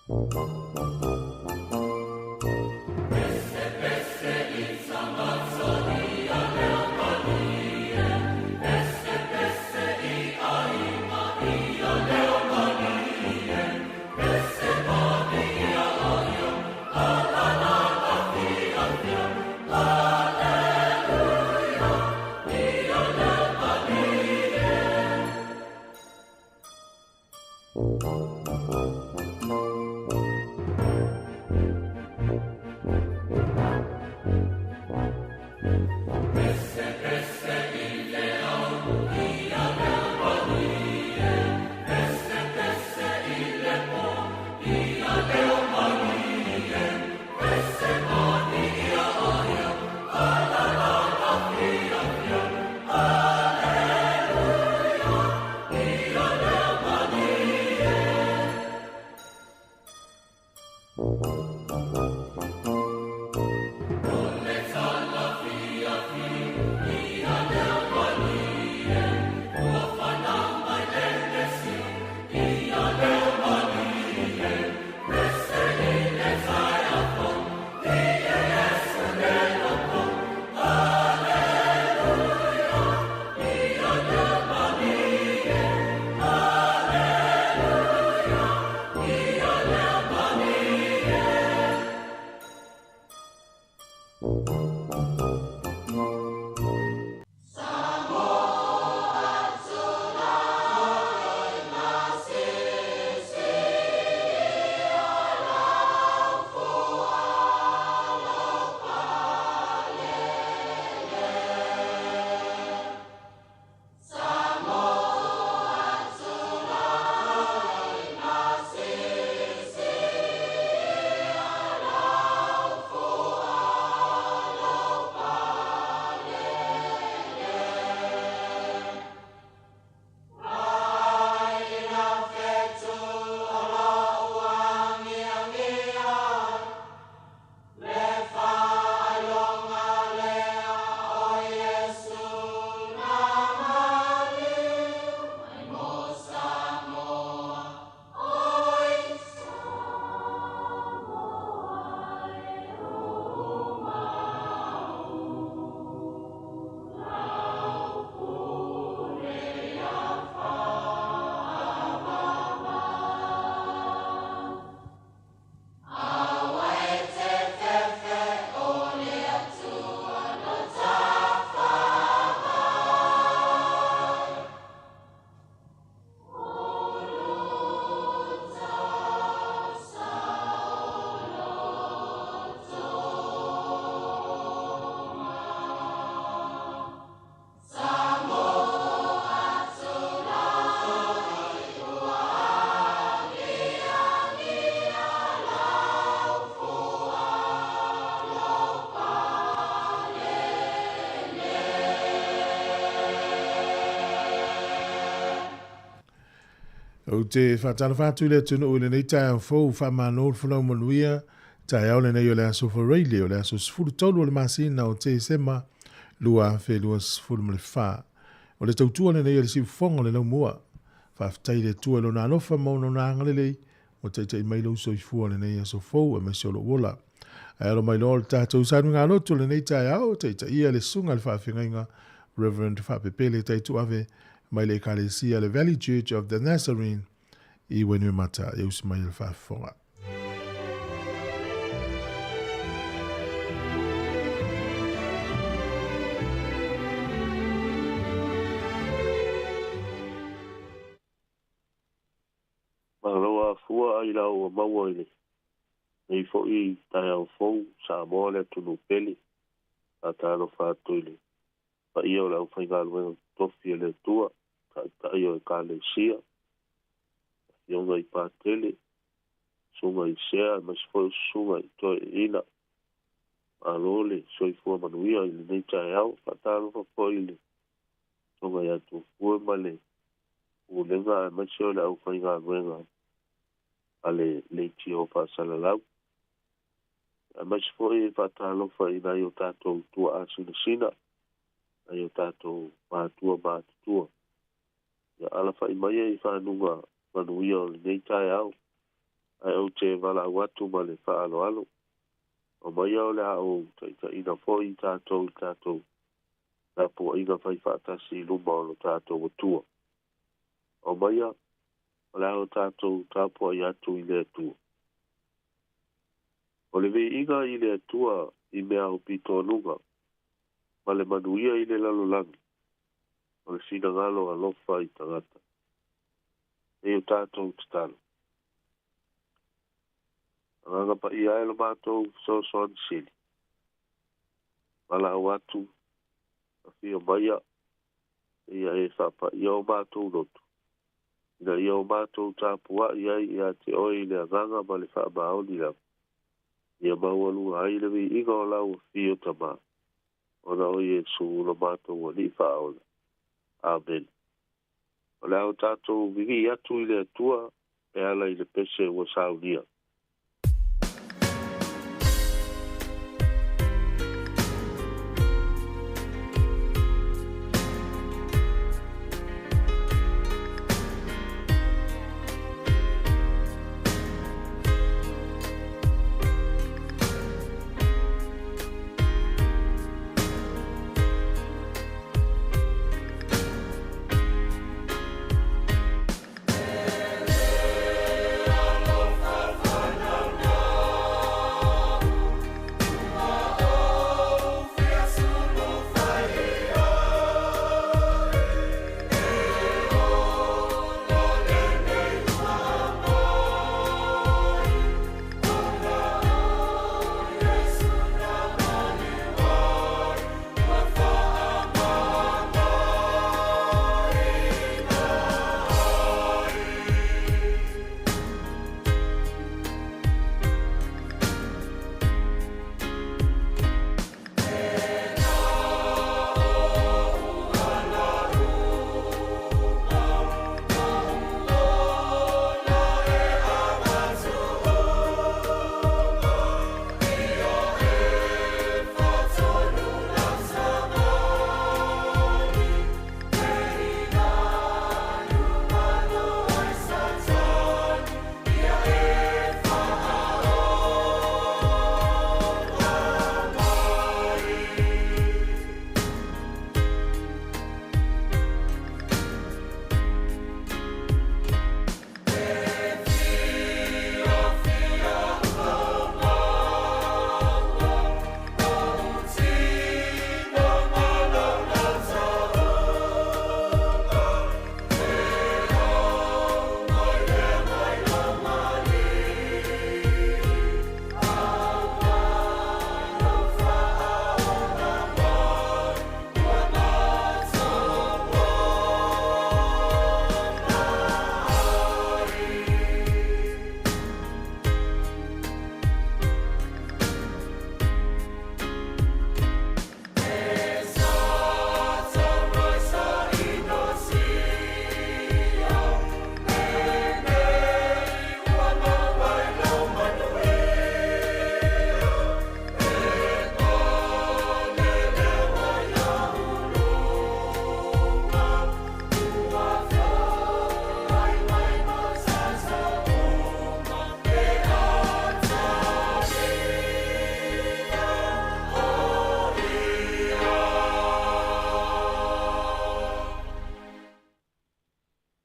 Ou te whātalofa atu i le atunuu i lenei taeao fou, faamalo le folau manuia, taeao lenei o le aso Faraile, o le aso 13 o le masina o Tesema 2024. O le tautua lenei a le siufofoga o le laumua. Faafetai i le Atua i lona alofa ma ona agalelei ua taitai mai lou soifua lenei aso fou aemaise o lou ola. Ae alo mai loa o le tatou sanuigalotu lenei taeao, taitaia le susuga i le faafeagaiga Reverend Faapepele Taituave mai le Ekalesia le Valley Church of the Nazarene i Wainuiomata e usi mai le faafofoga. Malo afua ai la ua maua i lenei foi taeao fou Samoa le atunuu pele. Faatalofa atu i le paia o le aufaigaluega totofi a le Atua, taitai o Ekalesia, afioga i Patele, susuga i Sea, aemaise foi o susuga i Toeaina. Malo le soifua manuia i lenei taeao. Faatalofa foi i le susuga ia Tufue ma le Pulega aemaise o le aufaigaluega a le Leitio Faasalalau. Aemaise foi e faatalofa i nai o tatou tuaa sinasina, nai o tatou matua matutua. Ia alafai mai i fanuga manuia o lenei taeao. Ae ou te valaau atu ma le faaaloalo. Aumaia o le a ou taitaiina foi i tatou i le tatou tapuaiga fai faatasi i luma o lo tatou Atua. Aumaia o le a o tatou tapuai atu i le Atua. O le viiga i le Atua i mea aupitoanuga, ma le manuia i le lalolagi, o le finagalo alofa i tagata. Nei o tatou tatalo. Agaga Paia e lo matou fesoasoani sili. Valaau atu, afio maia, seia e faapaia o matou loto, ina ia o matou tapuai ai ia te oe i le agaga ma le faamaoni lava, ia maualuga ai le viiga o lau afio Tama, ona o Iesu lo matou Alii Faaola. Amene. O le a o tatou vivii atu i le Atua e ala i le pese ua saunia.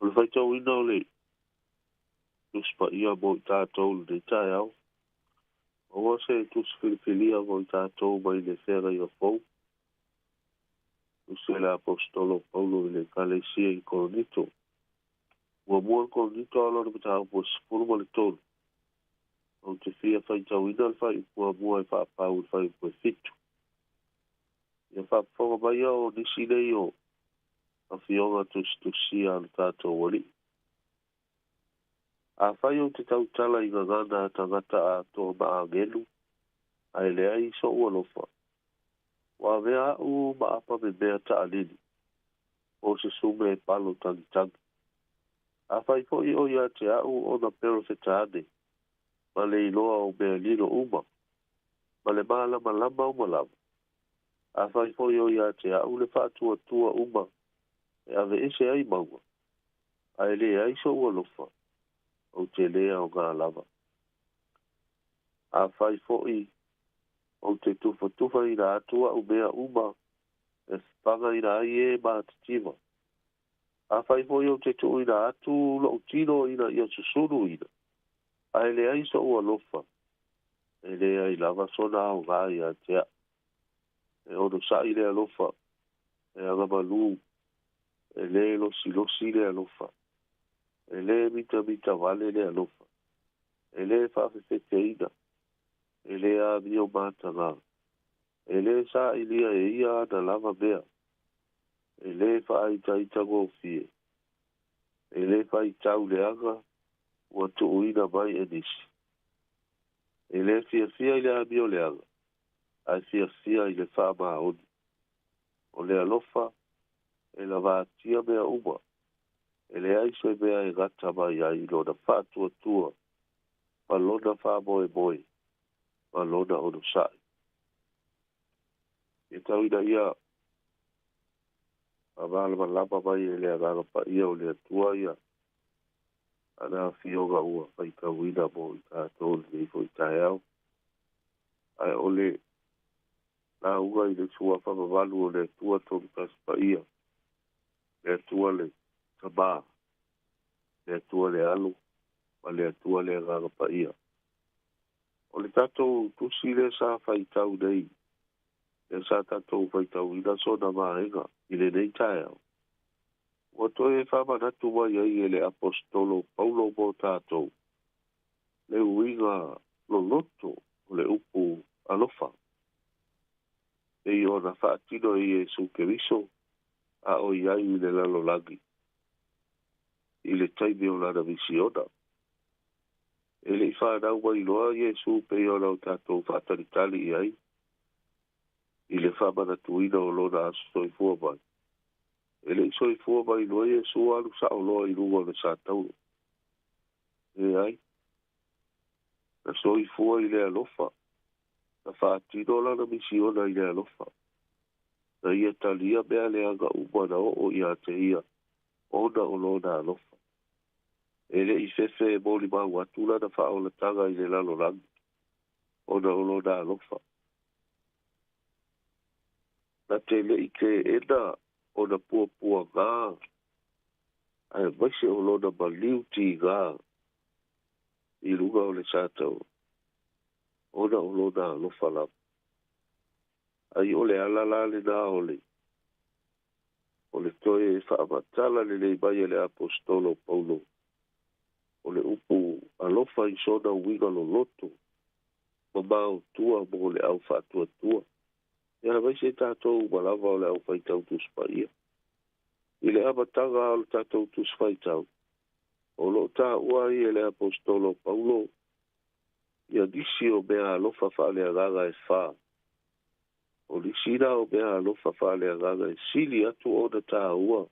O le faitauina o le Tusi Paia mo i tatou i lenei taeao, aua se tusi filifilia mo i tatou mai le Feagaiga Fou, tusi a le Aposetolo o Paulo i le Ekalesia i Korinito. Muamua le Korinito a lona mataupu e 13. Ou te fia faitauina le faaiupu muamua e faapau i le faaiupu e 7. Ia faafofoga mai o nisi nei o afioga tusitusia a lo tatou Alii. Afai ou te tautala i gagana a tagata atoa ma agelu, ae leai so'u alofa, ua avea a'u ma apa memea ta'alili, po o se sume e palo tagitagi. Afai foi o ia te a'u ona perofeta ane, ma le iloa o mea lilo uma, ma le malamalama uma lava. Afai foi o ia te a'u le faatuatua uma e aveese ai mauga, ae leai so'u alofa, ou te lē aogā lava. Afai foi ou te tufatufaina atu a'u mea uma e fagaina ai e matitiva, afai foi ou te tuuina atu lo'u tino ina ia susunuina, ae leai so'u alofa, e leai lava sona aogā iā te a'u. E onosa'i le alofa, e agamalū, e lē losilosi le alofa, e lē mitamitavale le alofa, e lē faafefeteina, e lē amio matagā, e lē sa'ilia e ia ana lava mea, e lē faaitaitagofie, e lē faitau leaga ua tuuina mai e nisi, e lē fiafia i le amio leaga, ae fiafia i le faamaoni. O le alofa e lavatia mea uma, e leai se mea e gata mai ai i lona faatuatua ma lona faamoemoe ma lona onosa'i. Ia tau ina ia faamalamalama mai e le Agaga Paia o le Atua ia ana afioga ua faitauina mo i tatou i lenei foi taeao. Ae o le lauga i le Suafa mamalu o le Atua Tolutasi Paia, le Atua le Tamā, le Atua le Alo, ma le Atua le Agaga Paia. O le tatou tusi lea sa faitau nei, lea sa tatou faitauina sona vaega i lenei taeao, ua toe faamanatu mai ai e le Aposetolo Paulo mo tatou le uiga loloto o le upu alofa, pei ona faatino e Iesu Keriso a o i ai i le lalolagi i le taimi o lana misiona. E le i fanau mai loa Iesu pei ona o tatou faatalitali i ai i le faamanatuina o lona aso soifua mai. E le i soifua mai loa Iesu alu sa'o loa i luga o le satauro. Leai, na soifua i le alofa, na faatino lana misiona i le alofa. Na ia talia mea leaga uma na oo iā te ia ona o lona alofa. E le i fefe e molimau atu lana faaolataga i le lalolagi ona o lona alofa. Na te le i teena ona puapuagā aemaise o lona maliu tigā i luga o le satauro ona o lona alofa lava. Ai o le ala la lenā o le o le toe faamatala lelei mai e le Aposetolo Paulo o le upu alofa i sona uiga loloto ma maotua mo le au faatuatua. Ia aemaise tatou uma lava o le au faitau Tusi Paia. I le amataga o le tatou Tusi Faitau, o lo o taua ai e le Aposetolo Paulo ia nisi o meaalofa faaleagaga e fā. O nisi na o meaalofa faaleagaga e sili atu ona taua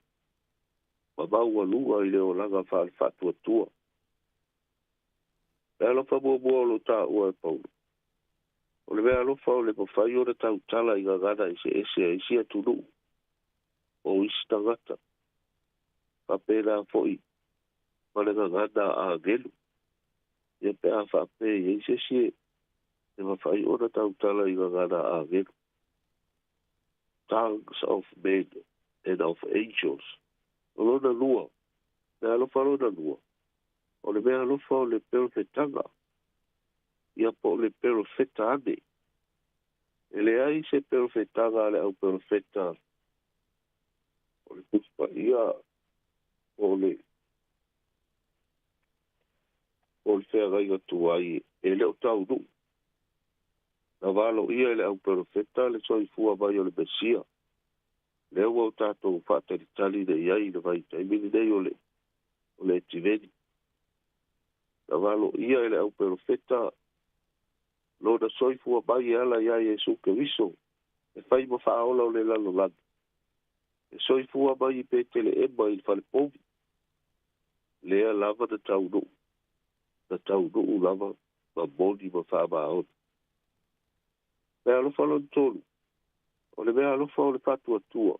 ma maualuga i le olaga faale-faatuatua. Meaalofa muamua o lo o taua e Paulo, o le meaalofa o le mafai ona tautala i gagana eseese a isi atunuu po o isi tagata, faapena foi ma le gagana a agelu. Ia pe a faapea e i ai se isi e mafai ona tautala i gagana a agelu. Tongues of men and of angels. O lona lua, meaalofa lona lua, o le meaalofa o le perofetaga, ia po o le perofeta ane. E leai se perofetaga a le au perofeta o le Tusi Paia po o le o le feagaiga tuai e le o taunuu. Na valoia e le au perofeta le soifua mai o le Mesia, lea ua o tatou faatalitali nei i ai i le vaitaimi lenei o le o le Etiveni. Na valoia e le au perofeta lona soifua mai e ala iā Iesu Keriso e fai ma faaola o le lalolagi, e soifua mai i Peteleema i le falepovi, lea lava na taunuu, na taunuu lava ma moni ma faamaoni. Meaalofa lona tolu, o le meaalofa o le faatuatua.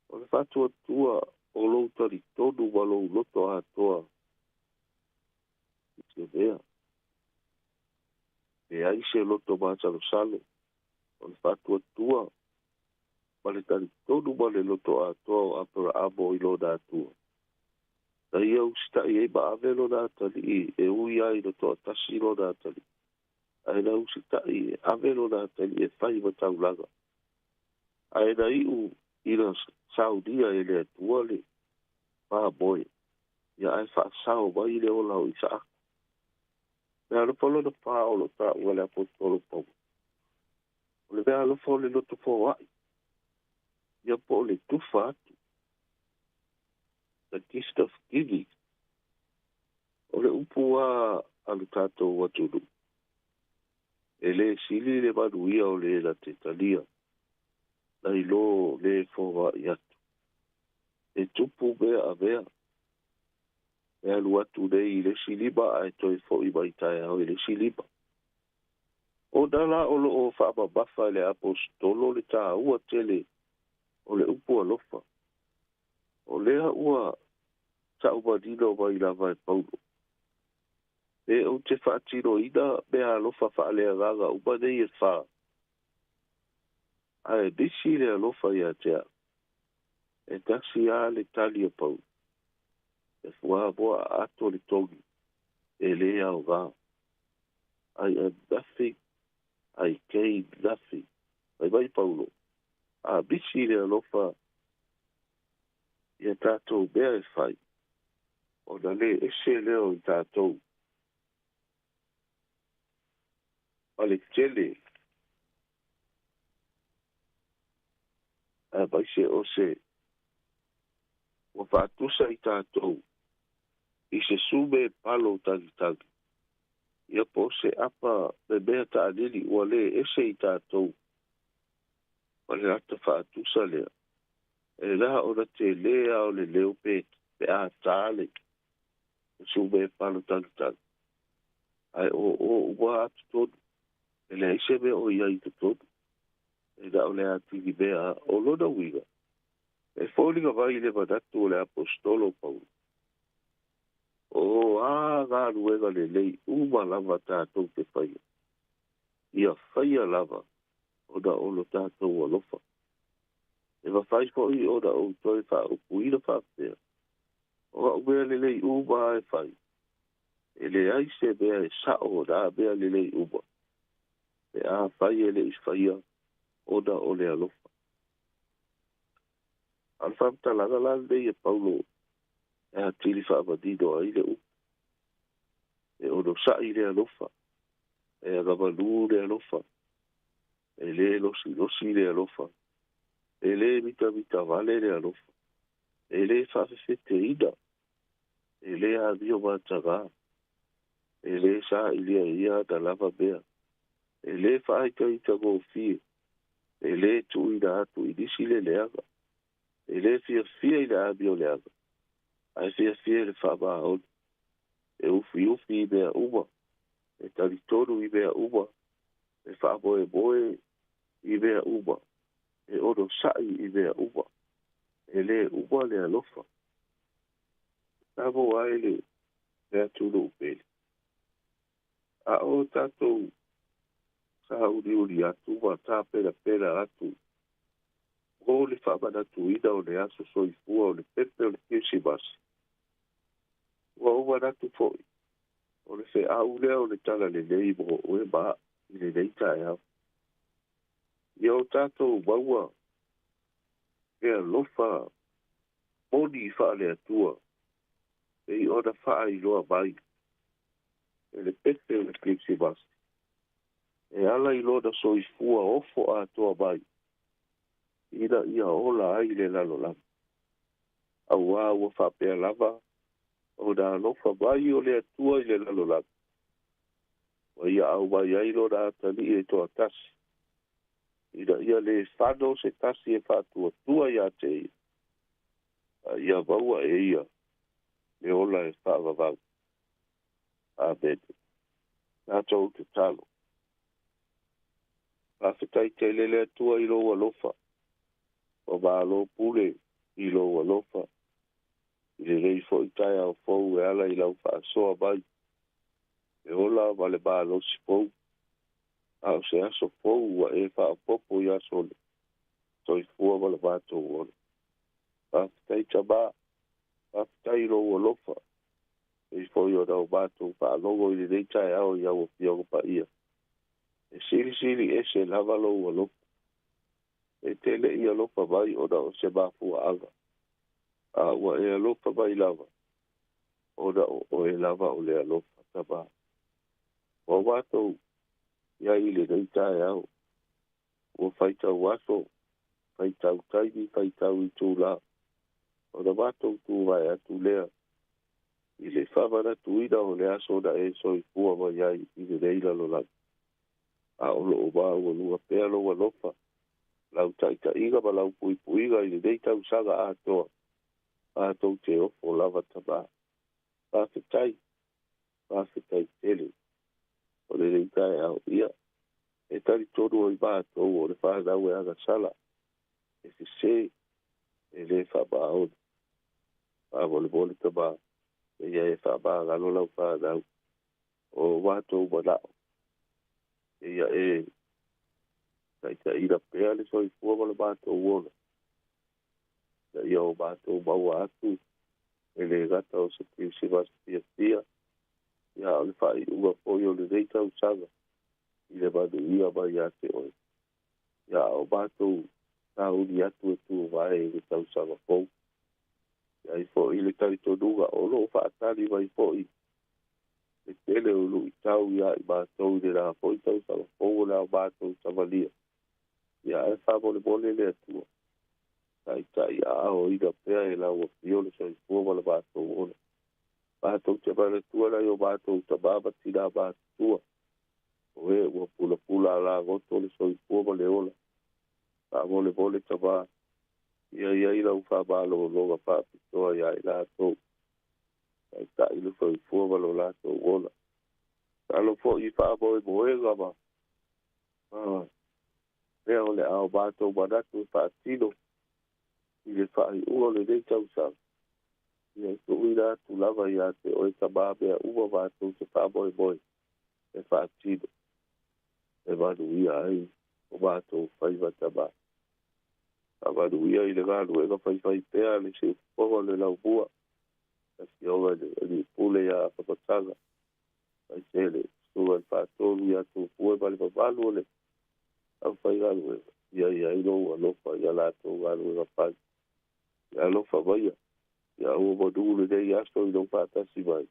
O le faatuatua o lou talitonu ma lou loto atoa i se mea. Leai se loto masalosalo o le faatuatua ma le talitonu ma le loto atoa o Aperaamo i lona Atua. Na ia usitai ai ma ave lona atalii e ui ai ina toatasi lona atalii, ae na usitai e ave lona atalii e fai ma taulaga. Ae na iu ina saunia e le Atua le mamoe, ia ae faasao mai le ola o Isaaka. Meaalofa lona fa o lo taua e le Aposetolo Paulo. O le meaalofa o le loto foai, ia po o le tufa atu. The gift of giving. O le upu a a lo tatou atunuu, e lē sili le manuia o le na te talia, nai lo lē foai atu. E tupu mea avea, e alu atu nei i le isi lima ae toe fo'i mai taeao i le isi lima. Ona la o lo o faamamafa e le Aposetolo le tāua tele o le upu alofa, o lea ua ta'u manino mai lava e Paulo, Pe ou te faatinoina meaalofa faaleagaga uma nei e fa, ae misi le alofa ia te au. E tasi lava le tali a Paulo, E fuamoa aato le togi, e lē aoga. I am nothing, I gain nothing. Fai mai Paulo, a misi le alofa i a tatou mea e fai, ona lē ese lea o i tatou ma le tele aemaise o se ua faatusa i tatou i se sume palo tagitagi, ia po o se apa memea taanini ua lē ese i tatou ma le ata faatusa lea, e la ona telē a o le leo pe pe a tā le sume palo tagitagi, ae o o uma atu tonu, e leai se mea o i ai i totonu, e na o le atili mea a. O lona uiga, e foliga mai le manatu o le Aposetolo Paulo, O a galuega lelei uma lava tatou te faia, ia faia lava ona o lo tatou alofa. E mafai foi ona ou toe faaupuina faapea, O au mea lelei uma e fai, e leai se mea e sa'o o nā mea lelei uma, pe afai e le i faia ona o le alofa. A o le faamatalaga la lenei e Paulo e atili faamanino ai le upu, e onosa'i le alofa, e agamalū le alofa, e lē losilosi le alofa, e lē mitamitavale le alofa, e lē faafefeteina, e lē amio matagā, e lē sailia e ia ana lava mea, e lē faaitaitagofie, e lē tuuina atu i nisi le leaga, e lē fiafia i le amioleaga, ae fiafia i le faamaoni, e ufiufi i mea uma, e talitonu i mea uma, e faamoemoe i mea uma, e onosa'i i mea uma, e lē uma le alofa. Tago ai le le atunuu pele. A o tatou sāuliuli atu ma tāpenapena atu mo le faamanatuina o le aso soifua o le pepe o le Kerisimasi, ua ou manatu foi, o le feau lea o le Talalelei mo oe ma a'u i lenei taeao. Ia o tatou maua le alofa moni faale-Atua pei ona faailoa mai e le pepe o le Kerisimasi, e ala i lona soifua ofo atoa mai ina ia ola ai le lalolagi. Auā ua faapea lava ona alofa mai o le Atua i le lalolagi, ua ia aumai ai lona atalii e toatasi, ina ia lē fano se tasi e faatuatua iā te ia, a ia maua e ia le ola e faavavau. Amene. Tatou tatalo. Faafetai tele le Atua i lou alofa, ua malo pule i lou alofa, i lenei foi taeao fou e ala i lau faasoa mai, le ola ma le malosi fou. A o se aso fou ua e faaopoopo i aso o le soifua ma le matou ola. Faafetai Tamā, faafetai i lou alofa, pei foi ona o matou faalogo i lenei taeao i au Afioga Paia. E silisili ese lava lou alofa. E te le i alofa mai ona o se mafuaaga, a ua e alofa mai lava ona o oe lava o le alofa, Tamā. Ua matou i ai i lenei taeao, ua faitau aso, faitau taimi, faitau itulā, ona matou tuvae atu lea i le faamanatuina o le aso na e soifua mai ai i lenei lalolagi. A o lo o maualuga pea lou alofa, lau taitaiga ma lau puipuiga i lenei tausaga atoa, matou te ofo lava Tamā. Faafetai, faafetai tele o lenei taeao. Ia, e talitonu ai matou o le fanau e agasala, e sesē, e lē faamaoni. Faamolemole Tamā, seia e faamagalo lau fanau o matou manao, seia e taitaiina pea le soifua ma le matou ola, ina ia o matou maua atu e le gata o se Kerisimasi fiafia, ia a o le faaiuga foi o lenei tausaga i le manuia mai ia te oe. Ia a o matou sauni atu e tuvae i le tausaga fou. E i ai foi le talitonuga o lo o faatali mai foi le tele o luitau ia i matou i lena foi tausaga fou o le a matou savalia. Ia ae faamolemole le Atua, taitai aaoina pea e lau afio le soifua ma le matou ola. Matou te manatua nai o matou tamā ma tinā matutua, o e ua pulapula alagoto le soifua ma le ola. Faamolemole tamā, ia i ai lau faamalologa faapitoa ia i latou, taitai le soifua ma lo latou ola. Masalo foi i faamoemoega ma mea o le a o matou manatu e faatino i le faaiuga o lenei tausaga, ia e tuuina atu lava ia te oe Tamā mea uma matou te faamoemoe e faatino e manuia ai o matou faiva Tamā. Faamanuia i le galuega faifaipea a le Siufofoga o le Laumua, le Afioga i le Alii Pule ia Afamasaga, aemaise le Susuga i le Faatonu ia Tupue ma le mamalu o le aufaigaluega, ia i ai lou alofa i a latou galuega fai. Ia alofa maia, ia aua manu lenei aso i lou faatasi mai,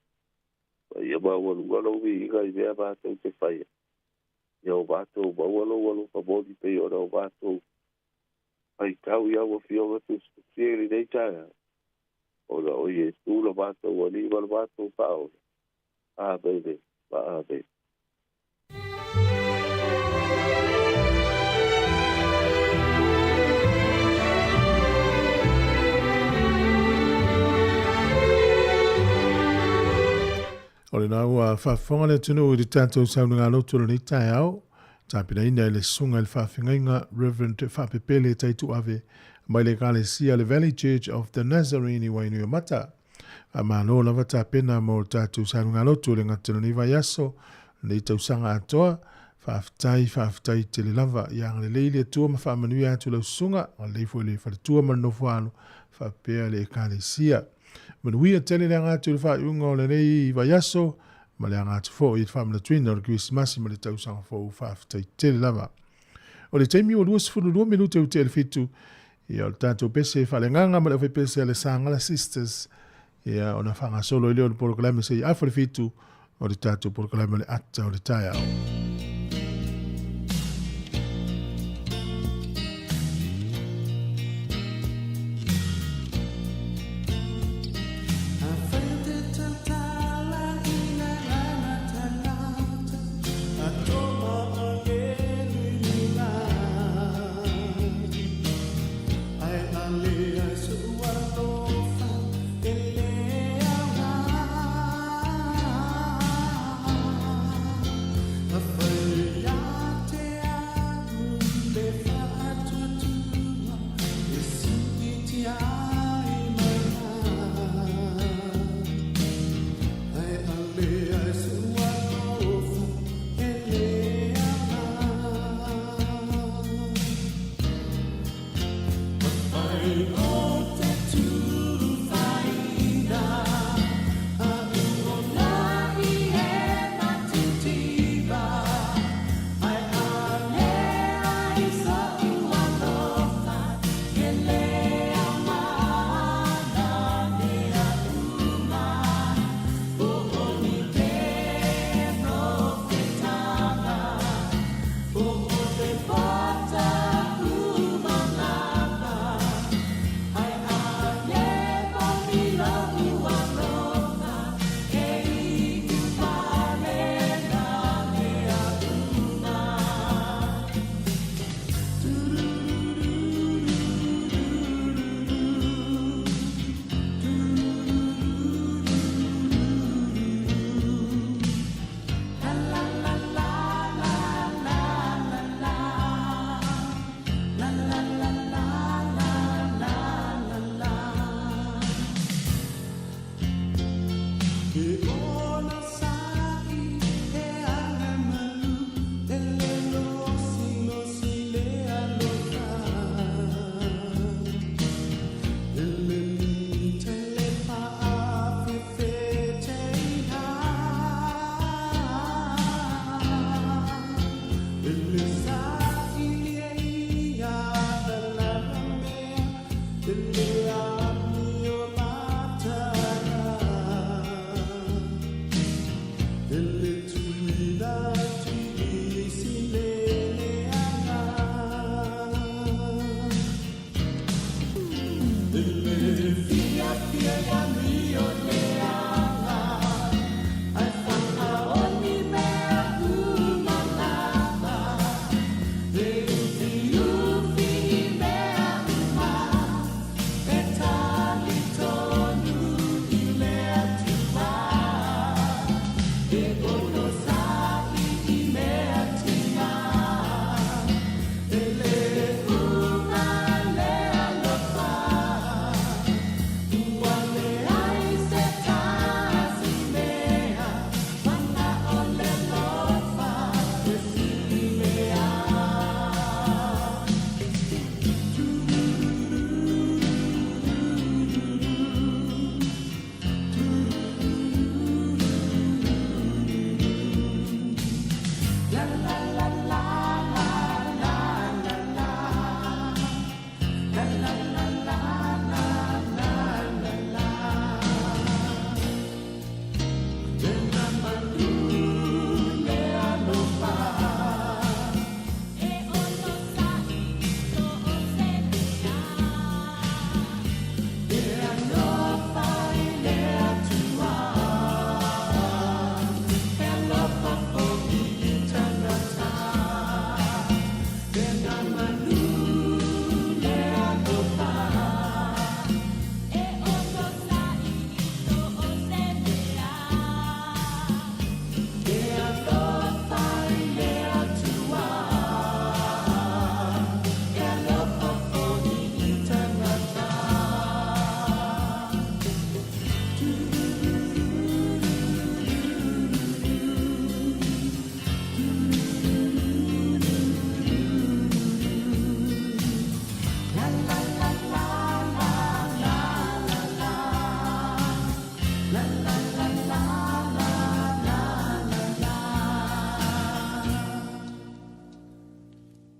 ma ia maualuga lou viiga i mea matou te faia, ia o matou maua lou alofa moni pei ona o matou faitau i au Afioga tusitusia i lenei taeao, ona o Iesu lo matou Alii ma lo matou Faaola. Amene ma amene. O lena ua faafofoga le atunuu i le tatou saunoaga lotu o lenei taeao, tapenaina e le Susuga i le Faafeagaiga Reverend Faapepele Taituave mai le Ekalesia le Valley Church of the Nazarene i Wainuiomata. Faamalo lava tapena mo le tatou saunoaga lotu o le gata o lenei vaiaso, lenei tausaga atoa. Faafetai, faafetai tele lava. Ia agalelei le Atua ma faamanuia atu lau susuga, agalelei foi le faletua ma le nofoalo, faapea le Ekalesia. Manuia tele le aga atu i le faaiuga o lenei vaiaso, ma le aga atu foi i le faamanatuina o le Kerisimasi ma le tausaga fou. Faafetai tele lava. O le taimi ua 22 minute ua tea le fitu, ia o le tatou pese faaleagaga ma le aufaipese a le Sagala Sisters, ia ona faagasolo ai lea o le polokalame seia afa le fitu o le tatou polokalame o le ata o le taeao.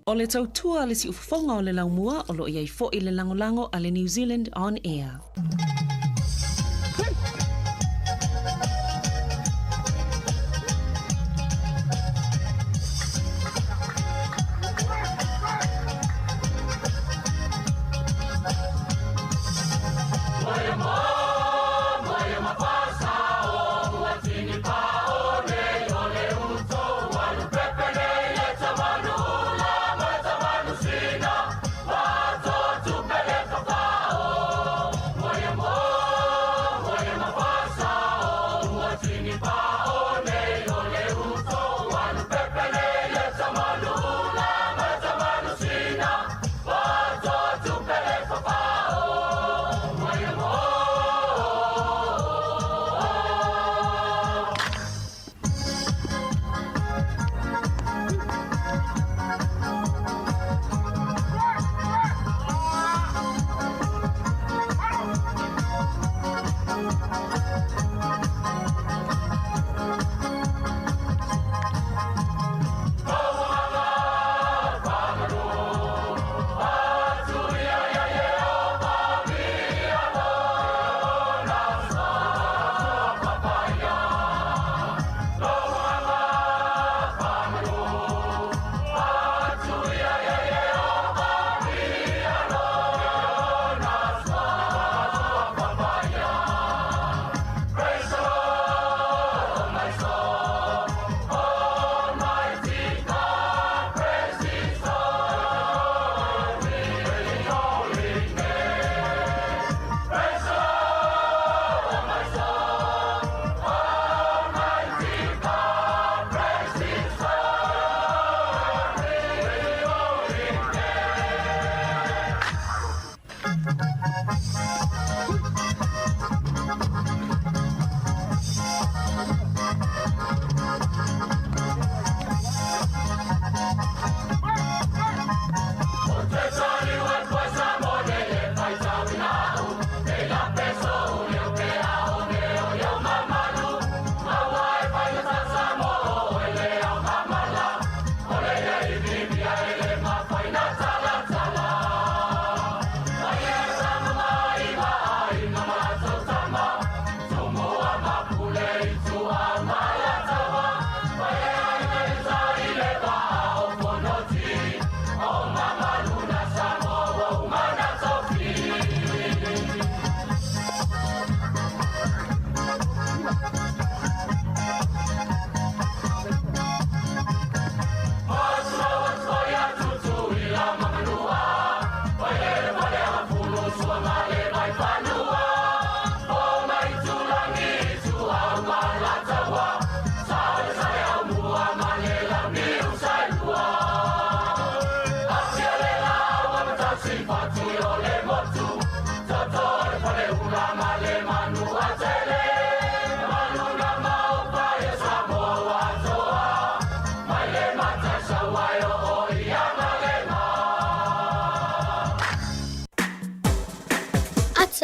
O le tautua a le siufofoga o le laumua o lo o i ai foi le lagolago a le New Zealand On Air.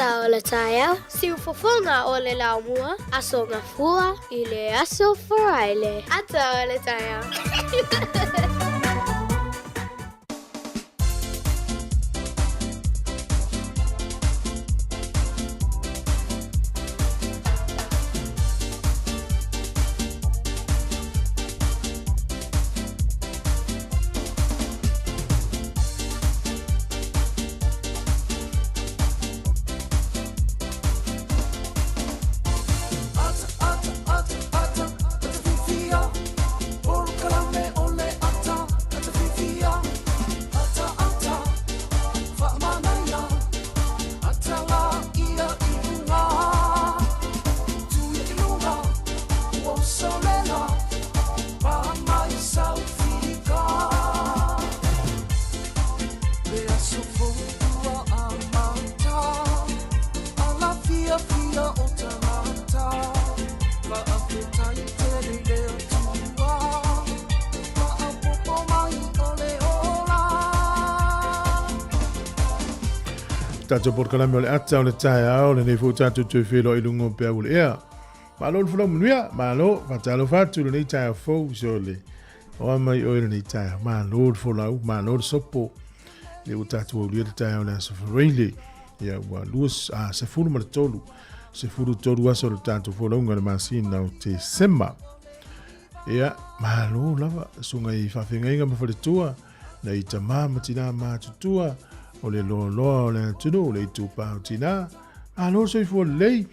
Ata o le taeao, siufofoga o le laumua, Aso Gafua i le Aso Faraile. Ata o le taeao. Tatou polokalame o le ata o le taeao lenei foi tatou toe feiloai i luga o peau o le ea. Malo le folau manuia, malo, faatalofa atu lenei taeao fou sole. Oa mai oe lenei taeao, malo le folau, malo le sopo. Le ua tatou aulia le taeao le aso Faraile. Ia ua 23, 13 aso o le tatou folauga le masina o Tesema. Ia, malo lava, susuga i faafeagaiga ma faletua, nai tamā ma tinā matutua, o le loaloa o le atunuu, le itupa o tinā, malo soifua lelei.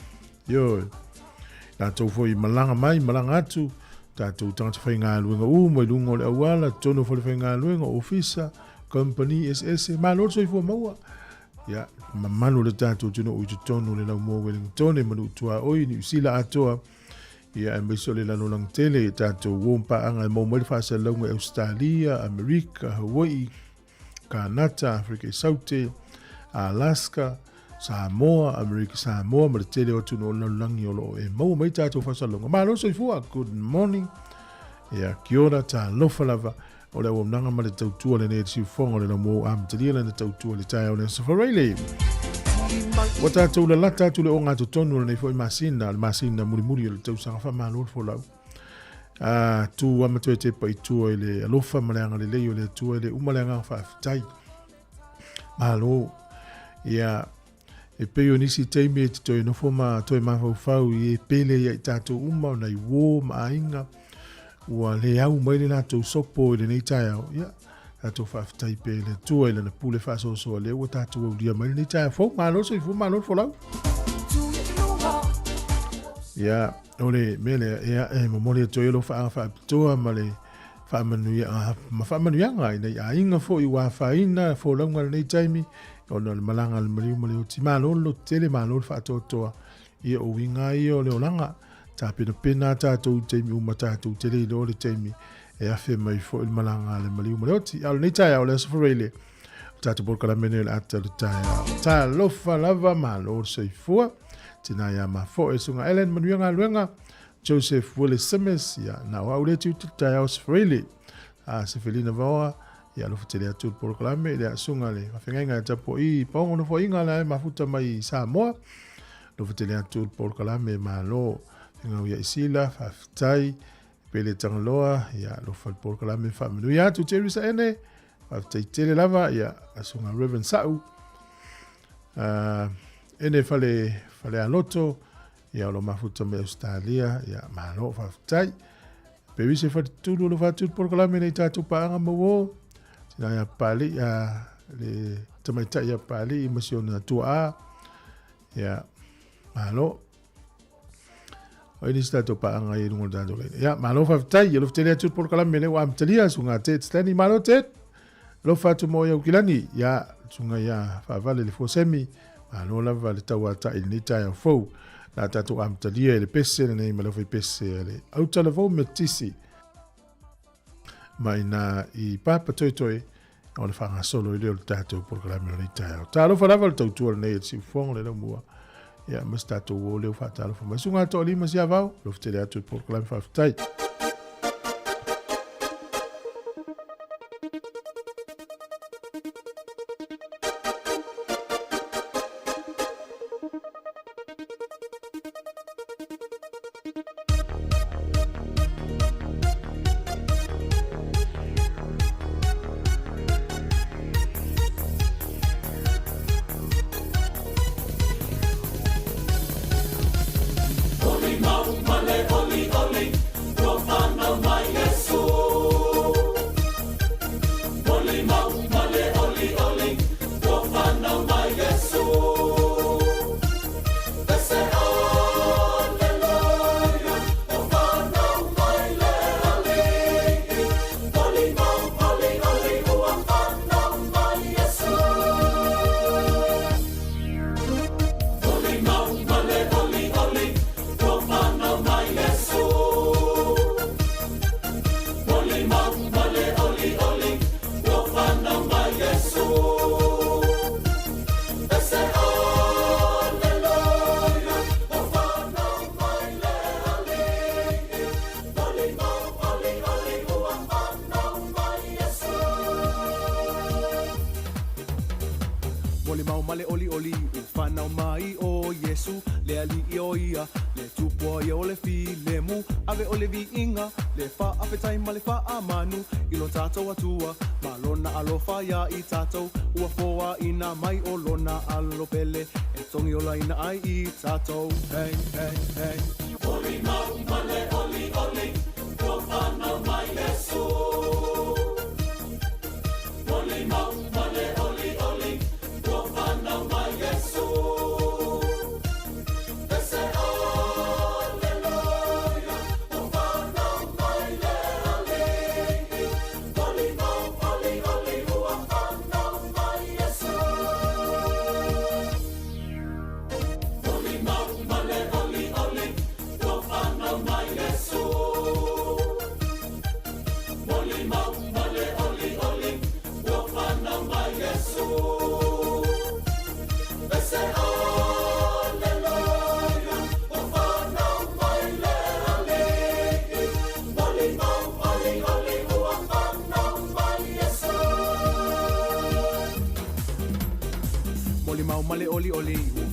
Ioe, latou foi malaga mai, malaga atu, tatou tagata faigaluega uma i luga o le auala, totonu o fale faigaluega, ofisa, company eseese, malo le soifua maua. Ia, mamalu o le tatou atunuu i totonu o le Laumua Wellingtone, ma nuu tuaoi, Niu Sila atoa, ia aemaise o le lalolagi tele, i tatou uo ma paaga e maua mai le faasalalauga i Ausetalia, Amerika, Hawaii, Kanata, Afrika i Saute, Alaska, Samoa, Amerika Samoa ma le tele o atunuu o le lalolagi o lo o e maua mai tatou faasalalauga. Malo soifua, good morning. Ia, kia ora, talofa lava. O le auaunaga ma le tautua lenei e le siufofoga o le laumua ua amatalia lana tautua i le taeao o le Aso Faraile. Ua tatou lalata atu le ogatotonu o lenei foi masina, le masina mulimuli o le tausaga faamalo le folau. A tu ama toe tepa i tua i le alofa ma le agalelei o le Atua e le uma le agaga faafetai. Malo. Ia, e pei o nisi taimi e te toe nofo ma toe mafaufau i e pele ia i tatou uma o nai uō ma aiga ua le au mai le latou sopo i lenei taeao. Ia, tatou faafetai pea i le Atua i lana pule faasoasoa lea ua tatou aulia mai lenei taeao fou. Malo le soifua, malo le folau. Ia, o le mea lea, ia, e momoli atu ai lou faaga faapitoa ma le faamanuia, ma faamanuiaga i nai aiga foi ua afaina folauga i lenei taimi, ona o le malaga a le maliu ma le oti. Malo le lototele, malo le faatoatoa. Ia, o uiga lava ia o le olaga. Tapenapena tatou i taimi uma tatou te le iloa le taimi e afe mai foi le malaga a le maliu ma le oti. A o lenei taeao, o le Aso Faraile, o tatou polokalame nei o le ata o le taeao. Talofa lava, malo le soifua. Tina ia mafoe, Susuga Ellen, manuia galuega. Joseph Willis Simmons, ia, na o au le tiute le taeao Aso Faraile. A Sefelina Vaoa, ia alofa tele atu le polokalame i le asuga le faafeagaiga e tapuai i paogo nofoaiga la e mafuta mai i Samoa. Alofa tele atu le polokalame malo. Fegau ia Isila, faafetai. Pele Tagaloa, ia alofa le polokalame faamanuia atu Jerry Saene, faafetai tele lava, ia asuga Reverend Sa'u. Ene fale fale aloto, ia o lo mafuta mai Australia, ia malo faafetai. Perise fale tulu lo fatu le polokalame nei tatou paaga mauo. Tina ia pali ia le tamaitai ia pali ma si ona tuaa. Ia, malo. O ini se tatou paaga i luga o le tatou laina. Ia, malo faafetai. Alofa tele atu le polokalame lea ua amatalia, susuga Ted Stanley. Malo Ted. Alofa atu mo i Aukilani. Ia, susuga ia Faavale le Fuasemi. Malo lava le tauatai i lenei taeao fou. La tatou amatalia i le pese lenei ma le aufaipese a le Autalavou Metotisi. Mai nā i Papa Toetoe o le faagasolo i lea o le tatou polokalame o lenei taeao. Talofa lava le tautua lenei e le siufofoga o le laumua. Ia, ma se tatou uo lea ua faatalofa mai. Susuga Toalima Siavao, alofa tele atu i le polokalame faafetai. ma le ʻoliʻoli, ua whānau mai ʻo Iesū, le aliʻi ʻo ia, le tupua ia o le filemu, ʻawe ʻo le viiga, le faafetai ma le faamanu i lo tatou Atua, ma lona alofa iā i tatou, ua foaina mai ʻo lona alo pele, e togi olaina ai i tatou. Hey, hey, hey. Molimau ma le ʻoliʻoli, ua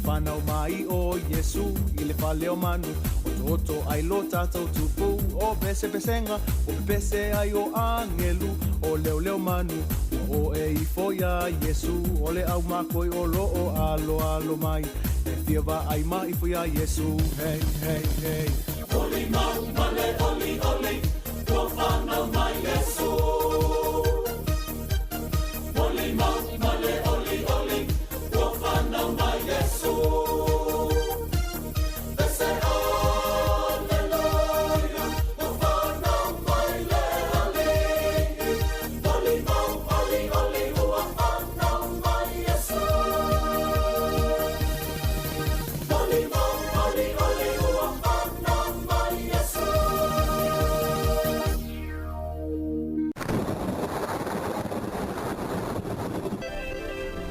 whānau mai ʻo Iesū i le fale o manu, Otooto ai lo tatou tupu, ʻO pesepesega, ua pepese ai ʻo ʻAgelu, ʻO leoleo manu, ua ʻoe ifo iā Iesū, ʻO le ʻaumakua o lo o aloalo mai, e fia vaai ma ifo iā Iesū, hey, hey, hey.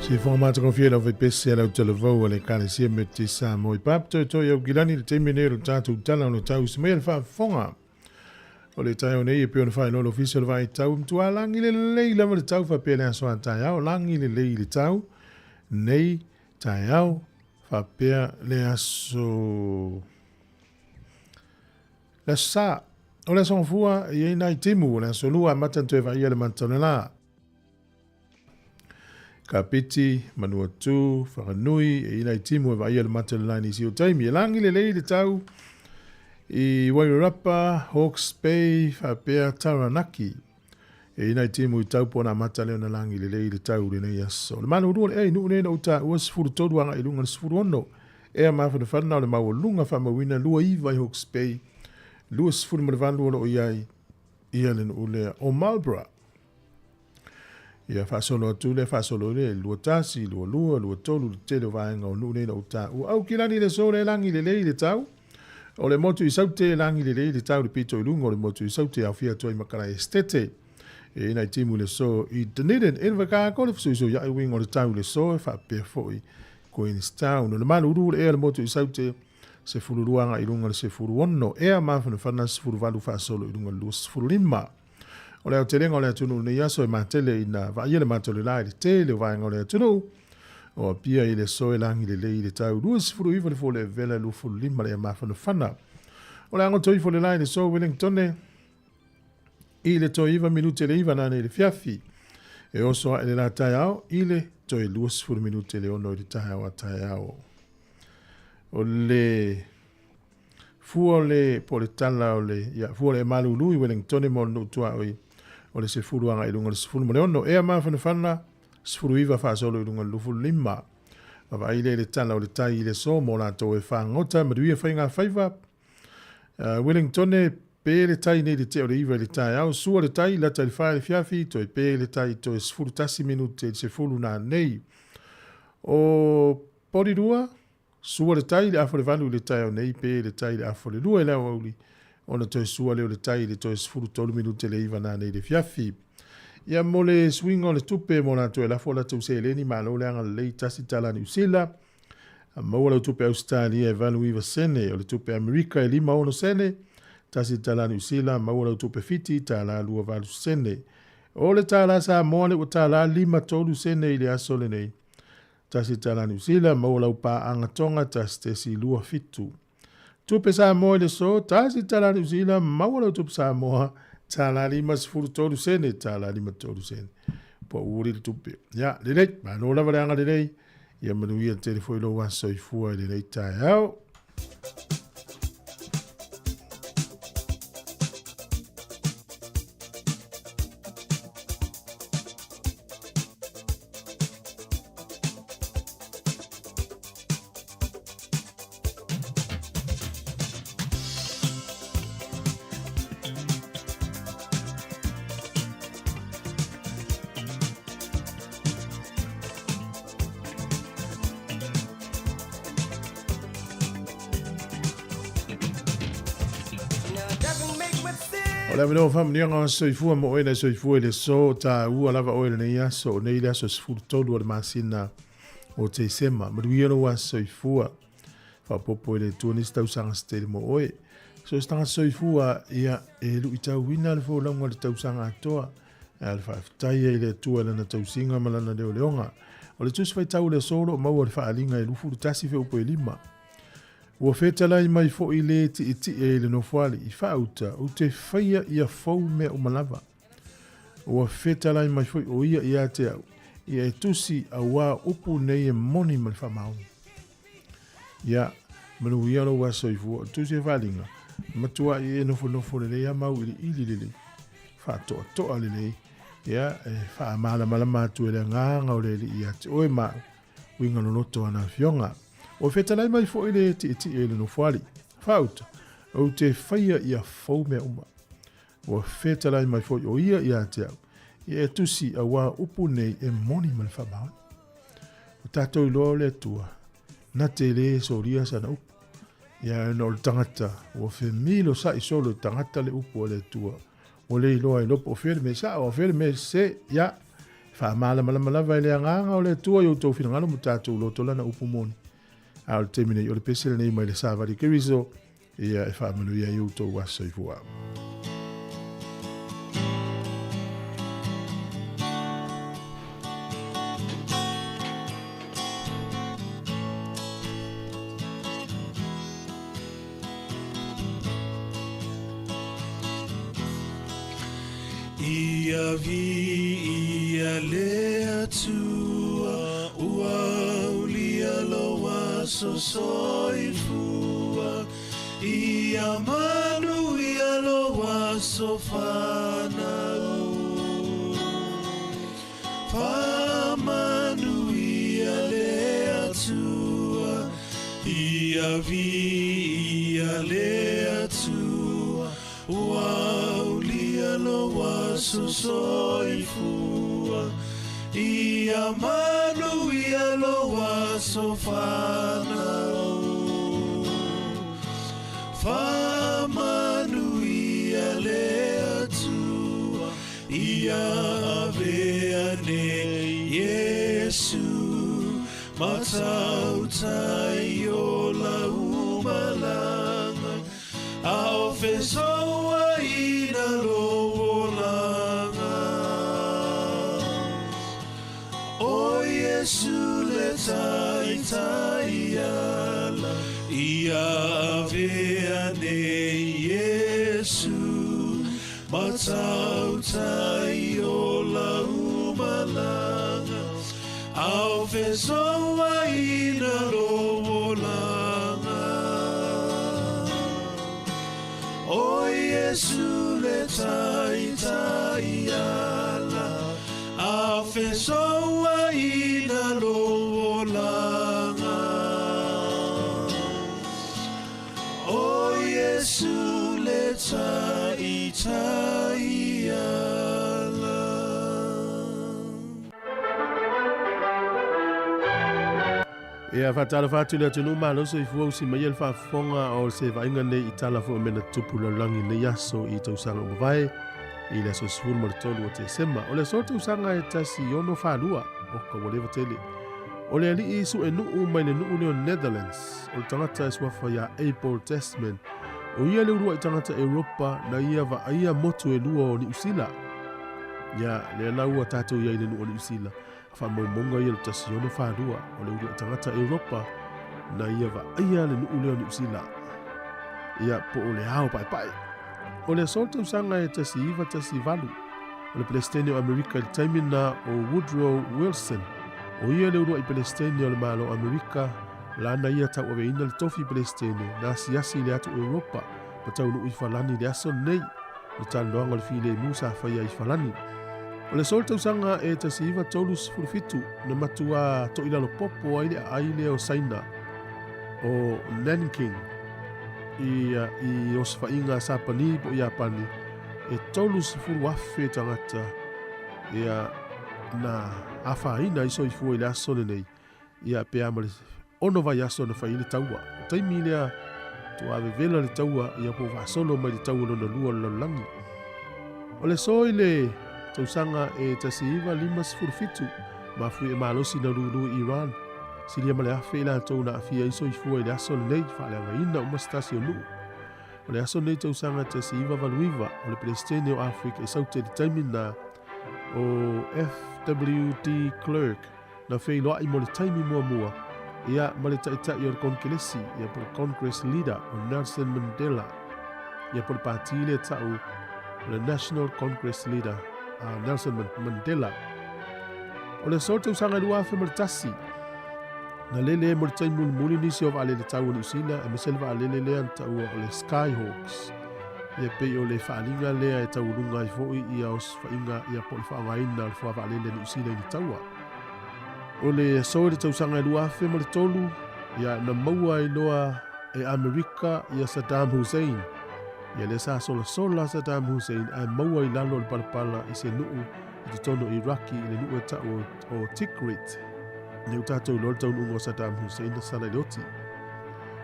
Sifofoga matagofie lau faipese a lau talavou a le Ekalesia Metotisi Samoa i Papatoetoe i Aukilani i le taimi lenei o le tatou tala o le tau se mai a le faafofoga. O le taeao nei e pei ona faailoa le Ofisa o le Vaai Tau e matua lagi lelei lava le tau faapea le aso a taeao, lagi lelei le tau nei taeao faapea le aso le aso sa. O le aso gafua e i ai nai timu o le aso lua amata ona toe vaaia le mata o le la. Kapiti, Manuatu, Whanganui, e i ai nai timu e vaaia le mata o le la i nisi o taimi. E lagi lelei le tau i Wairarapa, Hawke's Bay, faapea Taranaki. E i nai timu i Taupo na amata lea ona lagi lelei le tau i lenei aso. O le malulu o le ea i Nuu nei na ou taua 13 agai i luga i le 16. Ea mafanafana o le maualuga faamauina 29 i Hawke's Bay, 28 o lo o i ai ia le nuu lea o Marlborough. Ia faasolo atu lea, faasolo lea, 21, 22, 23 le tele o vaega o nuu nei na ou taua. Aukilani le aso lea e lagi lelei le tau. O le motu i Saute e lagi lelei le tau le pito i luga o le motu i Saute e aofia atu ai ma Kalaesetete. E i nai timu i le aso i Dunedin, Invercargill, le fesuisuiai uiga o le tau i le aso e faapea foi Queenstown. O le malulu o le ea o le motu i Saute, 12 agai i luga o le 16, ea mafanafana 18 faasolo i luga o le 25. O le aotelega o le atunuu i lenei aso e matele ina vaaia le mata o le la i le tele o vaega o le atunuu. O Apia i le aso e lagi lelei i le tau 29 le fua o le vela 25 le ea mafanafana. O le agoto ifo le la i le aso Wellingtone i le toe 9 minute le 9 nanei i le fiafi. E oso ae le la taeao i le toe 20 minute le 6 i le taeao a taeao. O le Fua o le, po o le tala o le, ia, fua o le e malūlū i Wellingtone mo le nuu tuaoi o le 10 agai i luga o le 16. Ea mafanafana, 19 faasolo i luga o le 25. Vaavaai lea i le tala o le tai i le aso mo latou e fagota manuia faiga faiva. Wellingtone, pe le tai nei le tea o le 9 i le taeao, sua le tai, lata i le 4 i le fiafi, toe pe le tai toe 11 minute i le 10 nanei. O Porirua, Sua le tai i le afa o le valu i le taeao nei, pe le tai i le afa o le lua i le aoauli, ona toe sua lea o le tai i le toe 13 minute le iva nanei i le afiafi. Ia mo le suiga o le tupe mo latou e lafo latou seleni, malo le agalelei tasi tala Niu Sila, maua lau tupe Ausetalia e 89 sene, o le tupe Amerika e 56 sene, tasi tala Niu Sila, maua lau tupe Fiti tala 28 sene. O le tala Samoa le ua tala 53 sene i le aso lenei. Tasi tala Niu Sila, maua lau paaga Toga 1.27. Tupe Samoa i le aso, tasi tala Niu Sila, maua lau tupe Samoa, tala 53 sene, tala 53 sene. Po ua le tupe. Ia, lelei, malo lava le agalelei, ia manuia tele foi lou aso soifua i lenei taeao. O le avanoa faamanuiaga o soifua mo oe na soifua i le aso taua lava oe lenei aso, o nei le aso 13 o le masina o Tesema. Manuia lou aso soifua. Faaopoopo e le Atua nisi tausaga se tele mo oe. So se tagata soifua, ia, e luitauina le folauga o le tausaga atoa. A o le faafetai ai i le Atua i lana tausiga ma lana leoleoga. O le tusi faitau o le aso o lo o maua i le faaaliga e 21 feupu e 5. Ua fetalai mai foi le tietie i le nofoalii, faauta, ou te faia ia fou mea uma lava. Ua fetalai mai foi ʻo ia iā te au, ia e tusi auā upu nei e moni ma le faamaoni. Ia, manuia lou aso soifua, o le tusi e faaaliga, matuai e nofonofo lelei a mau iliili lelei, faatoatoa lelei, ia, e faamalamalama atu e le Agaga o le Alii ia te oe ma au, uiga loloto o ana afioga. Ua fetalai mai foi le tietie i le nofoalii, faauta, ou te faia ia fou mea uma. Ua fetalai mai foi ʻo ia iā te au, ia e tusi auā upu nei e moni ma le faamaoni. Ua tatou iloa o le Atua, na te lē solia sana upu. Ia ona o le tagata, ua femilosaʻi solo e tagata le upu a le Atua. Ua le iloa ai loa po o fea le mea saʻo, a o fea le mea sese. Ia, e faamalamalama lava e le Agaga o le Atua i outou finagalo ma tatou loto lana upu moni. A o le taimi nei, o le pese lenei mai le Savali Keriso, ia e faamanuia ai outou aso soifua. Ia viia le Atua, ua aulia lou aso soifua. Ia manuia lou aso fanau. Faamanuia le Atua, ia viia le Atua, ua aulia lou aso soifua. Ia manuia lou aso fanau. Faamanuia le Atua, ia avea nei Iesu, matautai o lau malaga, a o fesouaina lou olaga. O Iesu le taitai ala, ia avea nei Iesu, matautai o lau malaga, a o fesouaina lou olaga. O Iesu le taitai ala, a o fesouaina lou olaga. O Iesu le taitai ala. Ia faatalofa atu i le atunuu malo soifua usi mai le faafofoga o se vaaiga nei i tala foi o mea na tutupu lalolagi nei aso i tausaga ua mavae i le aso 13 o Tesema. O le aso tausaga e 1642 o ka ua leva tele. O le alii suenuu mai le nuu lea o Netherlands, o le tagata e suafa iā Abel Tasman, o ia le uluai tagata Europa na ia vaaia motu e lua o Niu Sila. Ia, lea la ua tatou i ai i le nuu o Niu Sila. Faamaumauga ia o le 1642, o le uluai tagata Europa na ia vaaia le nuu lea o Niusila, ia po o le ao paepae. O le aso o le tausaga e 1918, o le Peresetene o Amerika i le taimi lena o Woodrow Wilson, o ia le uluai Peresetene o le Malo o Amerika, lana ia tauaveina le tofi Peresetene na asiasi i le atu Europa ma taunuu i Falani i le aso lenei, le talanoaga o le filemu sa faia i Falani. O le aso o le tausaga e 1937 na matuā toilalo popo ai le aai lea o Saina o Nanking i, i osofaiga a Sapani po o Iapani e 30,000 tagata ia na afaina ai soifua i le aso lenei ia pe a ma le ono vaiaso na fai ai le taua. O le taimi lea tua vevela le taua ia po faasolo mai le taua lona lua o le lalolagi. O le aso i le tausaga e 1957, mafui e malosi na lulu i Iran, silia ma le afe i latou na aafia ai soifua i le aso lenei, faaleagaina uma se tasi o nuu. O le aso lenei tausaga 1989, o le Peresetene o Afrika i Saute i le taimi lena, o FWD Klerk, na feiloai mo le taimi muamua ia ma le taitai o le Konekelesi ia po o le Congress Leader o Nelson Mandela ia po o le pati lea tau o le National Congress Leader a Nelson Mandela. O le aso o le tausaga e 2001, na lele mo le taimi mulimuli nisi o vaalele tau o Niu Sila aemaise le vaalele lea na taua o le Skyhawks. Ia pei o le faaaliga lea e taualuga ai foi ia osofaiga ia po o le faaaogaina o le foa vaalele a Niu Sila i le taua. O le aso i le tausaga e 2003, ia na maua ai loa e Amerika ia Saddam Hussein. Ia lea sa solasola Saddam Hussein ae maua i lalo o le palapala i se nuu i totonu o Iraki i le nuu e tau o Tikrit. Lea ua tatou iloa le taunuuga o Saddam Hussein na sala i le oti.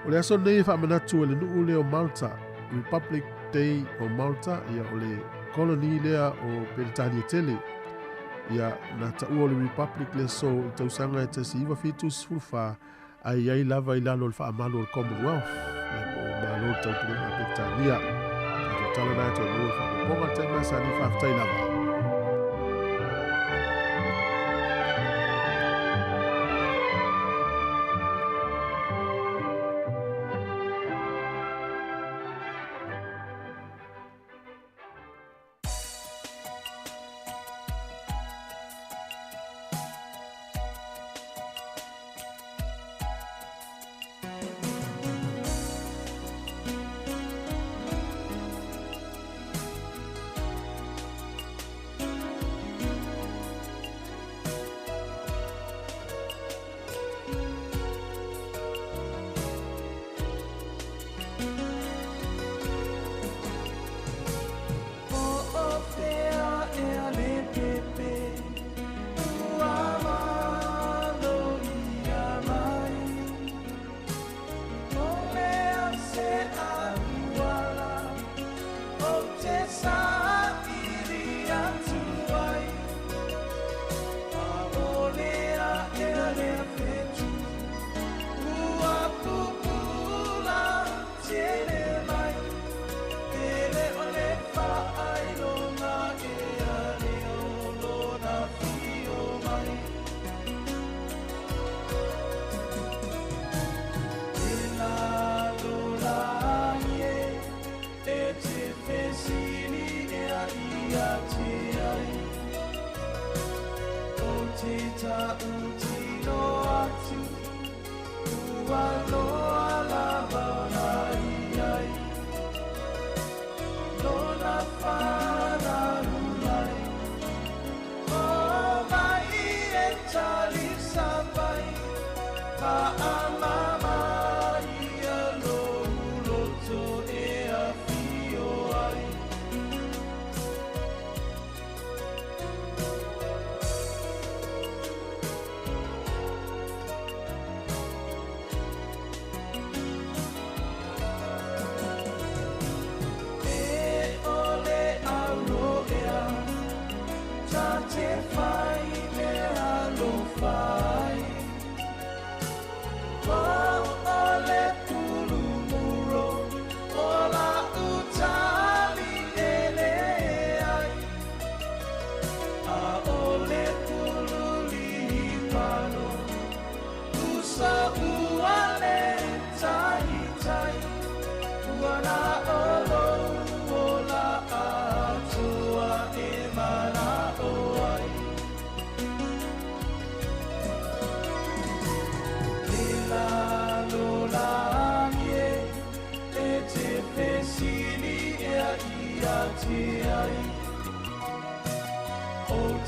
O le aso lenei e faamanatu e le nuu lea o Malta, Republic Day o Malta, ia o le colony lea o Peretania tele. Ia, na taua o le Republic le aso i tausaga e 1974, ae i ai lava i lalo o le faamalu o le Commonwealth, ia po o Malo o le Taupulega a Peretania. Tatou tala na e toe maua i le faaopoopoga i le taimi masani, faafetai lava.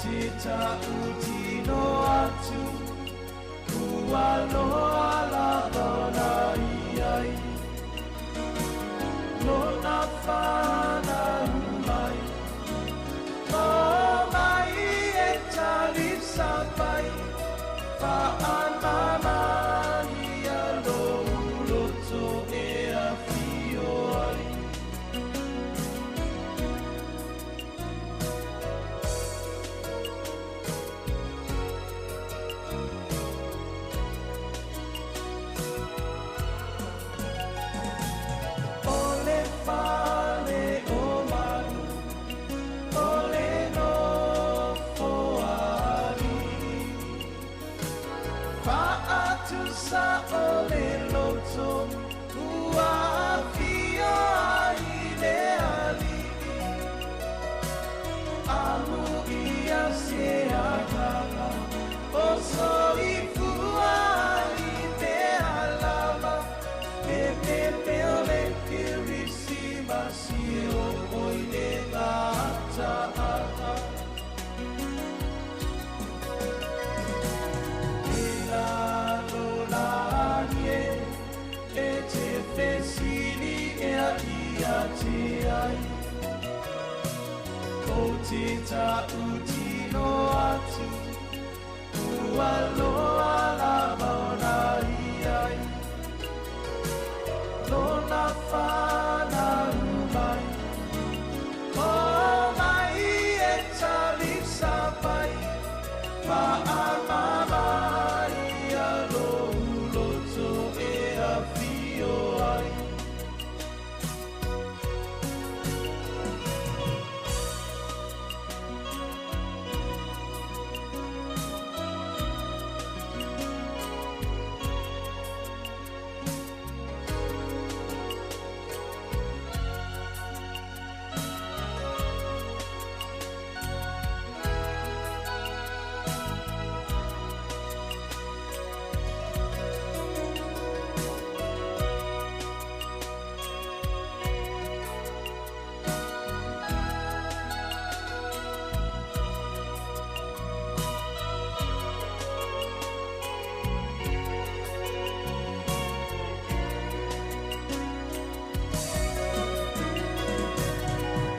te ta'utino atu Ua loa lava ona i ai Lona whanau mai O mai e talisapai Whaamama ia lou loto e awhio ai. O le fale o manu, o le nofo a alii. Faatusa o le loto, ua afio ai le alii. Amuia se agaga o soifua i mea lava, e pepe o le Kerisimasi e oo i le gataaga. E lalolagi e, e te fesili ea ia te ai. Ou te ta'utino atu, ua loa lava ona i ai. Lona whanau mai, o mai e talisapai, whaamama ia lou loto e awhio ai.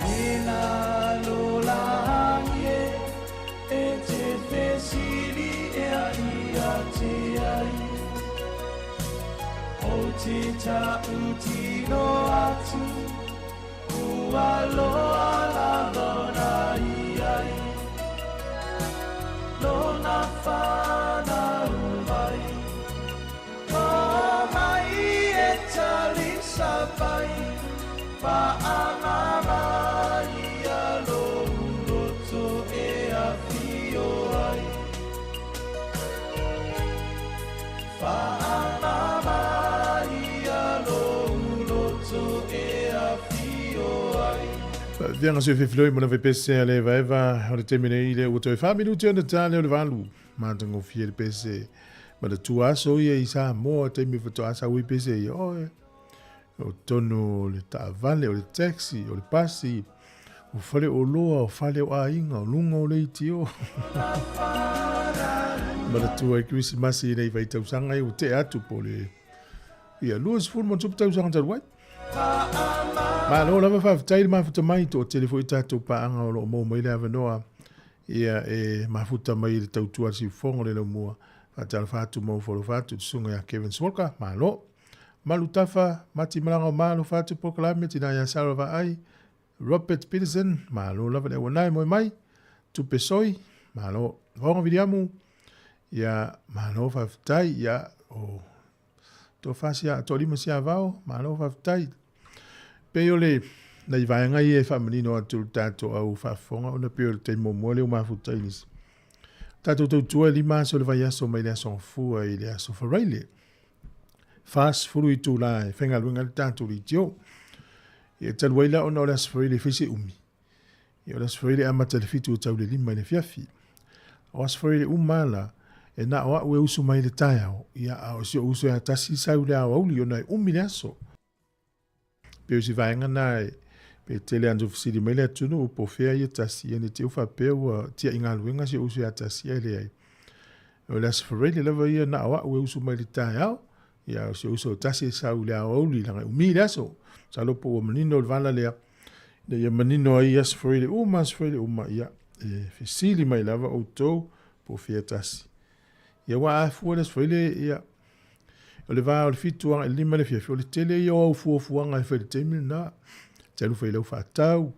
E lalolagi e, e te fesili ea ia te ai. Ou te ta'utino atu, ua loa lava ona i ai. Lona whanau mai, o mai e talisapai, whaamama ia lou loto e awhio ai. Whaamama ia lou loto e awhio ai. Faafiaga se fefiloi mo le pese a le Evaeva o le taimi nei lea ua toe fa minuti ona ta lea o le valu. Matagofie le pese ma le tua aso ia i Samoa taimi faatoa sau ai pese ia oe. O totonu o le taavale, o le taxi, o le pasi, o fale oloa, o fale o aiga, o luga o leitio. Manatua i Kerisimasi i nei vaitausaga ia ua tea atu po o le ia 20 ma tupu tausaga talu ai. Malo lava faafetai le mafuta mai, toatele foi tatou paaga o lo o maua mai le avanoa ia e mafuta mai i le tautua a le siufofoga o le laumua. Faatalofa atu ma ofo alofa atu i le susuga ia Kevin Swalka, malo. Malutafa, Mati Malaga o Malo Fatu Polokalame, Tina ia Sarah Vaai, Robert Peterson, malo lava le auanae moe mai, Tupe Soi, malo. Vaoga Viliamu, ia malo faafetai, ia o Tofa sia, Toalima sia vao, malo faafetai. Pei o le nai vaega ia e faamanino atu i le tatou au faafofoga ona pei o le taimi muamua lea ua mafuta i le tatou tautua e 5 aso o le vaiaso mai le aso Gafua i le aso Faraile. 40 itula e faigaluega ai le tatou leitio. Ia talu ai la ona o le aso Faraile e fai se umi. Ia o le aso Faraile e amata i le 7 e tau i le 5 i le afiafi. O aso Faraile uma la, e na o au e usu mai i le taeao, ia a o si ou uso ia tasi sau i le aoauli ona e umi le aso. Pei o si vaega na e Pe tele lava ona fesili mai le atunuu po o fea ia tasi, ia ne i te i ua faapea ua tiai galuega si ou uso ia Tasi, ae leai. O le Aso Faraile lava ia na o au e usu mai i le taeao, ia a o si ou uso o Tasi e sau i le aoauli leaga e umi le aso. Masalo po ua manino le vala lea, ina ia manino ai Aso Faraile uma, Aso Faraile uma, ia e fesili mai lava outou po o fea Tasi. Ia aua a fua le Aso Faraile, ia o le va o le 7 agai i le 5 i le afiafi, o le tele ia o au fuafuaga e fai i le taimi lena. E te alu fai lau faatau,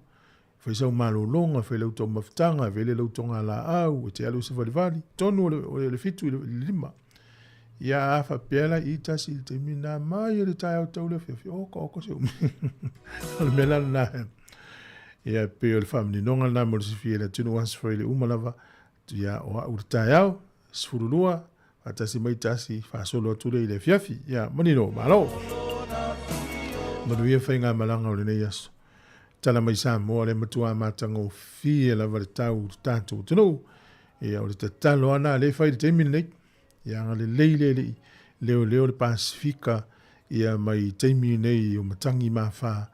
fai sau malologa, fai lau taumafataga, vele lau togalaau, e te alu i savalivali, tonu o le 7 i le 5. Ia a faapea la i tasi i le taimi lena mai le taeao tau le afiafi, oka oka se umi. O le mea la lena. Ia pei o le faamaninoga lena mo le silafia e le atunuu Aso Faraile uma lava. Ia o au le taeao, 12, faatasi mai tasi, faasolo atu lea i le afiafi. Ia manino, malo. Manuia faigamalaga o lenei aso. Tala mai Samoa le matua matagofie lava le tau i le tatou atunuu. Ia o le tatalo lava lena lea e fai i le taimi lenei. Ia agalelei le Alii, leoleo le Pasefika ia mai taimi nei o matagi ma fa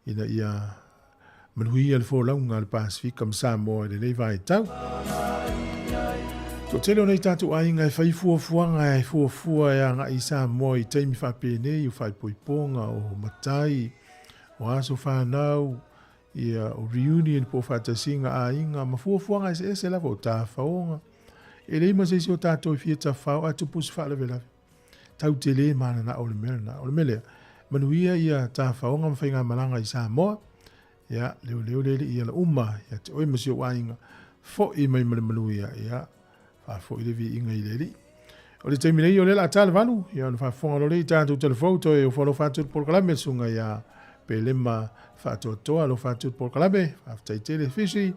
ina ia manuia le folauga a le Pasefika ma Samoa i lenei vaitau. Toatele o nei tatou aiga e fai fuafuaga e fuafua e agai i Samoa i taimi faapenei o faaipoipoga, o matai, o aso fanau, ia o reunion po o faatasiga aiga ma fuafuaga eseese lava o tafaoga. E leai ma se isi o tatou e fia tafao ae tupu se faalavelave. Tau te le mananao le mea lena. O le mea lea, manuia ia tafaoga ma faigamalaga i Samoa. Ia, leoleo le alii ala uma ia te oe ma si ou aiga. Foi mai ma le manuia, ia, faafoi le viiga i le Alii. O le taimi nei o lea o le a ta le 8, ia ona faafofoga loa lea i tatou telefou toe ofo alofa atu le polokalame le susuga ia Pelema Faatoatoa alofa atu le polokalame. Faafetai tele Fisi.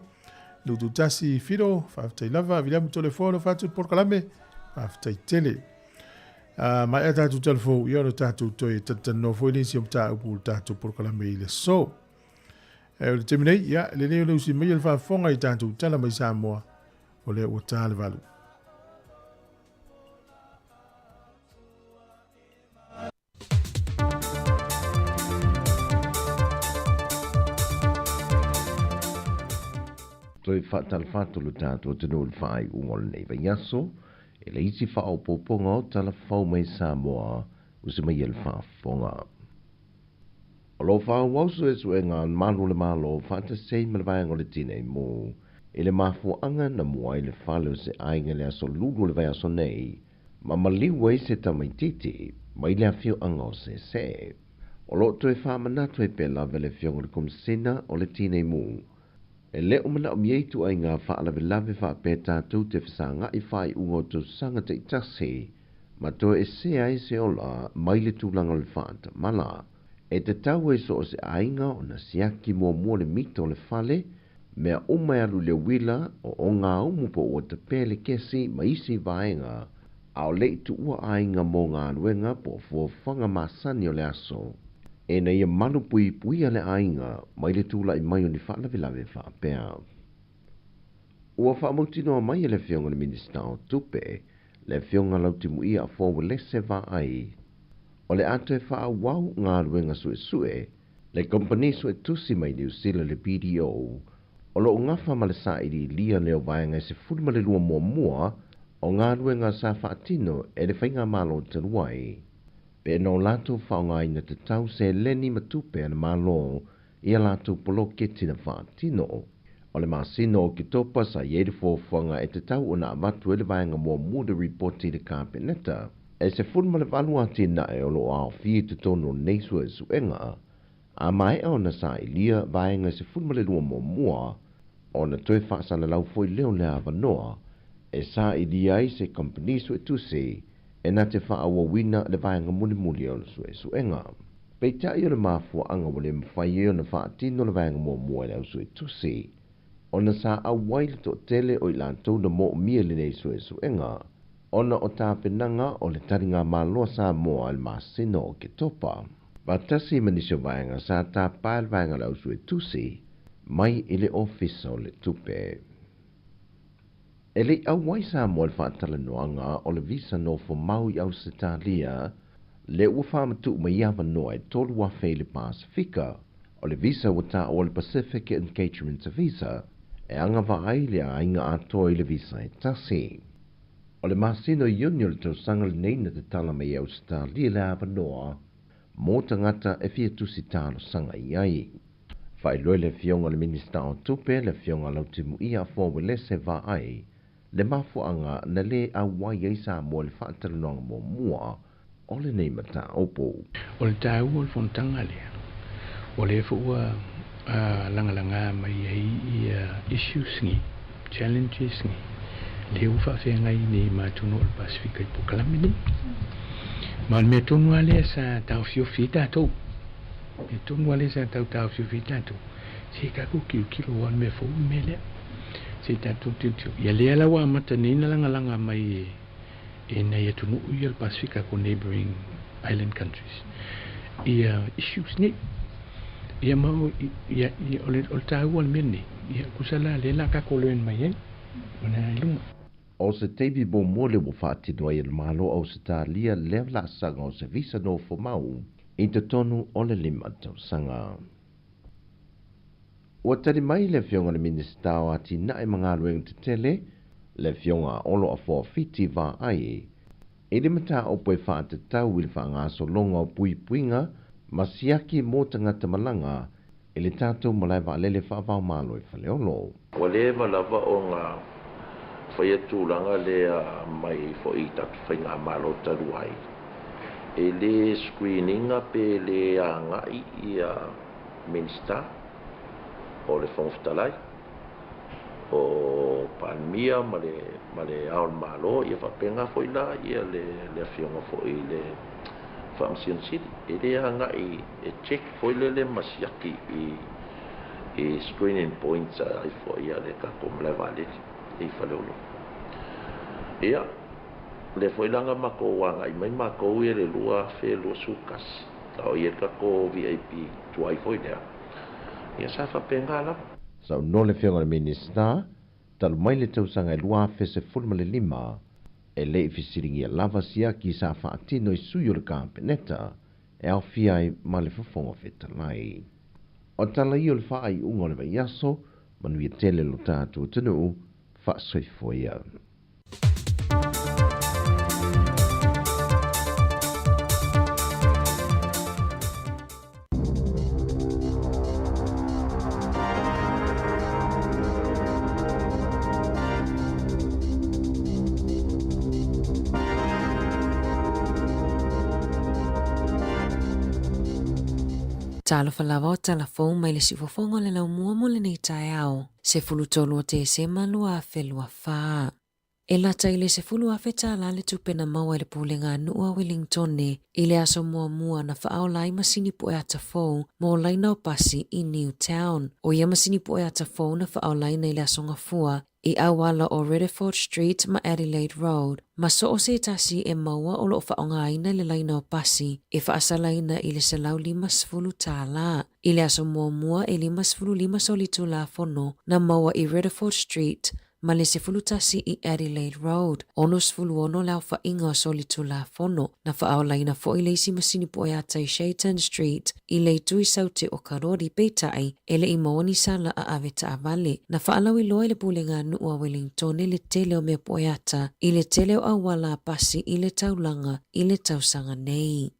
Lututasi Filo, faafetai lava. Viliamu Toleafoa alofa atu le polokalame. Faafetai tele. Maea tatou telefou, ia ona tatou toe talatalanoa foi nisi o mataupu o le tatou polokalame i le aso. O le taimi nei, ia, lelei o le usi mai o le faafofoga i tatou tala mai Samoa, o lea ua ta le 8. Toe faatalofa atu lo tatou atunuu i le faaiuga o lenei vaiaso e le isi faaopoopoga o tala fou mai Samoa usi mai e le faafofoga. O lo o faaauau suesuega a le Malu o le Malo faatasi ai ma le Vaega o le Tinei Mu i le mafuaaga na mua ai le fale o se aiga i le aso Lulu o le vaiaso nei ma maliu ai se tamaitiiti mai le afioaga o Sese. O lo o toe faamanatu ai pea lava le Afioga i le Komesina o le Tinei Mu e le o manaomia ituaiga faalavelave faapea tatou te fesagai faaiuga o tausaga taitasi ma toe esea ai se ola mai le tulaga o le faatamala. E tatau ai so o se aiga ona siaki muamua le mita o le fale, mea uma e alu i le uila, o ogaumu po ua tapea le kesi ma isi vaega, a o le i tuua aiga mo galuega po o fuafuaga masani o le aso, ina ia malupuipuia le aiga mai le tulai mai o ni faalavelave faapea. Ua faamautinoa mai e le Afioga i le Minisita o Tupe, le Afioga Lautimuia Afoa Uelese Vaai, o le a toe faaauau galuega suesue le kamupani suetusi mai Niu Sila le BDO, o lo o gafa ma le sailiilia lea o vaega e 12 muamua o galuega sa faatino e le faigamalo talu ai, pe na o latou faaaogaina tatau seleni ma tupe a le Malo i a latou poloketi na faatino. O le masina o Oketopa sa i ai le fuafuaga e tatau ona avatu ai le vaega muamua o le ripoti i le Kapeneta. E 18 atinae o lo o aofia i totonu o nei suesuega, a maea ona sailia vaega e 12 muamua, ona toe faasalalau foi lea o le avanoa e sailia ai se kamupani suetusi e na te faaauauina le vaega mulimuli o le suesuega. Peitai o le mafuaaga ua le mafai ai ona faatino le vaega muamua e le ausuetusi, ona sa auai le toatele o i latou na moomia i lenei suesuega, ona o tapenaga o le taligamalo a Samoa i le masina o Oketopa. Faatasi ma nisi o vaega sa tapa e le vaega o le ausuetusi mai i le Ofisa o le Tupe. E le i auai Samoa i le faatalanoaga o le visa nofo mau i Ausetalia, lea ua faamatuu mai avanoa e 3,000 i le Pasefika. O le visa ua taua o le Pacific Engagement Visa, e agavaa ai le aiga atoa i le visa e tasi. O le masina o Iuni o le tausaga lenei na tatala mai e Ausetalia le avanoa mo tagata e fia tusi talosaga i ai. Faailoa e le Afioga i le Minisita o Tupe, le Afioga Lautimuia Afoa Uelese Vaai, le mafuaaga na le auai ai Samoa i le faatalanoaga muamua o lenei mataupu. O le taua o le fonotaga lea, o lea foi ua lagalaga mai ai ia issues nei, challenges nei, lea ua faafeagai nei ma atunuu o le Pasefika i polokalame nei. Ma o le mea tonu lava lea sa taofiofi ai tatou, mea tonu lava lea sa tau taofiofi ai tatou, se i tatou tilotilo aua o le mea fou le mea lea. Se i tatou tilotilo. Ia lea la ua amata nei ona lagalaga mai e nai atunuu ia o le Pasefika ko neighbouring island countries ia issues nei. Ia ma o, ia, ia, o le, o le taua o le mea lenei, ia tusa la lea la tatou learn mai ai ona i luga. O se taimi muamua lea ua faatino ai e le Malo o Ausetalia lea laasaga o se visa nofomau i totonu o le 5 tausaga. Ua tali mai le Afioga i le Minisita o Atinae ma Galuega Tetele, le Afioga Olo Afoa Fiti Vaai, i le mataupu e faatatau i le faagasologa o puipuiga ma siaki mo tagata malaga i le tatou malae vaalele faava-o-Malo i Faleolo. Ua leva lava ona faia tulaga lea mai foi i tatou faigamalo talu ai, e le screen ina pe le agai ia Minisita o le Fofoga Fetalai, o Palemia ma le ma le Ao o le Malo, ia faapena foi la ia le le Afioga foi i le Faamasino Sili. E le agai e check foi lele ma siaki i i screening points ai foi a le tatou malae vaalele i Faleolo. Ia, lea foi la na matou agai mai matou ia i le 2021, a o i ai le tatou VIP tuai foi lea, ia sa faapena lava. Saunoa le Afioga i le Minisita, talu mai le tausaga e 2015, e le i fesiligia lava siaki sa faatino i sui o le Kapeneta e aofia ai ma le Fofoga Fetalai. O tala ia o le faaiuga o le vaiaso, manuia tele lo tatou atunuu, faasoifua ia. Talofa lava o tala fou mai le siufofoga o le laumua mo lenei taeao, 13 o Tesema 2024. E lata i le $10,000 tālā le tupe na maua e le Pulega a Nuu a Wellingtone i le aso muamua na faaola ai masini puʻe ata fou mo laina o pasi i Newtown. ʻO ia masini puʻe ata fou na faaolaina i le aso Gafua i auala o Riddiford Street ma Adelaide Road ma so o se tasi e maua o lo o faaaogaina le laina o pasi e faasalaina i le $150 tālā. I le aso muamua e 55 solitulafono na maua i Riddiford Street ma le 11 i Adelaide Road, 66 le aofaiga o solitulafono. Na faaolaina foi le isi masini puʻe ata i Shaitan Street i le itu i Saute o Karori, peitai, e le i maua ni sala a ave taavale. Na faalauiloa e le Pulega a Nuu a Wellingtone le tele o mea puʻe ata i le tele o auala a pasi i le taulaga i le tausaga nei.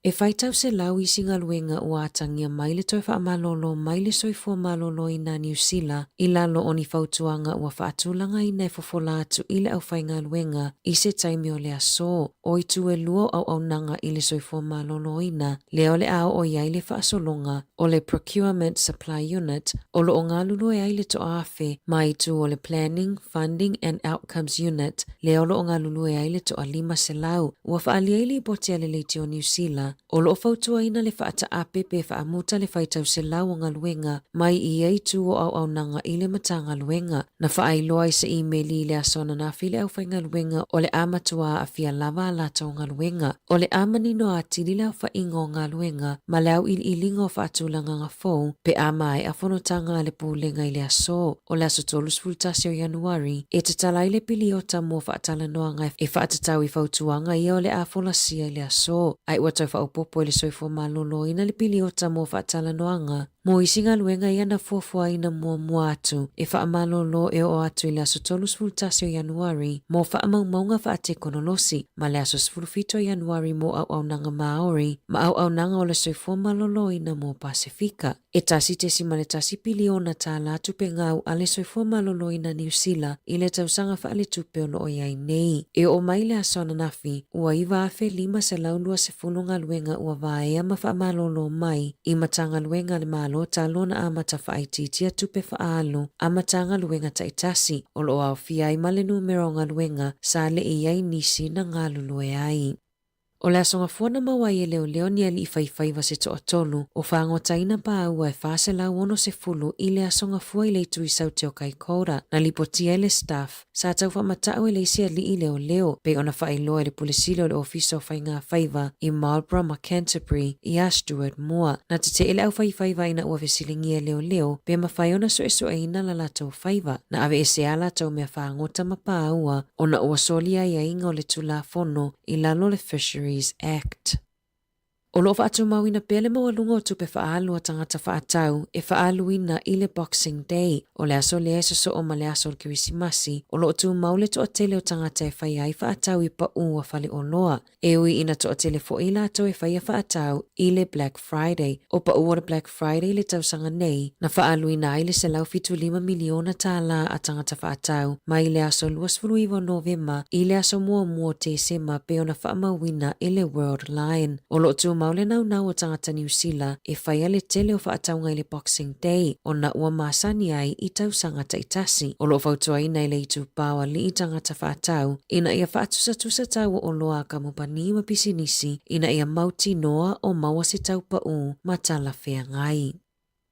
E faitau selau isi galuega ua atagia mai le toe faamalolo mai le soifua maloloina a Niu Sila i lalo o ni fautuaga ua faatulagaina e fofola atu i le aufaigaluega i se taimi o le aso. O itu e lua o auaunaga i le soifua maloloina lea o le a oo i ai le faasologa o le Procurement Supply Unit o lo o galulue ai le toaafe ma itu o le Planning, Funding and Outcomes Unit lea o lo o galulue ai le toa 500. Ua faaalia i lipoti a le Leitio Niu Sila, o lo o fautuaina le faataape pe faamuta le faitau selau o galuega mai i ia itu o auaunaga i le Matagaluega. Na faailoa i se imeli i le aso ananafi le aufaigaluega o le a matua aafia lava a latou galuega. O le a manino atili le aofaiga o galuega ma le auiliiliga o faatulagaga fou pe a maea fonotaga a le Pulega i le aso o le aso 31 o Ianuari e tatala ai le piliota mo faatalanoaga e faatatau i fautuaga ia o le a folasia i le aso, ae ua tau faaopoopo. faaopoopo i le soifua maloloina le piliota mo faatalanoaga mo isi galuega ia na fuafuaina muamua atu e faamalolo e oo atu i le aso 31 o Ianuari mo faamaumauga faatekonolosi ma le aso 17 o Ianuari mo auaunaga Māori ma auaunaga o le soifua maloloina mo Pasefika. E $1.1 piliona tālā tupe gau a le Soifua Maloloina Niu Sila i le tausaga faaletupe o lo o i ai nei. E oo mai le aso ananafi, ua 9,520 galuega ua vaea ma faamalolo mai i Matagaluega a le Malo talu ona amata faaitiitia tupe faaalu a Matagaluega taitasi, o lo o aofia ai ma le numera o galuega sa le i i ai nisi na galulue ai. O le Aso Gafua na maua ai e leoleo ni alii faifaiva se toatolu o fagotaina pāua e 460 i le Aso Gafua i le itu i Saute o Kaikoura, na lipotia e le Staff, sa tau faamatau e le isi alii leoleo, pei ona faailoa e le Pule Sili o le Ofisa o Faiga Faiva i Marlborough ma Canterbury iā Stuart Moore. Na tetee le aufaifaiva ina ua fesiligia e leoleo pe mafai ona suesueina la latou faiva. Na aveese a latou mea fagota ma pāua ona ua soli aiaiga o le Tulafono i lalo o le Fisheries Act. O lo o faatumauina pea le maualuga o tupe faaalu a tagata faatau e faaaluina i le Boxing Day, o le aso lea e sosoo ma le aso o le Kerisimasi, o lo o tumau le toatele o tagata e faia ai faatau i paū a faleoloa. E ui ina toatele foi i latou e faia faatau i le Black Friday, o paū o le Black Friday i le tausaga nei, na faaaluina ai le $175 miliona tālā a tagata faatau mai le aso 29 o Novema i le aso muamua o Tesema pei ona faamauina e le Worldline. O lo o tumau le naunau o tagata Niu Sila e faia le tele o faatauga i le Boxing Day ona ua masani ai i tausaga taitasi. O lo o fautuaina e le itupa o alii tagata faatau ina ia faatusatusa tau o oloa a kamupani ma pisinisi ina ia mautinoa o maua se tau paʻū ma talafeagai.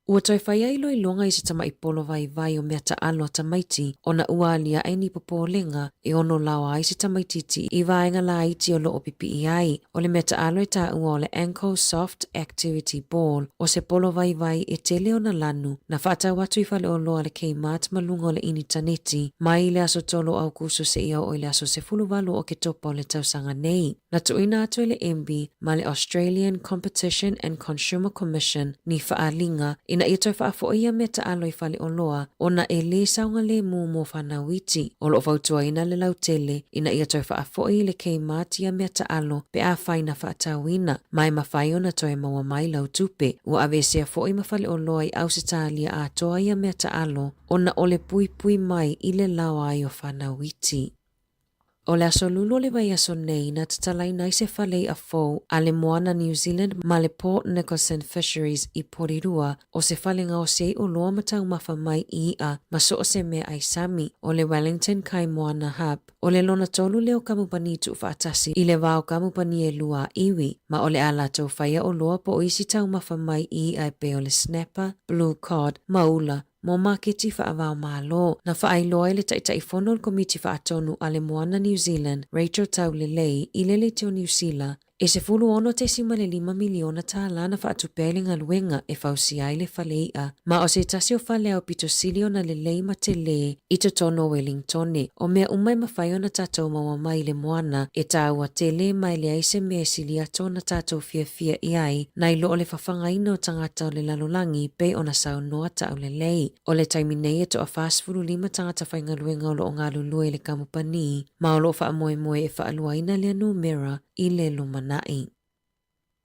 Ua toe fai ai iloiloga i se tamaʻi polo vaivai o mea taʻalo a tamaiti ona ua aliaʻe ni popolega e ono laoa ai se tamaititi i vaega laiti o lo o pipiʻi ai. O le mea taʻalo e taua o le Ankle Soft Activity Ball o se polo vaivai e tele ona lanu na faatau atu i faleoloa a le Kmart ma luga o le initaneti mai le aso 3 o Aukuso seia oo i le aso 18 o Oketopa o le tausaga nei. Na tuuina atu e le MB ma le Australian Competition and Consumer Commission ni faaaliga ina ia toe faafoʻi ia mea taʻalo i faleoloa ona e lē saogalēmū mo whanau iti. O lo o fautuaina le lautele ina ia toe faafoʻi i le Kmart ia mea taʻalo pe afai na faatauina, ma e mafai ona toe maua mai lau tupe. Ua aveesea foʻi ma faleoloa i Ausetalia atoa ia mea taʻalo ona o le puipui mai i le laoa ai o whanau iti. O le aso Lulu o le vaiaso nei na tatalaina ai se fale iʻa fou a le Moana New Zealand ma le Port Nicholson Fisheries i Porirua, o se fale gaosi ai oloa ma taumafa mai i iʻa ma so o se mea ʻai sami, o le Wellington Kai Moana Hub. O le lona tolu lea o kamupani tuufaatasi i le va o kamupani e lua a iwi, ma o le a latou faia oloa po o isi taumafa mai i iʻa e pei o le snapper, blue cod, ma ula, mo maketi faava-o-Malo. Na faailoa ai le Taitaifono o le Komiti Faatonu a le Moana New Zealand, Rachel Taulelei, i le Leitio Niu Sila, e $16.5 miliona tālā na faatupe ai le galuega e fausia ai le fale iʻa, ma o se tasi o fale aupito sili ona lelei ma telē i totonu o Welingtone. O mea uma e mafai ona tatou maua mai i le moana, e tāua tele ma e leai se mea e sili atu ona tatou fiafia i ai, nai lo o le fafagaina o tagata o le lalolagi pei ona saunoa taulelei. O le taimi nei e toa 45 tagata faigaluega o lo o galulue i le kamupani, ma o lo o faamoemoe e faaluaina lea numera i le lumanai.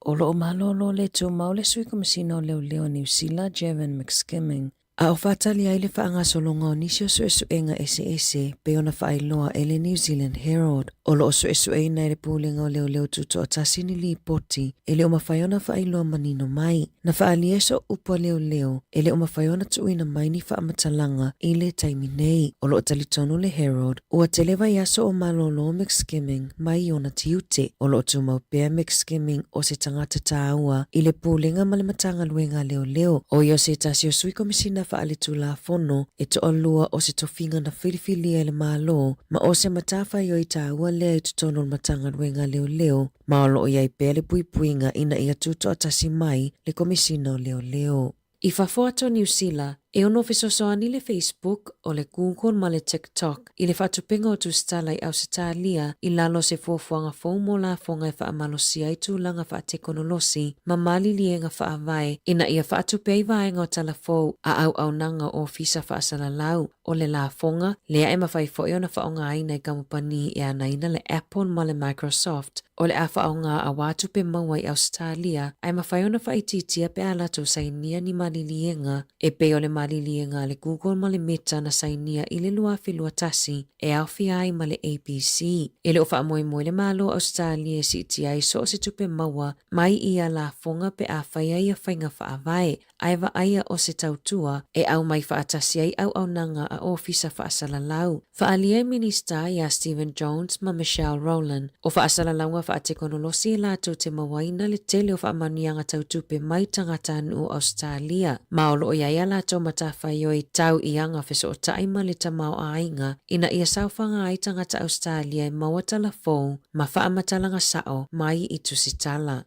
O lo o malōlō le tumau le Sui Komesina o Leoleo Niu Sila, Jevan McSkimming, a o faatali ai le faagasologa o nisi o suesuega eseese pei ona faailoa e le New Zealand Herald. O lo o suesueina e le Pulega o Leoleo Tutoatasi ni lipoti e le o mafai ona faailoa manino mai. Na faaalia e sooupu a leoleo e le o mafai ona tuuina mai ni faamatalaga i le taimi nei. O lo o talitonu le Herald ua tele vaiaso o malōlō McSkimming mai i ona tiute. O lo o tumau pea McSkimming o se tagata tāua i le Pulega ma le Matagaluega a Leoleo, ʻo ia o se tasi o Sui Komisina Faaletulafono e toalua o se tofiga na filifilia e le Malo ma o se matafaioi tāua lea i totonu o le Matagaluega a Leoleo, ma o lo o i ai pea le puipuiga ina ia tutoatasi mai le Komisina o Leoleo. I fafo atu o Niu Sila, E ono fesoasoani le Facebook, o le Google ma le TikTok i le faatupenga o tusitala i Ausetalia i lalo o se fuafuaga fou mo lafoga e faamalosia ai tulaga faatekonolosi ma maliliega faavae ina ia faatupe ai vaega o tala fou a auaunaga o ofisa faasalalau o le lafoga lea e mafai foi ona faaaogaina e kamupani e anaina le Apple ma le Microsoft o le a faaaoga aua tupe maua i Ausetalia ae mafai ona faaitiitia pe a latou sainia ni maliliega e pei o le maliliega a le Google ma le Meta na sainia i le 2021 e aofia ai ma le ABC. E le o faamoemoe le Malo o Ausetalia e siitia ai so o se tupe maua mai i ia lafoga pe a fai ai ia faiga faavae ae vaaia o se tautua e aumai faatasi ai auaunaga a ofisa faasalalau. Faaalia e Minista iā Stephen Jones ma Michelle Rowland, o faasalalauga faatekonolosi e latou te mauaina le tele o faamanuiaga tau tupe mai tagatanuu o Ausetalia, ma o lo o i ai a latou matafaioi tau i aga fesootai ma le tamaoaiga ina ia saofaga ai tagata Ausetalia e maua tala fou ma faamatalaga sao mai i tusitala.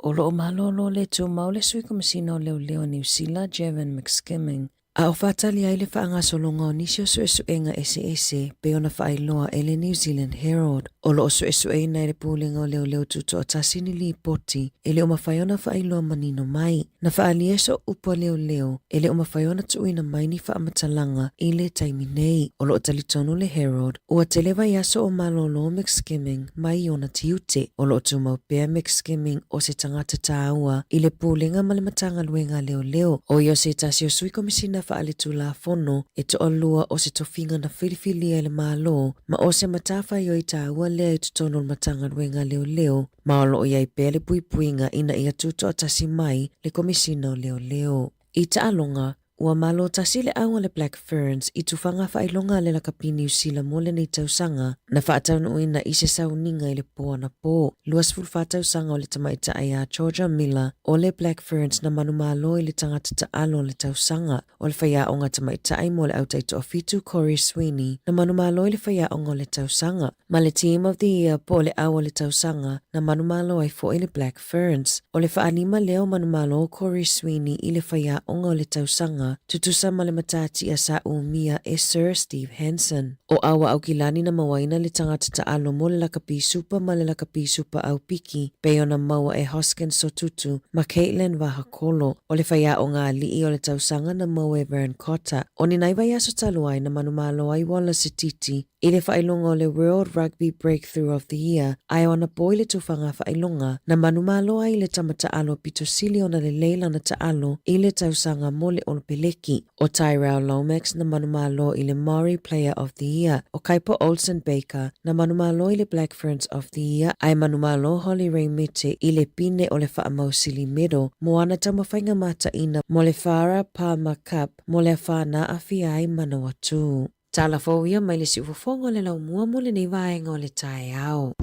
O lo o malōlō le tumau le Sui Komesina o Leoleo o Niu Sila, Jevan McSkimming, a o faatali ai le faagasologa o nisi o suesuega eseese pei ona faailoa e le New Zealand Herald. O lo o suesueina e le Pulega o Leoleo Tutoatasi ni lipoti e le o mafai ona faailoa manino mai. Na faaalia e sooupu a leoleo e le o mafai ona tuuina mai ni faamatalaga i le taimi nei. O lo o talitonu le Herald ua tele vaiaso o malōlō McSkimming mai i ona tiute. O lo o tumau pea McSkimming o se tagata tāua i le Pulega ma le Matagaluega a Leoleo, ʻo ia o se tasi o Sui Komisina Faaletulafono e toalua o se tofiga na filifilia e le Malo ma o se matafaioi tāua lea i totonu o le Matagaluega a Leoleo ma o lo o i ai pea le puipuiga ina ia tutoatasi mai le Komisina o Leoleo. I taaloga, ua malo tasi le au a le Black Ferns i tufaga faailoga a le lakapi Niu Sila mo lenei tausaga, na faataunuuina i se sauniga i le po anapō. 24 tausaga o le tamaitai a Georgia Miller o le Black Ferns na manumalo i le tagata taalo o le tausaga. O le faiaoga tamaitai mo le au taitoafitu Corey Sweeney na manumalo i le faiaoga o le tausaga. Ma le Team of the Year po o le au o le tausaga na manumalo ai foi le Black Ferns. O le faalima lea o manumalo o Corey Sweeney i le faiaoga o le tausaga, tutusa ma le matatia sa umia e Sir Steve Hansen. O Aua Aukilani na mauaina le tagata taalo mo le lakapi supa ma le lakapi supa aupiki pei ona maua e Hoskins Sotutu ma Kaitlyn Vahakolo. O le faiaoga alii o le tausaga na maua e Vern Cotter. O ni nai vaiaso talu ai na manumalo ai Wallace Sititi I le faailoga o le World Rugby Breakthrough of the Year, ae o ana po i le tufaga faailoga, na manumalo ai le tama taalo pito sili ona lelei lana taalo i le tausaga mo le Olopeleki. ʻO Tyrell Lomax na manumalo i le Maori Player of the Year, ʻo Kaipo Olsen-Baker na manumalo i le Black Ferns of the Year, ae manumalo Holly Ray Mete i le pine o le Faamausili Medal mo ana taumafaiga mataina mo le Farah Palmer Cup mo le afa na aafia ai Manawatū. Tala fou ia mai le siufofoga o le laumua mo lenei vaega o le taeao.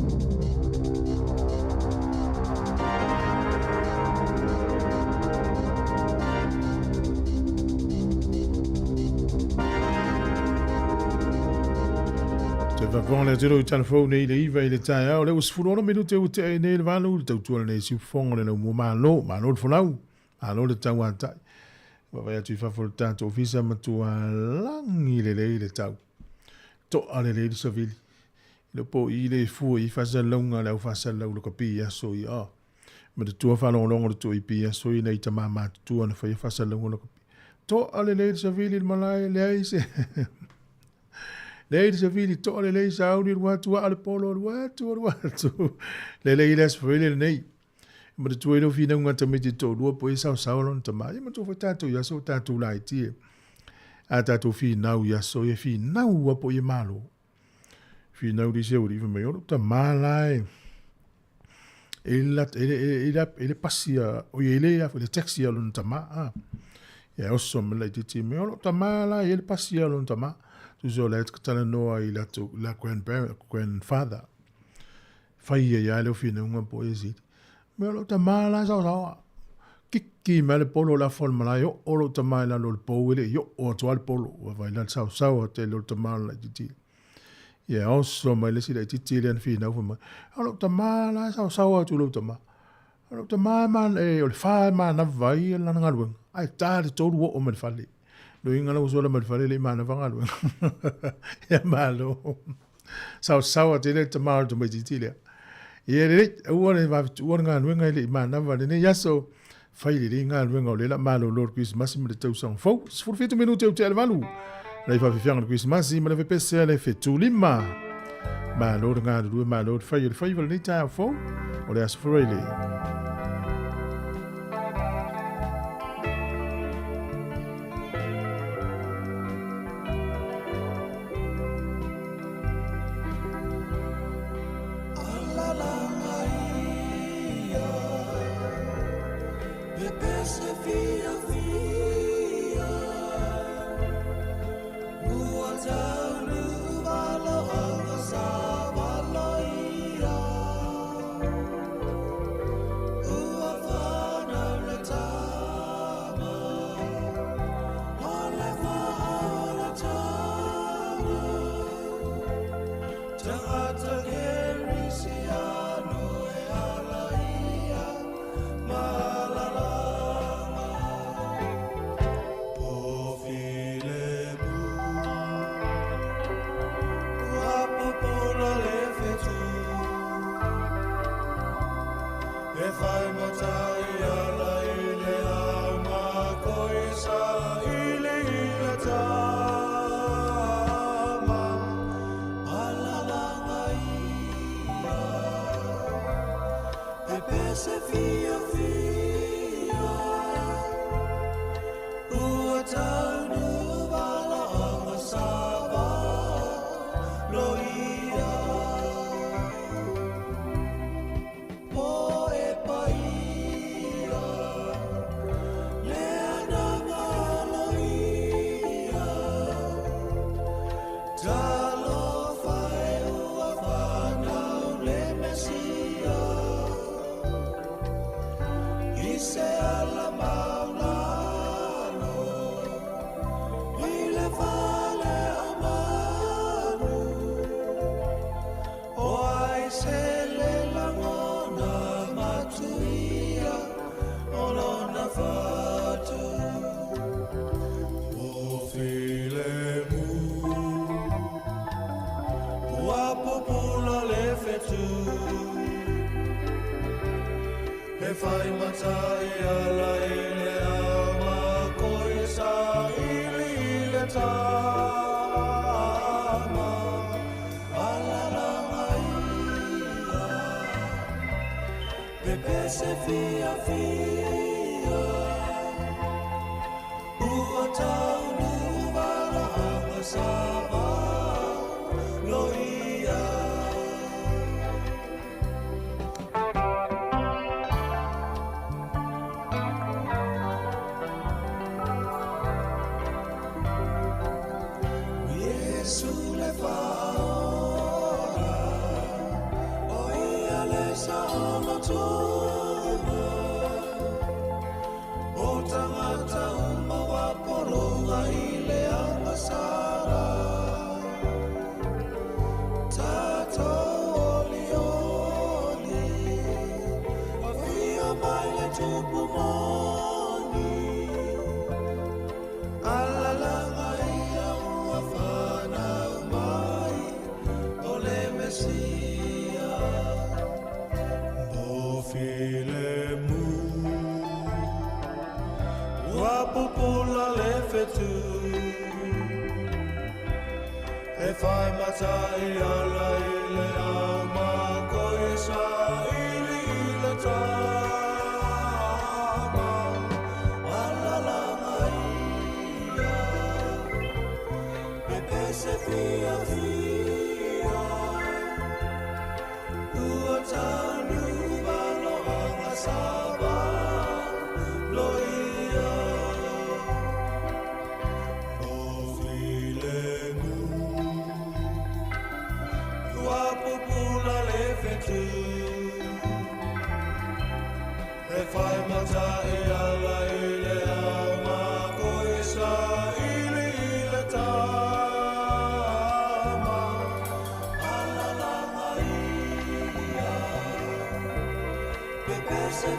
Te whakawanga le tiro i tala fou nei le iva i le taeao. Le ua 16 minute ua tea i nei le valu, le tautua lenei siufofoga o le laumua malo, malo le folau. Malo le tauatai. Vaavaai atu i fafo o le tatou ofisa, matua lagi lelei le tau. To'a lelei le savili. I le po i le fua i faasalalauga a le au faasalalau lakapi i aso ia. Oh. Manatua faalogologo le tuai pi aso ia nei tama matutua na faia faasalalauga lakapi. To'a lelei le savili le malae, leai se... leai le savili, to'a lelei sauni alu atu, aa le polo alu atu, alu atu. Lelei le aso faile lenei. E manatua ai lou finauga a tamaiti toalua po e saosaoa lona tama. Ia manatua foi tatou i aso o tatou laiti e. A tatou finau i aso ia finau a po ia malo. Finau li se uri mai o tama la e. E la e le e le e le pasia o ia le le taxi a lona tama a. Ia oso me lai titi me o tama la e le pasia lona tama. Tu so la talanoa i la tu la grandparent grandfather. Fai ia ia le finauga po e sili. Me o lou tama la saosaoa. Kiki mai le polo la fo le malae o o lou tama i lalo o le pou e le i oo atu a le polo. Ua vai la le saosaoa tele o le tama o le laitiiti. Ia oso mai le isi laitiiti lea na finau fai mai. O lou tama la e saosaoa atu i lou tama. O lou tama e man, e, o le fa e manava ai lana galuega. Ae ta le tolu oo mai le fale. Loiga la ua sola ma le fale e le i manava galuega. Ia malo. Saosaoa tele le tama o le tamaitiiti lea. Ia lelei, aua le vave tuua le galuega e le i manava lenei aso. Fai lelei galuega o lea la malolo le Kerisimasi ma le tausaga fou. 17 minute ua tea le valu. Nai faafiafiaga o le Kerisimasi ma le fepese a le Fetulima. Malo le galulue, malo le fai o le faiva lenei taeao fou o le Aso Faraile.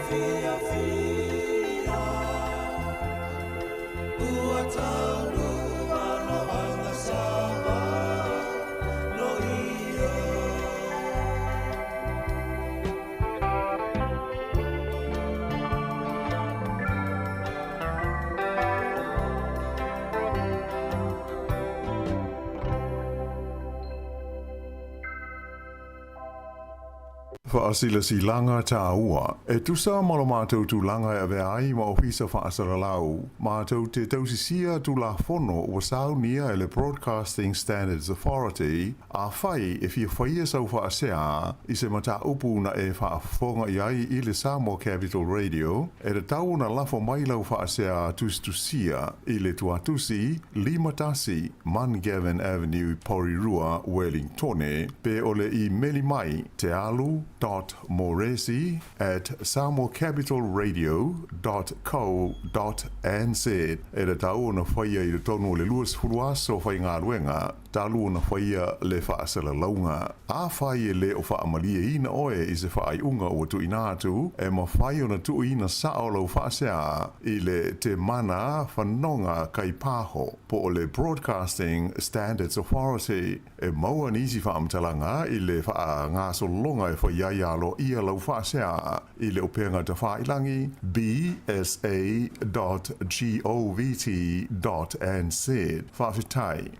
Fia fia, ua tau Faasilasilaga tāua. E tusa ma lo matou tulaga e avea ai ma Ofisa Faasalalau, matou te tausisia Tulafono ua saunia e le Broadcasting Standards Authority, afai e fia faia sau faasea i se mataupu na e faafofoga i ai i le Samoa Capital Radio, e tatau ona lafo mai lau faasea tusitusia i le tuatusi 51 Mungavin Avenue, Porirua, Wellingtone, pe o le imeli mai tealu dot moresi at samoacapitalradio dot co dot nz. E tatau ona faia i totonu o le 20 aso faigaluega talu ona faia le faasalalauga. Afai e le o faamalieina oe i se faaiuga ua tuuina atu, e mafai ona tuuina sao lau faasea i le Temana Fanoga Kaipaho po o le Broadcasting Standards Authority. E maua nisi faamatalaga i le faagasologa e fai ai aloaia lau faasea i le upega tafailagi bsa dot govt dot nz. Faafetai.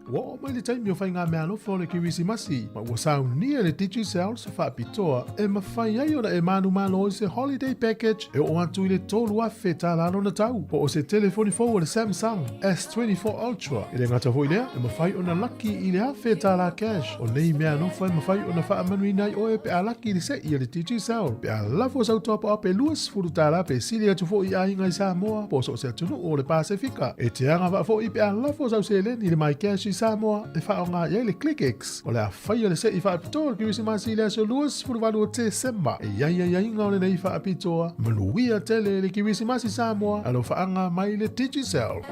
Ua oo mai le taimi o faigameaalofa o le Kerisimasi, ma ua saunia e le Digicel se faapitoa e mafai ai ona e manumalo i se holiday package e oo atu i le $3,000 lona tau, po o se telefoni fou o le Samsung S24 Ultra. E le gata foi i lea, e mafai ona laki i le $1,000 cash. O nei meaalofa e mafai ona faamanuina ai oe pe a laki i le se'i a le Digicel, pe a lafo sau top-up e $20 pe sili atu foi i aiga i Samoa po o so o se atunuu o le Pasefika. E te agavaa foi pe a lafo sau seleni i le MyCash i Samoa e faaaoga i ai le ClickX. O le a faia le se'i faapitoa o le Kerisimasi i le aso 28 o Tesema. E i ai aiaiga o lenei faapitoa. Manuia tele le Kerisimasi Samoa, alofaaga mai le Digicel.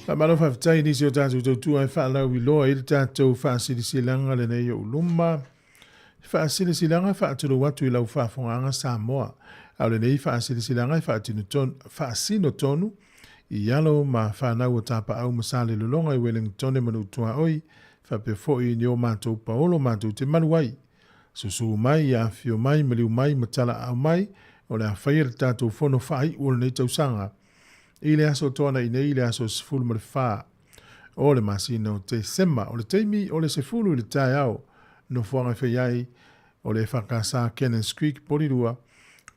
Faamalo faafetai i nisi o tatou tautua e faalauiloa i le tatou faasilasilaga lenei o luma. Faasilasilaga faatulou atu i lau faafogaaga Samoa. A o lenei faasilasilaga e faasino tonu i alo ma fanau o Tapaau ma Salelologa i Welingtone ma Nuutuaoi, faapea foi ni o matou paolo matou te malu ai. Susu mai, afifio mai, maliu mai ma talaaao mai, o le a faia le tatou fono faaiu o lenei tausaga. I le aso Toanai nei i le aso 14 o le masina o Tesema, o le taimi o le 10 i le taeao, nofoaga e fai ai o le EFKS Cannons Creek, Porirua,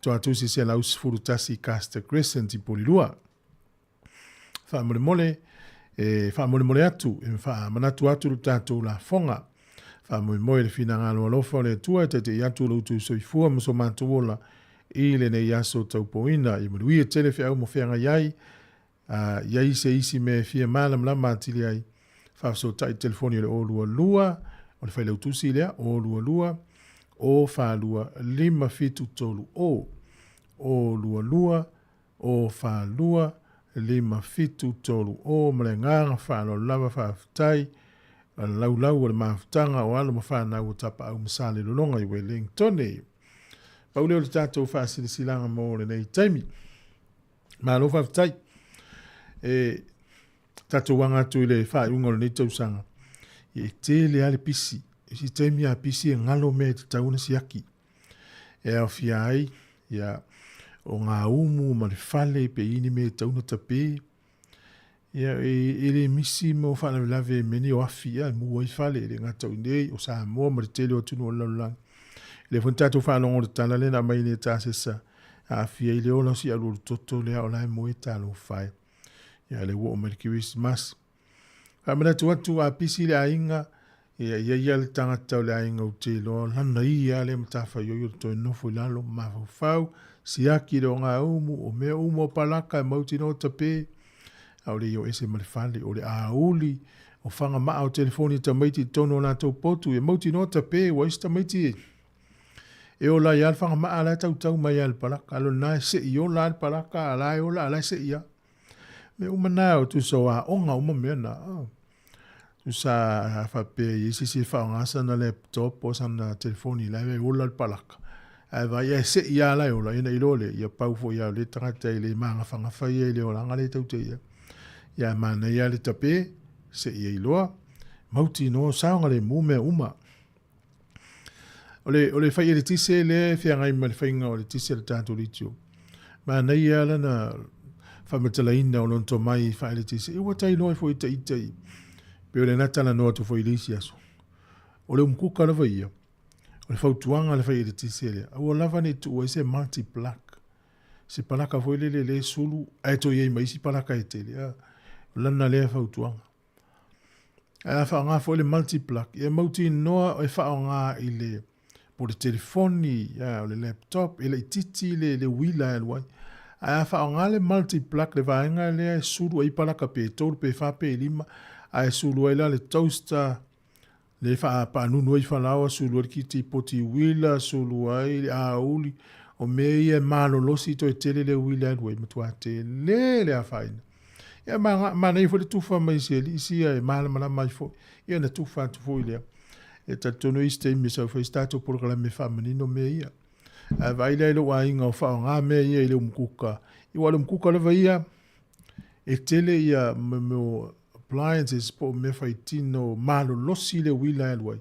Toatusi 111 Custer Crescent i Porirua. Faamolemole, e faamolemole atu, e faamanatu atu le tatou lafoga. Faamoemoe le finagalo alofa o le Atua e taita'i atu lo outou soifua ma so matou ola i lenei aso taupoina. Ia manuia tele feau ma feagai ai, a i ai se isi mea e fia malamalama atili ai, faafesootai i le telefoni o le 022, o le failautusi lea, 022 042 573 0, 022 042 573 0. Ma le agaga faaaloalo lava faafetai o le laulau o le mafutaga o alo ma fanau o Tapaau ma Salelologa i Wellingtone. Pau lea o le tatou faasilasilaga mo lenei taimi. Malo faafetai. E tatou aga atu i le faaiuga o lenei tausaga. E tele lava le pisi. I se taimi a pisi e galo mea e tatau ona siaki. E aofia ai ia, o ngā umu ma le fale pe i ni mea e tatau ona tape. Ia, e le misi mo faalavelave e mea nei o afi ia, e mu ai fale, e le gata o i inei, o Samoa ma le tele o atunuu o le lalolagi. O lea foi na tatou faalogo i le tala lea na aumai nei e Tasesa, aafia ai le ola o si alualu toto lea o la e moe talofa e. Ia, lea ua oo mai le Kerisimasi. Faamanatu atu a pisi le aiga, ia i ai lava le tagata o le aiga ou te iloa, o lana ia lea matafaioi o le toe nofo i lalo ma mafaufau, siaki le ogaumu, o mea uma o palaka e mautinoa tape, a o le i o ese ma le fale, o le auli, o fagamaa o telefoni a tamaiti i totonu o latou potu, e mautinoa tape, ua ai se tamaiti e e ola ai lava le fagamaa la e tautau mai lava i le palaka. A o lena e sei ola lava le palaka, a la e ola, a la e sei lava. Mea uma na o tusa o aoga uma mea na. Oh. Tusa a faapea i ai se isi e faaaoga sana laptop po o sana telefoni la e ola le palaka. Ae vaai ae sei lava la e ola, ina iloa lea, ia pau foi lava o le tagata e le magafagafa ia i le olaga lea e tau te ia. Ia manaia le tape, sei ai loa, mautinoa saogalemu mea uma. O le, o le fai eletise lea e feagai ma le faiga o le tisi a le tatou litio. Manaia lana faamatalaina o lona tomai faaeletise. E ua tailoa ai foi ita i. Pei o lena talanoa atu foi i le isi aso. O le umukuka lava ia. O le fautuaga a le fai eletise lea, aua lava ne i tuua ai se multi plug, se palaka foi lele lea e sulu ae toe i ai ma isi palaka e tele. A, o lana lea fautuaga. Ae a faaaoga foi le multi plug, ia mautinoa e faaaoga i le po o le telefoni, a, o le laptop, e laitiiti le, le uila e alu ai. Ae a faaaoga le multi plug, le vaega lea e sulu ai palaka pe 3 pe 4 pe 5, ae sulu ai la le toaster, le faapaanunu ai falaoa, sulu ai le kiti poti uila, sulu ai le aouli, o mea ia e malolosi toe tele le uila e alu ai, matua tele le afaina. Ia manaia foi le tufa mai se alii sia e malamalama ai foi, ia ona tufa atu foi lea. E talitonu i isi taimi e sau fai se tatou polokalame e faamanino mea ia. Ae vaai la i lou aiga o faaaoga mea ia i le umukuka, aua o le umukuka lava ia, e tele ia mea appliances po o mea faitino malolosi le uila e alu ai.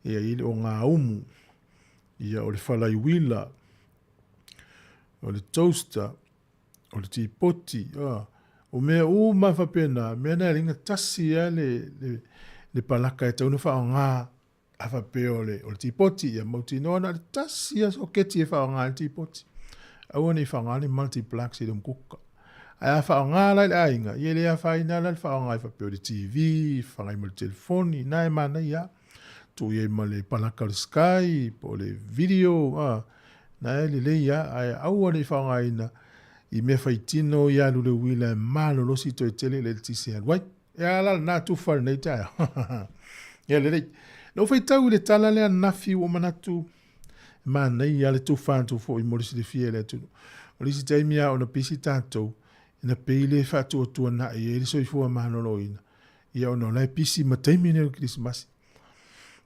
Ia i le ogaumu, ia o le falaiuila, o le toaster, o le tipoti, o mea uma faapena, mea na e ala ai ona tasi lava le, le, le palaka e tatau ona faaaoga a faapea o le, o le tipoti, ia mautinoa na o le tasi lava soketi e faaaoga ai le tipoti. Aua ne i faaaoga ni multiplex i le umukuka. Ae a faaaoga la i le aiga, ia e le afaina la le faaaoga ai faapea o le TV, faaaoga ai ma le telefoni, na e manaia lava. Tuu i ai ma le palaka o le Sky, po o le video, a, na e lelei lava, ae aua ne i faaaogaina i mea faitino ia alu le uila e malolosi toe tele le eletise e alu ai. E a la lena tufa i lenei taeao. Ia lelei. Na ou faitau i le tala lea ananafi ua ou manatu e manaia le tufa atu foi mo le silafia e le atunuu. O le isi taimi lava ona pisi tatou, na pei le faatuatuanai ai le soifua maloloina, ia ona o la e pisi ma taimi nei o le Kerisimasi.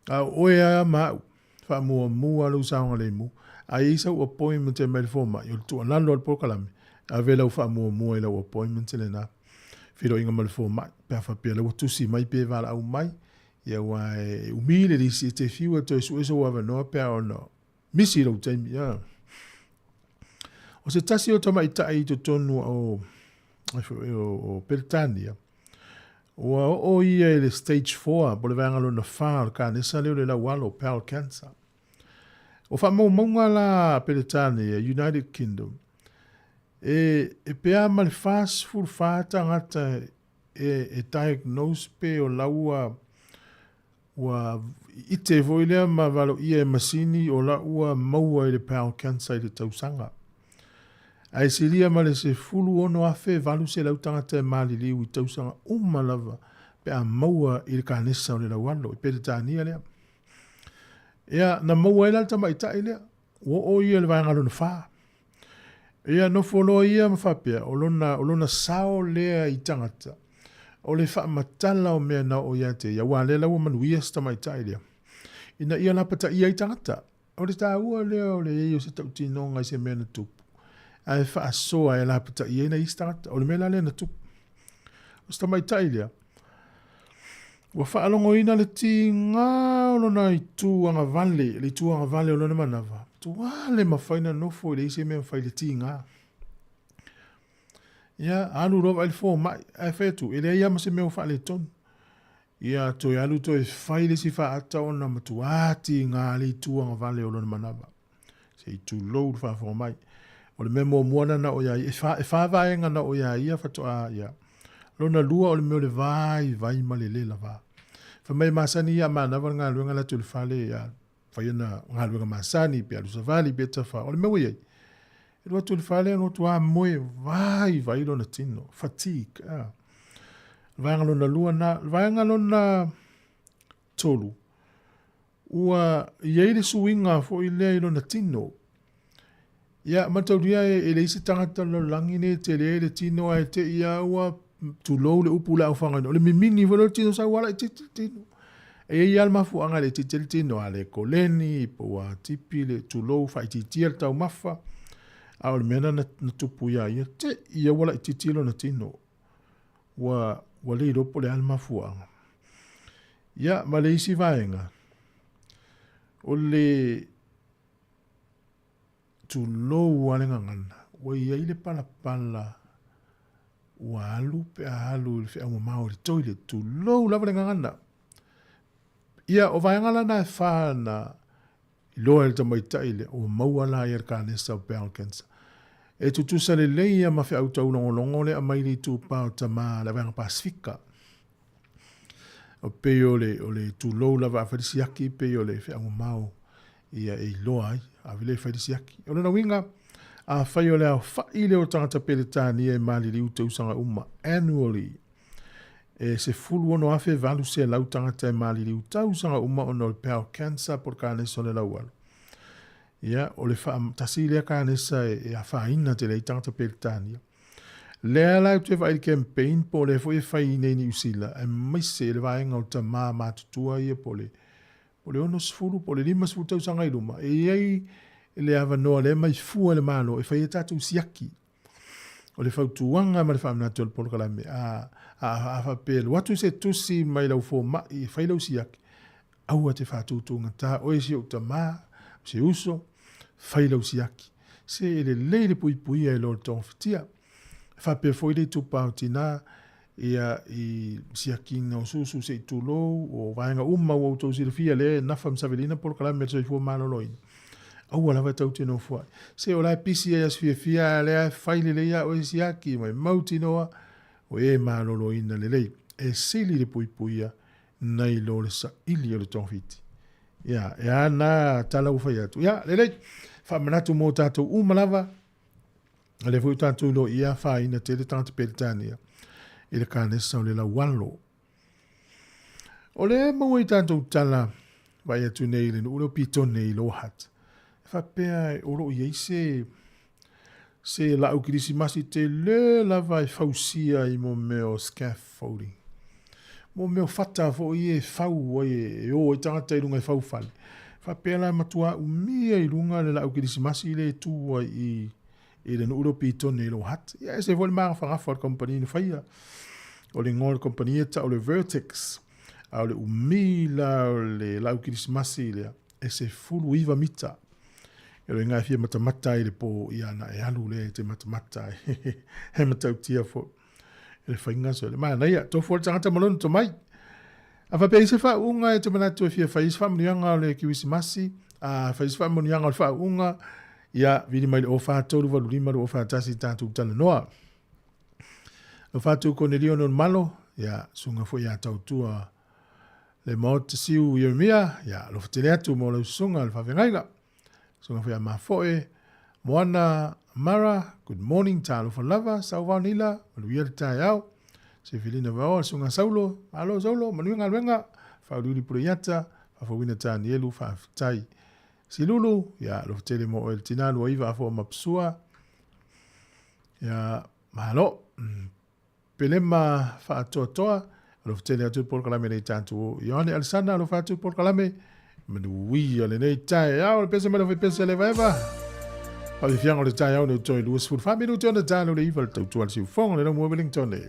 A o oe lava ma au, faamuamua lou saogalemu. A i ai sau appointment e aumai i le fomai, o le tuualalo a le polokalame, ave lau faamuamua i lau appointment lena. Feiloaiga ma le fomai, pe a faapea o la ua tusi mai pe valaau mai, ia aua e umi le lisi, e te fiu e toe sue sou avanoa pe a ona misi lou taimi. Ia. O se tasi o tamaitai i totonu o, o, o Peretania, Ua oo ia i le stage 4, po o le vaega lona 4 o le kanesa lea o le laualo, bowel cancer. O faamaumauga la a Peretania, United Kingdom, e, e pea ma le 44 tagata e, e diagnose pe o la ua, ua ite foi lea ma valoia e masini o la ua maua i le bowel cancer i le tausaga. Ae silia ma le 16,800 tagata e maliliu i tausaga uma lava pe a maua i le kanesa o le laualo, i Peretania lea. Ia, na maua ai la le tamaitai lea, ua oo ia i le vaega lona 4. Ia, nofo loa ia ma faapea, o lona, o lona sao lea i tagata, o le faamatala o mea na oo ia te ia, aua lea la ua manuia si tamaitai lea, ina ia lapataia ai tagata. O le taua lea o le i ai o se tautinoga i se mea na tupu, ae faasoa e lapataia ai nai isi tagata. O le mea la lea na tupu. O si tamaitai lea, ua faalogoina le tiga o lona itu agavale, le itu agavale o lona manava, matua le mafai ona nofo e leai se mea e mafai le tiga. Ia, alu loa vaai le fomai, ae fai atu, e leai lava ma se mea o faaletonu. Ia toe alu toe fai le isi faata ona matua tiga le itu agavale o lona manava. Se i tulou le faafofoga mai. O le mea muamua na na o ia ia, e wha, e wha vaega na o ia ia whatoa ia. Lona lua o le mea o le vaivai ma le le lava. Fai mai masani ia manawa le galuega la tu le fale ia fai ana galuega masani pe alu savali pe tafa. O le mea ua iai, e alu atu i le fale alu atu a moe vaivai lona tino, fatigue. Ah. Vaega lona lua na, vaega lona tolu, ua i ai le suiga foi lea i lona tino. Ia, mataulia e, e leai se tagata o le lalolagi nei e tele ai le tino ae te i a ua tulou le upu le aufagaina. O le mimini foi lea o le tino sa ua laitiiti le tino. E i ai lava le mafuaaga e laitiiti ai le tino, a le koleni, po ua tipi le tulou faaitiitia le taumafa. A o le mea lena na tupu iā ia, te i a ua laitiiti lona tino. Ua, ua le iloa po o le a le mafuaaga. Ia, ma le isi vaega, o le tulou lava le gagana, ua i ai le palapala ua alu pe a alu i le feau mamao i le toilet, tulou lava le gagana. Ia, o vaega la na e fa na. Iloa e le tamaitai lea, ua maua la ia le kanesa o bowel cancer. E tutusa lelei ia ma feau taulogologo le aumai le itupa o tama a le Vaega Pasefika. O pei o le, o le tulou lava a fai le siaki, pei o le feau mamao ia e iloa ai, ave lea e fai le siaki. O lona uiga, afai o le aofai lea o tagata Peretania e maliliu tausaga uma, annually, e 16,800 tagata e maliliu tausaga uma ona o le bowel cancer po o le kanesa o le laualo. Ia, o le tasi lea kanesa e afaina tele ai tagata Peretania. Lea la ou te vaai i le campaign po o lea foi e fai i inei i Niu Sila, aemaise le vaega o tama matutua ia po o le po o le 60 po o le 50 tausaga i luma, e i ai le avanoa lea e aumai fua e le Malo e fai ai tatou siaki. O le fautuaga ma le faamanatu o le polokalame, a, a, a faapea e alu atu se tusi mai lau fomai e fai lau siaki, aua te faatutugata oe si ou tama, si uso, fai lau siaki. Se e lelei le puipuia i lo le togafitia. E faapea foi le itupa o tina, ia i siakiina o susu se i tulou, o vaega uma ua outou silafia lea e nafa ma savelina polokalame a le soifua maloloina. Aua lava tou te nofoai. Se o la e pisi ai aso fiafia, a o lea e fai lelei a oe siaki ma e mautinoa o e maloloina lelei. E sili le puipuia nai lo le saili o le togafiti. Ia, e a na tala ua fai atu. Ia, lelei, faamanatu mo tatou uma lava, a lea foi ua tatou iloa ia afaina tele tagata Peretania i le kanesa o le laualo. O lea e maua i tatou tala vaai atu nei i le nuu lea o Pitone i Lower Hutt. E faapea o lo o i ai se se laau kerisimasi tele lava e fausia i mo mea o scaffolding. Mo mea o fata foi ia e fau ai e o ai tagata i luga e fau fale. Faapea la e matua umia i luga le laau kerisimasi lea e tu ai i i le nuu lea o Pitone i Lower Hutt. Ia ese foi le magafagafa o le kamupani na faia. O le igoa o le kamupani e tau o le Vertex. A o le umi la o le laau kerisimasi lea e 19 mita. E loiga e fia matamata ai i le po, ia na e alu lea e te matamata ai. He matautia foi. E le faiga so le manaia. Tofu o le tagata ma lona tomai. A faapea i se faauuga e te manatu e fia fai i se faamanuiaga o le Kerisimasi, a fai se faamanuiaga o le faauuga, ia vili mai le 04 385 241 tatou talanoa. O Fatu Konelio Normalo, ia susuga foi ia Tautua le Maota Siu Ieremia, ia alofa tele atu mo lau susuga le faafeagaiga. Susuga foi ia Mafoe, Moana Mara, good morning, talofa lava, Sauvao Nila, manuia le taeao. Sefelina Vaoa, susuga Saulo, malo Saulo, manuia galuega, Faauliuli Puleiata, Faafouina Tanielu, faafetai. Silulu, ia alofa tele mo oe le tina 29 Afoa Mapusua, ia malo. Pelema Faatoatoa, alofa tele atu le polokalame nei tatou o Ioane Alesana, alofa atu le polokalame, manuia lenei taeao, le pese mai le pese le vaeva. Faafiafiaga o le taeao nei toe 24 minute ona talo le iva le tautua le siufogo le laumu Wellington.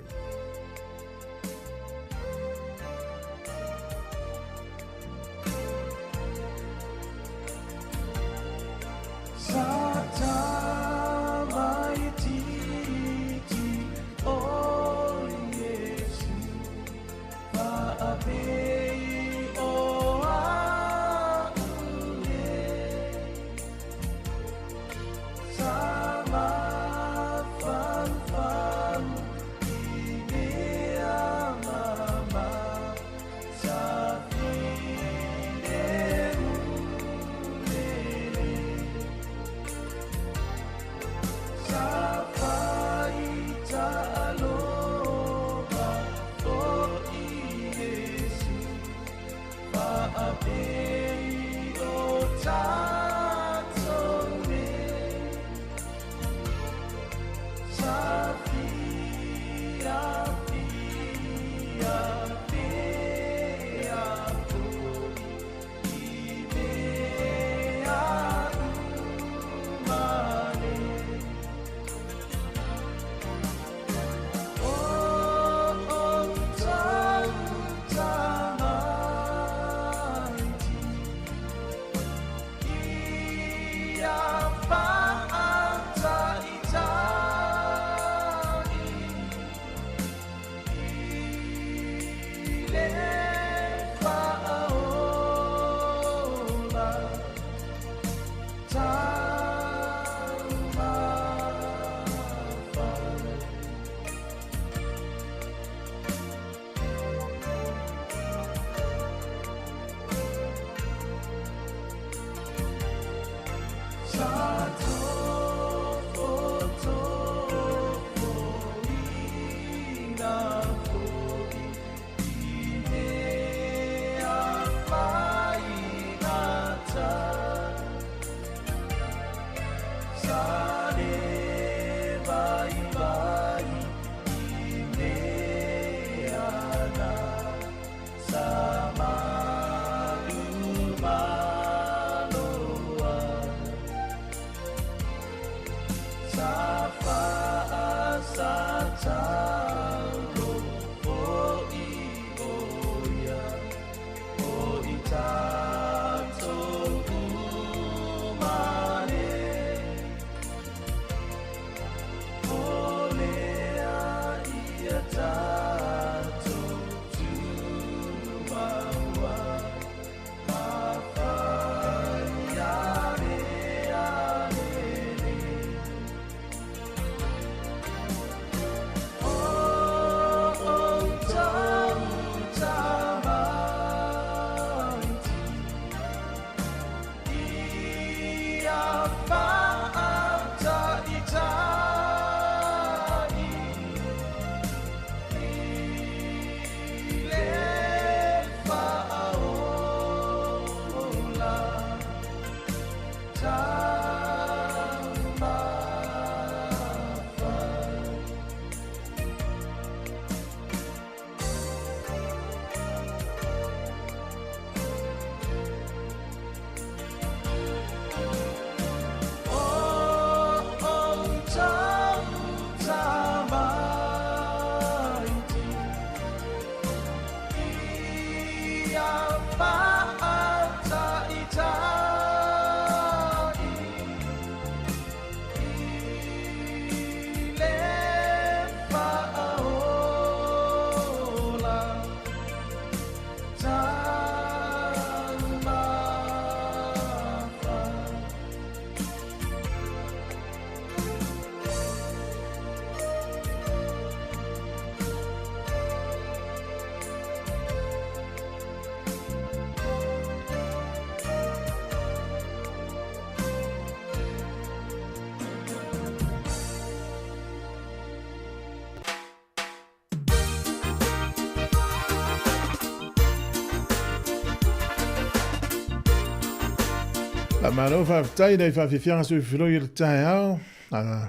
Faamalo faafetai nai faafiafiaga soifiloi o le taeao.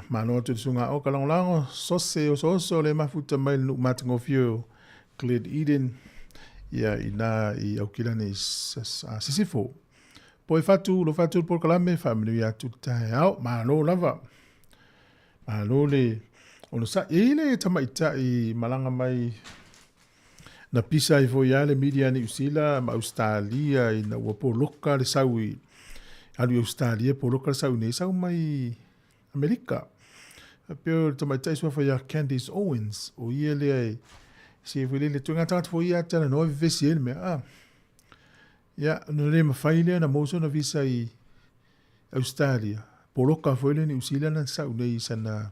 Malo atu i le susuga Oka Lagolago, Sose Osooso le mafuta mai le nuu matagofie o Glen Eden, ia ina i Aukilani Sisifo. Po e fatu, lo fatu le polokalame, faamanuia atu le taeao. Malo lava. Malo le onosai. E i le tamaitai malaga mai na pisa ai foi lava le media a Niu Sila ma Ausetalia ina ua poloka le sau i alu i Ausetalia poloka le sau i nei sau mai Amerika. Faapea o le tamaitai suafa ia Candace Owens, o ia lea e se foi lele tuiga tagata foi ia talanoa e vevesi ai le mea. Ah. Ia, na le mafai lea na maua sona visa i Ausetalia, poloka foi lea Niu Sila na sau nei i sana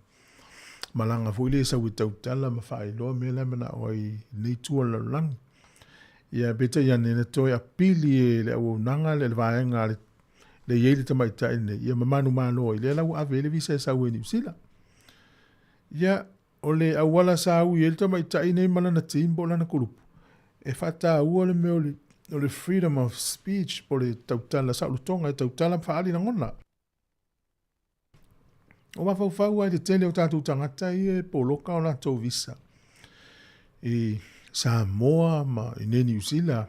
malaga foi lea e sau e tautala ma faailoa mea la e manao ai i lenei itu o le lalolagi. Ia, peitai ane, na toe apili e le auaunaga le vaega a le le i ai le tamaitai lenei, ia ma manumalo ai, lea la ua ave ai le visa e sau ai i Niu Sila. Ia, o le auala sa ui ai le tamaitai nei ma lana team po o lana kulupu, e faataua le mea o le, o le freedom of speech po o le tautala saolotoga e tautala ma faaali lagona. O mafaufau lava i le tele o tatou tagata ia e poloka o latou visa i Samoa ma i nei Niu Sila.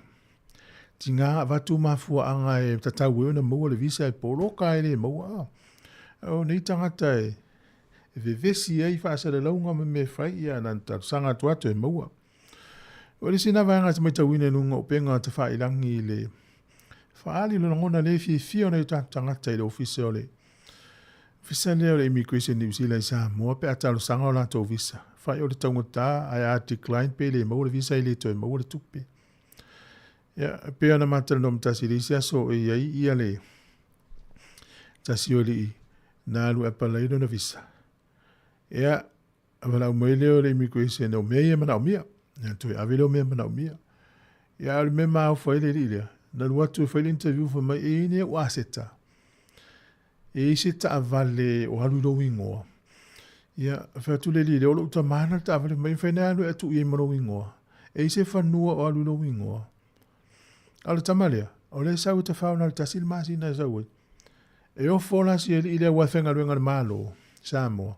Tiga avatu mafuaaga e tatau ai ona maua le visa e poloka e le maua. O nei tagata e vevesi ai faasalalauga ma mea e fai, ia na ona talosaga atu atu e maua. O le isi lena vaega e matauina i luga o upega tafailagi i le faaali o le lagona le fiafia o nai o tatou tagata i le ofisa o le ofisa lea o le Immigration New Zealand i Samoa pe a talosaga o latou visa. Fai o le taugata ae a decline pe le maua le visa e le toe maua le tupe. Ia, e pei ona matalanoa ma tasi i le isi aso e i ai ia le tasi o alii na alu e apalai lona visa. Ia, valaau mai lea o le immigration o mea ia e manaomia. Ia, toe ave lea o mea e manaomia. Ia, a o le mea maofa ai le alii lea, na alu atu e fai le interview fai mai, e i ai ni au aseta. E i ai se taavale o alu i lou igoa. Ia, fai atu le alii lea, o lou tama lena le taavale, fai mai, e mafai ona e alu e tuu i ai ma lou igoa. E i ai se fanua o alu i lou igoa. A o le tama lea, o lea e sau e tafao na o le tasi le masina e sau ai. E ofo la si alii lea aua e faigaluega i le Malo, Samoa.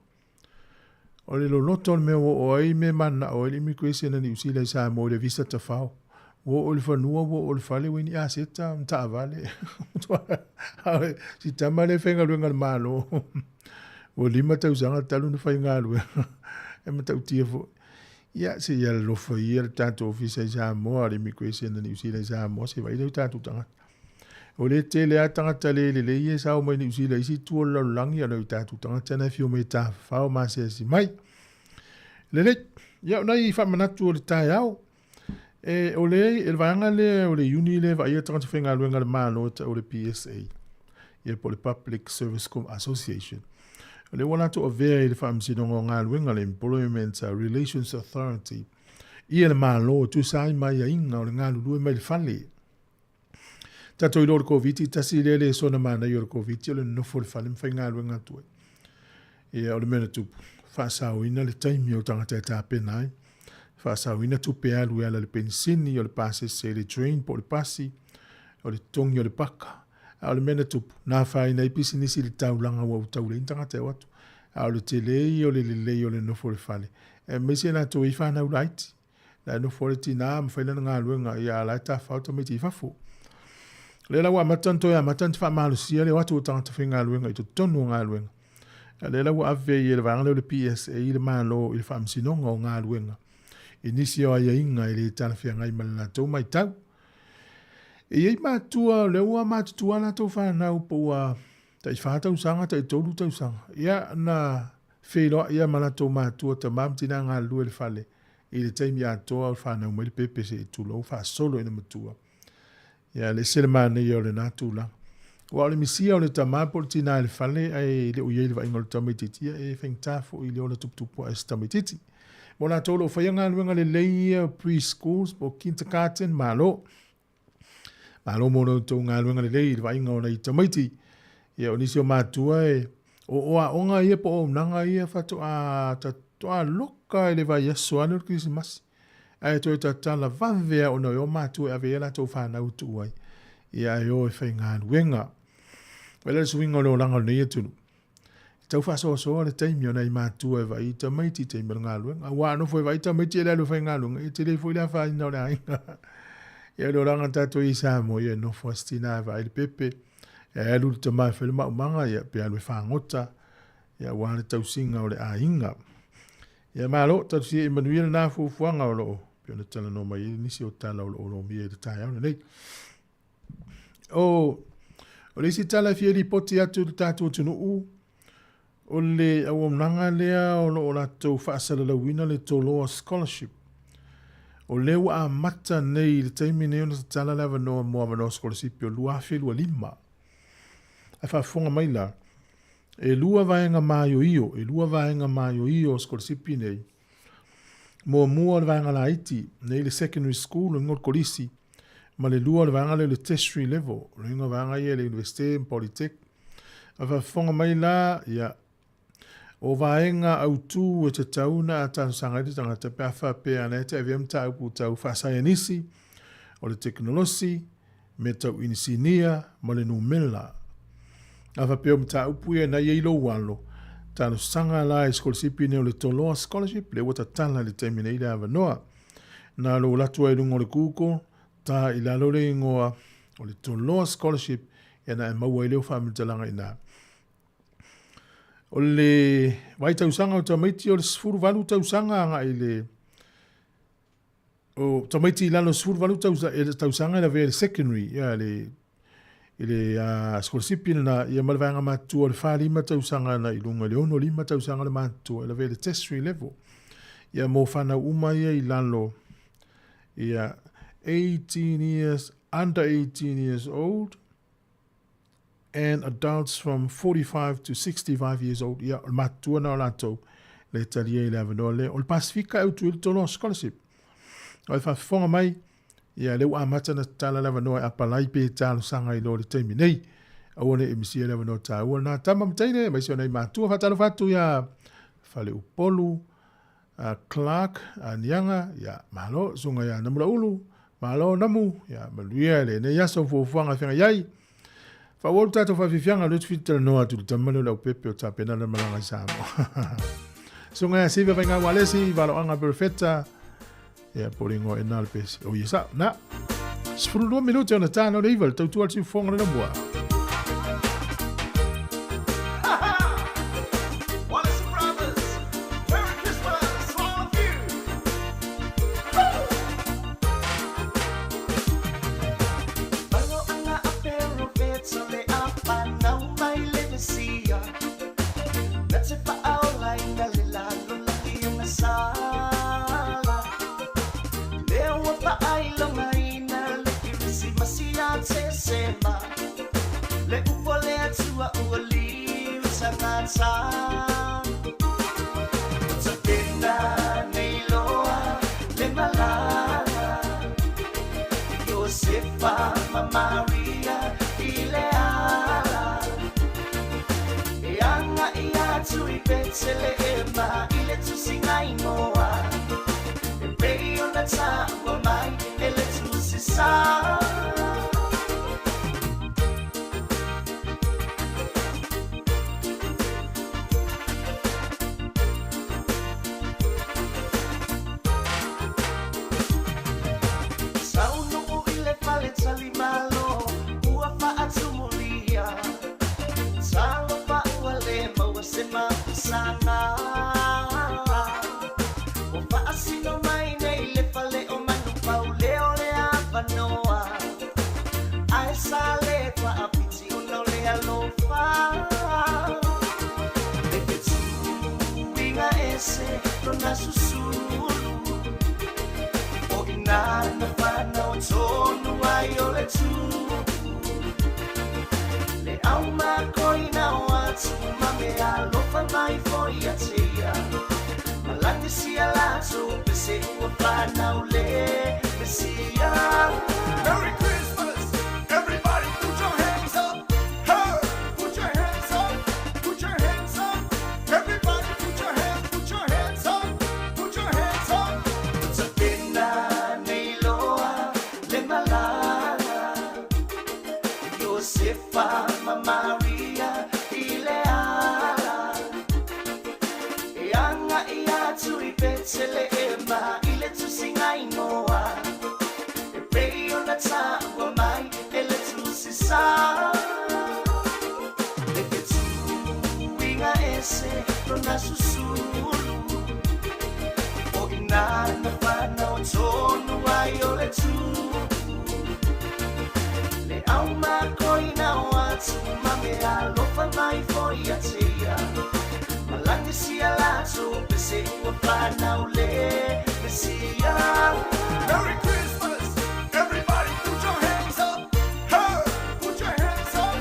O le loloto o le mea ua oo ai mea mananao ai le immigration a Niu Sila i Samoa i le visa tafao. Ua oo i le fanua, ua oo i le fale, ua i ni aseta ma taavale. Si tama lea e faigaluega i le Malo, ua 5 tausaga talu ona faigaluega, e matautia foi. Ia, se i alolofa ia le tatou ofisa i Samoa, le immigration a Niu Sila i Samoa, se i vaai lea i tatou tagata. O lea e tele lava tagata le lelei ia e sao mai Niu Sila i isi itu o le lalolagi, a o tatou tagata na e fia omai e tafafao ma asiasi mai. Lelei, ia o nai faamanatu o le taeao. E, o le, le vaega lea o le iuni lea e vaaia tagata faigaluega a le Malo e tau o le PSA, ia po o le Public Service Association. O lea ua latou avea i le Faamasinoga o Galuega, le Employment Relations Authority, ia le Malo e tusa ai ma aiaiga o le galulue mai le fale. Tatou iloa o le Koviti, tasi lea lesona manaia o le Koviti o le nonofo i le fale ma faigaluega atu ai. Ia, o le mea na tupu, faasaoina le taimi o tagata e tapena ai, faasaoina tupe alu e ala i le penisini, o le pasese i le train po o le pasi, o le totogi o le paka. A o le mea na tupu, na afaina ai pisinisi i le taulaga ua tau leai ni tagata e o atu. A o le tele ia o le lelei o le nofo i le fale, aemaise latou e i ai fanau laiti. La e nofo le tina ma fai lana galuega, ia a la e tafafao tamaiti i fafo. O lea la ua amata ona toe amata ona faamalosia le o atu o tagata faigaluega i totonu o galuega. A lea la ua ave i le vaega lea o le PSA i le Malo i le Faamasinoga o Galuega i nisi o aiaiga e le talafeagai ma le latou matau. E i ai matua o lea ua matutua latou fanau po ua tai 4 tausaga, tai 3 tausaga. Ia na feiloai lava ma latou matua, tama ma tina galulue i le fale i le taimi atoa o fanau mai le pepe se i tulou faasolo ina matua. Ia le ese le manaia o lena tulaga. Aua o le misia o le tama po o le tina i le fale ae le o i ai i le vaaiga o le tamaitiiti, ia e faigata foi i le ola tuputupu ae o se tamaitiiti. Mo latou o lo o faia galuega lelei ia pre-schools po o kindergarten, malo. Malo mo la outou galuega lelei i le vaaiga o nai tamaiti. Ia, o nisi o matua e o, o aoga ia po o auaunaga ia faatoa tatoa loka i le vaiaso lava lea o le Kerisimasi. Ae toe tatala vave lava ona e o matua e ave i ai a latou fanau e tuu ai. Ia, ae o e faigaluega. Vaai la le suiga o le olaga o lenei atunuu. E tau faasoasoa le taimi o nai matua e vaai i tamaiti i taimi o le galuega. Aua a nofo e vaai tamaiti e le alu e faigaluega, e tele foi le afaina o le aiga. Ia le olaga tatou i Samoa, ia e nofo lava si tina e vaai le pepe, e alu le tama e fai le maumaga, ia pe alu e fagota, ia aua le tausiga o le aiga. Ia malo, talosia ia manuia lena fuafuaga o lo o pei ona talanoa mai ai nisi o tala o lo o lomia i le taeao lenei. O, o le isi tala e fia lipoti atu i le tatou atunuu, o le auaunaga lea o lo o latou faasalalauina le Toloa Scholarship. O lea ua amata nei i le taimi nei ona tatala le avanoa mo avanoa sikolasipi o 2025. Ae faafofoga mai la, e lua vaega maioio, e lua vaega maioio o sikolasipi nei. Muamua o le vaega laiti, nei le secondary school, lona uiga o le kolisi, ma le lua o le vaega lea o le tertiary level, lona uiga o vaega ia i le Universite ma Polytech. A faafofoga mai la, ia, o vaega autu e tatau ona talosaga ai le tagata pe a faapea na e te avea mataupu tau faasaienisi, o le tekonolosi, mea tau inisinia ma le numera. A faapea o mataupu ia na i ai lou alo, talosaga la i sikolasipi nei o le Toloa Scholarship, lea ua tatala i le taimi nei le avanoa. Na lou alu atu ai i luga o le Google, ta i lalo le igoa o le Toloa Scholarship, ia na e maua ai lea o faamatalaga i ina. O le vaai tausaga o tamaiti o le 18 tausaga agai i le o tamaiti i lalo 18 tausaga, tausaga e lavea i le secondary, ia, le, i le uh, sikolasipi lena, ia ma le vaega matutua o le 45 tausaga na i luga i le 65 tausaga le matutua e lavea i le tertiary level. Ia mo whanau uma ia i lalo, ia 18 years, under 18 years old, and adults from 45 to 65 years old, ia, o le matutua na o latou, le talia i le avanoa lea. O le Pasifika e utu i le Toloa Scholarship. O le faafofoga mai, ia, lea ua amata na tatala le avanoa e apalai pe talosaga i lo le taimi nei. Aua ne i misia le avanoa taua lena. Tama ma teine, aemaise o nai matua, faatalofa atu ia Faleupolu, a Clark, a Niaga, ia, malo, susuga ia Namulaulu, malo Namu, ia, manuia lenei aso fuafuaga e feagai ai. Faaauau le tatou faafiafiaga, o lea ou te fia talanoa atu i le tama lea o Leaupepe o tapena lana malaga i Samoa. Susuga ia Siva Faigau Alesi, Valoaga Perofeta, ia, po o le igoa ena o le pesi. O ia sao, na. 12 minute ona ta no le iva, le tautua le siufofoga le lamua. Petelehema i le tusiga inoa e pei ona taua mai e le tusi sa. Le fetuiga ese lona susulu o ina na fanau tonu ai o le tupu le au makoina o atu ma mea alofa mai foi ia te ia. Malagi sia latou pese ua fanau le Mesia. Merry Christmas! Everybody put your hands up! Hey! Put your hands up!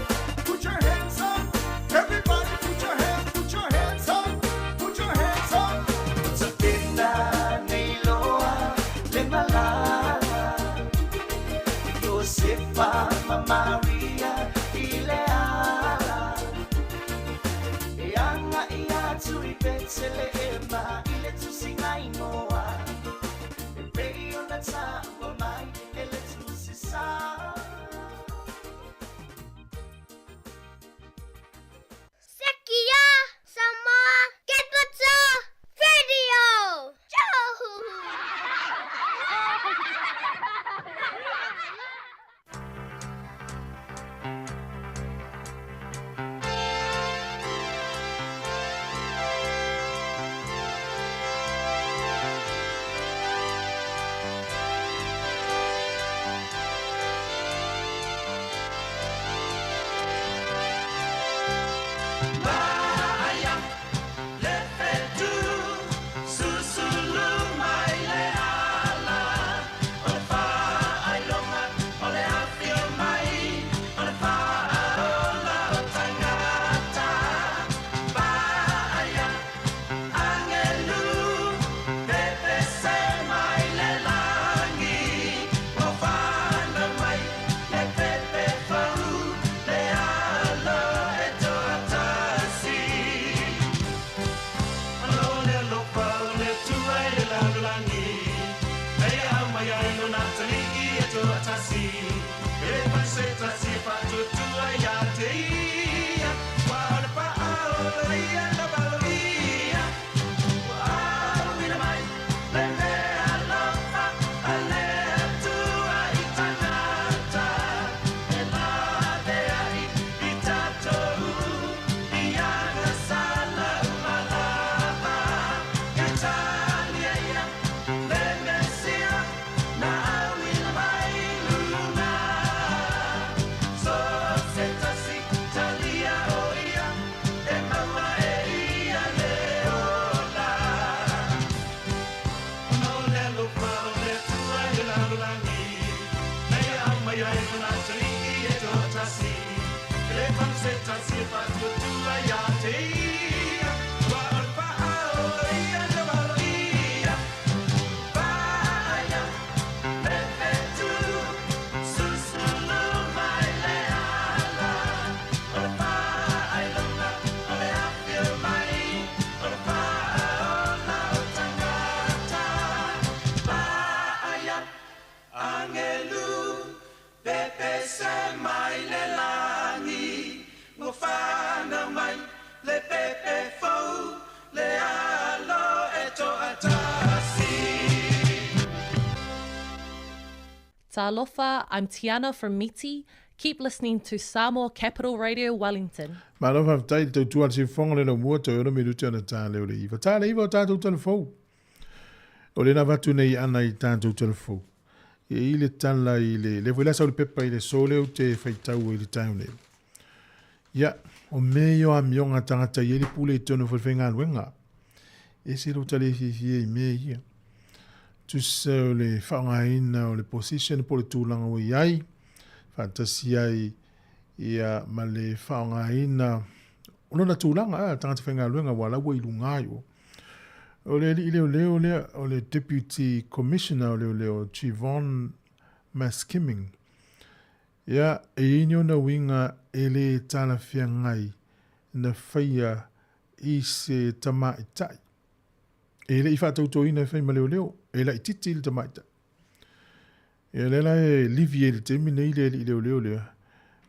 Put your hands up! Everybody put your hands, put your hands up! Put your hands up! Tapena nei loa le malala Iosefa ma Maria i le ala E agai atu i Petelehema i le tusiga inoa e pei ona taua mai e le tusi sa. Sekia Samoa Capital Radio! Talofa, I'm Tiana from Miti. Keep listening to Samoa Capital Radio Wellington. Malo faafetai i le tautua a le siufofoga le laumua toe ono minute ona ta lea o le iva. Ta le iva o tatou telefou. O le na avatu nei ana i tatou telefou. E i le tala i le, le foi la sau le pepa i le so lea ou te faitau ai i le taeao nei. Ia, o mea ia o amioga tagata i ai le pule i totonu o fale-faigaluega. E ese lou tali e fiafia i mea ia. Tusa o le faaaogaina o le position po o le tulaga ua i ai, faatasi ai ia ma le faaaogaina o lona tulaga, a, tagata faigaluega ua la ua i luga ai o. O le alii leoleo lea, o le Deputy Commissioner o Leoleo, Chivon Maskiming, Ia, e i ai ni ona uiga e le talafeagai na faia i se tamaitai. E le i faatautoina e fai ma leoleo, e laitiiti le tamaitai. Ia, lea la e livi ai i le taimi nei le alii leoleo lea,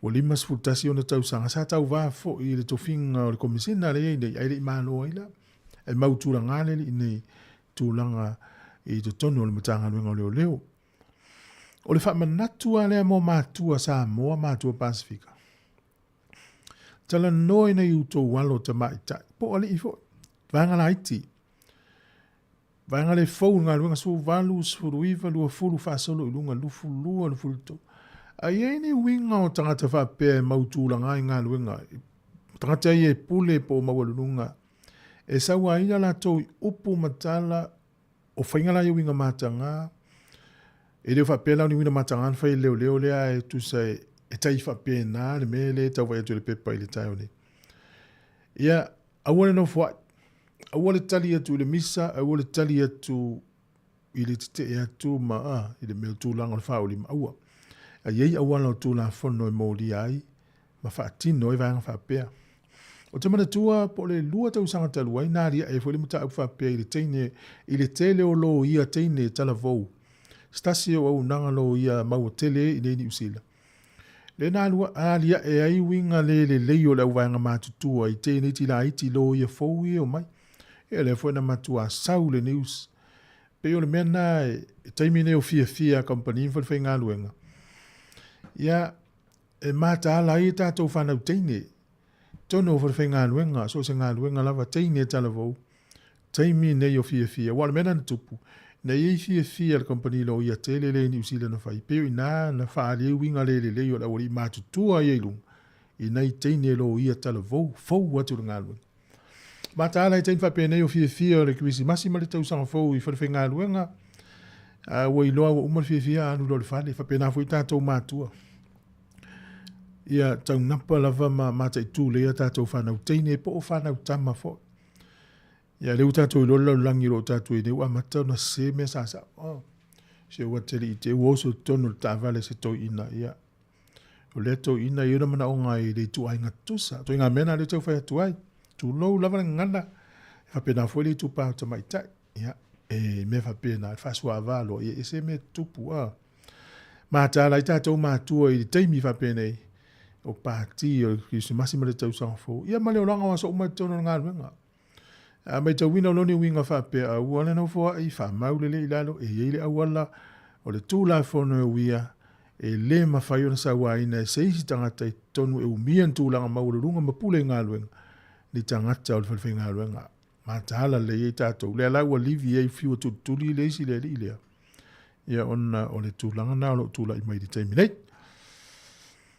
ua 51 ona tausaga, sa tauva foi i le tofiga o le Komesina lea e i ai nei, ae le i malo ai la. E mau tulaga le alii nei. tulaga i totonu o le Matagaluega o Leoleo. O le faamanatu lava lea mo matua Samoa, matua Pasefika. Talanoa ina i outou alo tamaitai, po o alii foi, vaega laiti, vaega le fou i le galuega 18, 19, 20 faasolo i luga, 22, 23. A i ai ni uiga o tagata faapea e mau tulaga ai galuega, tagata ia e pule po o maualuluga, e sauaina latou i upu ma tala o faiga la ia uiga mataga, e le o faapea la o ni uiga mataga na fai e le leoleo lea e tusa e tai faapena le mea lea e tau vaai atu i le pepa i le taeao nei. Ia, aua le nofoai, aua le tali atu i le misa, aua le tali atu i le tetee atu ma a, i le mea o tulaga o le faaulima, aua. A i ai auala o Tulafono e molia ai ma faatino ai vaega faapea. Ou te manatua po o le 2 tausaga talu ai na aliae ai foi le mataupu faapea i le teine, i le tele o loia teine talavou, se tasi o auaunaga loia maua tele i inei i Niu Sila. Lea na aliae ai uiga le lelei o le auvaega matutua i teineiti laiti loia fou ia e omai. Ia lea foi na matua sau le news. Pei o le mea lena e taimi nei o fiafia kamupani ma falefaigaluega. Ia, e mataala ai e tatou fanau teine totonu o falefaigaluega, so o se galuega lava, teine e talavou, taimi nei o fiafia. Aua o le mea lena na tupu, na i ai fiafia le kamupani loia tele lea i Niu Sila na fai, pei o i ina na faaali ai uiga le lelei o le aualii matutua ia i luga, i nai teine loia talavou, fou atu i le galuega. Mataala i taimi faapenei o fiafia o le Kerisimasi ma le tausaga fou i falefaigaluega, a ua iloa ua uma le fiafia alu loa i le fale. Faapena foi tatou matua. Ia taunapa lava ma mataitu lelei a tatou fanau teine po o fanau tama foi. Ia lea ua tatou iloa le lalolagi o lo o tatou i ai nei ua amata ona sese mea sasao. Oh. Se ua tele i te ua oso i totonu o le taavale se toeaina. Ia O lea toeaina e i ai ona manaoga i le ituaiga tutusa. Ituaiga mea na lea tau fai atu ai. Tulou lava le gagana, e faapena foi le itupa o tamaitai. Ia, e mea faapena, le faasuaava loa, ia e ese mea tutupu. A. Mataala ai tatou matua i le taimi faapenei, o pati o le Kerisimasi ma le tausaga fou, ia ma le olaga o aso uma i totonu o le galuega. A maitauina loa ni uiga faapea, aua le nofoai, faamau lelei i lalo, e i ai le auala o le Tulafono e uia, e le mafai ona sauaina e se isi tagata i totonu e umia ni tulaga maualuluga ma pule i galuega, ni tagata o le falefaigaluega. Mataala lelei ai tatou. Lea la ua livi ai fiu e tulituli le isi le alii lea, ia ona o le tulaga na o lo o tulai mai i le taimi nei.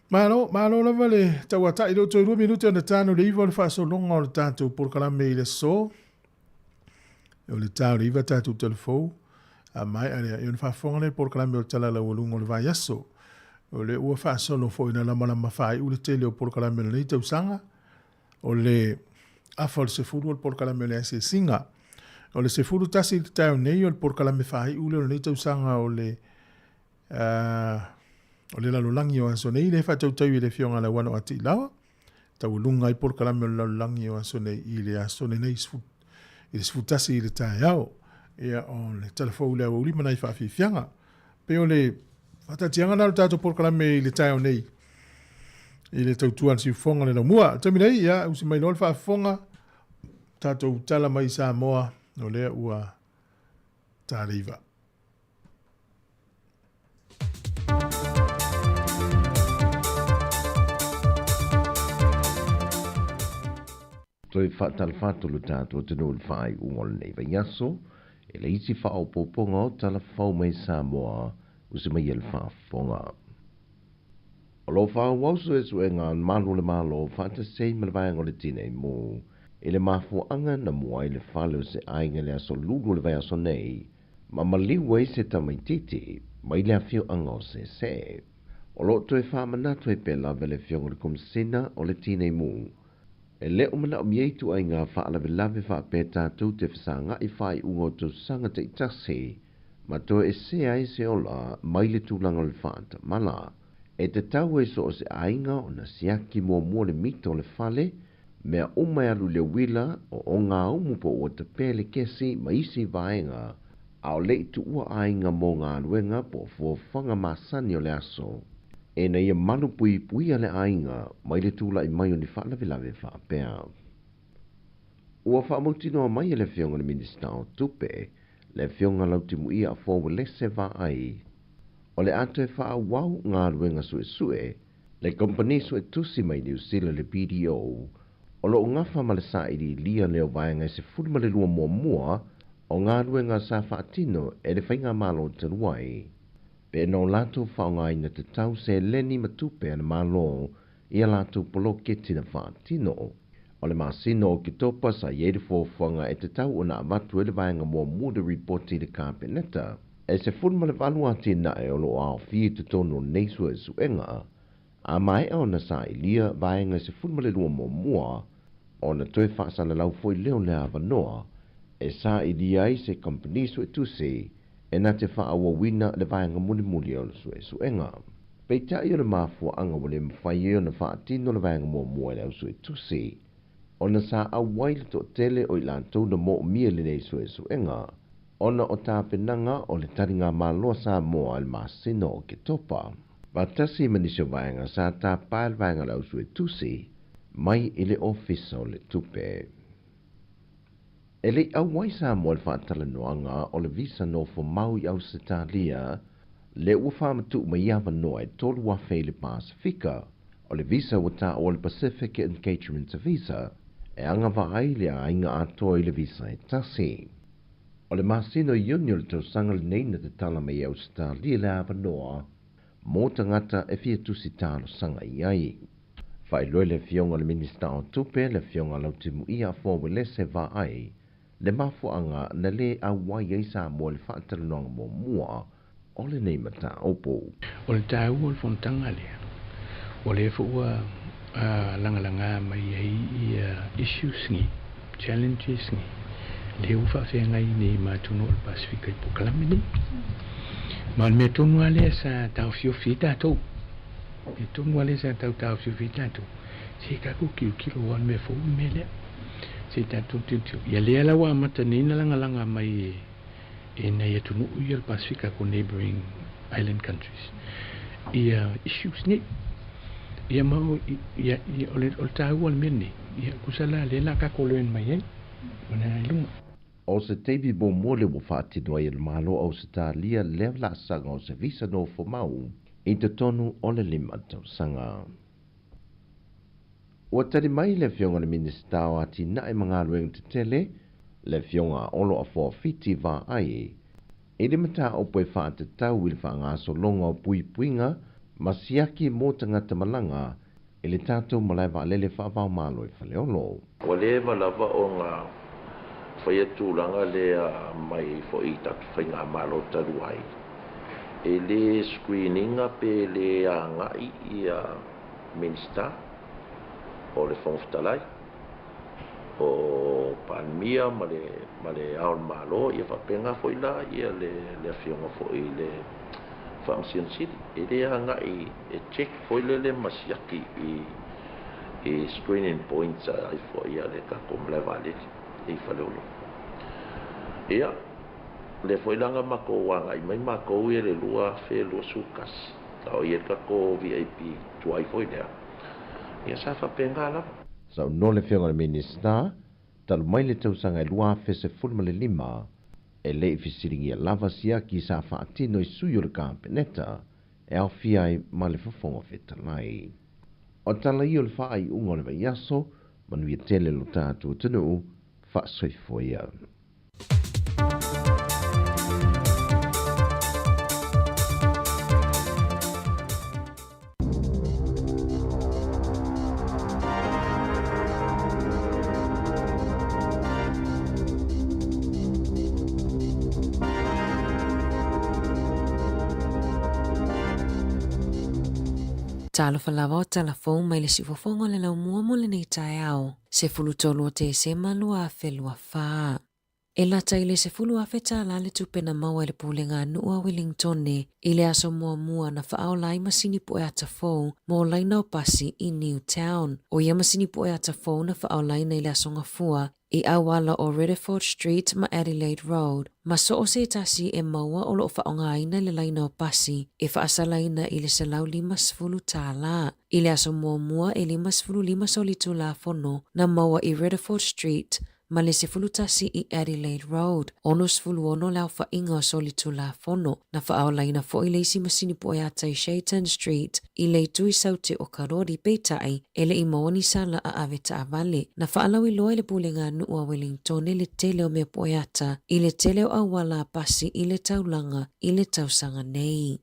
Malo, malo lava le tauatai, le o toe 2 minute ona tanu le 9 o le faasologa o le tatou polokalame i le aso. O le ta o le 9 tatou telefou, a maea lea, ia ona faafofoga lea i le polokalame o le Tala Laualuga o le Vaiaso. O lea ua faasolo foi ina lamalama faaiu le tele o polokalame o lenei tausaga. O le afa o le 10 o le polokalame o le asiasiga. O le 11 i le taeao nei o le polokalame faaiu lea o lenei tausaga o le o le lalolagi o aso nei, lea e faatautau i le Afioga ia Lauano a Tiilawa, taualuga ai polokalame o le lalolagi o aso nei i le aso lenei i le 11 i le taeao. Ia, o le tala fou i le aoauli ma nai faafiafiaga. Pei o le faataatiaga lena o le tatou polokalame i le taeao nei i le tautua a le siufofoga o le laumua. Le taimi nei, ia, usi mai loa le faafofoga, tatou tala mai i Samoa, o lea ua taleiva. Toe faatalofa atu lo tatou atunuu i le faaiuga o lenei vaiaso e le isi faaopoopoga o tala fou mai Samoa ua se mai e le faafofoga. O lo o faaauau suesuega a le Malu o le Malo faatasi ai ma le Vaega o le Tinei Mu i le mafuaaga na mua ai le fale o se aiga i le aso Lulu o le vaiaso nei ma maliu ai se tamaitiiti mai le afioaga o Sese. O lo o toe faamanatu ai pea lava e le Afioga i le Komesina o le Tinei Mu e le o manaomia ituaiga faalavelave faapea tatou te fesagai faaiuga o tausaga taitasi ma toe esea ai se ola mai le tulaga o le faatamala. E tatau ai so o se aiga ona siaki muamua le mita o le fale, mea uma e alu i le uila, o ogaumu po o ua tapea le kesi ma isi vaega, a o le i tuua aiga mo galuega po o fuafuaga masani o le aso, ina ia malupuipuia le aiga mai le tulai mai o ni faalavelave faapea. Ua faamautinoa mai e le Afioga i le Minisita o Tupe, Le Afioga Lautimuia Afoa Uelese Vaai. O le a toe faaauau galuega suesue le Kamupani Suetusi mai Niu Sila le BDO o lo o gafa ma le sailiilia lea o vaega e 12 muamua o galuega sa faatino e le Faigamalo talu ai, pe na o latou faaaogaina tatau seleni ma tupe a le Malo i a latou poloketi na faatino. O le masina o Oketopa sa i ai le fuafuaga e tatau ona avatu ai le vaega muamua o le ripoti i le Kapeneta. E 18 atinae o lo o aofia i totonu o nei suesuega, a maea ona sailia vaega e 12 muamua, ona toe faasalalau foi lea o le avanoa e sailia ai se kamupani suetusi e na te faaauauina le vaega mulimuli o le suesuega. Peitai o le mafuaaga ua le mafai ai ona faatino le vaega muamua e le au suetusi, ona sa auai le toatele o i latou na moomia i lenei suesuega, ona o tapenaga o le taligamalo a Samoa i le masina o Oketopa. Faatasi ma nisi o vaega sa tapa e le vaega o le au suetusi mai i le Ofisa o le Tupe. E le i auai Samoa i le faatalanoaga o le visa nofo mau i Ausetalia, lea ua faamatuu mai avanoa e 3,000 i le Pasefika. O le visa ua taua o le Pacific Engagement Visa, e agavaa ai le aiga atoa i le visa e tasi. O le masina o Iuni o le tausaga lenei na tatala mai e Ausetalia le avanoa mo tagata e fia tusi talosaga i ai. Faailoa e le Afioga i le Minisita o Tupe, le Afioga Lautimuia Afoa Uelese Vaai, le mafuaaga na le auai ai Samoa i le faatalanoaga muamua o lenei mataupu. O le taua o le fonotaga lea, ua lea foi ua lagalaga mai ai ia issues nei, challenges nei, lea ua faafeagai nei ma atunuu o le Pasefika i polokalame nei. Ma o le mea tonu lava lea sa taofiofi ai tatou, mea tonu lava lea sa tau taofiofi ai tatou, se i tatou tilotilo aua o le mea fou le mea lea. Se i tatou tilotilo. Ia lea la ua amata nei ona lagalaga mai e nai atunuu ia o le Pasefika ko neighbouring island countries ia issues nei. Ia ma o, ia, ia, o le, o le taua o le mea lenei, ia tusa la lea la tatou learn mai ai ma le agai i luma. O se taimi muamua lea ua faatino ai e le Malo o Ausetalia lea laasaga o se visa nofomau i totonu o le 5 tausaga. Ua tali mai le Afioga i le Minisita o Atinae ma Galuega Tetele, le Afioga a Olo Afoa Fiti Vaai, i le mataupu e faatatau i le faagasologa o puipuiga ma siaki mo tagata malaga i le tatou malae vaalele faavaomalo i Faleolo. Ua leva lava ona faia tulaga lea mai foi i tatou faigamalo talu ai, e le screen ina pe le agai ia Minisita o le Fofoga Fetalai, o Palemia ma le ma le Ao o le Malo, ia faapena foi la ia le le Afioga foi i le Faamasino Sili. E le agai e check foi lele ma siaki i i screening points ai foi a le tatou malae vaalele i Faleolo. Ia, lea foi la na matou agai mai matou ia i le 2021, a o i ai le tatou VIP tuai foi lea, ia sa faapena lava. Saunoa le Afioga i le Minisita, talu mai le tausaga e 2015, e le i fesiligia lava siaki sa faatino i sui o le Kapeneta e aofia ai ma le Fofoga Fetalai. O tala ia o le faaiuga o le vaiaso, manuia tele lo tatou atunuu, faasoifua ia. Talofa lava o tala fou mai le siufofoga o le laumua mo lenei taeao, 13 o Tesema 2024. E lata i le $10,000 tālā le tupe na maua e le Pulega a Nuu a Wellingtone i le aso muamua na faaola ai masini poe ata fou mo laina o pasi i Newtown. ʻO ia masini poe ata fou na faaolaina i le aso Gafua i auala o Riddiford Street ma Adelaide Road ma so o se tasi e maua o lo o faaaogaina le laina o pasi e faasalaina i le $150 tālā. I le aso muamua e 55 solitulafono na maua i Riddiford Street. ma le 11 i Adelaide Road. 66 le aofaiga o solitulafono. Na faaolaina foi le isi masini pueata i Shaitan Street i le itu i Saute o Karori, peitai, e le i maua ni sala a ave taavale. Na faalauiloa e le Pulega Nuu a Wellingtone le tele o mea pueata i le tele o auala a pasi i le taulaga i le tausaga nei.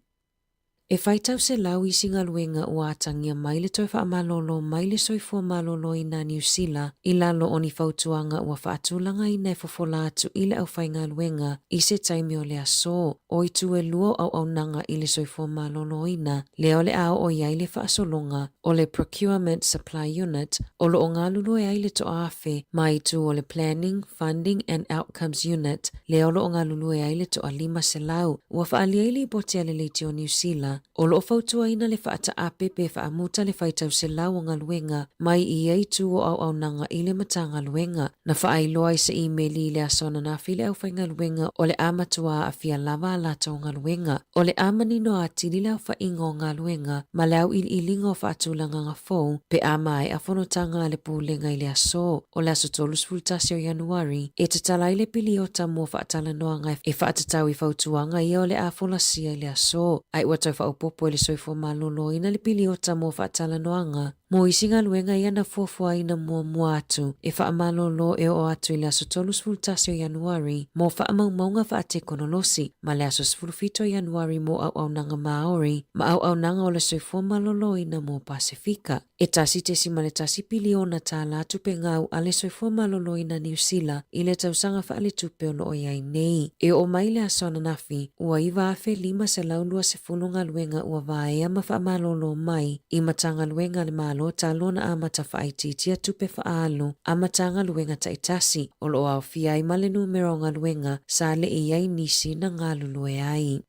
E faitau selau isi galuega ua atagia mai le toe faamalolo mai le soifua maloloina a Niu Sila i lalo o ni fautuaga ua faatulagaina e fofola atu i le aufaigaluega i se taimi o le aso. O itu e lua o auaunaga i le soifua maloloina lea o le a oo i ai le faasologa o le Procurement Supply Unit o lo o galulue ai le toaafe ma itu o le Planning, Funding and Outcomes Unit lea o lo o galulue ai le toa 500. Ua faaalia ai lipoti a le Leitio Niu Sila o lo o fautuaina le faataape pe faamuta le faitau selau o galuega mai i ia itu o auaunaga i le Matagaluega. Na faailoa i se imeli i le aso ananafi le aufaigaluega o le a matua aafia lava a latou galuega. O le a manino atili le aofaiga o galuega ma le auiliiliga o faatulagaga fou pe a maea fonotaga a le Pulega i le aso o le aso 31 o Ianuari e tatala ai le piliota mo faatalanoaga e faatatau i fautuaga ia o le a folasia i le aso, a ua tau faaopoopo e le soifua maloloina le piliota mo faatalanoaga mo isi galuega ia na fuafuaina muamua atu e faamalolo e oo atu i le aso 31 o Ianuari mo faamaumauga faatekonolosi ma le aso 17 o Ianuari mo auaunaga Māori ma auaunaga o le soifua maloloina mo Pasefika. E 1.1 piliona tālā tupe gau a le Soifua Maloloina Niu Sila i le tausaga faaletupe o lo o i ai nei. E oo mai le aso ananafi, ua 9,520 galuega ua vaea ma faamalolo mai i Matagaluega a le Malo talu ona amata faaitiitia tupe faaalu a Matagaluega taitasi, o lo o aofia ai ma le numera o galuega sa le i i ai nisi na galulue ai.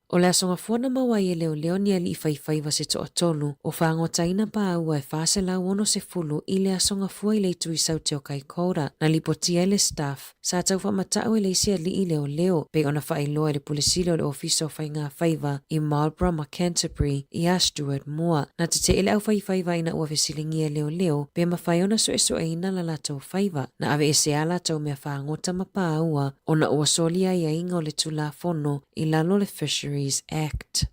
O le aso gafua na maua ai e leoleo ni alii faifaiva se toatolu o fagotaina pāua e 460 i le aso gafua i le itu i Saute o Kaikoura. Na lipotia e le Staff, sa tau faamatau e le isi alii leoleo, pei ona faailoa e le Pule Sili o le Ofisa o Faiga Faiva i Marlborough ma Canterbury iā Stuart Moore. Na tetee le aufaifaiva ina ua fesiligia e leoleo pe mafai ona suesueina la latou faiva. Na aveese a latou mea fagota ma pāua ona ua soli aiaiga o le Tulafono i lalo o le Fisheries Act.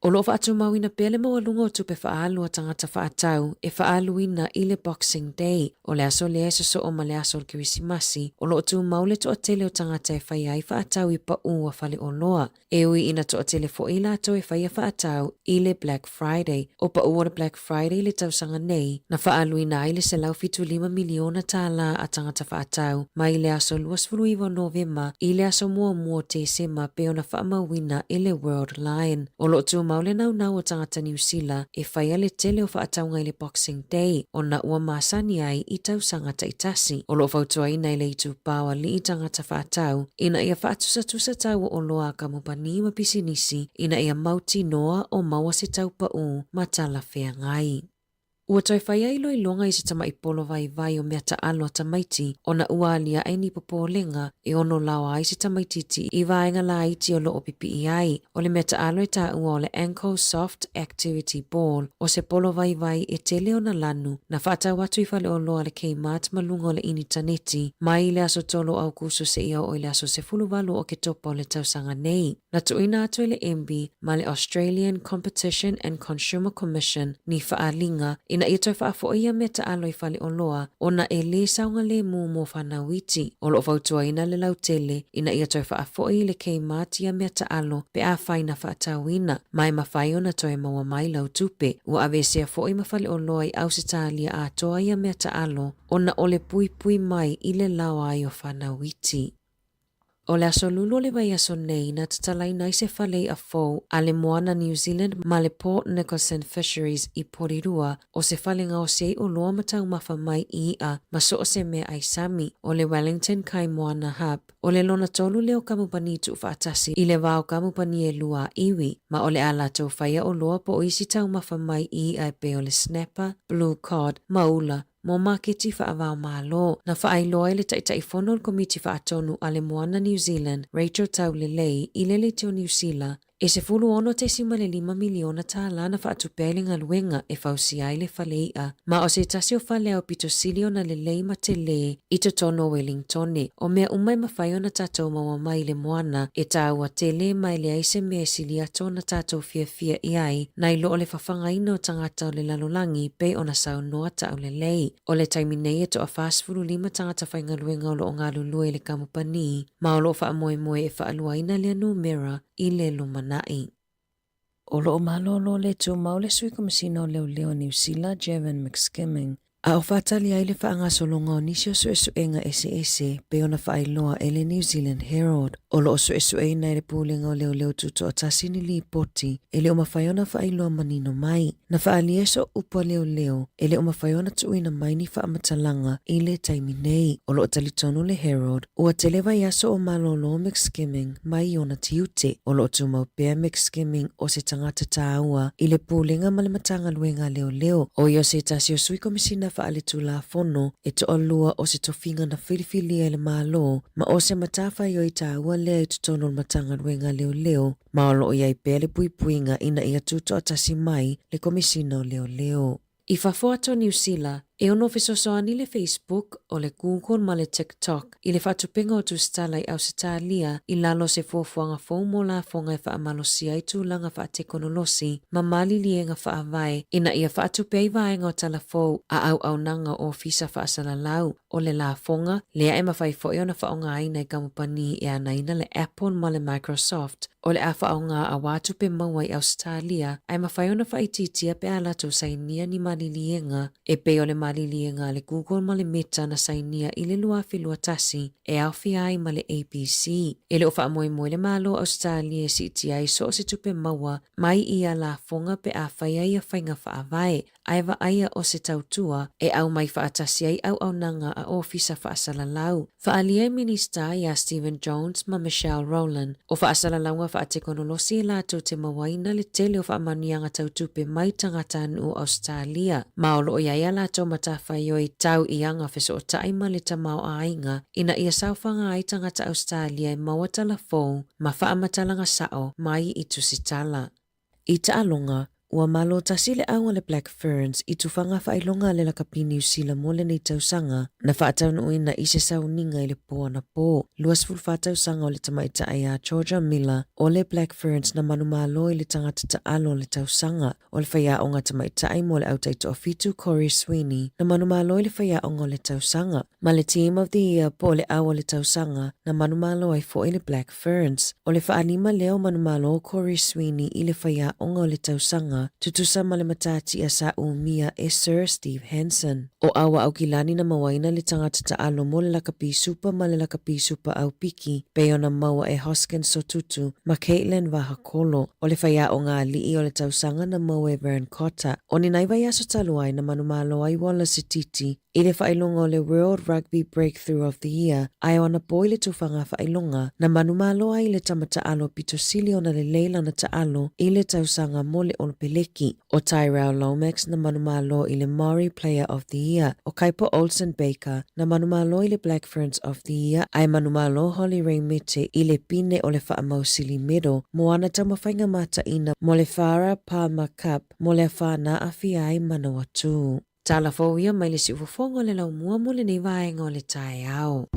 O lo o faatumauina pea le maualuga o tupe faaalu a tagata faatau e faaaluina i le Boxing Day, o le aso lea e sosoo ma le aso o le Kerisimasi, o lo o tumau le toatele o tagata e faia ai faatau i paū a faleoloa. E ui ina toatele foi i latou e faia faatau i le Black Friday, o paū o le Black Friday i le tausaga nei, na faaaluina ai le $175 miliona tālā a tagata faatau mai le aso 29 o Novema i le aso muamua o Tesema pei ona faamauina e le Worldline. O lo o tumau le naunau o tagata Niu Sila e faia le tele o faatauga i le Boxing Day ona ua masani ai i tausaga taitasi. O lo o fautuaina e le itupa o alii tagata faatau ina ia faatusatusa tau o oloa a kamupani ma pisinisi ina ia mautinoa o maua se tau paū ma talafeagai. Ua toe fai ai iloiloga i se tamaʻi polo vaivai o mea taʻalo a tamaiti ona ua aliaʻe ni popolega e ono laoa ai se tamaititi i vaega laiti o lo o pipiʻi ai. O le mea taʻalo e taua o le Ankle Soft Activity Ball o se polo vaivai e tele ona lanu na faatau atu i faleoloa a le Kmart ma luga o le initaneti mai i le aso 3 o Aukuso seia oo i le aso 18 o Oketopa o le tausaga nei. Na tuuina atu e le MB ma le Australian Competition and Consumer Commission ni faaaliga ina ia toe faafoʻi ia mea taʻalo i faleoloa ona e lē saogalēmū mo fanau iti. O lo o fautuaina le lautele ina ia toe faafoʻi i le Kmart ia mea taʻalo pe afai na faatauina, ma e mafai ona toe maua mai lau tupe. Ua aveesea foʻi ma faleoloa i Ausetalia atoa ia mea taʻalo ona o le puipui mai i le laoa ai o fanau iti. O le aso lulu o le vaiaso nei na tatalaina ai se fale iʻa fou a le Moana New Zealand ma le Port Nicholson Fisheries i Porirua, o se fale gaosi ai oloa ma taumafa mai i iʻa ma so o se mea ʻai sami, o le Wellington Kai Moana Hub. O le lona tolu lea o kamupani tuufaatasi i le va o kamupani e lua a iwi, ma o le a latou faia oloa po o isi taumafa mai i iʻa e pei o le snapper, blue cod, ma ula, mo maketi faava-o-Malo. Na faailoa ai le Taitaifono o le Komiti Faatonu a le Moana New Zealand, Rachel Taulelei, i le Leitio Niu Sila, E $16.5 miliona tālā na faatupe ai le galuega e fausia ai le fale i'a, ma o se tasi o fale aupito sili ona lelei ma telē i totonu o Welingtone. O mea uma e mafai ona tatou maua mai i le moana, e tāua tele ma e leai se mea e sili atu ona tatou fiafia i ai nai lo o le fafagaina o tagata o le lalolagi pei ona saunoa taulelei. O le taimi nei e toa 45 tagata faigaluega o lo o galulue i le kamupani, ma o lo o faamoemoe e faaluaina lea numera i le lumanai. O lo o malōlō le tumau le Sui Komesina o Leoleo o Niu Sila, Jevan McSkimming, a o faatali ai le faagasologa o nisi o suesuega eseese pei ona faailoa e le New Zealand Herald. O lo o suesueina e le Pulega o Leoleo Tutoatasi ni lipoti e le o mafai ona faailoa manino mai. Na faaalia e sooupu a leoleo e le o mafai ona tuuina mai ni faamatalaga i le taimi nei. O lo o talitonu le Herald ua tele vaiaso o malōlō McSkimming mai i ona tiute. O lo o tumau pea McSkimming o se tagata tāua i le Pulega ma le Matagaluega a Leoleo, ʻo ia o se tasi o Sui Komisina Faaletulafono e toalua o se tofiga na filifilia e le Malo ma o se matafaioi tāua lea i totonu o le Matagaluega a Leoleo ma o lo o i ai pea le puipuiga ina ia tutoatasi mai le Komisina o Leoleo. I fafo atu o Niu Sila, e ono fesoasoani le Facebook, o le Google ma le TikTok i le faatupega o tusitala i Ausetalia i lalo o se fuafuaga fou mo lafoga e faamalosia ai tulaga faatekonolosi ma maliliega faavae ina ia faatupe ai vaega o tala fou a auaunaga o ofisa faasalalau o le lafoga lea e mafai foi ona faaaogaina e kamupani e anaina le Apple ma le Microsoft o le a faaaoga auā tupe maua i Ausetalia ae mafai ona faaitiitia pe a latou sainia ni maliliega e pei o le maliliega a le Google ma le Meta na sainia i le 2021 e aofia ai ma le ABC. E le o faamoemoe le Malo o Ausetalia e siitia ai so o se tupe maua mai i ia lafoga pe a fai ai ia faiga faavae ae vaaia o se tautua e aumai faatasi ai auaunaga a ofisa faasalalau. Faaalia e Minista iā Stephen Jones ma Michelle Rowland, o faasalalauga faatekonolosi e latou te mauaina le tele o faamanuiaga tau tupe mai tagatanuu o Ausetalia, ma o lo o i ai a latou matafaioi tau i aga fesootai ma le tamaoaiga ina ia saofaga ai tagata Ausetalia e maua tala fou ma faamatalaga sao mai i tusitala. I taaloga, ua malo tasi le au a le Black Ferns i tufaga faailoga a le lakapi Niu Sila mo lenei tausaga, na faataunuuina i se sauniga i le po anapō. 24 tausaga o le tamaitai a Georgia Miller o le Black Ferns na manumalo i le tagata taalo o le tausaga. O le faiaoga tamaitai mo le au taitoafitu Corey Sweeney na manumalo i le faiaoga o le tausaga. Ma le Team of the Year po o le au o le tausaga na manumalo ai foi le Black Ferns. O le faalima lea o manumalo o Corey Sweeney i le faiaoga o le tausaga, tutusa ma le matatia sa umia e Sir Steve Hansen. O au a Aukilani na mauaina le tagata taalo mo le lakapi supa ma le lakapi supa aupiki, pei ona maua e Hoskins Sotutu ma Kaitlyn Vahakolo. O le faiaoga alii o le tausaga na maua e Vern Cotter. O ni nai vaiaso talu ai na manumalo ai Wallace Sititi I le faailoga o le World Rugby Breakthrough of the Year, ae o ana pō i le tufaga faailoga, na manumalo ai le tama taalo pito sili ona lelei lana taalo i le tausaga mo le Olopeleki. ʻO Tyrell Lomax na manumalo i le Maori Player of the Year, ʻo Kaipo Olsen Baker na manumalo i le Black Ferns of the Year, ae manumalo Holly Ray Mete i le pine o le Faamausili Medal mo ana taumafaiga mataina mo le Farah Palmer Cup mo le afa na aafia ai Manawatū. Tala fou ia mai le siufofoga o le laumua mo lenei vaega o le taeao.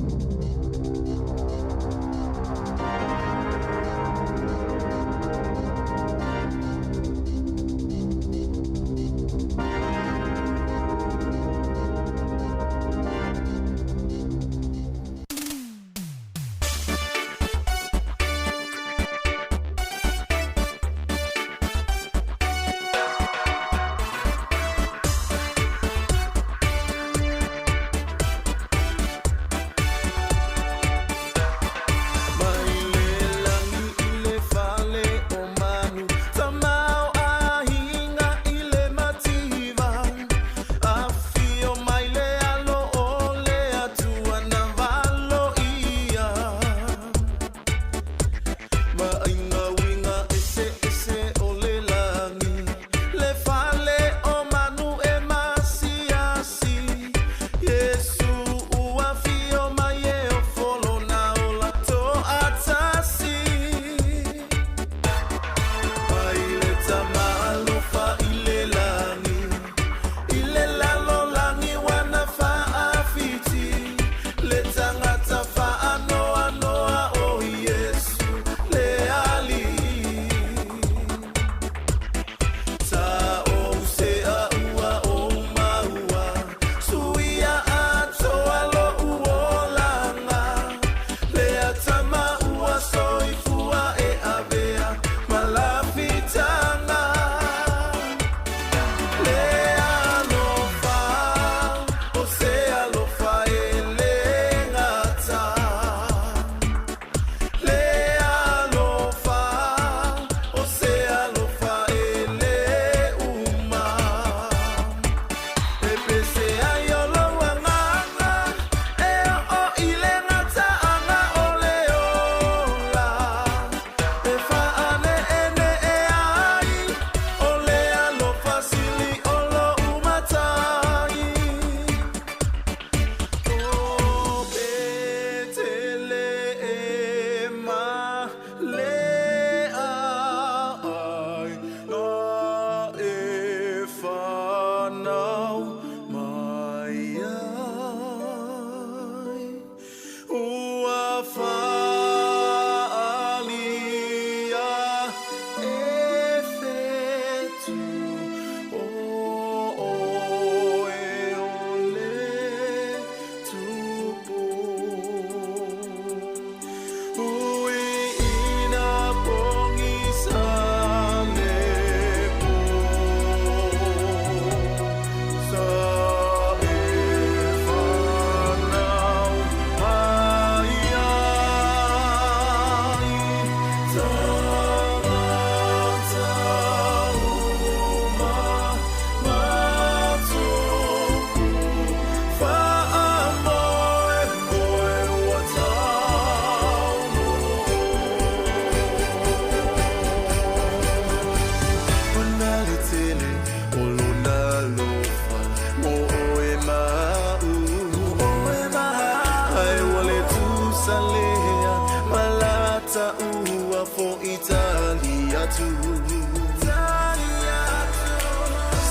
atu Tali atu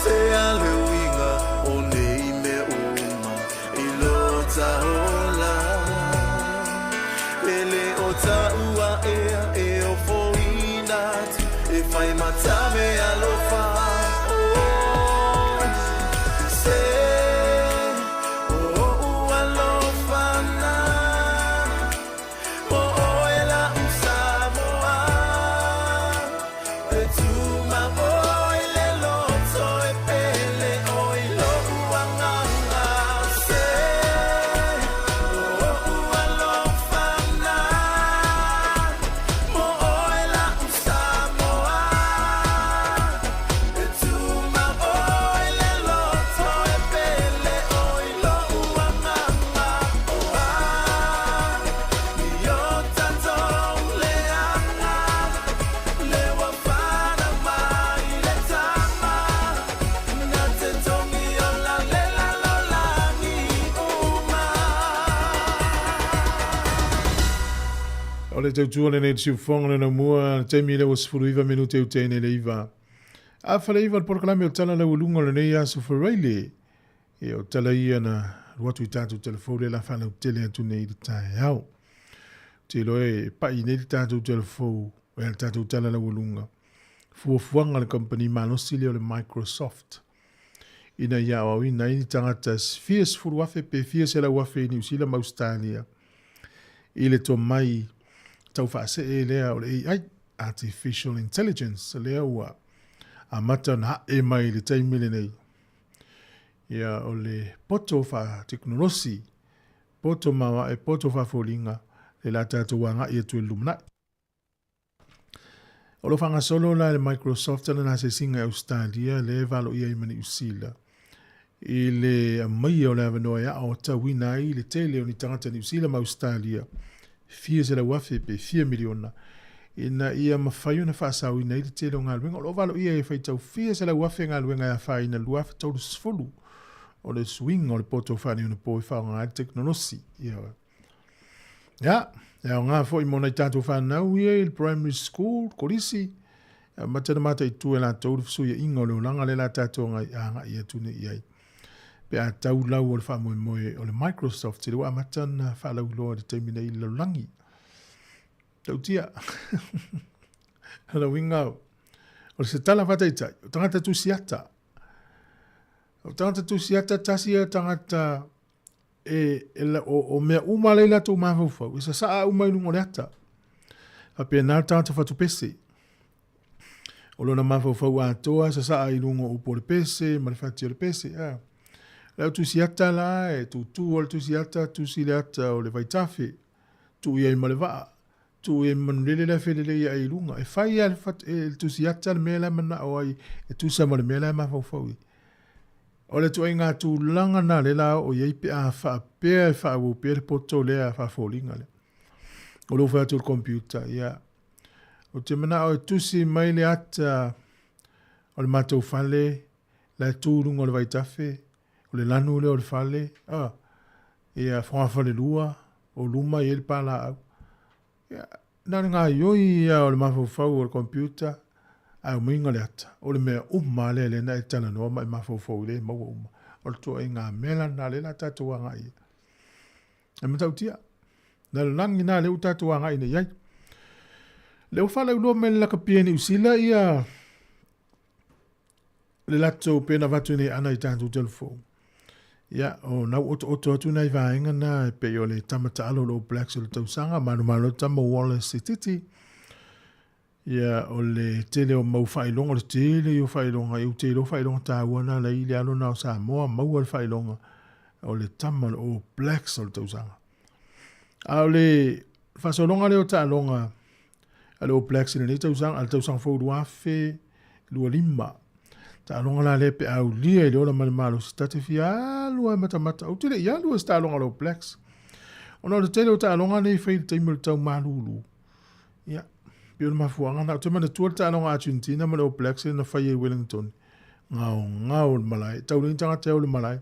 Se a le uiga o nei mea uma I lo ta ola E le o taʻu ea e ofoina atu E fai ma ta meaalofa Oh Se o oʻu alofa lena Mo ʻoe laʻu Samoa E tumau i le loto e pele ʻoe i loʻu agaga Se o oʻu alofa lena Mo ʻoe laʻu Samoa E tumau i le loto e pele ʻoe i loʻu agaga Oh ah I o tatou leaga Le ua fanau mai le tama Na te togi ola le lalolagi uma. O le tautua lenei i le siufofoga o le laumua, le taimi lea ua 19 minute e uta ai nei le iva. A faleiva le polokalame o Tala Laualuga o lenei aso Faraile. Ia, o tala ia na alu atu i tatou telefou lea la faalautele atu nei i le taeao. Ou te iloa e pai nei le tatou telefou, e le tatou Tala Laualuga. Fuafuaga a le kamupani malosi lea o le Microsoft ina ia aoaoina ai ni tagata fia 10,000 pe fia 100,000 i Niu Sila ma Ausetalia i le tomai tau faasee lea o le AI, Artificial Intelligence, lea ua amata ona ae mai i le taimi lenei. Ia, o le poto faatekonolosi, poto maoae, poto faafoliga, le la tatou agai atu i le lumanai. O lo o faagasolo la e le Microsoft lana asiasiga i Ausetalia lea e valoia ai ma Niu Sila i le aumaia o le avanoa e aoatauina ai le tele o ni tagata Niu Sila ma Ausetalia fia 100,000 pe fia miliona ina ia mafai ona faasaoina ai le tele o galuega. O lo o valoia e faitau fia 100,000 galuega e afaina i le 2030 o le suiga o le poto faaneionapo e faaaoga ai le tekonolosi. Ia. Ia, e aoga foi mo nai tatou fanau ia i le primary school, kolisi, amata ona mataitu e latou le fesuiaiga o le olaga lea la tatou agai atu nei i ai. Pe a tau lau o le faamoemoe o le Microsoft, lea ua amata ona faalauiloa i le taimi nei i le lalolagi. Tautia. O le uiga, o se tala faataitai, o tagata tusiata. O tagata tusiata tasi ia tagata e, e, o, o mea uma la i latou mafaufau, e sasaa uma i luga o le ata. Faapena le tagata fatupese. O lona mafaufau atoa sasaa i luga o upu o le pese ma le fati o le pese. A. Le au tusiata la, e tūtū o le tusiata, tusi le ata o le vaitafe, tuu i ai ma le vaa, tuu i ai ma manulele la e felelei ai i luga. E fai lava le, fat, e, le tusiata le mea la e manao ai, e tusa ma le mea la e mafaufau i ai. O le ituaiga tulaga lena lea la oo i ai pe a faapea e faaauau pea le poto lea faafoliga lea. O lou fai atu i le computer, ia, ou te manao e tusi mai le ata o le matou fale la e tu i luga o le vaitafe, o le lanu lea o le fale, ah, ia, fogafalelua, o luma e i ai le palaau. Ia, na o le gaoioi ia o le mafaufau o le computer, ae omaiga le ata, o le mea uma lava lea lea na e talanoa ma e mafaufau i le maua uma. O le tuaiga mea la lena lea la tatou agai i ai. E matautia. Na le lagi na lea ua tatou agai nei i ai. Lea ua faalauiloa mai le lakapi e Niu Sila ia le latou pe na avatu nei ana i tatou telefou. Ia, o nau otooto atu nai vaega na e pei o le tama taalo o le All Blacks o le tausaga, manumalo tama Wallace Sititi. Ia, o le tele o mau faailoga, o le tele ia o faailoga, ia u te iloa faailoga taua na la i le alo na o Samoa, maua le faailoga o le tama o le All Blacks o le tausaga. A o le faasologa lea o taaloga a le All Blacks i lenei tausaga, a le tausaga fou 2025. Taaloga la lea pe a aulia i le ola ma le malosi, ta te fia alu lava e matamata. Ou te le i alu i se taaloga a le All Blacks. Ona o le tele o taaloga nei e fai i le taimi o le tau malulu. Ia, pei o le mafuaaga lena. Ou te manatua le taaloga a Argentina ma le All Blacks lea na fai ai i Wellington. Gaogao le malae. Tau leai ni tagata e o i le malae.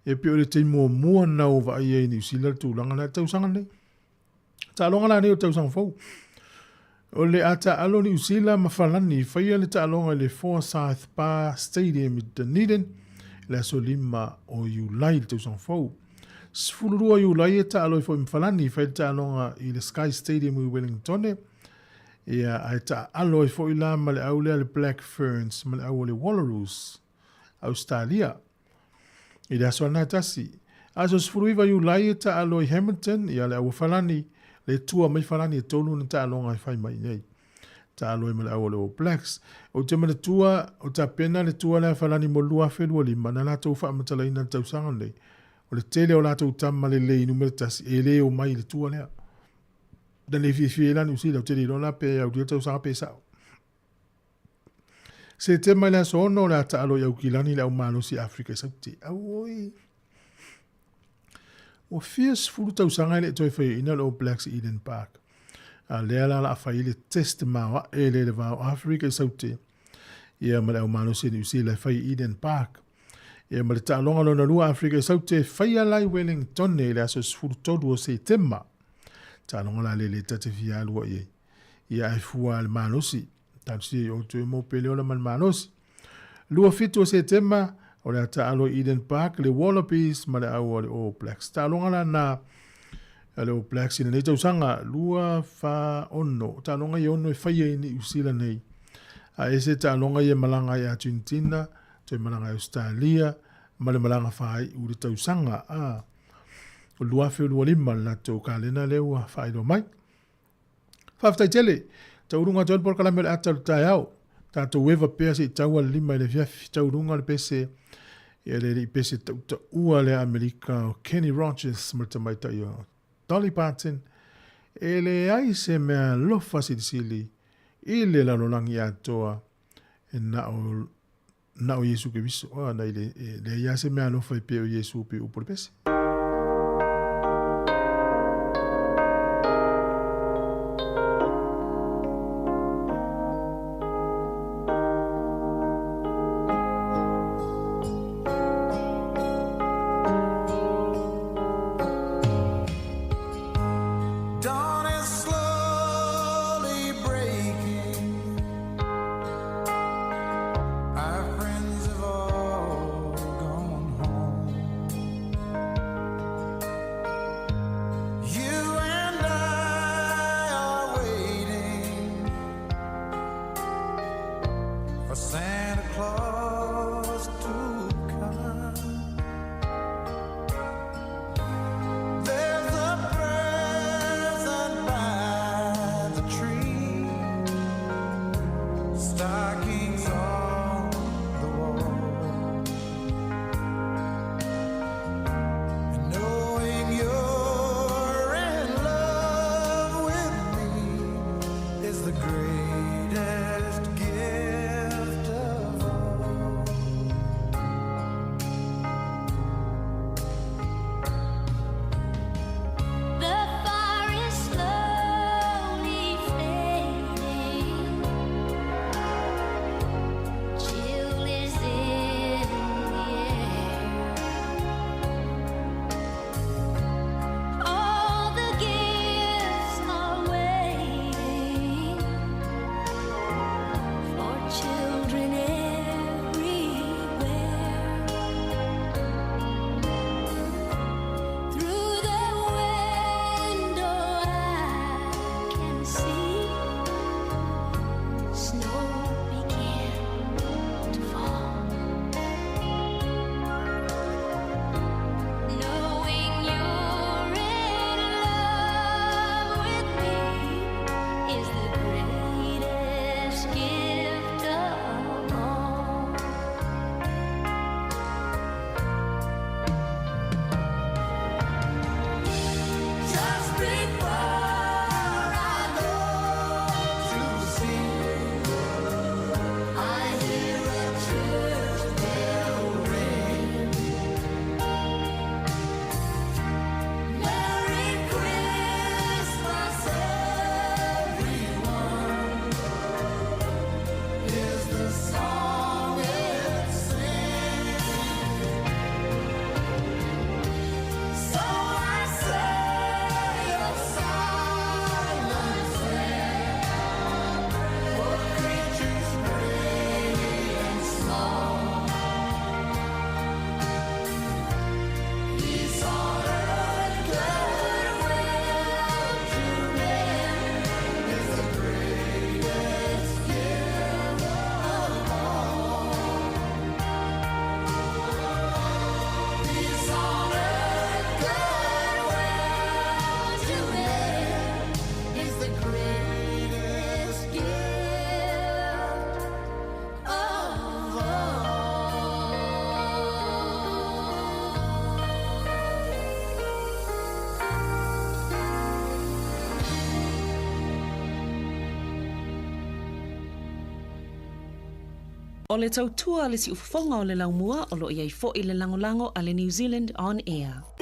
E pei o le taimi muamua lena ua vaai ai i Niu Sila le tulaga lea, le tausaga lenei. Taaloga la nei o le tausaga fou. O le a taaalo Niu Sila ma Falani faia le taaloga i le Forsyth Barr Stadium i Dunedin i le aso 5 o Iulai i le tausaga fou. 12 Iulai e taalo ai foi ma Falani fai le taaloga i le Sky Stadium i Wellingtone. Ia, ae taaalo ai foi la ma le au lea le Black Ferns ma le au o le Wallaroos, Australia. I le aso ana e tasi. Aso 19 Iulai e taalo i Hamilton, ia le au o Falani, le tua mai Falani e tolu na taaloga e fai mai nei. Taalo ai ma le au o le All Blacks. Ou te manatua, o tapena le tua lea Falani mo le 2025, na latou faamatalaina le tausaga nei. O le tele o latou tama lelei numera tasi, e le o mai i le tua lea. Na le fiafia ai la Niu Sila, ou te le iloa la pe aulia le tausaga pe sao. Setema i le aso 6 o le a taalo i Aukilani le au malosi Afrika i Saute. Auoi! Ua fia sefulu tausaga e le i toe faiaina le All Blacks i Eden Park. A lea la la fai le test maoae le le va o Afrika i Saute. Ia ma le au malosi Niu Sila e fai i Eden Park. Ia ma le taaloga lona lua Afrika i Saute e faia la i Wellington i le aso 13 o Setema. Taaloga la le le tate fia alua i ai. Ia ai fua le malosi. Talosia i outou e mau pele ola ma le malosi. 27 o Setema, o le a taalo i Eden Park, le Wallabies ma le au o le All Blacks. Taaloga la na a le All Blacks i lenei tausaga, 2, 4, 6. Taaloga i ono e faia i Niu Sila nei. A ese taaloga i e malaga i Argentina, toe malaga i Australia, ma le malaga whāiu le tausaga. A, o 2025 le latou kalena lea ua faailoa mai. Faafetai tele. Tauuluga atu ai le polokalame o le ata o le taeao. Tatou eva pea se i taua le lima i le afiafi. Tauuluga le pese, ia le alii pese tautaua lea Amerika o Kenny Rogers ma le tamaitai o Dolly Parton. E leai se mea alofa silisili i le lalolagi atoa e na o na o Iesu Keriso. Ah, na i le, e leai lava se mea alofa e pei o Iesu pei upu o le pese. Dawn is slowly breaking. Our friends have all gone home. You and I are waiting for Santa Claus to come. There's a present by the tree, stockings on the wall. And knowing you're in love with me is the greatest gift of all. O le tautua a le siufofoga o le laumua o lo o i ai foi le lagolago a le New Zealand On Air.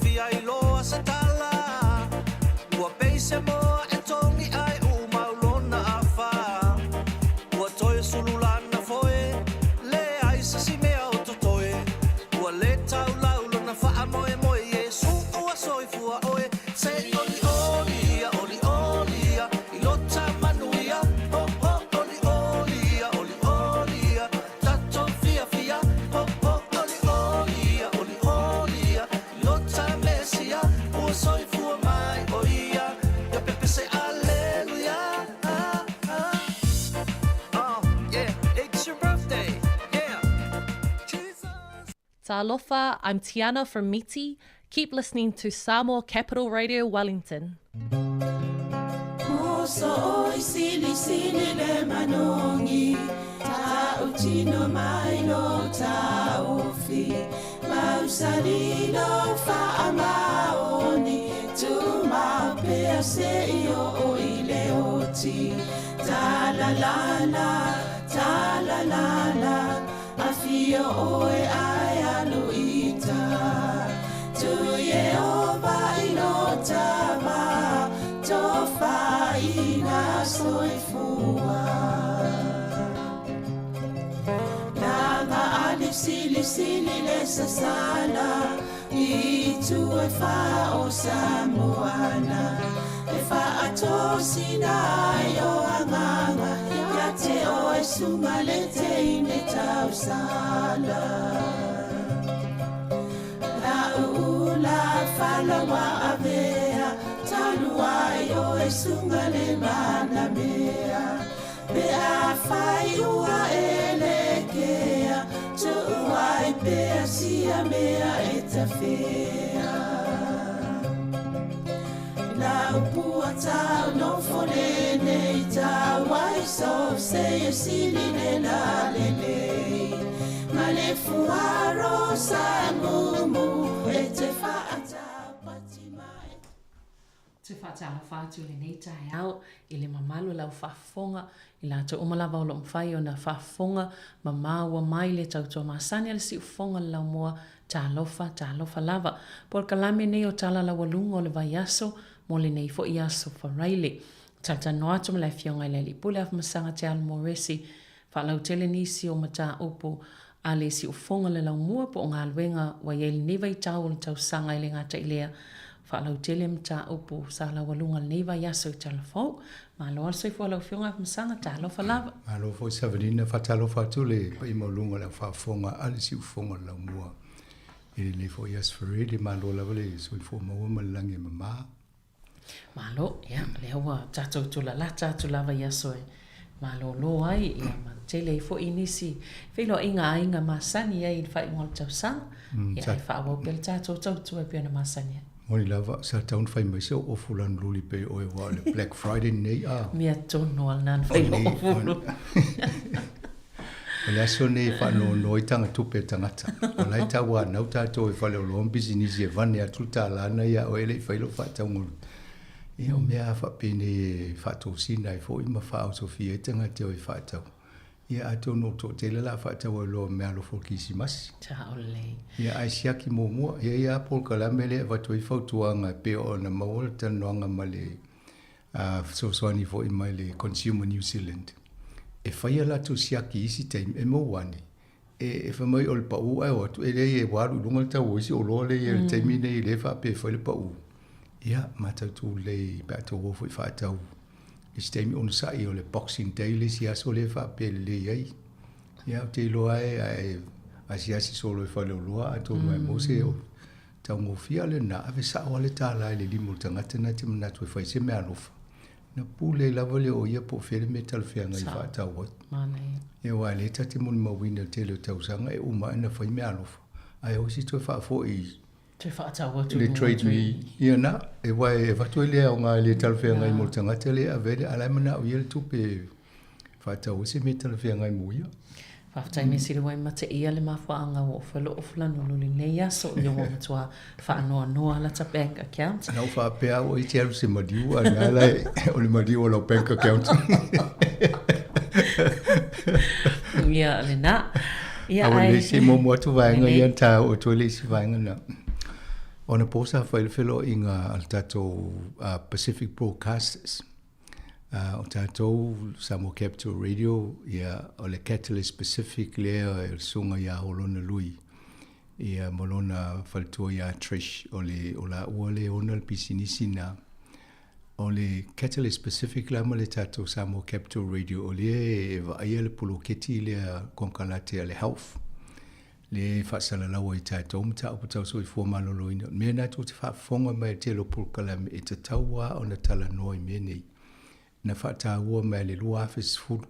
fia iloa se tala Ua pei se moa e togi ai uu mau lona afa Ua toe sulu lana foe Leai se isi mea o totoe Ua le taulau lona faamoemoe Iesu ua soifua oe Se i olioli ia olioli ia I lota manuia Ho ho olioli ia olioli ia Tatou fiafia Ho ho olioli ia olioli ia I lota Mesia Ua soifua mai o ia Ia pepese Aleluia ah, ah. Oh, yeah, it's your birthday, yeah Jesus. Talofa, I'm Tiana from Miti. Keep listening to Samoa Capital Radio Wellington. Moso oi sili sili le manongi Ta utino mai lo taofi Mausali lo faamaoni Tuma pea se i o i le oti Ta la la la, ta la la la Afio oe ai alu ita Tu Yehova i lo tama Tofaina soifua Langa ali sili sili le sasala I tu e wha o Samoana E whaatosina ai o anganga Ia te oe sunga le teine tausala La uula falawa avea Talu ai oe sunga le manamea Pe a fai ua elekea Tu'u ai pea sia mea e tafea La upua tau no fole nei tau ai so se e sili le la le le Ma le fuaro sa mumu e te whaatau pati mai Te faatalofa atu i lenei taeao i le mamalu o lau faafofoga i latou uma lava o lo o mafai ona faafofoga ma maua mai le tautua masani a le siufofoga o le laumua talofa, talofa lava. Polokalame nei o Tala Laualuga o le Vaiaso mo lenei foi aso Faraile. Talatalanoa atu ma le Afioga i le Alii Pule Afamasaga Te Alo Moresi Faalautele nisi o mataupu a le siufofoga le laumua po o galuega ua i ai lenei vaitau o le tausaga e le gata i lea. Faalautele mataupu sa laualuga lenei vaiaso i Talafou. Malo a le soifua lau Afioga Afamasaga, talofa lava. Malo foi Savelina, faatalofa atu le paia maualuga o le au faafofoga a le siufofoga o le laumua i lenei foi aso Faraile. Malo lava le soifua maua ma le lagi e mama. Malo, ia, lea ua tatou tulalata atu lava i aso e malōlō ai, ia, ma tele ai foi nisi feiloaiga a aiga masani ai i le faaiuga o le tausaga, ia, ae faaauau pea le tatou tautua e pei ona masani ai. Moni lava, sa tatau ona fai mai se ofu lanululi pei oe aua o le Black Friday lenei a. Mea tonu a lena na fai lou ofu luli. O le aso nei e faanoanoa ai tagatupe a tagata. O la e tauanau tatou e faleoloa ma pisinisi e vane atu le tala na ia oe e le i fai lou faatauga. Ia o mea lava faapenei e faatosina ai foi ma faaosofia ai tagata e o e faatau. Ia atonu o toatele la faatau ai loa ma meaalofa o le Kirisimasi. Sao lelei. Ia ae siaki muamua. Ia ia lava polokalame lea e avatu ai fautuaga e pei ona maua le talanoaga ma le fesoasoani foi mai le Consumer New Zealand e fai a latou siaki i isi taimi e maua ane e fai mai o le pau ae o atu e leai e ua alu i luga le tau o isi oloa lea i le taimi nei lea e faapea e fai le pau. Ia matautu lelei pe a tou o foi faatau i se taimi onosai o le Boxing Day le isi aso lea e faapea lelei ai. Ia ou te iloa e ae asiasi solo i faleoloa atonu e maua se Taugofie lena, ave sao lava le tala i le lima o le tagata na te manatu e fai se meaalofa. Na pule lava lea o ia po o fea le mea talafeagai e faatau ai. Ia aua o lea ta te molimauina i le tele o tausaga e uma ae na fai meaalofa, ae o isi toe faafoi i Toe faatau atu le trade me. Ia na, e aua e avatu ai le aoga e le talafeagai mo le tagata lea e ave ai le, a o la e manao ia le tupe e faatau ai se mea talafeagai mo ia. Faafetai mea sili ua e mateia le mafuaaga ua ofa loo fulanu i lenei aso ia ua matua faanoanoa lata bank account. Na ou faapea au e te alu se maliu a na la o le maliu o lau bank account. Ia lena. Ia ai. Aua le se muamua atu vaega ia na taua atu ai le isi vaega na. O anapo sa fai le feloaiga a le tatou Pacific Broadcasters, o tatou Samoa Capital Radio, ia, o le Catalyst Pacific lea e le susuga ia Holona Lui, ia, ma lona faletua ia Trish, o le, o laua lea e ona le pisinisi lena. O le Catalyst Pacific la ma le tatou Samoa Capital Radio, o lea e vaaia le poloketi lea konekarate a le Health, lea e faasalalau ai tatou mataupu tau soifua maloloina. O le mea lena tou te faafofoga mai i le tele o polokalame e tatau lava ona talanoa i mea nei. Na faataua mai i le 2010.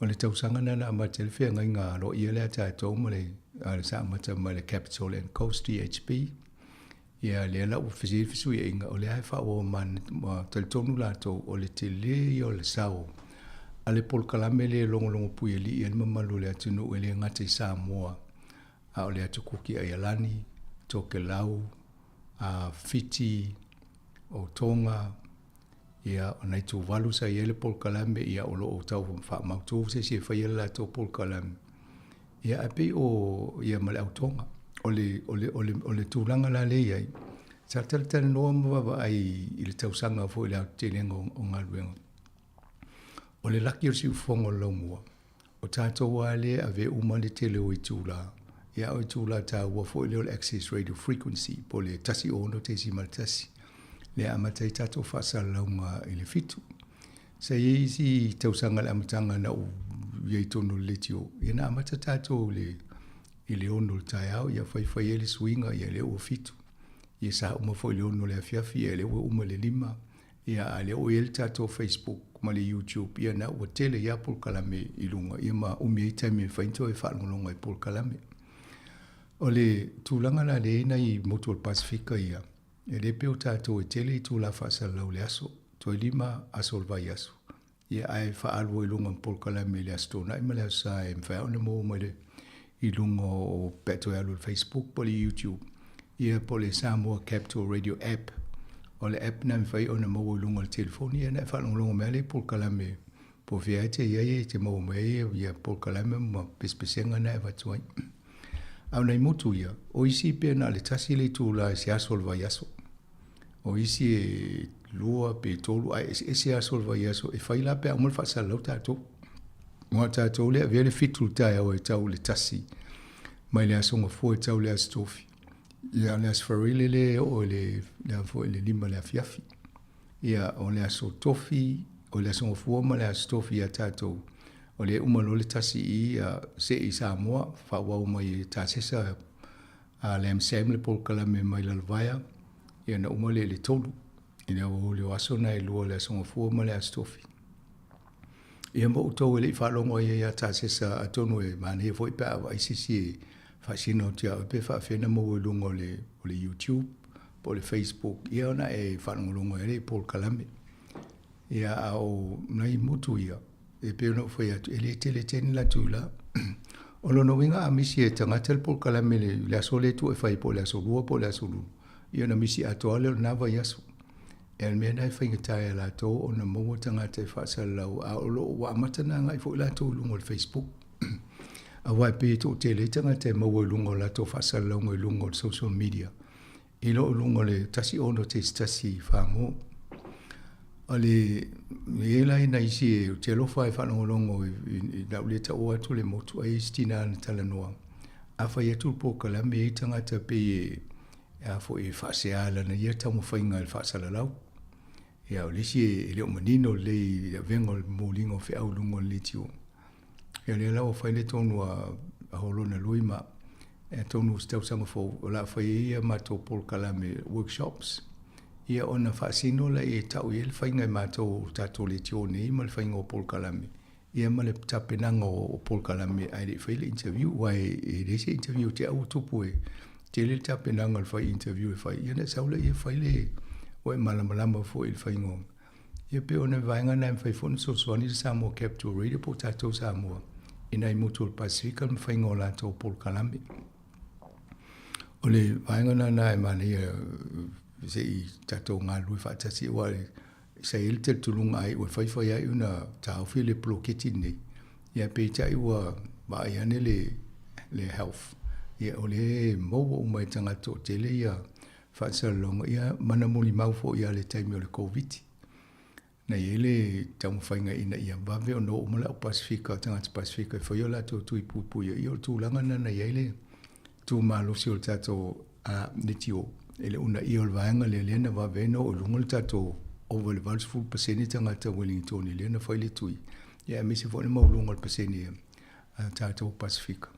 O le tausaga lena na amata ai le feagaiga aloaia lea a tatou ma le sa amata mai le Capital and Coast DHB. Ia lea la ua fesili fesuiaiga, o lea e faaauau ma talitonu latou o le tele ia o le sao a le polokalame lea e logologo puialii ai le mamalu o le atunuu e le gata i Samoa a o le Atu Kuki Aialani, Tokelau, Fiti, o Tonga, ia o nai Tuvalu sa i ai le polokalame, ia o lo o tau faamautu se isi e faia le latou polokalame. Ia ae pei o ia ma le au Tonga. O le, o le, o le, o le tulaga la lea e i ai, sa talatalanoa ma vaavaai i le tausaga foi i le aotetelega o, o galuega. O le laki o le siufofoga o le laumua, o tatou lava lea e ave uma le tele o itula, ia o itula taua foi lea o le access radio frequency po o le 106.1, lea e amata ai tatou faasalalauga i le 7. Sa i ai isi tausaga i le amataga na ou i ai i totonu o le leitio, ia na amata tatou i le i le 6 i le taeao, ia faifai ai le suiga, ia lea ua 7. Ia sa uma foi i le 6 i le afiafi, ia lea ua uma i le 5. Ia a lea ua i ai le tatou Facebook ma le YouTube, ia na ua tele ai lava polokalame i luga, ia ma umi ai taimi e mafai ona toe faalogologo ai i polokalame. O le tulaga la lea e i ai nai motu o le Pasefika ia, E le pei o tatou e tele itula faasalalau i le aso, toe 5 aso o le vaiaso, ia ae faaalu ai i luga ma polokalame i le Aso Toonai ma le Aso Sa e mafai lava ona maua mai i luga o pe a toe alu i le Facebook po o le YouTube, ia po o le Samoa Capital Radio App. O le app lena e mafai ona maua i luga o le telefoni, ia ona e faalogologo mai lava lea i polokalame po o fea e te i ai e te maua mai ai ia polokalame ma pesepesega na e avatu ai. A o nai motu ia, o isi pe na o le tasi le itula i se aso o le vaiaso. O isi e 2 pe 3 ae eseese aso o le vaiaso e fai la pe a uma le faasalalau tatou. Aua o tatou lea e avea le 7 i le taeao e tau i le 1 mai le Aso Gafua e tau i le Aso Tofi. Ia o le Aso Faraile lea e oo i le, le a foi, le 5 i le afiafi. Ia, o le Aso Tofi, o le Aso Gafua ma le Aso Tofi ia tatou, o lea e uma loa le tasi i see i Samoa, faaauau mai e Tasesa a Lam Sam le polokalame mai Lalovaea, ia ona uma lea i le 3, i le aoauli o aso na e 2, le Aso Gafua ma le Aso Tofi. Ia ma outou e le i faalogo ai ia Tasesa, atonu e manaia foi pe a vaai se isi e faasino atu ia oe pe faapefea ona maua i luga o le, o le YouTube po o le Facebook, ia ona e faalogologo ai lea i polokalame. Ia, a o nai motu ia, e pei ona ou fai atu, e le tele tele ni latou la. O lona uiga a misi e tagata le polokalame i le aso lea e tuu e fai po o le aso lua po o le aso lulu, ia ona misi atoa lea o lena vaiaso. Ia o le mea lena e faigata ia latou ona maua tagata e faasalalau, a o lo o ua amata ona agai foi latou i luga o le Facebook. Aua e pei e toatele ai tagata e maua i luga o latou faasalalauga i luga o le social media i lo luga o le 16.1 Farmore. O le e i ai la nai isi ou te alofa e faalogologo i lau lea taua atu le motu ai isi tina na talanoa. A fai atu le polokalame e i ai tagata pei e a foi e faasea lana ia taumafaiga i le faasalalau. Ia o le isi e le o manino lelei i le avega o le momoliga o feau i luga o le leitio. Ia lea la ua fai le tonu a Holona Lui ma atonu o se tausaga fou o le a fai ai ia matou polokalame workshops ia ona faasino lea e tau i ai le faiga e matou o tatou leitio nei ma le faiga o polokalame ia ma le tapenaga o polokalame ae le i fai le interview aua e leai se interview te au ua tupu e tele le tapenaga o le fai interview e fai ia ona e sau lea e fai le ua e malamalama foi i le faiga o Ia pei o nai vaega na e mafai foi ona fesoasoani le Samoa Capital Radio po o tatou Samoa i nai motu o le Pasefika le mafaiga o latou polokalame. O le vaega lena e manaia se i tatou galulue faatasi aua sa i ai le talitonuga a iu e fai fai ai ona taofi le poloketi lenei. Ia peitai ua vaai ane le, le health, ia o lea e maua uma e tagata toatele ia. faasalalauga, ia ma na molimau foi lava i le taimi o le Koviti. Na i ai le taumafaiga ina ia vave ona oo uma le au Pasefika, tagata Pasefika e fai o latou tui puipuia. Ia o le tulaga lena na i ai le tu malosi o le tatou leitio i le uunaia o le vaega lea, lea na vave ai ona oo i luga le tatou ova i le 80% tagata Ueligitone lea na fai le tui, ia aemaise foi le maualuga o le pasene a tatou Pasefika.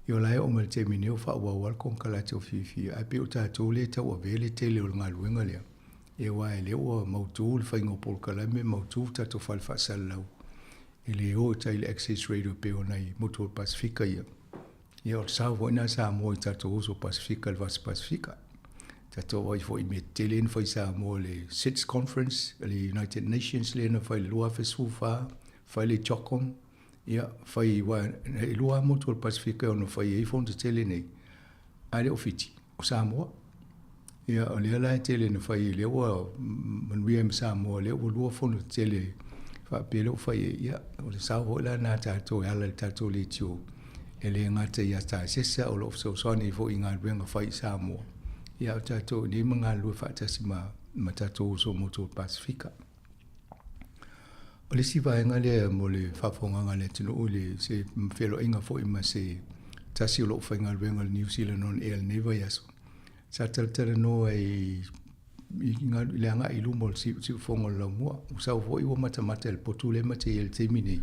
Ia o la e oo mai i le taimi nei o faaauau lava le konekarate o fiafia, ae pei o tatou lea e tauavea le tele o le galuega lea, ia aua e lea ua mautu le faiga o polokalame, mautu le tatou fale faasalalau e le o i tai i le access radio e pei o nai motu o le Pasefika ia. Ia o le sao foi lena a Samoa i tatou uso Pasefika i le Vasa Pasefika. Tatou vaai foi i mea tetele ia na fai i Samoa i le SIDS Conference a le United Nations lea na fai i le 2014, fai le CHOGM, ia fai aua e lua lava motu o le Pasefika e ono fai ai fono tetele nei, ae le o Fiti, o Samoa. Ia o lea la e tele ina fai, lea ua manuia ai ma Samoa, lea ua lua fono tetele faapea lea ua fai ai. Ia o le sao foi la lena a tatou e ala i le tatou leitio, e le gata ia Tasesa o lo o fesoasoani ai foi i galuega fai i Samoa, ia a o tatou i inei ma galulue faatasi ma tatou uso motu o le Pasefika. O le isi vaega lea mo le faafofogaaga a le atunuu i le se feiloaiga foi ma se tasi o loo faigaluega o le New Zealand on Air i lenei vaiaso, sa talatalanoa i le agai i luma o le siufofoga o le laumua. Ua sau foi ua matamata i le potu lea ma te i ai i le taimi nei.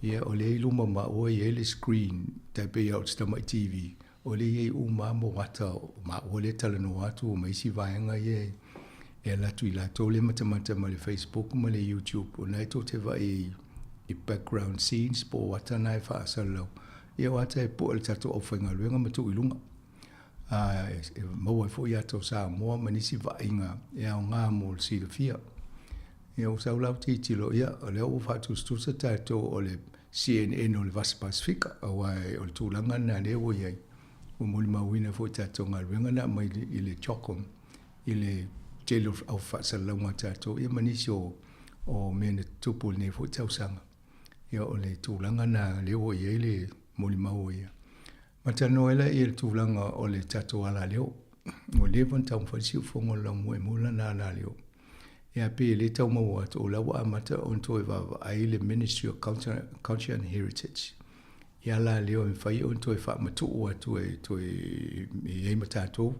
Ia o lea i luma maua e i ai le screen tai pei lava o se tamai TV, o lea e i ai uma lava moata o maua lea e talanoa atu ma isi vaega ia e ala atu i latou lea e matamata mai i le Facebook ma le YouTube, o lena e tou te vaai i background scenes po o ata na e faasalalau. Ia o ata e pue e le tatou aufaigaluega ma tuu i luga. A e maua ai foi ata o Samoa ma nisi vaaiga e aoga mo le silafia. Ia ua sau la au tilotilo, ia o lea ua faatusatusa tatou o le CNN o le Vasa Pasefika, aua o le tulaga lena lea ua i ai. Ua molimauina foi i tatou galuega na aumai i le CHOGM i le tele o au faasalalauga a tatou, ia ma nisi o mea na tutupu i lenei foi tausaga. Ia o le tulaga lena lea ua i ai le molimau o ia. Ma talanoa ai laia i le tulaga o le tatou alaleo. Ua leva ona taumafai le siufofoga o le laumua e maua lana alaleo. Ia pei e le tau maua atu, o la ua amata ona toe vaavaai le Ministry of Culture, Culture and Heritage i alaleo e mafai ona toe faamatuu atu e toe i ai ma tatou.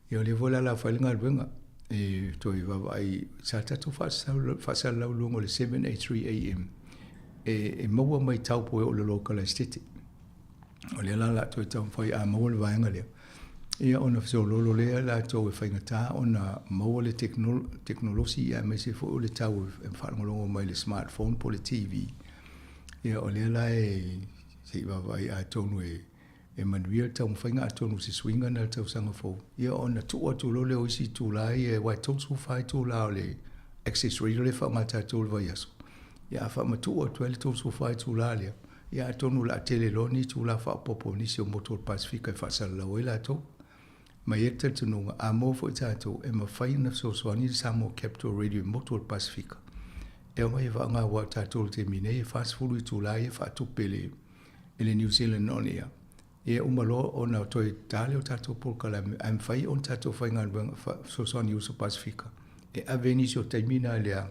Ia o lea foi la o le a fai le galuega e toe vaavaai, sa tatou faasalalau i luga o le 783 AM e maua mai Taupo e oo i le local estate. O lea la o le a toe taumafai a maua le vaega lea, ia ona fesololo lea latou e faigata ona maua le tekonolosi aemaise foi o le tau e faalogologo mai i le smartphone po o le TV. Ia o lea la e se i vaavaai atonu e manuia le taumafaiga atonu o se suiga lena i le tausaga fou, ia ona tuu atu loa lea o isi itula ia aua e 34 itula o le access radio lea e faaaoga e tatou i le vaiaso. Ia a faamatuu atu ai le 34 itula lea, Ia atonu o le a tele loa ni itula faaopoopo o nisi o motu o le Pasefika e faasalalau ai latou. Ma e i ai le talitonuga, a maua foi tatou, e mafai ona fesoasoani le Samoa Capital Radio i motu o le Pasefika e omai e faaaoga aua o tatou i le taimi nei e 40 itula ia e faatupe e le New Zealand On Air. Ia uma loa ona toe ta lea o tatou polokalame ae mafai ona tatou faigaluega fesoasoani i uso Pasefika e ave ai nisi o taimi na i le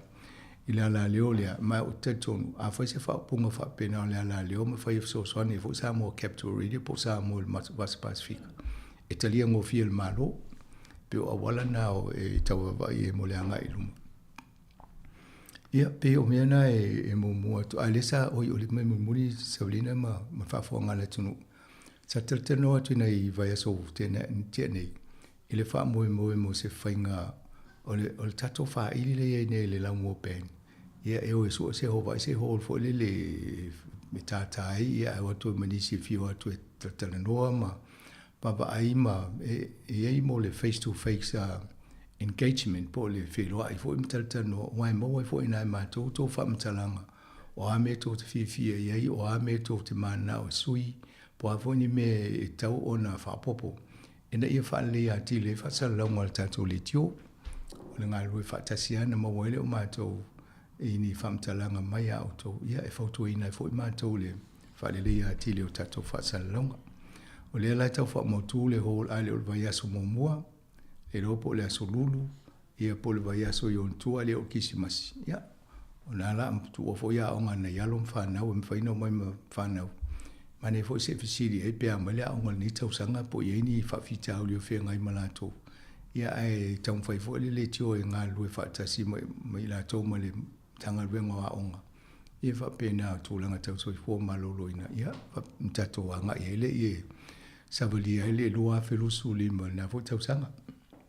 i le alaleo lea. Ma ou te talitonu, afai se faaupuga faapena o le alaleo ma fai e fesoasoani ai foi Samoa Capital Radio po o Samoa i le Vasa Pasefika, e talia gofie e le Malo. E pei o auala na e tau vaavaai ai mo le agai i luma. Ia, pei o mea na e muamua atu, a o lea sa, oi, o le mea mulimuli Savalina ma le faafofoga a le atunuu, sa talatalanoa atu i nai vaiaso ua tea nei, i le faamoemoe mo se faiga o le, o le tatou faaili lea e i ai nei i le Laumua Band, ia e o e sue se hall, vaai se hall foi lele e tātā ai, ia ae o atu ai ma nisi e fia o atu e talatalanoa ma vaavaai ma e i ai mo le face to face engagement po o le feiloai foi ma talatalanoa, aua e maua ai foi i ina e matou tou faamatalaga o a mea tou te fiafia i ai, o a mea tou te mananao e sui, po o a foi ni mea e tatau ona faaopoopo ina ia faaleleia atili ai faasalalauga a le tatou leitio. O le galulue faatasi lava na maua ai lea o matou i ni faamatalaga mai a outou, ia e fautuaina ai foi matou i le faaleleia atili o tatou faasalalauga. O lea la e tau faamautu le hall a le o le vaiaso muamua. Le iloa po o le Aso Lulu, ia po o le vaiaso i ona tua lea o le Kerisimasi. Ia, o lena la a tuua foi aoga a nai alo ma fanau e mafai ona omai ma fanau. Manaia foi se i fesili i ai pe a mai le aoga i lenei tausaga po o i ai ni faafitauli o feagai ma latou. Ia ae taumafai foi le leitio e galulue faatasi ma i latou ma le Matagaluega o Aoga, ia faapena o tulaga tau soifua maloloina, ia ma tatou agai ai lea e savalia ai le 2025 i lena foi tausaga.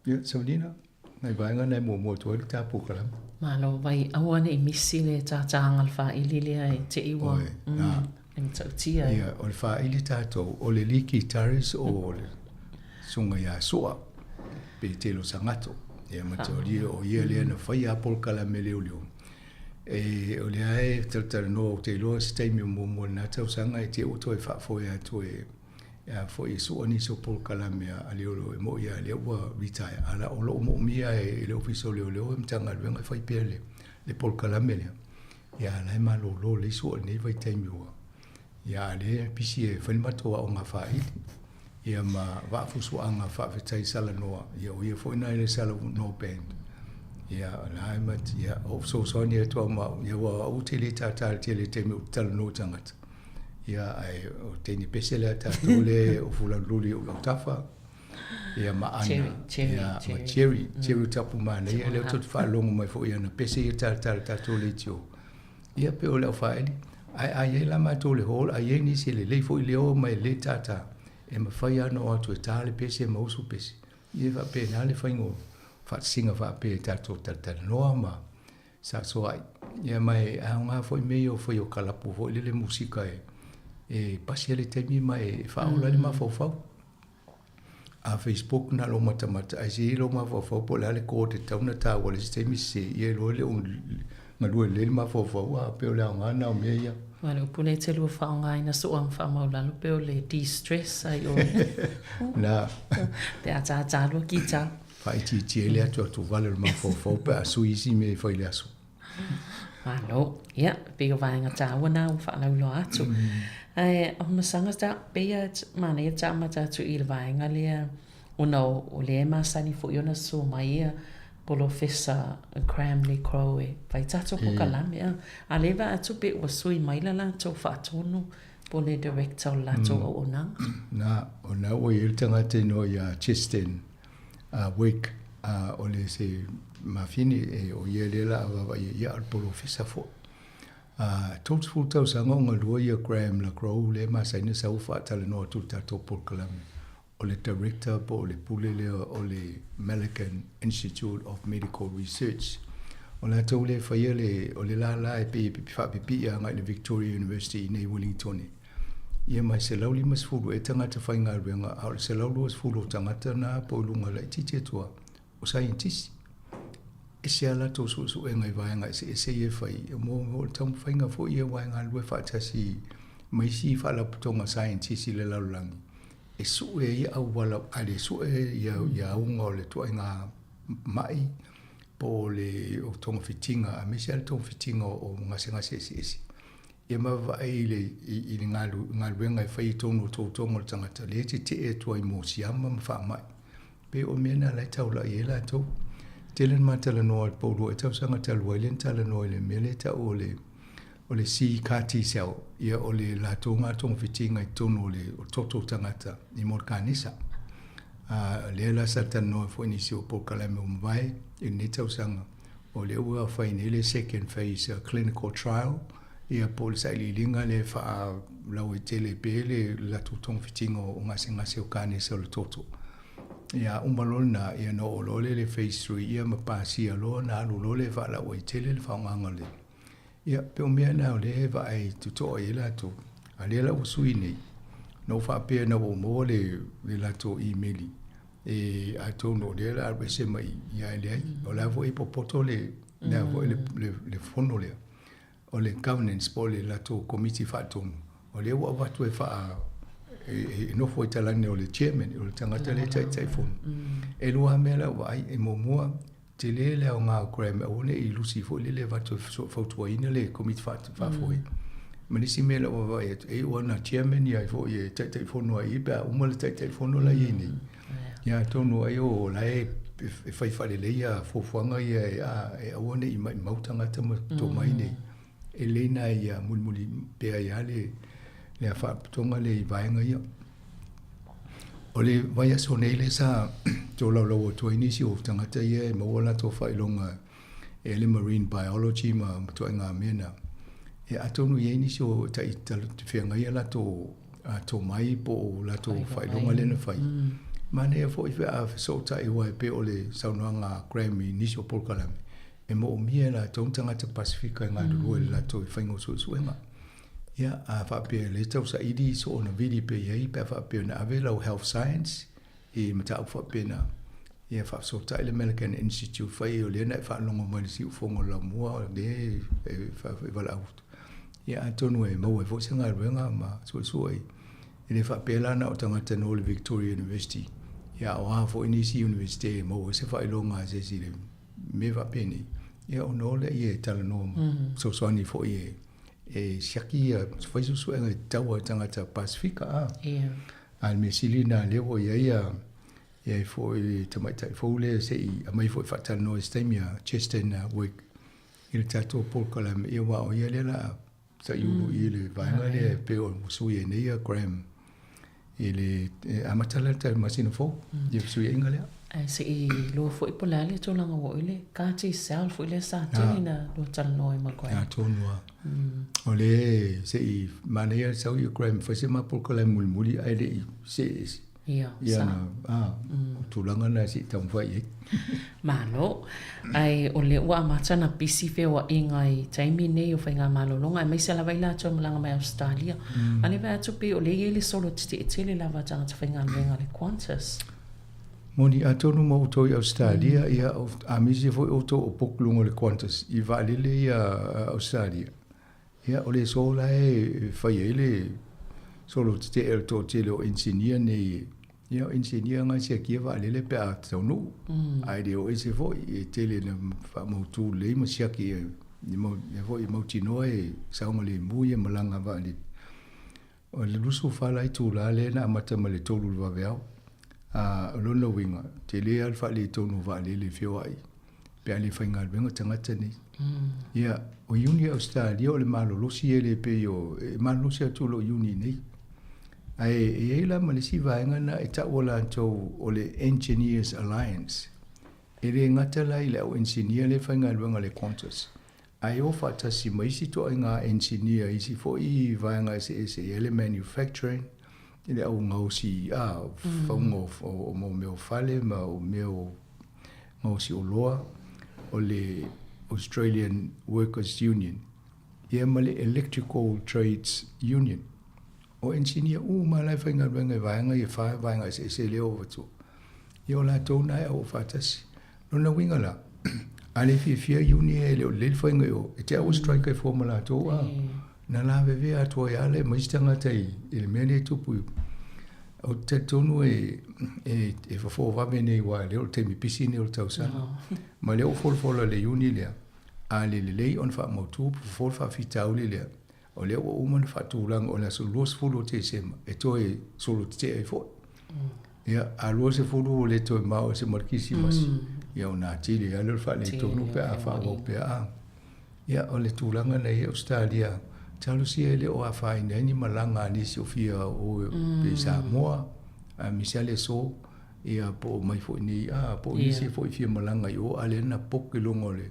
Ia, Savalina, nai vaega na e muamua atu ai le ta polokalame. Malo, vai, aua ne i misi le tātāga o le faaili lea e te i ua, le matautia e. Ia, o le faaili tatou, o le lead guitarist o le susuga ia Sua, Petelo Sagato. Ia mataulia o ia lea na faia polokalame leoleo. E, o lea e talatalanoa ou te iloa se taimi o muamua i lena tausaga e te ua toe faafoe atu e a foi e sua nisi o polokalame a leoleo e moi lava lea ua retire a o lo o moomia e le Ofisa o Leoleo e Matagaluega e fai pea le polokalame lea. Ia a la e malolo lelei sua i lenei vaitaimi ua ia a lea e pisi e fai le matou aoga faaili ia ma vaafusuaga faafetai Salanoa ia o ia foi na i le Salanoa Band ia la e ma ia o fesoasoani atu au ma au ia ua au te le tātā i le tele taimi ou te talanoa i tagata ia ae o teine pese lea tatou le o Fulaluli o Lautafa ia ma Ana Cherry, Cherry, ia, Cherry. ma Cherry, Cherry Tapu manaia lea tou te faalogo mai foi i ana pese ia talatala tatou leitio. Ia pei o le au faaili, ae a i ai la matou i le hall, a i ai nisi e lelei foi leo ma e lelei tātā, e mafai lava ona o atu e tā le pese ma usu pese. Ia e faapena le faiga o faatasiga faapea i tatou talatalanoa ma saasoaai. Ia ma e aoga foi mea ia o fai o kalapu foi lele musika e pasi ai le taimi ma e faaola ai le mafaufau. A Facebook na o lou matamata ae se i lou mafaufau po o le a le chord e tatau ona taua i le isi taimi sese ia iloa le o galue lelei le mafaufau a pei o le aoga lena o mea ia. Aua o le upu lea e te lua faaaogaina soo ma faamaulalo pei o le de-stress ai oe. Na. Pe a tātā loa kita. Faaitiitia ai le atuatu vale o le mafaufau pe a sui isi mea e fai i le aso. Malo. Ia, pei o vaega tāua nā ua faalauiloa atu. Ae, o masaga ta, pei a manaia ta amata atu i le vaega lea, ona o lea e masani foi ona susu mai ia Polofesa Graham Le Crow e fai tatou polokalame, a. A lea e vaai atu pei ua sui maila latou faatonu po o le director o le latou auaunaga. Na, o lena ua i ai le tagata inoa ia Cheston Wake, o le se mafine e o ia lea la a vaavaai ia o le polofesa foi. 30 tausaga o galua ia Graham Le Crow lea e masani ona sau faatalanoa atu i le tatou polokalame. O le director po o le pule lea o le Malaghan Institute of Medical Research. O latou lea e faia le, o le lala e pei e faapipii agai i le Victoria University i inei i Wellington. Ia ma e 150 ea tagata faigaluega, a o le 120 o tagata na po o luga laitiiti atu lava, o saienitisi. Ese lava latou suesuega i vaega eseese ia e fai, mo le taumafaiga foi ia aua e galulue faatasi ma isi faalapotopotoga saienitisi i le lalolagi e sue ai auala, a le sue ia auga o le ituaiga mai po o le togafitiga, aemaise lava le togafitiga o gasegase eseese. Ia ma vaai i le, i le galuega e fai i totonu o toutoga o le tagata, lea e tetee atu ai mo siama ma faamai. Pei o mea na la e taulai ai latou. Tele na ma talanoa i le poulua i tausaga talu ai lea na talanoa i le mea lea e tau o le, o le C-CAR T-cell, ia o le latou na togafitiga i totonu o le o toto o tagata i mo le kanesa. A, lea la sa talanoa foi nisi o polokalame ua mavae i lenei tausaga, O lea ua fai nei le second phase clinical trial, ia po o le sailiiliga lea e faalauaitele pea le latou togafitiga o gasegase o kanesa o le toto. Ia uma loa lena, ia ona oo loa lea i le phase 3, ia ma pasia loa ona alu loa lea e faalauaitele le faaaogaina o le... Ia pei o mea na o lea e vaai totoa i ai latou, a o lea la ua sui nei, na ou faapea ina ua ou maua le latou imeli, E atonu o lea o le a alu ese mai i, ae leai. O la foi e popoto le, le, foi le, le, le fono lea, o le governance po o le latou komiti faatonu, o lea ua avatu e faa, e nofo i talane o le chairman, o le tagata lea e taitaifono. E lua lava mea la e vaai, e muamua, tele le aoga o Graham aua ne i lusi foi lele e avatu e fautuaina le komiti faafoe. Ma le isi mea la ua vaai atu, e iu lava ina chairman ia foi e taitaifono ai i pe a uma le taitaifono la e i ai nei. Ia atonu ai o la e e fai faaleleia fuafuaga ia e a e aua ne i maimau tagata ma tomai nei. E lelei lena ia mulimuli pea ai lava le le faalapotopotoga lea i vaega ia. O le vaiaso nei lea sa tolaulau atu ai nisi o tagata ia e maua latou faailoga e le marine biology ma ituaiga mea na. Ia atonu e i ai nisi o tai feagai a latou tomai po o latou faailoga lea na fai. Manaia foi pe a fesootai aua e pei o le saunoaga a Graham i nisi o polokalame, e moomia e latou ni tagata Pasefika e galulue i le latou faiga o suesuega. Ia, a faapea o lea e tau saili soona vili pea i ai pe a faapea na ave lau health science i mataupu faapena, ia faafesootai le American Institute fai o lea na e faalogo mai i le siufofoga o le laumua o lea e valaau atu. Ia atonu e maua ai foi se galuega ma suesue ai. E le faapea la na o tagata na o le Victoria University, ia a o a foi nisi University e maua ai se faailoga a se isi i le mea faapenei, ia ona o lea e talanoa ma fesoasoani foi e e siaki ia fai suesuega e tatau a tagata Pasefika a. Yeah. A le mea sili lena lea ua i ai ia i ai foi le tamaitai fou lea se i aumai foi faatalanoa i se taimi a Cheston Work i le tatou polokalame ia aua o ia lea la a saiulu i le vaega lea e pei ona sui ai nei ia Graham i le amata lea le masina fou i le fesuiaiga lea. Ae se i iloa foi po o le a le tulaga ua oo i le CAR-T cell foi lea sa tele ina lua talanoa ai ma Graham. A tonu lava. O le se i manaia le sau ia Graham e fai se ma polokalame mulimuli ae le i see ese. Ia, sa. A, o tulaga na se i taumafai i ai. Malo. Ae o lea ua amata ona pisi feoaiga i taimi nei o faigamalologa aemaise lava i latou e malaga mai Ausetalia. A o lea e vaai atu pei o lea e i ai le solo tetee tele lava a tagata faigaluega a le Qantas. Moni, atonu ma outou i Ausetalia, ia, a misi foi outou o book luga o le Qantas i vaalele ia a Ausetalia, Ia, o le aso la e fai ai le solo tetee o le toatele o engineer nei. Ia, o engineer na e siakia vaalele pe a taunuu. Ae le o ese foi, e tele ina faamautu lelei ma siaki i mau mea foi e mautinoa e saogalemu ia malaga vaalele. O le 24 la itula lea na amata mai le 3 i le vaveao. A, o lona uiga, tele lava le faaletonu o vaalele e feoai pe a le faigaluega tagata nei. Ia, o Iuni a Ausetalia o le malolosi e le pei o, e malolosi atu o lo o Iuni nei. Ae e i ai la ma le isi vaega na e taua latou o le Engineers Alliance. E le gata la i le au engineer lea e faigaluega i le Qantas, ae o faatasi ma isi toaiga engineer i isi foi vaega eseese, e i ai le manufacturing, i le au gaosi a, fauga o mau mea o fale ma mea o gaosi oloa, o le Australian Workers Union, ia ma le Electrical Trades Union. O engineer uma la e faigaluega i vaega ia e fa vaega eseese lea ua avatua. Ia o latou na e auau faatasi. Lona uiga la, a le fiafia iuni e le o lelei le faiga i o, e te aua strike ai fua ma latou a. Na lavevea atu ai lava le ma isi tagata i le mea lea e tupu i Ou te talitonu e, e, e fofo vave nei aua lea o le taimi pisi nei o le tausaga. Ma lea ua folafola e le iuni lea, a le lelei ona faamautu, fofo le faafitauli lea, o lea ua uma ona faatulaga o le aso 20 o Tesema e toe solo tetee ai foi. Ia, a 20 ua le toe mao ese ma le Kirisimasi, ia ona atili ai lea o le faaletonu pe a faaauau pea a. Ia, o le tulaga na i ai Ausetalia, talosia e le o afaina ai ni malaga a nisi o fia o i Samoa, aemaise lava le aso, ia po o mai foi nei, a, po o nisi foi fia malaga i o, a o lea na book i luga o le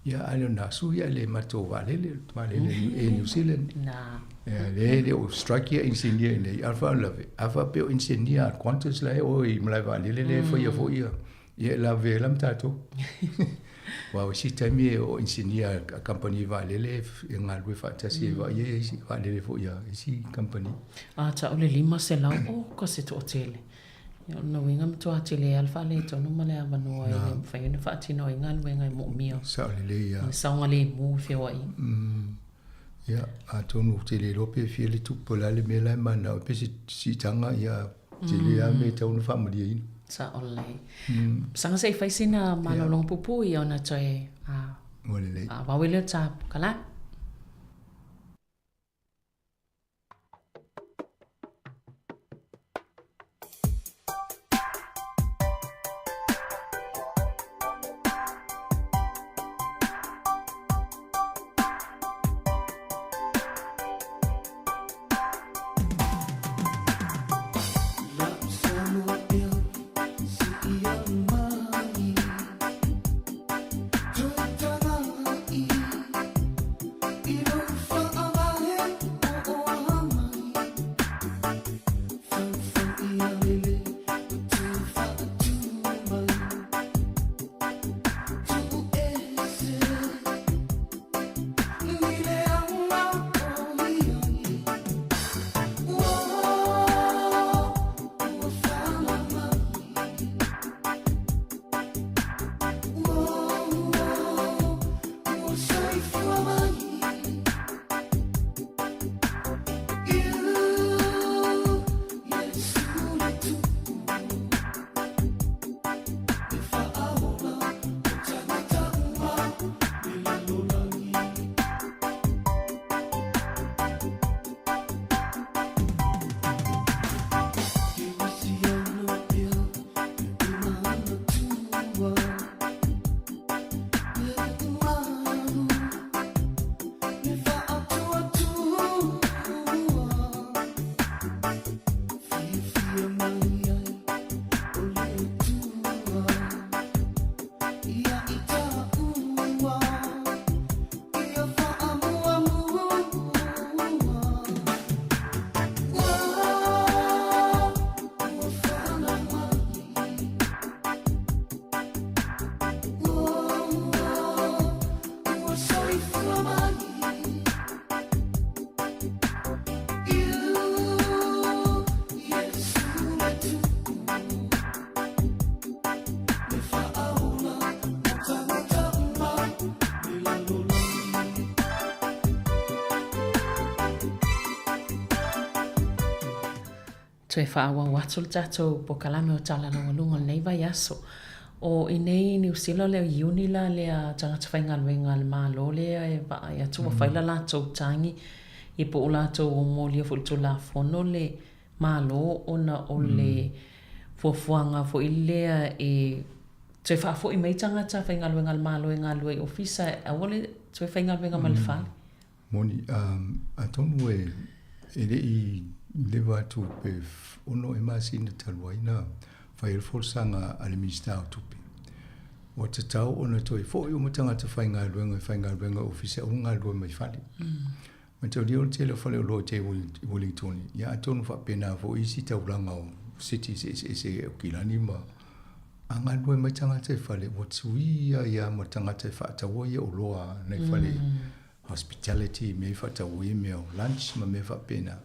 Ia, a le o nā sui a le matou vaalele, vaalele Air New Zealand. Nā. Ia, le le o strike ia engineer i nei, a le faalavelave, a faapea o engineer a Qantas la e o i malae vaalele lea e faia foi ia, ia e lavevea ai la ma tatou. Aua o isi taimi e o engineer a kamupani vaalele e galulue faatasi e vaaia isi vaalele foi a isi kamupani. A tau le 500, oka se toatele. Ia, o lona uiga e matua tele lava le faaletonu ma le avanoa e le mafai ona faatino ai galuega e moomia. Sao lelei lava. Ma le saogalemu i feoaiga. Ia, atonu ou te le iloa pe fia le tupe po o le a le mea la e mananao ai pe se siitaga, ia, tele lava mea e tatau ona faamalieina. Sao lelei. Saga se i fai sina malologa puupuu ia ona toe Ua lelei. wawe lea o le ta kalana. Toe faaauau atu le tatou polokalame o Tala Laualuga o lenei vaiaso. O i nei i Niu Sila o le Iuni la lea tagata faigaluega a le Malo lea e vaai atu ua fai la latou tagi ia po o latou ua molia foi i le Tulafono le Malo ona o le fuafuaga foi lea e toe faafoi mai tagata faigaluega a le Malo e galulue i ofisa aua le toe faigaluega mai le fale. Moni, atonu e le i leva atu pe 6 ea masina talu ai na fai ai le folasaga a le Minisita o Tupe, ua tatau ona toe foi uma tagata faigaluega e faigaluega i ofisa aua le galulue mai fale. Mataulia o le tele o faleoloa i tai i Wellington, ia atonu faapena foi isi taulaga o cities eseese o Aukilani ma a galulue mai tagata i fale, ua tui ai lava ma tagata e faataua ia oloa nai fale hospitality, mea e faatau ai mea o lunch ma mea faapena.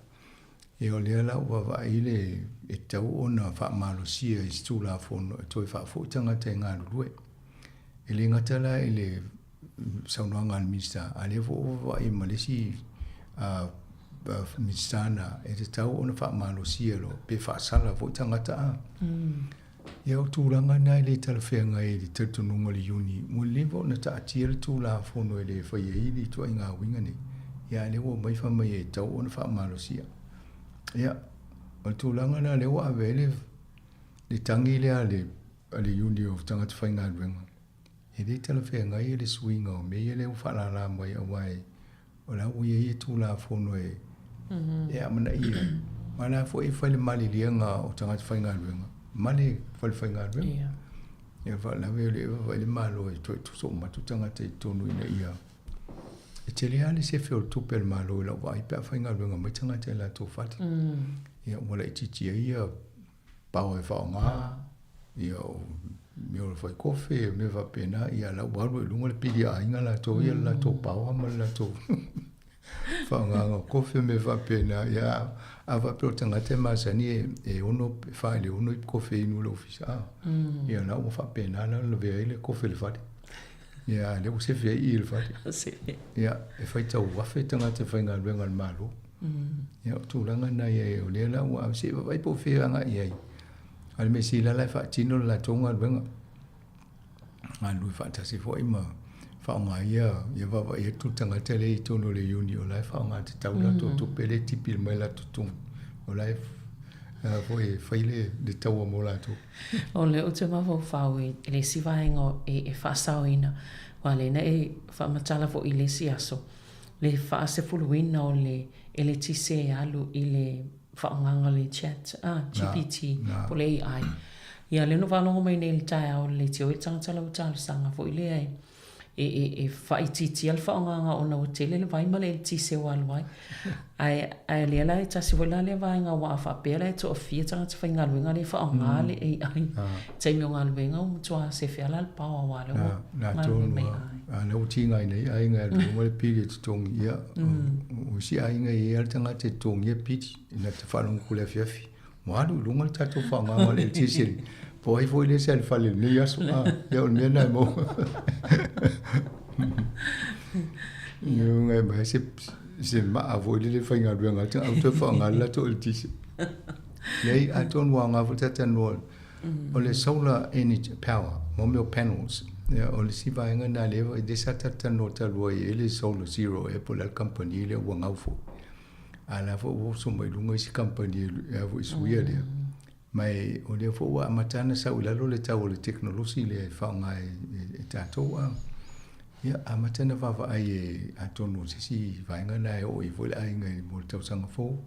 Ia o lea la ua vaavaai le e tatau ona faamalosia i se Tulafono e toe faafoi tagata e galulue. E le gata la i le saunoaga a le Minisita, a o lea foi ua vaavaai ma le isi Minisita na e tatau ona faamalosia loa pe faasala foi tagata a. Ia o tulaga na e le talafeagai i le talitonuga o le Iuni, ua leva ona taatia le Tulafono e le faia ai le ituaiga uiga nei, ia a o lea ua omai fai mai e tatau ona faamalosia. Ia, o le tulaga la lea ua ave ai le, le tagi lea a le, a le Iuni o Tagata Faigaluega, e le talafeagai le suiga o mea ia lea ua faalala mai aua e O la ua i ai Tulafono e e amanaia ai, ma o la foi e fai le maliliega o tagata faigaluega ma le fale faigaluega. Ia faalavelave o le vaavaai le Malo e toe tuso uma atu tagata i totonu ina ia e tele lava le sefe o le tupe a le Malo i lau vaai pe a faigaluega mai tagata i latou fale. Ia ua laitiiti ai ia power e faaaoga, ia o mea o le fai kofe, o mea faapena, ia la ua alu ai i luga le pili a aiga latou ia le latou power ma le latou faaaogaina o kofe ma mea faapena. Ia a faapea o le tagata e masani e ono, e 4 i le 6 ipu kofe e inu i le ofisa, a, ia la ua faapena la ona lavea ai le kofe i le fale. Ia a lea ua sefe ai i i le fale. Ia e faitau afe tagata faigaluega a le Malo. Ia o tulaga na ia o lea la ua ave se i vaavaai po o fea agai i ai. A o le mea sili la la e faatino le latou galuega. Galulue faatasi foi ma faaaoga ia ia vaavaai atu le tagata lea i totonu o le uni o la e faaaoga tatau latou tupe lea e tipi mai latou totogi. O la e foi e fai le, le taua mo latou. O lea ou te mafaufau i le isi vaega e faasaoina, aua o lea na e faamatala foi i le isi aso, le faasefuluina o le eletise e alu i le faaaogaga o le chat a, GPT, po o le AI. Ia, lea na ou faalogo mai nei i le taeao i le leitio i le tagata la ua talosaga foi lea e, e, e, e faaitiitia le faaaogaga ona ua tele le vai ma le eletise ua alu ai. Ae, ae o lea la e tasi foi la lea vaega aua a faapea la e toafia tagata faigaluega lea e faaaoga le AI i taimi o galuega ua matua sefe lava la le power aua lea ua galulue mai ai. A lea ua tiga ai nei aiga e alu i luga le pili e totogi, ia, o isi aiga e i ai lava le tagata e totogia pili, na te faalogo atu i le afiafi, ua alu i luga le tatou faaaogaga o le eletise, po o ai foi lea sa i le fale i lenei aso, a, ia o le mea lena e maua. Ia, e aumai se, se maa foi lele e faigaluega ai, aua toe faaaoga le latou eletise. Leai, atonu ua aoga foi le talatalanoa O le solar energy power, mo mea o panels, ia, o le isi vaega lena lea, lea sa talatalanoa talu ai e le Solar Zero ea po o le a le kamupani lea ua gau foi. A o la foi ua oso mai luga isi kamupani e a foi suia lea. Ma e, o lea foi ua amata ona sau i lalo le tau o le tekonolosi lea e faaaoga e, e, e tatou a. Ia, amata ona vaavaai e, atonu o se isi vaega lena e oo i ai foi le aiga i mo le tausaga fou.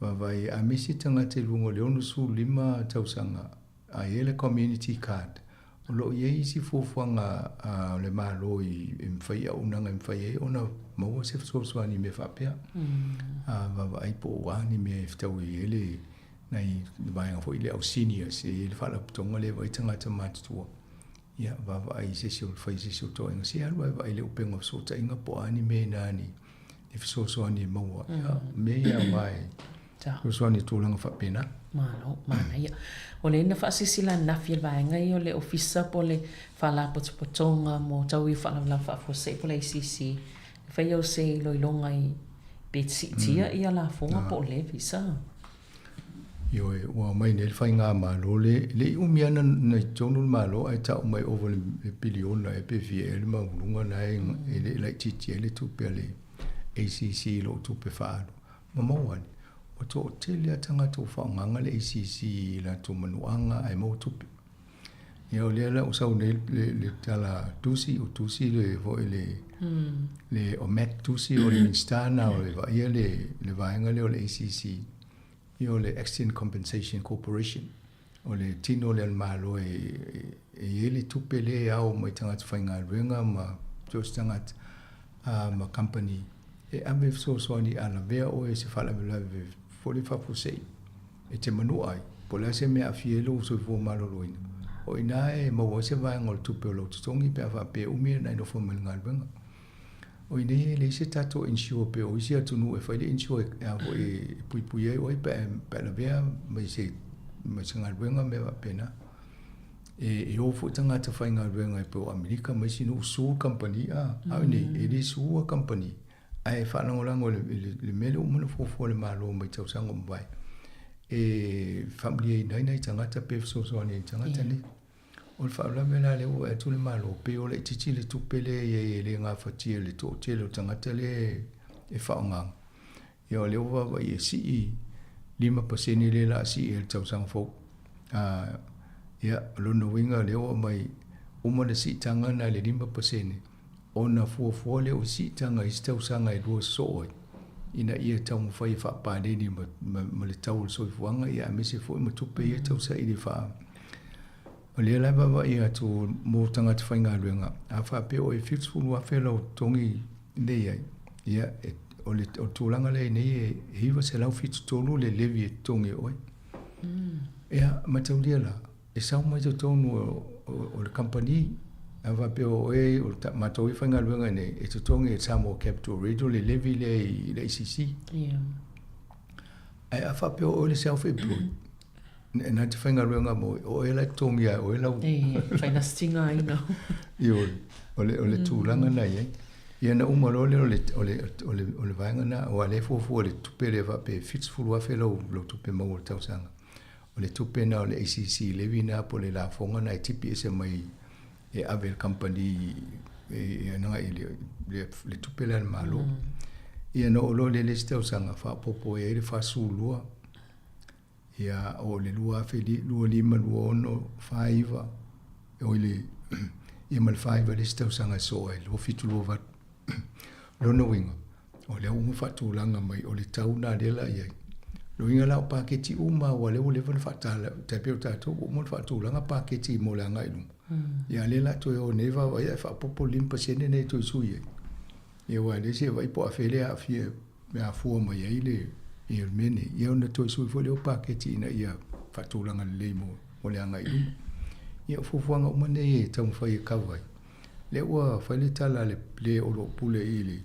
Vaavaai, a misi tagata i luga o le 65 tausaga, a i ai le community card, o lo o i ai isi fuafuaga a le Malo i e mafai, auaunaga e mafai ai ona maua se fesoasoani i mea faapea. A vaavaai po o a ni mea e fetaui ai le nai vaega foi lea o seniors, e i ai le faalapotopotoga lea e vaai tagata matutua. Ia, vaavaai i se isi o fai i se isi o toaiga, se alu ae vaai i le upega o fesootaiga po o a ni mea inā ni e fesoasoani e maua. Ia, mea ia aoga e fesoasoani i tulaga faapena. Malo, manaia. O lea na faasilasila ananafi e le vaega ia o le Ofisa po o le Faalapotopotoga mo Tauiu Faalavelave Faafuasei po o le ACC, e fai au se iloiloga i pe siitia ia lafoga po o levies a? Ioe, ua aumai nei le faigamalo le le i umi lava na i totonu le Malo ae tau mai ova i le piliona ea pe fia ea le maualuga na e e le i laitiiti ai le tupe a le ACC i lou tupe faaalu. Ma maua ane, ua toatele lava tagata ua faaaogaina le ACC i latou manuaga ae maua tupe. Ia o lea la ua sau nei le, le tala tusi, ua tusi le foi le, le o Matt Tusi o le Minisita na o le vaaia le, le vaega lea o le ACC, ia o le Accident Compensation Corporation. O le tino lea a le Malo e, e i ai le tupe lea e ao mai tagata faigaluega ma so o se tagata a, ma kamupani e ave fesoasoani a lavea oe i se faalavelave foi lea faafuasei. E te manua ai, po o le a se mea e aafia ai lou soifua maloloina, o i ina e maua ai se vaega o le tupe o lou totogi pe a faapea e umi ona e nofo mai i le galuega. O i nei e leai se tatou insure pei o isi atunuu e fai le insure e a foi e puipui ai oe pe a lavea mai se mai se galuega ma mea faapena. E, e o foi tagata faigaluega e pei o Amerika ma isi nuu sue kamupani a, a o i nei e le sua kamupani. Ae faalagolago i le mea lea ua uma ona fuafua e le Malo mai tausaga ua mavae e faamalieina ai nai tagata pe fesoasoani ai i tagata nei. O le faalavelave la lea ua vaai atu le Malo, pei ua laitiiti le tupe lea e i ai e le gafatia e le toatele o tagata lea e faaaogaina. Ia o lea ua vaavaai e sii 5% lea o le a sii ai i le tausaga fou. Ia, o lona uiga lea ua aumai, uma le siitaga lena i le 5%, ona fuafua lea o siitaga i isi tausaga e lua sosoo ai, ina ia taumafai e faapaleni ma, ma, ma le tau o le soifuaga, ia aemaise foi ma tupe ia e tausaili faa. O lea la e vaavaai atu mo tagata faigaluega, a faapea o e $70,000 lau totogi lea i ai, ia, e, o le, o le tulaga lea i nei e $973 le levy e totogi e oe. Ia, mataulia la, e sau mai totonu o le kamupani, a faapea o oe, o le matou e faigaluega i inei, e totogi e Samoa Capital Radio le levy lea i le ACC. Yeah. Ae a faapea o oe le self-employed, na te faigaluega mo oe, o oe la e totogi e oe lau... E, fainasitiga ai nau. Ioe, o le, o le tulaga na i ai. Ia na uma loa lea o le, o le, o le, o le vaega na, aua o lea e fuafua i le tupe lea faapea e $70,000 lau, lau tupe maua i le tausaga. O le tupe na o le ACC levy na po o le lafoga na e tipi ese mai e ave i le kamupani e agai i le tupe lea a le Malo. Ia na oo loa lea i le isi tausaga faaopoopo ai le 42, ia oo i le 2025, 26, 49, oi le, ia ma le 49 i le isi tausaga e sosoo ai, 27, 28. O lona uiga, O lea ua uma faatulaga mai, o le tau lena lea la i ai. O lona uiga la o paketi uma aua lea ua leva ona faatala, tai pei o tatou ua uma ona faatulaga paketi mo le agai i luma. Ia a o lea la toe o nei vaavaai ae faaopoopo le 5% nei e toe sui ai. Ia aua e leai se vaai po o afea lea e aafia e afua mai ai le ia le mea nei. Ia ona toe sui foi lea o paketi ina ia faatulaga lelei mo le agai i luma. Ia o fuafuaga uma nei e taumafai e cover ai. Lea ua fai le tala a le le o lo o pule i le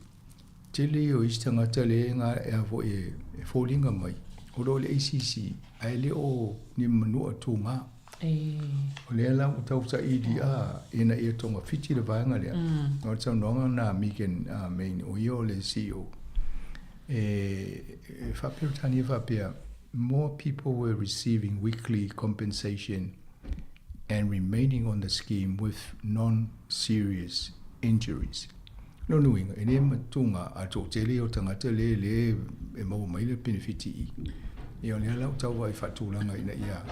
tele ia o isi tagata lea e a foi e foliga mai o lo o i le ACC ae le o ni manua tuga. O lea la ua tau saili a ina ia togafiti le vaega lea. O le saunoaga lena a Megan Main o ia o le CEO e faa-Peretania faapea, more people were receiving weekly compensation and remaining on the scheme with non-serious injuries. Lona uiga, e le matuga a toatele o tagata le le e maua mai le penefiti i. Ia o lea la ua tau vaai faatulaga ina ia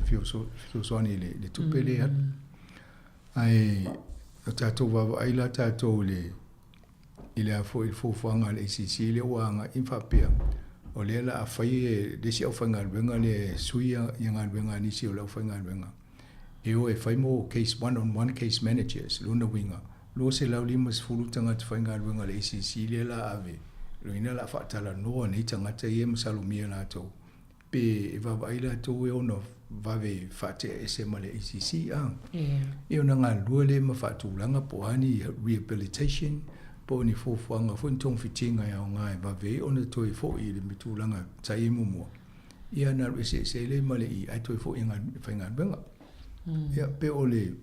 fesoasoani i le tupe lea alu. Ae o tatou vaavaai la tatou i le i le a foi le fuafuaga a le ACC lea ua agai faapea, o lea o le a fai e le isi aufaigaluega lea e sui ia galuega a nisi o le aufaigaluega e o e fai mo case one on one case managers. Lona uiga, 250 tagata faigaluega a le ACC lea o le a ave, lona uiga o le a faatalanoa nei tagata ia e masalomia latou pe e vaavaai latou e ono vave faatea ese ma le ACC a. Ia ona galulue lea ma faatulaga po o a ni rehabilitation po o ni fuafuaga foi ni togafitiga e aoga e vave ai ona toe foi i le tulaga sa i ai muamua. Ia ona alu eseese ai lea ma le i ae toe foi e faigaluega. Ia pe o le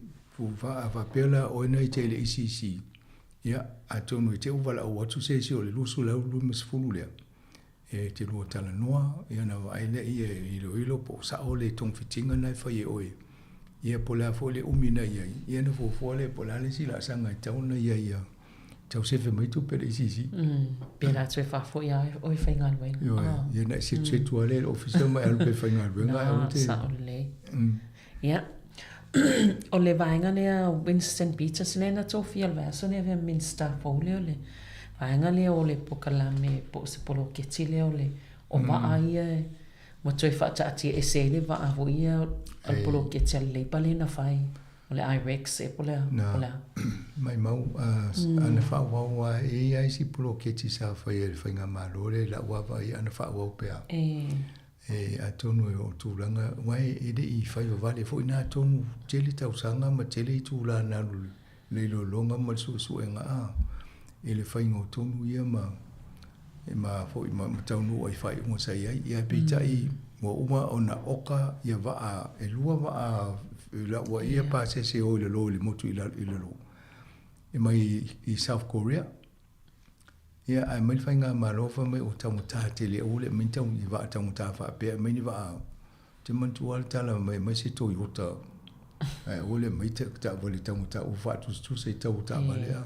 a faapea la oe na i te i le ACC, ia atonu i te i ua valaau atu se isi o le 250 lea. E te lua talanoa, ia ona vaai lea e iloilo po o sao le togafitiga lena e fai e oe. Ia po o le a foi le umi na i ai, ia ona fuafua lea po o le a le isi laasaga e tatau ona i ai ia tau sefe mai tupe le isi. Pe la toe faafoi lava oe faigaluega. Ioe, ia ona e setusetu lava lea i le ofisa ma e alu pea e faigaluega ae aua te... Sao lelei. Ia, o le vaega lea Winston Peters lea na tofia i le vaiaso lea e avea ma Minisita fou lea o le vaega lea o le polokalame po o se poloketi lea o le o vaa ia ua toe faataatia ese ai le vaa foi ia o le poloketi a le Labour lea na fai o le IREX ea po o le a. Na, maimau ana faaauau lava, e i ai lava isi poloketi sa faia e le faigamalo lea i lau lava vaai, ana faaauau pea. E atonu e oo tulaga, aua e le i fai vavale foi na atonu tele tausaga ma tele itula na alu i le iloiloga ma le suesuega a i le faiga o tonu ia ma ma foi ma taunuu ai i faaiuga sa i ai. Ia peitai ua uma ona oka ia vaa, e lua vaa ua ia pasese o i lalo i le motu i lalo e mai i South Korea. Ia, ae aumai le faigamalo fai mai ua taugata tele, aua le aumaia ni tau ni vaa taugata faapea, aumai ni vaa, ou te manatua lava le tala mai aumai se Toyota, ae aua le aumaia taavale taugata ua faatusatusa i tau o taavale a.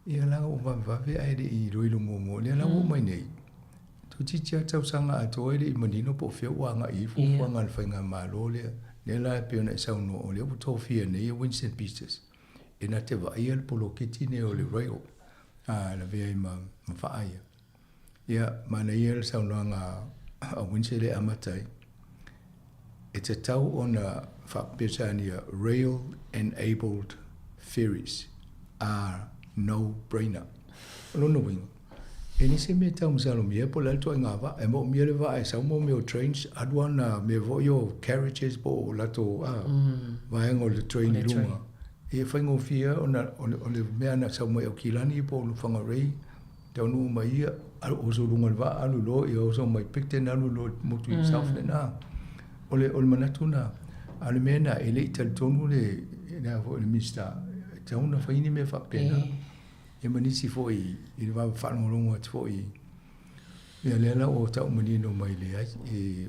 Ia la ua vavevave ae le i iloilo muamua, lea la ua oo mai nei, toeitiiti lava tausaga atoa e le i manino po o fea ua agai i ai fuafuaga a le faigamalo lea. Lea la e pei ona e saunoa, o lea ua tofia nei e Winston Peters e na te vaaia le poloketi nei o le rail a lavea ai ma vaa ia. Ia, manaia le saunoaga a Winston lea e amata ai, e tatau ona faa-Peretania rail enabled ferries are no brainer. O lona uiga, E leai se mea e tau masalomia po o le a le ituaiga vaa. E moomia le vaa e sau mo mea o trains, alu ana mea foi o carriages po o latou vaega o le train i luga. E faigofie ona o le mea na sau mai Aukilani po o Whangarei, taunuu mai ia, oso i luga o le vaa, alu loa, ia oso mai Picton, alu loa i le motu i Southland. O le manatu lena, a o le mea lena, e le i talitonu le Minisita, e tatau ona fai ni mea faapena. Ia ma nisi foi i le vava faalogologo atu foi ia lea la ua tau manino mai leai e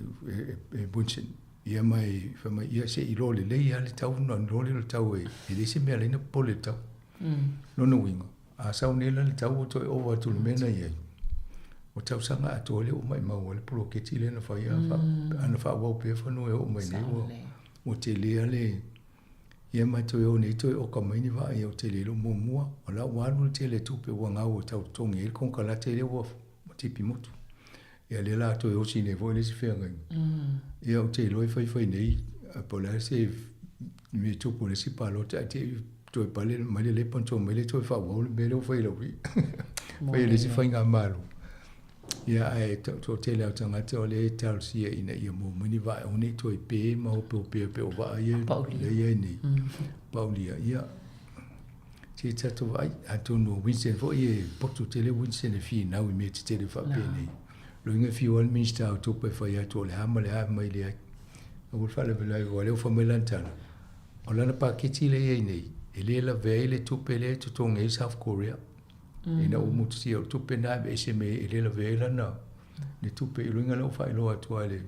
e Winston ia mai fai mai ia se i iloa lelei lava le tau ona iloa lea o le tau e leai se mea e ala ai ona popole i le tau. Lona uiga, a sau nei la le tau ua toe ova atu i le mea na i ai, ua tausaga atoa lea ua maumau ai le poloketi lea na fai a na faaauau pea fanua e oo mai nei ua tele le Ia ma toe o nei toe oka mai ni vaa ia ou te le iloa muamua, o la ua alu le tele tupe ua gau e tau totogi ai le konekarate lea ua tipi motu. Ia lea la toe osi nei foi le isi feagaiga. Ia ou te iloa e faifai nei po o le a se mea e tupu i le isi palota ae te i toe pale mai le lepa ona toe omai lea toe faaauau le mea lea ua fai e lau alii. Fai e le isi faigamalo. Ia ae toatele lava o tagata o lea e talosia ina ia maua mai ni vaa aua ne i toe pe ma opeopea pei o vaa ia lea e i ai nei. Paulia. Ia, se i tatou vaai, atonu o Winston foi e poto tele Winston e finau i mea tetele faapenei. Loiga e fiu lava le Minisita o Tupe e fai atu o le a ma le a mai leai. Aua le faalavelave aua o lea ua fai mai lana tala, o lana paketi lea e i ai nei, e le lavea ai le tupe lea e totogi ai South Korea. Ina ua motusia o le tupe lena e aveese mai ai e le lavea ai lana le tupe i luga lea ua faailoa atu ai le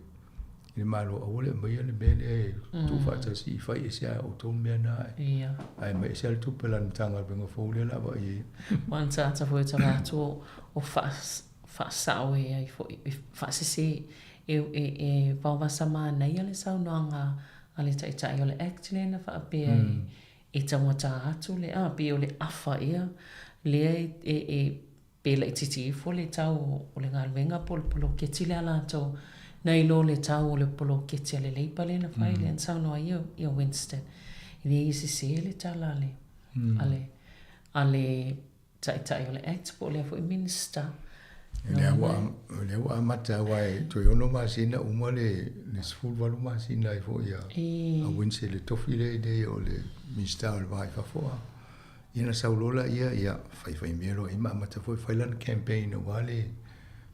le Malo aua le aumaia le mea lea e tuufaatasi i fai ese lava e outou le mea lena ae aumai ese lava le tupe a lana Matagaluega fou lea o le a vaai ai. Ua ataata foi o tala atu o faasao e ai foi, e faasese e vaovasa manaia le saunoaga a le Taitai o le Act lea na faapea e E taugata atu le, a, pei o le afa ea lea e, e, e pe laitiiti ifo le tau o le galuega po o le poloketi lea a latou, nai lo le tau o le poloketi a le Labour lea na fai, lea na saunoa ai ia Winston. E leai e sese le tala a le, a le, a le Taitai o le Act po o lea foi Minister. Lea ua, lea ua amata aua e toe ono masina uma le, le 18 masina ai foi a, a Winston le tofi lea i nei o le Minista o le Va i Fafo. A. Ia na sau loa laia, ia faifai mea loa i ma amata foi fai lana campaign aua le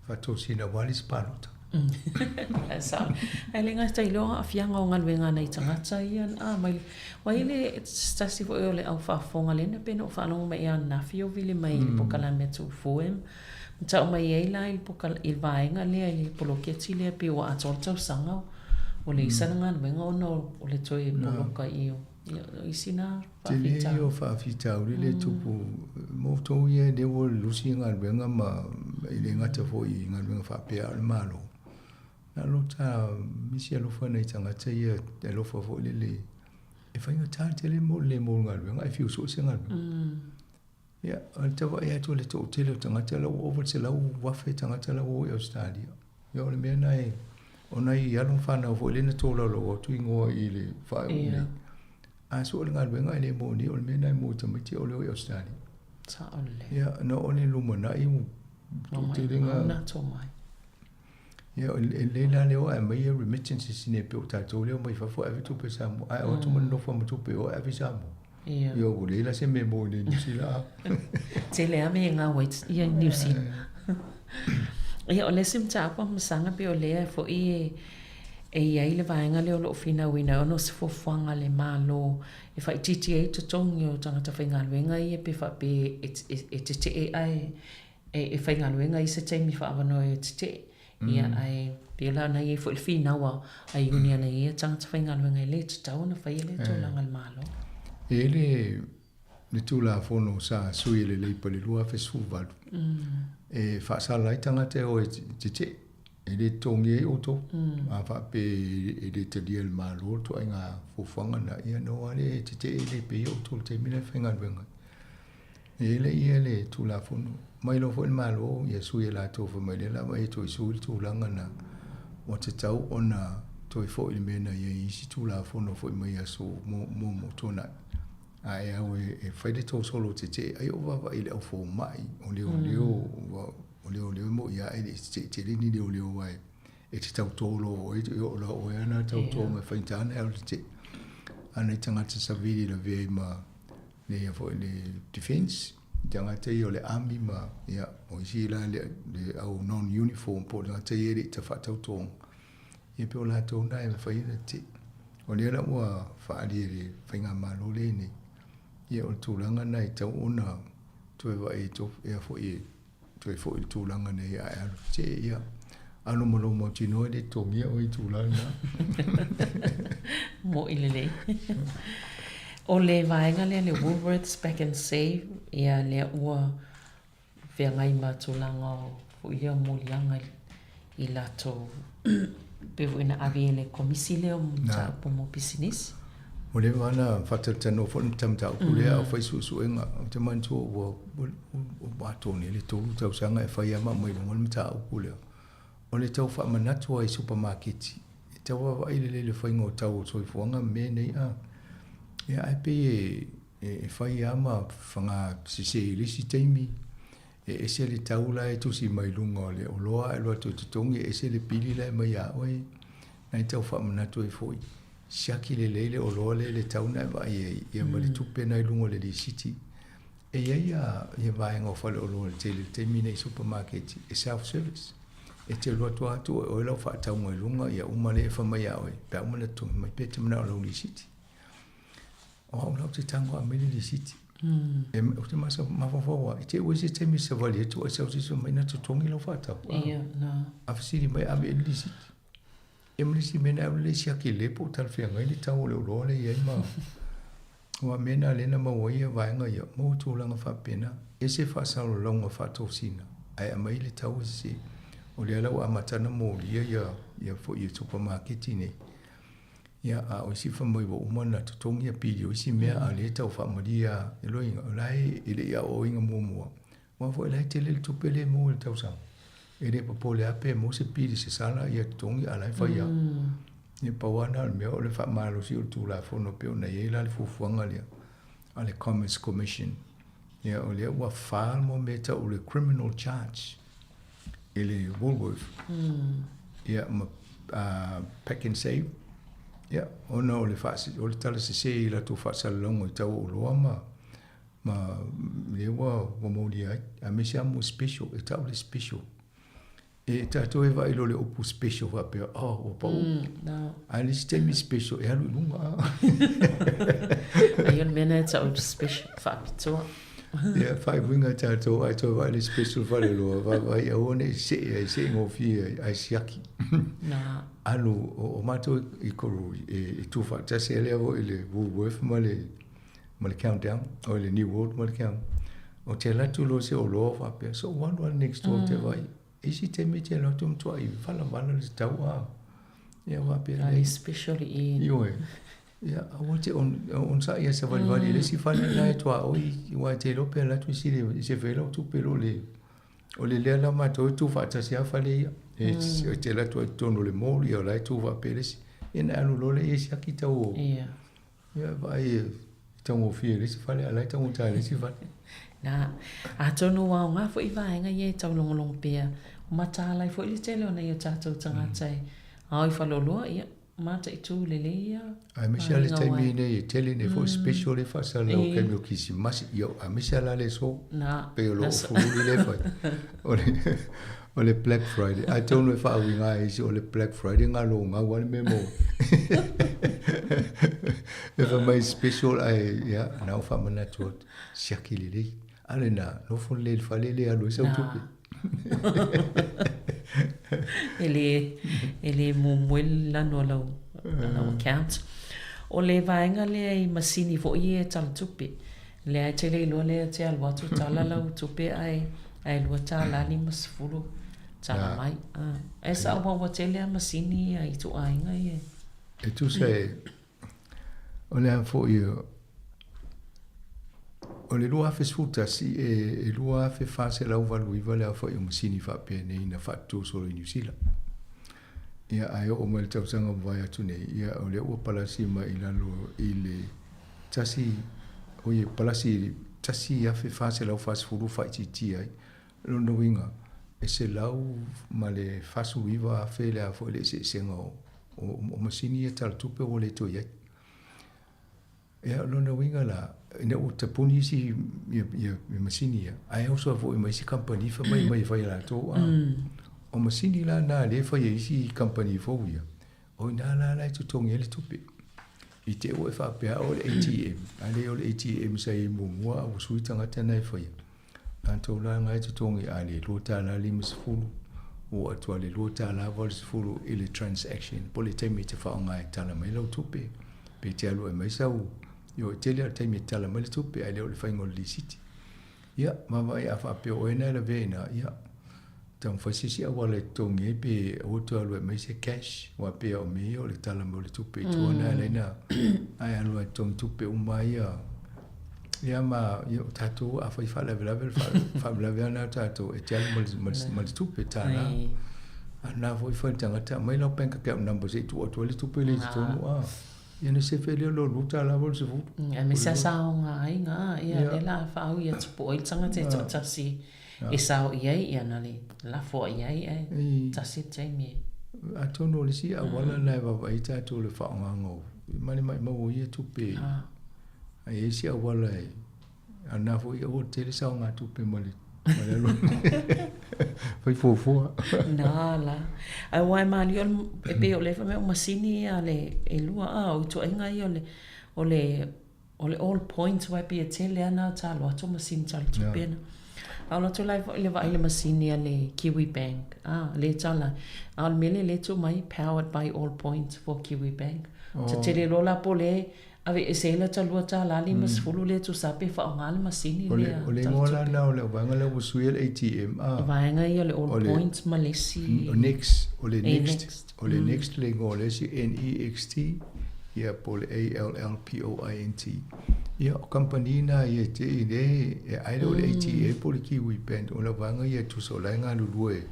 faatosina aua le isi palota. Sao. Ae le gata i lea o aafiaga o galuega a nai tagata ia a mai aua e le se tasi foi o le au faafofoga lea na pei ona ou faalogo mai i ananafi o vili mai i le polokalame a Two Four. Na tau mai ai la i le poka, i le vaega lea i le poloketi lea pei ua atoa le tausaga ua leai sana galuega ona o le toe poloka i o isi na faafitauli. Tele ia o faafitauli lea e tupu mo outou ia lea ua lusi galuega ma e le gata foi i galuega faapea a o le Malo. Na o lo ta misi alofa nai tagata ia e alofa foi lele e faigata tele mo le le maua o le galuega ae fiu sue se galuega. Ia, o le tau vaai atu o le toatele o tagata la ua ova i le 100,000 tagata la ua o i Ausetalia. Ia o le mea lena e, o nai alo ma fanau foi lea na tolaulauina atu igoa i le faaiuga nei. A sue le galuega e le mo nei, o le mea lena e mo i tamaiti o le o i Ausetalia. Sao lelei. Ia, na o le lumanai ua toatele na. Ia, e lelei la le o ae aumai ia remittances i inei pei o tatou lea e omai fafo ae ave tupe i Samoa, ae o atu ma nonofo ma tupe i o ae ave i Samoa. Ia. Ia ua leai la se mea mo i inei i Niu Sila. Tele lava mea e gau ai i Niu Sila. Ia, o le isi mataupu a Masaga pei o lea foi e i ai le vaega lea o lo o finauina ai ona o se fuafuaga a le Malo e faaitiitia ai totogi o tagata faigaluega ia pe faapea e tetee ae e faigaluega i se taimi faaavanoa e tetee. Ia, ae pei la ona i ai foi le finau a a union i ia tagata faigaluega e le tatau ona faia lea tulaga a le Malo. E i ai le le Tulafono sa sui e le Leipa i le 2018 e faasala ai tagata e o e tetee, e le totogi ai outou. A faapea e le talia e le Malo le ituaiga fuafuaga lena, ia ona o lava lea e tetee e le paia outou i le taimi la e faigaluega ai. E le i ia le Tulafono. Mai loa foi le Malo ia sui e latou fai mai lea lava e toe sui le tulaga na ua tatau ona toe foi le mea na i ai i isi Tulafono foi mai aso muamua tuanai. A e au e fai le tou solo tetee ai o vaavaai i le au fomai, o leoleo, o leoleo e moi lava e le i tetee tele ni leoleo aua e te tauto loa oe, e oo loa oe lava na tauto mai faigata ona e alu tetee. A nai tagata savili lavea ai ma le ia foi le defense tagata ia o le army ma ia o isi la le, le au non uniform po o tagata ia e le i faatautoga ia pei o latou na e mafai ona tetee. O lea la ua faaali e le faigamalo lea nei ia o le tulaga na e tatau ona toe vaai ia foi toe foi i le tulaga nei ae alu tetee ia alu ma lou mautinoa e le totogia oe i tulaga na. Mo'i lelei. O le vaega lea le Woolworths Pack and Save, ia lea ua feagai ma tulaga o foi lea o moliaga i latou pei foi na ave i le Komisi lea o mataupu mo pisinisi. Ua leva ona faatalatalanoa foi le mataupu lea a o fai suesuega. Ou te manatua ua ua atoa nei le 3 tausaga e fai lava ma aumai i luga le mataupu lea. O le tau faamanatu lava i supamaketi, e tau vaavaai lelei i le faiga o tau o le soifuaga ma mea nei a. Ia ae pei e fai lava ma faga sese i le isi taimi. E ese le tau la e tusi mai luga o le oloa ae alu atu e totogi, e ese le pili la e aumai ia oe. Na e tau faamanatu ai foi, siaki lelei le oloa lea i le tau na e vaai ai, ia ma le tupe na i luga o le lisiti. E i ai ia vaega o faleoloa i le tele i le taimi nei i supamaketi e self service. E te alu atu lava tuu e oe lau faatauga i luga, ia uma lea e fai mai ia oe, pe a uma ona totogi mai pe e te manao i lau lisiti. O au la ou te tago aumai le lisiti. E, ou te mafaufau lava, i te i ua i se taimi e savali atu ai sau se isi mai na totogi lau faatau. Ia, na. A fesili mai ave i le lisiti. Ia ma le isi mea na alu le siaki lelei po o talafeagai le tau o le oloa lea e i ai ma aua mea na lea na maua ai ia vaega ia, maua tulaga faapena. Ese faasalalauga faatosina ae aumai le tau e sese. O lea la ua amata ona molia ia ia foi ia supamaketi nei. Ia, a o isi fai mai ua uma ona totogi ia pili o isi mea, a o lea e tau faamalie lava e loiga, o la e le i aoaoina muamua, aua foi o la e tele le tupe lea e maua i le tausaga. E le popole lava pe maua se pili se sala ia totogi, a o la e fai lava. Ia pau lava lena o le mea o le faamalosi o le Tulafono pei ona i ai la le fuafuaga lea a le Commerce Commission. Ia o lea ua fa le mea e tau o le criminal charge i le Woolworth. Ia ma Pack and Save. Ia ona o le o le tala sese i latou faasalalauga i tau o oloa ma ma lea ua ua molia ai. Aemaise lava mo special, e tau le special. E tatou e vaai loa i le upu special faapea, oh, ua pau. No. A le isi taimi special e alu i luga. Ai o le mea lena e tau special, faapitoa. Ia, faaiuiga tatou ae toe vaai le special faleoloa, vaavaai aua ne i see ai, see gofie ai, ae siaki. Na. Alu, o, o matou i Koru, e, e tuufaatasi ai lea foi i le Woolworth ma le, ma le Countdown, o le New World ma le Count. Ou te alu atu loa i se oloa faapea, so ou alu lava next door ou te vaai, isi taimi e te alu atu matuai valavala le tau a. Ia faapea. A le special i. Ioe. Ia, aua te onosai ia savalivali i le isi fale lena e tuaoi, aua e te iloa pe alu atu isi i sefe ai lau tupe i lo le, o le lea la matou e tu faatasi lava fale ia. E te alu atu ai i totonu o le mall, ia o la e tu faapea le isi. Ia ona e alu loa lea e siaki tau o, ia vaai e taugofie i le isi fale, a o la e taugata i le isi fale. Na, atonu ua aoga foi vaega ia e taulogologo pea, ua mataala ai foi le tele o nai o tatou tagata e ao i faleoloa, ia, Mataitu lelei ia Aemaise lava le taimi nei e tele nei foi special lea e faasalalau i taimi o Kirisimasi, ia aemaise lava la le aso pei o lo o fululi lea e fai. O le, o le Black Friday. Atonu e faauiga ai isi o le Black Friday galo gau lava le mea mo. E fai mai special ae ia na ua faamanatu atu, siaki lelei. A lena, nofo lelei i le fale le alu ai sau tupe. E le, e le muamua le lanu o lau, lau account. O le vaega lea i masini foi ia e tala tupe. Lea e te le iloa lea e te alu atu tala lau tupe ae, ae $2 50 tala mai. Ae sao aua ua tele lava masini ia i ituaiga ia. E tusa e, o le a foi, o le 2011 e 2,489 le aofai o masini faapenei na faatutu solo i Niu Sila. Ia, ae oo mai le tausaga ua mavae atu nei, ia, o lea ua palasi mai i lalo i le tasi, oi, palasi i le 1,440 faaitiitia ai. Lona uiga, e 149,000 le a foi le eseesega o, o, o masini ia tala tupe ua le toe i ai. Ia, o lona uiga la, ina ua tapuni isi ia, ia, ia masini ia, ae oso ai foi ma isi kamupani fai mai mai e fai e latou. A, o masini la na lea e fai e isi kamupani fou ia, o ina la la e totogi ai le tupe. I te ua e faapea o le ATM, a le o le ATM sa i ai muamua a ua sui tagata na e faia. Latou la na e totogi a le $2.50, ua atu a le $2.80 i le transaction, po o le taimi e te faaaoga e tala mai lau tupe, pe te alu ai mai sau, ioe, e tele lava le taimi e tala mai le tupe ae le o le faiga o le lisiti. Ia, vaavaai a faapea o oe na e lavea i ina, ia, taumafai se isi auala e totogi ai pe aua toe alu ai mai se cash, aua pei lava o mea ia o le tala mai o le tupe i tua na e ala ai ona ae alu lava e totogi tupe uma lava ia. Ia ma ia, o tatou afai faalavelave le faalavelave lava lena o tatou e te alu ma le, ma le, ma le tupe tālā. A na foi fai le tagata, aumai lau bank account number se i tuu atu ai le tupe lea i totonu. A, ia ona sefe lea o lou $2.80. Aemaise lava saoga aiga, ia lea la faaui atu po o ai le tagata e toatasi e sao i ai, ia na le lafo i ai ae tasi le taimi e. Atonu o le isi auala lena e vaavaai ai tatou i le faaaogaina o, ma le maumau o ia tupe. Ae i ai se auala e, a na foi aua tele saogatupe ma le ma le alu fai fuafua. Na la. Ae aua e malie o le, e pei o lea fai mai o masini ia a le e lua a, o ituaiga ia o le, o le, o le all points aua e pei e tele lava na talo atu o masini tala tupe na. A o atu la i le vaai i le masini a le Kiwi Bank, a, lea e tala ai. A o le mea lea lea e tuu mai, powered by all points for Kiwi Bank. Tetele loa la po o le Aveese ai lata $2.50 lea tusa pe faaaoga le masini lea. O le igoa la lena o le vaega lea ua suia le ATM a. Vaega ia o le All Points ma le isi. O Next, o le Next, o le Next le igoa o le isi N-E-X-T, ia po o le A-L-L-P-O-I-N-T. Ia o kamupani na ia e te i le e either o le ATM po o le Kiwi Bank, o le vaega ia tusa o la e galulue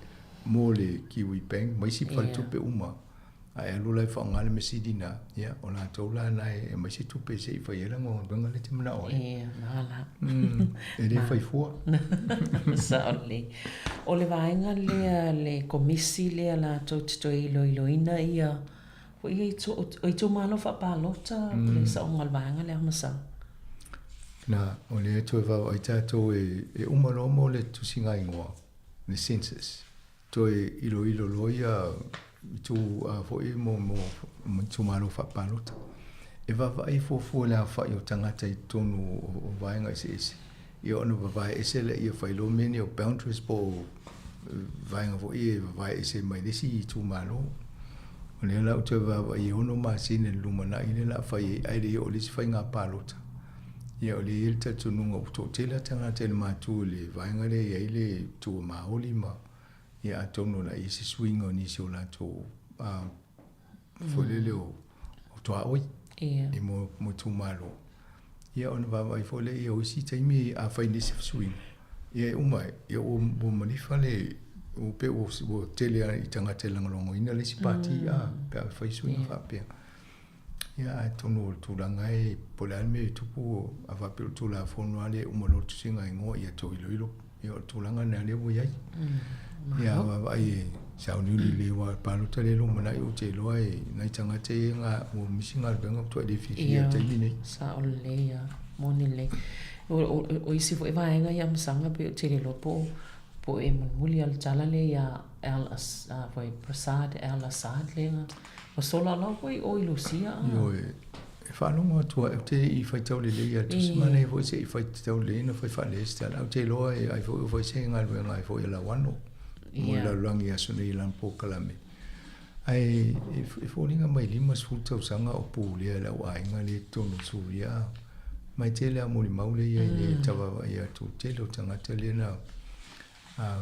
mo le Kiwi Bank ma isi faletupe uma. Ae alu la e faaaoga le masini na, ia, o latou la na e aumai se tupe se i fai ai lana galuega lea e te manao ai. Ia, na la. E le fai fua. Sao lelei. O le vaega lea, le komisi lea latou te toe iloiloina ia, foi ia o itumalo faapalota le saoga o le vaega lea Masao. Na, o lea e toe vaavaai tatou e uma loa mo le tusiga igoa, le census. Toe iloilo loa ia itu foi mo mo itumalo faapalota. E vaavaai fuafua i le aofai o tagata i totonu o vaega eseese. Ia ona vavae ese lea ia fai loa mea nei o boundaries po o vaega foi ia e vavae ese mai le isi itumalo. O lea la ou te vaavaai e ono masina i le lumanai lea o le a fai ai ae le i oo i le isi faiga palota. Ia o lea e i ai le talitonuga ua toatele lava tagata i le matu i le vaega lea e i ai le Tua Maoli ma ia atonu o le a i ai se suiga o nisi o latou foi lele o tuaoi i mo itumalo. Ia ona vaavaai foi lea o isi taimi afai nisi fesuiga, ia e uma ia ua malifa le ua pei ua tele lava i tagata e lagolagoina le isi pati a pe a fai suiga faapea. Ia atonu o le tulaga e po o le a le mea e tupu a faapea o le Tulafono lava lea e uma loa le tusiga igoa ia toe iloilo. Ia o le tulaga lena lea ua i ai. Ia vaavaai e sauniuni lelei aua o le palota lea e lumanai ou te iloa e nai tagata ia ga ua misi galuega ua matuai le fiafia i le taimi nei. Sao lelei lava, moni lelei. O isi foi vaega ia Masaga pei ou te le iloa po o e mulimuli lava i le tala lea ia Al foi Prasad Al Assad lea na ua sola foi i o i Lusia. Ioe, E faalogo atu ai, ou te le i faitau lelei ia le tusi manaia foi se i faitau lelei ona fai faalesitala. Ae ou te iloa e ai foi ua fai se galuega ai foi a Lauano mo le lalolagi i aso nei i lana polokalame. Ae e foliga mai 50 tausaga o pulea e le au aiga lea i totonu o Suria. Ma e tele lava molimau lea e i ai i le tauvaavaai atu, tele o tagata lea na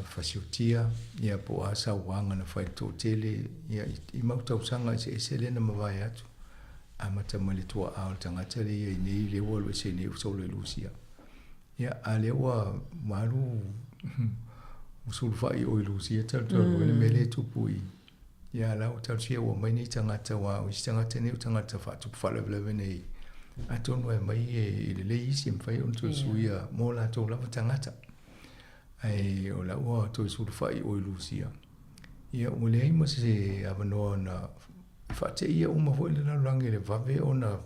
fasiotia ia po o a sauaga na fai i le toatele ia i mau tausaga eseese lea na mavae atu, amata mai le tuaa o le tagata lea i ai nei lea ua alu ese nei ua solo i Lusia. Ia a lea ua alu ua sulufai i o i Lusia talu talu ai le mea lea e tupu i ia la ua talosia ua omai nei tagata aua o isi tagata nei o tagata faatupu faalavelave nei atonu e aumai e lelei isi e mafai ona toe suia mo latou lava tagata. Ae o la ua toe sulufai i o i Lusia, ia ua leai ma se avanoa na faateia uma foi le lalolagi i le vave ona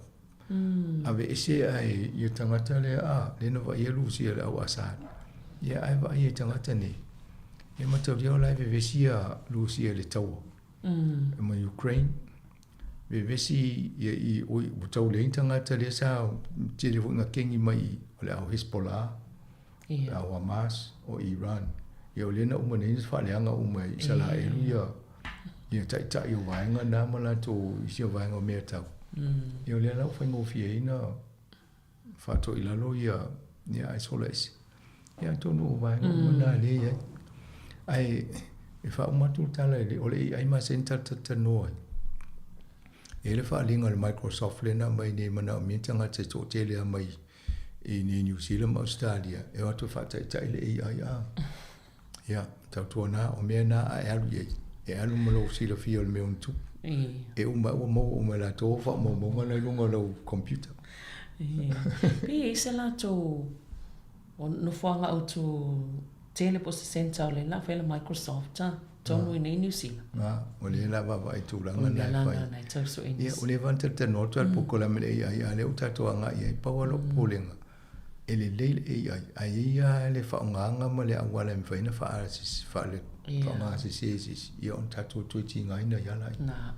aveese ae ia tagata lea a lea na vaaia Lusia e le au Assad. Ia ae vaaia i tagata nei, e mataulia o la e vevesi ia Lusia i le taua ma Ukraine. Vevesi ia i oi ua tau leai ni tagata lea sa tele foi na kegi mai o le au Hezbollah. Ia. O Hamas, o Iran. Ia o lea na uma nei na faaleaga uma e Isalaelu ia ia taitai o vaega na ma latou isi o vaega o mea tau. Ia o lea la ua faigofie ai na faatoilalo ia ia ae sola ese. Ia atonu o vaega uma na lea e i ai. Ae e faauma atu le tala i le o le AI masani tatou te talanoa ai. E i ai le faaaliga a le Microsoft lea na aumai nei e manaomia tagata e toatele lava mai i New Zealand ma Ausetalia e o atu e faataitai le AI a. Ia, tautuana, o mea na a e alu i ai, e alu ma lou silafia o le mea o tupu. E uma ua maua uma e latou faamaumauga na i luga o lau computer. Pe i ai se latou nofoaga autu tele po o se centre o le la fai le Microsoft a tonu i nei New Zealand. A, o lea la vaavaai i tulaga na e fai. Na e tau sue nisi. Ia, o lea ona talatalanoa atu lava i le polokalame i le AI, a o lea ua tatou agai i ai. Pau lava lou popolega, e lelei le AI, ae i ai lava le faaaogaga ma le auala e mafai ona faaaoga sese e se isi, ia ona tatou toe tigaina ai lava lea. Na.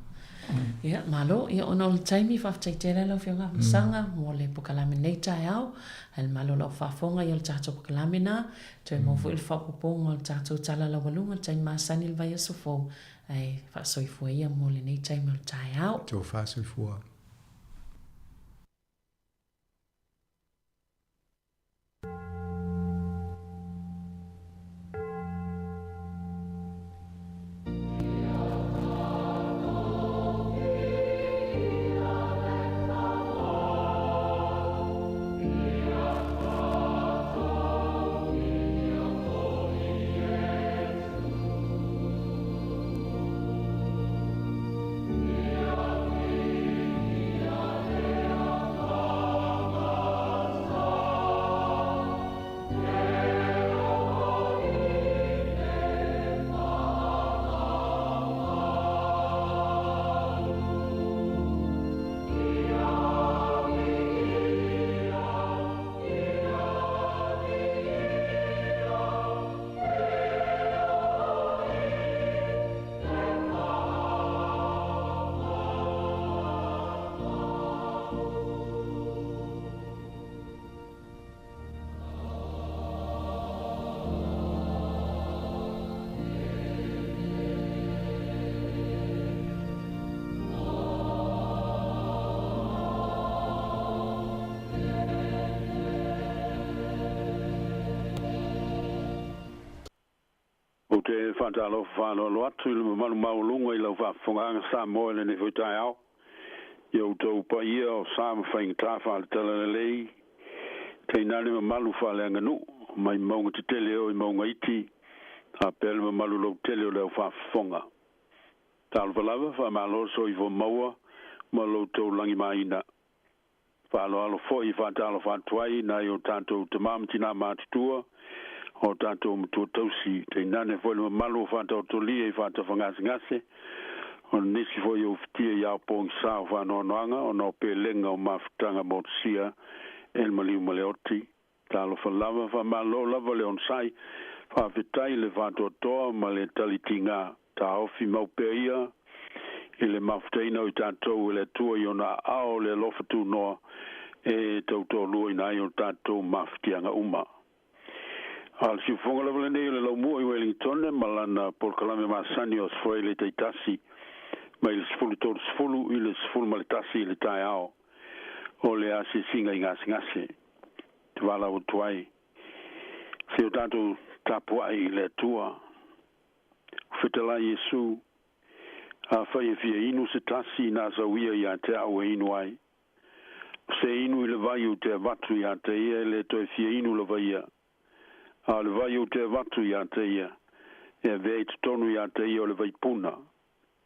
Ia, malo. Ia, ona o le taimi, faafetai tele lau Afioga Masaga mo le polokalame i lenei taeao. Ae le malo lau faafofoga i le tatou polokalame na. Toe maua foi le faaopoopoga o le tatou tala laualuga i le taimi masani i le vaiaso fou. Ae faasoifua ia mo lenei taimi o le taeao. Tofa soifua. te faatalofa faaaloalo atu i le mamalu maualuga i lau faafofogaaga Samoa i lenei foi taeao i outou paia o sa ma faigata faale-talalelei, tainane mamalu faaleaganuu mai mauga tetele e oo i mauga iti, faapea le mamalu lautele o le au faafofoga. Talofa lava, faamalo le soifua maua ma lo outou lagimaina. Faaaloalo foi e faatalofa atu ai i nai o tatou tama ma tinā matutua, o tatou matua tausi, tainane foi le mamalu o faataotolia i faatafagasegase, o nisi foi o ufitia i ao pogisa o faanoanoaga ona o pelega o mafutaga motusia e le maliu ma le oti. Talofa lava, faamalo lava le onosai, faafetai le faatoatoa ma le talitiga, taofi mau pea ia i le mafutaina o i tatou e le Atua i ona aao o le alofa tunoa e tautoaluaina ai o tatou mafatiaga uma. A o le siufofoga lava lenei o le Laumua i Uelingitone ma lana polokalame masani o Aso Faraile taitasi mai le 13:30 i le 11 i le taeao o le asiasiga i gasegase. Te valaau atu ai se o tatou tapuai i le Atua. Fetalai Iesu, afai e fia inu se tasi na sau ia ia te au e inu ai. O se inu i le vai ou te avatu ia te ia e le toe fia inu lava ia. A o le vai ou te avatu ia te ia, e avea i totonu ia te ia o le vaipuna,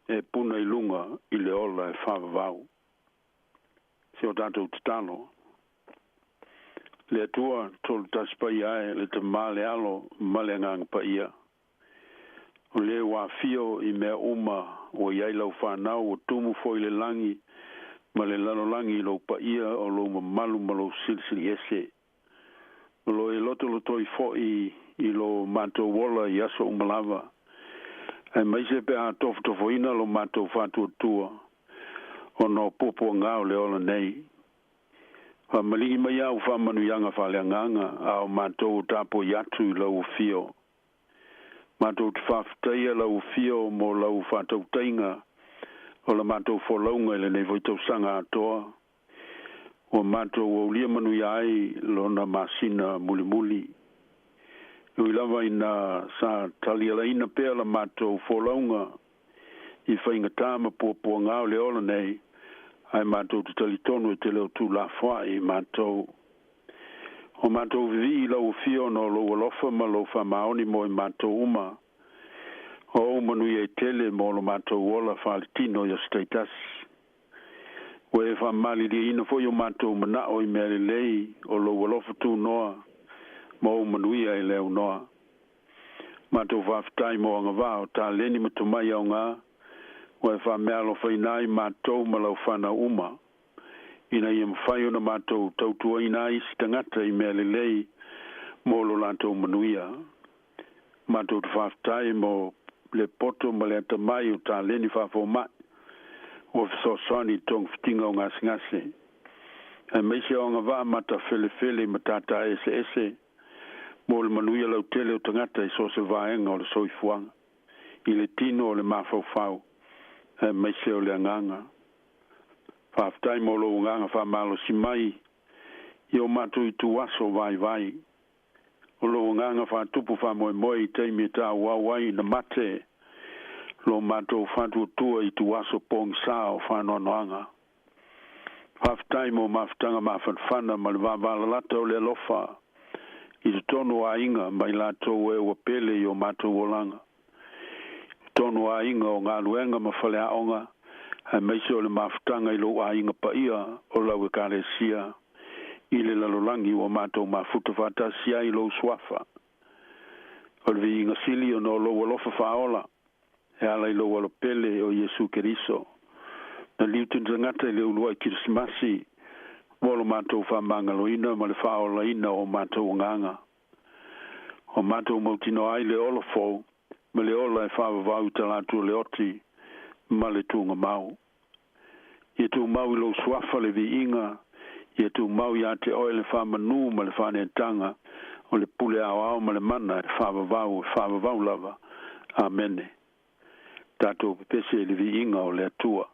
e puna i luga i le ola e faavavau. Se o tatou tatalo. Le Atua, tolu tasi paia e, le Tama, le Alo ma le Agaga Paia. O lē ua afio i mea uma ua i ai lau fanau ua tumu foi le lagi ma le lalolagi i lou paia o lou mamalu ma lou silisili ese. O lo e lotolotoi foi i lo matou ola i aso uma lava, aemaise pe a tofotofoina lo matou faatuatua ona o puapuaga o le ola nei. Faamaligi mai au faamanuiaga faaleagaga a o matou o tapuai atu i lau afio. Matou te faafetaia lau afio mo lau faatautaiga o la matou folauga i lenei foi tausaga atoa, ua matou aulia manuia ai lona masina mulimuli. E ui lava ina sa talialaina pea la matou folauga i faigatā ma puapuaga o le ola nei, ae matou te talitonu e te le o tuulafoai i matou. O matou vivii i lau afio ona o lou alofa ma lou faamaoni mo i matou uma. O ou manuia e tele mo lo matou ola faaletino i aso taitasi. Ua e faamaliliaina foi o matou manao i mea lelei o lou alofa tunoa ma ou manuia e le aunoa. Matou faafetai mo agavaa o taleni ma tomai aoga ua e faameaalofaina ai matou ma lau fanau uma, ina ia mafai ona matou tautuaina ai isi tagata i mea lelei mo lo latou manuia. Matou te faafetai mo le poto ma le atamai o taleni faafomai ua fesoasoani i togafitiga o gasegase, aemaise o agavaa matafelefele i matata eseese mo le manuia lautele o tagata i so o se vaega o le soifuaga, i le tino o le mafaufau aemaise o le agaga. Faafetai mo lou agaga faamalosi mai i o matou ituaso vaivai. O lou agaga faatupu faamoemoe i taimi e tauau ai ina mate lo matou faatuatua i ituaso pogisa o faanoanoaga. Faafetai mo mafutaga mafanafana ma le vavalalata o le alofa i totonu o aiga ma i latou e ua pele i o matou olaga, i totonu o aiga o galuega ma faleaoga, aemaise o le mafutaga i lou aiga paia o lau Ekalesia i le lalolagi ua matou mafuta faatasi ai i lou suafa. O le viiga sili ona o lou alofa faaola e ala i lou Alopele o Iesu Keriso, na liuti tagata i le uluai Kerisimasi mo lo matou faamagaloina ma le faaolaina o matou agaga. O matou mautinoa ai le ola fou ma le ola e faavavau i talaatu o le oti ma le tugamau. Ia tumau i lou suafa le viiga, ia tumau iā te oe le faamanū ma le faaneetaga o le pule aoao ma le mana e faavavau e faavavau lava. Amene. Tatou pepese i le viiga o le Atua.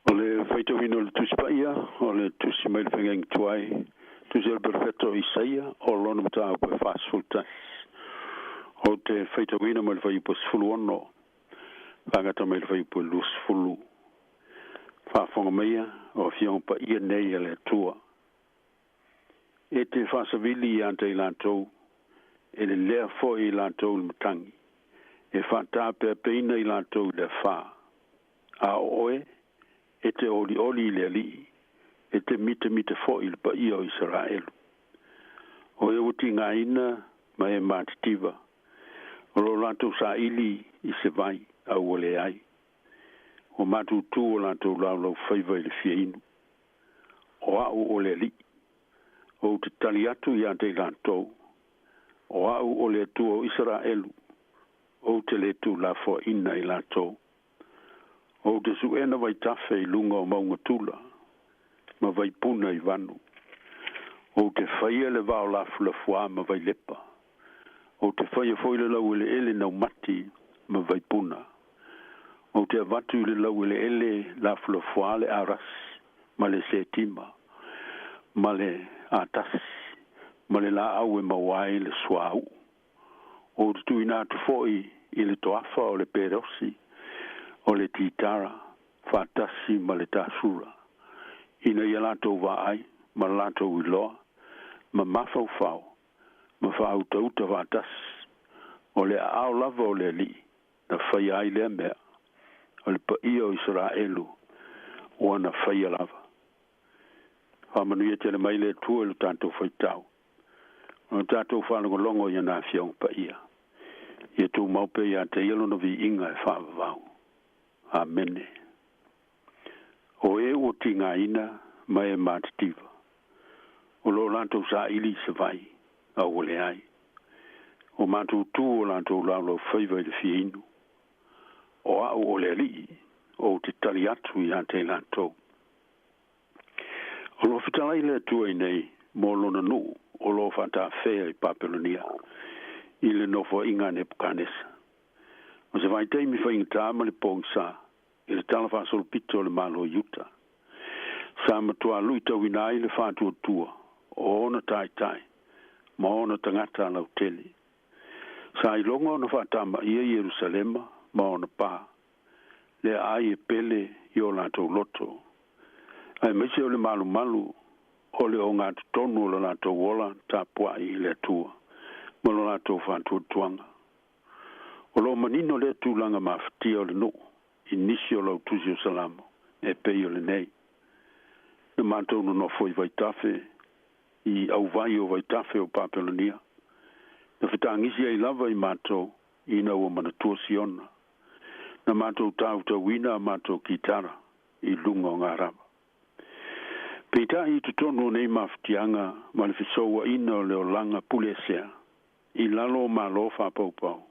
O le faitauina o le Tusi Paia, o le Tusi mai le Feagaiga Tuai, Tusi a le Perofeta o Isaia, o lona mataupu e 41. Ou te faitauina mai le fuaiupu e 16, faagata mai le fuaiupu e 20. Faafofoga maia o Afioga Paia nei a le Atua. E te faasavili ia te i latou, e lelea foi i latou le matagi, e faatapeapeina i latou i le afā. A o oe, e te olioli i le Alii, e te mitamita foi i le paia o Isaraelu. O e ua tigaina ma e matitiva, o lo latou saili i se vai, a ua leai. Ua matutu o latou laulaufaiva i le fia inu. O au o le Alii, ou te tali atu ia te i latou, o au o le Atua o Isaraelu, ou te le tuulafoaina i latou. Ou te su'ena vaitafe i luga o mauga tula, ma vaipuna i vanu. Ou te faia le vao lafulafuā ma vailepa. Ou te faia foi le laueleele naumati ma vaipuna. Ou te avatu i le laueleele lafulafuā le arasi ma le setima, ma le atasi, ma le laau e maua ai le suauu. Ou te tuuina atu foi i le toafa o le Perosi, o le Titara, faatasi ma le Tasura, ina ia latou vaai ma latou iloa, ma mafaufau, ma faautauta faatasi, o le aao lava o le Alii na faia ai lea mea, o le paia o Isaraelu ua na faia lava. Faamanuia tele mai le Atua i lo tatou faitau, o lo tatou faalogologo i ana Afioga Paia. Ia tumau pea ia te ia lona viiga e faavavau. Amene. O e ua tigaina ma e matitiva, o lo latou saili i se vai, a ua leai. Ua matutu o latou laulaufaiva i le fia inu. O au o le Alii, ou te tali atu ia te i latou. O lo o fetalai le Atua iinei mo lona nuu. o lo o faatafea i Papelonia i le nofoaiga a Nepukanesa. O se vaitaimi faigata ma le pogisa i le tala faasolopito o le Malo o Iuta. Sa matuā luitauina ai le faatuatua o ona taitai ma ona tagata lautele. Sa iloga ona faatamaia Ierusalema ma ona pā, le aai e pele i o latou loto, aemaise o le malumalu o le ogatotonu o lo latou ola tapuai i le Atua ma lo latou faatuatuaga. O lo o manino lea tulaga mafatia o le nuu i nisi o lau tusi o Salamo e pei o lenei. Na matou nonofo i vaitafe i auvai o vaitafe o Papelonia, na fetagisi ai lava i matou ina ua manatua Siona. Na matou tautauina a matou kitara i luga o garava. Peitai i totonu o nei mafatiaga ma le fesouaina o le olaga puleesea i lalo o Malo faapaupau,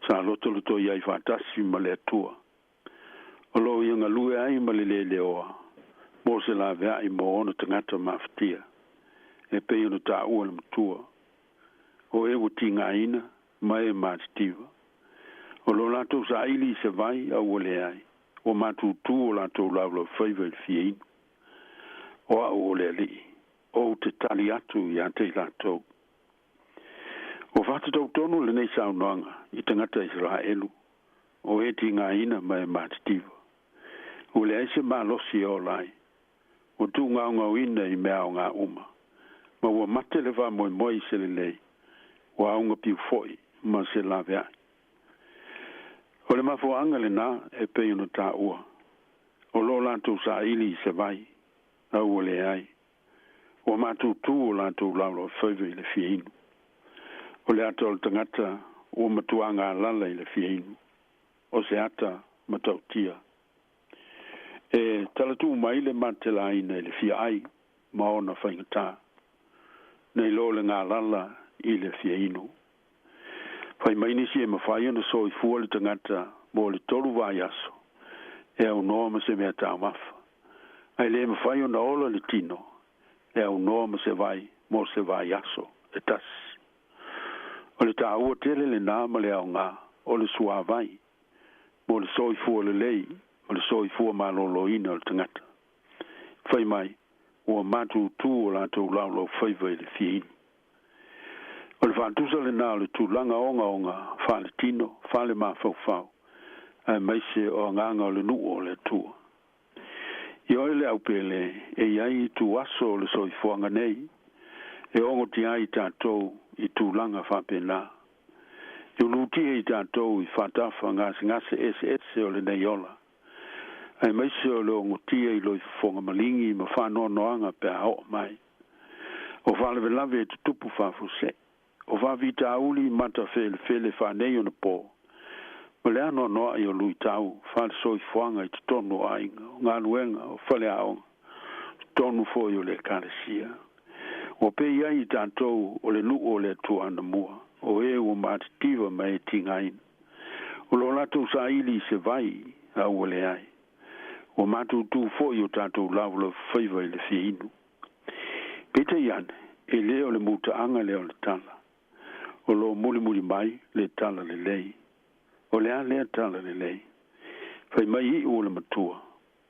sa lotolotoi ai faatasi ma le Atua, o lo o ia galue ai ma le leleoa mo se laveai mo ona tagata mafatia, e pei ona taua le matua, o e ua tigaina ma e matitiva. O lo latou saili i se vai a ua leai, ua matutu o latou laulaufaiva i le fia inu. O au o le Alii, ou te tali atu ia te i latou. Ua faatatau tonu lenei saunoaga i tagata Isaraelu o e tigaina ma e matitiva. Ua leai se malosi e ola ai, ua tuugaogaoina i mea aoga uma, ma ua mate le faamoemoe i se lelei, ua augapiu foi ma se laveai. O le mafuaaga lena e pei ona taua, o lo latou saili i se vai, a ua leai, ua matutu o latou laulaufaiva i le fia inu. O le ata o le tagata ua matua galala i le fia inu, o se ata matautia. E talatuu mai le matelaina i le fia ai ma ona faigata, nei lo le galala i le fia inu. Fai mai nisi e mafai ona soifua le tagata mo le 3 vaiaso e aunoa ma se mea taumafa, ae le mafai ona ola le tino e aunoa ma se vai mo se vaiaso e tasi. O le taua tele lena ma le aoga o le suavai mo le soifua lelei ma le soifua malōlōina o le tagata. Fai mai, ua matutu o latou laulaufaiva i le fia inu. O le faatusa lena o le tulaga ogaoga faaletino, faalemafaufau, aemaise o agaga o le nuu o le Atua. I oe le aupele e i ai ituaso o le soifuaga nei, e ogotia ai tatou i tulaga faapena. E ulutia i tatou i faatafa gasegase eseese o lenei ola, aemaise o le ogotia i loifofoga maligi ma faanoanoaga pe a oo mai. O faalavelave e tutupu faafuasei, o faafitauli matafelefele faaneionapo, ma le anoanoai o luitau faalesoifuaga i totonu o aiga, o galuega, o faleaoga, totonu foi o le ekalesia. Ua pei ai i tatou o le nuu o le Atua anamua, o e ua matitiva ma e tigaina. O lo latou saili i se vai, a ua leai. Ua matutu foi o tatou laulaufaiva i le fia inu. Peitai ane, e le o le mutaaga lea o le tala. O lo mulimuli mai le tala lelei. O le a lea tala lelei. Fai mai iu o le matua,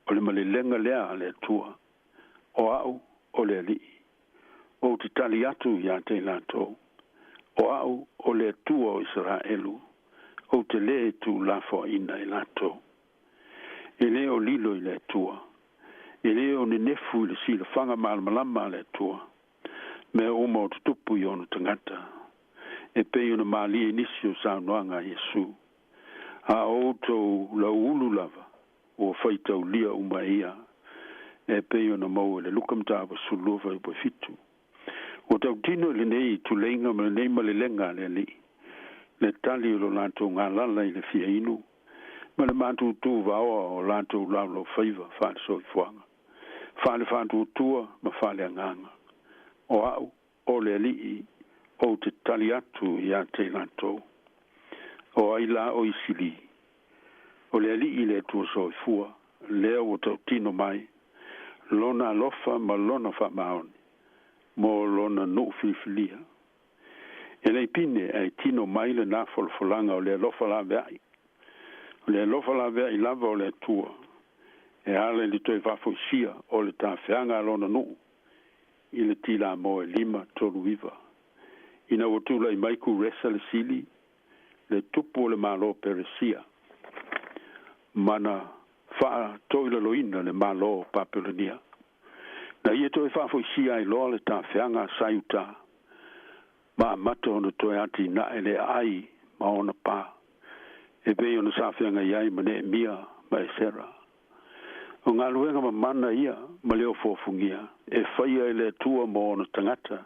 o le malelega lea a le Atua. O au o le Alii, ou te tali atu ia te i latou. O au o le Atua o Isaraelu, ou te lē tuulafoaina i latou. E le o lilo i le Atua, e le o nenefu i le silafaga malamalama a le Atua, mea uma o tutupu i ona tagata, e pei ona malie i nisi o saunoaga a Iesu. A o outou lauulu lava, ua faitaulia uma e ia, e pei ona maua i le Luka mataupu 12 fuaiupu e 7. Ua tautino i lenei tuleiga ma lenei malelega a le Alii, le tali o lo latou galala i le fia inu, ma le matutu vaoa o latou laulaufaiva faalesoifuaga, faalefaatuatua ma faaleagaga. O au o le Alii, ou te tali atu ia te i latou. O ai la o Isili? O le Alii le Atua soifua, lea ua tautino mai, lona alofa ma lona faamaoni. mo lona nuu filifilia. E le pine ae tino mai lenā folafolaga o le alofa laveai. O le alofa laveai lava o le Atua e ala i le toe faafoisia o le tafeaga a lona nuu i le tilamo e 539. Ina ua tula'i mai Kuresa le sili, le tupu o le Malo Peresia, ma na faatoilaloina le Malo o Papelonia. Na ia toe faafoisia ai loa le tafeaga a Saiutā, ma amata ona toe atinae le aai ma ona pā, e pei ona sa feagai ai ma Neemia ma Esera. O galuega mamana ia ma le ofuofugia e faia e le Atua mo ona tagata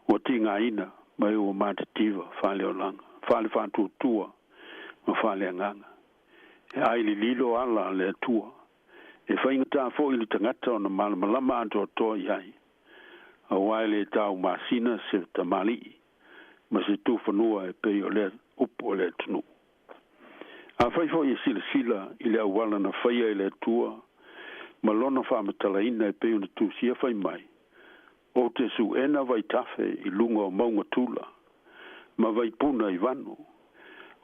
ua tigaina ma e ua matitiva faaleolaga, faalefaatuatua ma faaleagaga. E ai lililo ala a le Atua, e faigatā foi i le tagata ona malamalama atoatoa i ai, auā e lē taumasina se tamalii ma se tufanua e pei o lea upu a le atunuu. Afai foi e silasila i le auala na faia e le Atua ma lona faamatalaina e pei ona tusia fai mai, Ou te suʻena vaitafe i luga o mauga tula, ma vaipuna i vanu.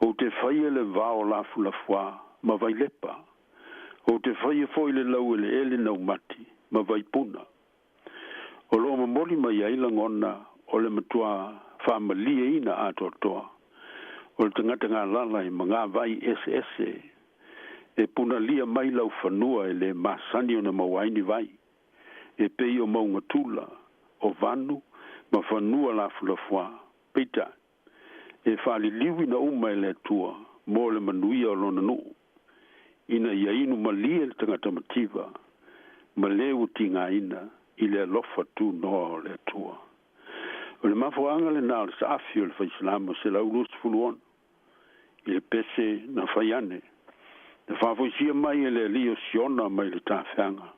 Ou te faia le vao lafulafuā ma vailepa. Ou te faia foi le laueleele naumati ma vaipuna. O lo o momoli mai ai lagona o le matuā faamalieina atoatoa o le tagata galala i magavai eseese e punalia mai laufanua e lē masani ona maua ai ni vai, e pei o mauga tula, o vanu ma fanua lafulafuā. Peitai, e faaliliuina uma e le Atua mo le manuia o lona nuu, ina ia inu malie le tagata mativa ma le ua tigaina i le alofa tunoa o le Atua. O le mafuaaga lenā o le saafi o le Faisalamo 126 i le pese na fai ane, na faafoisia mai e le Alii o Siona mai le tafeaga.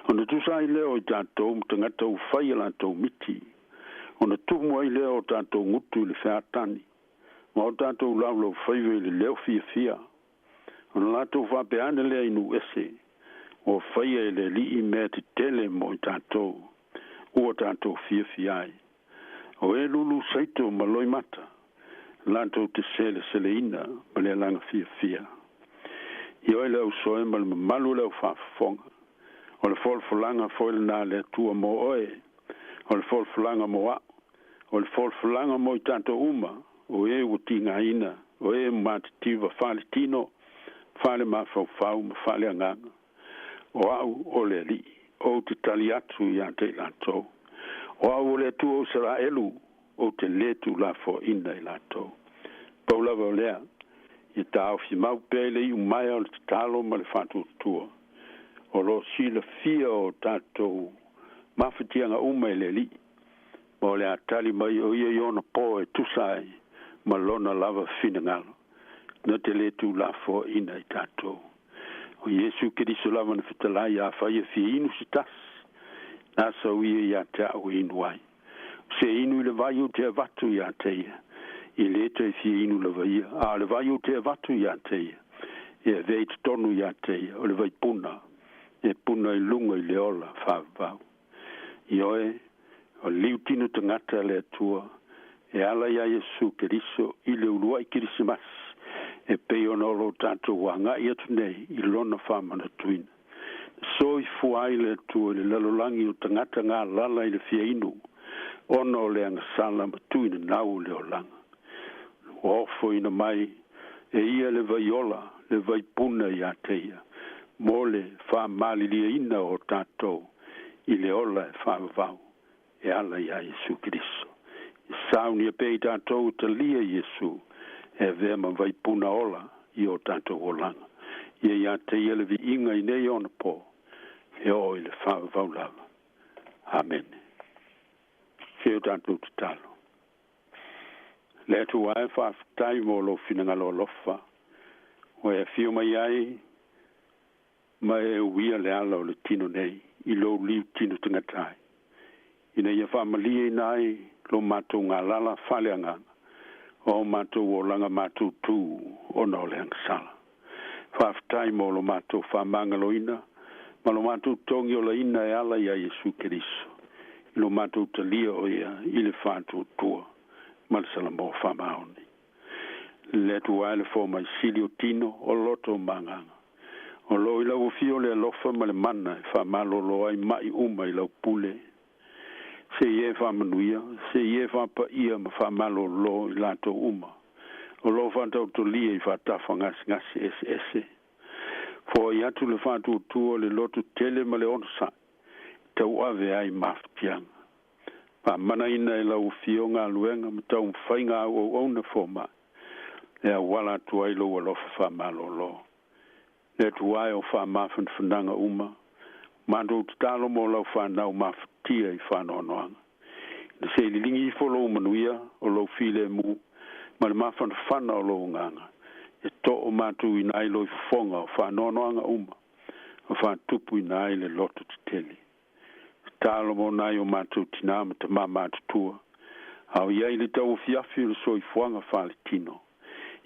Ona tusa ai lea o i tatou ma tagata ua fai a latou miti, ona tumu ai lea o tatou gutu i le featani, ma o tatou laulaufaiva i le leo fiafia. Ona latou faapea ane lea i nuu ese, Ua faia e le Alii mea tetele mo i tatou, ua tatou fiafia ai. O e lulu saito ma loimata, latou te seleseleina ma le alaga fiafia. Ioe le ausoe ma le mamalu o le aufaafofoga, o le folafolaga foi lenā a le Atua mo oe, o le folafolaga mo a'u, o le folafolaga mo i tatou uma, o e ua tigaina, o e matitiva faaletino, faalemafaufau ma faaleagaga. O a'u o le Alii, ou te tali atu iā te i latou. O a'u o le Atua o Isaraelu, ou te lē tuulafoaina i latou. Pau lava o lea, ia taofi mau pea i le iumaea o le tatalo ma le faatuatua. O lo o silafia o tatou mafatiaga uma e le Alii, ma o le a tali mai o ia i ona po e tusa ai ma lona lava finagalo, na te lē tuulafoaina i tatou. O Iesu Keriso lava na fetalai, Afai e fia inu se tasi, na sau ia iā te a'u e inu ai. O se inu i le vai ou te avatu iā te ia, e lē toe fia inu lava ia, a o le vai ou te avatu iā te ia, e avea i totonu iā te ia, o le vaipuna, e puna i luga i le ola faavavau. Ioe, o le liutino tagata a le Atua, e ala iā Iesu Keriso i le uluai Kerisimasi, e pei ona o lo tatou aga'i atu nei i lona faamanatuina. Na soifua ai le Atua i le lalolagi o tagata galala i le fia inu, ona o le agasala ma tuinanau o le olaga. Ua ofoina mai e ia le vai ola, le vai puna iā te ia, mo le faamaliliaina o tatou i le ola e faavavau e ala iā Iesu Keriso. Ia saunia pea i tatou e talia Iesu e avea ma vaipuna ola i o tatou olaga. Ia iā te ia le viiga i nei ona po, e oo i le faavavau lava. Amene. Se o tatou tatalo. Le Atua e, faafetai mo lou finagalo alofa, ua e afio mai ai ma e uia le ala o le tino nei i lou liu tino tagata ai, ina ia faamalieina ai lo matou galala faaleagaga o ao matou olaga matutu ona o le agasala. Faafetai mo lo matou faamagaloina ma lo matou togiolaina e ala iā Iesu Keriso. i lo matou talia o ia i le faatuatua ma le Salamoa faamaoni. Le Atua e le fomai sili o tino, o loto ma agaga. O lo o i lau afio le alofa ma le mana e faamalolo ai ma'i uma i lau pule. Se i e faamanuia, se i e faapaia ma faamalolo i latou uma o lo o faataotolia i faatafa gasegase eseese. Foai atu le faatuatua, le loto tele ma le onosai, tauave ai mafatiaga. Faamanaina e lau afio galuega ma taumafaiga au auauna fomai, e auala atu ai lou alofa faamalolo. Le Atua e o faamafanafanaga uma, matou tatalo mo lau fanau mafatia i faanoanoaga. Ina se i liligi ifo lou manuia o lou filemu ma le mafanafana o lou agaga, e toomatuina ai lou fofoga o faanoanoaga uma, ma faatupuina ai le loto tetele. Tatalo mo nai o matou tinā ma tamā matutua, a o i ai le tauafiafi o le soifuaga faaletino,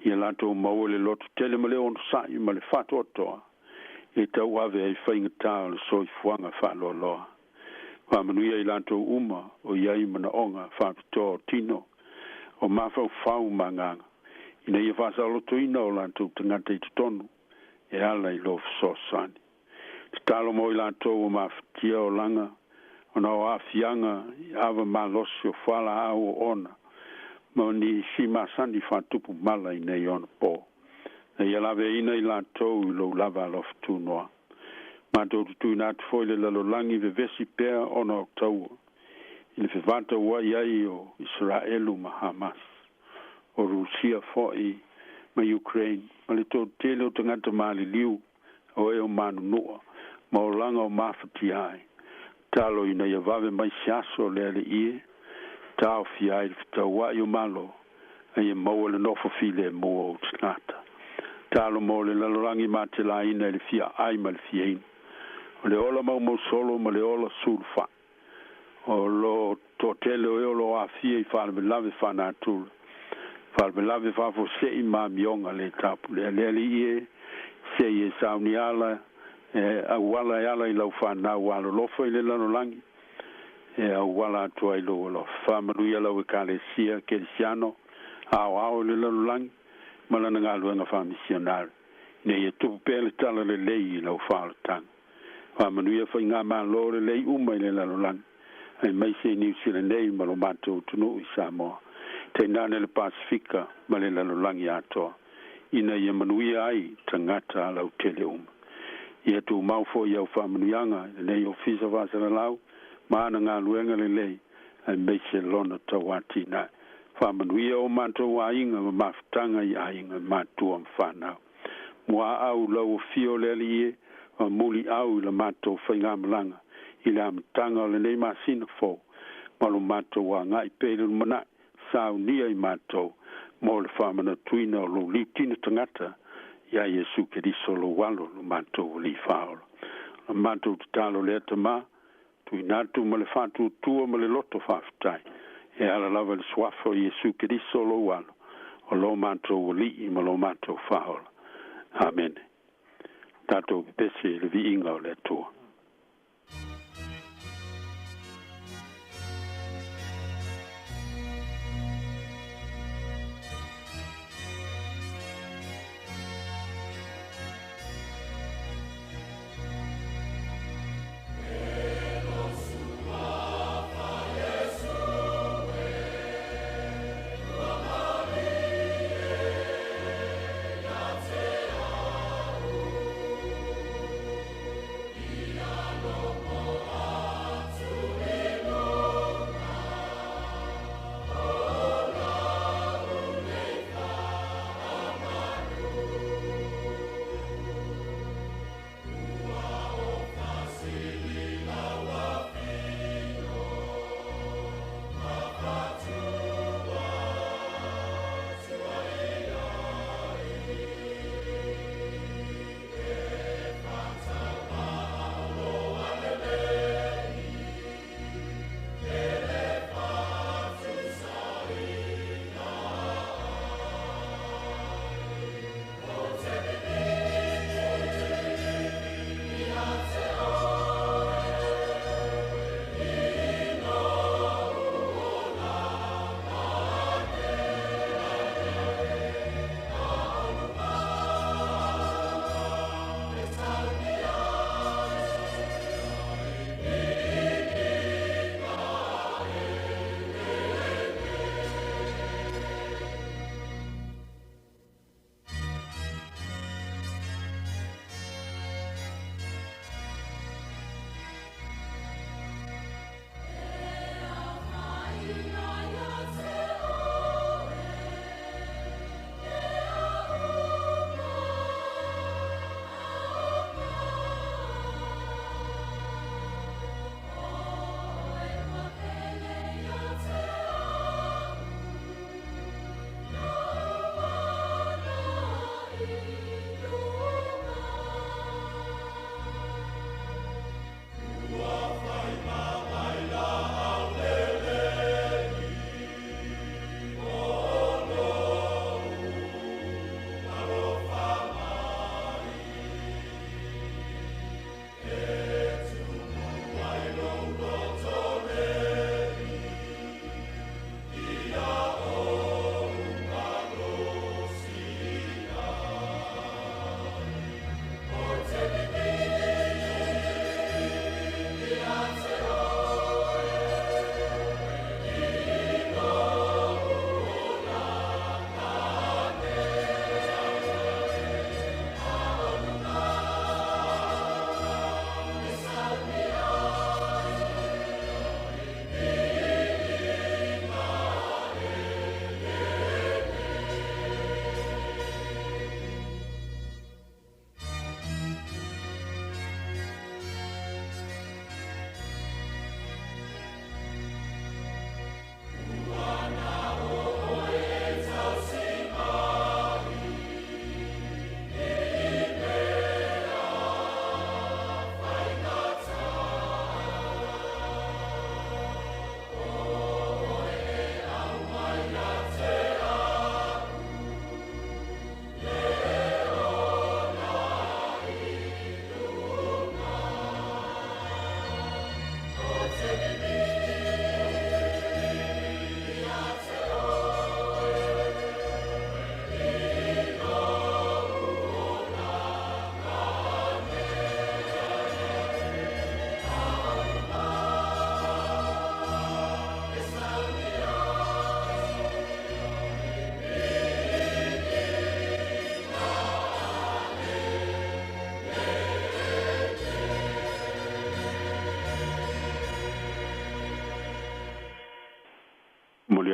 ia latou maua le loto tele ma le onosai ma le faatoatoa, e tauave ai faigata o le soifuaga faaloaloa. Faamanuia i latou uma o i ai manaoga faapitoa o tino, o mafaufau ma agaga, ina ia faasaolotoina o latou tagata i totonu e ala i lou fesoasoani. Tatalo mo i latou ua mafatia olaga ona o aafiaga i ava malosi o fualaau o ona ma ni isi masani faatupu mala i nei ona po. Na ia laveaina i latou i lou lava alofa tunoa. Matou te tuuina atu foi le lalolagi vevesi pea ona o taua, i le fevataua'i ai o Isaraelu ma Hamas, o Rusia foi ma Ukraine, ma le toatele o tagata maliliu o e o manunua ma olaga o mafatia ai. Tatalo ina ia vave mai se aso o le Alii e taofia ai le fetaua'i o malo, a ia maua le nofo filemu o ou tagata. Tatalo mo le lalolagi matelaina i le fia ai ma le fia inu, o le ola maumausolo ma le ola sulufa'i. O lo toatele o e o lo o aafia i faalavelave faanatura, faalavelave faafuase'i ma amioga lē tapulea. Le Alii e, se i e sauni ala e auala e ala i lau fanau alolofa i le lalolagi e auala atu ai lou alofa. Faamanuia lau Ekalesia Kerisiano aoao i le lalolagi ma lana galuega faamisionare, ina ia tupu pea le talalelei i lau faaolataga. Faamanuia faigamalo lelei uma i le lalolagi, aemaise i Niu Sila nei ma lo matou atunuu i Samoa, tainane le Pasefika ma le lalolagi atoa, ina ia manuia ai tagata lautele uma. Ia tumau foi au faamanuiaga i lenei ofisa faasalalau ma ana galuega lelei, aemaise lona tauatinae. Faamanuia o matou aiga ma mafutaga i aiga matua ma fanau. Muaau lau afio le Alii e, ma muliau i la matou faigamalaga i le amataga o lenei masina fou, ma lo matou agai pea i le lumanai, saunia i matou mo le faamanatuina o lou liutino tagata iā Iesu Keriso lou Alo, lo matou Alii Faaola. O la matou tatalo lea, Tamā, tuuina atu ma le faatuatua ma le loto faafetai, e ala lava i le suafa o Iesu Keriso lou Alo, o lo matou Alii ma lo matou Faaola. Amene. Tatou pepese i le viiga o le Atua.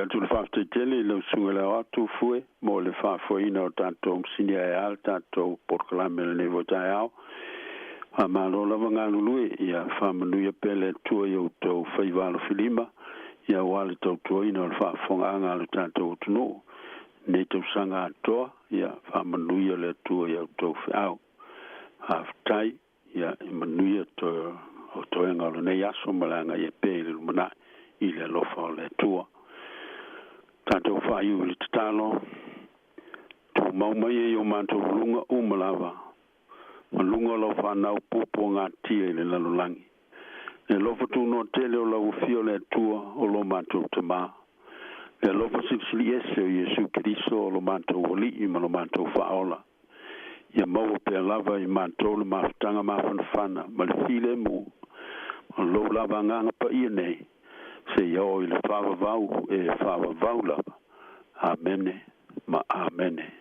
Momoli atu le faafetai tele i lau susuga i le Aoao Tufue mo le faafoeina o tatou masini aeā le tatou polokalame i lenei foi taeao. Faamalo lava galulue, ia faamanuia pea le Atua i outou faiva alofilima, ia aua le tautuaina o le faafofogaaga a lo tatou atunuu i lenei tausaga atoa, ia faamanuia le Atua i a outou feau. Faafetai. Ia, e manuia toe o toega o lenei aso ma le agai ai pea i le lumanai i le alofa o le Atua. Tatou faaiu i le tatalo, Tumau mai e i o matou luga uma lava, ma luga o lau fanau puapuagatia i le lalolagi. Le alofa tunoa tele o lau Afio o le Atua o lo matou Tamā. Le alofa silisili ese o Iesu Keriso o lo matou Alii ma lo matou Faaola. Ia maua pea lava i matou le mafutaga mafanafana ma le filemu o lou lava Agaga Paia nei, seia oo i le faavavau e faavavau lava. Amene ma Amene.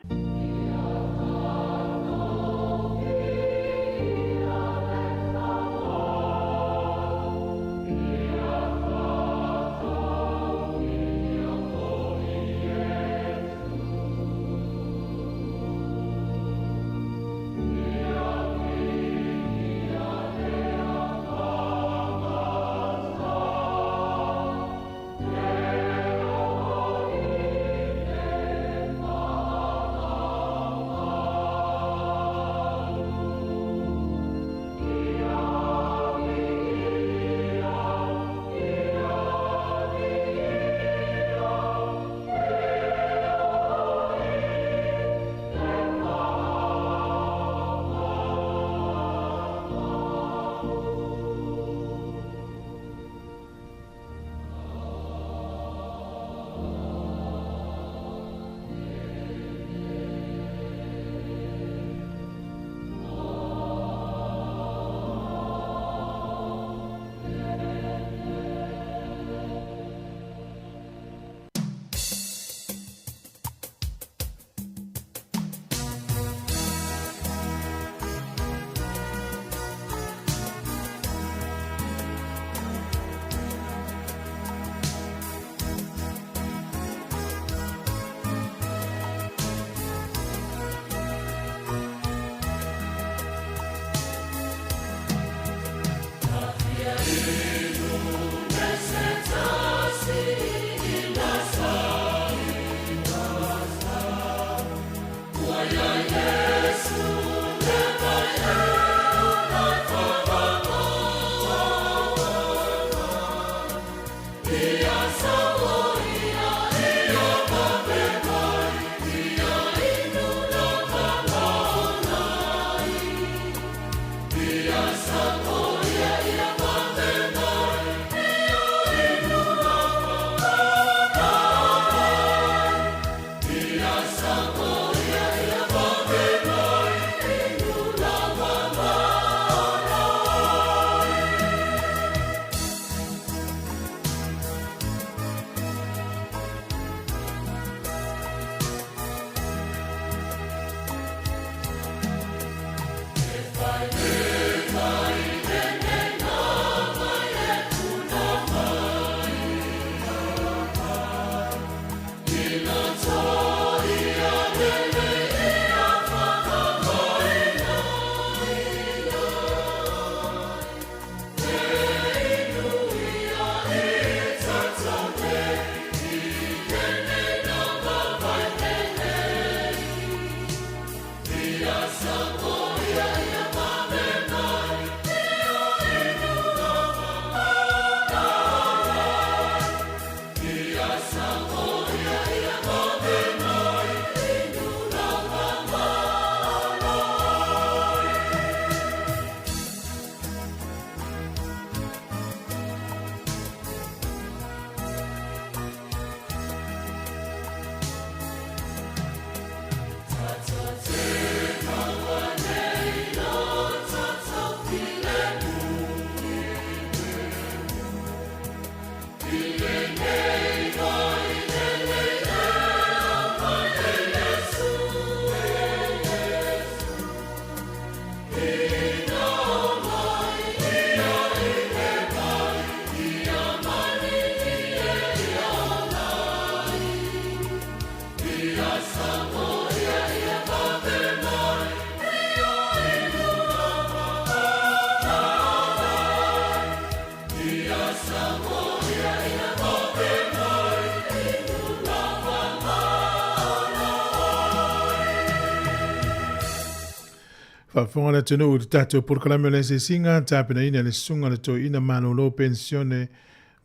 Faafofoga le atunuu i le tatou polokalame o le asiasiga, tapenaina e le Susuga a le Toeaina Malolo Penisione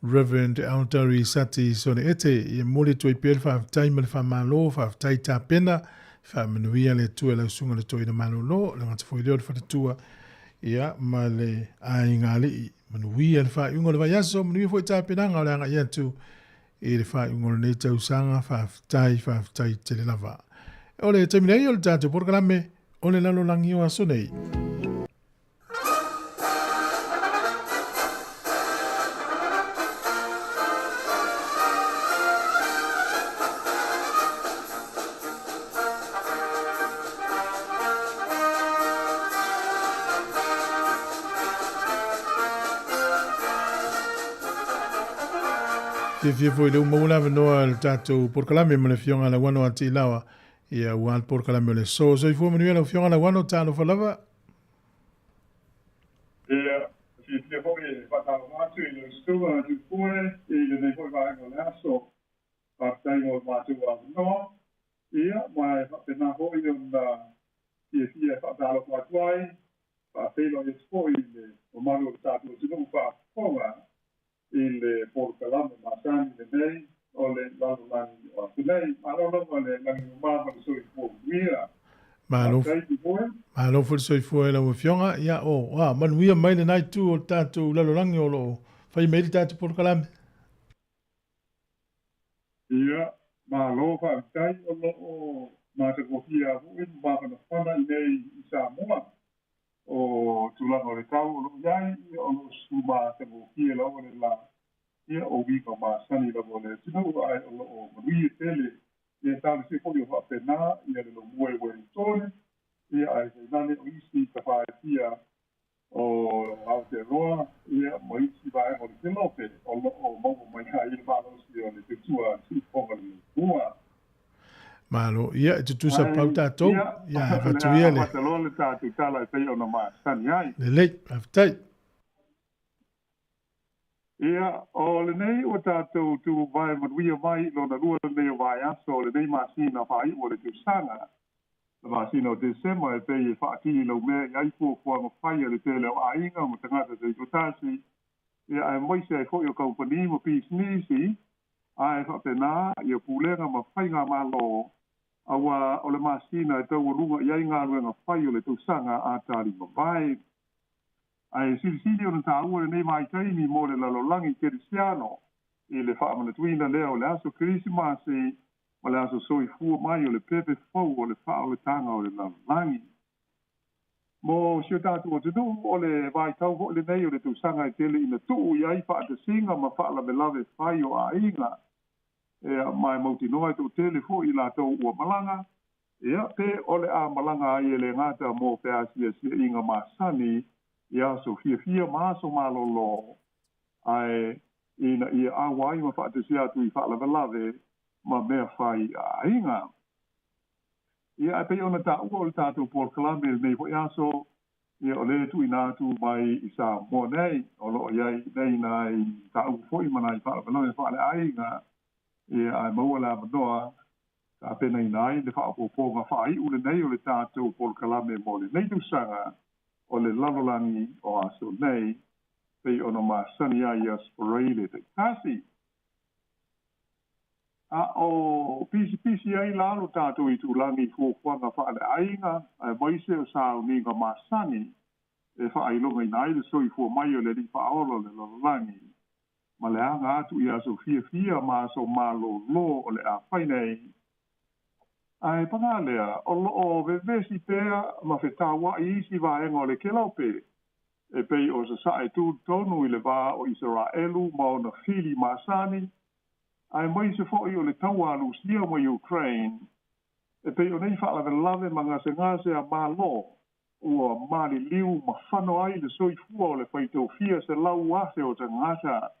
Rev. Altari Sati Sone Ete. Ia momoli atu ai pea le faafetai ma le faamalo, faafetai tapena, faamanuia le Atua i lau Susuga i le Toeaina Malolo, le gata foi lea o le faletua, ia, ma le aiga alii. Manuia le faaiuga o le vaiaso, manuia foi tapenaga o le agai atu i le faaiuga o lenei tausaga, faafetai, faafetai tele lava. O le taimi nei o le tatou polokalame o le lalolagi o aso nei. Fiafia foi lea ua maua le avanoa le tatou polokalame ma le Afioga Lauano a Tiilawa, ia aua le polokalame o le aso. Soifua manuia lau Afioga Lauano, talofa lava. Ia, fiafia foi e faatalofa atu i lau susuga Tupue i lenei foi vaega o le aso. Faafetai mo le matou avanoa. Ia, ma e faapena foi ona fiafia e faatalofa atu ai, faafeiloai atu foi i le mamalu o le tatou atunuu faafofoga i le polokalame masani lenei o le lalolagi o aso nei. Malo lava le lagi mama ma le soifua manuia. Malo, malo foi le soifua i lau Afioga. Ia, o, a, manuia mai lena itu o le tatou lalolagi o lo o fai mai le tatou polokalame. Ia, malo faafetai o lo o matagofie lava foi ma mafanafana i inei i Samoa. O tulaga o le tau o lo o i ai, ia o lo o sumatagofie lava le la, ia o uiga masani lava o le atunuu, ae o lo o manuia tele. Ia talosia foi o faapena ia le lomua i Ueligitone, ia ae tainane o isi tafaetia o Aotearoa, ia ma isi vaega o le Kelope o lo o maua mai ai le malosi o le tautua siufofoga le lomua. Malo, ia, e tutusa pau tatou. Ia, avatu ia le. Amata loa le tatou tala e pei ona masani ai. Lelei, faafetai. Ia, o lenei ua tatou tuvae manuia mai lona lua lenei o vaiaso o lenei masina faaiu o le tausaga. Le masina o Tesema e pei e faatili laumea i ai fuafuaga fai a le tele o aiga ma tagata taitoatasi, ia aemaise ai foi o kamupani ma pisinisi, Ae faapena ia pulega ma faigamalo, aua o le masina e taualuga i ai galuega fai o le tausaga a talimavae. Ae silisili ona taua lenei vaitaimi mo le lalolagi kerisiano i le faamanatuina lea o le aso Kerisimasi ma le aso soifua mai o le pepe fou o le faaolataga o le lalolagi. Mo si o tatou atunuu, o le vaitau foi lenei o le tausaga e tele ina tuu i ai faatasiga ma faalavelave fai o aiga. Ea, ma e mautinoa e toatele foi i latou ua malaga, ea, pe o le a malaga ai e le gata mo feasiasiaiga masani i aso fiafia ma aso malolo, ae ina ia aua ai ma faatasia atu i faalavelave ma mea fai a aiga. Ia, ae pei ona taua o le tatou polokalame i lenei foi aso, ia o lea e tuuina atu mai i Samoa nei, o lo o i ai nei nai mataupu foi ma nai faalavelave faaleaiga, ia ae maua le avanoa tapenaina ai le faaopoopoga faaiu lenei o le tatou polokalame mo lenei tausaga o le lalolagi o aso nei, pei ona masani ai ia Sparale taitasi. A o pisipisi ai la lo tatou itulagi i fuafuaga faaleaiga aemaise o sauniga masani e faailogaina ai le soifua mai o le Alii Faaola o le lalolagi ma le aga atu i aso fiafia ma aso malōlō o le a fai nei. Ae paga lea, o lo o vevesi pea ma fetauaʻi isi vaega o le Kelope e pei o sasae tu tonu i le va o Isaraelu ma ona fili masani, aemaise foi o le taua a Lusia ma Ukraine, e pei o nei faalavelave ma gasegase a Malo ua maliliu ma fano ai le soifua o le faitofia 100,000 o tagata,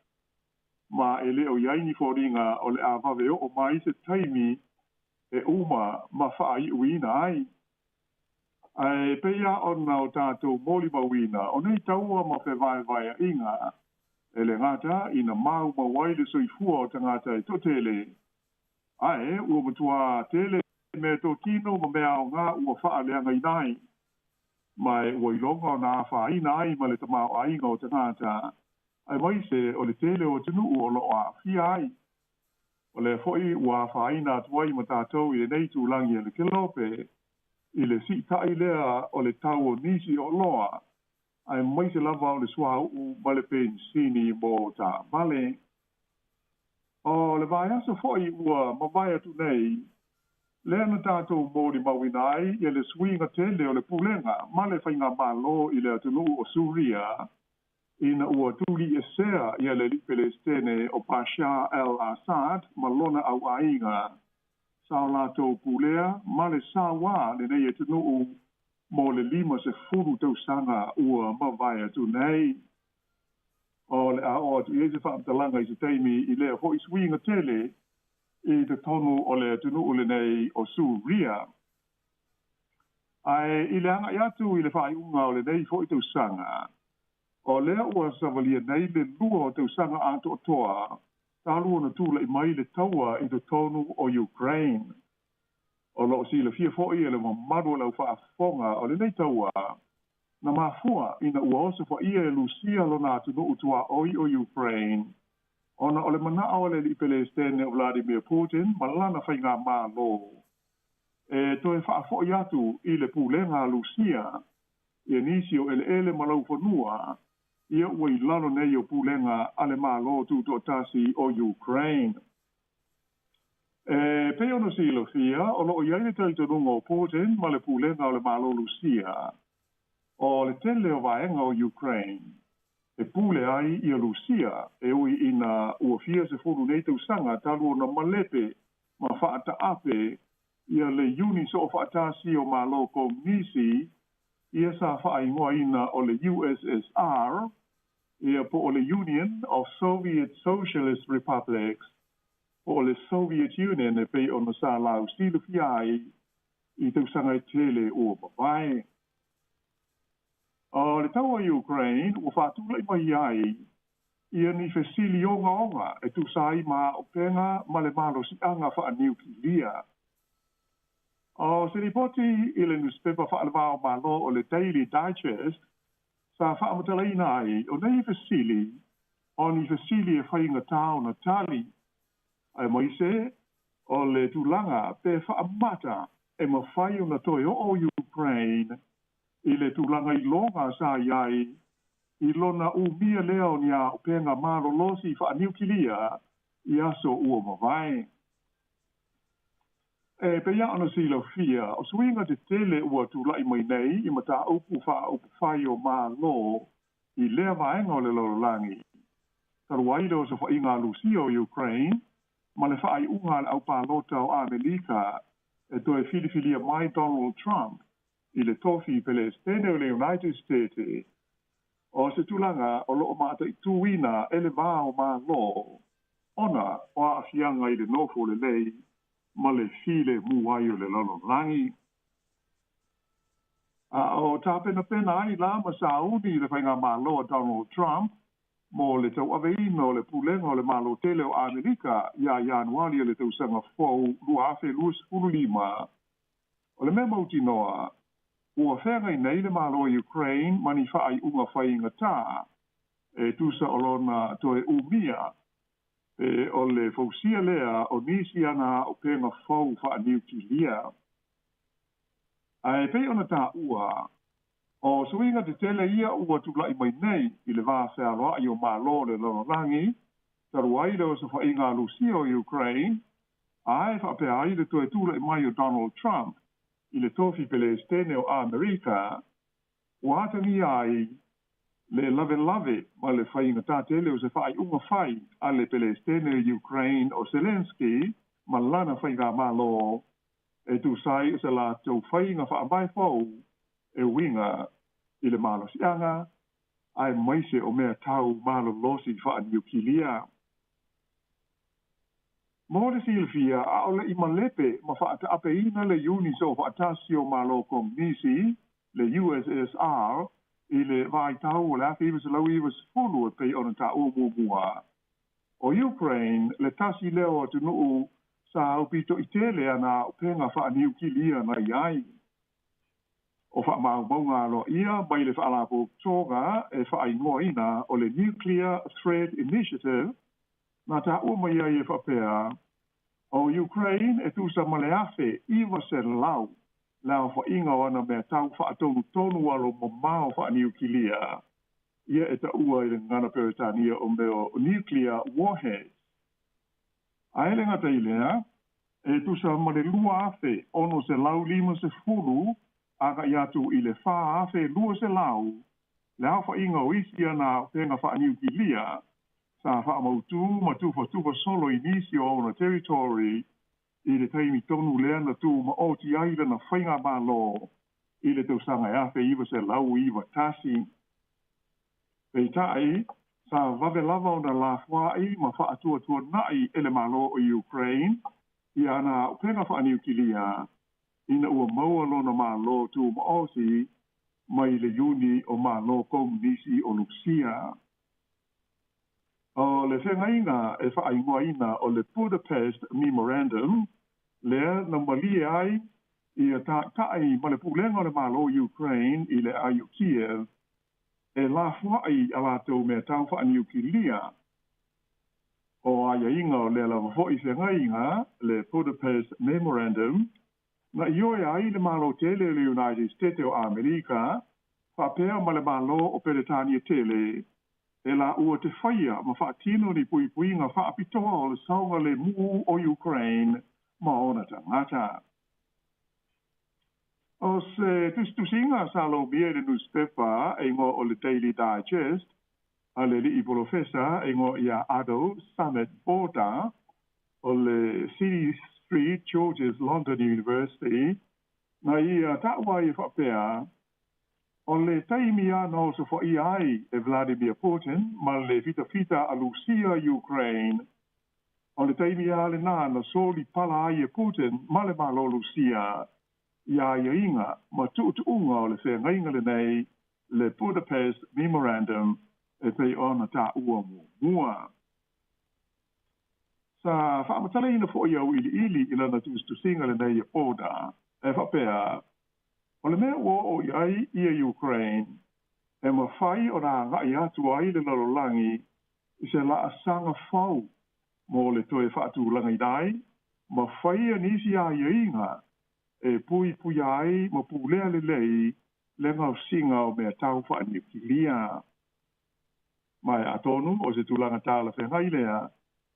ma e le o i ai ni foliga o le a vave oo mai se taimi e uma ma faaiuina ai. Ae pei lava ona o tatou molimauina o nei taua ma fevaevaeaiga, e le gata ina maumau ai le soifua o tagata e toatele, ae ua matua tele meatotino ma mea aoga ua faaleagaina ai. Ma e ua iloga ona afaina ai ma le tamaoaiga o tagata, aemaise o le tele o atunuu o lo o aafia ai. O lea foi ua afaina atu ai ma tatou i lenei itulagi a le kelope, i le siitai lea o le tau o nisi o oloa, aemaise lava o le suauu ma le penisini mo taavale. O le vaiaso foi ua mavae atu nei, lea na tatou molimauina ai le suiga tele o le pulega ma le faigamalo i le atunuu o Suria, ina ua tuliesea le alii Pelesitene o Bashar al-Assad ma lona auaiga, sa o latou pulea ma le sauā lenei atunuu mo le 50 tausaga ua mavae atu nei. O le a oo atu i ai se faamatalaga i se taimi i lea foi suiga tele i totonu o le atunuu lenei o Suria. Ae i le agai atu i le faaiuga o lenei foi tausaga, o lea ua savalia nei le 2 o tausaga atoatoa talu ona tulai mai le taua i totonu o Ukraine. O lo o silafia foi e le mamalu o le aufaafofoga o lenei taua, na mafua ina ua osofaia e Lusia lona atunuu tuaoi o Ukraine, ona o le manao o le alii Pelesitene o Vladimir Putin ma lana faigamalo e toe faafoi atu i le pulega a Lusia ia nisi o eleele ma laufanua ia ua i lalo nei o pulega a le Malo Tutoatasi o Ukraine. E pei ona silafia, o lo o i ai le talitonuga o Putin ma le pulega o le Malo Lusia, o le tele o vaega o Ukraine e pule ai ia Lusia, e ui ina ua fia sefulu nei tausaga talu ona malepe ma faataape ia le Iuni Soofaatasi o Malo Komunisi, ia sa faaigoaina o le USSR, ia po o le Union of Soviet Socialist Republics, po o le Soviet Union e pei ona sa lausilafia ai i tausaga e tele ua mavae. O le taua i Ukraine ua faatulai mai ai ia ni fesili ogaoga e tusa ai ma auupega ma le malosiaga faaniukilia. O se lipoti i le nusipepa faaleva o Malo o le Daily Digest sa faamatalaina ai, o nei fesili o ni fesili e faigata ona tali, aemaise o le tulaga pe faamata e mafai ona toe oo Ukraine i le tulaga iloga sa i ai i lona umia lea o ni auupega malolosi faaniukilia i aso ua mavae. E pei lava ona silafia, o suiga tetele ua tulai mai nei i mataupu faaupufai o Malo i lea vaega o le lalolagi, talu ai le osofaiga a Lusia o Ukraine ma le faaiuga a le aupalota o Amerika e toe filifilia mai Donald Trump i le tofi Pelesitene o le United States, o se tulaga o lo o mataituina e le va o Malo ona o aafiaga i le nofo lelei ma le filemu ai o le lalolagi. A o tapenapena ai la ma sauni le faigamalo a Donald Trump mo le tauaveina o le pulega o le Malo tele o Amerika ia Ianuali o le tausaga fou 2025, o le mea mautinoa, ua feagai nei le Malo o Ukraine ma ni faaiuga faigata e tusa o lona toe umia pe o le fausia lea o nisi ana auupega fou faaniukilia. Ae pei ona taua, o suiga tetele ia ua tulai mai nei i le va fealoai o Malo o le lalolagi, talu ai le osofaiga a Lusia o Ukraine, ae faapea ai le toe tulai mai o Donald Trump i le tofi Pelesitene o Amerika, ua atagia ai le lavelave ma le faigata tele o se faaiuga fai a le Pelesitene o Ukraine o Zelensky ma lana faigamalo e tusa ai o se latou faiga faavae fou e uiga i le malosiaga aemaise o mea tau malolosi faaniukilia. Mo le silafia, a o le i malepe ma faataapeina le Iuni Soofaatasi o Malo Komunisi, le USSR, i le vaitau o le 1990 e pei ona taua muamua, o Ukraine le tasi lea o atunuu sa aupito'i tele ana auupega faaniukilia na i ai. O faamaumauga aloaia mai le Faalapotopotoga e faaigoaina o le Nuclear Threat Initiative na taua mai ai e faapea, o Ukraine e tusa ma le 1,900 le aofaiga o ana mea tau faatonutonu alomamao faaniukilia, ia e taua i le gagana Peretania o mea o nuclear warheads. Ae le gata i lea, e tusa ma le 2,650 agai atu i le 4,200 le aofaiga o isi ana auupega faaniukilia sa faamautū ma tufatufa solo i nisi o ona territory i le taimi tonu lea na tumaoti ai lana faigamalo i le tausaga e 1991. Peitai, sa vave lava ona lafoai ma faatuatuana'i e le Malo o Ukraine ia ana auupega faaniukilia ina ua maua lona Malo tumaoti mai le Iuni o Malo Komunisi o Lusia. O le feagaiga e faaigoaina o le Budapest Memorandum lea na malie ai ia taitai ma le pulega o le Malo o Ukraine i le aai o Kiev e lafoai a latou mea tau faaniukilia. O aiaiga o lea lava foi feagaiga, le Budapest Memorandum, na ioe ai le Malo tele o le United State o Amerika faapea ma le Malo o Peretania tele e laua te faia ma faatino ni puipuiga faapitoa o le saogalemu o Ukraine ma ona tagata. O se tusitusiga sa lomia i le nusipepa e igoa o le Daily Digest a le alii polofesa e igoa ia Ado Samet Borda o le City Street George's London University, na ia taua ai e faapea, O le taimi a na osofaia ai e Vladimir Putin ma le fitafita a Lusia i Ukraine, o le taimi a lenā na soli pala ai e Putin ma le Malo Lusia i aiaiga ma tuutuuga o le feagaiga lenei, le Budapest Memorandum e pei ona taua muamua. Sa faamatalaina foi auiliili i lana tusitusiga lenei e Borda, e faapea, O le mea ua oo i ai ia Ukraine, e mafai ona agai atu ai le lalolagi i se laasaga fou mo le toe faatulagaina ai ma faia nisi aiaiga e puipuia ai ma pulea lelei le gaosiga o mea tau faaniukilia. Ma e atonu o se tulaga talafeagai lea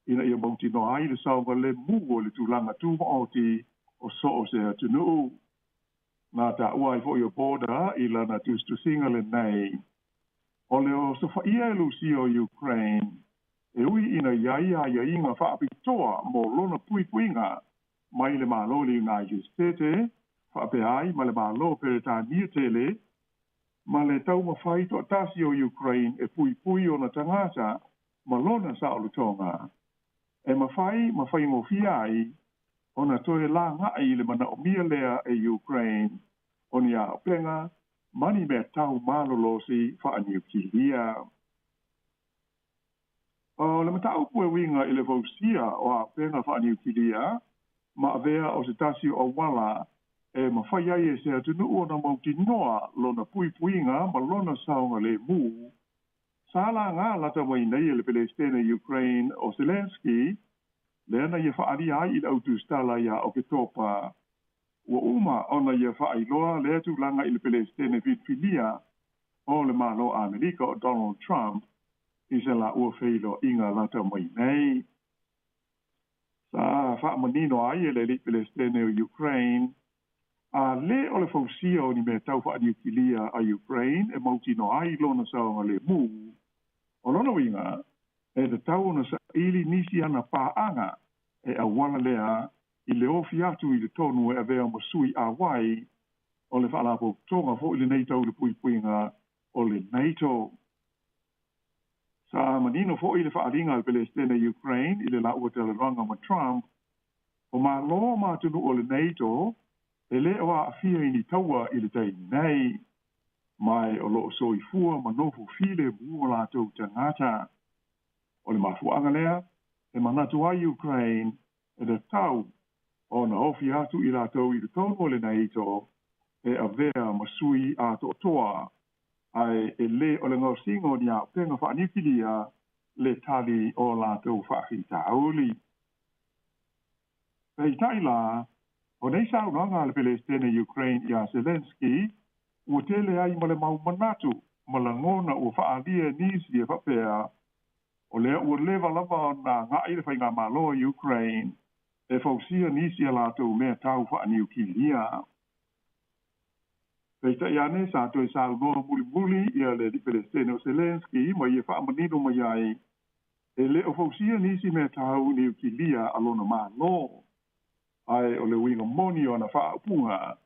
ina ia mautinoa ai le saogalemu o le tulaga tumaoti o so o se atunuu. Na taua ai foi o Borda i lana tusitusiga lenei, o le osofaia e Lusia o Ukraine, e ui ina i ai aiaiga faapitoa mo lona puipuiga mai le Malo o le United State faapea ai ma le Malo o Peretania tele, ma le taumafai toatasi o Ukraine e puipui ona tagata ma lona saolotoga, e mafai ma faigofie ai ona toe lagai i le manaomia lea e Ukraine o ni auupega ma ni mea tau malolosi faaniukilia. O le mataupu e uiga i le fausia o auupega faaniukilia ma avea o se tasi o auala e mafai ai e se atunuu ona mautinoa lona puipuiga ma lona saogalemu, sa laga lata mai nei e le Pelesitene Ukraine o Zelenskyy, lea na ia faaalia ai i le autusitala ia Oketopa. Ua uma ona ia faailoa lea tulaga i le Pelesitene filifilia o le Malo Amerika o Donald Trump i se laua feiloaiga lata mai nei. Sa faamanino ai e le alii Pelesitene o Ukraine, a le o le fausia o ni mea tau faaniukilia a Ukraine e mautinoa ai lona saogalemu. O lona uiga, e tatau ona saili nisi ana paaga e auala lea i le ofi atu i le tonu e avea ma sui auai o le Faalapotopotoga foi lenei tau le puipuiga o le NATO. Sa manino foi le faaaliga a le Pelesitene Ukraine i le laua talanoaga ma Trump, o Malo ma atunuu o le NATO e le o aafia i ni taua i le taimi nei, ma e o lo o soifua ma nofo filemu o latou tagata. O le mafuaaga lea e manatu ai Ukraine e tatau ona ofi atu i latou i totonu o le NATO e avea ma sui atoatoa ae e lē o le gaosiga o ni auupega faaniukilia le tali o latou faafitauli. Peitai la, o nei saunoaga a le Pelesitene Ukraine iā Zelensky ua tele ai ma le mau manatu ma lagona ua faaalia e nisi e faapea o lea ua leva lava ona aga'i le faigamālō a Ukraine e fausia nisi a latou mea tau faaniukilia. Peitai ane sa toe saunoa mulimuli ia le alii Pelesitene o Zelensky ma ia faamanino mai ai e lē o fausia nisi mea tau niukilia a lona mālō ae o le uiga moni o ana faaupuga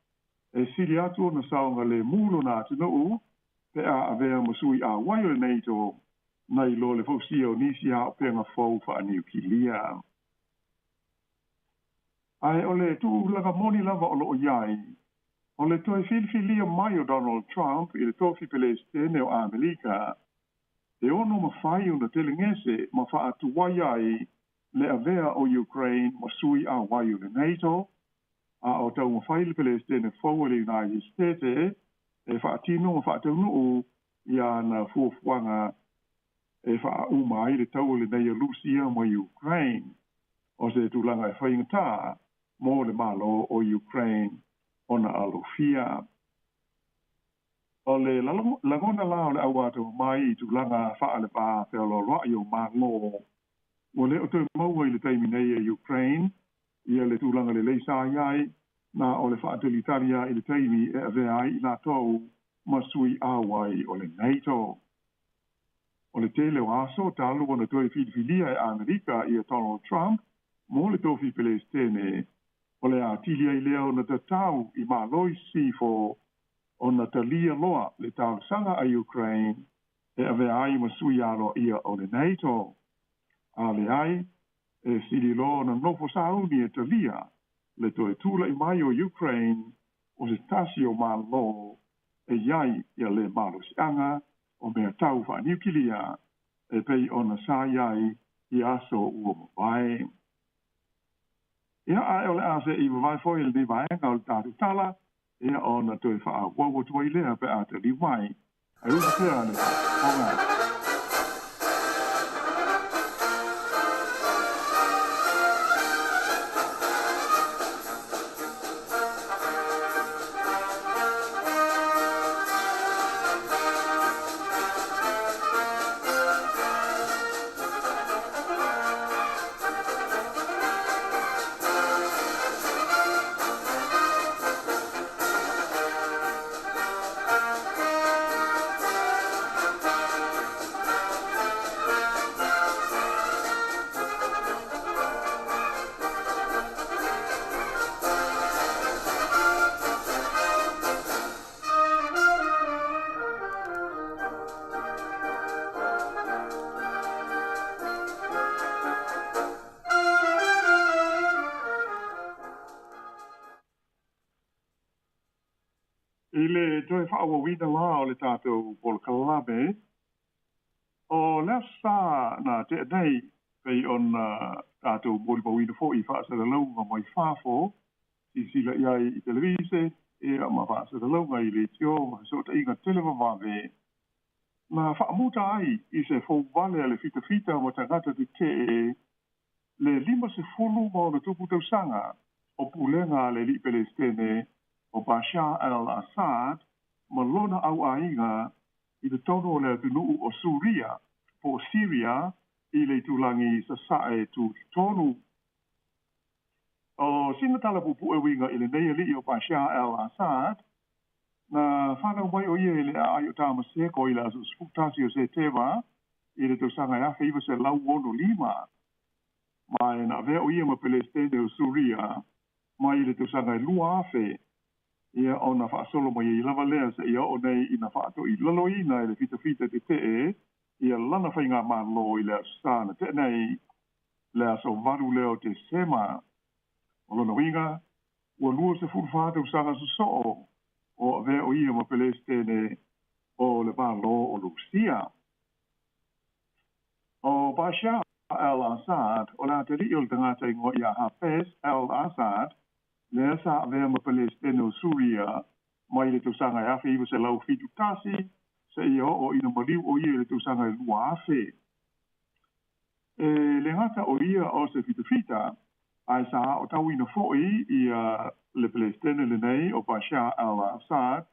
e sili atu ona saogalēmū lona atunuu pe a avea ma sui auai o le NATO nai lo le fausia o nisi auupega fou faaniukilia. Ae o le tulaga moni lava o loo i ai, o le toe filifilia mai o Donald Trump i le tofi Pelesitene o Amerika e ono mafai ona telegese ma faatuai ai le avea o Ukraine ma sui auai o le NATO a o taumafai le Pelesitene fou o le United States e faatino ma faataunuu ia ana fuafuaga e faauma ai le taua lenei a Lusia ma Ukraine o se tulaga e faigatā mo le Mālō o Ukraine ona alofia. O le lagona la o le au atamamai i tulaga faalevā feoloaloa'i o Mālō ua lē o toe maua i le taimi nei e Ukraine ia le tulaga lelei sa i ai na o le faatalitali a i le taimi e avea ai i latou ma sui auai o le NATO. O le tele o aso talu ona toe filifilia e Amerika ia Donald Trump mo le tofi Pelesitene o le atili ai lea ona tatau i Mālō i Sisifo ona talia loa le talosaga a Ukraine e avea ai ma sui aloaia o le NATO. A leai, e sili loa ona nofo sauni e talia le toe tula'i mai o Ukraine o se tasi o Mālō e i ai ia lē malosiaga o mea tau faaniukilia e pei ona sa i ai i aso ua mavae. Ia, ae o le a se'i vavae foi i lenei vaega o le tatou tala, ia ona toe faaauau atu ai lea pe a taliu mai. Ae usu pea le faafofoga. I le toe faaauauina la o le tatou polokalame, o le aso Sa na tea nei, pei ona tatou molimauina foi i faasalalauga mai fafo, silasila i ai i televise, ia ma faasalalauga i leitio ma fesootaiga televavave, na faamuta ai i se fouvale a le fitafita ma tagata tetee le 56 tausaga o pulega a le alii Pelesitene o Bashar al-Assad ma lona auaiga i totonu o le atunuu o Suria po o Syria i le itulagi sasae tutotonu. O sina tala puupuu e uiga i lenei alii o Bashar al-Assad, na fanau mai o ia i le aai o Tamaseko i le aso 11 o Setema i le tausaga e 1965, ma e na avea o ia ma Pelesitene o Suria mai i le tausaga e 2000 ia ona faasolo mai ai lava lea seia oo nei ina faatoilaloina e le fitafita tetee ia lana faigamālō i le aso Sa na tea nei, le aso 8 lea o Tesema. O lona uiga, ua 24 tausaga sosoo o avea o ia ma Pelesitene o le Mālō o Lusia. O Bashar al-Assad o le atalii o le tagata igoa ia Hafez al-Assad, lea sa avea ma Pelesitene o Suria mai le tausaga e 1971 seia oo ina maliu o ia i le tausaga e 2000. E le gata o ia o se fitafita, ae sa aotauina foʻi ia le Pelesitene lenei o Bashar al-Assad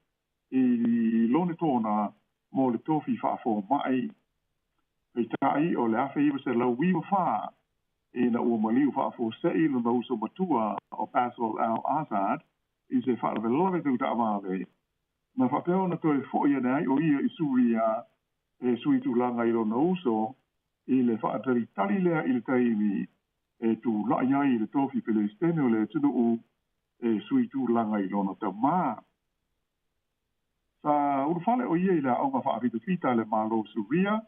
i lona tona mo le tofi faafomaʻi. Peitai o le 1994 ina ua maliu faafuaseʻi lona uso matua o Bassel al-Assad i se faalavelave tautaʻavave, na faapea ona toe foʻi ane ai o ia i Suria e sui tulaga i lona uso i le faatalitali lea i le taimi e tulaʻi ai i le tofi Pelesitene o le atunuu e sui tulaga i lona tamā. Sa ulufale o ia i le aoga faafitafita a le Malo o Suria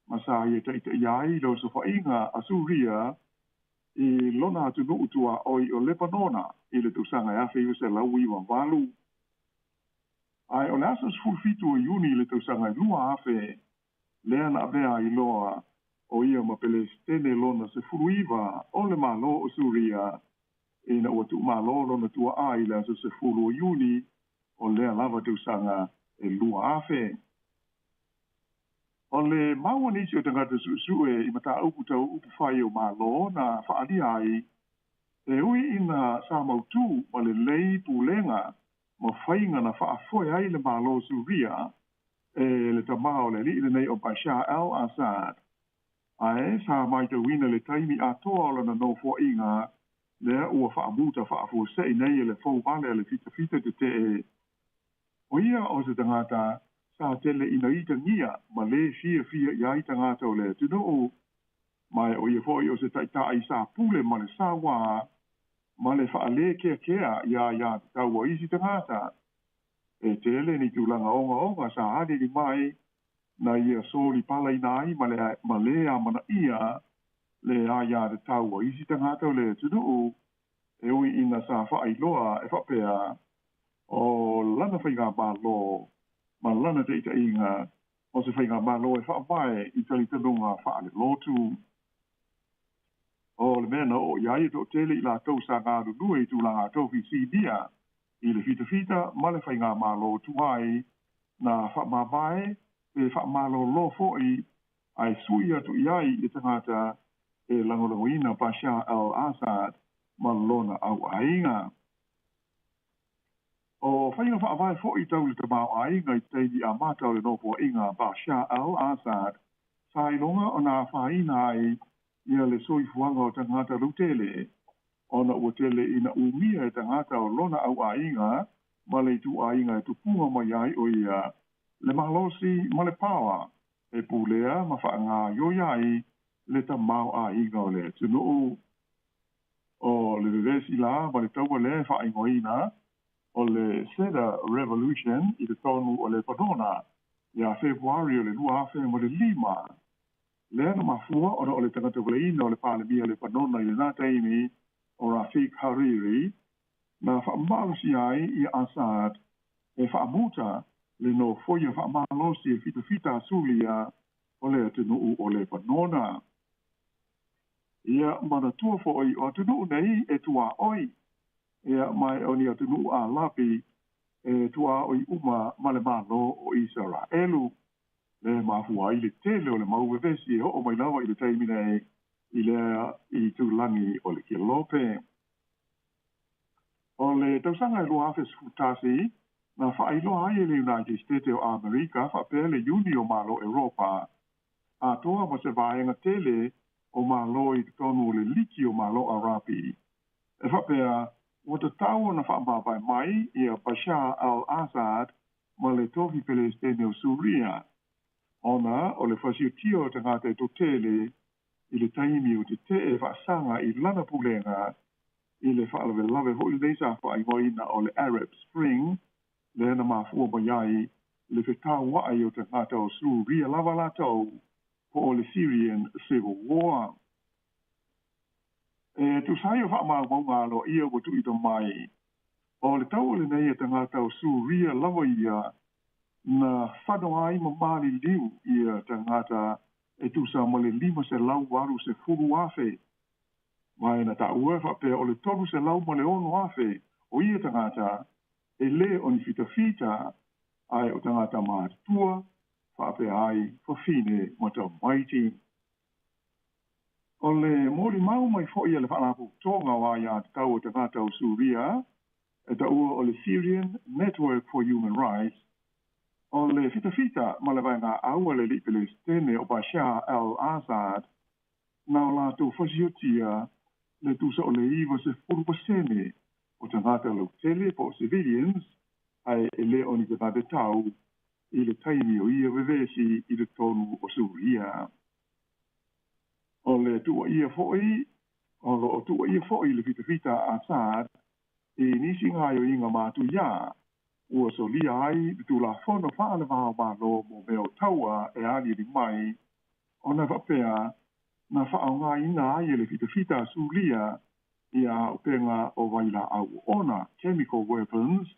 ma sa ia taʻitaʻia ai le osofaʻiga a Suria i lona atunuu tuaʻoi o Lepanona i le tausaga e 1998. Ae o le aso 17 o Iuni i le tausaga e 2000 lea na avea ai loa o ia ma Pelesitene lona 19 o le Malo o Suria ina ua tuumalo lona tuaa i le aso 10 o Iuni o lea lava tausaga e 2000. O le mau a nisi o tagata suesue i mataupu tau upufai o Malo na faaalia ai, e ui ina sa mautū ma lelei pulega ma faiga na faafoe ai le Malo o Suria e le tamā o le alii lenei o Bashar al-Assad, ae sa matauina le taimi atoa o lona nofoaiga lea ua faamuta faafuasei nei e le fouvale a le fitafita tetee. O ia o se tagata sa tele ina itagia ma lē fiafia i ai tagata o le atunuu, ma o ia foʻi o se taʻitaʻi sa pule ma le sauā ma le faalē keakea iā iā tatau a isi tagata. E tele ni tulaga ogaoga sa alili mai na ia solipalaina ai ma le ma lē amanaia le aiā tatau a isi tagata o le atunuu, e ui ina sa faailoa e faapea o lana faigamālō ma lana taʻitaʻiga o se faigamālō e faavae i talitonuga faalelotu. O le mea na oo i ai e toʻatele i latou sa galulue i tulaga tofi sinia i le fitafita ma le faigamālō tuai na faamavae pe faamalōlō foʻi ae sui atu i ai i tagata e lagolagoina Bashar al-Assad ma lona auaiga. O faiga faavae foʻi tau le tamaoaiga i taimi amata o le nofoaiga Bashar al-Assad sa iloga ona afaina ai ia le soifuaga o tagata lautele, ona ua tele ina umia e tagata o lona auaiga ma le ituaiga e tupuga mai ai o ia le malosi ma le paoa e pulea ma faagaioi ai le tamaoaiga o le atunuu. O le vevesi la ma le taua lea e faaigoaina o le Cedar Revolution i totonu o Lepanona ia Fepuari o le 2005, lea na mafua ona o le tagata valeina o le Palemia o Lepanona i lenā taimi o Rafik Hariri na faamalosia ai ia Assad e faamuta le nofoia faamalosi e fitafita a Suria o le atunuu o Lepanona. Ia manatua foʻi o atunuu nei e tuaʻoi, ia ma o ni atunuu Alapi e tuaʻoi uma ma le Mālō o Isaraelu, le mafua ai le tele o le mau vevesi e oo mai lava i le taimi nei i lea itulagi o le Kelope. O le tausaga e 2011 na faailoa ai e le United States o Amerika faapea le Iuni o Malo Europa atoa ma se vaega tele o Malo i totonu o le Liki o Malo Arapi e faapea ua tatau ona faamavae mai ia Bashar al-Assad ma le tofi Pelesitene o Suria, ona o le fasiotia o tagata e toatele i le taimi o tetee faasaga i lana pulega i le faalavelave foʻi lenei sa faaigoaina o le Arab Spring, lea na mafua mai ai le fetauaʻi o tagata o Suria lava latou, po o le Syrian Civil War. E tusa ai o faamaumauga aloaia ua tuuina mai, o le taua lenei a tagata o Suria lava ia na fano ai ma maliliu ia tagata e tusa ma le 580,000, ma e na taua e faapea o le 306,000 o ia tagata e lē o ni fitafita ae o tagata matutua faapea ai fafine ma tamaiti. O le molimau mai foʻi a le Faalapotopotoga o Aiā Tatau o Tagata o Suria e taua o le Syrian Network for Human Rights, o le fitafita ma le vaegaau a le alii Pelesitene o Bashar al-Assad na o latou fasiotia le tusa o le 90% o tagata lautele po o civilians ae e lē o ni tagata tau i le taimi o ia vevesi i totonu o Suria. O le tuuaia foʻi o loo tuuaia foʻi le fitafita a Assad i nisi gaoioiga matuiā ua solia ai le Tulafono faale-va o Malo mo mea o taua e aliali mai ona faapea na faaaogāina ai e le fitafita a Sulia ia auupega o vailaau oona, chemical weapons,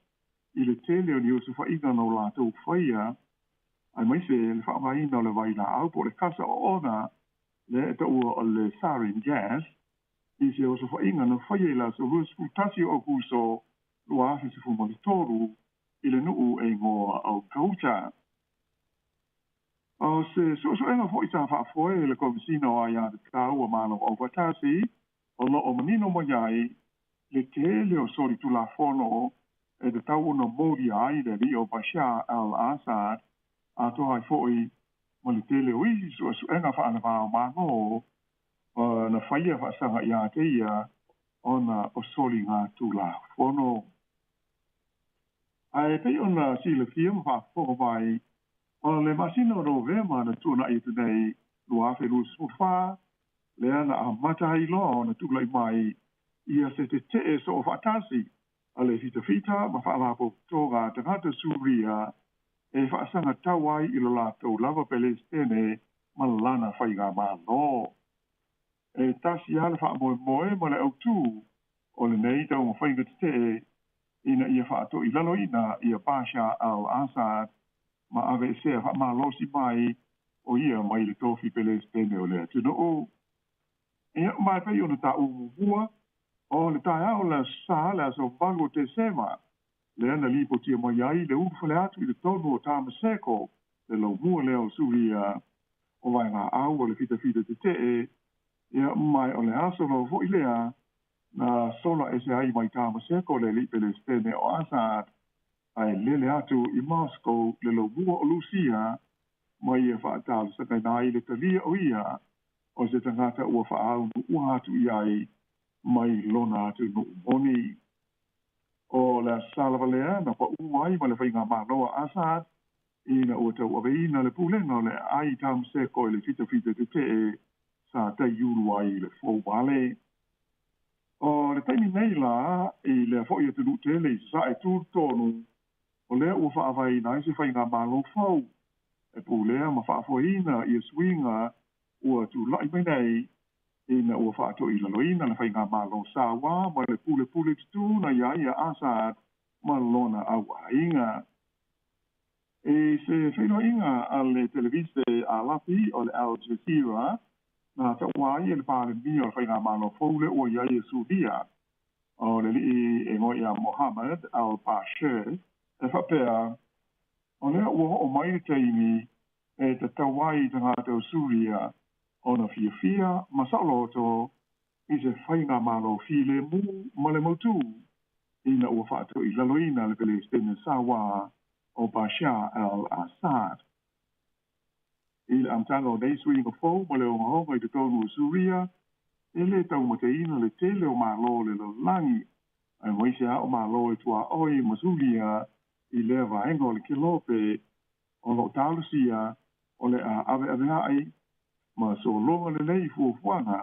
i le tele o ni osofaiga na o latou faia, aemaise le faaaogaina o le vailaau po o le kasa oona lea e taua o le sarin gas, i se osofaiga na faia i le aso 21 o Aokuso 2013 i le nuu e igoa o Ghouta. O se suesuega foʻi sa faafoe e le Komesina o Aiā Tatau a Malo Aufaatasi o loo manino mai ai le tele o soli tulafono e tatau ona molia ai le alii o Bashar al-Assad atoa ai foʻi ma le tele o isi suesuega faale-va o Malo na faia faasaga iā te ia ona o soliga tulafono. Ae pei ona silafia ma faafofoga mai, o le masina o Novema na tuanaʻi atu nei 2024, lea na amata ai loa ona tulai mai ia se tetee soo faatasi a le fitafita ma faalapotopotoga a tagata Suria e faasaga tau ai i lo latou lava Pelesitene ma lana faigamālō. E tasi lava le faamoemoe ma le autū o lenei taumafaiga tetee ina ia faatoilaloina ia Bashar al-Assad ma aveesea faamalosi mai o ia mai le tofi Pelesitene o le atunuu. Ia ma e pei ona taua muamua, o le taeao o le Aso Sa le aso 8 o Tesema lea na lipotia mai ai le ulufale atu i totonu o Tamaseko le laumua lea o Suria o vaegaau o le fitafita tetee, ia ma o le aso lava foʻi lea na sola ese ai mai Tamaseko le alii Pelesitene o Assad ae lele atu i Moscow le laumua o Lusia ma ia faatalosagaina ai le talia o ia o se tagata ua faaunuua atu i ai mai lona atunuu moni. O le aso Sa lava lea na paū ai ma le faigamālō a Assad ina ua tauaveina le pulega o le aai i Tamaseko i le fitafita tetee sa taiulu ai i le fouale. O le taimi nei la i lea foʻi atunuu tele i sasae tutonu, o lea ua faavaeina ai se faigamālō fou e pulea ma faafoeina ia suiga ua tulaʻi mai nei ina ua faatoilaloina le faigamālō sauā ma le pulepule tutū na iā ia Assad ma lona auaiga. I se feiloaiga a le televise Alapi o le Al Jazeera na taua ai e le Palemia o le faigamālō fou lea ua i ai e Suria o le alii e igoa ia Mohamad al-Bashir e faapea o lea ua oo mai le taimi e tatau ai i tagata o Suria ona fiafia ma saoloto i se faigamālō filemu ma le mautū ina ua faatoilaloina le Pelesitene sauā o Bashar al-Assad. I le amataga o nei suiga fou ma le ogaoga i totonu o Suria, e lē taumateina le tele o mālō o le lalolagi, aemaise lava o mālō e tuaoi ma Suria i lea vaega o le kelope o loo talosia o le a aveaveaʻi ma sologa lelei fuafuaga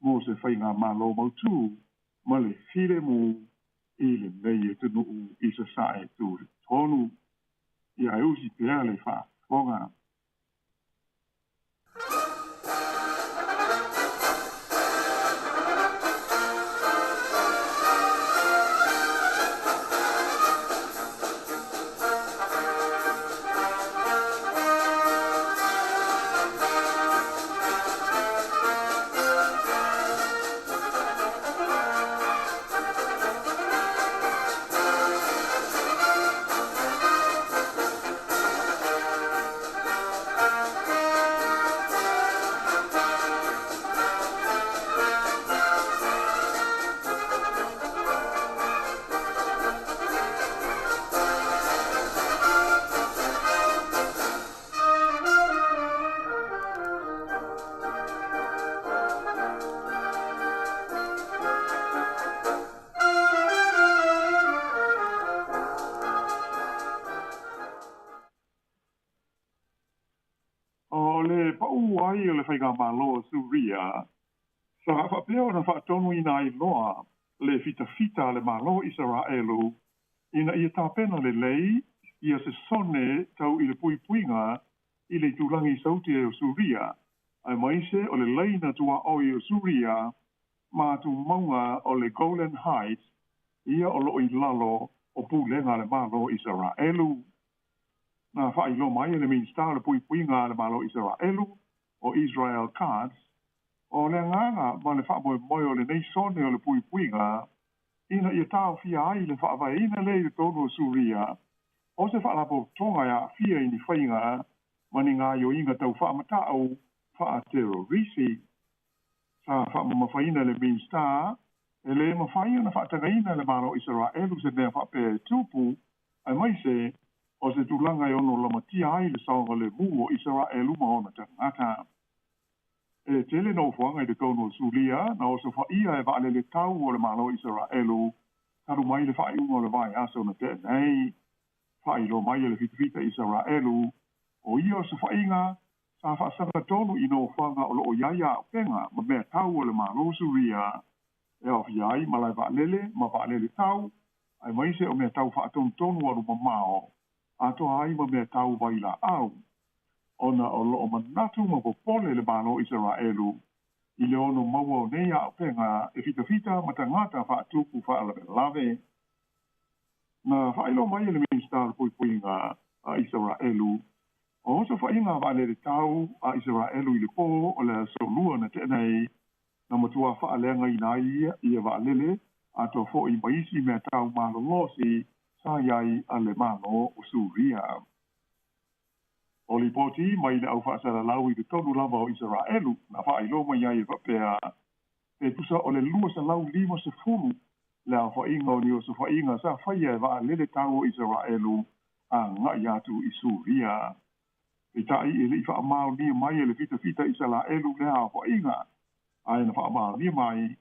mo se faigamālō mautū ma le filemu i lenei atunuu i sasae tutonu. Ia e usi pea le faafofoga. le faigamālō o Suria, sa faapea ona faatonuina ai loa le fitafita a le Malo o Isaraelu ina ia tapena lelei ia se sone tau i le puipuiga i le itulagi sauti ai o Suria, aemaise o le laina tuaoi o Suria ma tumauga o le Golan Heights ia o loo i lalo o pulega a le Malo o Isaraelu. Na faailoa mai e le Minisita o le Puipuiga a le Malo o Isaraelu, o Israel Katz, o le agaga ma le faamoemoe o lenei sone o le puipuiga ina ia taofia ai le faavaeina lea i totonu o Suria o se faalapotopotoga e aafia i ni faiga ma ni gaoioiga tau faamatau faaterorisi. Sa faamamafaina e le Minisita e lē mafai ona faatagaina e le Malo o Isaraelu se mea faapea e tupu, aemaise o se tulaga e ono lamatia ai le saogalemu o Isaraelu ma ona tagata. E tele nofoaga i totonu o Sulia na osofaia e vaalele tau o le Malo o Isaraelu talu mai le faaiuga o le vaiaso na tea nei. Faailoa mai e le fitafita Isaraelu o ia osofaiga sa faasagatonu i nofoaga o loo i ai auupega ma mea tau o le Malo o Suria, e aofia ai malae vaalele ma vaalele tau, aemaise o mea tau faatonutonu alu mamao, atoa ai ma mea tau vailaau, ona o loo manatu ma popole le Malo o Isaraelu i le ono maua o nei auupega e fitafita ma tagata faatupu faalavelave. Na faailoa mai e le Minisita o le Puipuiga a Isaraelu o osofaiga vaalele tau a Isaraelu i le pō o le aso Lua na tea nei na matuā faaleagaina ai ia vaalele atoa foi ma isi mea tau malolosi sa i ai a le Malo o Suria. O lipoti mai le au faasalalau i totonu lava o Isaraelu na faailoa mai ai e faapea e tusa o le 250 le aofaiga o ni osofaiga sa faia e vaalele tau o Isaraelu agai atu i Suria. Peitai e lei faamaonia mai e le fitafita Isalaelu lea aofaiga, ae na faamaonia mai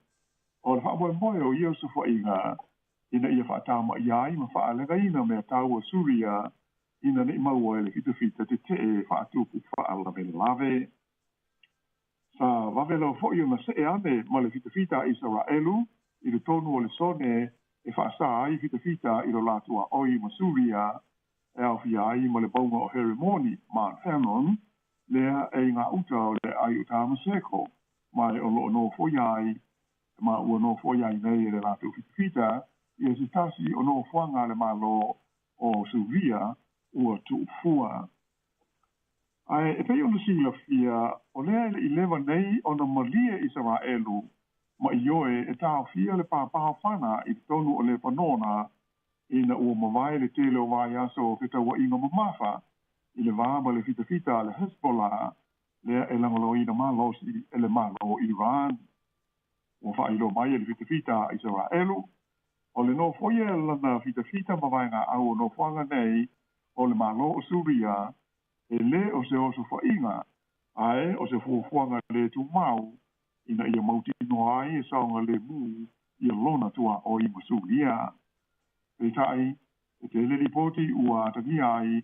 o le faamoemoe o ia osofaiga ina ia faatamaia ai ma faaleagaina mea tau a Suria ina nei maua e le fitafita tetee faatupu faalavelave. Sa vave lava foi ona see ane ma le fitafita a Isaraelu i totonu o le sone e faasā ai fitafita i lo latou aoi ma Suria, e aofia ai ma le mauga o Heremoni, Mount Hermon, lea e i gauta o le aai o Tamaseko, ma o loo nofoia ai ma ua nofoia ai nei e le latou fitafita ia se tasi o nofoaga a le Malo o Suria ua tuufua. Ae e pei ona silafia, o lea e lei leva nei ona malie Isaraelu ma ioe e taofia le pāpāho fana i totonu o Lepanona ina ua mavae le tele o vaiaso o fetauaiga mamafa i le va ma le fitafita a le Hezbollah lea e lagolagoina malosi e le Malo o Iran. Ua faailoa mai e le fitafita a Isaraelu o le nofoia e lana fitafita ma vaegaau o nofoaga nei o le Malo o Suria e lē o se osofaiga, ae o se fuafuaga lē tumau ina ia mautinoa ai e saogalemu ia lona tuaoi ma Suria. Peitai, e tele lipoti ua atagia ai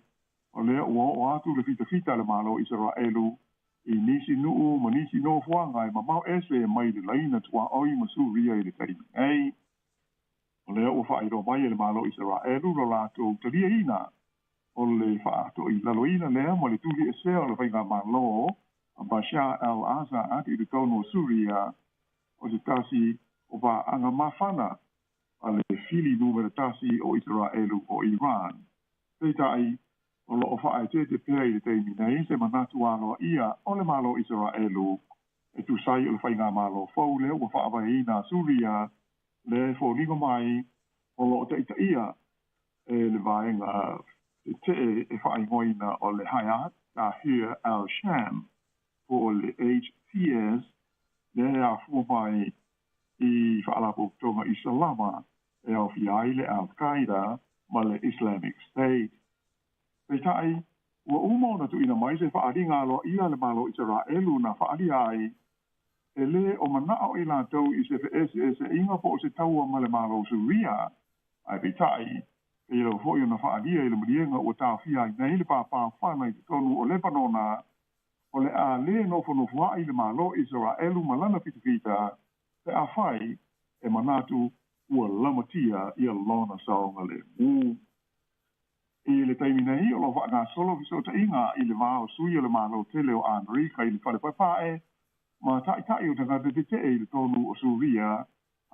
o lea ua oo atu le fitafita a le Malo o Isaraelu i nisi nuu ma nisi nofoaga e mamao ese mai le laina tuaoi ma Suria i le taimi nei. O lea ua faailoa mai e le Malo o Isaraelu lo latou taliaina o le faatoilaloina lea ma le tuliesea o le faigamālō a Bashar al-Assad i totonu o Suria o se tasi o paaga mafana a le fili numera tasi o Isaraelu o Iran. Peitai, o loo faaeteete pea i le taimi nei se manatu aloaia o le Malo o Isaraelu e tusa ai o le faigamālō fou lea ua faavaeina a Suria lea e foliga mai o loo taitaia e le vaega tetee e faaigoaina o le Hayat Tahrir al-Sham po o le HTS lea e afua mai i faalapotopotoga Isalama e aofia ai le Al-Qaeda ma le Islamic State. Peitai, ua uma ona tuuina mai se faaaliga aloaia a le Malo o Isaraelu na faaalia ai e lē o manao i latou i se feeseeseaiga po o se taua ma le Malo o Suria, ae peitai, pei lava foi ona faaalia i le maliega ua taofia ai nei le pāpā fana i totonu o Lepanona. o le a lē nofonofoaʻi le Mālō Isaraelu ma lana fitafita pe afai e manatu ua lamatia ia lona saogalemu. I le taimi nei o lo faagasolo fesootaiga i le vā o sui o le Mālō tele o Amerika i le fale paepae ma taʻitaʻi o tagata tetee i le tonu o Suria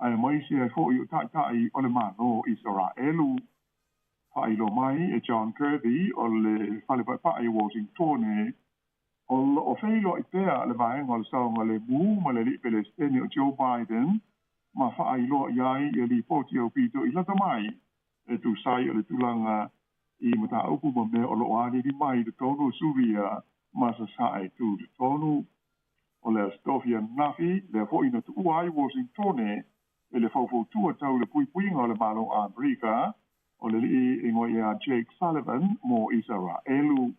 aemaise ai foʻi o taʻitaʻi o le Mālō Isaraelu. Faailoa mai e John Kirby o le fale paepae o Washingtone o loo feiloai pea le vaega o le saogalemu ma le alii Pelestene o Joe Biden ma faailoa i ai ia lipoti aupito i lata mai e tusai o le tulaga i mataupu ma mea o loo aliali mai i totonu o Suria ma sasae tutotonu. O le Aso Tofi ananafi lea foʻi na tuua ai Washingtone e le faufautua tau le puipuiga o le Mālō Amerika o le alii igoa ia Jake Sullivan mo Isaraelu.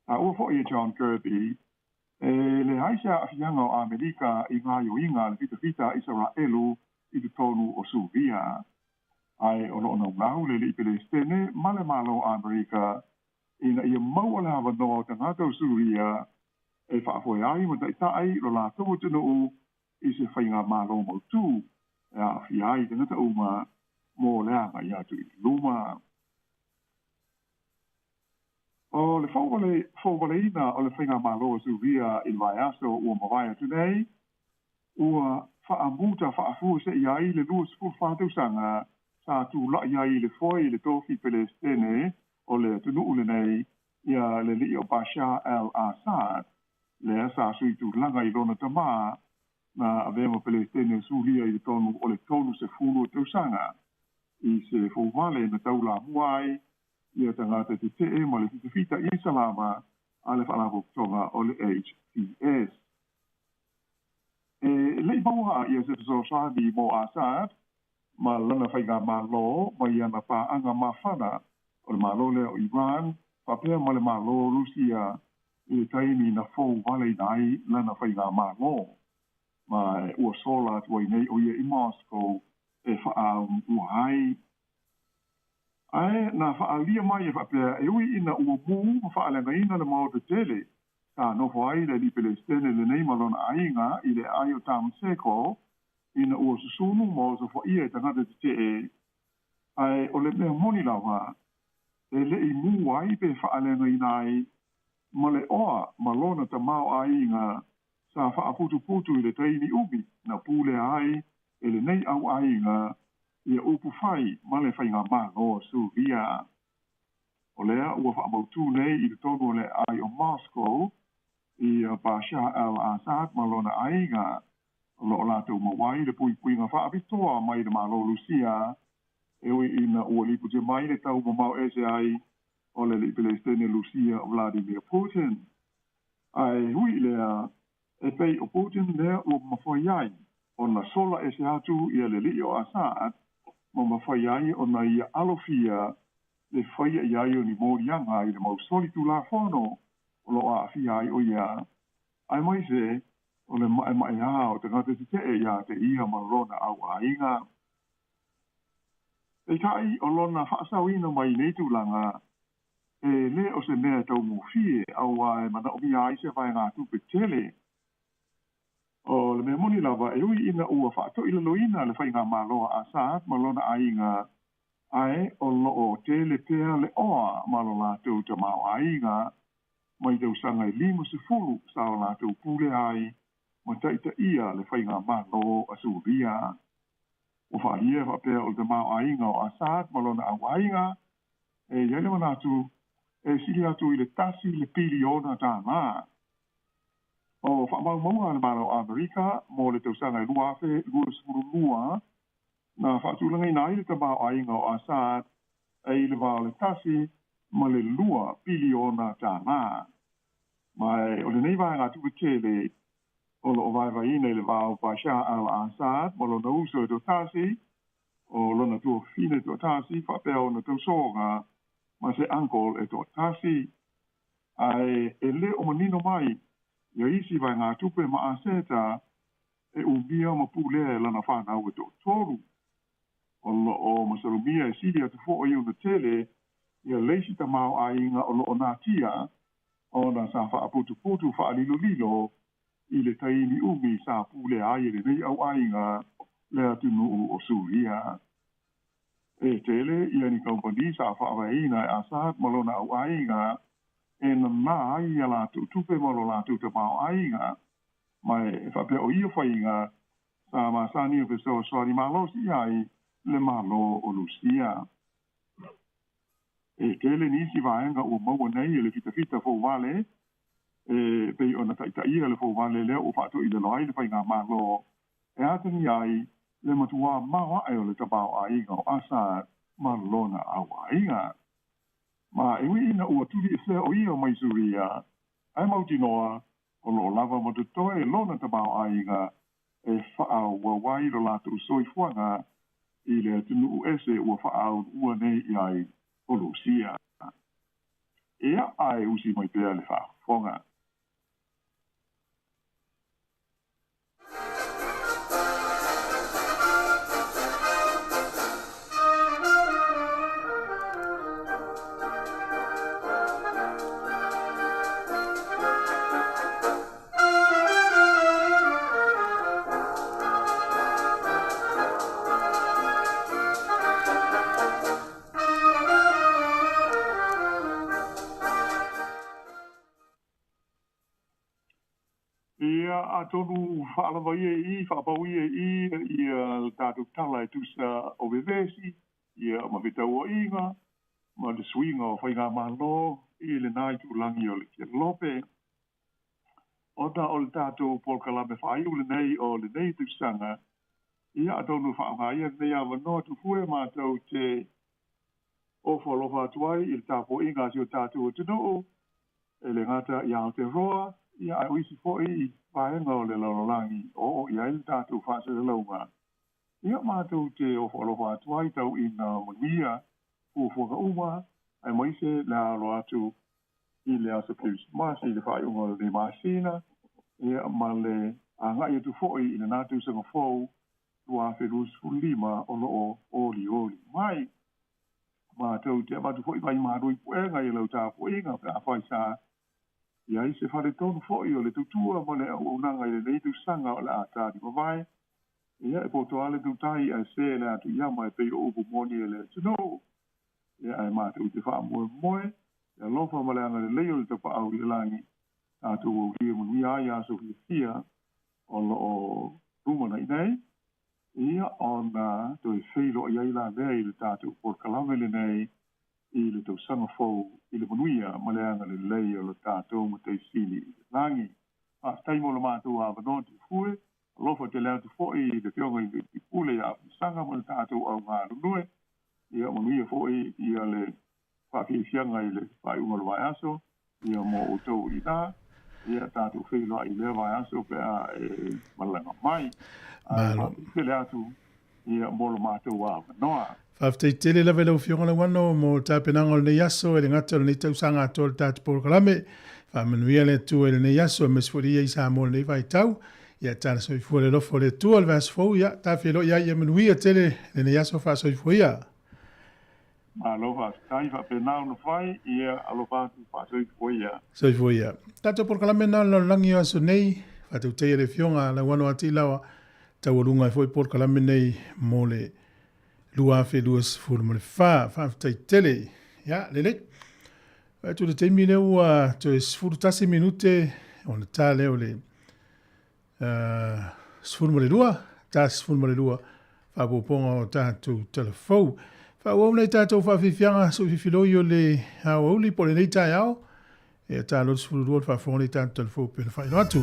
Taua foʻi e John Kirby e leai se aafiaga o Amerika i gaioiga a le fitafita a Isaraelu i totonu o Suria. Ae o loo naunau le alii Pelestene ma le Mālō Amerika ina ia maua le avanoa o tagata o Suria e faafoe ai ma taʻitaʻi lo latou atunuu i se faigamālō mautū e aafia ai tagata uma mo le agai atu i luma. O le fouvaleina o le faigamālō o Suria i le vaiaso ua mavae atu nei, ua faamuta faafuaseʻi ai le 24 tausaga sa tulaʻi ai i le foe i le tofi Pelestene o le atunuu lenei ia le alii o Bashar al-Assad, lea sa sui tulaga i lona tamā na avea ma Pelestene o Suria i totonu o le 30 o tausaga i se fouvale na taulamua ai ia tagata tetee ma le fitafita i Salama a le Faalapotopotoga o le HTS. E leʻi maua ia se fesoasoani mo Assad ma lana faigamālō mai ana paaga mafana o le Mālō lea o Iran faapea ma le Mālō Rusia i le taimi na fouvaleina ai lana faigamālō ma ua sola atu ai nei o ia i Moscow e faaumuua ai. Ae na faaalia mai e faapea e ui ina ua mū ma faaleagaina le maota tele sa nofo ai le alii Pelestene lenei ma lona aiga i le aai o Tamaseko ina ua susunu ma osofaia e tagata tetee, ae o le mea moni lava e leʻi mū ai pe faaleagaina ai ma le oa ma lona tamaoaiga sa faaputuputu i le taimi umi na pulea ai e lenei auaiga ia upu fai ma le faigamālō Suria. O lea ua faamautū nei i totonu o le aai o Moscow i Bashar al-Assad ma lona aiga o loo latou maua ai le puipuiga faapitoa mai le Mālō Lusia e ui ina ua lipotia mai le tau mamao ese ai o le alii Pelestene Lusia Vladimir Putin. Ae ui i lea e pei o Putin lea ua mafai ai ona sola ese atu ia le alii o Assad ma mafai ai ona ia alofia le faia i ai o ni moliaga i le mau solitulafono o loo aafia ai o ia, aemaise o le maʻemaʻeā o tagata tetee iā te ia ma lona auaiga. Peitai o lona faasaoina mai nei tulaga e lē o se mea e taugofie auā e manaomia ai se vaegatupe tele. O le mea moni lava e ui ina ua faatoʻilaloina le faigamālō a Assad ma lona aiga, ae o loo tele pea le oa ma lo latou tamaoaiga mai tausaga e 50 sa o latou pule ai ma taʻitaʻia le faigamālō a Suria. Ua faaalia faapea o le tamaoaiga o Assad ma lona auaiga e i ai le manatu e sili atu i le 1 le piliona tālā. O faamaumauga a le Malo o Amerika mo le tausaga e 2022 na faatulagaina ai le tamaoaiga o Assad e i le va o le 1 ma le 2 piliona tālā. Ma o lenei vaegatupe tele o loo vaevaeina i le va o Bashar al-Assad ma lona uso e toatasi, o lona tuafafine e toatasi faapea ona tausoga ma se uncle e toatasi. Ae e lē o manino mai ia isi vaegatupe ma aseta e umia ma pulea e lana fanau e toatolu. O loo masalomia e sili atu foʻi ona tele ia le isi tamaoaiga o loo natia ona sa faaputuputu faalilolilo i le taimi umi sa pulea ai e lenei auaiga le atunuu o Suria. E tele ia ni kamupani sa faavaeina e Assad ma lona auaiga e nanā ai a latou tupe ma lo latou tamaoaiga, ma e faapea o ia faiga sa masani ona fesoasoani malosi ai le Malo o Lusia. E tele nisi vaega ua maua nei e le fitafita fouvale e pei ona taitaia le fouvale lea ua faatoilalo ai le faigamalo e atagia ai le matuā maoae o le tamaoaiga o Assad ma lona auaiga. Ma e ui ina ua tuliesea o ia mai Suria, ae mautinoa o loo lava ma totoe lona tamaoaiga e faaauau ai lo latou soifuaga i le atunuu ese ua faaauluua nei i ai o Lusia. Ia ae usi mai pea le faafofoga. Ia, atonu faalava ia i i, faapau ia i i ia le tatou tala e tusa o vevesi, ia ma fetauaiga, ma le suiga o faigamalo i lena itulagi o le Kelope. Ona o le tatou polokalame faaiu lenei o lenei tausaga, ia atonu e faaaoga ia lenei avanoa tufue matou te ofo alofa atu ai i le tapuaiga a si o tatou atunuu, e le gata i Aotearoa, ia ae o isi foi vaega o le lalolagi o oo i ai le tatou faasalalauga. Ia matou te ofo alofa atu ai tau ina manuia fuafuaga uma, aemaise le alo atu i le aso Kerisimasi i le faaiuga o lenei masina, ia ma le agai atu foi i lena tausaga fou 2025 o lo o olioli mai. Matou te avatu foi vai malu i puega i lau tapuaiga pe afai sa i ai se faletonu foi o le tautua ma le auaunaga i lenei tausaga o le a tali mavae. Ia e poto lava le tautai ae se le atu iama e pei o upu moni a le atunuu. Ia ae matou te faamoemoe i le alofa ma le agalelei o le Tapaau i le lagi, tatou aulia manuia ai aso fiafia o lo o lumanai nei. Ia ona toe feiloai ai la lea i le tatou polokalame lenei i le tausaga fou i le manuia ma le agalelei o lo tatou Matai Sili i le lagi. Faafetai mo lo matou avanoa Tufue. Alofa tele atu foi i le Afioga i le Pule ia Afamasaga ma le tatou au galulue. Ia manuia foi ia le faafiafiaga i le faaiuga o le vaiaso, ia mo outou i ina, ia tatou feiloai i lea vaiaso pe a e malaga mai. Ae faafetai tele atu ia mo lo matou avanoa. Faafetai tele lava i lau Afioga Lauano mo le tapenaga o lenei aso e le gata o lenei tausaga atoa o le tatou polokalame. Faamanuia le Atua i lenei aso aemaise foi le ia i Samoa i lenei vaitau. Ia tala soifua le alofa o le Atua i le vaiaso fou. Ia ta feiloai ai ia manuia tele lenei aso faasoifua ia. Malo faafetai, faapena ona fai, ia alofa atu faasoifua ia. Soifua ia. Tatou polokalame na o le lalolagi o aso nei, faatautaia le Afioga Lauano Atilawa, taualuga ai foi polokalame nei mo le 2024. Faafetai tele. Ia, lelei. Vaai atu i le taimi lea ua toe 11 minute ona ta lea o le 12, ta 12, faaopoopoga o tatou talafou. Faaauau nei tatou faafiafiaga soififiloi o le aoauli po o lenei taeao. E ta 22 le faafofoga nei tatou talafou pe na faailoa atu.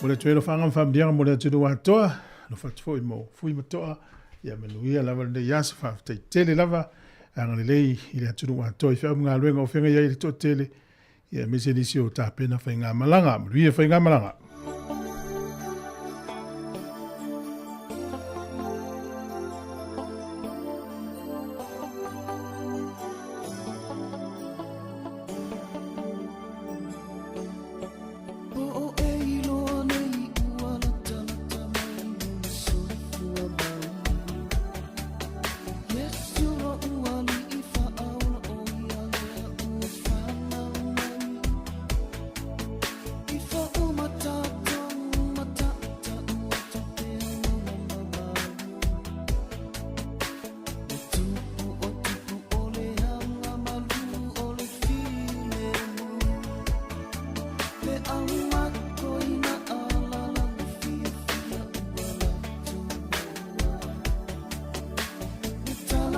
Mo le atu ai alofaaga ma faamanuiaga mo le atunuu atoa. Alofa atu foi mo fui ma toa. Ia manuia lava lenei aso. Faafetai tele lava. Agalelei i le atunuu atoa i feau ma galuega o feagai ai le toatele. Ia aemaise nisi o tapena faigamalaga. Manuia faigamalaga.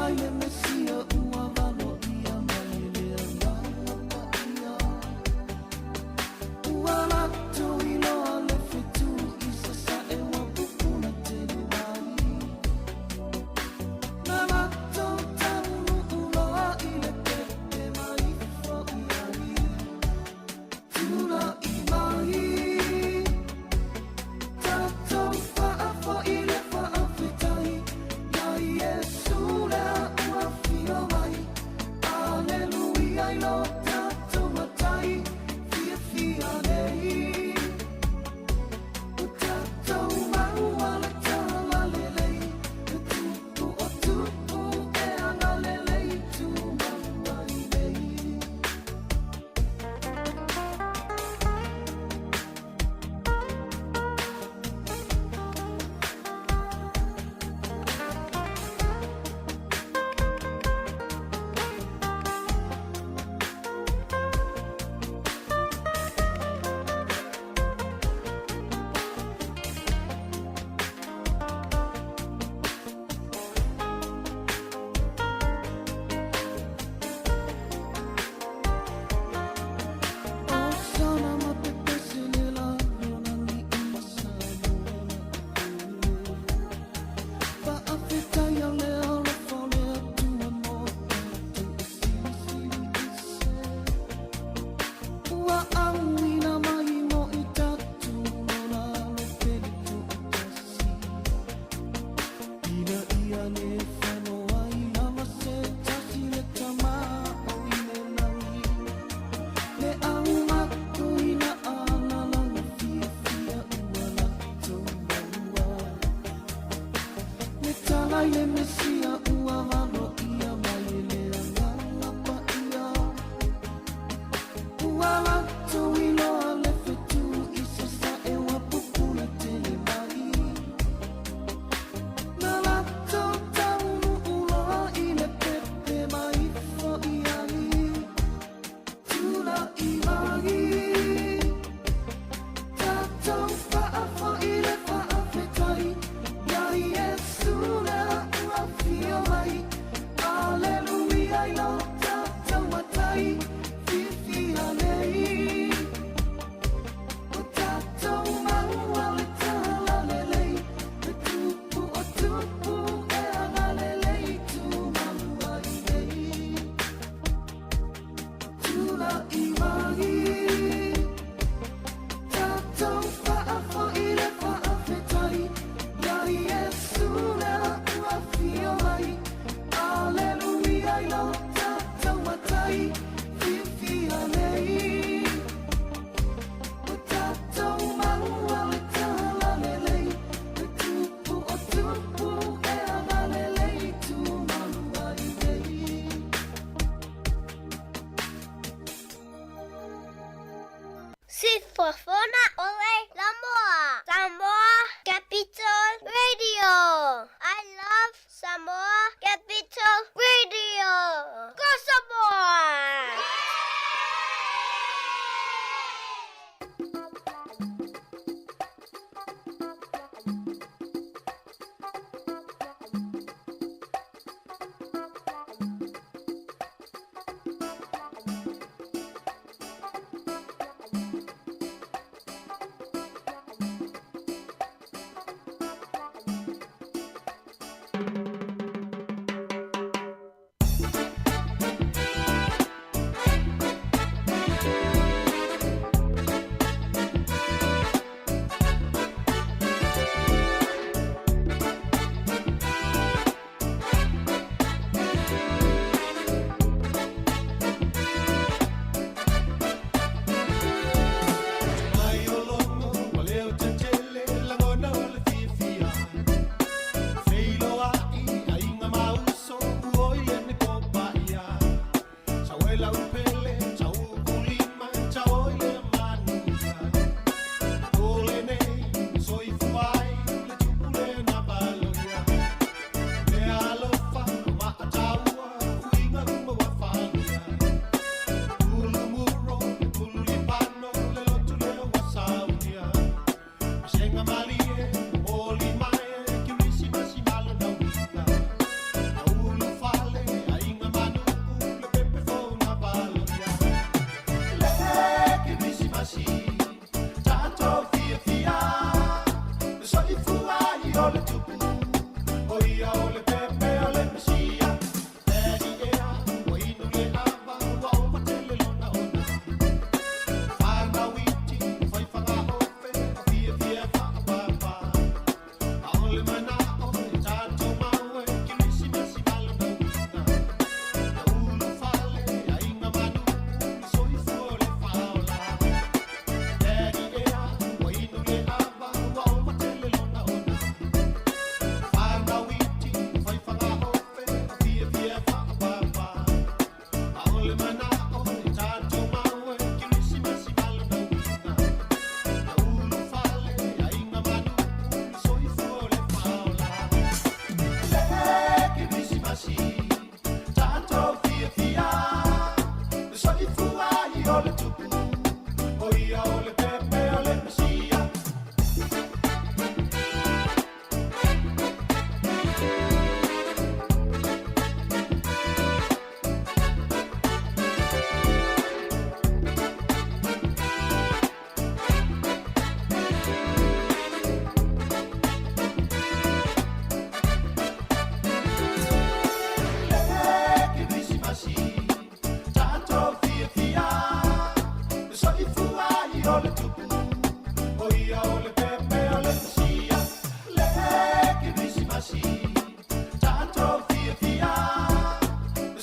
mai le Mesia ua valoia mai e le Agaga Paia. Ua latou iloa le fetu i sasae ua pupula tele mai. Na latou taunuu loa i le pepe ma ifo i ai. Tulai mai, tatou faafoi le faafetai iā Iesu lea ua afio mai.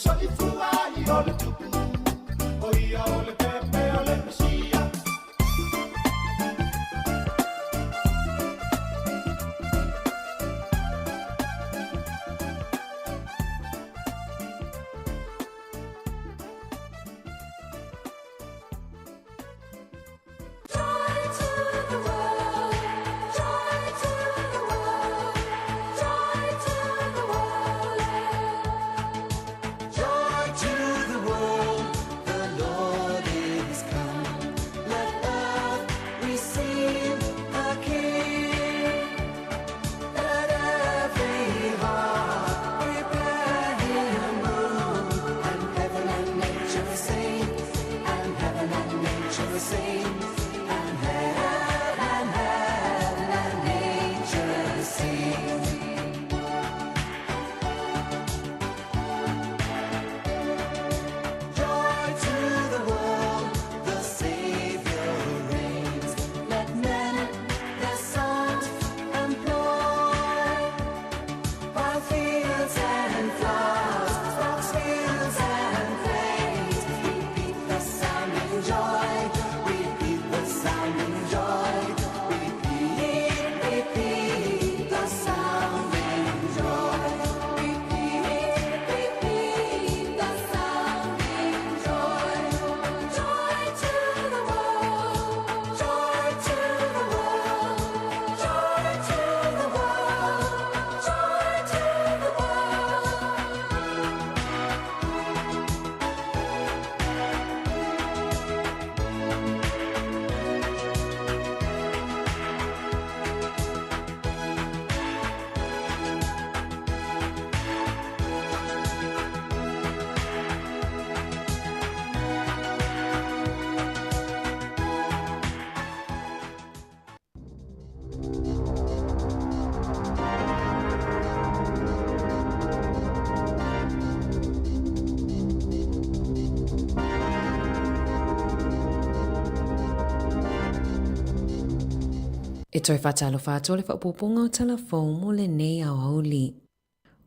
soifua ai o le Tupu, o ia o le pepe o le Mesia. Joy to the world, the Lord is come. Let earth receive her King. Let every heart prepare him room. And heaven and nature sing, and heaven and nature sing, and heaven and heaven and nature sing. Joy to the world, the Savior reigns. Let men their songs employ. While fields and flowers, flocks, fields and plains, repeat the sounding joy, repeat the sounding joy, repeat, repeat the sounding joy, repeat, repeat the sounding joy. Joy to the world, joy to the world, joy to the world, joy to the world. E toe faatalofa atu le faaopoopoga o Tala Fou mo lenei aoauli.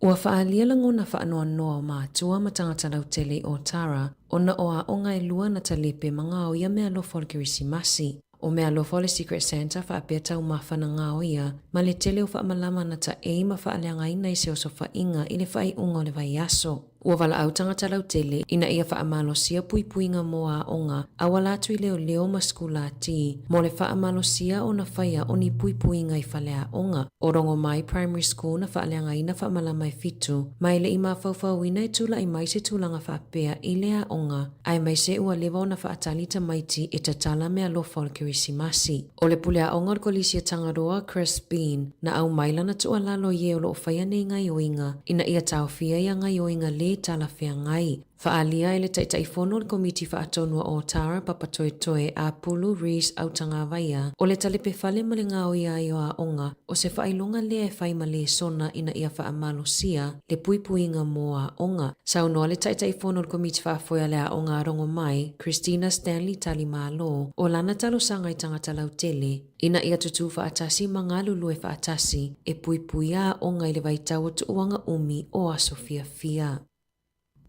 Ua faaalia lagona faanoanoa o matua ma tagata lautele i Otara ona o aoga e lua na talepe ma gaoia meaalofa o le Kerisimasi. O meaalofa o le Secret Santa faapea taumafa na gaoia ma le tele o faamalama na taei ma faaleagaina i se osofaiga i le faaiuga o le vaiaso. Ua valaau tagata lautele ina ia faamalosia puipuiga mo aoga auala atu i leoleo ma sikulati mo le faamalosia ona faia o ni puipuiga i faleaoga. O Rongomai Primary School na faaleagaina faamalama e fitu ma e le i mafaufauina e tula'i mai se tulaga faapea i le aoga aemaise ua leva ona faatali tamaiti e tatala meaalofa o le Kerisimasi. O le pule aoga o le Kolisi a Tangaroa, Chris Bean, na aumai lana tuualalo i e o lo o faia nei gaioiga ina ia taofia ia gaioiga lē talafeagai. Faaalia e le Taitaifono o le Komiti Faatonu a Otara, Papatoetoe, Apulu, Reece Autagavaia, o le talepe fale ma le gaoia ai o aoga, o se faailoga lea e fai ma lesona ina ia faamalosia le puipuiga mo aoga. Saunoa le Taitaifono o le Komiti Faafoe a le Aoga a Rongomai, Christina Stanley Talimalo, o lana talosaga i tagata lautele, ina ia tutū faatasi ma galulue faatasi e puipuia aoga i le vaitau o tuuaga umi o aso fiafia.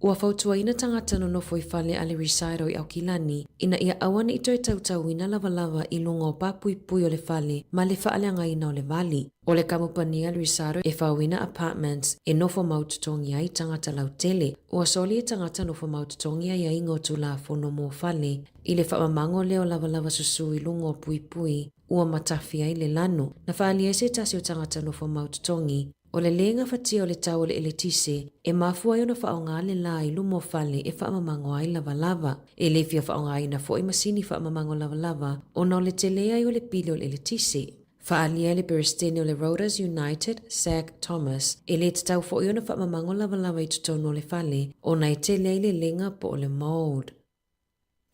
Ua fautuaina tagata nonofo i fale a le Recital i Aukilani ina ia aua ne i toe tautauina lavalava i luga o papuipui o le fale ma le faaleagaina o le vali. O le kamupani a le Recital e faoina apartments e nofo mau totogi ai tagata lautele. Ua soli e tagata nofo mau totogi aiaiga o Tulafono mo fale i le faamamago lea o lavalava susū i luga o puipui ua matafi ai le lanu. Na faaalia ai se tasi o tagata nofo mau totogi o le lē gafatia o le tau o le eletise e mafua ai ona faaaoga le lā i luma o fale e faamamago ai lavalava. E le fia faaaogaina foi masini faamamago lavalava ona o le telē ai o le pili o le eletise. Faaalia e le Peresetene o le Roaders United, Zach Thomas, e lē tatau foi ona faamamago lavalava i totonu o le fale ona e tele ai le lega po o le mould.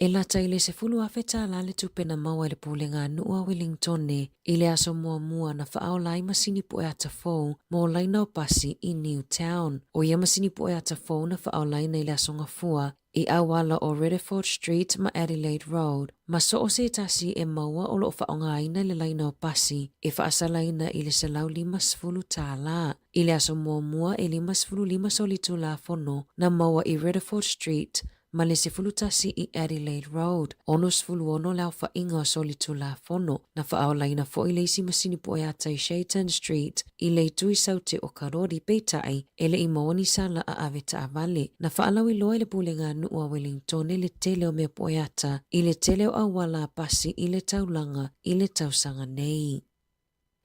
E lata i le $10,000 tālā le tupe na maua e le Pulega a Nuu a Wellingtone i le aso muamua na faaola ai masini puʻe ata fou mo laina o pasi i Newtown. ʻO ia masini puʻe ata fou na faaolaina i le aso Gafua i auala o Riddiford Street ma Adelaide Road ma so o se tasi e maua o loo faaaogaina le laina o pasi e faasalaina i le $150 tālā. I le aso muamua e 55 solitulafono na maua i Riddiford Street ma le 11 i Adelaide Road, 66 le aofaiga o solitulafono. Na faaolaina foi le isi masini puʻe ata i Shaitan Street i le itu i Saute o Karori, peitai, e le i maua ni sala a ave taavale. Na faalauiloa e le Pulega a Nuu a Wellingtone le tele o mea puʻe ata i le tele o auala a pasi i le taulaga i le tausaga nei.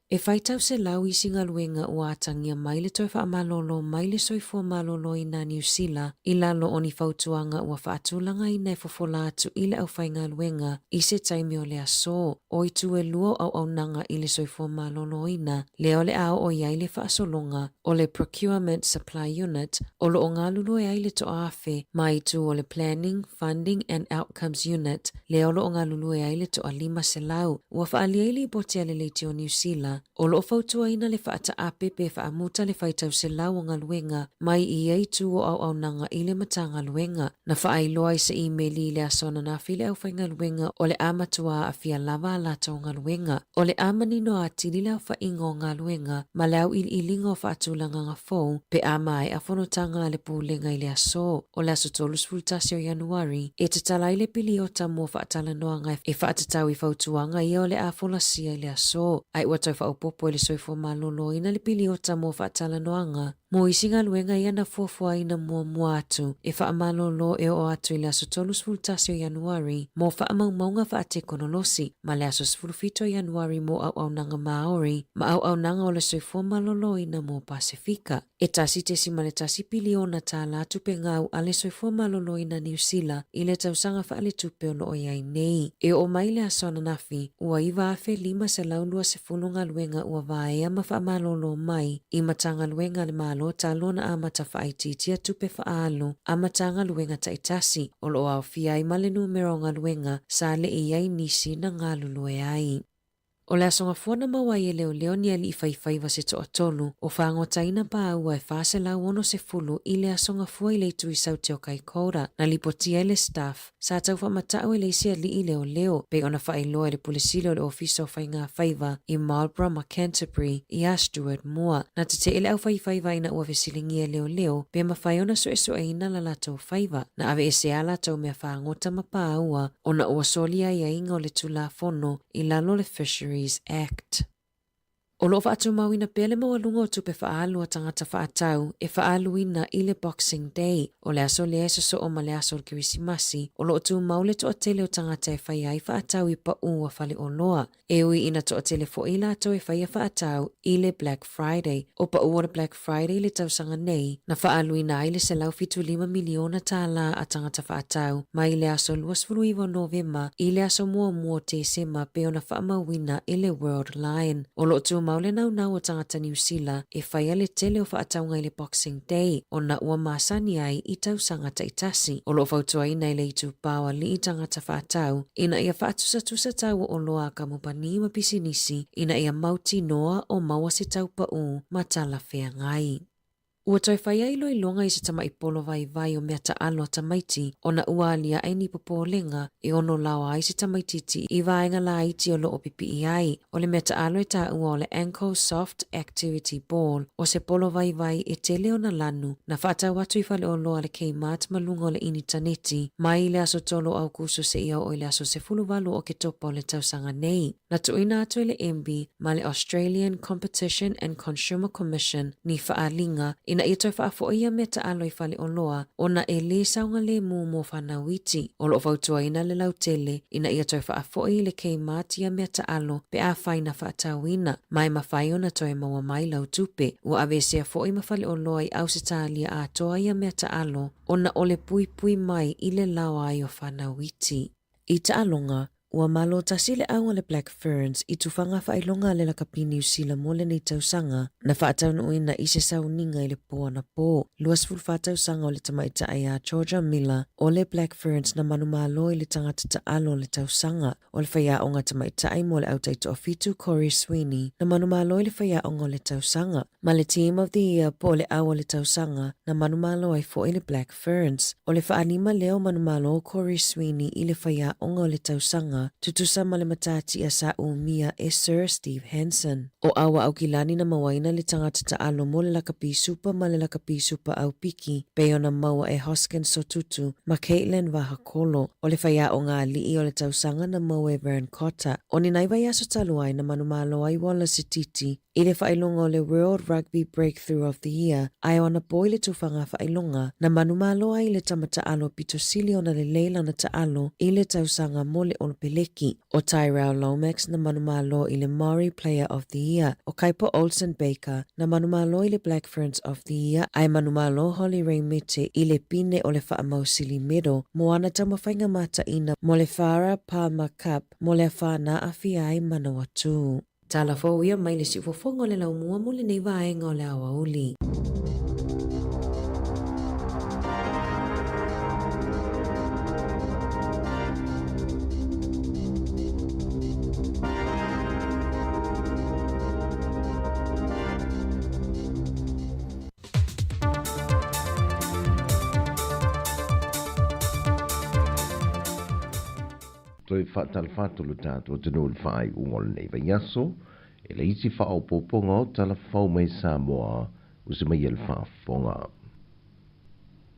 E faitau 100 isi galuega ua atagia mai le toe faamalolo mai le soifua maloloina a Niu Sila i lalo o ni fautuaga ua faatulagaina e fofola atu i le aufaigaluega i se taimi o le aso. O itu e lua o auaunaga i le soifua maloloina lea o le a oo i ai le faasologa o le Procurement Supply Unit o lo o galulue ai le toaafe ma itu o le Planning, Funding and Outcomes Unit lea o lo o galulue ai le toa 500. Ua faaalia i lipoti a le Leitio Niu Sila, o lo o fautuaina le faataape pe faamuta le faitau 100 o galuega mai i ia itu o auaunaga i le Matagaluega. Na faailoa i se imeli i le aso ananafi le aufaigaluega o le a matua aafia lava a latou galuega. O le a manino atili le aofaiga o galuega ma le auiliiliga o faatulagaga fou pe a maea fonotaga a le Pulega i le aso o le aso 31 o Ianuari e tatala ai le piliota mo faatalanoaga e faatatau i fautuaga ia o le a folasia i le aso, ae ua tau faaopoopo e le Soifua Maloloina le piliota mo faatalanoaga mo isi galuega ia na fuafuaina muamua atu e faamalolo e oo atu i le aso 31 o Ianuari mo faamaumauga faatekonolosi ma le aso 17 o Ianuari mo auaunaga Māori ma auaunaga o le soifua maloloina mo Pasefika. E 1.1 piliona tālā tupe gau a le Soifua Maloloina Niu Sila i le tausaga faaletupe o lo o i ai nei. E oo mai le aso ananafi, ua 9,520 galuega ua vaea ma faamalolo mai i Matagaluega a le Malo talu ona amata faaitiitia tupe faaalu a Matagaluega taitasi, o lo o aofia ai ma le numera o galuega sa le i ai nisi na galulue ai. O le aso Gafua na maua ai e leoleo ni alii faifaiva se toatolu o fagotaina pāua e 460 i le aso Gafua i le itu i Saute o Kaikoura. Na lipotia e le Staff, sa tau faamatau e le isi alii leoleo, pei ona faailoa e le Pule Sili o le Ofisa o Faiga Faiva i Marlborough ma Canterbury iā Stewart Moore. Na tetee le aufaifaiva ina ua fesiligia e leoleo pe mafai ona suesueina la latou faiva. Na aveese a latou mea fagota ma pāua ona ua soli aiaiga o le Tulafono i lalo o le Fisheries Act. O lo o faatumauina pea le maualuga o tupe faaalu a tagata faatau e faaaluina i le Boxing Day, o le aso lea e sosoo ma le aso o le Kerisimasi, o lo o tumau le toatele o tagata e faia ai faatau i paū a faleoloa. E ui ina toatele foi i latou e faia faatau i le Black Friday, o paū o le Black Friday i le tausaga nei, na faaaluina ai le $175 miliona tālā a tagata faatau mai le aso 29 o Novema i le aso muamua o Tesema pei ona faamauina e le Worldline. O lo o tumau le naunau o tagata Niu Sila e faia le tele o faatauga i le Boxing Day ona ua masani ai i tausaga taitasi. O lo o fautuaina e le itupa o alii tagata faatau ina ia faatusatusa tau o oloa a kamupani ma pisinisi ina ia mautinoa o maua se tau paū ma talafeagai. Ua toe fai ai iloiloga i se tamaʻi polo vaivai o mea taʻalo a tamaiti ona ua aliaʻe ni popolega e ono laoa ai se tamaititi i vaega laiti o lo o pipiʻi ai. O le mea taʻalo e taua o le Ankle Soft Activity Ball, o se polo vaivai e tele ona lanu, na faatau atu i faleoloa a le Kmart ma luga o le initaneti mai le aso 3 o Aukuso seia oo i le aso 18 o Oketopa o le tausaga nei. Na tuuina atu e le MB ma le Australian Competition and Consumer Commission ni faaaliga ina ia toe faafoʻi ia mea taʻalo i faleoloa ona e lē saogalēmū mo whanau iti. O lo o fautuaina le lautele ina ia toe faafoʻi i le Kmart ia mea taʻalo pe afai na faatauina, ma e mafai ona toe maua mai lau tupe. Ua aveesea foʻi ma faleoloa i Ausetalia atoa ia mea taʻalo ona o le puipui mai i le laoa ai o whanau iti. I taʻaloga, Ua malo tasi le au a le Black Ferns i tufaga faailoga a le lakapi Niu Sila mo lenei tausaga, na faataunuuina i se sauniga i le po anapo. 24 tausaga o le tamaitai a Georgia Miller o le Black Ferns na manumalo i le tagata taalo o le tausaga. O le faiaoga tamaitai mo le au taitoafitu Corey Sweeney na manumalo i le faiaoga o le tausaga. Ma le Team of the Year po o le au o le tausaga na manumalo ai foi le Black Ferns. O le faalima lea o manumalo o Corey Sweeney i le faiaoga o le tausaga, tutusa ma le matatia sa umia e Sir Steve Hansen. O Aua Aukilani na mauaina le tagata taalo mo le lakapi supa ma le lakapi supa aupiki, pei ona maua e Hoskins Sotutu ma Kaitlyn Vahakolo. O le faiaoga alii o le tausaga na maua e Vern Cotter. O ni nai vaiaso talu ai na manumalo ai Wallace Sititi i le faailoga o le World Rugby Breakthrough of the Year, ae o ana po i le tufaga faailoga, na manumalo ai le tama taalo pito sili ona lelei lana taalo i le tausaga mo le Olopeleki. O Tyrell Lomax na manumalo i le Maori Player of the Year, o Kaipo Olsen Baker na manumalo i le Black Ferns of the Year, ae manumalo Holly Ray Mete i le pine o le Faamausili Medal mo ana taumafaiga mataina mo le Farah Palmer Cup mo le afa na aafia ai Manawatū. Tala fou ia mai le siufofoga o le laumua mo lenei vaega o le aoauli. Toe faatalofa atu lo tatou atunuu i le faaiuga o lenei vaiaso, e le isi faaopoopoga o tala fou mai Samoa ua se mai e le faafofoga.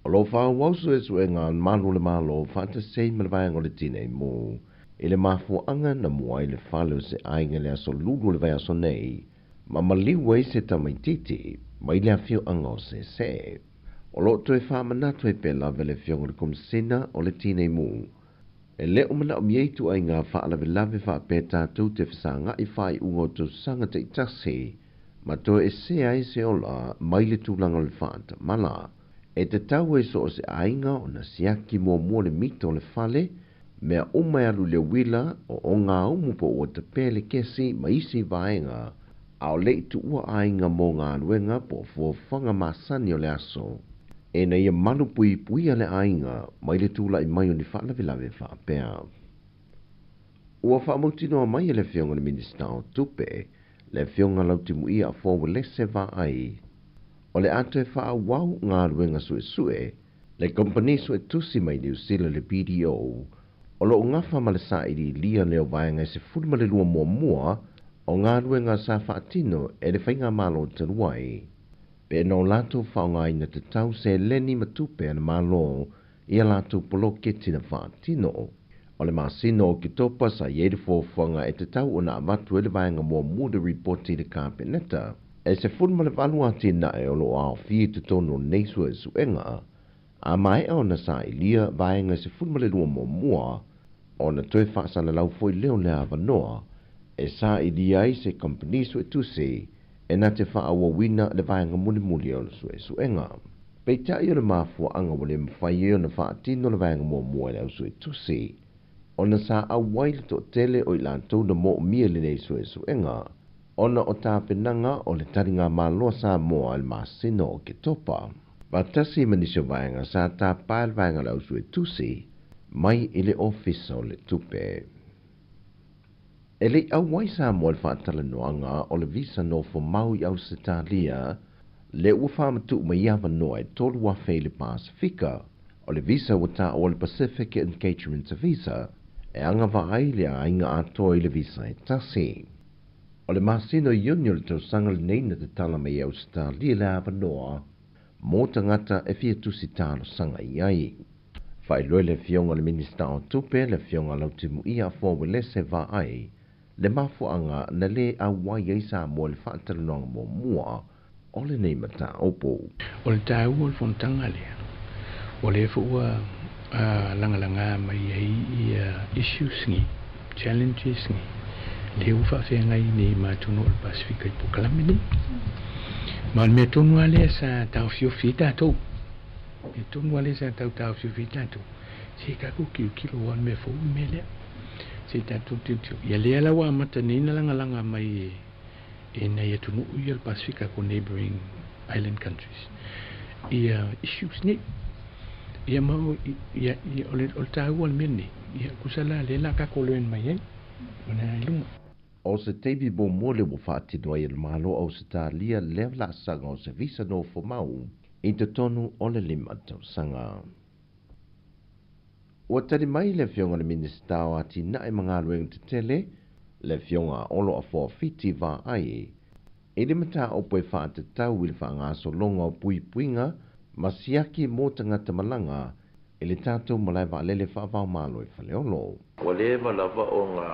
O lo o faaauau suesuega a Malu o le Malo faatasi ai ma le Vaega o le Tinei Mu i le mafuaaga na mua ai le fale o se aiga i le aso Lulu o le vaiaso nei ma maliu ai se tamaitiiti mai le afioaga o Sese. O lo o toe faamanatu ai pea lava e le Afioga i le Komesina o le Tinei Mu E le o manaomia ituaiga faalavelave faapea tatou te fesagai faaiuga o tausaga taitasi ma toe esea ai se ola mai le tulaga o le faatamala. E tatau ai so o se aiga ona siaki muamua le mita o le fale, mea uma e alu i le uila, o ogaumu po ua tapea le kesi ma isi vaega, a o le i tuua aiga mo galuega po o fuafuaga masani o le aso, ina ia malupuipuia le aiga mai le tulai mai o ni faalavelave faapea. Ua faamautinoa mai e le Afioga i le Minisita o Tupe, le Afioga Lautimuia Afoa Uelese Vaai, o le a toe faaauau galuega suesue le kamupani suetusi mai Niu Sila le BDO, o lo o gafa ma le sailiilia lea o vaega e 12 muamua o galuega sa faatino e le Faigamalo talu ai, pe na o latou faaaogaina tatau seleni ma tupe a le Malo i a latou poloketi na faatino. O le masina o Oketopa sa i ai le fuafuaga e tatau ona avatu ai le vaega muamua o le ripoti i le Kapeneta. E 18 atinae o lo o aofia i totonu o nei suesuega, a maea ona sailia vaega e 12 muamua, ona toe faasalalau foi lea o le avanoa e sailia ai se kamupani suetusi e na te faaauauina le vaega mulimuli o le suesuega. Peitai o le mafuaaga ua le mafai ai ona faatino le vaega muamua e le au suetusi, ona sa auai le toatele o i latou na moomia i lenei suesuega, ona o tapenaga o le taligamalo a Samoa i le masina o Oketopa. Faatasi ma nisi o vaega sa tapa e le vaega o le au suetusi mai i le Ofisa o le Tupe. E le i auai Samoa i le faatalanoaga o le visa nofo mau i Ausetalia, lea ua faamatuu mai avanoa e 3,000 i le Pasefika. O le visa ua taua le Pacific Engagement Visa, e agavaa ai le aiga atoa i le visa e tasi. O le masina o Iuni o le tausaga lenei na tatala mai e Ausetalia le avanoa mo tagata e fia tusi talosaga i ai. Faailoa e le Afioga i le Minisita o Tupe, le Afioga Lautimuia Afoa Uelese Vaai, le mafuaaga na le auai ai Samoa i le faatalanoaga muamua o lenei mataupu. O le taua o le fonotaga lea, ua lea foi ua lagalaga mai ai ia issues nei, challenges nei, lea ua faafeagai nei ma atunuu o le Pasefika i polokalame nei. Ma o le mea tonu lava lea sa taofiofi ai tatou, mea tonu lava lea sa tau taofiofi ai tatou, se tatou tilotilo aua o le mea fou le mea lea. Se i tatou tilotilo. Ia lea la ua amata nei ona lagalaga mai e nai atunuu ia o le Pasefika ko neighbouring island countries ia issues nei. Ia ma o, ia, ia, o le, o le taua o le mea lenei, ia tusa la lea la tatou learn mai ai, o le i luma. O se taimi muamua lea ua faatino ai e le Malo o Ausetalia lea laasaga o se visa nofomau i totonu o le lima tausaga. Ua tali mai le Afioga i le Minisita o Atinae ma Galuega Tetele, le Afioga Olo Afoa Fiti Vaai, i le mataupu e faatatau i le faagasologa o puipuiga ma siaki mo tagata malaga i le tatou malae vaalele faava-o-Malo i Faleolo. Ua leva lava ona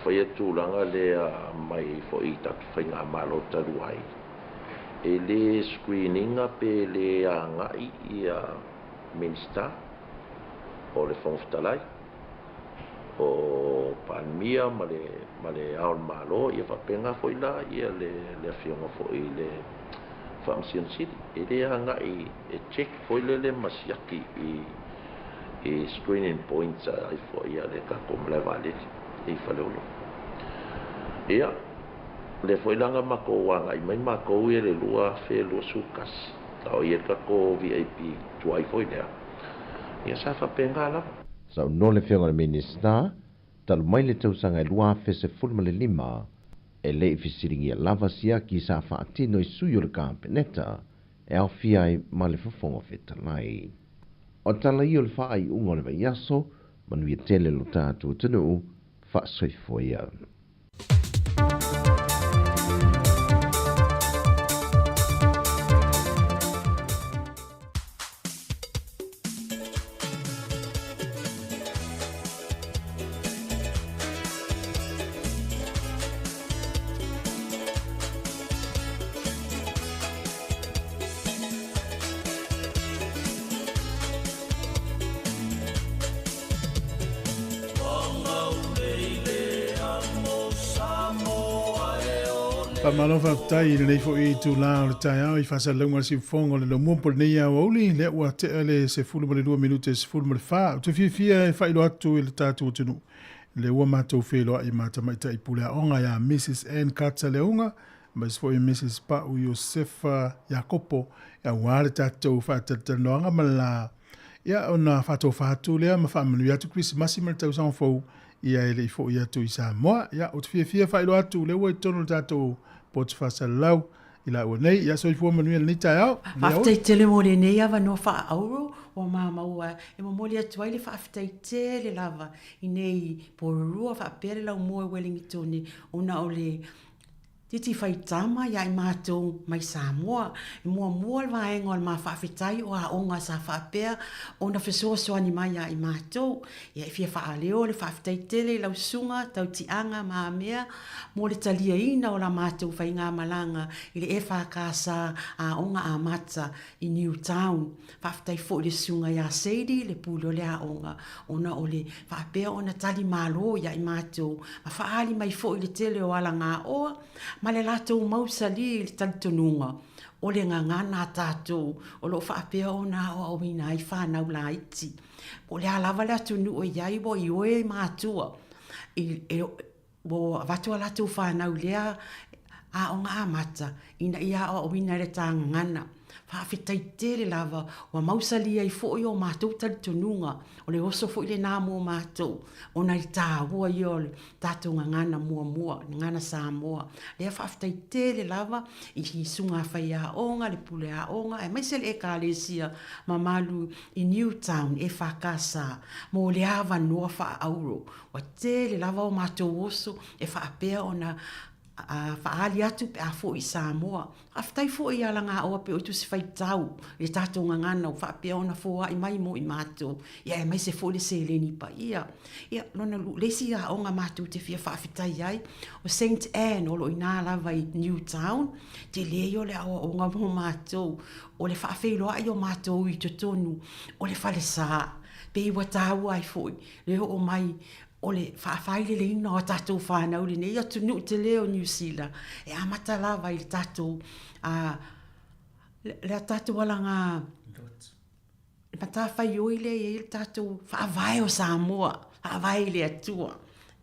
faia tulaga lea mai foi i tatou faigamalo talu ai, e le screen ina pe le agai ia Minisita o le Fofoga Fetalai, o Palemia ma le ma le Ao o le Malo, ia faapena foi la ia le le Afioga foi i le Faamasino Sili. E le agai e check foi lele ma siaki i i screening points ai foi a le tatou malae vaalele i Faleolo. Ia, lea foi la na matou agai mai matou ia i le 2021, a o i ai le tatou VIP tuai foi lea, ia sa faapena lava. Saunoa le Afioga i le Minisita, talu mai le tausaga e 2015, e le i fesiligia lava siaki sa faatino i sui o le Kapeneta e aofia ai ma le Fofoga Fetalai. O tala ia o le faaiuga o le vaiaso, manuia tele lo tatou atunuu, faasoifua ia. Faamalo faafetai i lenei foi itulā o le taeao i faasalalauga o le siufofoga o le laumua po o lenei aoauli lea ua tea le 12 minute 14. Ou te fiafia e faailoa atu i le tatou atunuu lea ua matou feiloai ma tamaitai pule aoga ia Mrs Ann Carter Leauga aemaise foi Mrs Pau Iosefa Iakopo aua le tatou faatalatalanoaga ma le la ia ona faatofa atu lea ma faamanuia atu Kerisimasi ma le tausaga fou ia e le i foi atu i Samoa. Ia, ou te fiafia faailoa atu lea ua i totonu o le tatou poto faasalalau i laua nei. Ia, soifua manuia lenei taeao. Faafetai tele mo lenei avanoa faaauro ua maua e momoli atu ai le faafetai tele lava i nei pororua faapea le laumua i Ueligitone ona o le Titi faitama ia i matou mai Samoa. E muamua le vaega o le ma faafetai o aoga sa faapea ona fesoasoani mai ia i matou. Ia e fia faaleo le faafetai tele i lau susuga Tautiaga Maamea mo le taliaina o la matou faigamalaga i le EFKS Aoga Amata i Newtown. Faafetai foi i le susuga ia Sadie, le pule o le aoga, ona o le faapea ona tali malo ia i matou ma faaali mai foi le tele o alagaoa ma le latou mausali i le talitonuga o le gagana a tatou o lo o faapea ona aoaoina ai fanau laiti. Po o le a lava le atunuu e i ai, ua ioe matua i, e, Ua avatu a latou fanau i lea aoga amata ina ia aoaoina i le ta gagana. Faafetai tele lava ua mausali ai foi o matou talitonuga, o le oso foi lena mo matou ona i le taua ia o le tatou gagana muamua, gagana Samoa. Lea faafetai tele lava i susuga faiaoga, le pule aoga aemaise le Ekalesia mamalu i Newtown EFKS mo le avanoa faaauro. Ua tele lava o matou oso e faapea ona faaali atu pe a foi i Samoa. Faafetai foi i alagaoa pei o Tusi Faitau i le tatou gagana ua faapea ona foai mai mo i matou, ia aemaise foi le seleni paia. Ia, lona le isi aoga matou te fia faafetai ai, o Saint Anne o lo o i ina lava i Newtown, tele ia o le aoaoga mo matou, o le faafeiloai o matou i totonu o le falesa, pei ua taua ai foi le oo mai o le faafaileleina o a tatou fanau i lenei atunuu tele o Niu Sila, e amata lava i le tatou, le a tatou alaga matafaioi lea e i ai le tatou faavae o Samoa. Faavae i le Atua.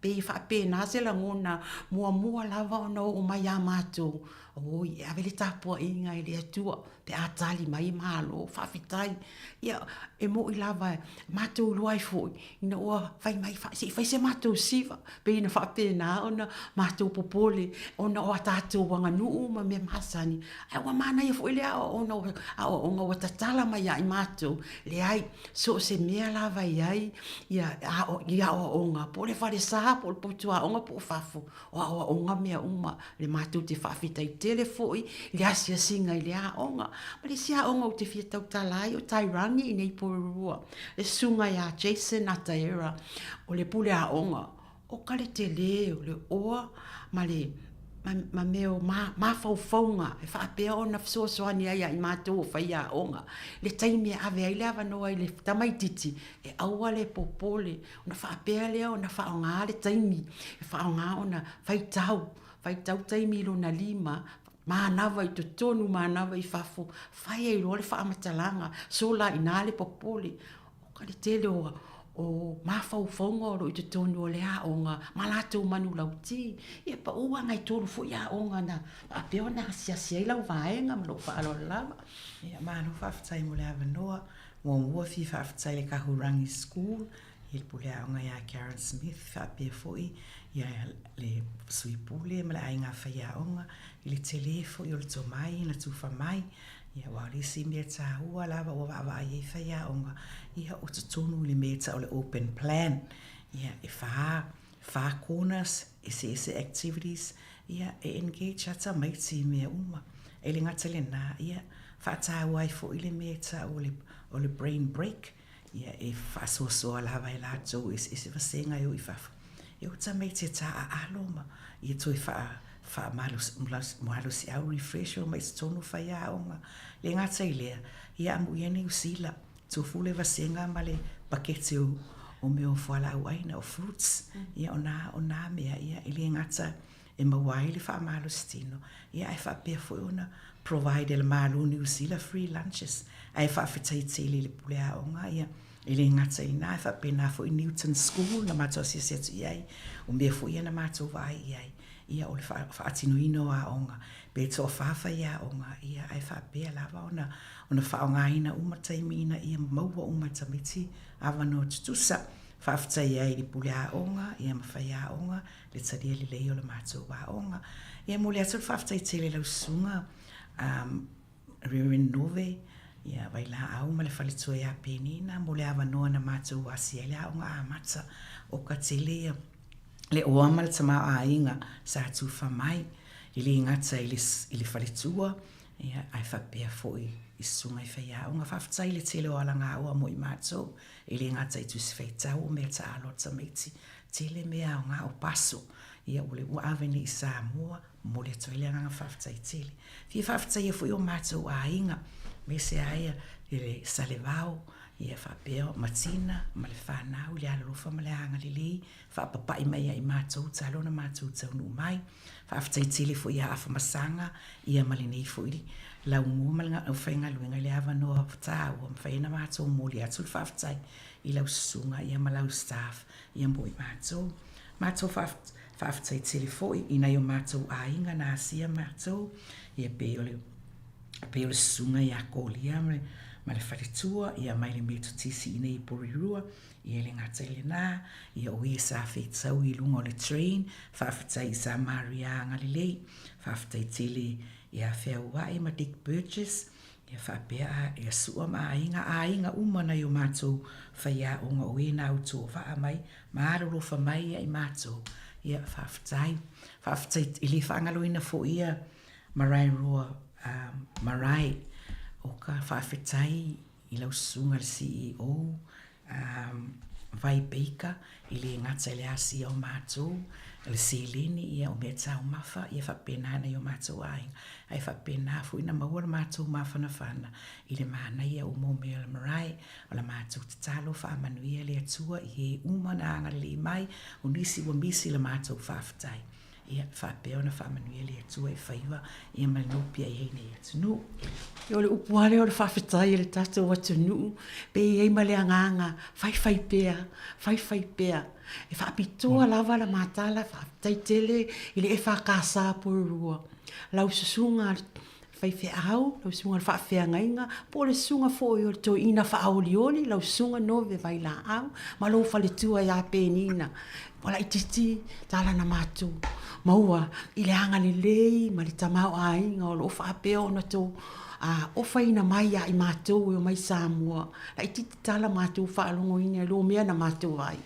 Pei e faapena se lagona muamua lava ona oo mai ia matou, oi, e ave le tapuaiga i le Atua pe a tali mai malo, faafetai. Ia, e moni lava, matou iloa ai foi, ina ua fai mai, se i fai se matou siva, pei ona faapena ona matou popole ona o a tatou aganuu ma mea masani, ae ua manaia foi le aoaoga ua tatala mai ia i matou, leai, so o se mea lava e i ai i aoaoga, po o le falesa po o le potu aoga po o fafo, o aoaoga mea uma, le matou te faafetai tele foi i le asiasiga i le aoga. Ma le isi aoga ou te fia tautala ai o Tairangi i nei Porirua, le susuga ia Jason Ataera, o le pule aoga, o ka le tele o le oa ma le ma mea o mafaufauga e faapea ona fesoasoani ai ia i matou o faiaoga. Le taimi e ave ai le avanoa i le tamaitiiti e aua le popole, ona faapea lea ona faaaoga le taimi e faaaoga ona faitau, faitau taimi i lona lima, manava i totonu, manava i fafo, fai ai loa le faamatalaga, sola ai i ina le popole. O ka le tele o o mafaufauga o lo o i totonu o le aoga ma latou manulauti. Ia pau agai tolu foi aoga na faapea ona asiasi ai lau vaega ma lou faaaloalo lava. Ia malo faafetai mo le avanoa. Muamua fia faafetai i le Kahurangi School i le pule aoga ia Karen Smith faapea foi ia le Sui Pule ma le aiga faiaoga i le tele foi o le tomai na tufa mai. Ia aua o le isi mea taua lava ua vaavaai ai faiaoga, ia o totonu i le mea e tau o le open plan. Ia e fa, fa corners, eseese activities, ia e engage lava tamaiti i mea uma. E le gata i lena, ia faataua ai foi le mea e tau o le, o le brain break, ia e faasoasoa lava e latou eseese vasega e o i fafo, e o tamaiti e taaalo ma ia toe faa faamalosiau, refresh oma i totonu o faiaoga. Le gata i lea, ia amuia Niu Sila, tofu le vasega ma le paketi o o mea o fualaau aina, o fruits, ia o na, o na mea, ia e le gata e maua ai le faamalositino, ia ae faapea foi ona provide e le Malo o Niu Sila free lunches. Ae faafetai tele i le pule aoga, ia e le gata i lena, ae faapena foi Newton School na matou asiasi atu i ai, o mea foi ia na matou vaai i ai, ia o le faatinoina o aoga, pe toafa faiaoga, ia ae faapea lava ona ona faaaogaina uma taimi ina ia maua uma e tamaiti avanoa tutusa. Faafetai ai i le pule aoga ia ma faiaoga le talia lelei o le matou aoga. Ia e momoli atu le faafetai tele i lau susuga Reverend Nove, ia Vailaau ma le faletua ia Penina mo le avanoa na matou asia ai le aoga amata o ka tele ia le oa ma le tamaoaiga sa tufa mai, e le gata i le, i le faletua, ia, ae faapea foi i susuga i faiaoga. Faafetai i le tele o alagaoa mo i matou, e le gata i tusi faitau o mea taalo a tamaiti, tele mea aoga o paso, ia ua le ua ave nei i Samoa, momoli atu ai le agaga faafetai tele. Fia faafetaia foi o matou aiga, aemaise lava ia le Salevao, ia faapea Matina ma le fanau i le alolofa ma le agalelei, faapapai mai ia i matou talu ona matou taunuu mai. Faafetai tele foi ia Afamasaga ia ma lenei foi laumua ma le aufaigaluega i le avanoa taua mafai ai ona matou momoli atu le faafetai i lau susuga ia ma lau staff ia mo i matou. Matou faafetai tele foi i nai o matou aiga na asia matou ia pei o le pei o le susuga ia Kolia ma le faletua ia mai le Metotisi i nei i Porirua ia e le gata i lena ia o e sa feitau i luga o le train faafetai i Samaria agalelei faafetai tele ia Feauai ma Dick Burgess Ia faapea a ia sua ma aiga, aiga uma nai o matou faiaoga o e na auto vaa mai ma alolofa mai ia i matou. Ia faafetai. Faafetai e le faagaloina foi ia Maraeroa Marae o ka faafetai i lau susuga i le CEO Vai Baker, e le gata i le asia o matou, o le seleni, ia o mea taumafa, ia faapena nai o matou aiga, ae faapena foi na maua le matou mafanafana i le manaia uma o mea o le marae. O la matou tatalo faamanuia le Atua i e uma na agalelei mai, o nisi ua misi la matou faafetai. Ia faapea ona faamanuia le Atua i faiva ia ma le nopiai ai nei atunuu. Ia o le upu lava lea o le faafetai i le tatou atunuu, pe i ai ma le agaga faifai pea, faifai pea. E faapitoa lava la matala faafetai tele i le EFKS Porirua, lau susuga faifeau, lau susuga i le faafeagaiga, po o le susuga foi o le toeaina faaolioli, lau susuga Nove Vailaau ma lou faletua ia Penina. Ua laitiiti tala na matou maua i le agalelei ma le tamaoaiga o lo o faapea ona outou ofaina mai ia i matou e omai Samoa. Laitiiti tala matou faalogoina i lo mea na matou vaai.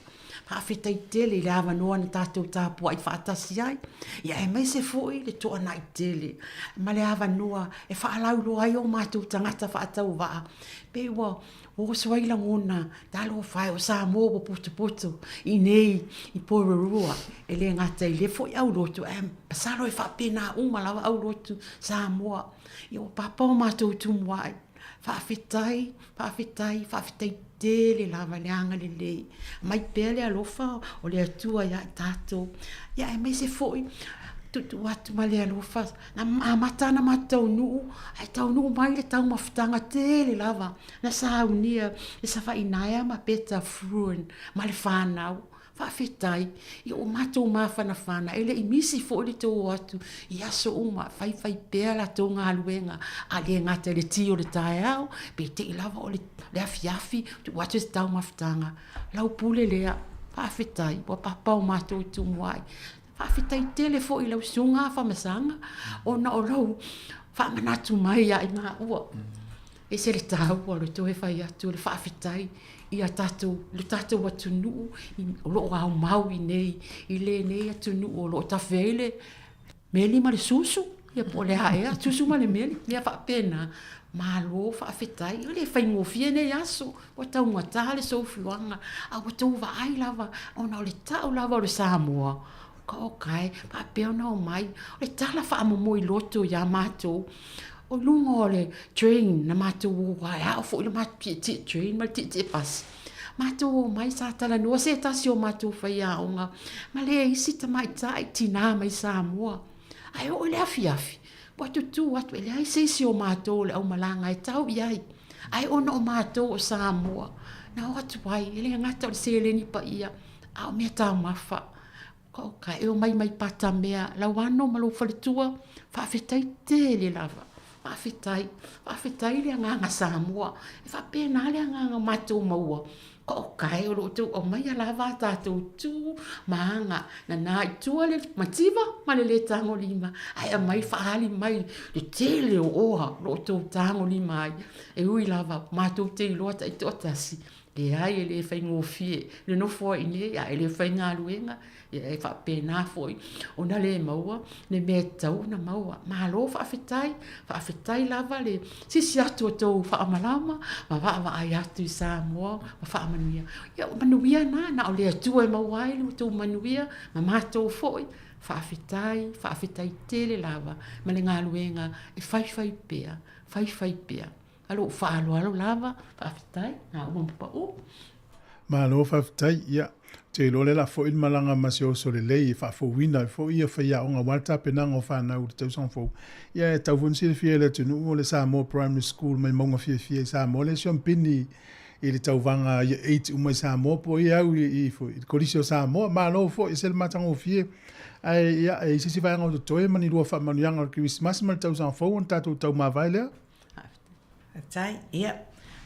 Faafetai tele i le avanoa na tatou tapuai faatasi ai, ia aemaise foi le toanai tele ma le avanoa e faalauiloa ai o matou tagata faatauvaa. Pei ua oso ai lagona, talofa e, o Samoa ua potopoto i inei i Porirua, e le gata i lea foi aulotu, ae masalo e faapena uma lava aulotu Samoa. Ia ua papa o matou tumuai. Faafetai, faafetai, faafetai tele lava i le agalelei. Aumai pea le alofa o le Atua ia i tatou. Ia aemaise foi tuutuu atu ma le alofa, na amata ana matou taunuu, ae taunuu mai le taumafataga tele lava na saunia e Savainaea ma Peta Fruin ma le fanau. Faafetai i o matou mafanafana, e le i misi foi le tou o atu i aso uma, faifai pea la tou galuega, a le gata i le ti o le taeao, pe te i lava o le afiafi, tuu atu se taumafataga, lau pule lea, faafetai, ua papao matou i Tumuai. Faafetai tele foi i lau susuga Afamasaga, ona o lou faamanatu mai ia i maua. E ese le taua o le toe fai atu o le faafetai i a tatou, lo tatou atunuu o lo o aumau i inei i lenei atunuu o lo o tafe ai le meli ma le susu, ia po o le a ea, susu ma le meli, mea faapena. Malo faafetai, e le faigofie nei aso, ua taugata le soifuaga, a ua outou vaai lava ona o le tau lava o le Samoa, Oka e faapea ona omai, o le tala faamomoi loto ia matou, o luga o le train na matou o ai, a oo foi le matou tietie train ma le tietie pasi, matou omai sa talanoa se tasi o matou faiaoga ma le isi tamaitai tina mai Samoa. Ae oo i le afiafi, ua tutū atu, e leai se isi o matou o le aumalaga e tau i ai, ae ona o matou o Samoa, na o atu ai, e le gata o le seleni paia, a o mea taumafa. Oka, e omai mai Patamea, Lauano ma lou faletua, faafetai tele lava. Faafetai, faafetai le agaga Samoa. E faapena le agaga o matou maua. Oka e, o lo o outou aumaia lava a tatou tu ma aga, nana i tua le mativa ma le le tagolima, ae aumai faaali mai le tele o oa o lo o outou tagolima ai. E ui lava, matou te iloa taitoatasi, Leai, e le faigofie le nofo ai i inei a e le faigaluega, ia e faapena foi ona le maua le mea e tatau ona maua. Malo faafetai, faafetai lava le sisi atu o tou faamalama ma vaavaai atu i Samoa ma faamanuia. Ia o manuia na, na o le Atua e maua ai lo outou manuia ma matou foi. Faafetai, faafetai tele lava ma le galuega e faifai pea, faifai pea. A lou faaaloalo lava, faafetai, na uma ma pau. Malo faafetai, ia, ou te iloa o lea o le a foi le malaga ma se oso lelei e faafouina ai foi ia faiaoga aua le tapenaga o fanau i le tausaga fou. Ia e tatau foi ona silafia e le atunuu o le Samoa Primary School mai Mauga Fiafia i Samoa le siampini i le tauvaga Year 8 uma i Samoa po o ia au i, i, i le Kolisi o Samoa. Malo foi, ese le matagofie. Ae ia, e i ai se isi vaega o totoe ma ni lua faamanuiaga o le Kerisimasi ma le tausaga fou ona tatou taumavae lea. Faafetai. Ia,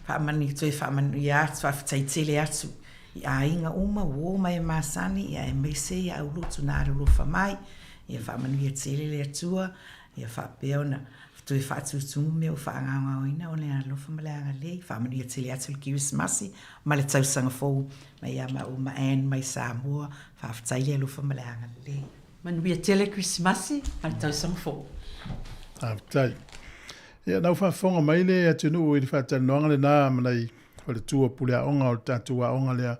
faamanu, toe faamanuia atu, faafetai tele atu i aiga uma, uo ma e masani, ia aemaise ia aulotu na alolofa mai. Ia faamanuia tele le Atua, ia faapea ona toe faatutumu mea ua faagaogaoina ona e alofa ma le agalelei. Faamanuia tele atu le Kerisimasi ma le tausaga fou mai ia maua ma Ann mai Samoa. Faafetai le alofa ma le agalelei. Manuia tele Kerisimasi ma le tausaga fou. Faafetai. Ia, na ua faafofoga mai le atunuu i le faatalanoaga lena ma nai faletua puleaoga o le tatou aoga lea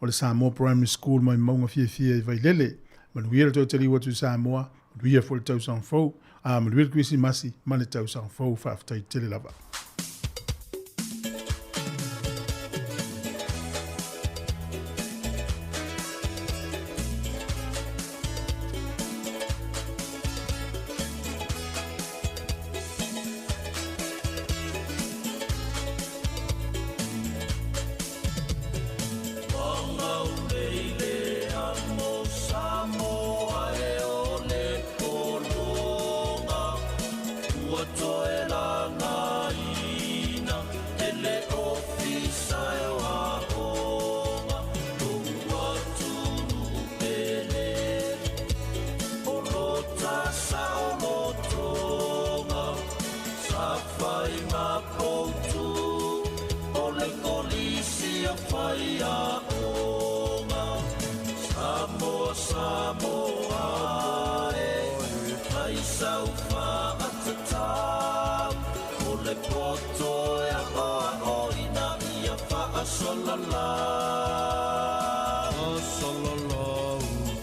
o le Samoa Primary School mai Mauga Fiafia i Vailele. Manuia le toe taliu atu i Samoa, manuia foi le tausaga fou, a manuia le Kerisimasi ma le tausaga fou. Faafetai tele lava. ia faiaoga. Samoa, Samoa e, fai sau faatatau, o le poto e aoaoina ia faasalalau.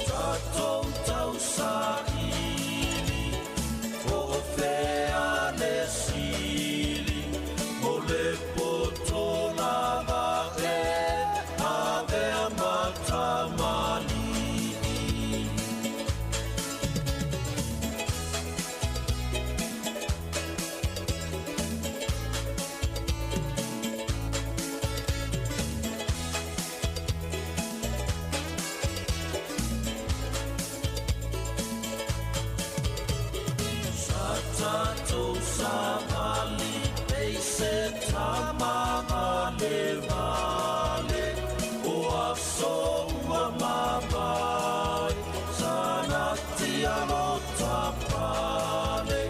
Tatou tausaili, po o fea le sili, o le poto lava e avea ma tamalii. Sa tatou savali pei se tama valevale, o aso ua mavae, sa natia lo tapale.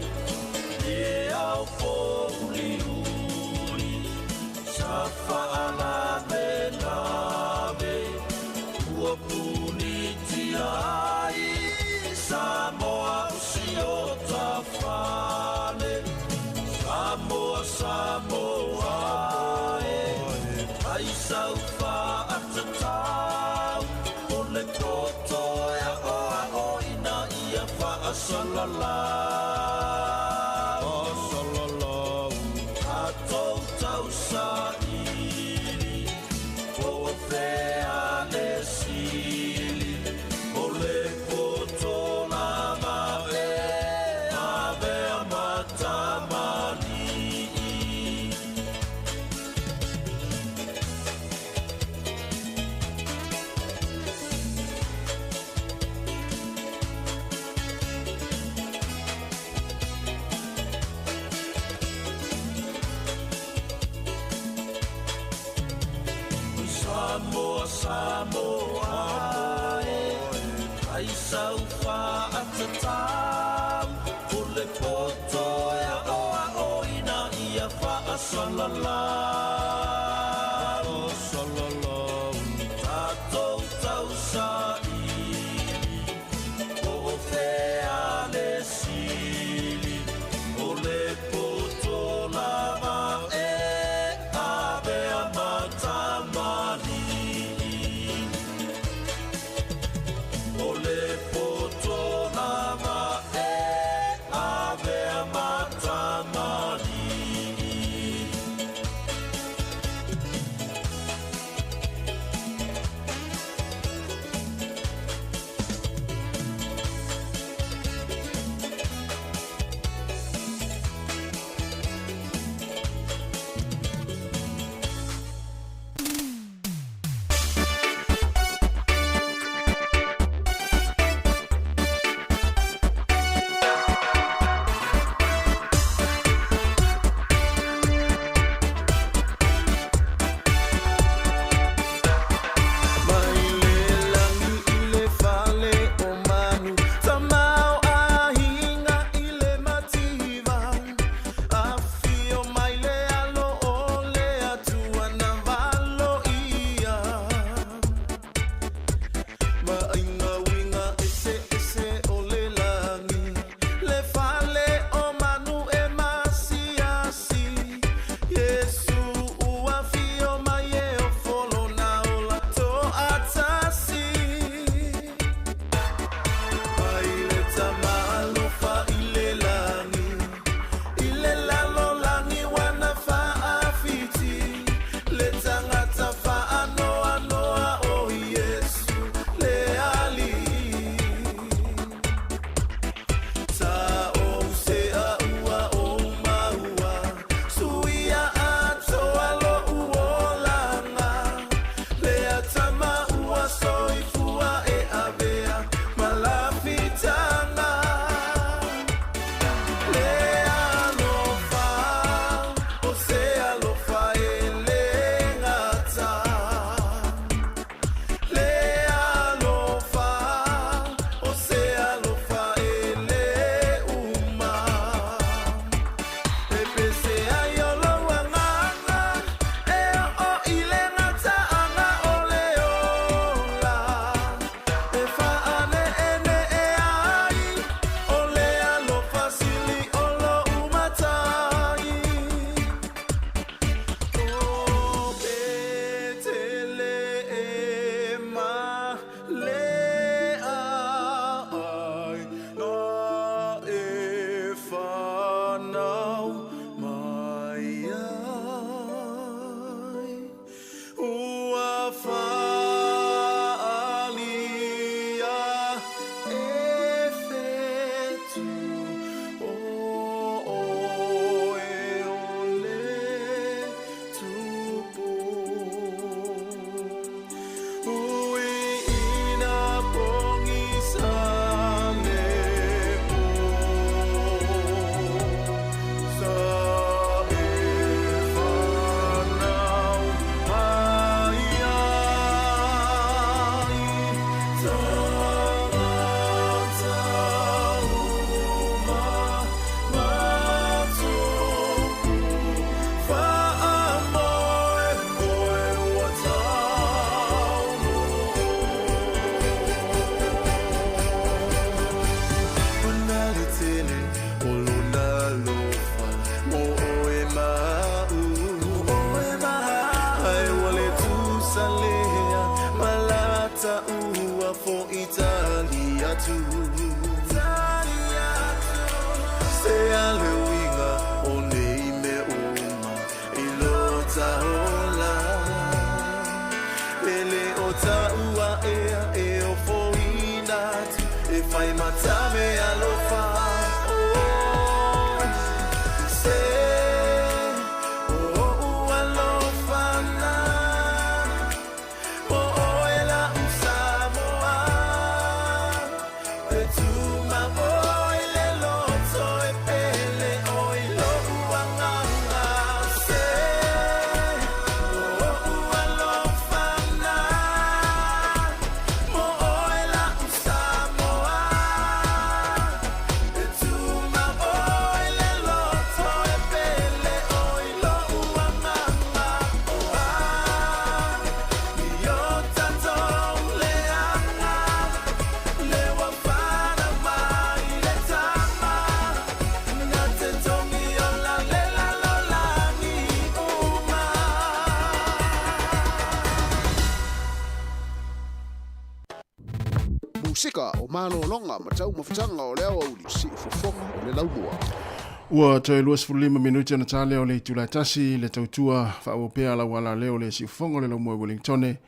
E ao pouliuli, sa faalavelave, ua punitia ai Samoa o si o tafale. Samoa, Samoa e, ai sau faatatau, o le poto e aoaoina ia faasalalau. Tatou tausaili, po o fea le sili, o le poto lava e avea ma tamalii. Samoa, Samoa e, ai sau faatatau, o le poto e aoaoina ia faasalalau. Tatou tausaili, po o fea le sili, o le poto lava e avea ma tamalii. O le poto lava e avea ma tamalii. mai matave alofa. Oh, se o alofa na mo oe la usamoa. E tuma oi le loto e pele oi lo uanganga. Se o alofa na mo oe la usamoa. E tuma oi le loto e pele oi lo uanganga. Oh, io tatou leaga le wafana mai le tama na te tongi o la le la lo lagi uma. Musika o malologa ma taumafataga o le aoauli siufofoga o le laumua. Ua toe 25 minuti ona ta lea o le itula e tasi le tautua faaauau pea lau alaleo o le siufofoga o le laumua i Wellingtone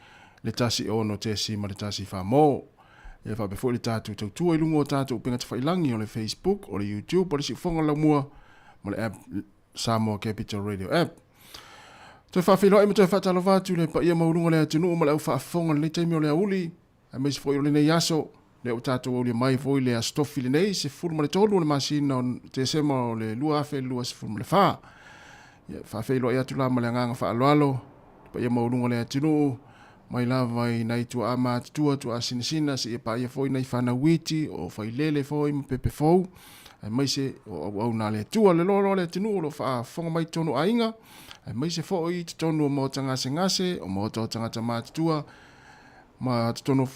le 1 6 tesi ma le 1 4 mo. E faapea foi le tatou tautua i luga o tatou upega tafailagi o le Facebook, o le YouTube, o le siufofoga o le laumua ma le app Samoa Capital Radio App. Toe faafeiloai ma toe faatalofa atu i le paia maualuga o le atunuu ma le au faafofoga i lenei taimi o le aoauli, aemaise foi o lenei aso, lea ua tatou aulia mai foi le Aso Tofi lenei, 13 o le masina o Tesema o le 2024. Ia, faafeiloai atu la ma le agaga faaaloalo, le paia maualuga o le atunuu, mai lava i nai tuaa matutua, tuaa sinasina, seia paia foi nai fanau iti, o failele foi ma pepe fou, aemaise o auauna a le Atua, le loaloa o le atunuu o lo o faafofoga mai i totonu o aiga, aemaise foi i totonu o maota gasegase, o maota o tagata matutua, ma totonu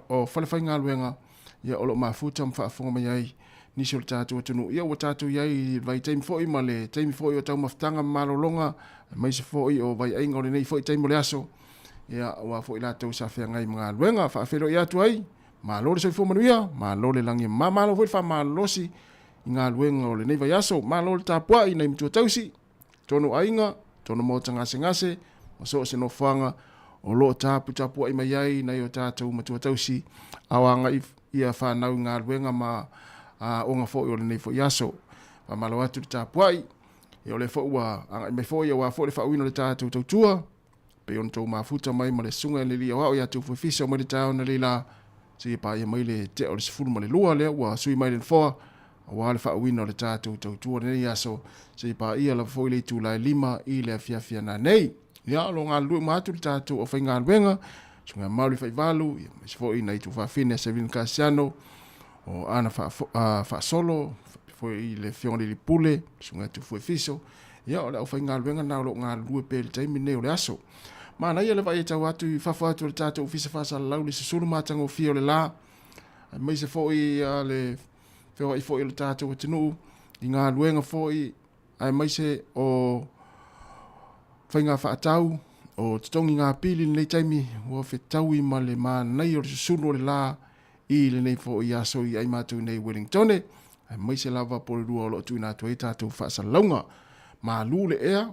o falefaigaluega, ia, o lo o mafuta ma faafofoga mai ai nisi o le tatou atunuu. Ia, ua tatou i ai i le vaitaimi foi ma le taimi foi o taumafataga ma malologa, aemaise foi o vaiaiga o lenei foi taimi o le aso, ia, aua foi latou sa feagai ma galuega. Faafeiloai atu ai, malo le soifua manuia, malo le lagi e mama, malo foi le faamalolosi i galuega o lenei vaiaso, malo le tapuai nai matua tausi, tonu aiga, tonu maota gasegase, ma so o se nofoaga o lo o taputapuai mai ai nai o tatou matua tausi a o agai ia fanau i galuega ma aoga foi o lenei foi aso. Faamalo atu le tapuai, ia o lea foi ua agai mai foi aua foi le faauiina o le tatou tautua, pei ona tou mafuta mai ma le susuga i le alii aoao ia Tufuefisa mai le taeao na leila seia paia mai le tea o le 12 lea ua sui mai le nofoa aua le faauiina o le tatou tautua lenei aso seia paia lava foi le itula e 5 i le afiafi ana nei. Ia, o lo o galulue uma atu le tatou aufaigaluega, Susuga ia Mauli Faivalu, ia aemaise foi nai tuafafine a Sevin Kasiano, o ana faasolo, faapea foi le Afioga i le Alii Pule, Susuga ia Tufuefiso, ia o le aufaigaluega lena o lo o galulue pea i le taimi lenei o le aso. Manaia le vaai tau atu i fafo atu o le tatou Ofisa Faasalalau le susulu matagofie o le la, aemaise foi le feoai foi o le tatou atunuu i galuega foi aemaise o faiga faatau o totogi pili i lenei taimi ua fetaui ma le manaia o le susulu o le la i lenei foi aso i ai matou nei Wellingtone, aemaise lava po o le lua o lo o tuuina atu ai tatou faasalalauga. Malu le ea,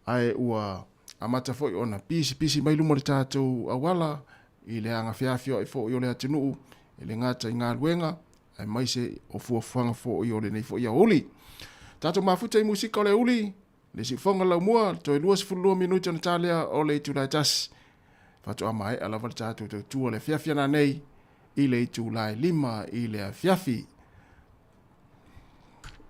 ae ua amata foi ona pisipisi mai luma o le tatou auala i le agafeafioai foi o le atunuu, e le gata i galuega, aemaise o fuafuaga foi o lenei foi aoauli. Tatou mafuta i musika o le aoauli, le siufoga laumua, toe 22 minute ona ta lea o le itula e tasi. Faatoa maea lava le tatou tautua le afiafi ana nei i le itula e 5 i le afiafi.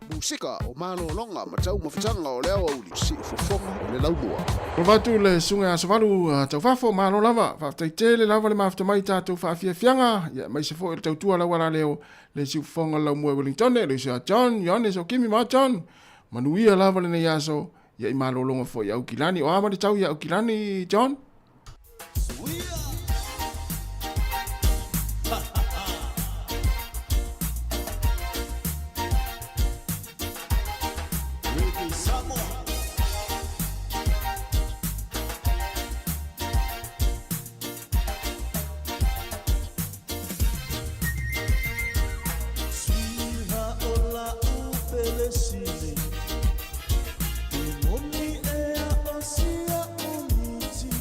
Musika o malologa ma taumafataga o le aoauli siufofoga o le laumua. Avatu le susuga ia Sovalu Taufafo, malo lava, faafetai tele lava le mafuta mai i tatou faafiafiaga, ia aemaise foi o le tautua lau alaleo le siufofoga o le laumua i Wellingtone, le uso ia John, Ioane Sokimi ma John, manuia lava lenei aso, ia i malologa foi i Aukilani. O a ma le tau ia Aukilani, John? Reggae Samoa. Suiha o la'u pelesili E moni ea o sia o miti.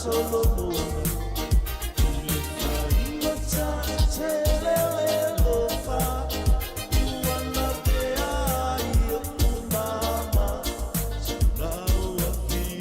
Solomona i le faigata tele o le alofa ua lavea ai oʻu mama sa lau afioga.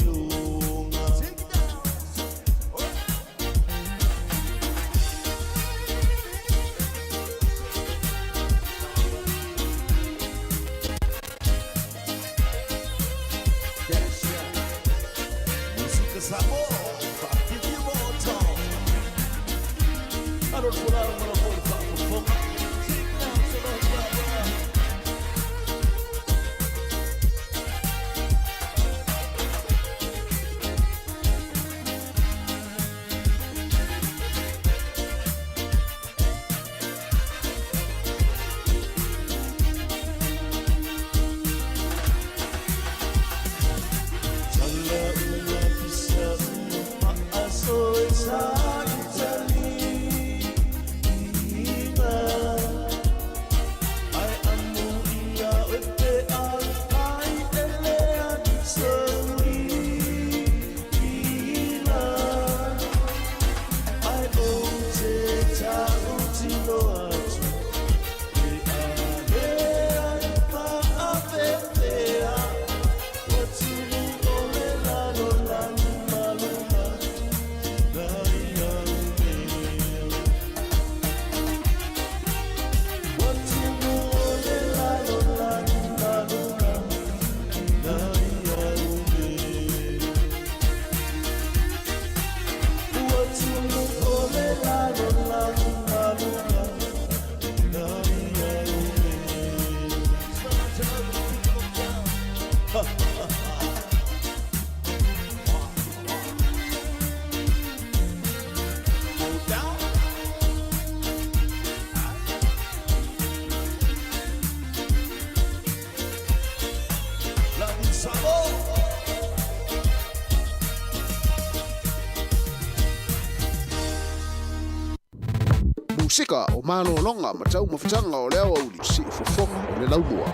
Musika o malologa ma taumafataga o le aoauli siufofoga o le laumua.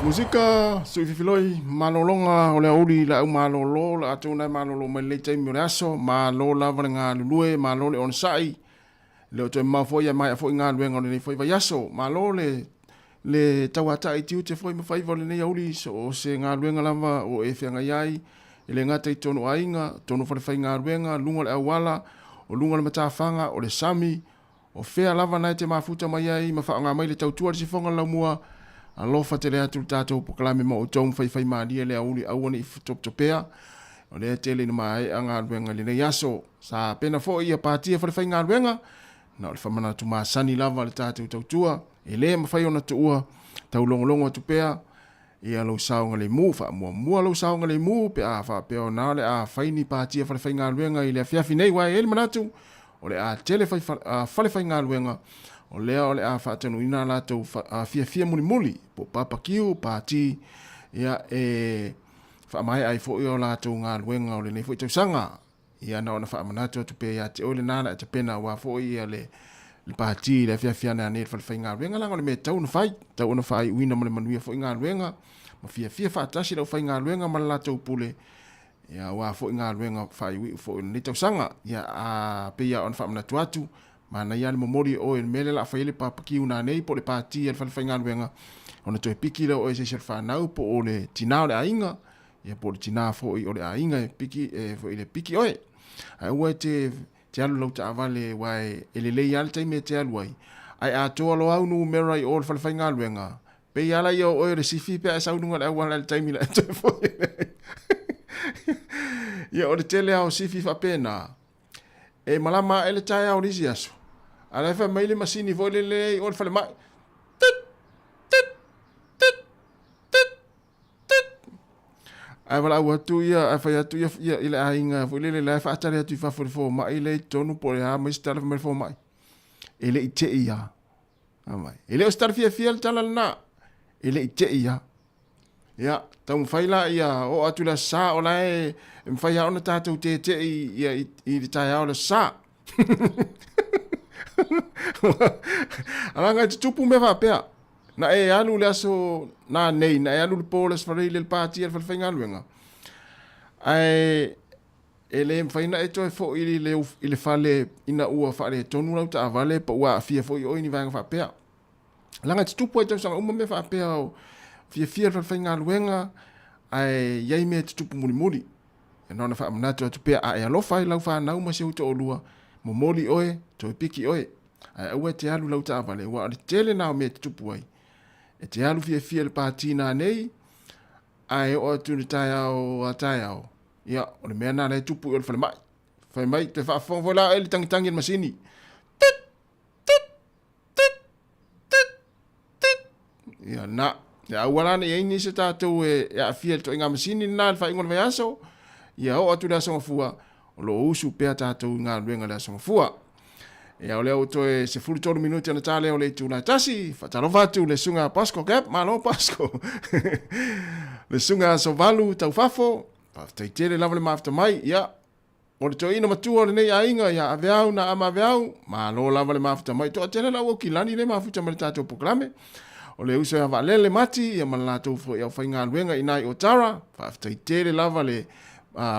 Musika, suififiloi, malologa o le aoauli laau malōlō, le atou na e malōlō mai lenei taimi o le aso, malo lava le galulue, malo le onosai, le o toe mamao foi ae maea foi galuega o lenei foi vaiaso. Malo le le tauata'i tiute foi ma faiva o lenei aoauli, so o se galuega lava o e feagai ai, e le gata i tonu aiga, tonu falefaigaluega, luga o le auala, o luga o le matafaga, o le sami, O fea lava na e te mafuta mai ai ma faaaoga mai le tautua a le sifoga o le laumua, alofa tele atu le tatou polokalame ma outou ma faifaimalie le aoauli aua ne i topetopea. O lea e tele ina maea galuega i lenei aso. Sa pena foi ia patia falefaigaluega, na o le famanatu masani lava le tatou tautua, e le mafai ona tuua taulogologo atu pea ia lou saogalemu. Faamuamua lou saogalemu pe a faapea ona o le a fai ni patia falefaigaluega i le afiafi nei, aua e i ai le manatu o le a tele fai falefaigaluega o lea o le a faataunuuina a latou fiafia mulimuli po o papakiu, pati, ia e faamaea ai foi o latou galuega o lenei foi tausaga. Ia na ona faamanatu atu pea ia te oe lena le a tapena aua foi ia le le pati i le afiafi ane ane i le falefaigaluega leaga o le mea e tatau ona fai, tatau ona faaiuina ma le manuia foi galuega ma fiafia faatasi le aufaigaluega ma le latou pule ia aua foi galuega faaiuiu foi o lenei tausaga. Ia a pei lava ona faamanatu atu, manaia lava le momoli e oe i le mea lea o le a fai ai le papakiu nanei po o le pati a le falefaigaluega ona toe piki lea o oe e se isi o le fanau po o le tina o le aiga ia po o le tina foi o le aiga e piki e foi le piki oe. Ae aua e te te alu lau taavale aua e, e lelei lava le taimi e te alu ai. Ae atoa loa au numera i o le falefaigaluega, pei lava laia o oe o le sifi pe a e sau i luga o le auala i le taimi la e toe foi. Ia o le tele lava o sifi faapena, e malama ae le taeao o le isi aso, a o la e fai mai le masini foi lele i o le falemai, tit, tit, tit, tit, Ae valaau atu ia, ae fai atu ia, ia i le aiga foi lele la e faatali atu i fafo i le fomai lea i totonu po o le a mai se tala fai mai le fomai. E le i te i a. Amai. E le o se tala fiafia le tala lena. E le i te i a. Ia, taumafai la ia oo atu le aso Sa o la e, e mafai lava ona tatou tete'i ia i, i le taeao o le aso Sa. Alaga e tutupu mea faapea. Na e alu le aso nanei, na e alu le po le aso Faraile i le pati a le falefaigaluega. Ae E le mafai ona e toe foi i le, i le fale ina ua faaletonu lau taavale po ua aafia foi oe i ni vaega faapea. Leaga e tutupu ai tausaga uma mea faapea o fiafia le falefaigaluega ae i ai mea e tutupu mulimuli. E na ona faamanatu atu pea a e alofa ai lau fanau ma si ou toalua, momoli oe, toe piki oe. Ae aua e te alu lau taavale aua o le tele na o mea e tutupu ai. E te alu fiafia i le pati nanei, ae oo atu i le taeao a taeao, ia, o le mea lena la e tupu i o le falemai. Fai mai, toe faafofoga foi la oe i le tagitagi a le masini. Tit! Tit! Tit! Tit! Tit! Ia, na. Ia, aua la ne i ai nisi o tatou e, e aafia i le ituaiga masini lena i le faaiuga o le vaiaso. Ia, oo atu i le Aso Gafua, o lo o usu pea tatou i galuega i le Aso Gafua. Ia, o lea ua toe 13 minute ona ta lea o le itula e tasi. Faatalofa atu le susuga Pasco Gap. Malo Pasco. Le susuga Asovalu Taufafo. Faafetai tele lava le mafuta mai. Ia, o le toeaina matua o lenei aiga ia Aveau na ama Aveau. Malo lava le mafuta mai. Toatele la ua kilani le mafuta mai le tatou polokalame. O le uso ia Vaalele Mati ia ma le latou foi aufaigaluega i ina i Otara. Faafetai tele lava le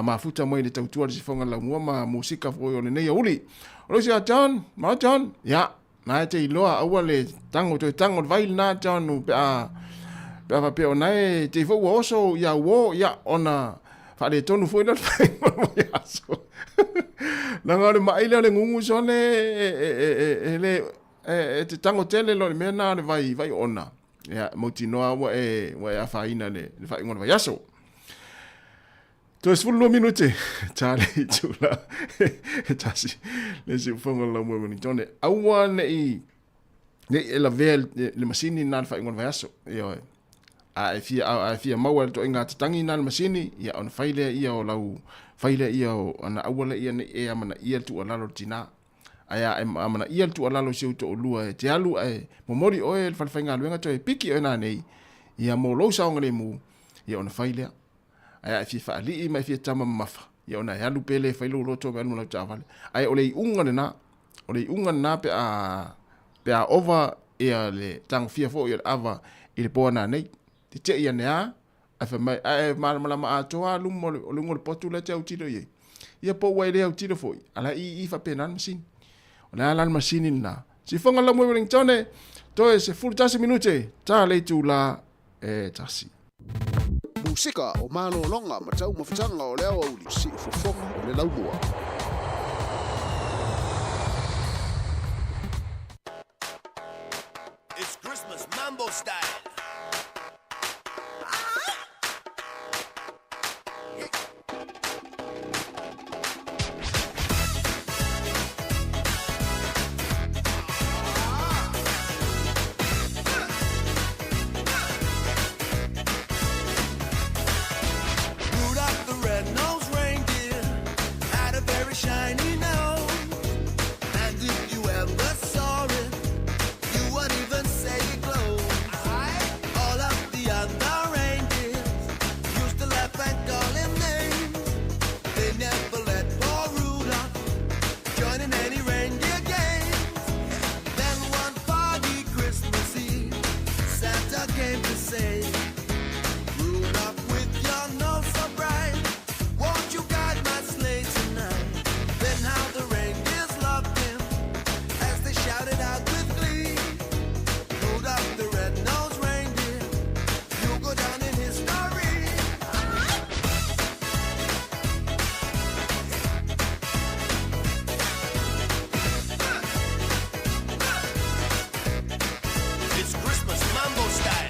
mafuta mai le tautua le sifoga laumua ma musika foi o lenei auli. O le uso ia John, malo John. Ia, na e te iloa aua le tango toe tango le vai lena John pe a pe a faapea o na e te foi ua oso ia uo ia ona faaletonu foi lea o le faaiuga o le vaiaso. Leaga o le ma'i lea o le gugu sole e le e te tango tele loa i le mea lena o le vai vai oona. Ia mautinoa ua e ua e afaina i le faaiuga o le vaiaso. Toe 12 minute, ta le itula e tasi le siufoga o le laumua i Wellington. Aua nei nei e lavea le masini lena i le faaiuga o le vaiaso. Ioe. A e fia, a e fia maua le ituaiga tatagi lena i le masini, ia ona fai lea ia o lau, fai lea ia o ana aua lea ia nei e amanaia le tuualalo i le tina. Ae a e amanaia le tuualalo i si ou toalua e te alu ae momoli oe e le falefaigaluega toe piki oe nanei, ia mo lou saogalemu, ia ona fai lea. Ae a e fia faalii ma e fia tama mamafa, ia ona e alu pea lea e fai lou loto ma e alu ma lau taavale. Ae o le iuga lena, o le iuga lena pe a, pe a ova ia le tagofia foi o le ava i le po nanei. Tetei ane a, ae fai mai, ae malamalama atoa lava luma o luga o le potu la e te autilo i ai. Ia po ua e le autilo foi, a la e ii faapena le masini. O le a la le masini lena? Sifoga lau moe Wellingtone, toe 11 minute, ta le itula e tasi. Musika o malologa ma taumafataga o le aoauli, siufofoga o le laumua. It's Christmas Mambo style. Rudolph the red-nosed reindeer had a very shiny nose. And if you ever saw it, you would even say it glows. All of the other reindeers used to laugh and call him names. They never let poor Rudolph join in any reindeer games. Then one foggy Christmas Eve, Santa came to say, Rudolph, with your nose so bright, won't you guide my sleigh tonight? Then how the reindeers loved him as they shouted out with glee. Rudolph the red-nosed reindeer, you'll go down in history. It's Christmas Mambo style.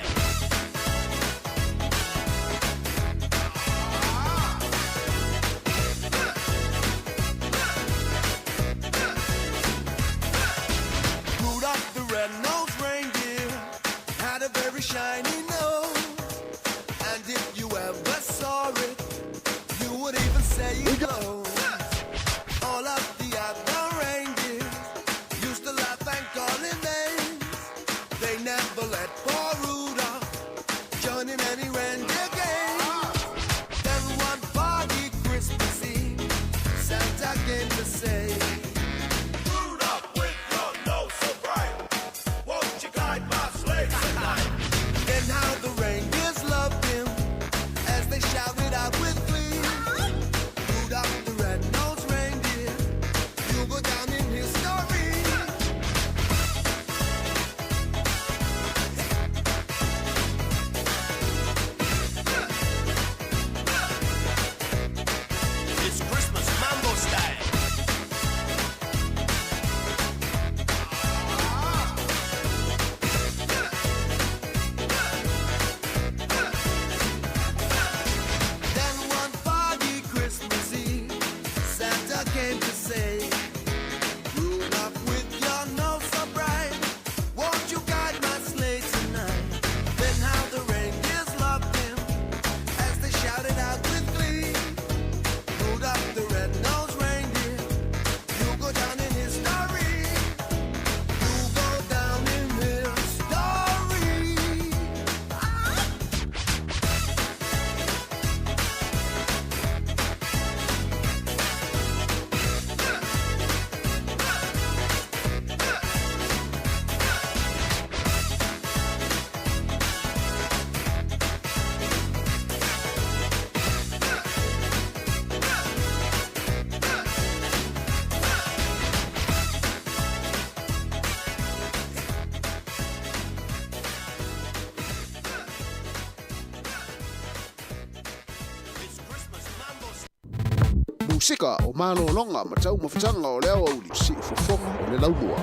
Rudolph the red-nosed reindeer had a very shiny nose. And if you ever saw it, you would even say it glows. All of the other reindeers used to laugh and call him names. They never let poor Rudolph join in any reindeer games. Then one foggy Christmas Eve, Santa came to say, Rudolph, with your nose so bright, won't you guide my sleigh tonight? Then how the reindeers loved him as they shouted out with glee. Rudolph the Pasika o malologa ma taumafataga o le aoauli siufofoga o le laumua.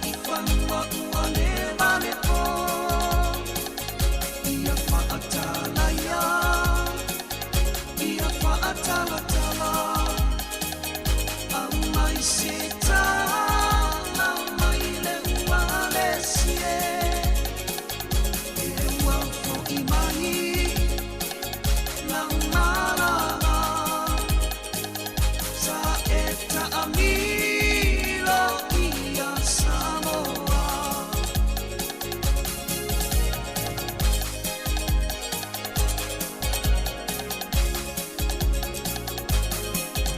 i fanua ua le vale po. Ia whaatalaia, ia whaatalatala. Au mai se tala mai le ua le sie. E ua fo'i mai lau malala. Sa e taamilo ia Samoa.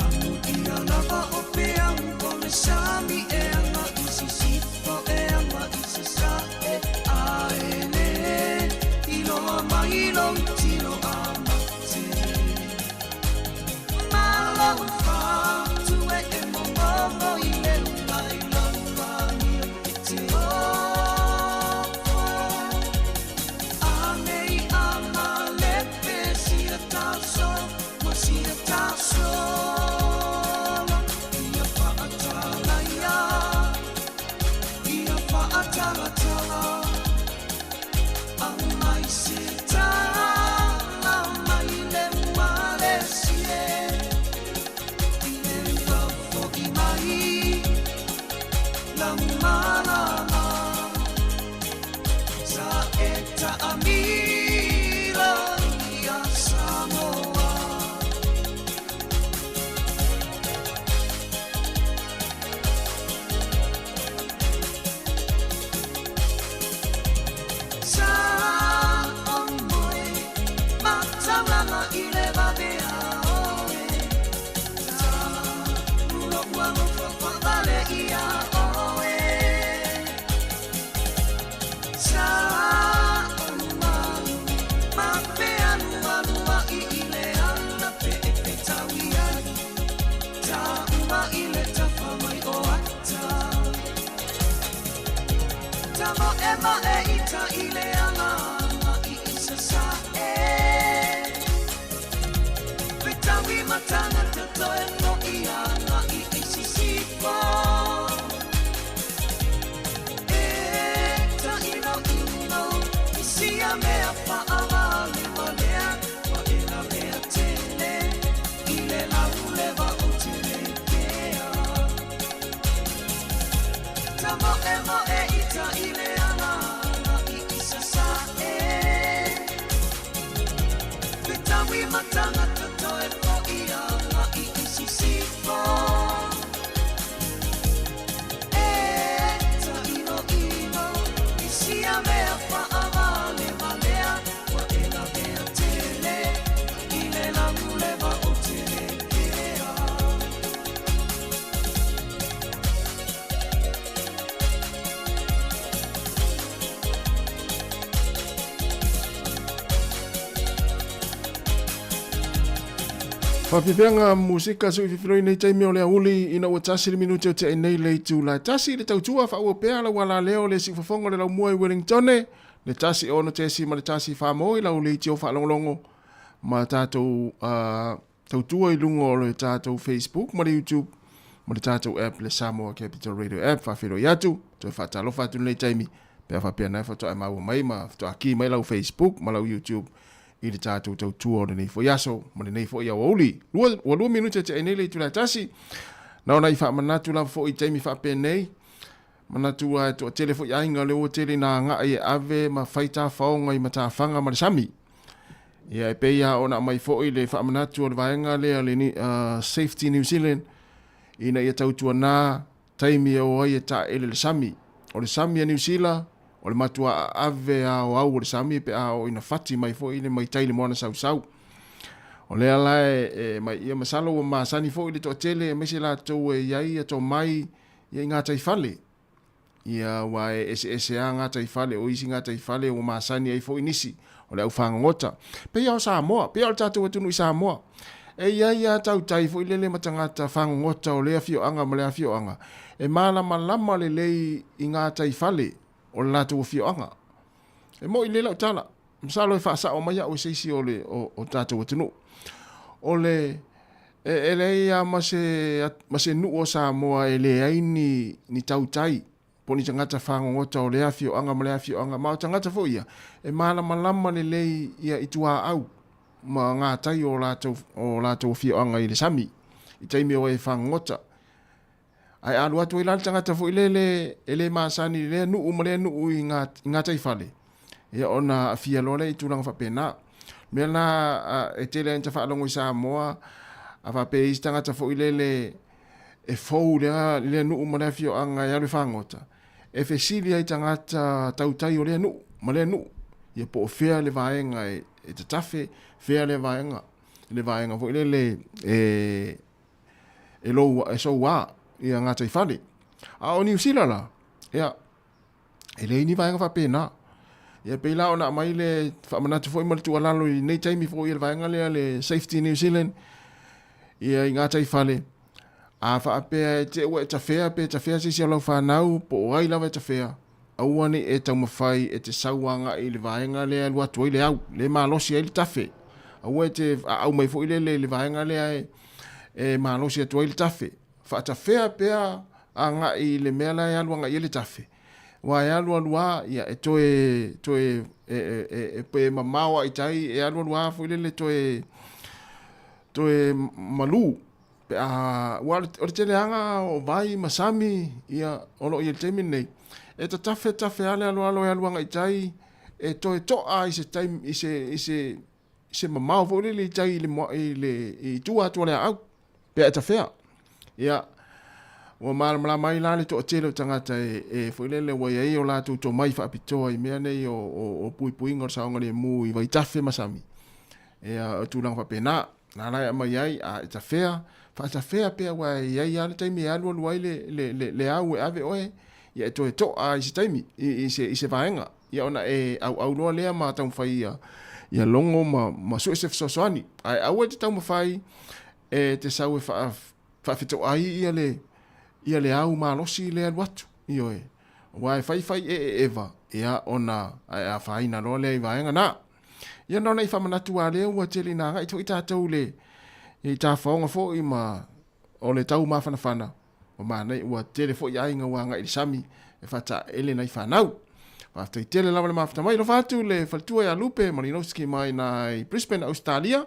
Amu ia lava o peau o le sami e aga i sisifo e aga i sasae a e le iloa mai lou tino a mate. Malo fatu e e momomo i le ulai lau amio i te ofo. Anei a malepe sia taso ma sia tasola. Ia whaatalaia, ia whaatalatala. Au mai se tala mai le ua le sie. I le ua fo'i mai lau malala. Sa e taamilo ia Samoa. Sa o moe mataulanga i le vavea oe. Ta rulo ua lofa whaavale ia oe. Sa o malu ma pea lua lua i i le ana pe e fetaui ai. Ta uma i le tafa mai o ata. Ta mo e ma e ita i le ala i i sasae. Fetaui matangata toe mo i ana i i sisifo. E ta ino ino i sia mea whaavale walea wa e la mea tele i le laulewa o te lekea. Ta mo e mo e ita i le ala i i sasae. Fetaui matangata toe po i ana i i sisifo. E ta ino ino i sia mea whaavale walea wa e la mea tele i le laulewa o te lekea. Faafiafiaga musika se ui nei taimi o le auli ina ua tasi le minute o te nei le itu la tasi le tautua faaua pea lau alaleo le siufofoga o le laumua i Wellingtone le 16.1 wha i lau le itio whaalongolongo ma tātou tautua i lunga o le tātou Facebook ma le YouTube ma le tātou app le Samoa Capital Radio app whawhiro i atu toe whaatalofa atu nei taimi pea whapea nei whatoa e maua mai ma whatoa ki mai lau Facebook ma lau YouTube i le tātou tautua o lenei foi aso ma lenei foi aoauli. Ua 2 minute te nei le itu la tasi. Na ona i whaamanatu lava foi i taimi whaapenei. Manatu a toa tele foi ainga le ua tele nā ngaa i ave ma whaita whaonga i matawhanga ma le sami. Ia e peia ona mai foi le whaamanatu o le vaenga lea le Safety New Zealand ina ia tautua nā taimi e o ai e ta ele le sami. O le sami a New Zealand, o le matua ave a o au o le sami pe a o ina fati mai foi le mai tai le moana sausau. O lea la e mai ia masalo ua masani foi le toatele e maise latou e iai ia tō mai ia i ngā taifale. Ia ua e ese ese a ngā taifale o isi ngā taifale ua masani ai foi nisi o le au whangangota. Pe ia o Samoa, pe ia o le tātou atunu i Samoa. E ia ia tautai foi lele matangata whangangota o lea fioanga ma lea fioanga. E malama lama le lei i ngā taifale o le lātou fioanga. E mo i le lau tala. Masalo e whaasa o mai au e seisi o le o tātou atunu. O le e lei a ma se nuu o Samoa e le ai ni tautai. Po o ni tagata fagogota o lea afioaga ma lea afioaga, ma o tagata foi ia e malamalama lelei ia i tuaau ma gatai o latou o latou afioaga i le sami i taimi o e fagogota. Ae a alu atu ai la le tagata foi lele e le masani i lea nuu ma lea nuu i gataifale, ia ona aafia loa lea i tulaga faapena. O le mea lena e tele ai ina faalogo i Samoa, a faapea e i ai se tagata foi lele e fou i lea nuu ma lea afioaga e alu e fagota, e fesili ai i tagata tautai o lea nuu ma lea nuu, ia po o fea le vaega e tatafe, fea le vaega, le vaega foi lele e e lou e soua ia gataifale. A o Niu Sila la, ia, e leai ni vaega faapena. Ia pei la ona aumai le faamanatu foi ma le tuualalo i lenei taimi foi i le vaega lea le Safety New Zealand ia i gataifale. A faapea e te ua e tafea pe tafea se isi o lau fanau po o ai lava e tafea, aua ne i e taumafai e te sau agai i le vaega lea e alu atu ai le au, le malosi ai le tafe. Aua e te aau mai foi lele i le vaega lea e, e malosi atu ai le tafe. Faatafea pea agai i le mea la e alu agai i ai le tafe. Aua e alu alu lava, ia, e toe, toe, e, e, e, e, pe mamao lava i tai, e alu alu lava foi lele toe, toe malu. Pe a, aua o le teleaga o vai ma sami, ia, o lo o i ai i le taimi lenei, e tatafe tafe lava le aloalo e alu agai i tai, e toe to'a i se taimi, i se, i se, i se mamao foi lele i tai i le, i le, i tua atu o le aau, pe a e tafea. Ia, ua malamalama ai la le toatele o tagata e, e foi lele ua i ai o latou tomai faapitoa i mea nei o, o, o puipuiga o le saogalemu i vaitafe ma sami. Ia, o tulaga faapena. Na la e aumai ai, a e tafea, faatafea pea aua e i ai lava le taimi e alualu ai le, le, le, le au e ave oe, ia e toe to'a i se taimi, i, i, se, i se vaega. Ia ona e auau loa lea ma taumafai ia, ia logo ma, ma sue se fesoasoani. Ae aua e te taumafai e te sau e faa, faafetoai ia le, ia le au malosi le alu atu. Ioe. Aua e faifai eeeva, ia ona ae afaina loa lea i vaega na. Ia na ona i faamanatu a lea ua tele ina agai foi tatou le i tafaoga foi ma o le tau mafanafana ua manaia ua tele foi aiga ua agai i le sami e faataele nai fanau. Faafetai tele lava le mafuta mai. Alofa atu le faletua ia Lupe Malinowski mai na i Brisbane, Australia.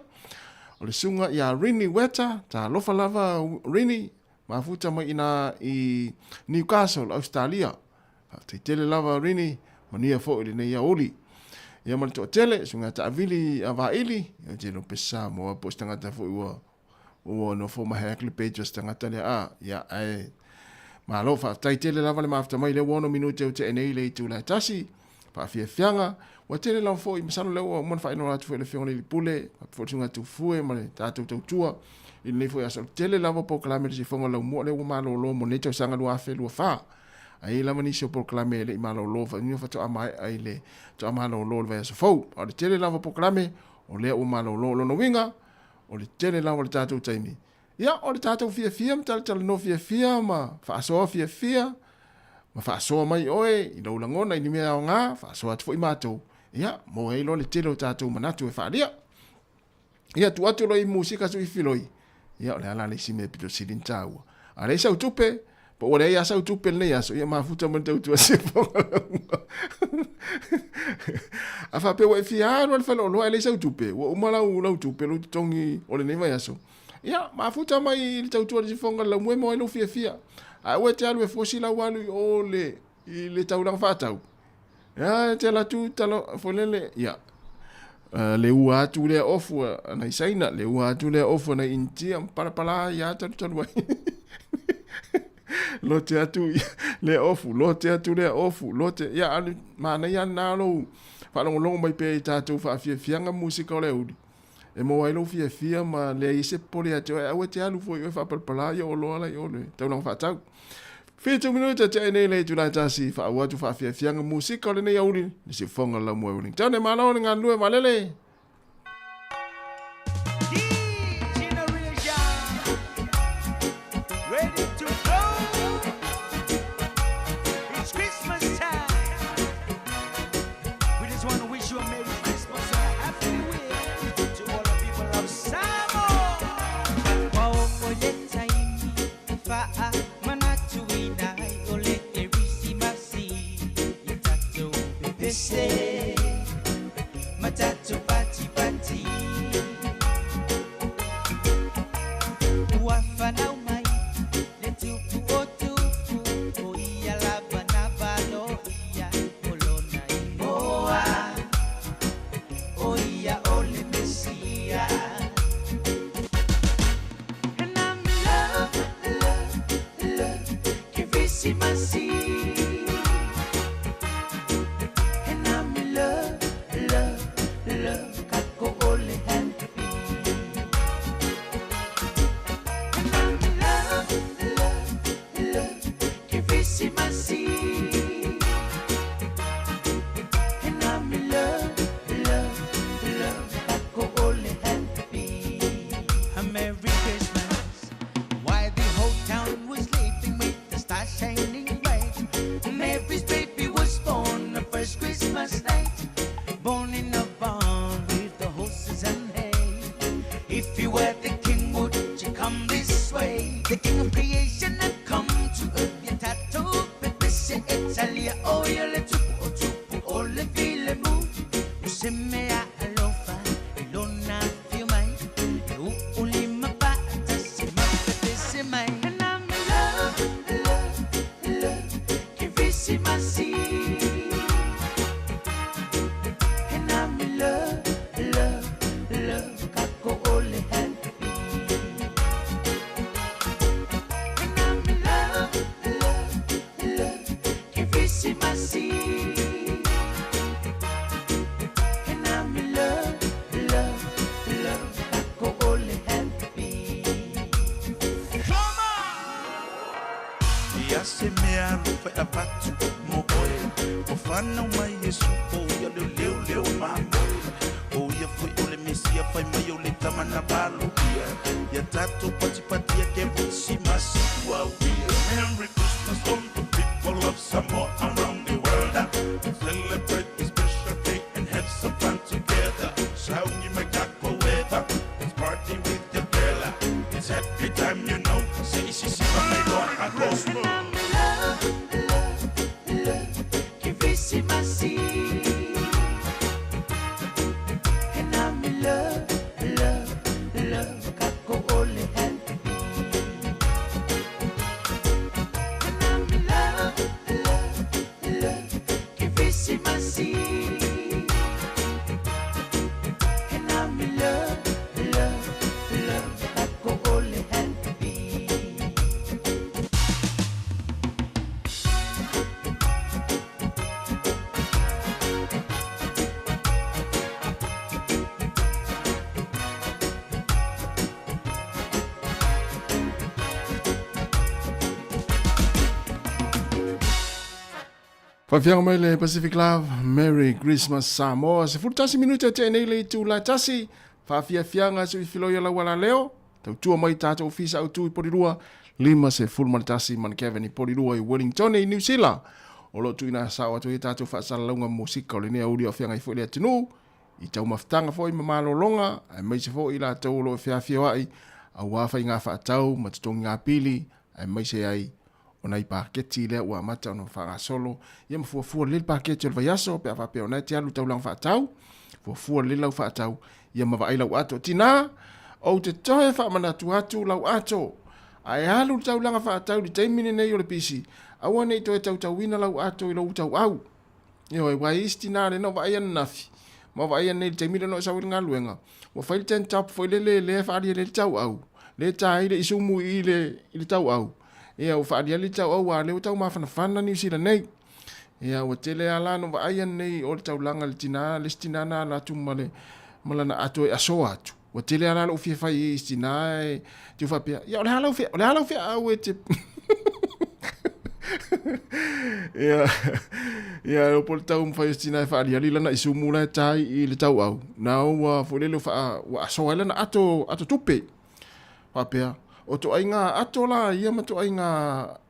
O le suga ia Rini Weta, talofa lava Rini, mafuta mai ina i Newcastle, Australia. Faafetai tele lava Rini, manuia foi lenei aoauli. Ia ma le toatele, suiga taavili a Vaili, ia te iloa pe Samoa po o se tagata foi ua ua nofo ma Hagley Bay se tagata lea a, ia ae malo faafetai tele lava le mafuta mai lea ua 6 minute o tea nei i le itula e tasi. Faafiafiaga, ua tele lava foi, masalo lea ua uma ona faailoa atu foi e le Afioga i le Pule, faapea foi le Susuga Tufue ma le tatou tautua i lenei foi aso. O le tele lava o polokalame i le siufofoga o le laumua lea ua malolo mo lenei tausaga 2024. Ae i ai lava nisi o polokalame e le i malolo, faatoa maea i le faatoa malolo i le vaiaso fou. A o le tele lava o polokalame, o lea ua malolo. O lona uiga, o le tele lava o le tatou taimi. Ia, o le tatou fiafia ma talatalanoa fiafia ma faasoa fiafia, ma faasoa mai oe i lou lagona i ni mea aoga, faasoa atu foi matou, ia, maua ai loa le tele o tatou manatu e faaalia. Ia, tuu atu loa i musika sui filoi, ia, o le a la le isi mea pito sili ona taua. A leai sau tupe, po ua leai lava sau tupe lenei aso, ia mafuta mai le tautua siafoga. A faapea ua e fia alu i le faleoloa e leai sau tupe, ua uma lau, lau tupe, lou totogi o lenei vaiaso, ia, mafuta mai i le tautua le sifoga le laumue mo ai lou fiafia. Ae aua e te alu e fosi lau alu i o le, i le taulaga faatau. Ia, e te alu atu talo, foi lele, ia, le ua atu lea ofu a nai Saina, le ua atu lea ofu a nai Initia, ma palapala ai lava talutalu ai. Lote atu lea ofu, lote atu lea ofu, lote, ia, a manaia lena lou faalogologo mai pea i tatou faafiafiaga musika o le aoauli. E maua ai lou fiafia ma leai ai se popole ia te oe, aua e te alu foi oe faapalapala ia oloa la i o le taulaga faatau. 7 minute tea nei le itula e tasi, faaauau atu faafiafiaga musika o lenei aoauli, le siufofoga o le laumua i Wellington. E malo le galulue valele! Ready to go. It's Christmas time. We just want to wish you a Merry Christmas and a Happy New Year to all the people of Samoa. pepese ma tatou patipati. Ua fanau mai le tupu o tupu, o ia lava na valo ia o lona igoa, o ia o le Mesia. And I'm in love, love, love, Kirisimasi. And I'm in love, love, love, kako ole happy. And I'm in love, love, love, Kirisimasi. And I'm in love, love, love, kako ole happy. A Merry Christmas. While the whole town was sleeping with the stars shining bright, Mary's baby was born the first Christmas night. Born in a barn with the horses and hay. If you were the king, would you come this way? The king of creation had come to earth. Ya tato pepese italia o ya le tupu o tupu o le file mu. Usemea alofa ilona fiumai. E ulima pa atasi mapepese mai. And I'm in love, love, love, Kirisimasi. And I'm in love, love, love, kako ole happy. And I'm in love, love, love, Kirisimasi. And I'm in love, love, love, kako ole happy. Ia se mea alofa e avatu mo oe o fanau mai Iesu o ia leo leo leo mamoe o ia foi o le Mesia fai mai o le tama na valo ia ia tatou patipatia ke simasi ua uia. Merry Christmas all the people of Samoa around the world. Celebrate this special day and have some fun together. Sauni mai kako eva. Let's party with your girl. It's happy time, you know. Se isi si pa mai loa a And I'm in love, love, love, Kirisimasi. And I'm in love, love, love, kako ole happy. And I'm in love, love, love, Kirisimasi. And I'm in love, love, love, kako ole happy. Faafiaga mai le Pacific Love, Merry Christmas Samoa. 11 minute e tea nei le itula tasi. Faafiafiaga se uifiloia lau alaleo. Tautua mai tatou ofisa autu i Porirua, 51 Mount Kevin i Porirua i Wellington i New Zealand. O lo o tuuina sao atu ai a tatou faasalalauga musika o lenei aoauli o feagai foi le atunuu i taumafataga foi ma malologa aemaise foi i latou o lo o feafioai aua faiga faatau ma totogiga pili aemaise ai o nai paketi lea ua amata ona faagasolo ia ma fuafua lelei le paketi o le vaiaso pe a faapea o na e te alu i taulaga faatau fuafua lelei lau faatau ia ma vaai lau ato tina ou te toe faamanatu atu lau ato ae alu le taulaga faatau i le taimi lenei o le pisi aua nei toe tautauina lau ato i lou tauau Ioe, ua i isi tinā lea na ou vaai ananafi, ma ou vaai ananei i le taimi lea na ou sau ai i le galuega, ua fai le tank top foi lele lea e faaaliali ai le tauau, lea e ta ai le isumu i le, i le tauau. Ia, ua faaaliali le tauau aua o lea ua tau mafanafana Niu Sila nei. Ia, ua tele lava la na ou vaai ananei o le taulaga i le tinā, le isi tinā na ala atu ma le, ma lana ato e asoa atu. Ua tele lava la lou fia fai i isi tinā e te faapea, ia, o le a lau o le a lau feaau e te... Ia, ia, o po le tau mawhai o tina e whaaliali lana i sumu la e tai i le tau au. Nā ua foi lele wha, ua asoa ai lana ato, ato tupe. Whapea, o to ai ngā ato la ia ma to ai ngā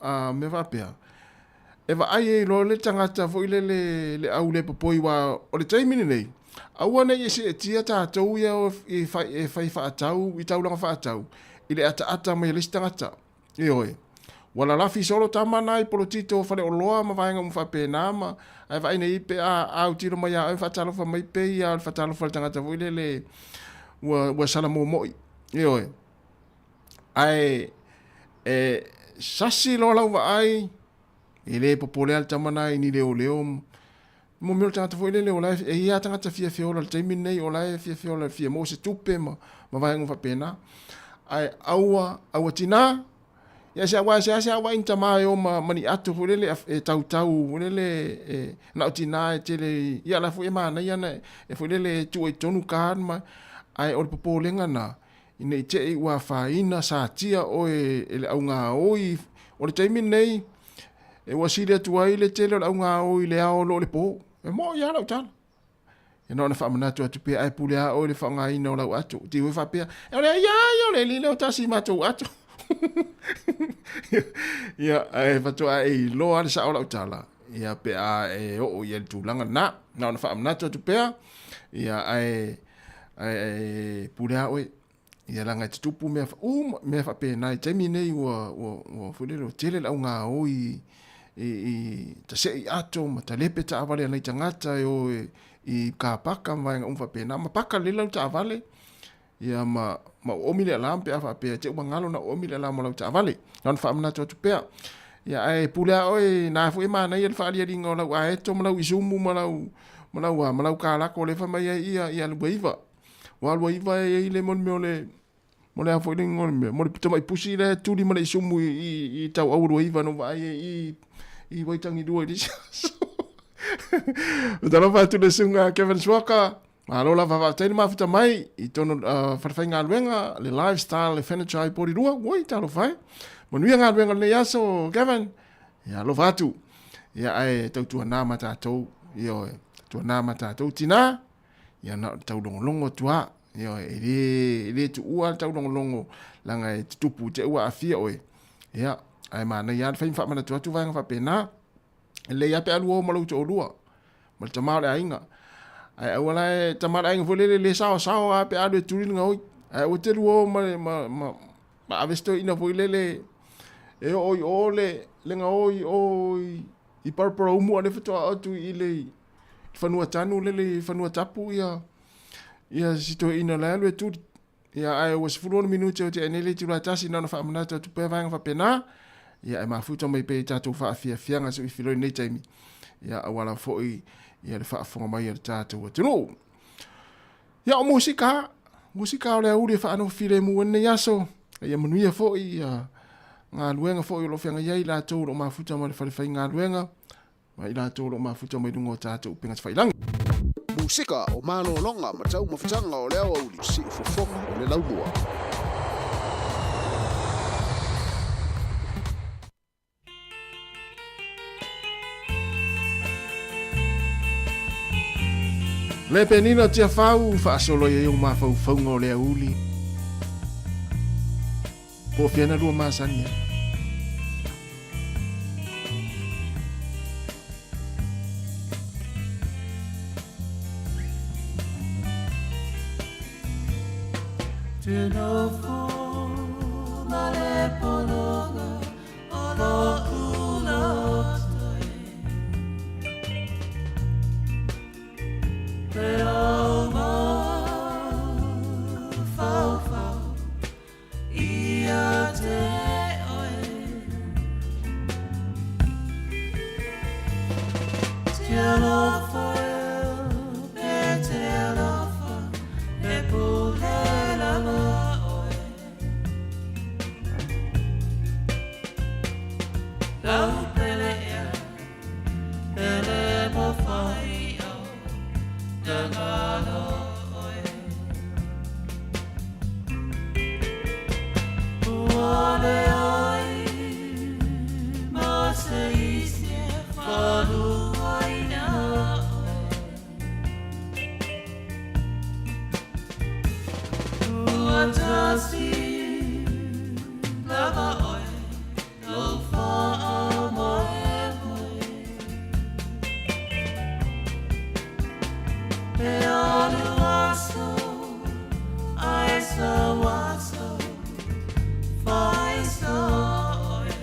a, mea whapea. E vaai ai loa le tagata foi lele le au le popoi wa o le taimi lenei, aua nei e seetia tatou ia e fai, e fai faatau i taulaga faatau i le ataata mai a le isi tagata. Ioe. Ua lalafi solo tama na i polotito o faleoloa ma vaega uma faapena ma ae vaai nei pe a autilo mai ia oe ma faatalofa mai pei lava o le faatalofa a le tagata foi lele ua ua sala momo'i. Ioe. Ae e sasi loa lau vaai, e le popole lava le tama na i ni leoleo mo mea o le tagata foi lele o la e i ai lava tagata fiafia ola i le taimi lenei o la e fiafia ola e fia maua se tupe ma ma vaega uma faapena. Ae aua, aua tinā, ia se aua e seasea vaai ni tama e o ma, ma ni ato foi lele e tautau foi lele e na o tinā e tele ia la foi e manaia na e foi lele e tuu ai i totonu card ma ae o le popolega na ina i te i ua afaina satia oe e le augaoi o le taimi lenei e ua sili atu ai le tele o le augaoi i le ao lo le po. E mo'i lava lau tala. Ia na ona faamanatu atu pea ae pule a oe le faaaogaina o lau ato. Te ue faapea, e o le ai ai o le alii lea o tasi i matou ato. Ia, ae faatoa e iloa le sao o lau tala, ia pe a e oo i ai le tulaga lena. Na ona faamanatu atu pea, ia ae, ae, ae pule a oe. Ia leaga e tutupu mea uma, mea faapena i taimi nei ua, ua, ua foi lele, ua tele le augaoi i, i, i tasei ato ma talepe taavale a nai tagata e o e, i kapaka ma vaega uma faapena. Ma paka lelei lau taavale, ia ma, ma oomi le alarm pe a faapea te ua galo na oomi le alarm o lau taavale. Na ona faamanatu atu pea. Ia ae pule a oe, na foi e manaia le faalialiga o lau aeto ma lau isumu ma lau, ma lau a, ma lau kalako lea e fai mai ai ia, ia lua iva. Ua lua iva e i ai le mo le mea o le, mo le a foi le igoa o le mea, mo le tamai pusi lea e tuli ma le isumu i, i, i tau aua lua iva na ou vaai ai i, i Waitangirua i le isi aso. Talofa atu le susuga Kevin Suaka, malo lava faafetai le mafuta mai i tonu uh, falefaigaluega, le lifestyle, le furniture i Porirua, oi talofa e. Manuia galuega o lenei aso, Kevin. Ia alofa atu. Ia ae tautuana ma tatou, ioe, tautuana ma tatou tinā. Ia na o le taulogologo atu lava. Ioe, e le, e le tuua le taulogologo leaga e tutupu te ua aafia oe. Ia, ae manaia lava le fai ma faamanatu atu vaega faapena. E lelei lava pe a lua o ma lou toalua, ma le tama o le aiga. Ae aua la e tama o le aiga foi lele le saosao lava pe a alu e tuli le gaoi. Ae aua te lua o ma, ma, ma, ma ave se toeaina foi lele e oo i o le, le gaoi o i, i Paraparaumu a o lea faatoa oo atu i le fanua tanu lele i fanua tapu ia ia si toeaina la e alu e tuli. Ia ae ua 16 minute o tea nei le itula e tasi na ona faamanatu atu pea vaega faapena. Ia ae mafuta mai pea i tatou faafiafiaga se i filoi nei taimi. Ia auala foi ia le faafofoga mai a le tatou atunuu. Ia o musika, musika o le auli e faanofo filemu ai lenei aso. Ia manuia foi ia galuega foi o lo o feagai ai latou o lo o mafuta ma le fale faigaluega. Ma i latou o lo o mafuta mai luga o tatou upega tafailagi. Musika o malologa ma taumafataga o le aoauli siufofoga o le laumua. Le penina o Tiafau faasolo ai ou mafaufauga o le auli. Po o fea na lua masani ai. Te nofo ma le pologa o lo'u loto e. Te au mafaufau Ia te oe Te alofa e te alofa E pule lava oe Lau pele ea Pele mawhai au Nangalo oe Ua le ai ma se isi e whaluaina oe Ua tasi lava oe Lou faamoemoe E alu aso ae sau aso Fai so oe.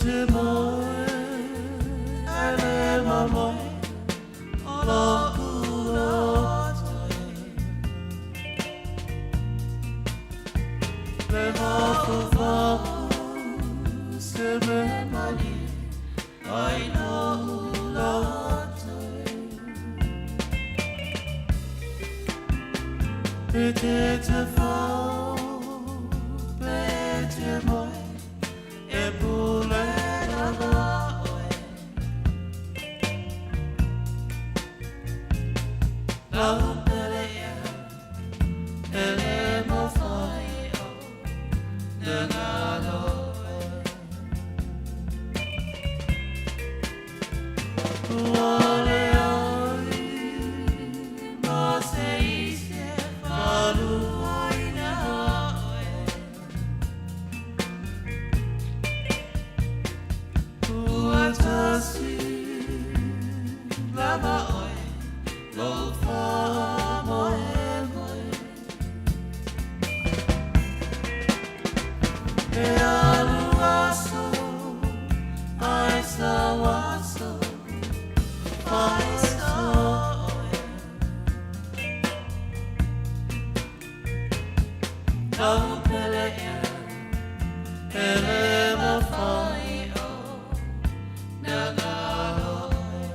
te moe ai le mamoe o lo'u loto e Le mafaufau se mea malie ai lo'u loto e E te tafau pe te moe e pule lava oe Lau pele ia e le mawhai o na ngalo e Ua le ai ma se isi e whaluaina oe Ua tasi lava oe lou faamoemoe E alu aso ai sau aso faiso oe Lau pele ia e le mawhai o na ngalo oe.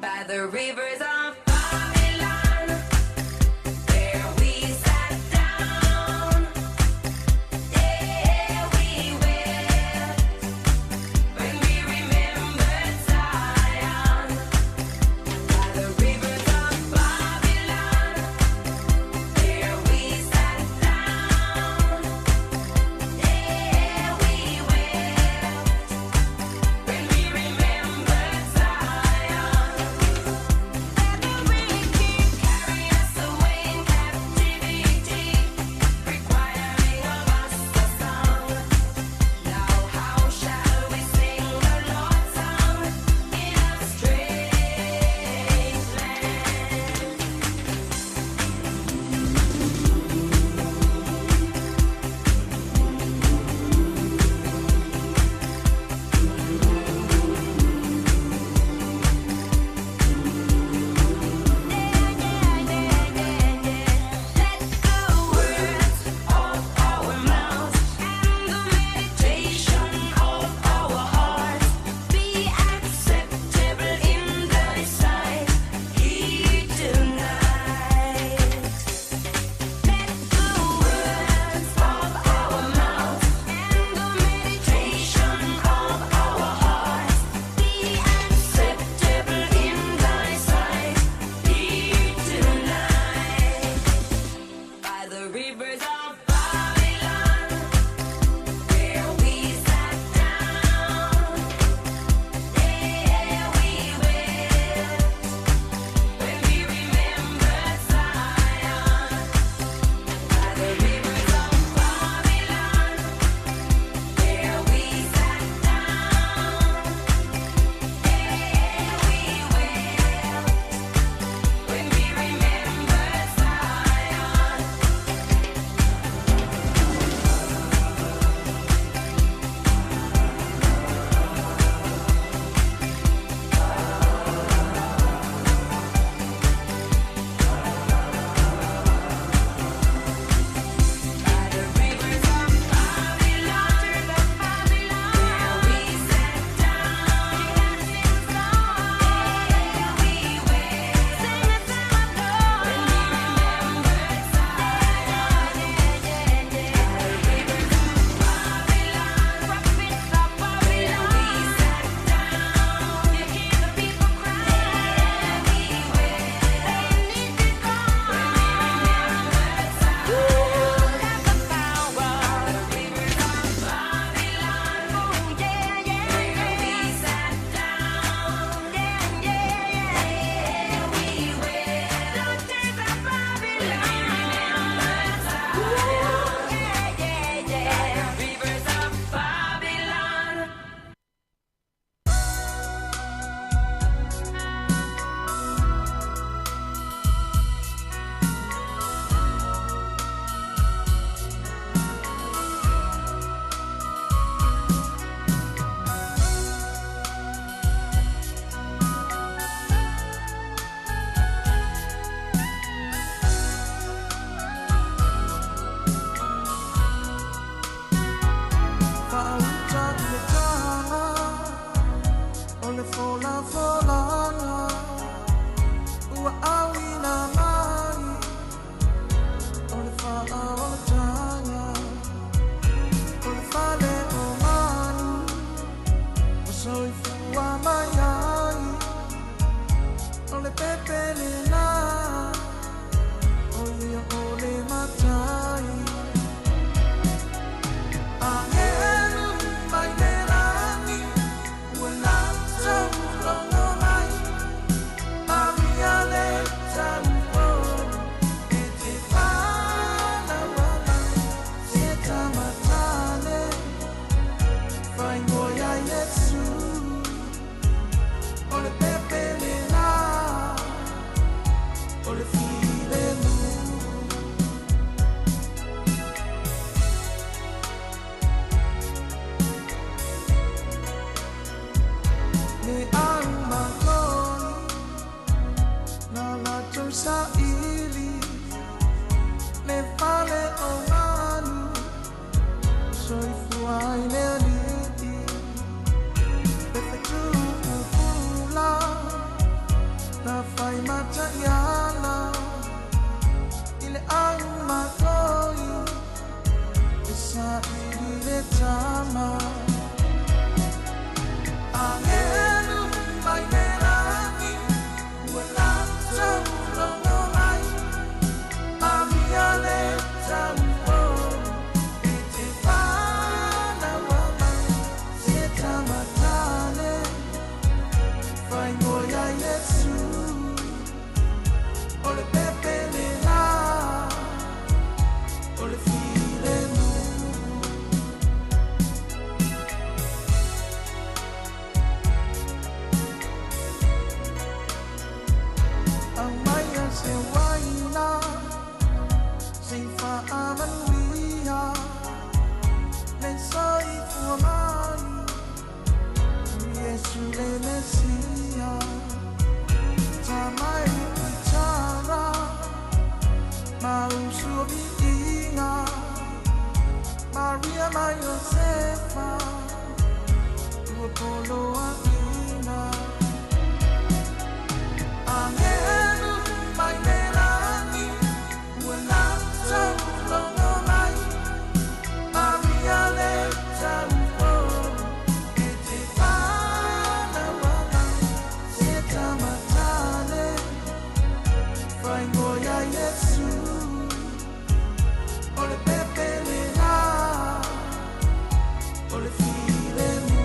By the rivers of Babylon, there we sat down. There we wept when we remembered Zion. By the rivers of Babylon, there we sat down. There we wept when we remembered Zion. mai le alii E fetuupula Na fai mataiala I le au matoi E saili le tama Angelu mai le lagi Ua latou logo mai Maria le tauo E te whānaua mai Se tamatane Whaingo ia Iesu O le pepele la O le filemu Aumaia se waina Se whaamanuia Le soifua mai Iesu le Mesia Tamai i tara Mausu o viiga Maria ma Iosefa Ua poloaina Angelu mai le lagi Ua latou logo mai Maria le tauo E te whānaua mai Se tamatane Whaingo ia Iesu O le pepele la O le filemu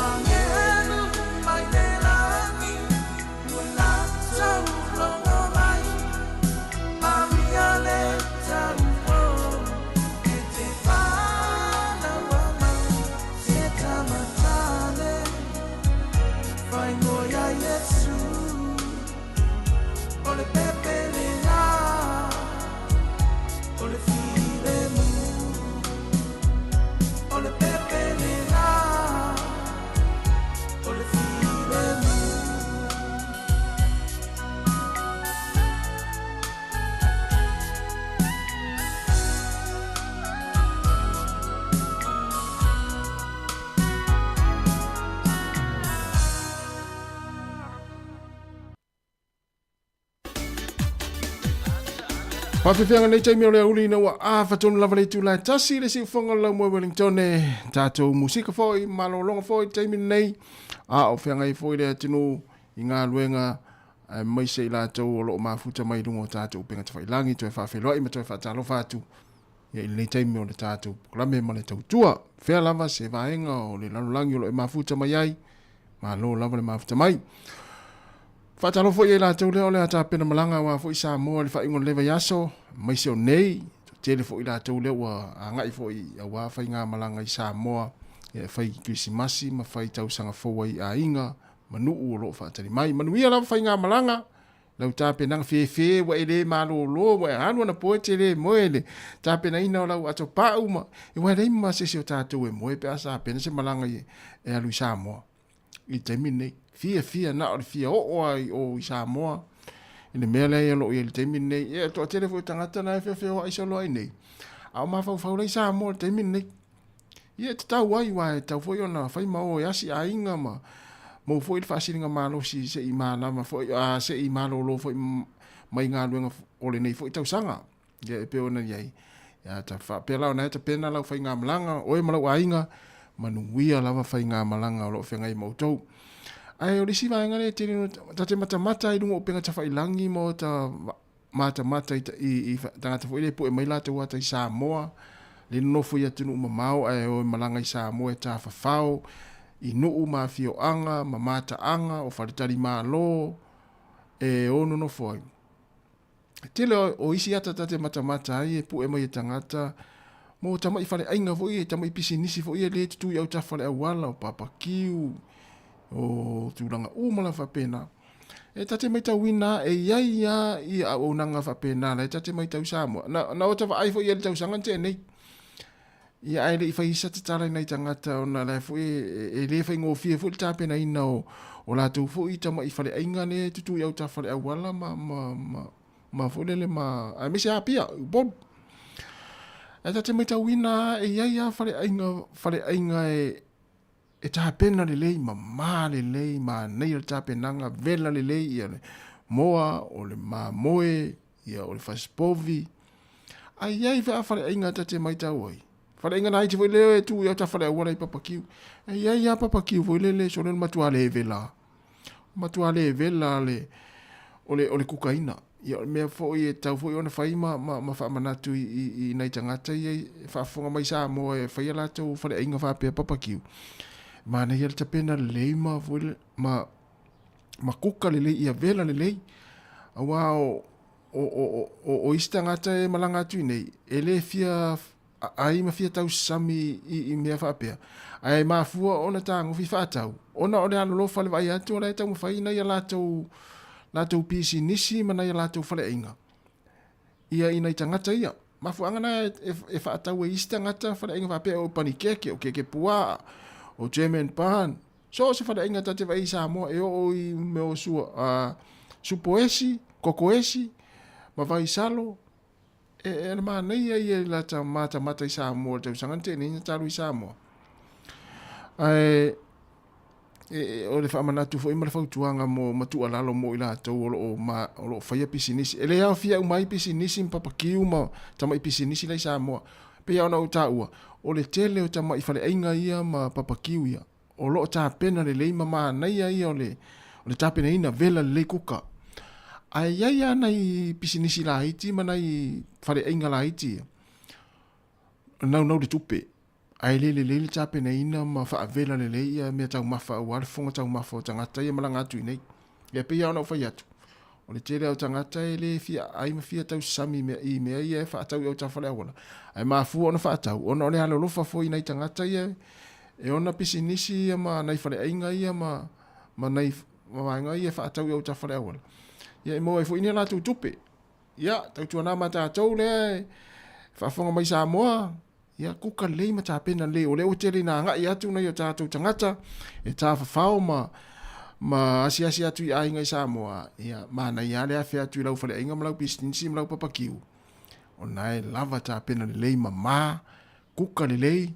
Angelu mai le lagi Ua latou logo mai Maria le tauo E te whānaua mai Se tamatane Whaingo ia Iesu O le pepele la O le filemu O le pepele la O le filemu Faafefeaga nei taimi o le auli ina ua afa tonu lava le itula e tasi le siufoga o le laumua i Wellington e tatou musika foi malologa foi i le taimi lenei a o feagai foi le atunuu i galuega aemaise i latou o loo mafuta mai i luga o tatou upega tafailagi toe faafeiloai ma toe faatalofa atu ia i lenei taimi o le tatou polokalame ma le tautua. Fea lava se vaega o le lalolagi o lo o e mafuta mai ai, malo lava le mafuta mai. Faatalofa foi ia i latou lea o le a tapena malaga aua foi Samoa i le faaiuga o lenei vaiaso, aemaise o nei, toatele foi i latou lea ua agai foi aua faigamalaga i Samoa e fai Kerisimasi ma fai tausaga fou ai i aiga ma nuu o lo o faatali mai. Manuia lava faigamalaga, lau tapenaga fefe ua e le malolo, ua e alu anapo e te le moe le tapenaina o lau atopau ma, e ua e leai ma se isi o tatou e moe pe a tapena se malaga e alu i Samoa i le taimi lenei. Fiafia na o le fia oo lava i o i Samoa i le mea lea o lo o i ai i le taimi lenei. Ia, e toatele foi o tagata na e feofeoai solo ai nei, a o mafaufau la i Samoa i le taimi lenei. Ia, e tatau ai, aua e tatau foi ona fai ma o e asi aiga ma maua foi le faasiliga malosi se i malama foi, a se i malolo foi mai galuega o lenei foi tausaga. Ia, e pei ona i ai, ia, ta faapea la ona e tapena lau faigamalaga, oe ma lau aiga, manuia lava faigamalaga o lo o feagai ma outou. Ae o le isi vaega lea e tele ona ta te matamata ai i luga o upega tafailangi ma o ta matamata i, i, i tagata foi lea e pue mai latou ata i Samoa, le nonofo i atunuu mamao ae o e malaga i Samoa e tafafao i nuu ma afioaga ma mataaga o faletalimalo e o nonofo ai. Tele o isi ata ta te matamata ai e pue mai e tagata. Mo tamaʻi faleʻaiga foi e tamaʻi pisinisi foi ia lē tutū i autafa o le auala o papakiu o tulaga uma lava faapena. E ta te maitauina a e iai a ia auaunaga faapena la e ta te maitau i Samoa. Na, na ota vaai foi ia le tausaga na tea nei. Ia ae le i fai sa tatala i nai tagata ona la foi e, e le faigofie foi le tapenaina o, o latou foi tamaʻi faleʻaiga le tutū i autafa o le auala ma, ma, ma, ma foi lele ma aemaise Apia, Upolu. Ae ta te maitauina e iai a faleʻaiga, faleʻaiga e, e tapena lelei, mamā lelei, manaia le tapenaga, vela lelei ia le moa, o le mamoe, ia o le fasipovi. Ae iai fea faleʻaiga ta te maitau ai. Faleʻaiga laiti foi lea e tu i autafa le auala i Papakiu. E iai a Papakiu foi lele sole le matua le vela. Matua le vela le o le o le kukaina. Ia o le mea foi e tatau foi ona fai ma ma ma faamanatu i i i nai tagata ia e faafofoga mai Samoa e fai a latou faleaiga faapea papakiu. Manaia le tapena lelei ma foi le ma ma kuka lelei ia vela lelei. Aua o o o o o isi tagata e malaga atu i nei e le fia ai ma fia tausami i, i mea faapea. Ae mafua ona tagofi faatau, ona o le alolofa le vaai atu o la e taumafai nai a latou, latou pisinisi ma nai a latou faleaiga ia i nai tagata ia. Mafuaaga na e, e, e faatau ai isi tagata faleaiga faapea o panikeke, o keke puaa, o German bun, so o se faleaiga ta te vaai i Samoa e oo i mea o sua, supoesi, kokoesi, ma vaisalo, E, e le manaia ia i lata matamata i Samoa, le tausaga na tea nei na talu i Samoa. Ae, e, e, o le faamanatu foi ma le fautuaga mo ma tuualalo mo i latou o loo ma, o loo faia pisinisi. E le aofia uma ai pisinisi ma papakiu ma tamaʻi pisinisi la i Samoa. Pei lava ona ou taua, o le tele o tamaʻi faleaiga ia ma papakiu ia, o lo o tapena lelei ma manaia ia o le, o le tapenaina vela lelei kuka. Ae i ai lava nai pisinisi laiti ma nai faleaiga laiti ia, naunau le tupe, ae le lelei le tapenaina ma faavela lelei ia mea taumafa aua le fofoga taumafa o tagata ia malaga atu i nei. Ia pei lava ona ou fai atu, o le tele lava o tagata e le fia aai ma fia tausami i mea ia e faatau i autafa o le auala, ae mafua ona faatau ona o le alolofa foi i nai tagata ia e ona pisinisi ia ma nai faleaiga ia ma, ma nai vaega ia e faatau i autafa o le auala. Ia e maua ai foi ni a latou tupe. Ia, tautuana ma tatou lea e faafofoga mai Samoa, Ia kuka lelei ma tapena lelei, o lea ua tele ina agai atu nai o tatou tagata e tafafao ma ma asiasi atu i aiga i Samoa, ia manaia lava le afe atu i lau faleaiga ma lau pisinisi ma lau papakiu, o lena e lava tapena lelei mama, kuka lelei,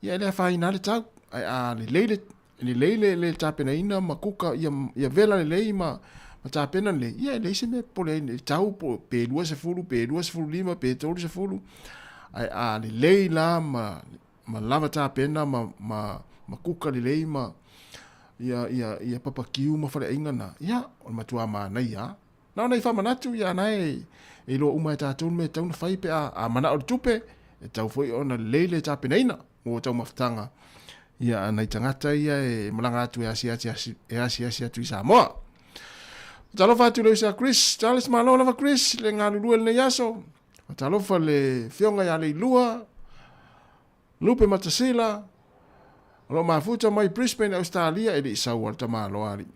ia e le afaina lava le tau, ae a lelei le lelei le, le tapenaina ma kuka ia, ia vela lelei ma, ma tapena lelei, ia e leai se mea e popole ai i le tau po, pe 20, pe 25, pe 30, ae a lelei la ma, ma lava tapena ma, ma, ma kuka lelei ma ia, ia, ia papakiu ma faleaiga na, ia, o le matua manaia lava. Na ona i faamanatu, ia na e, e iloa uma e tatou le mea e tatau ona fai pe a, a manao le tupe, e tatau foi ona lelei le tapenaina mo taumafataga ia a nai tagata ia e malaga atu e asiasi, e asiasi atu i Samoa. Talofa atu le uso a Chris, Charles malo lava Chris, le galulue lenei aso. Talofa le fioga ia Leilua, Lupe Matasila, o lo mafuta mai Brisbane, Australia, e le i sau al tamaloa alii.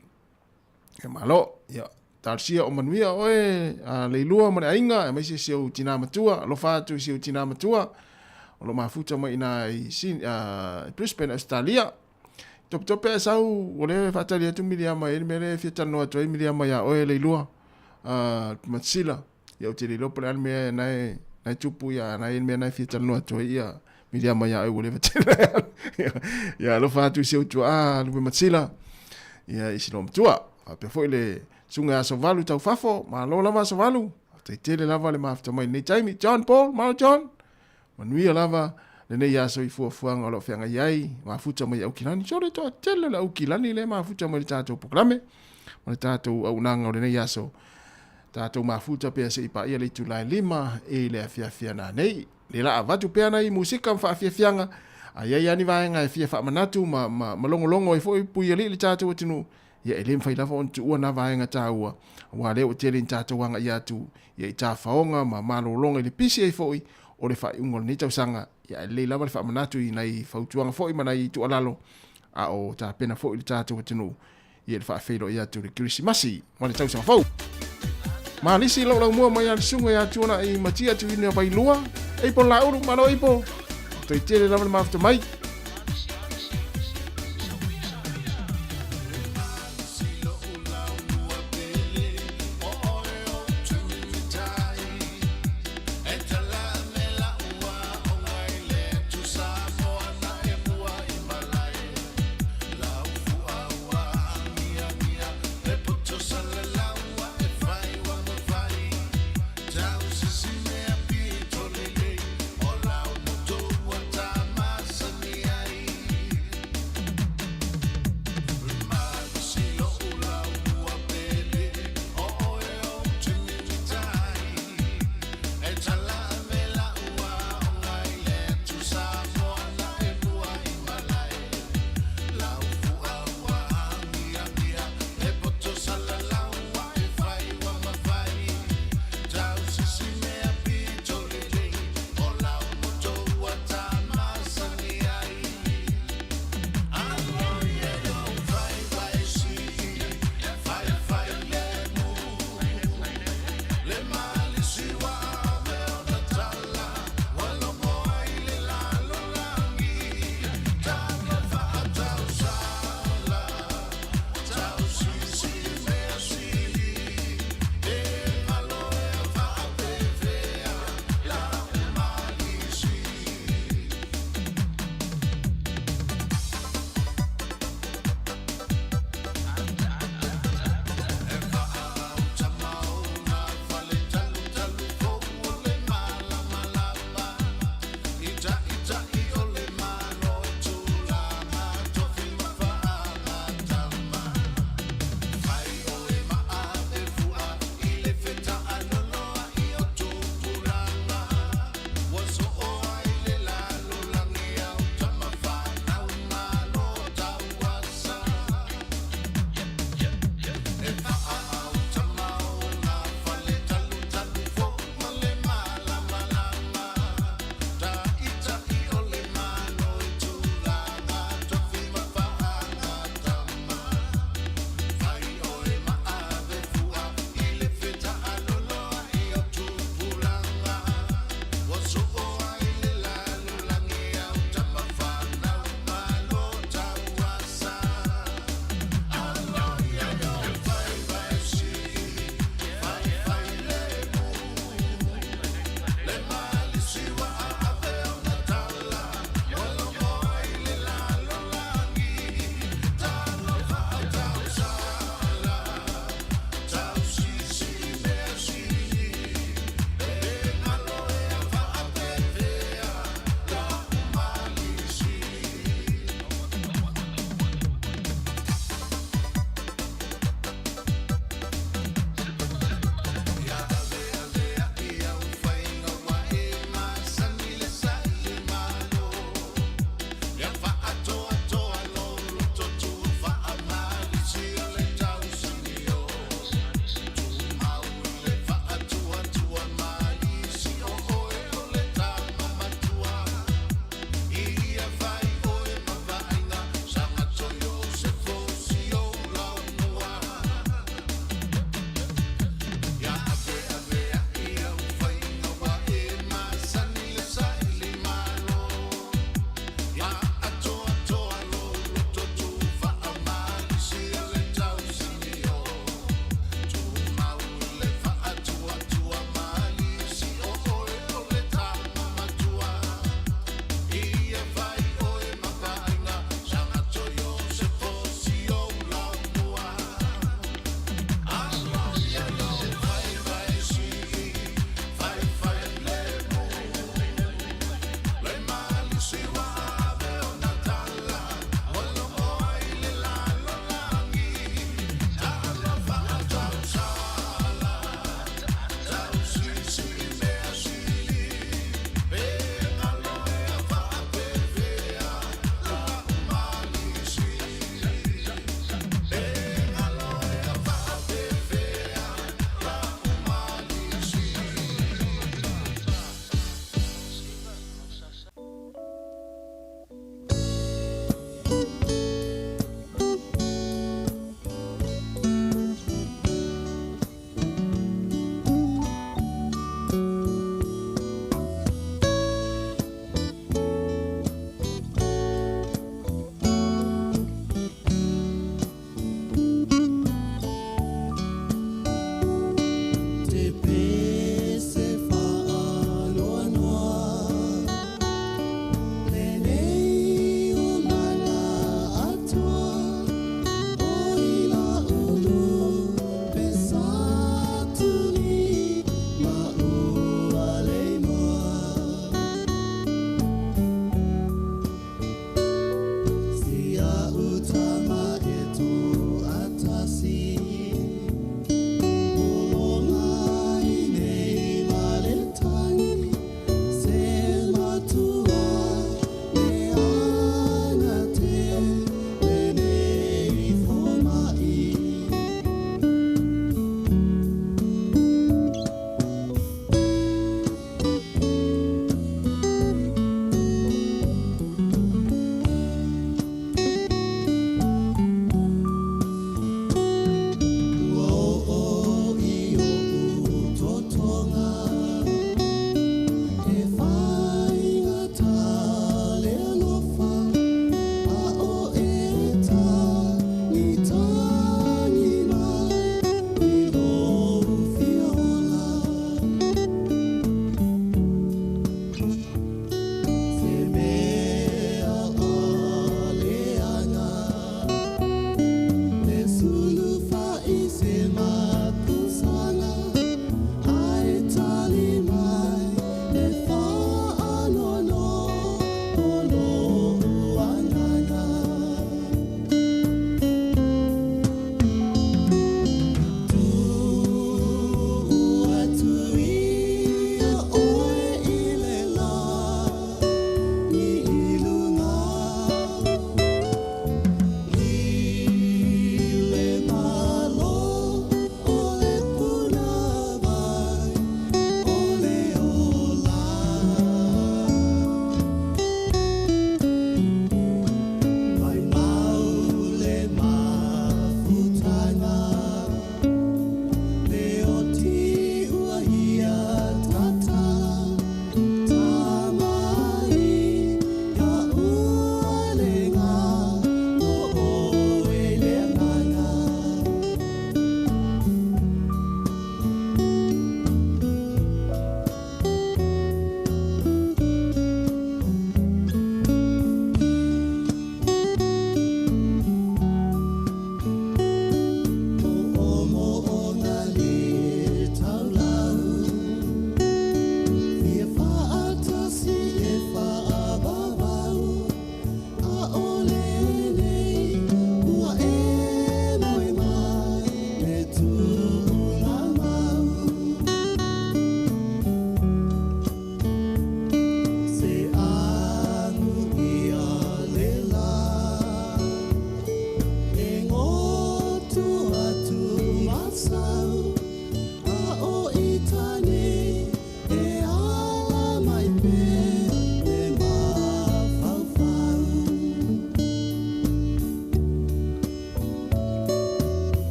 Ia malo, ia talosia o manuia oe a Leilua ma le aiga, aemaise si ou tinā matua, alofa atu i si ou tinā matua, o lo mafuta mai ina i Brisbane, Australia. Topetope ae sau, o lea e faatali atu Miliama e le mea lea e fia talanoa atu ai Miliama iā oe Leilua, Matsila. Ia ou te le iloa po o le a le mea na e, na e tupu ia, na e le mea na e fia talanoa atu ai ia Miliama iā oe ua leva tele. Ia alofa atu i si ou tuaa Lupe Matsila, ia i si loomatua. Faapea foi le susuga ia Asovalu Taufafo, malo lava Asovalu, faafetai tele lava le mafuta mai i lenei taimi. John Paul, malo John, manuia lava lenei aso i fuafuaga o lo o feagai ai, mafuta mai i Aukilani. So le toatele o le Aukilani lea e mafuta mai i le tatou polokalame ma le tatou auaunaga o lenei aso. Tatou mafuta pea se i paia le itula e 5 i le afiafi ana nei. Le la avatu pea nai musika ma faafiafiaga, a i ai lava ni vaega e fia faamanatu ma, ma, ma logologo ai foi Puialii le tatou atunuu, ia e le mafai lava ona tuua na vaega taua, aua lea ua tele ina tatou agaia atu ia i tafaoga ma malologa i le pisi ai foi o le faaiuga o lenei tausaga. Ia ae lelei lava le faamanatu i nai fautuaga foi ma nai tuualalo a o tapena foi le tatou atunuu ia le faafeiloai atu i le Kerisimasi ma le tausaga fou. Malisi lou laumua mai a le susuga ia Tuanai Matia Tuina Vailua. Ipo Laulu, malo Ipo. Toi tele lava le mafuta mai.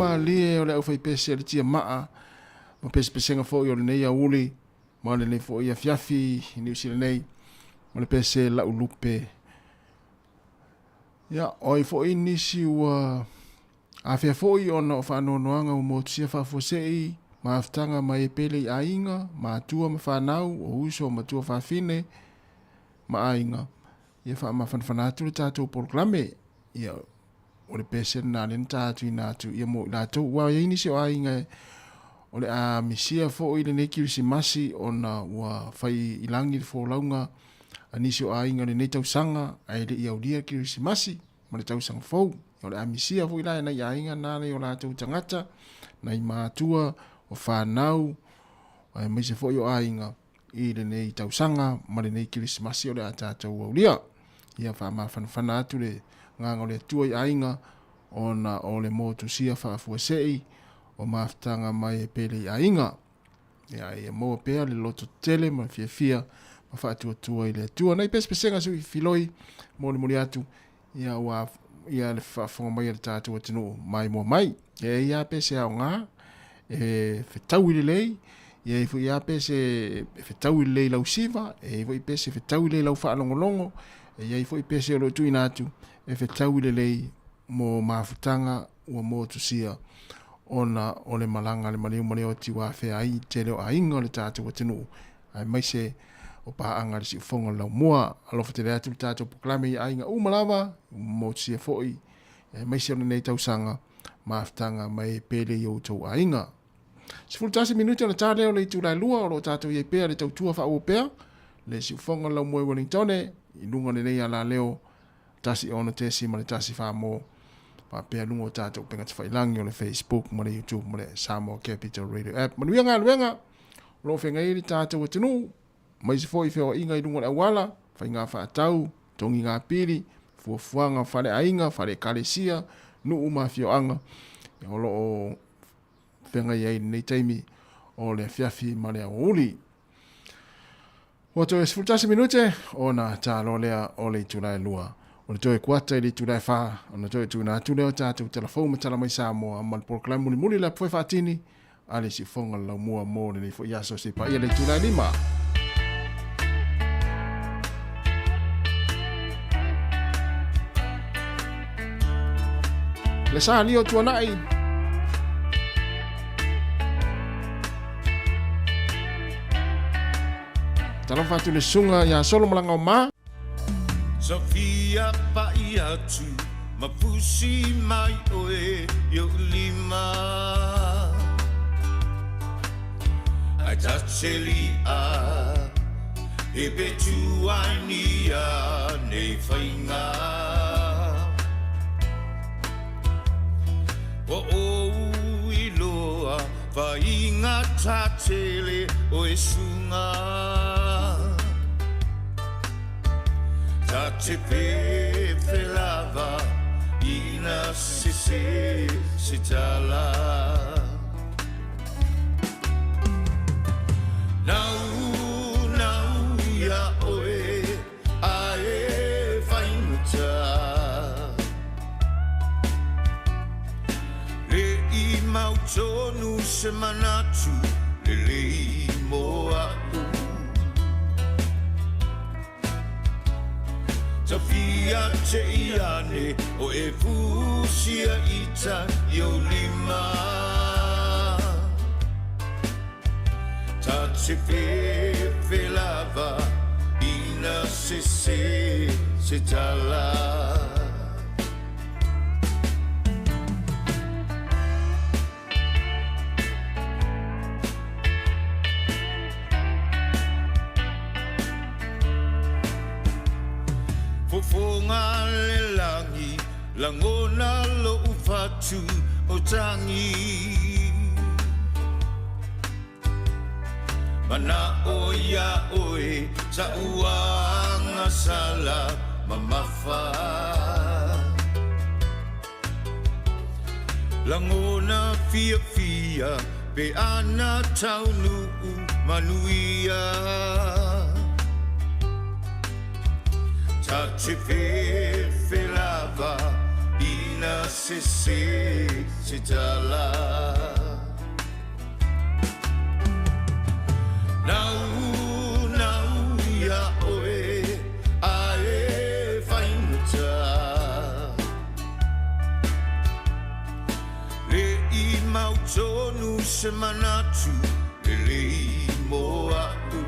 malie o le aufaipese a le tiamaa ma pesepesega foi o lenei aoauli ma lenei foi afiafi i Niu Sila nei ma le pese la'u lupe. Ia, o ai foi nisi ua afea foi ona o faanoanoaga ua motusia faafuasei mafutaga mai e pele i aiga, matua ma fanau, o uso, matua fafine ma aiga. Ia faamafanafana atu le tatou polokalame. Ia, o le pese lena lea na ta tuuina atu ia mo i latou. Ua i ai nisi o aiga o le a misia foi lenei Kirisimasi ona ua fai i lagi le folauga a nisi o aiga i lenei tausaga ae le i aulia le Kirisimasi ma le tausaga fou. O le a misia foi la e nai aiga na nai o latou tagata, nai matua, o fanau, aemaise foi o aiga i lenei tausaga ma lenei Kirisimasi o le a tatou aulia. Ia faamafanafana atu le agaga o le Atua i aiga ona o le motusia faafuasei o mafutaga mai e pele i aiga. Ia, ia maua pea le loto tele ma le fiafia ma faatuatua i le Atua. Nai pesepesega sui filoi molimoli atu ia ua ia le faafofoga mai a le tatou atunuu maimoa mai. E i ai pese aoga e fetaui lelei, e i ai foi lava pese e fetaui lelei lau siva, e i ai foi pese e fetaui lelei lau faalogologo, e i ai foi pese o lo o tuuina atu e fetaui lelei mo mafutaga ua motusia ona o le malaga a le maliu ma le oti ua afea ai i le tele o aiga o le tatou atunuu aemaise o paaga a le siufofoga o le laumua. Alofa tele atu le tatou polokalame i aiga uma lava, ua motusia foi aemaise o lenei tausaga mafutaga mai pele i outou aiga. 11 minute ona ta lea o le itula e 2 o lo o tatou i ai pea le tautua faaauau pea le siufofoga o le laumua i Wellingtone i luga o lenei alaleo 16.1 mo faapea luga o tatou upega tafailagi o le Facebook ma le YouTube ma le Samoa Capital Radio App. Manuia galuega o lo o feagai ai le tatou atunuu, aemaise foi feoaiga i luga o le auala, faiga faatau, togiga pili, fuafuaga faleaiga, fale-ekalesia, nuu ma afioaga o lo o feagai ai i lenei taimi o le afiafi ma le aoauli. Ua toe 11 minute ona ta loa lea o le itula e 2. O le toe kuata i le itula e 4 ona toe tuuina atu lea o tatou tala fou ma tala mai Samoa ma le polokalame mulimuli le apu faatini a le siufofoga o le laumua mo lenei foi aso se paia le itula e 5. Le sa lio tuanai. Talofa atu le susuga ia Solo Malanga o Ma. Sofia pa'i atu ma fusi mai oe i o'u lima Ai ta te li'a e pe tu ai nia nei whainga Ua ou iloa faigata tele o e suga Ta te fefe lava ina sese se tala Nau, nau ia oe a e faigata Le i mau tonu se manatu lelei mo a'u Tafia te i ane o e fusia ita i o lima Ta te fefe lava ina sese se tala. Fofoga le lagi, lagona lo'u fatu o tagi. Mana'o iā oe sa'u agasala mamafa. Lagona fiafia pe ana taunuu manuia. Ta te fefe lava ina. Ina sese se tala. Nau, nau ia oe a e faigata. Le i mautonu se manatu lelei mo a'u.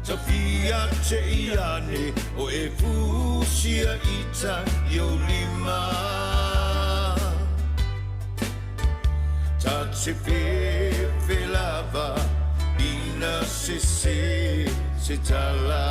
Tafia te i ane o e fusia ita i o lima. Ta te fefe lava ina sese se tala.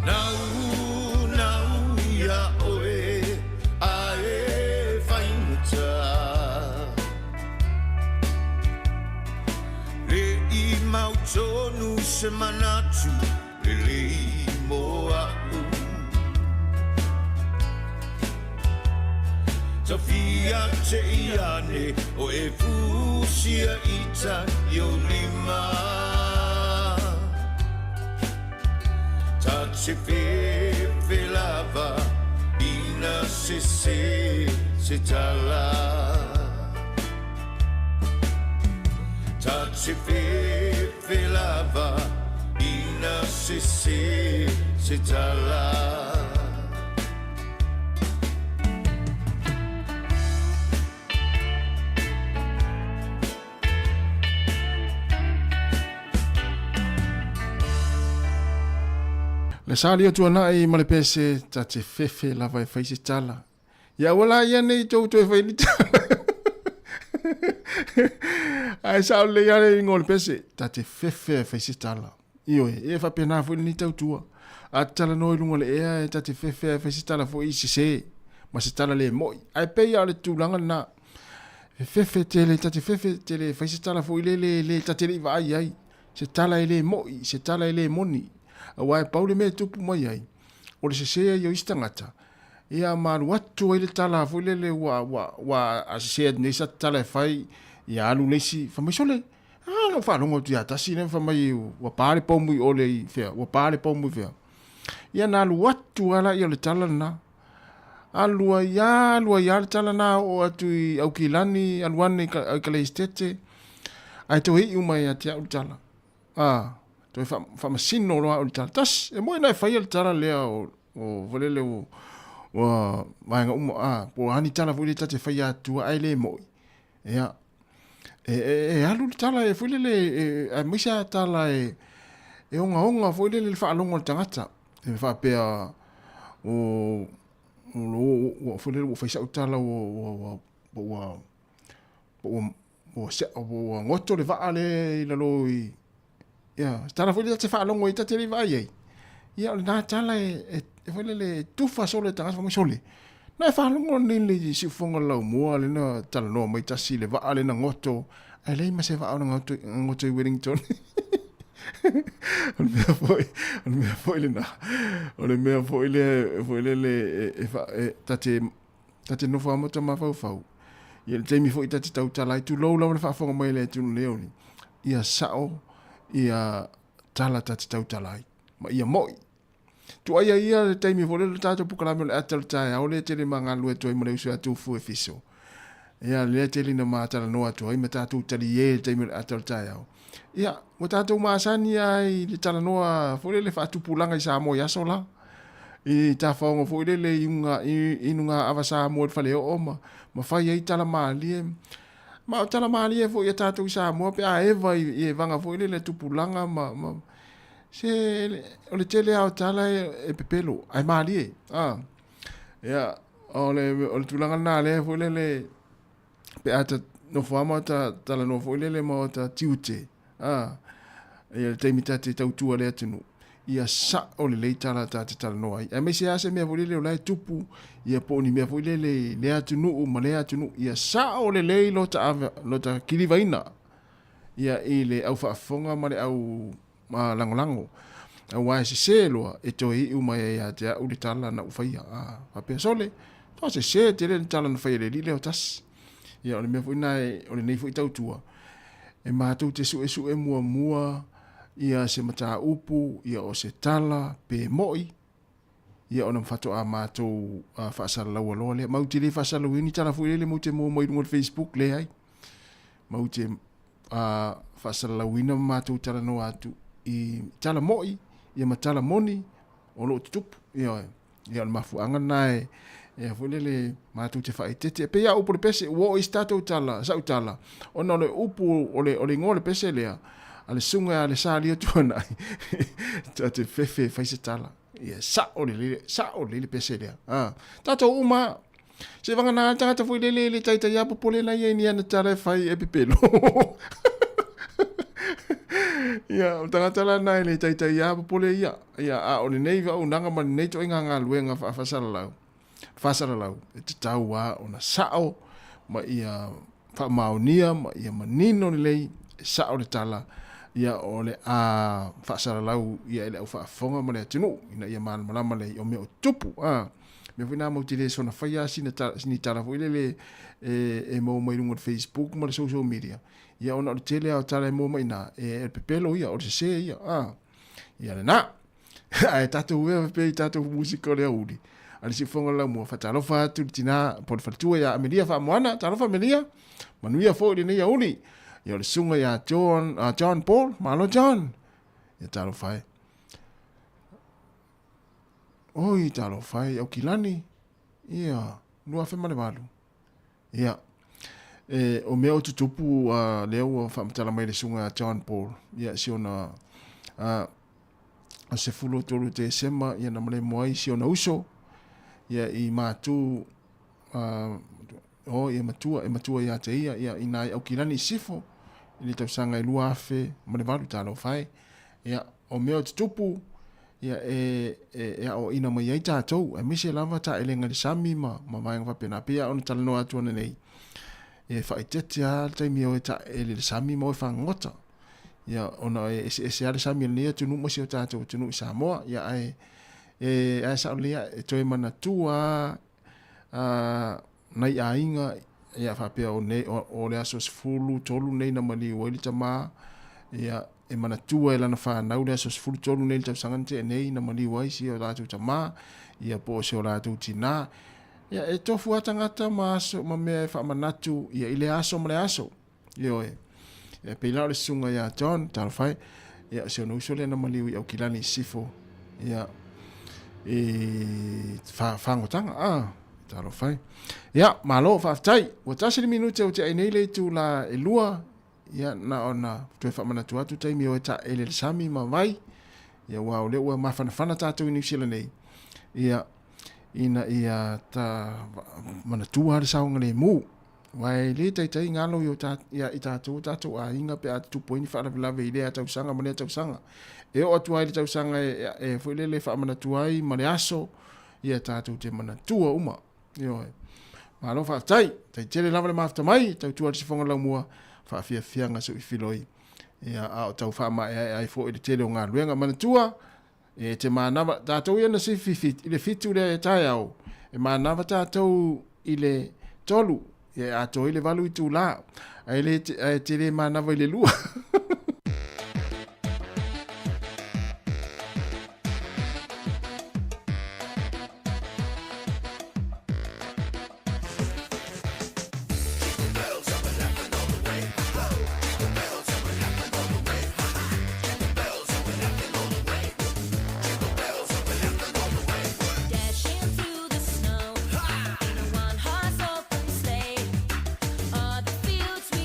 Nau, nau ia oe a e faigata. Le i mautonu se manatu lelei mo a'u. Tafia te i ane o e fusia ita i o lima. Ta te fefe lava ina sese se tala. Ta te fefe lava ina sese se tala. Le sa lia tuanai ma le pese ta te fefe lava e fai se tala. Ia ua la ia nei tou toe fai ni tala. Ae sao lelei lava le igoa o le pese, ta te fefe e fai se tala. Ioe, e faapena foi lenei tautua. A talanoa i luga o le ea e ta te fefe e fai se tala foi i sese ma se tala le mo'i. Ae pei lava o le tulaga lena. E fefe tele, ta te fefe tele e fai se tala foi lele le ta te le i vaai ai. Se tala e le mo'i, se tala e le moni. Aua e pau le mea e tupu mai ai, o le sese ai o isi tagata, ia ma alu atu ai le tala foi lele ua, ua, ua a sese atu nei sa tala e fai, ia alu le isi, fai mai sole, a na ou faalogo atu ia tasi lea fai mai ua pa le poumu i o le i fea, ua pa le poumu i fea. Ia na alu atu lava laia o le tala lena. Alu ai lava, alu ai lava le tala lena oo atu i Aukilani, alu ane i Kaleistete, ae toe iu mai ia te au le tala. A, toe faamasino loa au i le tala. Tasi, e moni na e faia le tala lea o, o foi lele o, ua vaega uma, a, po o a ni tala foi lea ta te faia atua ae le moi. Ia, e, e, e alu le tala e foi lele, e, aemaise a tala e, e ogaoga foi lele le faalogo a le tagata. E faapea, o, o, ua, foi lele ua fai sau tala ua, ua, ua, ua, ua, ua, ua goto le vaa lea i lalo i, ia, se tala foi lea ta te faalogo ai ta te le i vaai ai. Ia, o lena tala e, e, e foi lele, e tufa solo e tagata fai mai sole. Na e faalogo nei le siufofoga o le laumua lea na talanoa mai tasi i le vaa lea na goto, ae leai ma se vaa o na goto, goto i Wellington. O le mea foi, o le mea foi lena, o le mea foi lea, foi lele e, e, fa, e, ta te, ta te nofo lava ma ta mafaufau. Ia le taimi foi ta te tautala ai, tulou lava le faafofoga mai a le atunuu nei o le, ia sao ia tala ta te tautala ai, ma ia mo'i. Tuaia ia le taimi foi lea o le tatou polokalame o le ata o le taeao lea tele ma galulue atu ai ma le uso ia Tufu e Fiso. Ia lea tele na ma talanoa atu ai ma tatou talie le taimi o le ata o le taeao. Ia, ua tatou masani lava i le talanoa foi lele faatupulaga i Samoa i aso la. I tafaoga foi lele i uga, i inuga ava Samoa i le faleoo ma, ma fai ai tala malie. Ma o tala malie foi ia tatou i Samoa pe a eva i, i evaga foi lele tupulaga ma, ma se o le tele lava o tala e, e pepelo ae malie. A. Ia, o le, o le tulaga lena lea foi lele pe a ta nofo lava ma ta talanoa foi lele ma o ta tiute, a, ia le taimi ta te tautua i le atunuu, ia sa'o lelei tala ta te talanoa ai, aemaise lava se mea foi lele o la e tupu, ia po o ni mea foi lele i lea atunuu ma lea atunuu, ia sa'o lelei lo ta ave, lo ta kilivaina, ia i le au faafofoga ma le au lagolago, aua e sesē loa e toe iu mai ai ia te a'u le tala na ou faia, a, faapea, Sole, toa sesē tele le tala na faia e le alii lea o tasi. Ia, o le mea foi lena e, o lenei foi tautua, e matou te suesue muamua ia se mataupu, ia o se tala, pe mo'i, ia ona faatoa matou faasalalaua loa lea. Matou te le faasalalauina ni tala foi lele matou te maua mai luga o le Facebook, leai. Matou te faasalalauina ma matou talanoa atu i tala mo'i, ia ma tala moni o lo o tutupu. Ioe. Ia o le mafuaaga lena e e foi lele matou te faaeteete. E pei lava upu o le pese, ua oo i se tatou tala, sau tala, ona o le upu, o le, o le igoa o le pese lea, a le susuga ia Lesalia Tuanai, ta te fefe e fai se tala. Ia sa'o lelei, sa'o lelei le pese lea. A, tatou uma lava. Se vagana le tagata foi lele e le taitai lava popole la ia i ni ana tala e fai e pepelo. Ia, o le tagata la lena e le taitai lava popole ia. Ia, a o lenei auaunaga ma lenei ituaiga galuega faafasalalau, faasalalau, e tatau lava ona sa'o ma ia faamaonia ma ia manino lelei e sa'o le tala, ia o le a faasalalau ia i le au faafofoga ma le atunuu ina ia malamalama lelei o mea o tutupu. A mea foi na matou te le soona faia lava sina tala, ni tala foi lele e, e maua mai luga o le Facebook ma le social media, ia ona o le tele lava o tala e maua mai i ina, e, e pepelo ia, o le sesē ia. A ia lena. Ae tatou ea pea i tatou musika o le aoauli. A le siufofoga o le laumua, faatalofa atu i le tina po o le faletua ia Amelia Faamoana. Talofa Amelia, manuia foi lenei aoauli. Ia o le susuga ia John, John Paul, malo John. Ia talofa e. Oi, talofa e, Aukilani. Ia, 2008. Ia, e, o mea o tutupu uh, lea ua faamatala mai le susuga ia John Paul, ia, si ona uh, 13 Tesema, ia na malemo ai si ona uso, ia i mātū, uh, o, ia matua, e matua ia te ia, ia i nā i Aukilani i Sifo, i le tausaga e 2008, talofa e. Ia, o mea o tutupu, ia, e, e, e aoaina mai ai tatou, aemaise lava taelega i le sami ma, ma vaega faapena. Pei lava ona talanoa atu ananei, e faaeteete lava le taimi e o e taele i le sami ma o e fagogota. Ia, ona e eseese lava le sami o lenei atunuu ma si o tatou atunuu i Samoa. Ia, ae, e, ae sao lelei lava, e toe manatua lava, a, nai aiga, ia, faapea o, nei, o, o le aso 13 nei na maliu ai le tama, ia, e manatua e lana fanau le aso 13 nei le tausaga na tea nei na maliu ai si o latou tama, ia po o si o latou tinā. Ia, e tofu lava tagata ma aso ma mea e faamanatu ia i le aso ma le aso. Ioe. Ia, pei la o le susuga ia John, talofa e, ia, o si ona uso lea na maliu i Aukilani i Sisifo, ia, i fagotaga, a, talofa e. Ia, malo, faafetai. Ua tasi le minute ua tea nei le itula e 2, ia, na ona toe faamanatu atu taimi o e taele le sami ma vai, ia, aua o lea ua mafanafana tatou i Niu Sila nei, ia, ina ia ta manatua le saogalemu. Aua e le taitai galo i o ta, ia i tatou o tatou aiga pe a tutupu ai ni faalavelave i lea tausaga ma lea tausaga. E oo atu ai le tausaga e, e, e foi lele e faamanatua ai ma le aso, ia tatou te manatua uma. Ioe. Malo faafetai. Tai tele lava le mafuta mai, tautua le sifoga laumua, faafiafiaga soifiloi. Ia, a o tau faamaeaea ai foi le tele o galuega. Manatua, E te manava, tatou ia na sifi i le 7 lea e taeao, e manava tatou i le 3, ia e atoa ai le 8 itulā, ae le, ae te le manava i le 2. Dashing through the snow in a one-horse open sleigh. O'er the fields we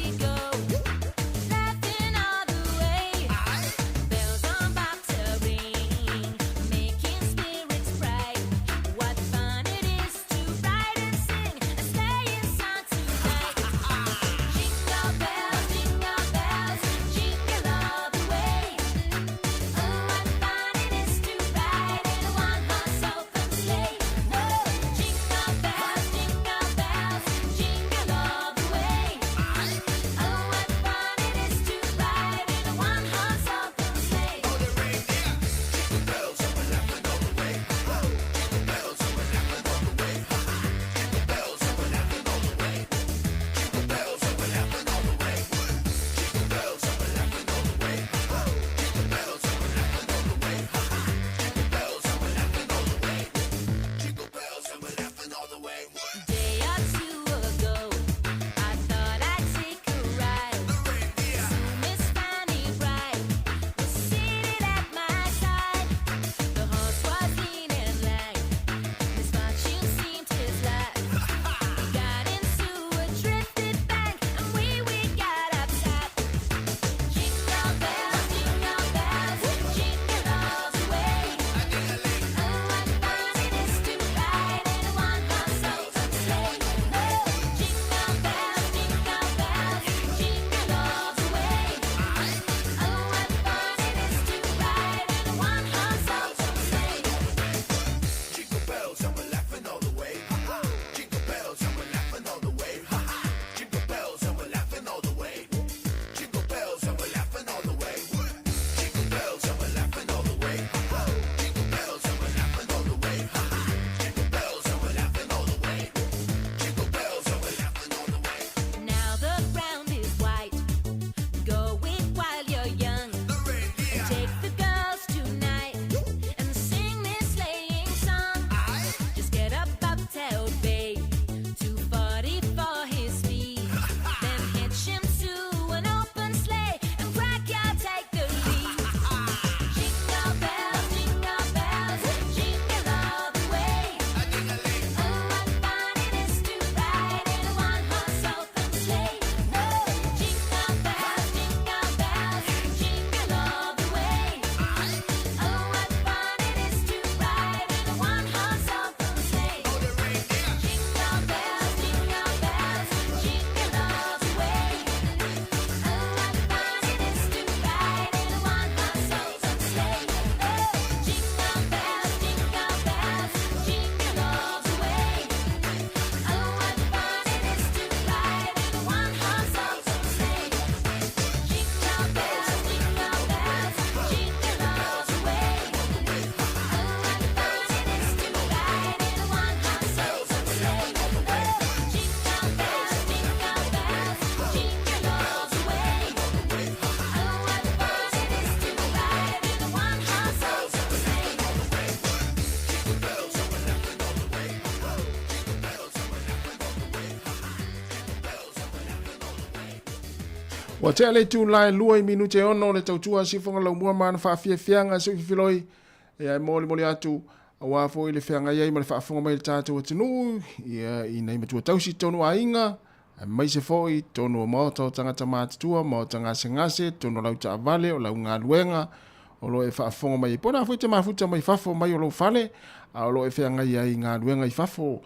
Ua tea le itula e 2 i minute e 6 le tautua a Siufofoga Laumua ma ana faafiafiaga seuififiloi ia e molimoli atu aua foi le feagai ai ma le faafofoga mai a le tatou atunuu ia i nai matua tausi i totonu o aiga aemaise foi totonu o maota o tagata matutua, maota gasegase, totonu o lau taavale, o lau galuega o lo o e faafofoga mai ai. Po o le a foi te mafuta mai fafo mai o lou fale, a o lo o e feagai ai i galuega i fafo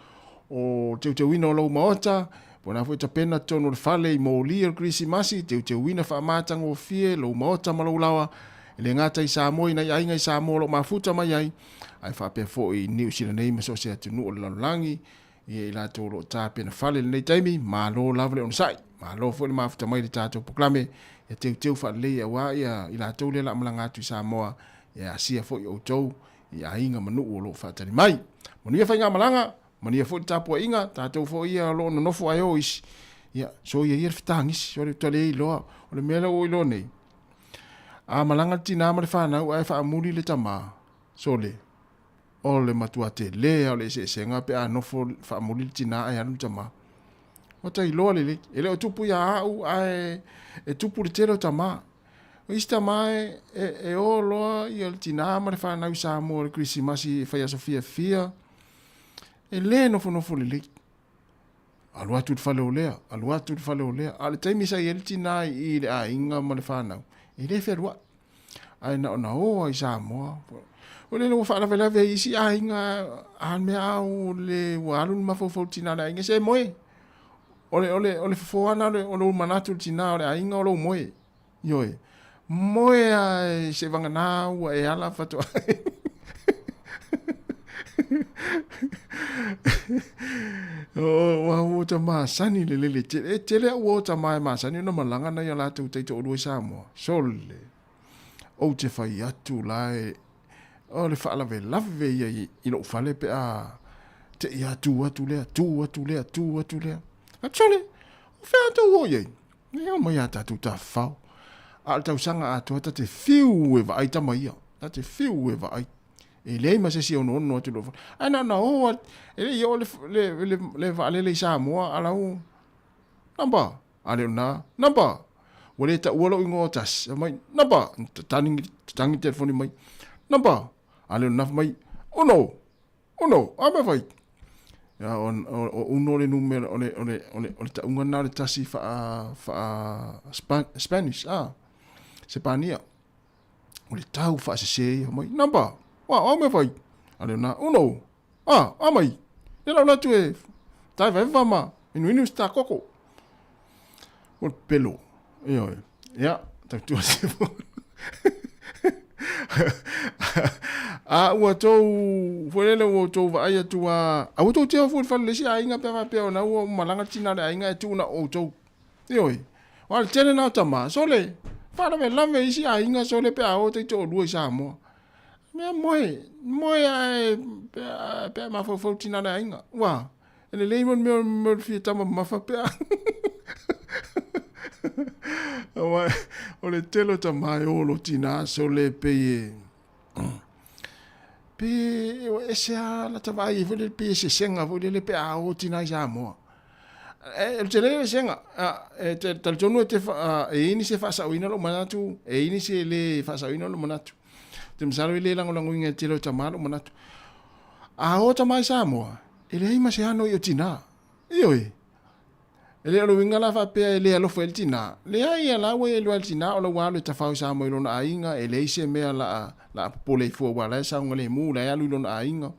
o teuteuina o lou maota, po o le a foi tapena totonu o le fale i moli o le Kerisimasi, teuteuina faamatagofie lou maota ma lou laoa, e le gata i Samoa i nai aiga i Samoa o lo o mafuta mai ai, ae faapea foi i Niu Sila nei ma so o se atunuu o le lalolagi. Ia i latou o lo o tapena fale i lenei taimi, malo lava le onosai, malo foi le mafuta mai i le tatou polokalame, ia teuteu faalelei aua ia i latou lea o le a malaga atu i Samoa, ia asia foi outou i aiga ma nuu o lo o faatali mai. Manuia faigamalaga, manuia foi le tapuaiga, tatou foi ia o lo o nonofo ae o isi, ia soia ia le fetagisi, o le ua le iloa, o le mea lea ua ou iloa nei, a malaga le tina ma le fanau ae faamuli le tama, sole, O le matua tele lava o le eseesega pe a nofo faamuli le tina ae alu le tama. Ua ta iloa lelei, e le o tupu ia au ae e tupu le tele o tama. O isi tama e, e, e o loa ia le tina ma le fanau i Samoa i le Kerisimasi e fai aso fiafia, e le nofonofo lelei. Alu atu i le fale o lea, alu atu i le fale o lea. A o le taimi sa i ai le tina i i le aiga ma le fanau, e le fealuai. Ae na ona o lava i Samoa. O lele ua faalavelave ai isi aiga, a mea a o le ua alu le mafaufau o le tina o le aiga, se moe. O le, o le, o le fofo lava lena o lou manatu i le tina o le aiga o lou moe. Ioe. Moe lava seivagana ua e ala faatoa. Ua ua ta masani le lele tele. E tele au o tama e masani ona malaga nai a latou taitoalua i Samoa. Sole. Ou te fai atu la e o le faalavelave ia i lou fale pe a te i a tu atu lea, tu atu lea, tu atu lea. Atu sole, o fea tou o i ai? E oo mai ia tatou tafafao. A o le tausaga atoa ta te fiu e vaai tama ia. Ta te fiu e vaai. E leai ma se isi e onoono atu i lou fale. Ae na ona o lava, e le i oo le, le, le, le vaalele i Samoa, a la u, number, a le o lena, number. Ua le taua lou igoa o tasi, fai mai, number, tatagi, tatagi le telefoni mai, number, a le o lena, fai mai, uno, Uno, a mea fai? Ia, o, o, o uno le numera, o le, o le, o le, o le tauga lena o le tasi faa, faa Spa, Spanish, ah, Sepania. O le tau faasese ia mai, number, wa, o mea fai? A le ona, uno, ah, a mai. Ia lau atu e, taevaeva ma inuinu se tā koko. O le pelo, ioe. Ia, tautua se A ua tou, foi lele ua outou vaai atu a, a ua tou tea foi le fale le isi aiga pe a faapea ona ua malaga le tina o le aiga e tuu na o outou. Ioe. Aua o le tele na o tama, sole, faalavelave isi aiga sole pe a o taitoalua i Samoa. Mea moe, moe ae pe a, pe a mafaufau le tina o le aiga. Ua, e lelei mo le mea o le fia tama mamafa pe a. Aua o le tele o tama e o lo tina sole pei e pei e ese lava lata vaai ai foi lele pei e sesega foi lele pe a o tina i Samoa. E, o le tele o le sega, e te talitonu e te e i ai nisi e faasaoina lou manatu, e i ai nisi e le faasaoina lou manatu. Ou te masalo e le lagolagoina e le tele o tama lou manatu. A o tama i Samoa, e leai ma se ano i o tina. Ioe. E le o le uiga la faapea e le alofa ai le tina. Leai a la ua i ai loa le tina o la ua alu e tafao i Samoa i lona aiga, e leai se mea la a popole ai fua aua la e saogalemu, la e alu i lona aiga.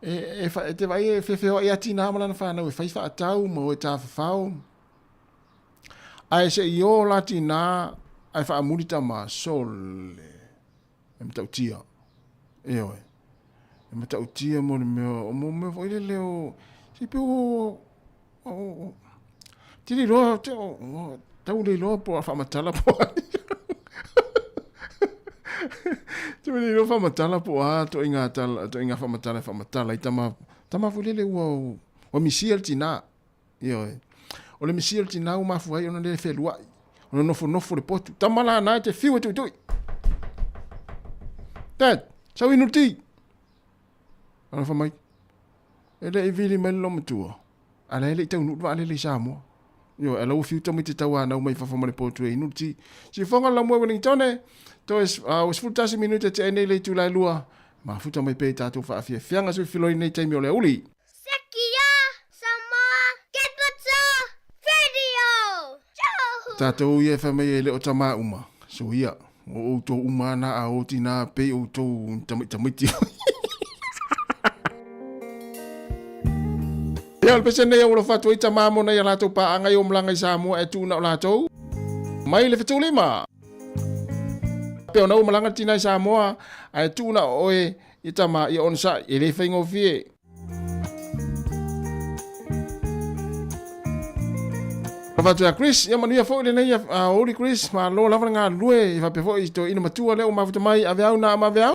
E, e, e te vaai e feofeoai lava tina ma lana fanau e fai faatau ma o e tafafao. Ae se i o la tina ae faamuli tama, sole. E matautia. Ioe. E matautia mo le mea, o mo mea foi lele o, se pe o, o, te le iloa, te, o, tau le iloa po o a faamatala po o a. Te le iloa faamatala po o a toaiga tala, toaiga faamatala e faamatala ai tama, tama foi lele ua, ua misia le tina. Ioe. O le misia o le tina ua mafua ai ona le feluai, ona nofonofo le potu. Tama la na e te fiu e tuitui. Dad, sau inu le ti. Ana fai mai, e le i vili mai le loomatua, a la e le i taunuu le vaalele i Samoa. Ioe, a la ua fiu tamaiti tauanau mai fafo ma le potu e inu le ti. Siufofoga o le Laumua i Ueligitone, toe ua 11 minute tea nei le itula e lua, mafuta mai pea i tatou faafiafiaga suifiloi i lenei taimi o le aoauli. Sekia Samoa Capital Radio! Tatou ia e fai mai e le o tamā uma, soia, o outou uma a na a o tinā pei outou ni tamaitamaiti. Ia, o le pese nei ua alofa atu ai tamā mo nai a latou paaga i o malaga i Samoa e tuu na o latou mai le fetulima. Pe ona ua malaga le tina i Samoa ae tuu na o oe i tama ia onosai, e le faigofie. Alofa atu ia Chris, ia manuia foi lenei aoauli Chris, malo lava le galulue, ia faapea foi i toeaina matua lea ua mafuta mai, aveau na ama aveau.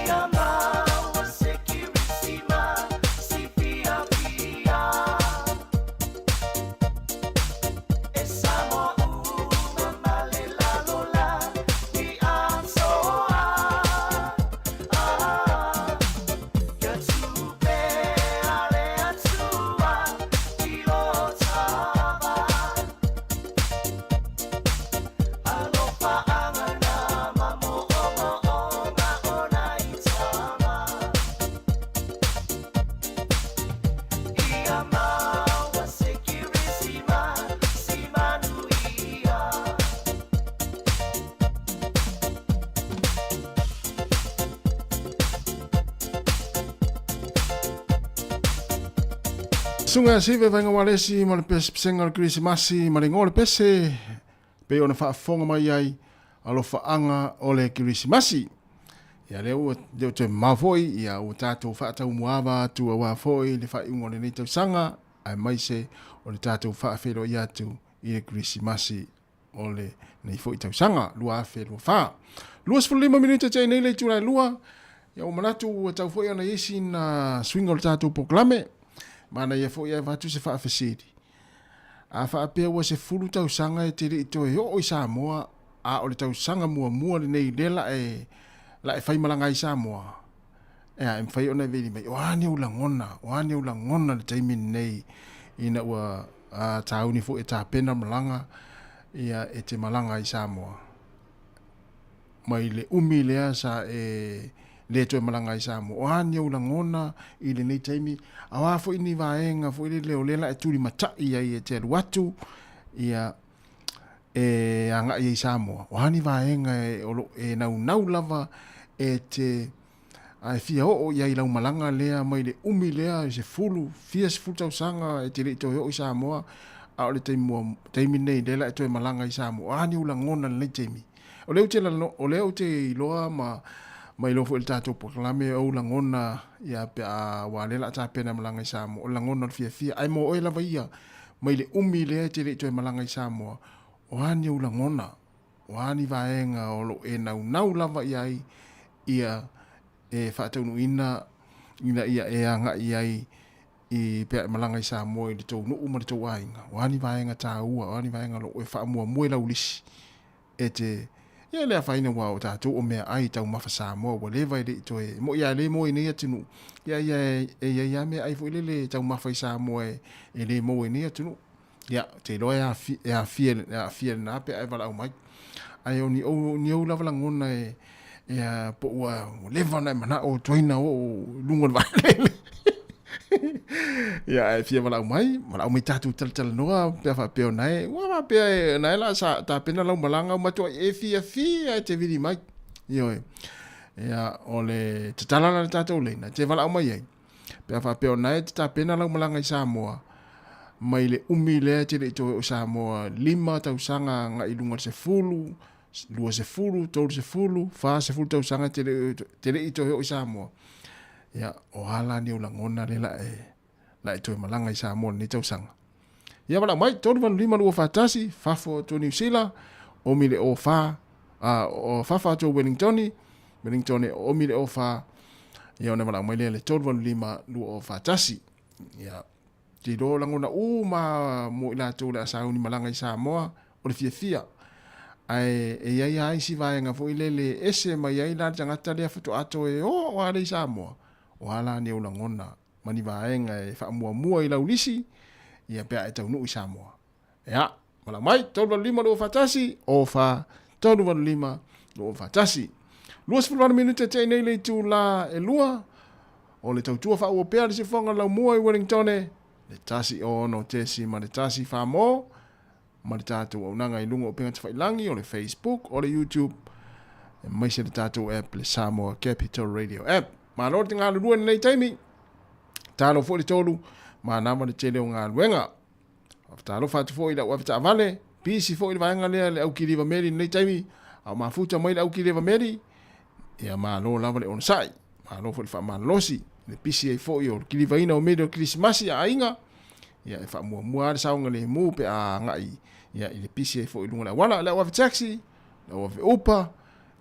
Ia maua se Kirisima si fiafia. E Samoa uma ma le lalolagi atoa. Ah, ia tupe a le Atua i lo tava. Alofa anga na mamo o mo o ma o na i tama. Ia maua se Kirisima si manuia. Suga sive vaega ualesi ma le pesepesega o le Kerisimasi ma le igoa o le pese pei ona faafofoga mai ai alofaaga o le Kerisimasi. Ia lea ua lea ua toe mamao foi ia ua tatou faataumuaava atu auā foi le faaiuga o lenei tausaga aemaise o le tatou faafeiloai atu i le Kerisimasi o lenei foi tausaga 2024. 25 minute tea nei le itula e lua, ia ua manatu ua tau foi ona i ai sina suiga o le tatou polokalame, manaia foi ae avatu se faafesili. A faapea ua 10 tausaga e te le i toe oo i Samoa, a o le tausaga muamua lenei lea la e, la e faimalaga ai i Samoa, ea, e mafai ona e veli mai, o a ni ou lagona, o a ni ou lagona i le taimi lenei ina ua a tauni foi e tapena malaga, ia e te malaga i Samoa. Mai le umi lea sa e le toe malaga ai Samoa. O a ni ou lagona i lenei taimi, a o a foi ni vaega foi lele o lea la e tulimatai ai e te alu atu, ia e agai ai i Samoa. O a ni vaega e, o lo, e naunau lava e te A e fia oo i ai i lau malaga lea mai le umi lea i 10, fia sefulu tausaga e te le i toe oo i Samoa, a o le taimi mua, taimi lenei lea la e toe malaga i Samoa. O a ni ou lagona i lenei taimi? O lea ou te lalo, o lea ou te iloa ma, ma iloa foi i le tatou polokalame o ou lagona ia pe a, aua lea la a tapena e malaga i Samoa, o le lagona o le fiafia. Ae mo oe lava ia, mai le umi lea e te le i toe malaga i Samoa, o a ni ou lagona? O a ni vaega o lo o e naunau lava i ai ia e faataunuuina ina ia e agai ai i pea e malaga i Samoa i le tou nuu ma le tou aiga? O a ni vaega taua, o a ni vaega o lo o e faamuamua i lau lisi e te ia le afaina aua o tatou o meaai taumafa Samoa ua leva e le i toe moi a le moe i nei atunuu ia ia e i ai lava meaai foi lele taumafa i Samoa e le maua i nei atunuu. Ia, ou te iloa e aafia, e aafia, e aafia lena pe a e valaau mai. Ae o ni ou, ni ou lava lagona e, e a, po ua, ua leva ona e manao tuaina oo i luga o le vaalele. Ia, ae fia valaau mai, valaau mai tatou talatalanoa pe a faapea o na e, ua faapea e, na e la sa tapena lau malaga, ua matuai e fiafia e te vili mai. Ioe. Ia, o le tatala la le tatou leina, e te valaau mai ai. Pe a faapea o na e te tapena lau malaga i Samoa, mai le umi lea e te le i toe oo i Samoa, 5 tausaga agai i luga o le 10, 20, 30, 40 tausaga e te le i toe oo i Samoa, ia, o a la ni ou lagona lea la e, la e toe malaga i Samoa i lenei tausaga. Ia valaau mai, 385 241, fafo atu o Niu Sila, omi le o fa, a, o fafo atu o Wellingtoni, Wellingtoni omi le o fa, ia ona valaau mai lea le 385 241. Ia, te iloa lagona uma mo i latou le a sauni malaga i Samoa, o le fiafia. Ae e i ai lava isi vaega foi lele e ese mai ai la le tagata lea faatoa toe oo lava lea i Samoa, o a la ni ou lagona ma ni vaega e faamuamua i lau lisi, ia pe a e taunuu i Samoa. Ia, valaau mai, 385 241, 04 385 241. 28 minute tea nei le itula e lua, o le tautua faaauau pea le sifofoga laumua i Wellingtone, le 106 tesi ma le 1 famo, ma le tatou auaunaga i luga o upega tafailagi, o le Facebook, o le YouTube, aemaise le tatou app, le Samoa Capital Radio App. Malo le galulue i lenei taimi. Talo foi le tolu, manava le tele o galuega. Faatalofa atu foi i lau avetaavale, pisi foi le vaega lea le au kiliva meli i lenei taimi, a o mafuta mai le au kiliva meli, ia malo lava le onosai, malo foi le faamalolosi, le pisi ai foi o le kilivaina o meli o le kerisimasi a aiga, ia e faamuamua lava le saogalemu pe a agai ia i le pisi ai foi i luga o le auala, le au ave taxi, le au ave upa,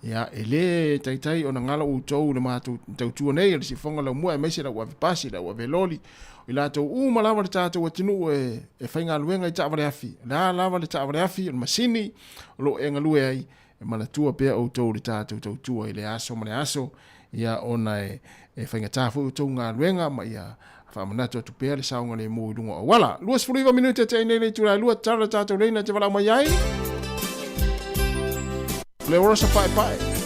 Ia, e lē taitai ona galo outou i le matou tautua nei a le Siufofoga Laumua aemaise le au ave pasi, le au ave loli, o i latou uma lava le tatou atunuu e, e faigaluega i taavale afi. O le a lava le taavale afi, o le masini o lo o e galue ai, e manatua pea outou i le tatou tautua i le aso ma le aso, ia ona e, e faigata foi outou galuega ma ia faamanatu atu pea le saogalemu i luga o auala. 29 minute te nei le itula e lua, tatalo le tatou leina te valaau mai ai. Le orosa paepae.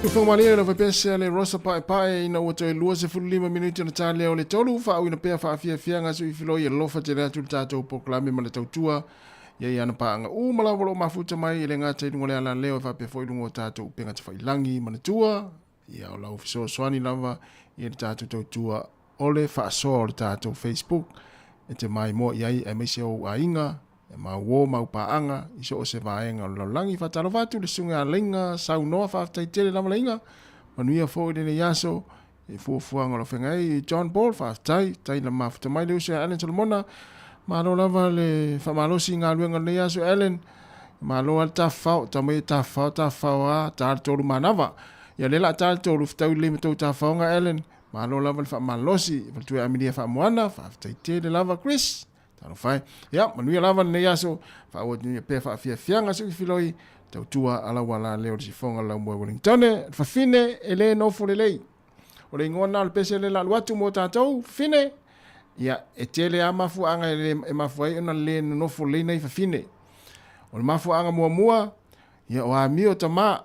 Tufaumalie le faipese le Rosa Paepae ina ua toe 25 minuti ona ta lea o le 3 faauina pea faafiafiaga sui filoi e lofa tele atu le tatou polokalame ma le tautua ia i ana paaga uma lava o loo mafuta mai e le gata i luga o le alaleo e faapea foi i luga o tatou upega tafailagi manatua ia o lau fesoasoani lava ia le tatou tautua o le faasoa o le tatou Facebook e te maimoa i ai aemaise ou aiga e mau uō mau paaga i so o se vaega o le lalolagi. Faatalofa atu le susuga ia Laina Saunoa, faafetai tele lava Laina, manuia foi lenei aso i fuafuaga o lo feagai ai. John Paul, faafetai, tai na mafuta mai le uso ia Allen Solomona, malo lava le faamalosi i galuega o lenei aso Allen, malo lava le tafafao, tau mai e tafafao, tafafao lava, ta le 3 manava. Ia lea o le a ta le 3, fetaui lelei ma tou tafafaoga Allen, malo lava le faamalosi, faletua ia Amelia Faamoana, faafetai tele lava Chris. Talofa e. Ia, manuia lava lenei aso, faaauau pea faafiafiaga sui filoi, tautua alauala lea o le sifoga o le laumua i Wellingtone, le fafine e le nofo lelei. O le igoa lena o le pese lea o le a alu atu mo tatou, fafine, ia, e tele lava mafuaaga e, le, e mafua ai ona le nonofo lelei nai fafine. O le mafuaaga muamua, ia, o amio tama,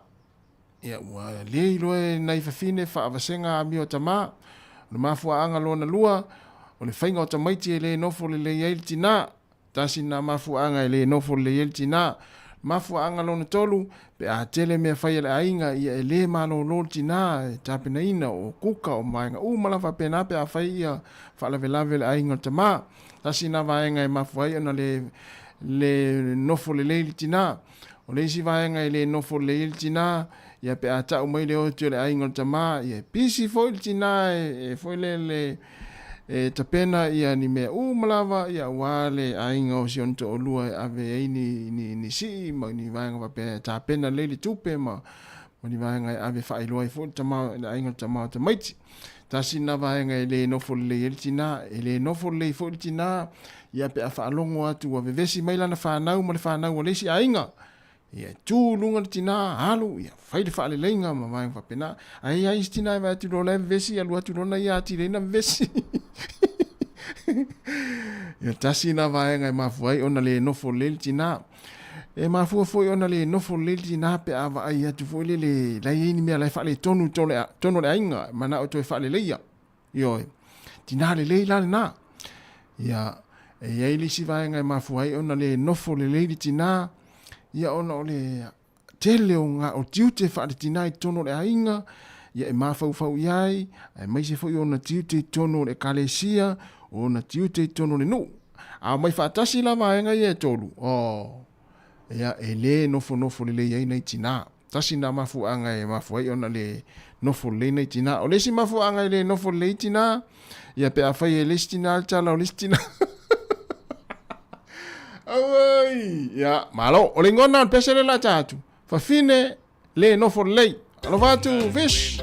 ia, ua le iloa e nai fafine faavasega amio tama. O le mafuaaga lona lua, o le faiga o tamaiti e le nofo lelei ai le tinā. Tasi lena mafuaaga e le nofo lelei ai le tinā. Mafuaaga lona tolu, pe a tele mea fai a le aiga, ia e le malolo le tinā e tapenaina o kuka o vaega uma lava faapena pe a fai ia faalavelave le aiga o le tamā. Tasi lena vaega e mafua ai ona le le nofo lelei le tinā. O le isi vaega e le nofo lelei ai le tinā, ia pe a tau mai le oti o le aiga o le tamā, ia e pisi foi le tinā e, e foi lele e tapena ia ni mea uma lava, ia aua le aiga o si ona toalua e ave ai ni, ni, ni sii ma ni vaega faapea e tapena lelei le tupe ma, ma ni vaega e ave faailoa ai foi le tama, le aiga o le tama o tamaiti. Tasi lena vaega e le nofo lelei ai le tinā, e le nofo lelei foi le tinā, ia pe a faalogo atu ua vevesi mai lana fanau ma le fanau a le isi aiga, ia e tu i luga le tinā, alu, ia fai le faaleleiga ma vaega faapena. Ae i ai isi tinā e vaai atu loa la e vevesi, alu atu loa na ia atili ai na vevesi. Ia tasi lena vaega e mafua ai ona le nofo lelei le tinā. E mafua foi ona le nofo lelei le tinā pe a vaai atu foi lele la e i ai ni mea la e faaletonu i totonu o le aiga, e manao e toe faaleleia. Ioe. Tinā lelei la lena. Ia, e i ai le isi vaega e mafua ai ona le nofo lelei le tinā, ia ona o le tele o ngā, o tiute faale-tinā i totonu o le aiga, ia e mafaufau i ai, aemaise foi o ona tiute i totonu o le ekalesia, o ona tiute i totonu o le nuu. A omai faatasi la vaega ia e tolu, oh, ia, e le nofonofo lelei ai nai tinā. Tasi nā mafuaaga e mafua ai ona le nofo lelei nai tinā. O le isi mafuaaga e le nofo lelei tinā, ia pe afai e le isi tinā le tala o le isi tinā. Auai! Ia, malo. O le ingoa lena o le pese lea o le a ta atu. Fafine le nofo lelei. Alofa atu, Fish!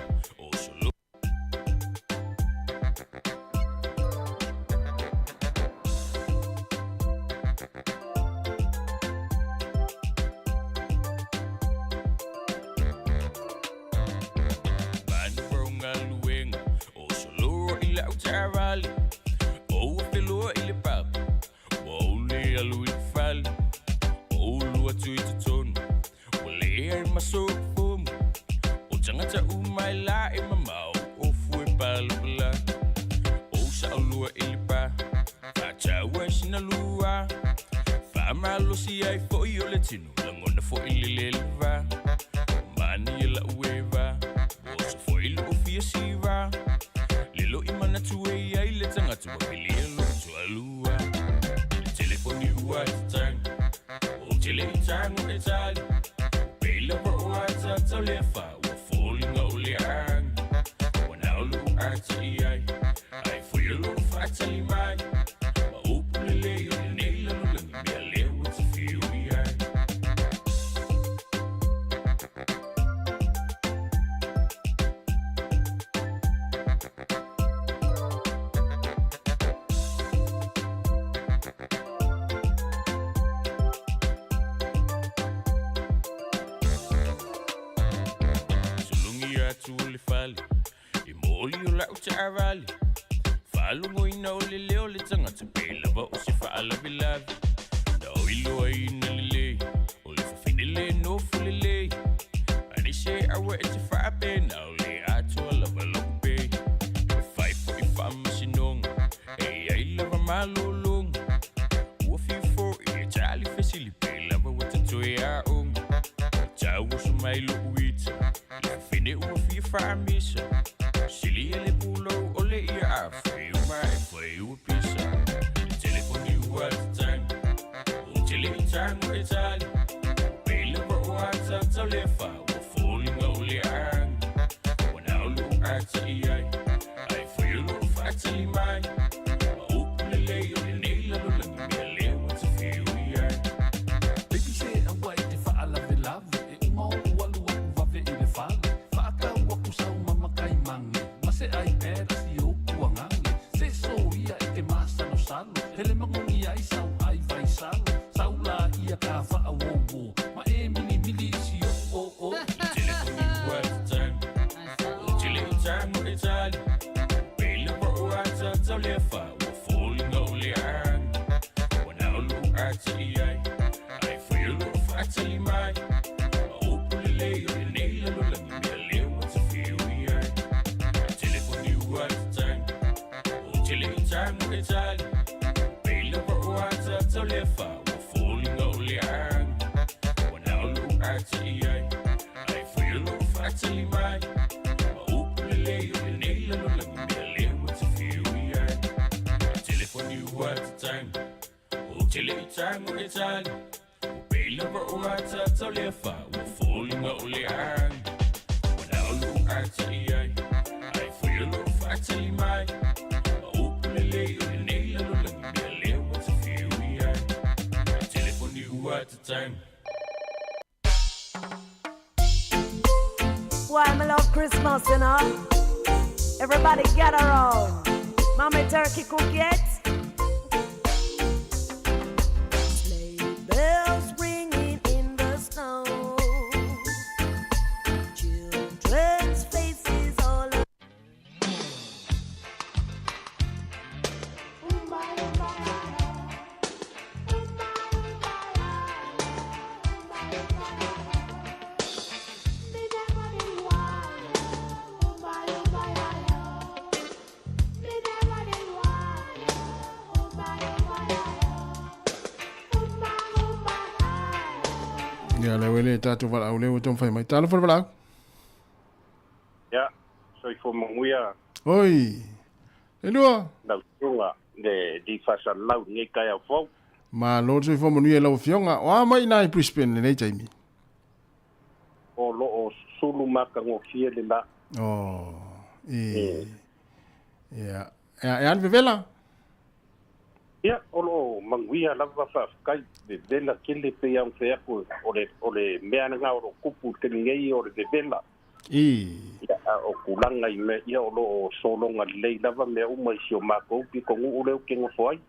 se aua e te faapena o le atoa lava lo'u pe. E fai fo'i faamasinoga e iai lava malōlōga. Ua fiu fo'i e tali fesili pe lava ua tatoe a'oga. Tauoso mai lo'u ita le fafine ua fia faamisa. Sili e le pulou o le ia afe uma e fai ua pisa. Le telefoni ua tatagi ou te le'i tago e tali. Pe lava o ata tau le fa ua foliga o le agi. Ua nao lo'u ata i ai ai foi o lo'u faatali mai. Ma upu lelei o lenei lalolagi mea lea ua tafiu i ai. Baby se aua e te faalavelave e uma ou alu aku vave i le fale. Faatau aku sau mamakaimagi ma se iPad a si ou kuagage. Se soia e te masalosalo hele magogi ai sau ai vaisalo. Sau laia ka faauouo ma e milimili i si ou oo. Telefoni ua tatagi ou te le'i tago e tali. Pe lava o ata tau le fa ua foliga o le agi. Ua nao lo'u ata i ai ai foi o lo'u faatali mai. Ma upu lelei o lenei lalolagi mea lea ua tafiu i ai. Telefoni ua tatagi ou te le'i tago e tali. Pe lava o ata tau le fa ua foliga o le agi. Ua nao lo'u ata i ai ai foi o lo'u faatali mai. Ma upu lelei o lenei lalolagi mea lea ua tafiu i ai. Telefoni ua tatagi ou te le'i tago e tali. Pe lava o ata tau le fa ua foliga o le agi. Ua nao lo'u ata i ai ai foi o lo'u faatali mai. Ma upu lelei o lenei lalolagi mea lea ua tafiu i ai. Telefoni ua tatagi. Why, me love Christmas, you know. Everybody gather round. Mommy turkey cook yet? Sleigh bells ringing in the snow. Children's faces all Ia le wele tātou wala au leo tōm whai mai. Talo whala wala au. Ia, soifua manuia Oi. Le lua. lau susuga le Lifasalalau i lenei taeao fou. Malo le soifua manuia i lau afioga. O a mai ina i Brisbane lenei taimi? O lo o sulu matagofie le la. Oh, e. Ia, e a le vevela? Ia, o lo o manuia lava faafetai, vevela tele pei lava ona fai atu o le o le mea lena o lo o tupu i le taimi nei o le vevela. I. Ia, a o tulaga i mea ia o lo o sologa lelei lava mea uma i si o matou pitonuu lea ou te nofo ai.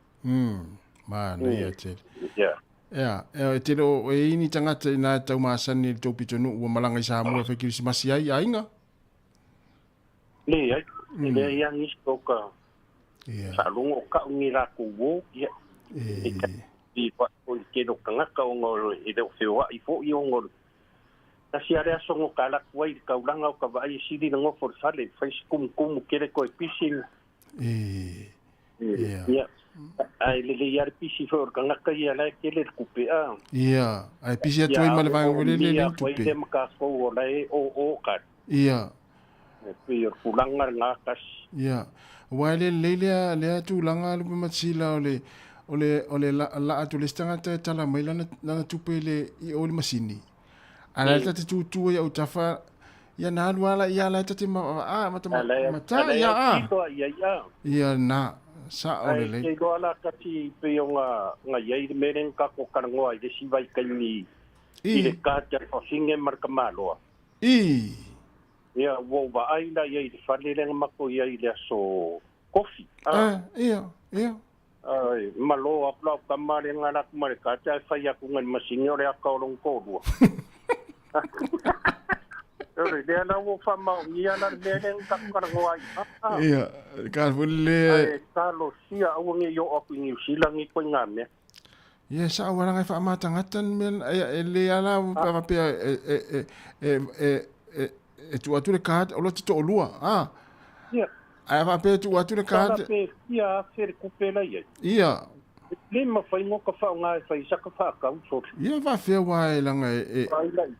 Manaia tele. Ia. Ia, e tele o e i ni tagata inā e taumasani i le tou pitonuu ua malaga i Samoa e fai Kerisimasi ai, aiga? Leai, e leai lava nisi o ka faalogo o ka'u ni latou uō, ia, e i o le tele o tagata ona e le o feoa'i fo'i ona o le tasi lava le aso na ta alu atu ai i le taulaga o ka vaai e sili le nofo i le fale, fai si tumutumu tele toe pisi. Ia, ae lelei lava le pisi foi o le tagata ia la e tele le tupe a. Ia, ae pisi atu ai ma le vaega foi lele e leai ni tupe. Ia, ma tatou o la e oo ka. Ia. E pei o le tulaga lena tasi. Ia, aua e le lelei lea, lea tulaga Lupemasila o le, o le, o le laa atu o le isi tagata e tala mai lana, lana tupe i le, i o i le masini. A la e ta te tūtū ai au tafa, ia na alu ala ia la e ta te ma, a, mata, mata, ia a. Ia na, sa o lelei. Ai, te iloa la kasi pei o nga, nga iai le mea lea na tatou talanoa ai i le isi vaitaimi i le kati a le fafine ma le tamaloa. I. Ia, ua ou vaai la iai i le fale lea na matou i ai i le aso kofi. A, ia, ia. Ai, malo atu lau tama lea na ala atu ma le kati ae fai atu nai masini o le ata o lona toalua. Oi, lea la ua faamaonia la le mea lea na tatou talanoa ai. Ia, ka foi le. Ae talosia aua ne i oo atu i Niu Sila nei ituaiga mea. Ia, sa au alaga e faamatagata ni mea, e le ala faapea e, e, e, e, e, e e tuu atu le card o lo te to'olua a. Ia. Ae a faapea e tuu atu le Sala card. pe fia afe le tupe la i ai. Ia. Le mafai no ka faaaoga e fai saka faatau sole. Ia faafea uā e laga e Ai la i.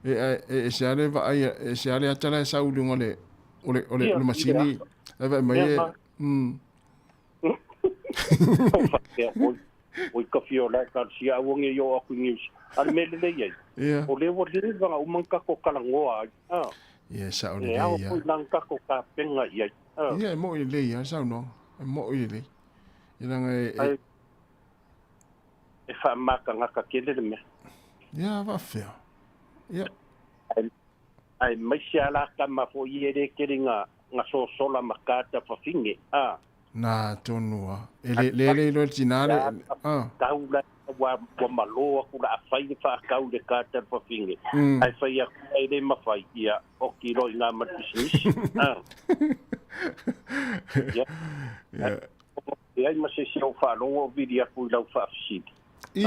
e e e se ale vaai e se ale ata la e sau i luga o le o le o le Ia, o le i le masini ata. e vaai mai Mea e ma. O faapea oi. Oi ka fia o la e kalasia aua ne i oo aku i Nius. A le mea lelei ai. Ia. O lea ua leva ona uma ni tatou talanoa ai. Ah. Ia e sa'o E lelei ao a. foi la ni tatou tapenaga i ai. Ah. Ia e mo'i lelei a le saunoaga. E mo'i lelei. Ia laga e Ai e faamakagaka tele le mea. Ia faafefea. Ia. Ai maise a la tama fo'i e lē tele ga ga sosola ma kata fafine a. Na tonu a. E le le le iloa le tinā le a. Tau la ua ua malō aku la afai le faatau le kata le fafine. Ae fai aku e lē mafai ia oki loa i gā ma le pisinisi a. Ia. Ia. E ai ma se isi ou faalogo o vili aku i lau faafesili. I.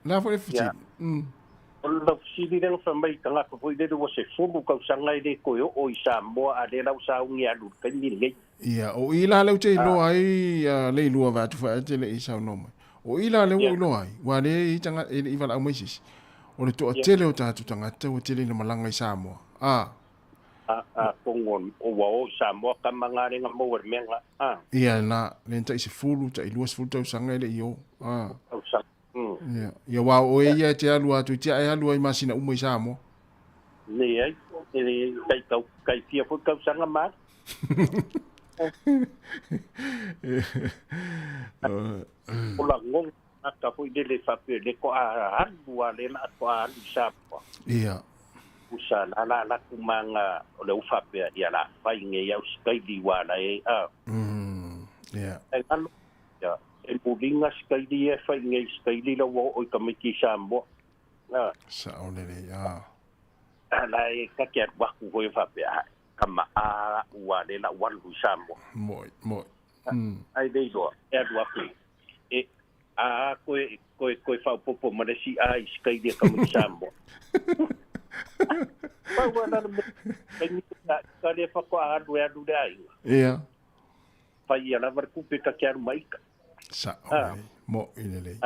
La foi le fesili. O le lau fesili lea na fai mai i tagata foi lele ua 10 tausaga e lē toe oo i Samoa a lea la ua saugi e alu i le taimi lenei. Ia, o i la lea ou te iloa ai le ilua vae atu foi ae te le i saunoa mai. O i la lea ua ou iloa ai, ua le i tanga e le i valaau mai se isi. O le toatele o tatou tagata ua tele ina malaga i Samoa. A. A, atonu ua o i Samoa tama galega maua i le mea lena. A. Ia, na, le tai 10, tai 20 tausaga e le i o. A. Tausaga. Ia, ia aua o oe ia e te alu atu i tia e alu ai masina uma i Samoa. Leai, e tai tau, tai fia foi tausaga ma alu. O lagona tagata foi lele faapea le toa alu a le la toa alu i Samoa. Ia. Usa la la la ku manga o le u faapea ia la fai nge iau sikaili ua la e a. Ia. E ngalo, ia, e muliga sikaili e fai nge sikaili la ua oo i tamaiti i Samoa. A. Sa'o lelei, a. A la e ka ke alu aku foi faapea, a, kama a ua le la ua alu i Samoa. Mo'i, mo'i. Ai le iloa, e alu aku e a koe koe koe faaopoopo ma le isi a i sikaili e tamaiti Samoa. Pau lava le mea, taimi ka le faatoa alu e alu le aiga. Ia. Fai ia lava le tupe ta te alu mai ika. Sa'o lelei, mo'i lelei.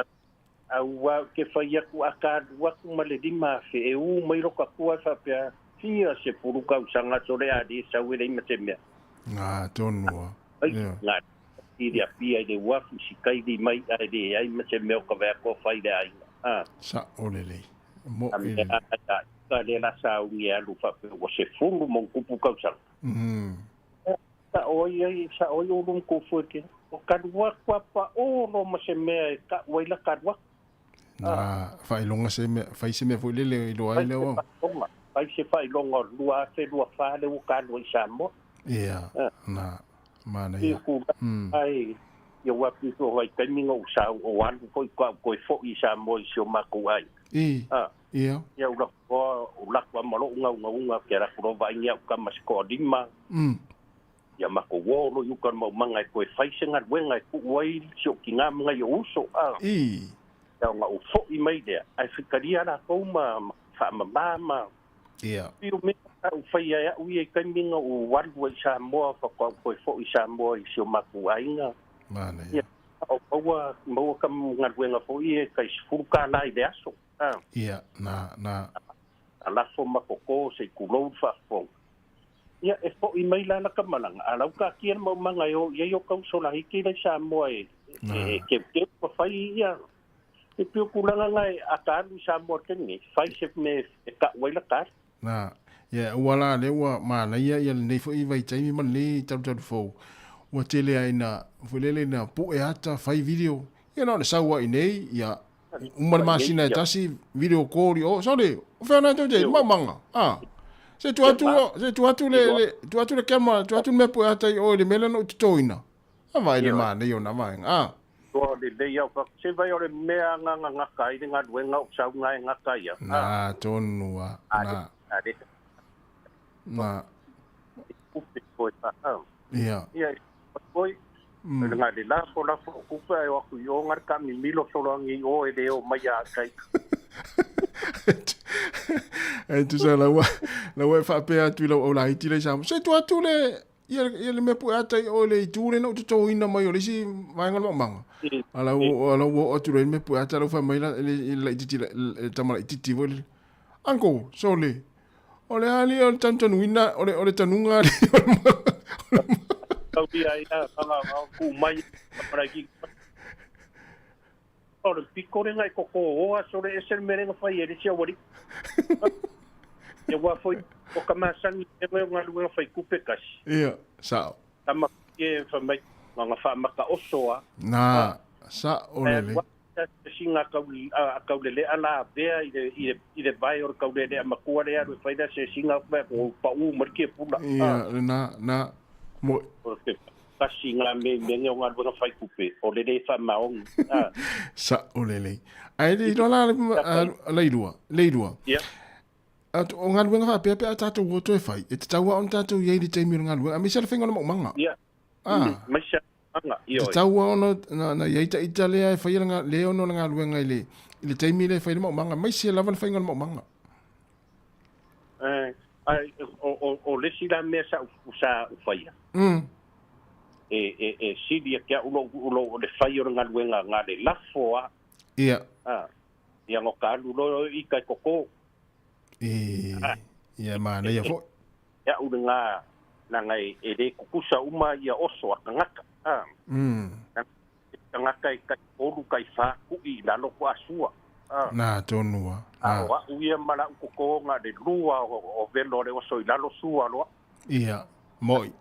A ua ke fai aku a ka alu aku ma le 5,000 e ū mai loko atua e faapea, fia 10 tausaga sole a le sau e leai ma se mea. Ngā tonu a. Ai, Ia. ngā i le apia i le uafu sikaili mai ae leai ma se mea o ka vaea koa fai le aiga. A. Sa'o lelei, mo'i A mea lelei. a ika lea la saugi e alu faapea ua 10 ma ona tupu tausaga. Sa oi ai, sa oi ulu ma kufu e ke. O ka alu aku a paʻō loa ma se mea e taʻu ai la ka alu aku. Na, faailoga se mea, fai se mea foi lele e iloa ai Fai le se au. faailoga, fai se faailoga o le 2024 lea ua ka alu ai i Samoa. Ia, na, manaia. I ku ai, ia ua pito o vaitaimi na ou sau, o alu foi ka koe fo'i i Samoa i si o matou aiga. I, ia. Ia u lako loa, u lako lava ma lo'u gaugauga ke lako loa vaai au kama se toalima. Ia matou uō loa i uka o le maumaga e toe fai se galuega e tu'u ai si o'u tigā ma nai o'u uso a. I. Ia ona ou fo'i mai lea, ae fitalia latou ma faamamā ma. Ia. I o mea sa ou faia e a'u ia i taimi na ou alu ai i Samoa faatoa ou toe fo'i i Samoa i si o matou aiga. Manaia. Ia, o maua, maua ka galuega foi e tai 10 kālā i le aso. A. Ia, na, na. A lafo ma koko se i kulou le faafofoga. Ia, e fo'i mai la la ka malaga, a lau taatia le maumaga e o i ai o ka uso laiti la i Samoa e, e keukeu ma fai ia. E pei o tulaga na e a ka alu i Samoa i le taimi nei, fai se mea e ta'u ai la ka alu. Na, ia, ua la lea ua manaia ia lenei foi vaitaimi ma lenei talutalu fou. Ua tele ai na, foi lele na pu'e ata, fai video. Ia na o le sau ai nei, ia, uma le masina e tasi, video call i o, sole, o fea na tou te, maumaga, a. Se tuu atu, se tuu atu le, le, tuu atu le camera, tuu atu le mea pu'e ata i o i le mea lea na ou totoina. A vaai le manaia o na vaega, a. Ua lelei au fa, se vai o le mea agaga gata ai le galuega o sauga e gata ia. Na, tonu a, na. Na. Tupe koe fa, a. Ia. Ia, koe, le nga le lafo, lafo o kupe ai o aku i o ngare ka mimilo solo angi o e le o mai a kai. Ai tusa la ua la ua e faapea atu i lau aulaiti le Samoa. Se tu atu le ia ia le mea pue ata i o le itu le na totoina mai o le isi vaega o le maumaga. A la ua la ua oo atu loa i le mea pue ata lau fai mai la le laitiiti le tama laitiiti foi lele. Uncle, sole, o le a alii o le tanutanuina o le o le tanuga alii o le Tau ia ia anga ku mai ka O le piko lenga e koko oa sole ese le mea lenga fai e le sia wali. Ia wā foi o ka masani e ngoe o ngaluega fai kupe kasi. Ia, sao. Tama e fa mai nga nga wha maka oso a. Na, sa o le le. Singa kau a kau le le ala vea i le i le i le vai o le kau le le makua le alu e fai la se singa pa ko pa u marke pula. Ia, na na mo. Tasi ngā me me o ngā luega whai kupe, o le le wha maongi. Ah. Sa o le lei. Ai le iloa la le ilua, le ilua. Yeah. O ngā luega wha pea pea tātou o toe whai, e te taua on tātou iei le teimi o ngā luega, a meisa le whenga o le maumanga. Yeah. Ah. Meisa anga, i oi. Te taua ono, na, na iei ta ita lea e whai ngā, le ono ngā luega i le, i le teimi le whai le maumanga, meisa lava le whainga o le maumanga. Eh, ai, o, o, o le si la mea sa, sa uwhaia. E, e, e sili a kia ulo, ulo o le whai o le ngaluenga ngā le lafo a. Ia. A, ia ngo ka alu lo i kai koko. E, ia ma nei a fo. Ia ule ngā, na ngai e le kukusa uma ia oso a kangaka. A. Tangata i kai olu kai wha kui i lalo ko asua. Ah. Nā, tonu a. A o au ia mala u koko nga le lua o, o velo le oso i lalo sua loa. Ia, moi.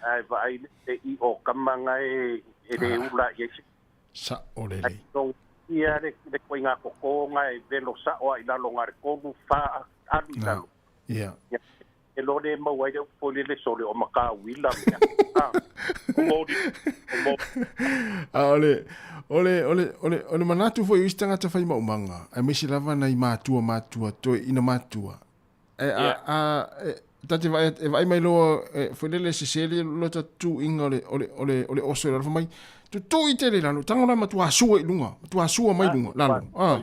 Ai va ai le i o kamanga e, e le ula i ese. Sa o le lei. Ia le, le koe ngā koko nga e velo sa oa i lalo ngā le kolu wha alu i lalo. Ia. Ia. E lo le mau ai le upu le le sole o maka uila mea. Ah, o mori, o mori. A o le, o le, o le, o le, o le manatu foi o isi tagata fai maumanga, aemaise lava nai matua matua, toe ina matua. E, a, Yeah. a, e, ta te vaai, e vaai mai loa, e, foi lele seseli lo ta tuuiga o le, o le, o le, o le oso i lalo, fai mai, tutui tele i lalo, tago la matua sua i luga, matua sua mai luga, lalo. Ah.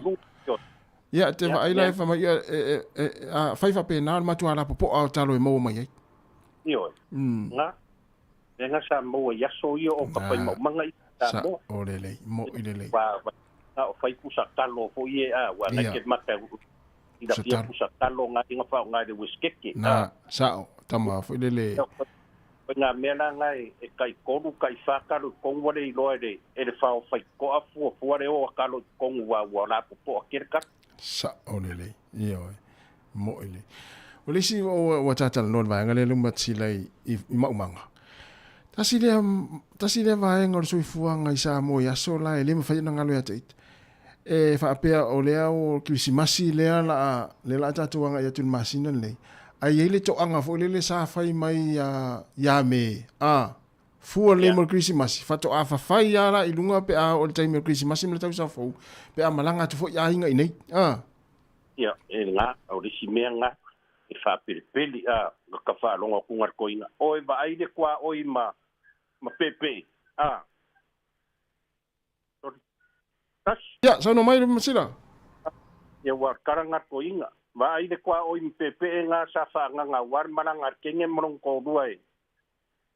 Ia, te vaai la e fai mai, ia, e, e, e, a, fai faapena le matua lapopoa o talo e maua mai ai. Ioe. Nga, e nga sa maua i aso ia o ka fai maumanga i Sa, o lelei, mo i lelei. Wa, wa, o fai pusa talo fo ie, a, wa, na ke mata, i la fia pusa talo nga inga whao nga le wiskeke. Na, sao, tama, fo i lele. Ko ngā mea la nga e, e kai kolu, kai whākaru, kongu wale i loa e le, e le whao whai koa fua, fua le o a kalo i kongu wā ua la popo a kere kaka. Sao lelei, ioe, mo i le. O le isi o ua tātalanoa le vaega lea le matila i, i, i maumaga. Tasi lea, tasi lea vaega o le soifuaga i Samoa i aso la e le mafai ona galo ia te ita. E faapea o lea o Kirisimasi lea la a, lea la a tatou agai atu i le masina lenei, ae i ai le toaga foi lele sa fai mai ia, ia Me, a, fua lelei mo le Kirisimasi, faatoa fafai lava la i luga pe a oo i le taimi o le Kirisimasi ma le tausaga fou, pe a malaga atu foi aiga i nei, a. Ia, e nga, o le isi mea nga, e faapelepele, a, ka faalogo atu nga le koiga, Oe vaai le kuaoi ma, ma peepee, a. Ia, saunoa mai le Masila. Ia ua karanga toiga. Vaai le kuaoi ma peepee nga sa faagaga aua le malaga a le kenge ma lona toalua e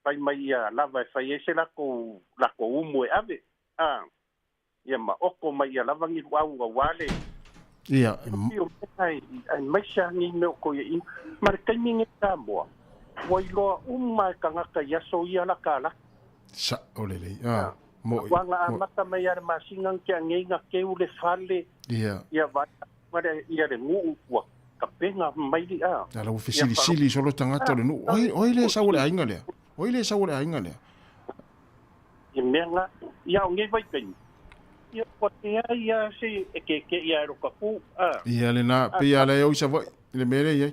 fai mai ia lava e fai ai se latou latou umu e ave. A, ia ma oko mai ia lava ni luau aua le Ia, o mea aemaise lava nei mea o toeaiina. Ma le taimi nei Samoa, ua iloa uma e tagata i aso ia laka laki. Sao lelei. A, mo'i. Ua aga amata mai ia le masina na tea nei na keu le fale. Ia. Ia vaai ma ia le nuu ua tapena mai li a. A la ua fesilisili solo tagata o le nuu. Oi, oi le sau o le aiga lea. Oi le sau o le aiga lea. I mea nga, ia o nei vaitaimi, ia ua tea ia se e kekeʻi a e lo ka pu, a. Ia lena, pei a le au i Savaii, i le mea lea i ai.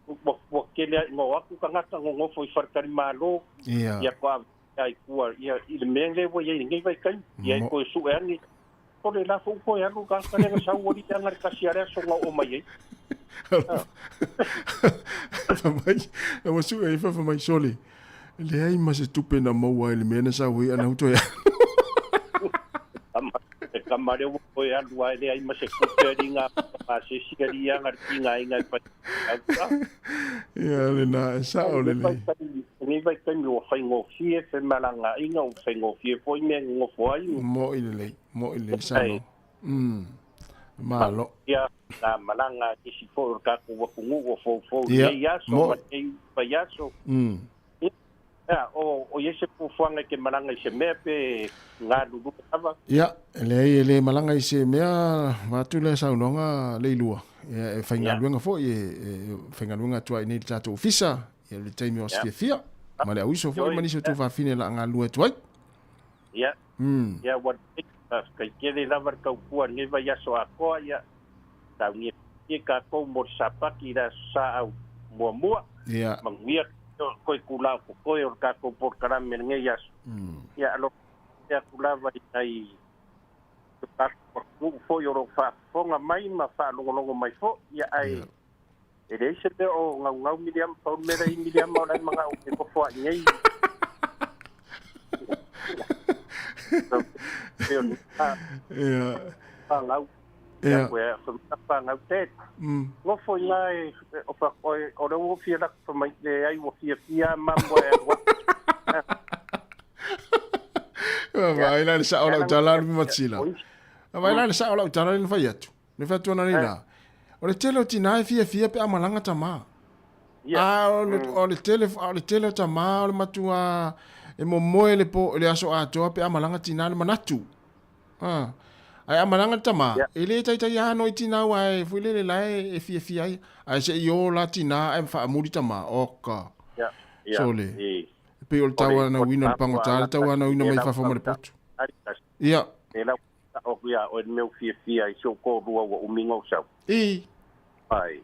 Ua, ua kele ai ngo aku tagata nonofo i Faletali-malo, Ia. ia ko ave ai kua, ia, i le mea lea ua i ai i lenei vaitaimi, ia e toe sue ane, o le la foi koe alu ka ka lea sau ali anga le kasi a le aso nga oo mai ai. Fa mai, na ua sue ai fa fa mai sole. Leai ma se tupe na maua ai le mea na sau ai ana u toe alu. Ama, e ka Ka mare ua koe alu ai le ai ma se kupe ali ngā pasesi ali ia ngā ki ngā inga i pai. Ia le na e sa o le le. Nei vai taimi ua faigofie femalagaaiga ua faigofie foi mea e gogofo ai. Mo i le lei, mo i le sa no. Malo. Ia na malaga a nisi foi o le tatou atunuu ua foufou i lenei aso ma lenei vaiaso. Ia, o i ai se fuafuaga e te malaga i se mea pe galulue lava? Ia, e leai e le malaga i se mea, vaeatu lea saunoaga Leilua. Ia, e faigaluega foi, e faigaluega atu ai i inei i le tatou ofisa, ia le taimi o aso fiafia, ma le auiso foi ma nisi o tuafafine o le a galulue atu ai. Ia, ia ua lelei, faafetai tele lava le tautua i lenei vaiaso atoa, ia, saunia ia tatou mo le Sapati i le Aso Sa au muamua. Ia. Manuia toe tula o totoe o le tatou polokalame i lenei aso. Ia alofa atu lava i nai o tatou atunuu foi o lo o faafofoga mai ma faalogologo mai foi. Ia ae e leai se mea o gaugau miliama, pau le mea la i miliama o la e manao e nofo ai nei. Ia. Whangau. Ia. Koe a whangau te. Nofo i ngā e, o wha, o, o le ua fia lako mai le ai ua fia fia mambo e alu atu. Vai la le sa o lau tala alu matsila. Vai la le sa o lau tala le fai atu. Le fai atu ana nei la. O le tele o tina e fia fia pe a malaga tama. A o le tele o le tele o tama o le matua e momoe le po le aso atoa pe a malaga tina le manatu. A, ae a malaga le tama, e le taitai ano i tina ua e foi lele la e fiafia ai. Ae se i o la tina ae faamuli tama, oka. Sole. E pei o le tauanauina o le pagota, le tauanauina mai fafo ma le potu. Ia. E lau o ia o le mea fiafia i si ou toalua ua umi ona ou sau. I. Ai.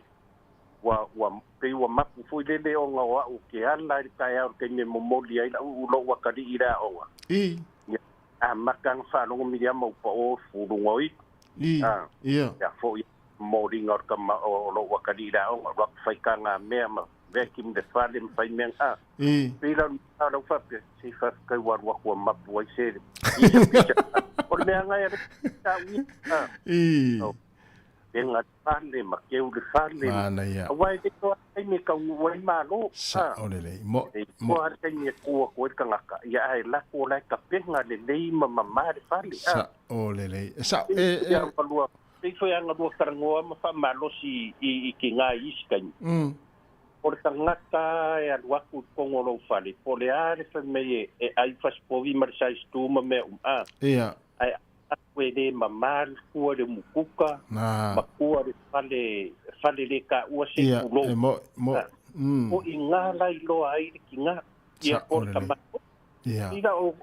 Ua, ua, pei ua mapu foi lele ona o au ke ala i le taeao i le taimi e momoli ai la'u lou atalii i le aoga. I. Ia, amata ona faalogo miliama ua pao i fuluga o itu. I. A, Ia. ia foi momoliga o le tama o lou atalii i le aoga, alu atu fai taga mea ma vacuum le fale ma fai mea a. I. Pei la o lau faapea, se faafetai ua alu atu ua mapu ai se pisa pisa. O le mea ngai a le tau ia. A. I. Tenga le fale ma keu le fale. Manaia. Aua e le toa taimi e taunuu ai Malo. Sa o lelei. Mo, E mo. toa le taimi e kū atu ai le tagata, ia ae lako la e tapena lelei ma mamā le fale. Sa o lelei. Sa, e, e. Ia lua, pei foi ana lua talanoa ma faamalosi i ki ngā i isi taimi. O le tagata e alu atu i totonu o lou fale, po o le a le fai mai e ai fasipovi ma le size 2 ma mea uma, a. Ia. Ae atu e le mamā le fua le umukuka, Na. ma kua le fale, fale le taua se Ia, tulou. e mo, mo. O i ngā lai loa ai le kinga, ia Sa po o le lelei. tama. Ia. Ila o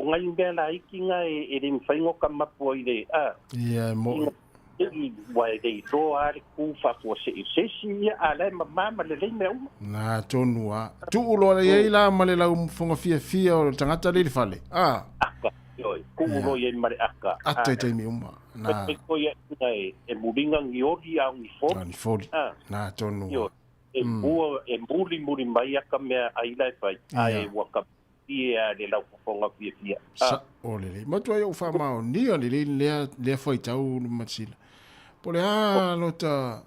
ngai mea la iki ngā e le mwhaingo ka mapu ai le, a. Ia, e mo. I wa e le iloa a le ku whakua se i sesi ia, a lai mamā ma le lei mea uma. Na tonu a. Tuu loa le iai la ma le lau fonga fiafia o le tagata le i le fale. A. Aka, ioi, kuu loa iai ma le aka. Ata i taimi uma. Na. Pe koe ia ina e mulinga ngi ori a ngi foli. A ngi foli. A. Na tonu a. Ioi, e mua, e muli muli mai aka mea ai la e fai. A e ua ka pie a le lau fofonga fiafia. Sa o lelei. Matua ai ou faamaonia lelei lea, lea fuaitau le matasila. Po o le a lota,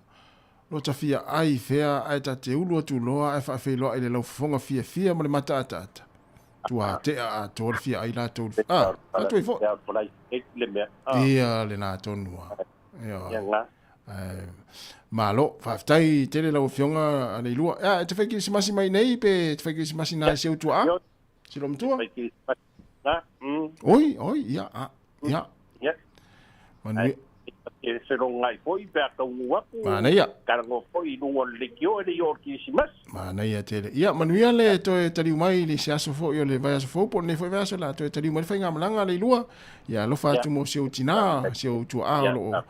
lota fia ai fea ae ta te ulu atu loa ae faafeiloai i le laufofoga fiafia ma le mataataata. Tuatea atoa le fia ai latou. A, fatu ai foi. Ia lena tonu a. Ia. Ae, malo, faafetai tele lau Afioga a Leilua. Ia, e te fai kerisimasi mai nei pe te fai kerisimasi nā i si au tuaa? Si lou matua? Oi, oi, ia, a, ia. Manuia. E whenongai foi pe a kaungu aku. Manaia. Karango foi i lunga o le lekiō e le i o le kerisimasi. Manaia tele. Ia, manuia le toe taliu mai i le se aso foi o le vaiaso fou po o lenei foi vaiaso o le a toe taliu mai le faigamalaga a Leilua. Ia, alofa atu mo si ou tinā, si ou tuaa o lo o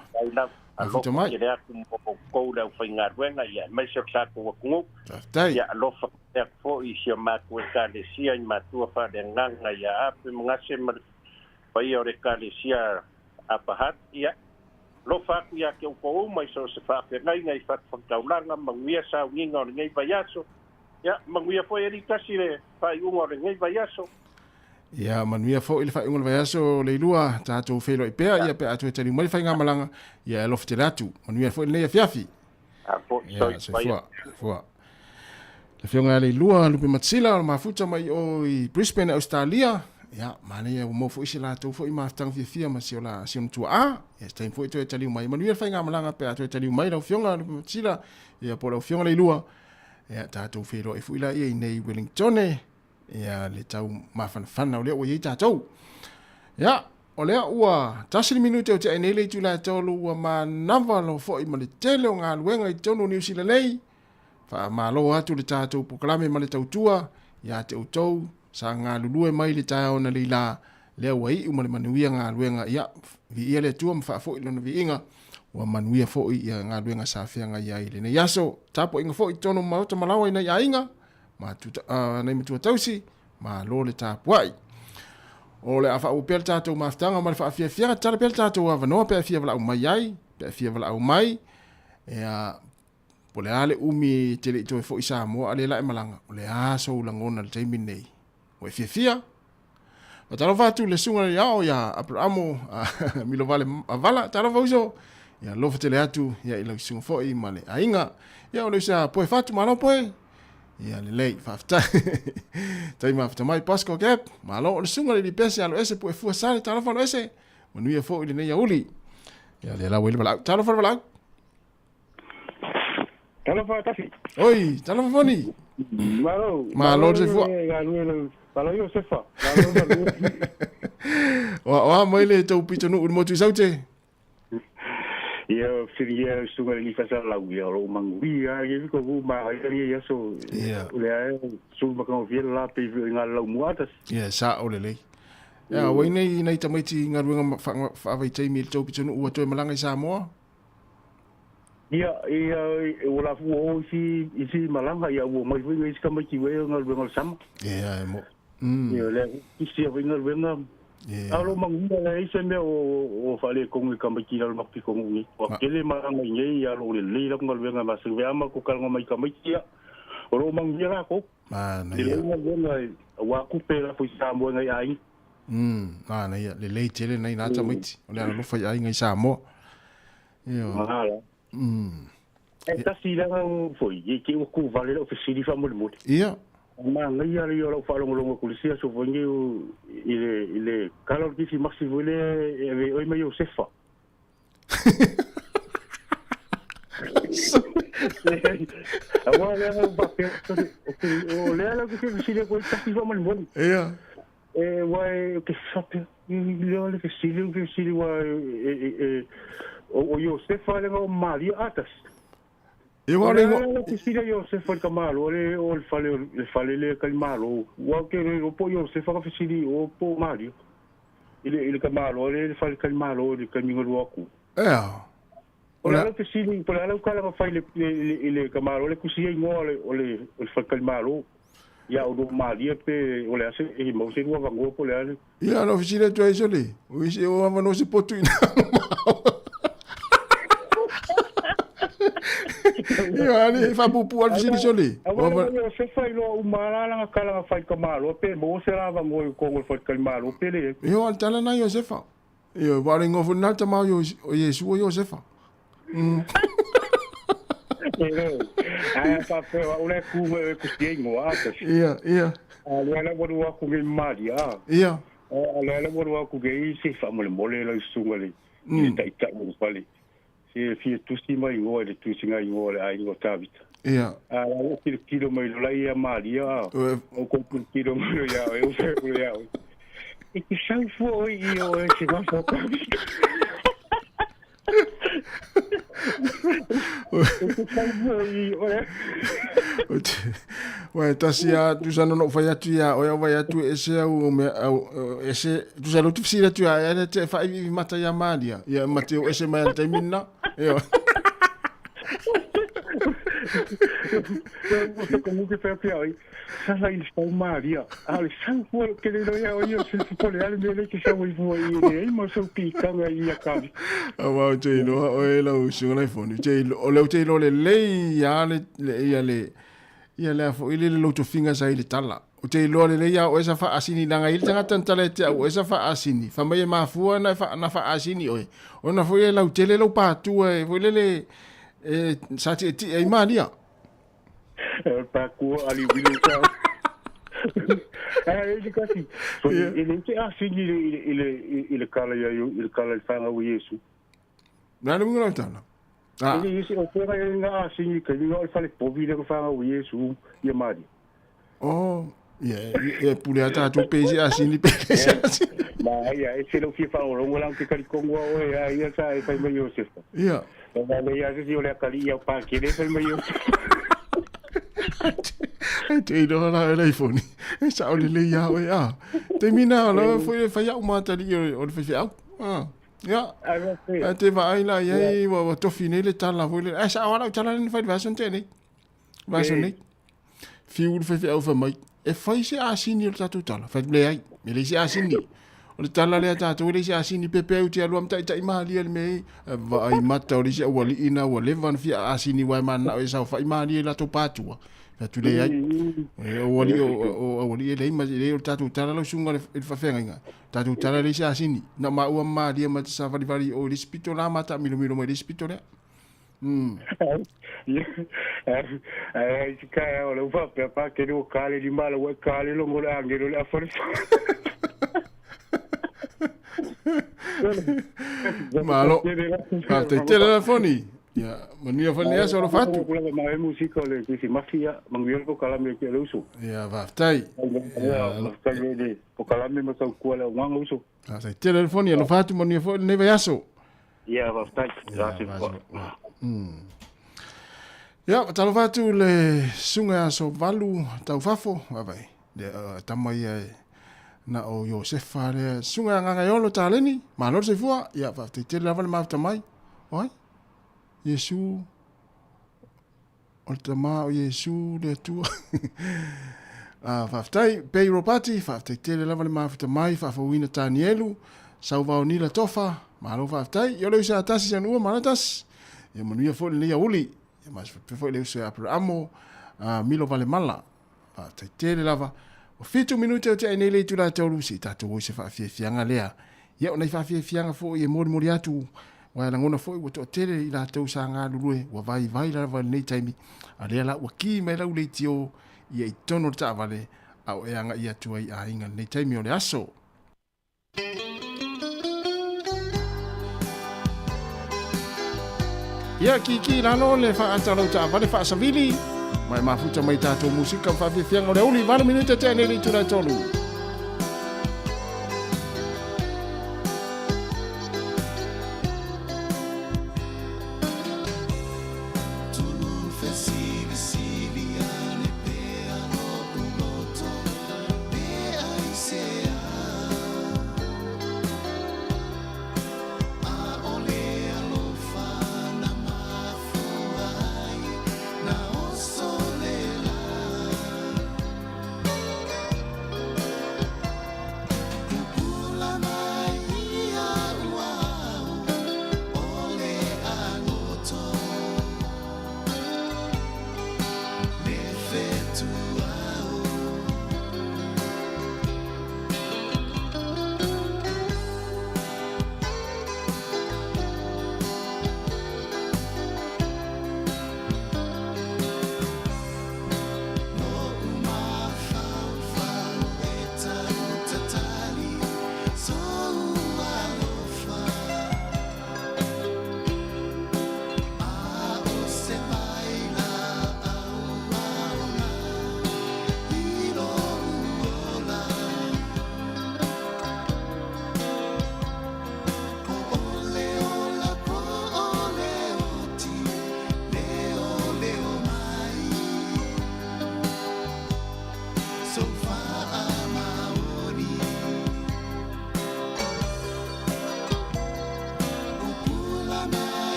afuta mai. Ia, alofa tele atu mo outou le aufaigaluega, ia, aemaise o le tatou atunuu. Faafetai. Ia, alofa tele atu foi i si o matou Ekalesia i matua faaleagaga ia Ape ma Gase ma le paia o le Ekalesia Apahat, ia, alofa atu ia te outou uma i so o se faafeagaiga i fatafaitaulaga, manuia sauniga o lenei vaiaso, ia, manuia foi e litasi le faaiuga o lenei vaiaso. Ia, manuia foi le faaiuga o le vaiaso Leilua, tatou feiloai pea, ia pe a toe taliu mai le faigamalaga, ia e alofa tele atu. Manuia foi lenei afiafi. Ia, soifua, soifua. Le afioga ia Leilua Lupe Matsila o le mafuta mai o i Brisbane, Australia. Ia, manaia ua maua foi se latou foi mafutaga fiafia ma si ona, si ona tuaa. Ia, se taimi foi toe taliu mai. Manuia le faigamalaga pe a toe taliu mai lau afioga Lupe Matsila, ia po o lau afioga Leilua. Ia, tatou feiloai foi laia i nei Wellingtone. Ia, le tau mafanafana o lea ua i ai tatou. Ia, o lea ua 1 minute o tea nei le itula e 3 ua manava loa foi ma le tele o galuega i totonu o Niu Sila nei. Faamalo atu le tatou polokalame ma le tautua ia te outou sa galulue mai le taeao na leila lea ua iu ma le manuia galuega. Ia, viia le Atua ma faafoi lona viiga ua manuia foi ia galuega sa feagai ai i lenei aso. Tapuaiga foi i totonu o maota ma laoa i nai aiga ma tuta, nai matua tausi, malo le tapuai. O le a faauu pea le tatou mafutaga ma le faafiafiaga, tatala pea le tatou avanoa pe a fia valaau mai ai, pe a fia valaau mai, ia, po o le a le umi e te le i toe foi i Samoa a o lea la e malaga, o le a sou lagona i le taimi lenei? Ua e fiafia? Faatalofa atu i le susuga i le ao ia Aperamo Milovale Avala, talofa uso, ia alofa tele atu ia i lau susuga foi ma le aiga. Ia o le uso ia Poe Fatu, malo Poe. Ia lelei, faafetai. Tai mafuta mai Pascal Gap, malo o le susuga i le Lipese Aloese Puefua Sale, talofa Aloese. Manuia foi lenei auli. Ia lea la ua i le valaau. Talofa le valaau. Talofa tasi. Oi, talofa Foni. Malo. Malo le soifua. Malo Iosefa. Malo malo. O a mai le tau pitonuu i le motu i Saute? Ia, whiria sunga le nifa sa lau ia, o mangu ia, ia ko ku ma ia ia ia so. Ia. Le ai su ma ka via la pe i ngā lau mua tas. Ia, sa o lelei. Ia, wai nei nei tamaiti i ngaruenga whaavaitaimi i le tau pitonuu ua toe malaga i Samoa? Ia, ia, ua la ua o isi, isi malaga, ia ua mai foi isi tamaiti ua e galuega o le sama. Ia, e mo. Ia, lea isi ia foi galuega. Ia. A o lo manuia le ai se mea o faaletonu i tamaiti i lalo ma pitonuu nei. Ua tele malaga i nei, ia lo lelei la galuega ma se vea ma ko kalaga mai tamaiti ia. O lo manuia latou. Manaia. Lelei galuega, aua tupe la foi Samoa ngai aiga. Manaia, lelei tele nei nā tamaiti. O le alalofa i aiga i Samoa. Io. Mahala. E tasi langa foi, e te ua ku vale lau fesili faamolemole. Ia. Manaia le ia o lau faalogologo atu i le isi aso foi nei i le, i le kala o le kerisimasi foi lea e ave ai oe ma Iosefa. Aua o lea na faapea, o lea la ou te fesili atu ai tasi faamolemole. Ia. E, ua e, ou te faapea, lea o le fesili, ou te fesili, ua e, e, e, o, o Iosefa lea o Maria a tasi. E ua le ingoa. O le fesili a Iosefa i le tamāloa le o le fale, le fale lea talimalo. Ua ou te le iloa po o Iosefa na fesili i o po o Maria. I le, i le tamāloa lea i le fale talimalo i le taimi na lua atu. Ea. Po o le a lau fesili, po o le a lau tala na fai i le, i le, i le tamāloa lea tusi ai igoa o le, o le, o le faletalimalo. Ia o Maria pe o le a se e mau se lua avanoa po o le a le. Ia na fesili atu ai sole, o isi o avanoa se potu ina. Ia ale faapuupuu ale fesili sole. Aua le Iosefa iloa uma la lana tala na fai i ka Malo pe maua se la avanoa i totonu o le faletalimalo pe leai. Ia o le tala na Iosefa. Ia ua le ingoa foi lena le tama o Iesu o Iosefa. Ae faapea o au la e ku mai e kusi ai ingoa a tasi. Ia, ia. A lea la ua lua aku nei ma Maria. Ia. A lea la ua lua aku nei se faamolemole lau susuga le i le taitai o le fale. Se fia tusi mai ingoa i le tusiga ingoa o le aiga o Tavita. Ia. A la ua tilotilo mai loa ia Maria, o kou tilotilo mai loa ia oe, ua fai atu ia oe. E te sau fua oe i o e se gafa o Tavita. E te sau fua i oe. Ua e tasi a tusa no no fai atu ia oe au vai atu e ese au me au ese tusa lo tu fesili atu ia ia te whaivivi mata ia Maria ia mate o ese mai ana taimi na. Io. Ko muke whai atu ia oi. Sala i le sau Maria. A le sau fua ke le ia oi o se po le ale me le ke sau i fua i le ai mo sau pikanga i ia kavi. Aua o te iloa oe lau susuga lai foni. Te o leu te iloa lelei ia le ia le ia le a foi le le lou tofiga sa i le tala. Ou te iloa lelei a oe sa faasini laga i le tagata na tala te au oe sa faasini. Fa mai e mafua na fa na faasini oe. Ona foi e lautele lou patua e foi lele e sa tietie ai malia. E patua ali vili sa. E le kasi. So e le te asini i le i le kala ia i le kala i whanga o Yesu. Na le munga tala. Ah. E le isi o te ngai nga asini ka ni o le fale povi le whanga o Yesu ia mari. Oh, yeah, e pule ata tu pesi asini pesi asini. Ma ia e se lo fia whaorongo lang te kari kongua o e a ia sa e whai mai Yosef. Ia. Ma le ia se o le akali ia pa kere whai mai Yosef. E te iloa la e leifoni. E sa o le le ia oe a. Te mina o la foi le whai au mātali o le whai au. Ah. Ia. A te vaai la ia i wa tofi nei le tala foi le. E sa o ala tala ni whai vason te nei. Vason nei. Fiu le whai au whai mai. E whai se asini o le tātou tala. Whai le ai. Me le se asini. O le tala lea tātou le se asini pepe au te alua mtai tai mahalia le mei. Vaai mata o le se ua liina ua leva na fia asini wai mana o e sau whai mahalia i latou pātua. Whai atu le ai. E o ali o ali e lei ma le o le tātou tala lau sunga le whawhenga. Tātou tala le se asini. Na ma ua mahalia ma te sa whari whari o le spito la mata milo milo mai le spito lea. Ai si kai o le ufa pe pa ke no kale ni mala wa kale lo ngole angelo le afore. Malo. Ah, te telefoni. Ia, manuia fani aso lo fatu. Kula ma e musika le kisi mafia manguel ko kalame ke le uso. Ia, vaftai. Ia, vaftai le ko kalame ma sau kua le nganga uso. Ah, te telefoni lo fatu manuia fo nei vai aso. Ia, vaftai. Ia, talofa atu le suga aso valu taufafo, vaai, le tama ia na o Iosefa le suga Gagaiolo Taleni, malo le soifua, ia, faafetai tele lava le mafuta mai. Oi, Iesu, o le tama o Iesu le Atua. Faafetai, Pei Ropati, faafetai tele lava le mafuta mai, faafouina Tanielu, Sauvaonila Tofa, malo faafetai. Ia o le uso ia Tasi Sanua, malo Tasi. Ia manuia foi lenei auli. Ia ma se faapea foi le uso ia Aperamo, Milo Valemala. Faafetai tele lava. Ua 7 minute o tea nei le itula tolu, se i tatou o i se faafiafiaga lea. Ia o nai faafiafiaga foi e molimoli atu, ua e lagona foi ua toatele i latou sa galulue, ua vaivai lava i lenei taimi, a lea la ua ki mai lau leitio ia i totonu o le taavale, a o e agai atu ai i aiga i lenei taimi o le aso. Ia, kiki i lalo le faaata o lau taavale faasavili, ma e mafuta mai tatou musika ma faafiafiaga o le aouli, 8 minute tea nei le itula e tolu.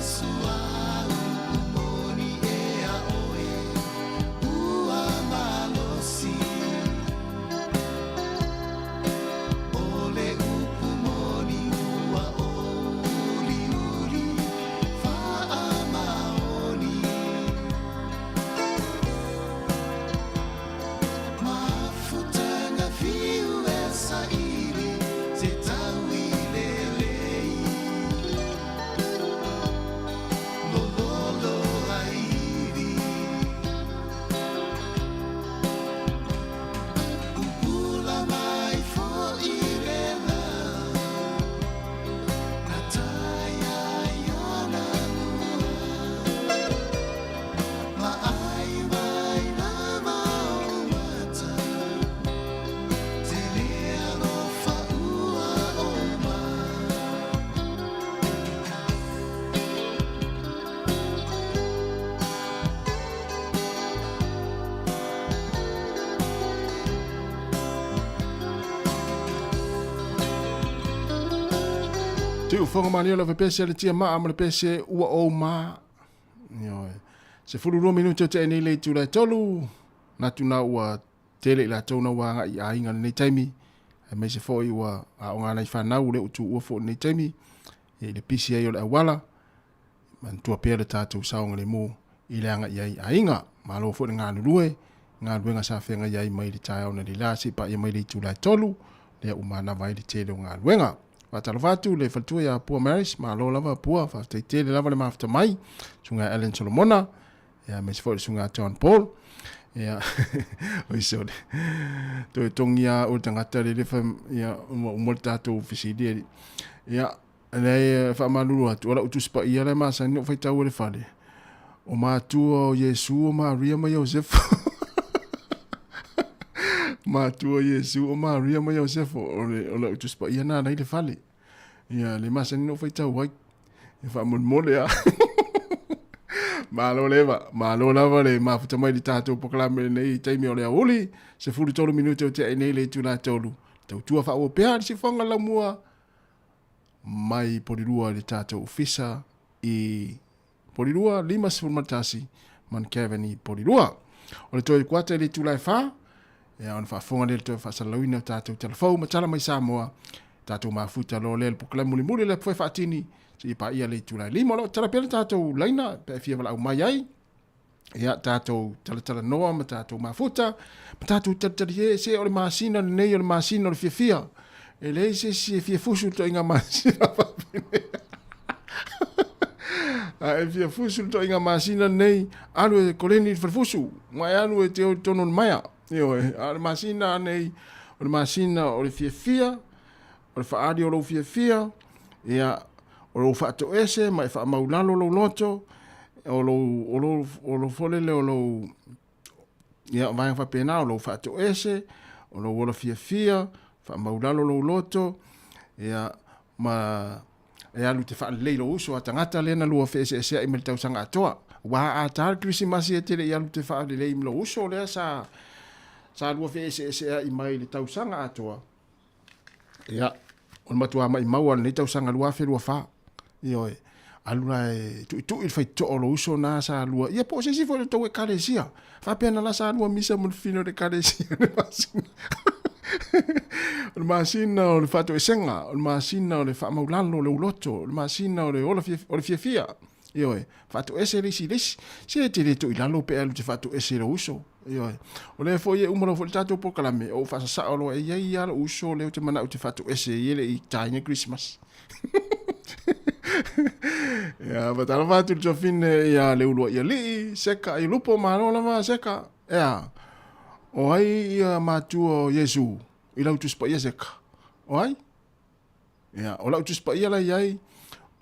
Iesu a upu moni e a oe ua malosi. O le upu moni ua uliuli faamaoni. Mafutaga fiu e saili se tau i lelei. Lololo aivi. Pupula mai fo'i le la. Na taia i ona mua. Ma ai mai lava o mata. Te le alofa ua oma. Siufofoga malie lava pese le tia maa ma le pese ua ou ma. Ioe. 12 minute o tea nei le itula e tolu. Natu na ua tele i latou na ua agai i aiga lenei taimi. Aemaise foi ua aoga nai fanau le utu ua foi lenei taimi. I le pisi ai o le auala. Manatua pea le tatou saogalemu i le agai ai i aiga. Malo foi le galulue, galuega sa feagai ai mai le taeao na lila seia paia mai le itula e tolu, lea ua manava ai le tele o galuega. Faatalofa atu le faletua ia Pua Maris, malo lava Pua, faafetai tele lava le mafuta mai, susuga ia Allan Solomona, ia aemaise foi le susuga ia John Paul. Ia, oi sole. Toe tongi a o le tagata le le fa, ia, ua uma le tatou fesili e Ia, leai e faamalulu atu, o lau Tusi Paia la e masani ona ou faitau i le fale, o matua o Iesu, o Maria ma Iosefa. Matua o Iesu, o Maria ma Iosefa, o, le, o lau Tusi Paia na i le fale. Ia, le masani ona ou faitau ai. E faamolemole a. Malo leva, malo lava le mafuta mai le tatou polokalame lenei i taimi o le aoauli, 13 minute o tea nei le itula e tolu. Tautua faaauau pea le siufofoga laumua mai Polilua i le tatou ofisa i Polilua 51 Mount i Polilua. O le toe kuata i le itula e 4, ia ona faafofoga lea i le toe faasalalauina o tatou tala fou ma tala mai Samoa, tatou mafuta loa lea i le polokalame mulimuli le foe faatini seia paia le itula e 5. O lo o tala pea le tatou laina pe a e fia valaau mai ai. Ia, tatou talatalanoa ma tatou mafuta, ma tatou talitalie, se o le masina lenei o le masina o le fiafia. E leai se isi e fia fusu le toaiga masina faapenei. A e fia fusu le toaiga masina lenei, alu e koleni i le falefusu, ma e alu e te o i totonu o le maea. Ioe, a o le masina nei, o le masina o le fiafia, o le faaali o lou fiafia, ia, o lou faatoese ma e faamaulalo lou loto, o lou, o lou, o lou foi lele o lou, ia, o vaega faapena, o lou faatoese, o lou ola fiafia, faamaulalo lou loto, ia, ma e alu te faalelei lou uso a tagata lea na lua feeseeseai mai le tausaga atoa. Ua a ta le Kerisimasi e te le i alu te faalelei ma lou uso lea sa, sa lua feeseeseai mai le tausaga atoa. Ia, o le matua maimau lava o lenei tausaga 2024. Ioe, alu la e tuitui le faitotoa o lou uso na sa lua, ia po o se isi foi o le tou ekalesia. Faapea na la sa lua misa ma le fino o le ekalesia i le masina. O le masina o le faatoesega, o le masina o le faamaulalo o le uloto, o le masina o le ola fia, o le fiafia. Ioe, faatoese le isi i le isi. Se e te le toilalo pe a alu e te faatoese i lou uso. Ioe. O lea foi e uma loa foi le tatou polokalame, o ou faasasao loa e i ai lava lou uso lea ou te manao ou te faatoese ai e le i taina Christmas. Ia, faatalofa atu i le tuafine ia Leuluaialii, Seka Aiolupo, malo lava Seka. Ea, o ai ia matua o Iesu i lau Tusi Paia Seka? O ai? Ia, o lau Tusi Paia la i ai,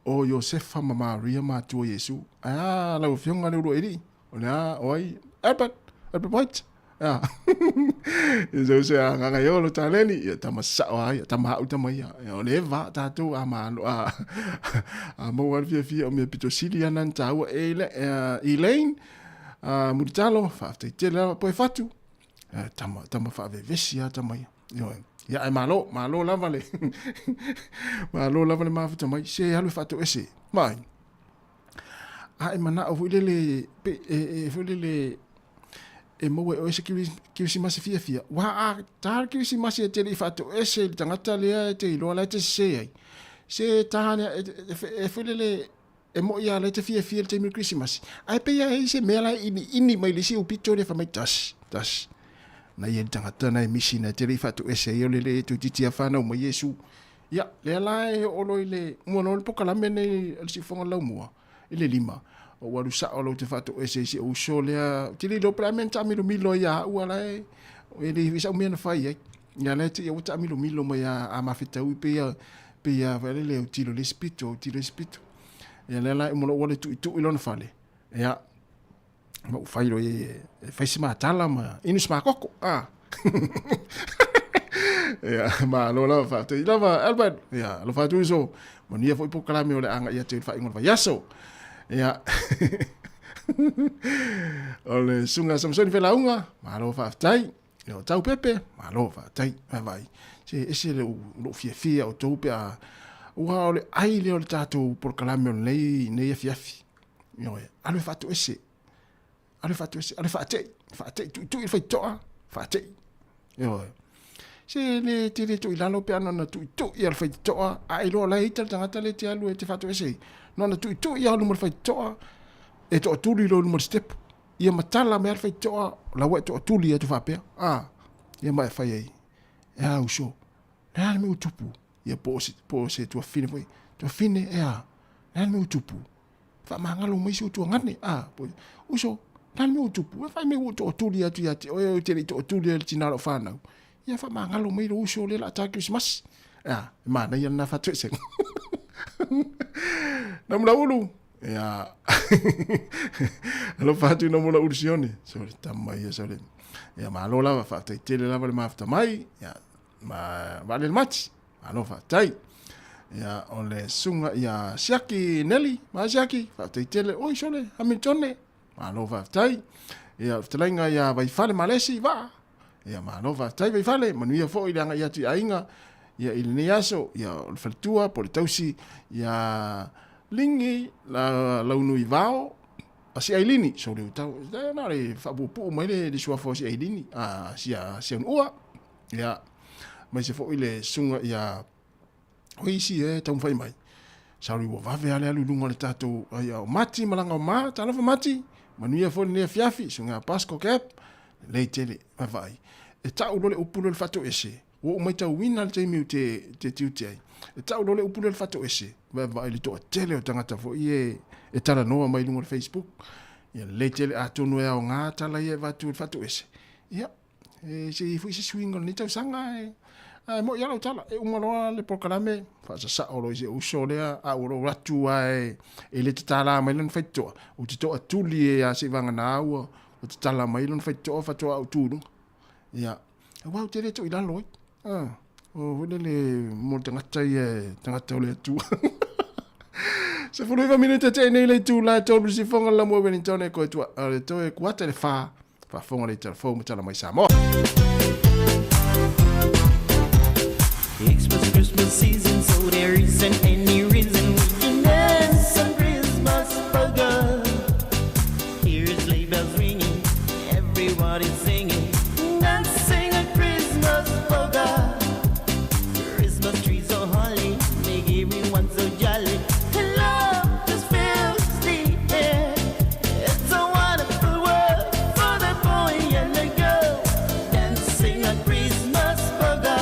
o Iosefa ma Maria matua o Iesu. Ae a lau Afioga Leuluaialii? O le a, o ai? Albert, Albert White. Ia. Ia so se a nganga yo lo taleni, ia tama sao ai, ia tama au tama ia. Ia o le va tātou a malo a a maua le fiafia o mea pito sili ana na tāua e le Elaine a Mulitalo, faafetai tele lava po e fatu. Tama tama faavevesi a tama ia. Ioe. Ia ai malo, malo lava le malo lava le mafuta mai se alu e faatoese. Mai. A e manao foi lele pe e, e foi lele e maua e oe se kirisimasi fiafia. Ua a tā le kirisimasi e te le i faatoese i le tagata lea e te iloa la e te sese ai. Se tā lea e, e, e, e foi lele e mo'i a la e te fiafia i le taimi o le kirisimasi. Ae pei a e i se mea la e iniini mai le isi upito lea fai mai tasi, tasi. Na ia le tagata na e misi na e te le i faatoese ai o le le toeitiiti a fanau mai Iesu. Ia, lea la e oo loa i le mua loa le pokalame nei a le siufofoga o le laumua, i le lima, ua alu sao loa ou te faatoese i si ou uso lea, ou te le iloa po o le a mea na taamilomilo ai ia au a la e, e le i sau mea na fai ai. Ia la e te ia ua taamilomilo mai a, a mafetaui pei a, pei a foi lele autilo i le isi pito, autilo i le isi pito. Ia lea la e uma loa ua le tuitui lona fale, ia, ma ou fai loa e, e fai se matala ma inu se makoko. Ah. Ia, malo lava faafetai lava Albert. Ia, alofa atu uso. Manuia foi polokalame o le agai atu i le faaiuga o le vaiaso. Ia. o le susuga Samsoni Felauga, malo faafetai. Ia, o tau pepe, malo faafetai. Vaai, se ese le lou fiafia o tou pe a ua o le ai lea o le tatou polokalame o lenei nei afiafi. Ioe, alu e faatoese. Alu e faatoese, alu e faatei, faatei tuitui le faitoa, faatei. Ioe. Se le te le tui lalo pe ana na tuitui al faitoa, a iloa la ita le tagata le te alu e te faatoese ai. No na tuitui alu ma le faitoa, e toatuli lo luma le step. Ia matala me al faitoa, la ua e toatuli atu faapea. Ah, ia ma e fai ai. E a uso. Le a le mea ua tupu. Ia po o se, po o se tuafine foi. Tuafine, e a. Le a le mea ua tupu. Faamagalo mai si ou tuagane. A, po, uso, le a le mea ua tupu. E fai mai ua ou toatuli atu ia te oe, ou te le i toatuli ai le tina o lau fanau. Ia faamagalo mai lou uso lea o le a ta Kerisimasi. A, e manaia lena faatoesega. Namulaulu, ia, alofa atu i Namulaulu Sione. Sole, tama ia, sole. Ia, malo lava, faafetai tele lava le mafuta mai. Ia, ma vaalele mati. Malo faafetai. Ia, o le susuga ia Siaki Neli, ma Siaki, faafetai tele. Oi, sole, Hamiltone, malo faafetai. Ia, o le fetalaiga ia Vaifale Malesi, vaa. Ia, malo faafetai Vaifale, manuia foi le agai atu i aiga. Ia, i lenei aso, ia, o le faletua, po o le tausi, ia, Ligi, la, Launui Vao, a si Ailini, sole utau, na o le faapuupuu mai le, le suafa o si Ailini, a sia, sia unuua. Ia, aemaise foi le susuga ia o isi e taumafai mai. Sorry, ua vave lava le alu i luga o le tatou, ai, o Mati malaga o ma, talofa Mati, manuia foi lenei afiafi, susuga ia Pasco Cap, lelei tele, vaavaai. E tau loa le upu lea o le faatoese, ua ou matauina le taimi ou te, te tiute ai, e tau loa le upu lea o le faatoese, vaavaai i le toatele o tagata foi e, e talanoa mai i luga o le Facebook. Ia lelei tele, atonu e aoga tala ia e avatu i le faatoese. Ia, E se i foi se suiga o lenei tausaga e ae mo'i lava lau tala, e uma loa le polokalame, faasasao loa i si ou uso lea, a ua ou atu lava e, e le tatala mai lona faitotoa, ou te toatuli e a seivagana ua, ua tatala mai lona faitotoa faatoa ou tu i luga. Ia, aua ou te le tuu i lalo ai. Ah, o foi lele mo le tagata ia, tagata o le Atua. 19 minute te nei le itula e tolu sifonga le lamua Wellington e koe tua, le toe kuata le whā. Faafofoga le tala fou ma tala mai Samoa. Xmas, Christmas season, so there isn't any reason we can dance on Christmas polka. Hear sleigh bells ringing, everybody's singing, dancing a Christmas polka. Christmas trees so holly, make everyone so jolly. And love just fills the air. It's a wonderful world for the boy and the girl, dancing a Christmas polka.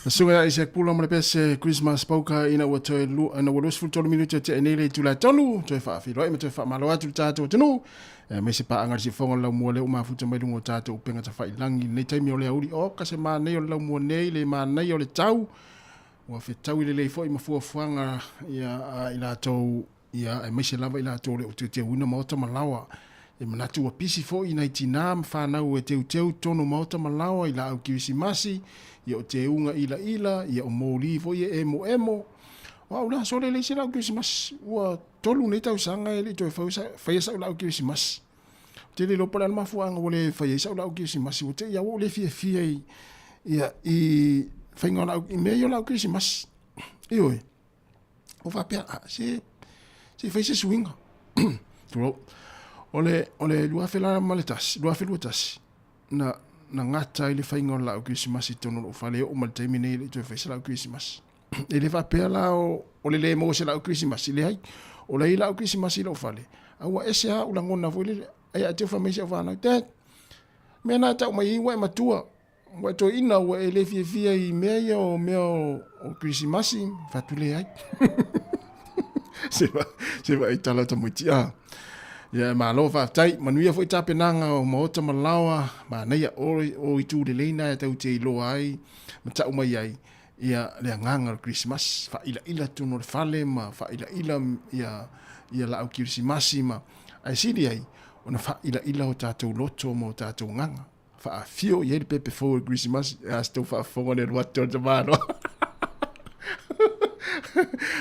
Na suga ia Isaac Pula ma le pese Christmas Polka ina ua toe ina ua 23 minute o tea nei le itula e tolu, toe faafeiloai ma toe faamalo atu le tatou atunuu, aemaise paaga le siufofoga o le laumua lea ua mafuta mai luga o tatou upega tafailagi i lenei taimi o le aoauli. Oka se manaia o le laumua nei, le manaia o le tau, ua fetaui lelei foi ma fuafuaga ia a i latou Ia, aemaise lava i latou o le o teuteuina maota ma laoa. E manatu ua pisi foi nai tinā ma fanau e teuteu tonu maota ma laoa i laau Kirisimasi, ia o teuga ilaila, ia o moli foi e emoemo. O au la, sole leai se laau Kirisimasi. Ua tolu nei tausaga e le i toe faia sau laau Kirisimasi. Ou te le iloa po o le a le mafuaaga ua le fai ai sau laau Kirisimasi, ua te i lava ua ou le fiafia i, ia, i faiga o laau, i mea ia o laau Kirisimasi. Ioe. Ua faapea, ah, se, se i fai se suiga. Tulou. O le, o le 2001, 2021, na, na gata ai le faiga o le laau Kerisimasi i totonu o lou fale, e oo mai le taimi nei e le i toe fai se laau Kerisimasi. E le faapea la o, o le le maua o se laau Kerisimasi, leai. O la e i ai laau Kerisimasi i lou fale, a ua ese lava ou lagona foi lele. Ai a te fai mai si au fanau, Dad, mea na e tau mai ai ua e matua. Ua e toeaina ua e le fiafia i mea ia o mea o, o Kerisimasi, fai atu leai. Se vaai tala tamaiti a. Ia e malo faafetai, manuia foi tapenaga o maota ma laoa, manaia o, o itu lelei na e tau te iloa ai ma tau mai ai ia le agaga o le Kerisimasi, faailaila tonu o le fale ma faailaila ia ia laau Kerisimasi ma ae sili ai ona faailaila o tatou loto ma o tatou agaga. Faafio i ai le pepe fou o le Kerisimasi. E a se tou faafofoga le alu atu o le tamaloa.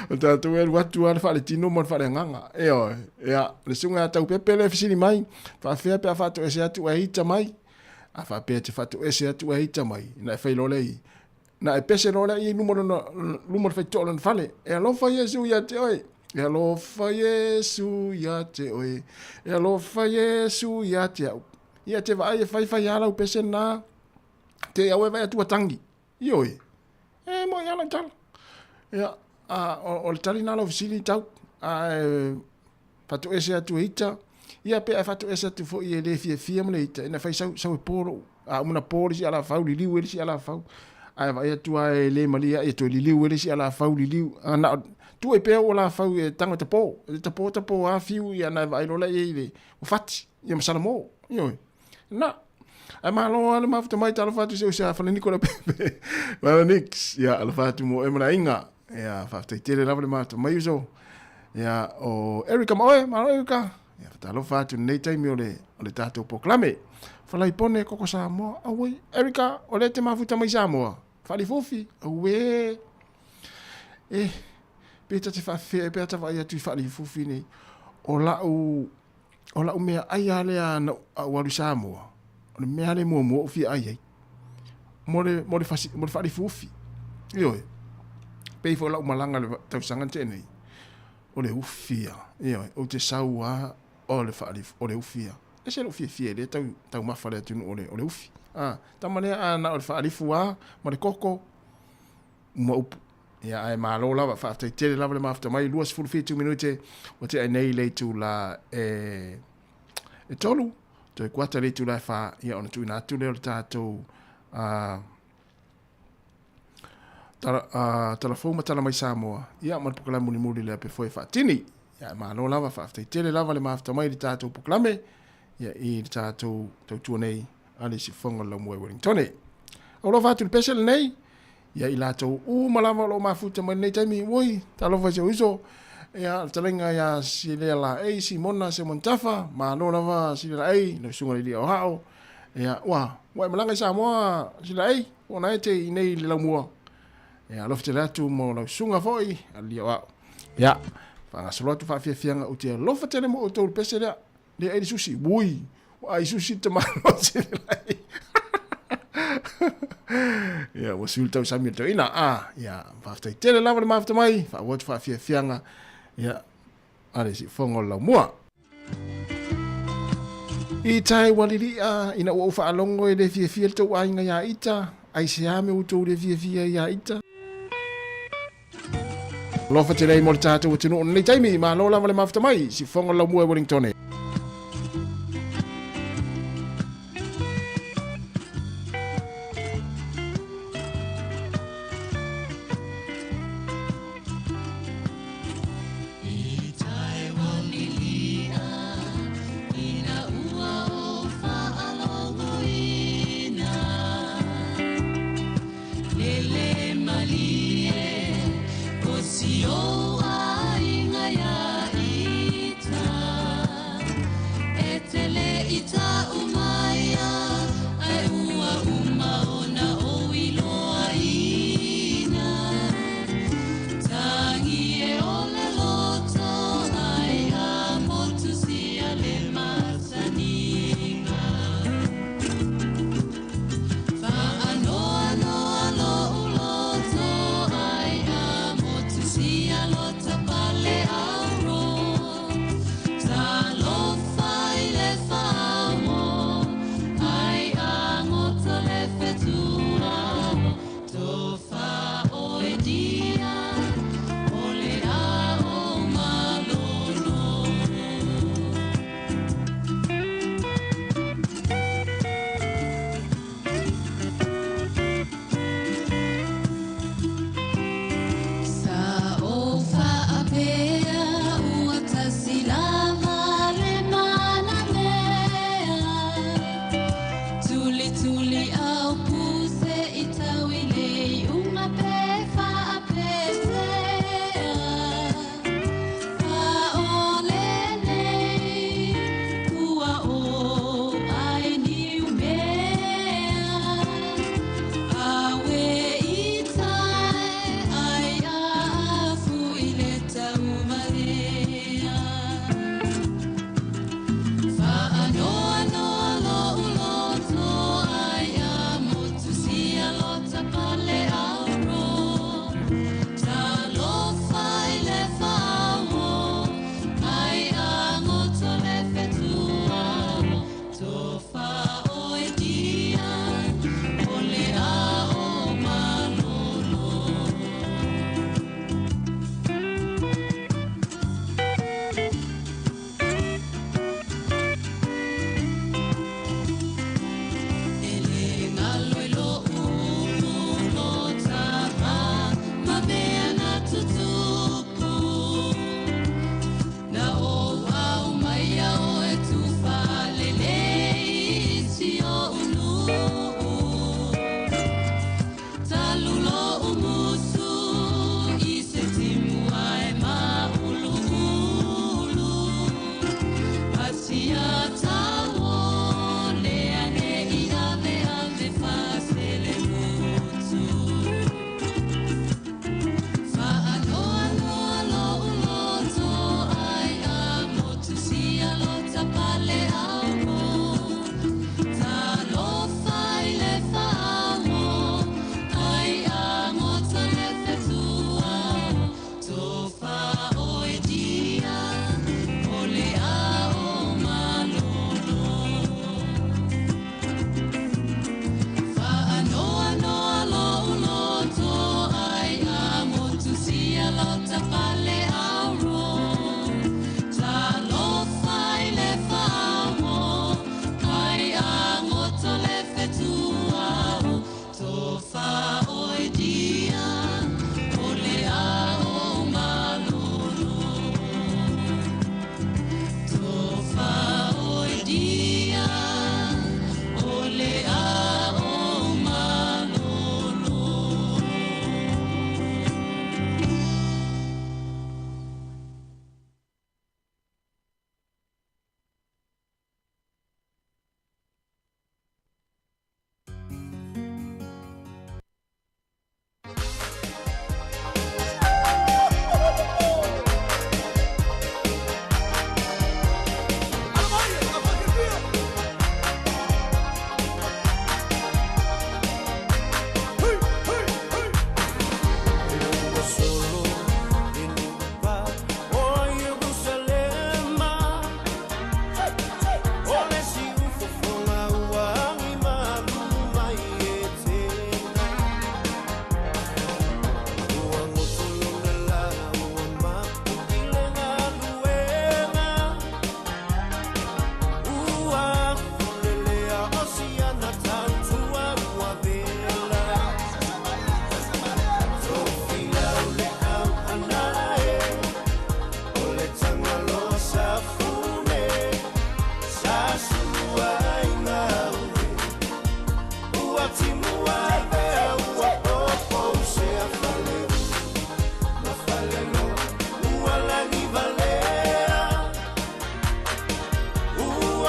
O tatou e alu atu lava le faaletino ma le faaleagaga. Ioe. Ia, le susuga ia Taupepe lea e fesili mai, faafefea pe a faatoese atu ae ita mai? A faapea e te faatoese atu ae ita mai, ona e fai loa lea i, Na e pese loa lea i luma lona, luma o le faitotoa o lona fale. E alofa Iesu ia te oe. E alofa Iesu ia te oe. E alofa Iesu ia te au. Ia te vaai e faifai lava lau pese lena. Te au e vaai atu ua tangi. Ioe. E moe lava lau tala. Ia, a, o, o le tali lena o lau fesili tau. A e faatoese atu e ita, ia pe a faatoese atu foi e le fiafia ma le ita, ina fai sau, sau e po lou, a uma na po le isi alafau, liliu e le isi alafau. Ae vaai atu lava e le malie ia toe liliu e le isi alafau, liliu. A na o, tuu ai pea ou alafau e tago e tapo, e tapo tapo lava fiu, ia na e vaai loa lea i ai i le, ua fati, ia ma salamo, ioe. Na, ae malo lava le mafuta mai, talofa atu i si ou uso a Falaniko Leaupepe. Malo Nix, ia alofa atu mo oe ma le aiga. Ia, faafetai tele lava le mafuta mai uso. Ia, o Erica ma oe, malo Erica. Ia, fatalofa atu lenei taimi o le, o le tatou polokalame. Falaipone Koko Samoa, auai, Erica, o lea e te mafuta mai Samoa. Faalifufi, auē. Eh, pe ta te faafefea pe a ta vaai atu i faalifufi nei. O lau, o lau mea ai lava lea na ou alu i Samoa, o le mea lea muamua ou fia ai ai, mo le, mo le, fasi, mo le faalifufi. Ioe, pei foi o lau malaga i le tausaga na tea nei, o le ufi ia. Ioe, ou te sau lava o le faalifu, o le ufi ia. E ese lou fiafia i lea tau, taumafa a le atunuu o le, o le ufi. A, tama lea a na o le faalifu lava ma le koko, ma upu. Ia, ae malo lava, faafetai tele lava le mafuta mai, 27 minute ua tea nei le itula e, e tolu, toe kuata le itula e whā, ia ona tuuina atu lea o le tātou uh, tala, uh, tala fou ma tala mai Samoa, ia ma le pokalae mulimuli lea pe foe faatini. Ia, ae malo lava, faafetai tele lava le mafuta mai le tātou pokalame, ia i le tātou tautua nei a le siufofoga o le Laumua i Wellingtone. Alofa atu le pese lenei, ia i latou uma lava o lo o mafuta mai lenei taimi, oi, talofa i si ou uso, ia, le talaiga ia Silea Laei, Simona Semontafa, malo lava Silea Laei, lau susuga i le alii aoao, ia, ua, ua e malaga i Samoa Silea Laei, ua na e te i nei i le Laumua, ia, alofa tele atu mo lau susuga foi, alii aoao, ia, faagasolo atu faafiafiaga, ou te alofa tele mo outou i le pese lea, Le ai le susi, ui, ua ai susi le tamaloa sili lai. Ia, ua sui le tausami o le toeaina. Ah, ia, faafetai tele lava le mafuta mai, faaauau atu faafiafiaga, ia, a le siufofoga o le laumua. I tae ua lili'a, ina ua ou faalogo e le fiafia le tou aiga iā ita, aisea me outou le fiafia iā ita? Alofa tele ai mo le tatou atunuu o lenei taimi. Malo lava le mafuta mai, siufofoga o le laumua e Wellingtone.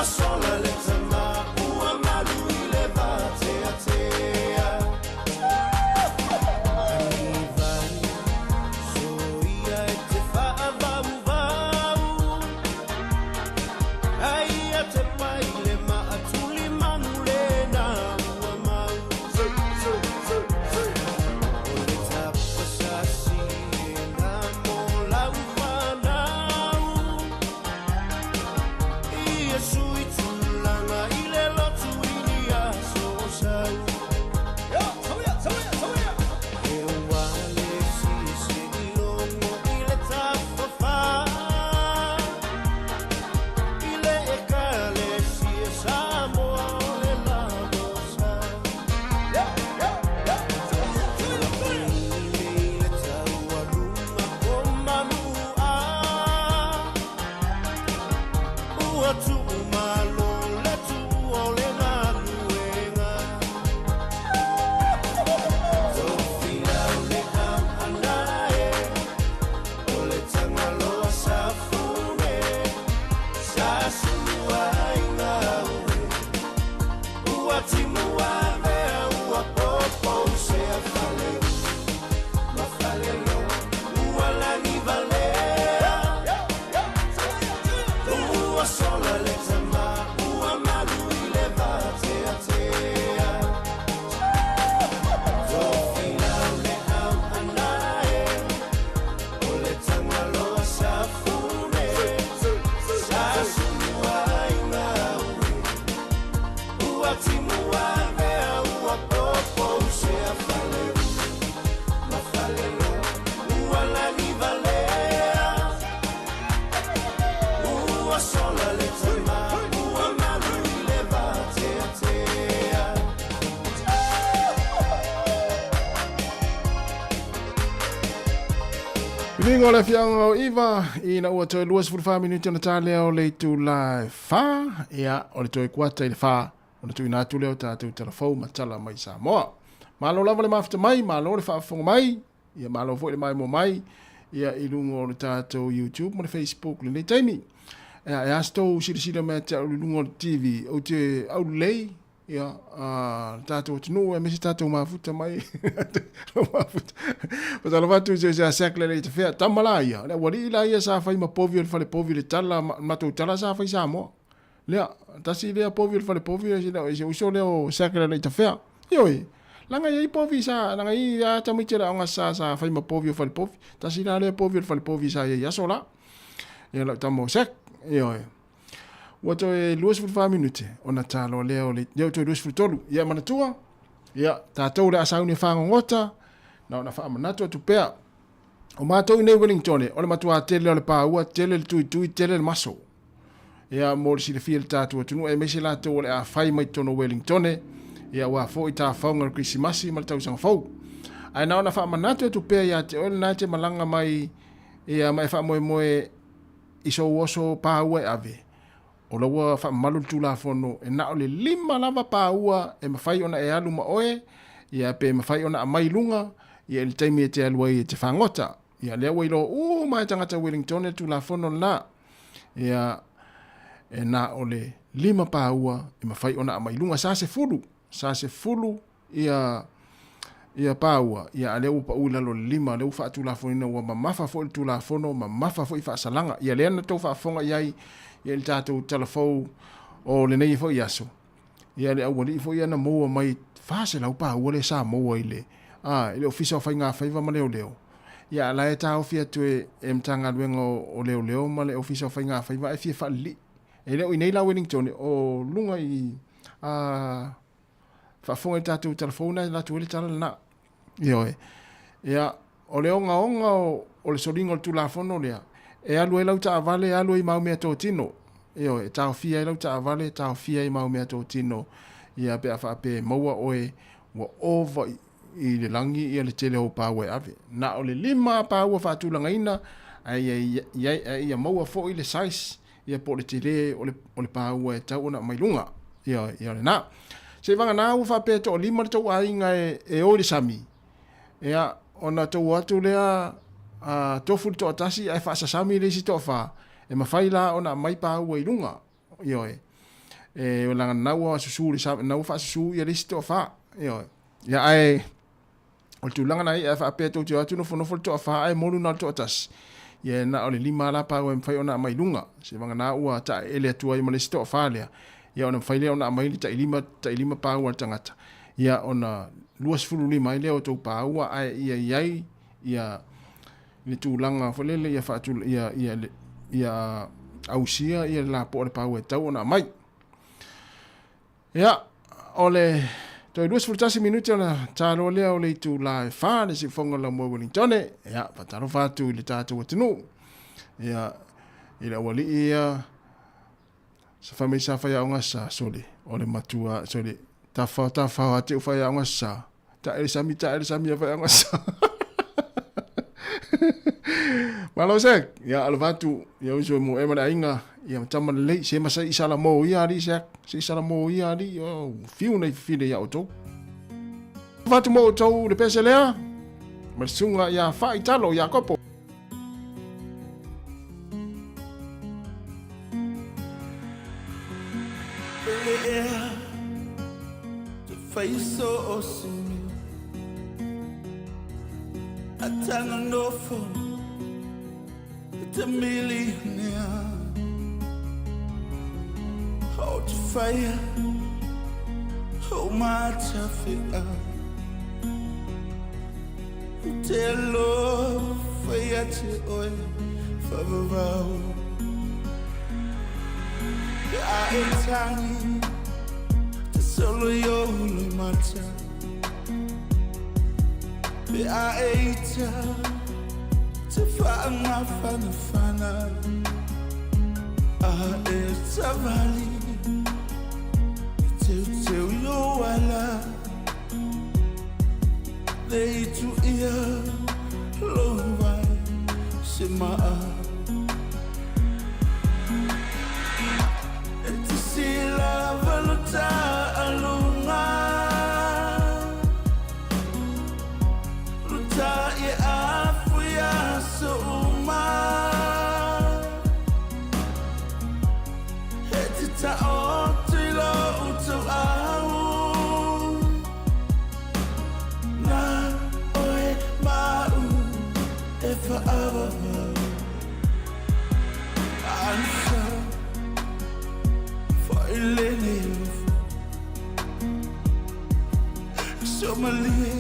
sola le tama ua malu i le vateatea. Anivai, soia e te faavauvau. Aia te pai le maatuli manu lena ua mau. O le tapasasi e nā mo lau whanau. Ia sui tūlanga i le lotu i ni aso sau. E wale si se i longo i le tafawha. I le e kale si e Samoa o le lalosa. I le taualuma o manua. Ua tuumalo le tuu o le galuega. Tofilau le auana e, o le Tagaloa Safune. Sa sulu ai gaue, ua timu avea ua popo sea faleu. Ma falelo, ua lagi valea. Ua sola le tama, ua malu i le vateatea. Tofilau le auana e, o le Tagaloa Safune. Sa sulu ai gaue, ua timu avea ua popo sea faleu. Ma falelo, ua lagi valea. Ua sola le tama, ua malu i le vateatea. Vivingo le fianga o Iva ina ua toe 24 minute ona tā lea o le itula e 4 ia o le toe kuata i le 4 ona tuuina atu lea o tatou talafou ma tala mai Samoa. Malo lava le mafuta mai, malo le faafofoga mai, ia malo foi le maimoa mai ia i luga o le tatou YouTube ma le Facebook lenei taimi. Ia, e a se tou silasila mai ia te au i luga o le TV, ou te aulelei ia le tatou atunuu aemaise tatou mafuta mai mafuta. Fatalofa atu i se se a le te fea tama la ia. Le aualii la ia sa fai ma povi o le fale povi le tala matou tala sa fai Samoa. Lea tasi lea povi o le fale povi e se uso lea o Sack le te fea. Ioe. Langa iai povi sa langa i a tamaiti le aoga sa sa fai ma povi o fale povi. Tasi la lea povi o le fale povi sa iai aso la. Ia lau tama o Sack. Ioe. Ua toe 24 minute ona talo lea o le lea toe 23. Ia manatua. Ia tatou le asauni e whangongota. Na ona whaamanatu atu pea. O mātou i nei Wellington, o le matua tele o le pāua, tele le tuitui, tele le maso. Ia mo le silafia le tātou atunuu, aemaise latou o le a fai mai totonu o Wellington, ia ua foi tāfaunga o le Krisimasi ma le tausaga fou. Ae na ona faamanatu atu pea ia te oe lena e te malaga mai ia ma e faamoemoe i sou oso pāua e ave. O la ua faamamalu le Tulafono e na o le 5 lava pāua e mafai ona e alu ma oe, ia pe mafai ona aumai i luga, ia i le taimi e te alu ai e te fagota. Ia lea ua iloa uma e tagata Wellington le Tulafono lena. Ia e na o le 5 pāua e mafai ona aumai i luga. Sa 10, sa 10 ia ia pāua, ia a lea ua pau i lalo le 5, lea ua faatulafonoina ua mamafa foi le Tulafono, mamafa foi faasalaga. Ia lea na tou faafofoga i ai ia i le tatou talafou o lenei foi aso. Ia le aualii foi ia na maua mai 400 pāua lea sa maua i le i le Ofisa o Faiga Faiva ma Leoleo. Ia a la e taofi atu e e Matagaluega o Leoleo ma le Ofisa o Faiga Faiva ae fia faalelii. E le o i nei la Wellington o luga i faafofoga i tatou talafou na e latou ai le tala lena. Ioe. Ia, o le ogaoga o le soliga o le Tulafono lea, e alu ai lau taavale, e alu ai ma au meatotino. Ioe, e taofia ai lau taavale, e taofia ai ma au meatotino, ia pe a faapea e maua oe ua ova i le lagi ia le tele o ou paua e ave. Na o le 5 paua faatulagaina, ae ia, ia, ae ia maua foi le size ia po o le tele o le, o le paua e tau ona aumai luga. Ia, ia lena. Seiavagana ua faapea e toalima le tou aiga e, e o i le sami, ia, ona tou o atu lea a, tofu le toatasi ae faasasami le isi toafa, e mafai la ona aumai paua i luga. Ioe. E o laga na ua susu le sa na ua faasusu ia le isi toafā. Ioe. Ia ae o le tulaga na ia faapea tou te o atu nofonofo le toafā ae molu na o le toatasi. Ia na o le lima la pau e mafai ona aumai luga. Se vagana ua taeele atu ai ma le isi toafā lea. Ia ona mafai lea ona aumai le tailima tailima pau a le tagata. Ia ona 25 ai lea o tou paua ae ia i ai ia le tulaga foi lele ia faatu ia ia ia ausia ia le lapoa o le pau e tau ona aumai. Ia, o le toe 21 minute ona talo lea o le itula e 4 le siufoga o Laumua Wellingtone. Ia, faatalofa atu i le tatou atunuu. Ia, i le aualii ia, sa fai mai sa faiaoga sa sole, o le matua, sole, tafao tafao a te u faiaoga sa, taele sami taele sami a faiaoga sa. Malo sek, ia alofa atu, ia uso e mo e ma le aiga, ia tama lelei, se ma se i sala mo ia ali sek, se i sala mo ia ali, o fiu nei fifile ia outou. Alofa atu mo outou le pese lea, ma le susuga ia Faaitalo Iakopo. Pele ea te fai so o se mea A tanga nofo i te milionea O te whaia o matawhea O te alofa ia te oe whavavau A e tangi te solo i o hulu mata Pe a e ita te whaangawhanawhana A e tawali i teu teu i o ala Le itu ia lo vai se maa E te sila valuta alunga Luta i afu ia so uma E te tao tui lo utu au Na oe mau e whaavavau Ansa whailene Somalie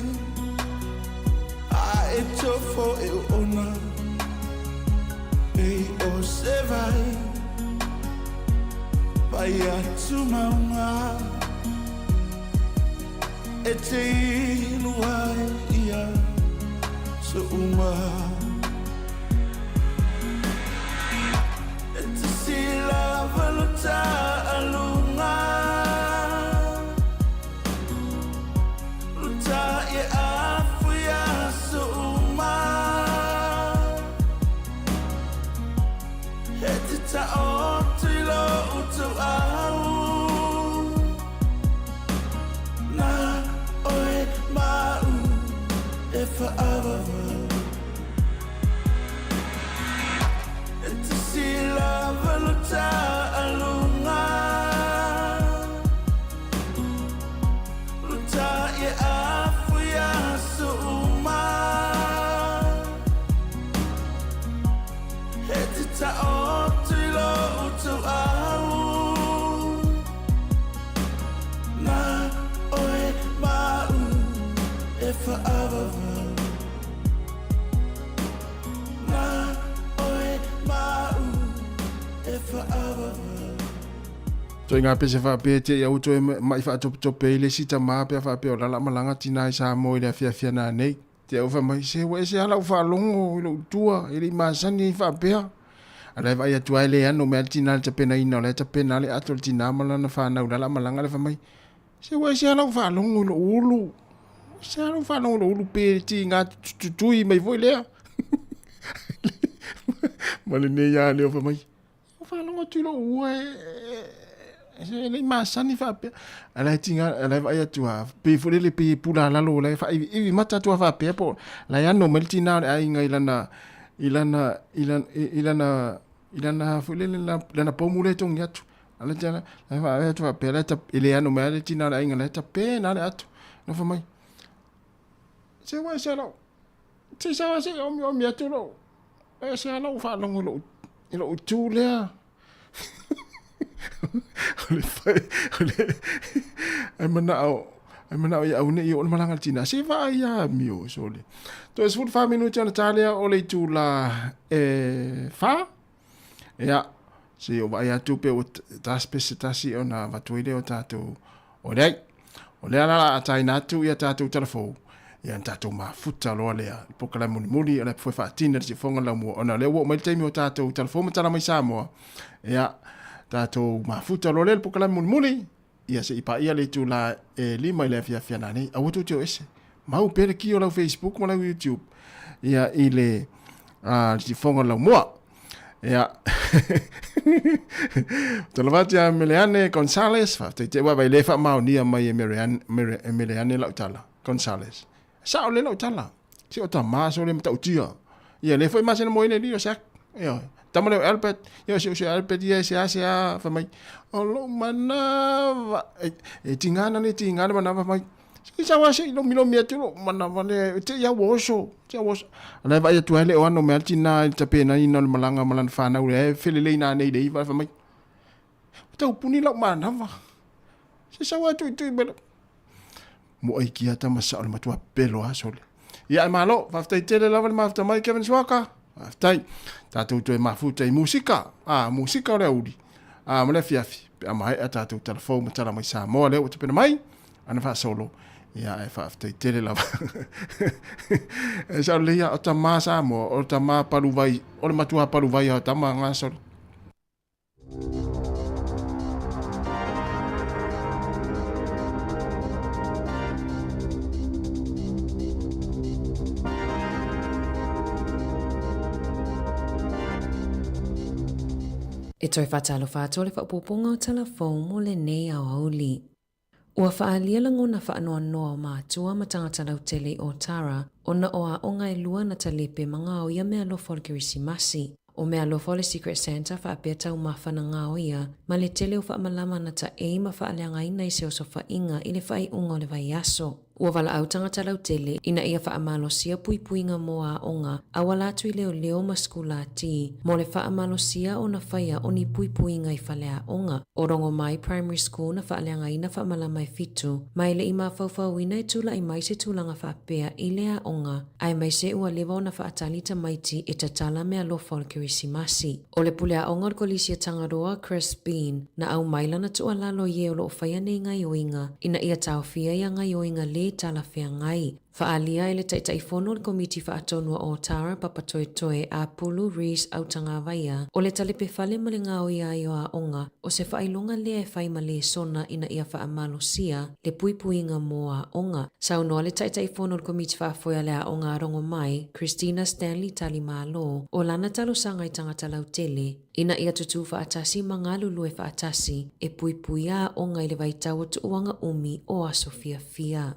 a e tofo e ona E o se vai Vai atu maunga E te inu ai ia so uma E te sila valuta alunga Luta i afu ia so uma E te tao tui lo utu au Na oe mau e whaavavau E te sila valuta alunga Luta i afu ia so uma E te tao tui lo utu au Na oe mau e whaavavau Na oe mau e whaavavau Toe ngā pese whaapea te ia uto e mai whaatopetope i le sita mā pea whaapea o lala malanga tina i Samoa i le afiafia nā nei. Te au wha mai se ua ese ala u whaalongo i lo utua i le masani i whaapea. A lai vai atu ai le ano mea le tina le tapena ina o le tapena le ato le tina ma lana whanau lala malanga le wha mai. Se ua ese ala u whaalongo i lo ulu. Se ala u whaalongo i lo ulu pe ti ngā tutui mai foi lea. Ma le nei a leo wha mai. O whaalongo atu i lo ua e se le masani whaapea. A lai tinga, a lai vai atu a, pe fo lele pe pula lalo, lai wha iwi, iwi mata atu a whaapea po, lai ano mai le tina o le aiga i lana, i lana, i lana, i lana, i lana foi lele, lana poumu le tongi atu. A le tina, la vaai atu faapea, la e e le ano mai le tina o le aiga, la e tapena le ato. Nofo mai, se ua e se lau, se sa se omi omi atu lou, e se ala ua faalogo i lou, i lou itu lea. O le fai, o le, ai manao, ai manao ia au nei o le malaga le tina, se vaai ia amio, sole. Toe 14 minuti ona ta lea o le itula e 4. Ia, se o vaai atu pe ua tasi pe se tasi ona avatu ai lea o tatou o leai. O lea la a taina atu ia tatou talafou, ia na tatou mafuta loa lea, le polokalame mulimuli o le foe faatina le siufofoga le laumua, ona o lea ua oo mai le taimi o tatou talafou ma tala mai Samoa, ia, tatou mafuta loa lea le polokalame mulimuli, ia se i paia le itula e 5 i le afiafi a nanei. Aua tou te o ese. Mau pea le ki o lau Facebook ma lau YouTube ia i le le siufofoga o le laumua. Ia. Talavati a Meleane Gonzales, faafetai te ua vai le faamaonia mai e Meleane, e Meleane lau tala, Gonzales. Sao le lau tala. Se o tamā so le matautia. Ia le foi masina mo ile li o sak. Ia, tama leo Albert, ia se o se Albert ia se a se a fa mai. O lou manava. E, e tingana le tingana manava mai. Se sa wa se lomi lomi atu lou manava le te ia oso, te ia oso. Ala vai atu ai le o ano me altina i tapena ina o le malanga ma lana whanau le e felelei nā nei le iwa fa mai. O tau puni lau manava. Se sa wa tui tui mele. Mo ai ki ata ma sa o le matua pelo a sole. Ia e malo, faafetai tele lava le mafuta mai Kevin Swaka. Faafetai. Tātou toe mafuta i musika. A, musika o le auli. A, ma le afiafi. Pe a maea tātou talafou ma tala mai Samoa lea ua tapena mai. Ana faasolo. Ia e faafetai tele lava. e sa le ia o tamā Samoa, o tamā paluvai, o le matua paluvai o tama ngā sole. E toe faatalofa atu o le faaopoopoga o Tala Fou mo lenei aoauli. Ua faaalia lagona faanoanoa o mātua ma tagata lautele i Ōtara ona o aoga e lua na talepe ma gaoia meaalofa o le Kerisimasi. O meaalofa o le Secret Santa faapea taumafa na gaoia ma le tele o faamalama na taei ma faaleagaina i se osofaiga i le faaiuga o le vaiaso. Ua valaau tagata lautele ina ia faamalosia puipuiga mo aoga auala atu i leoleo ma sikulati mo le faamalosia ona faia o ni puipuiga i faleaoga. O Rongomai Primary School na faaleagaina faamalama e fitu ma e le i mafaufauina e tula'i mai se tulaga faapea i le aoga aemaise ua leva ona faatali tamaiti e tatala meaalofa o le Kerisimasi. O le pule aoga o le Kolisi a Tangaroa, Chris Bean, na aumai lana tuualalo i e o lo o faia nei gaioiga ina ia taofia ia gaioiga lē talafeagai. Faaalia e le Taitaifono o le Komiti Faatonu a Ōtara, Papatoetoe, Apulu, Reece Autagavaia, o le talepe fale ma le gaoia ai o aoga, o se faailoga lea e fai ma lesona ina ia faamalosia le puipuiga mo aoga. Saunoa le Taitaifono o le Komiti Faafoe a le Aoga a Rongomai, Christina Stanley Talimalo, o lana talosaga i tagata lautele, ina ia tutū faatasi ma galulue faatasi e puipuia aoga i le vaitau o tuuaga umi o aso fiafia.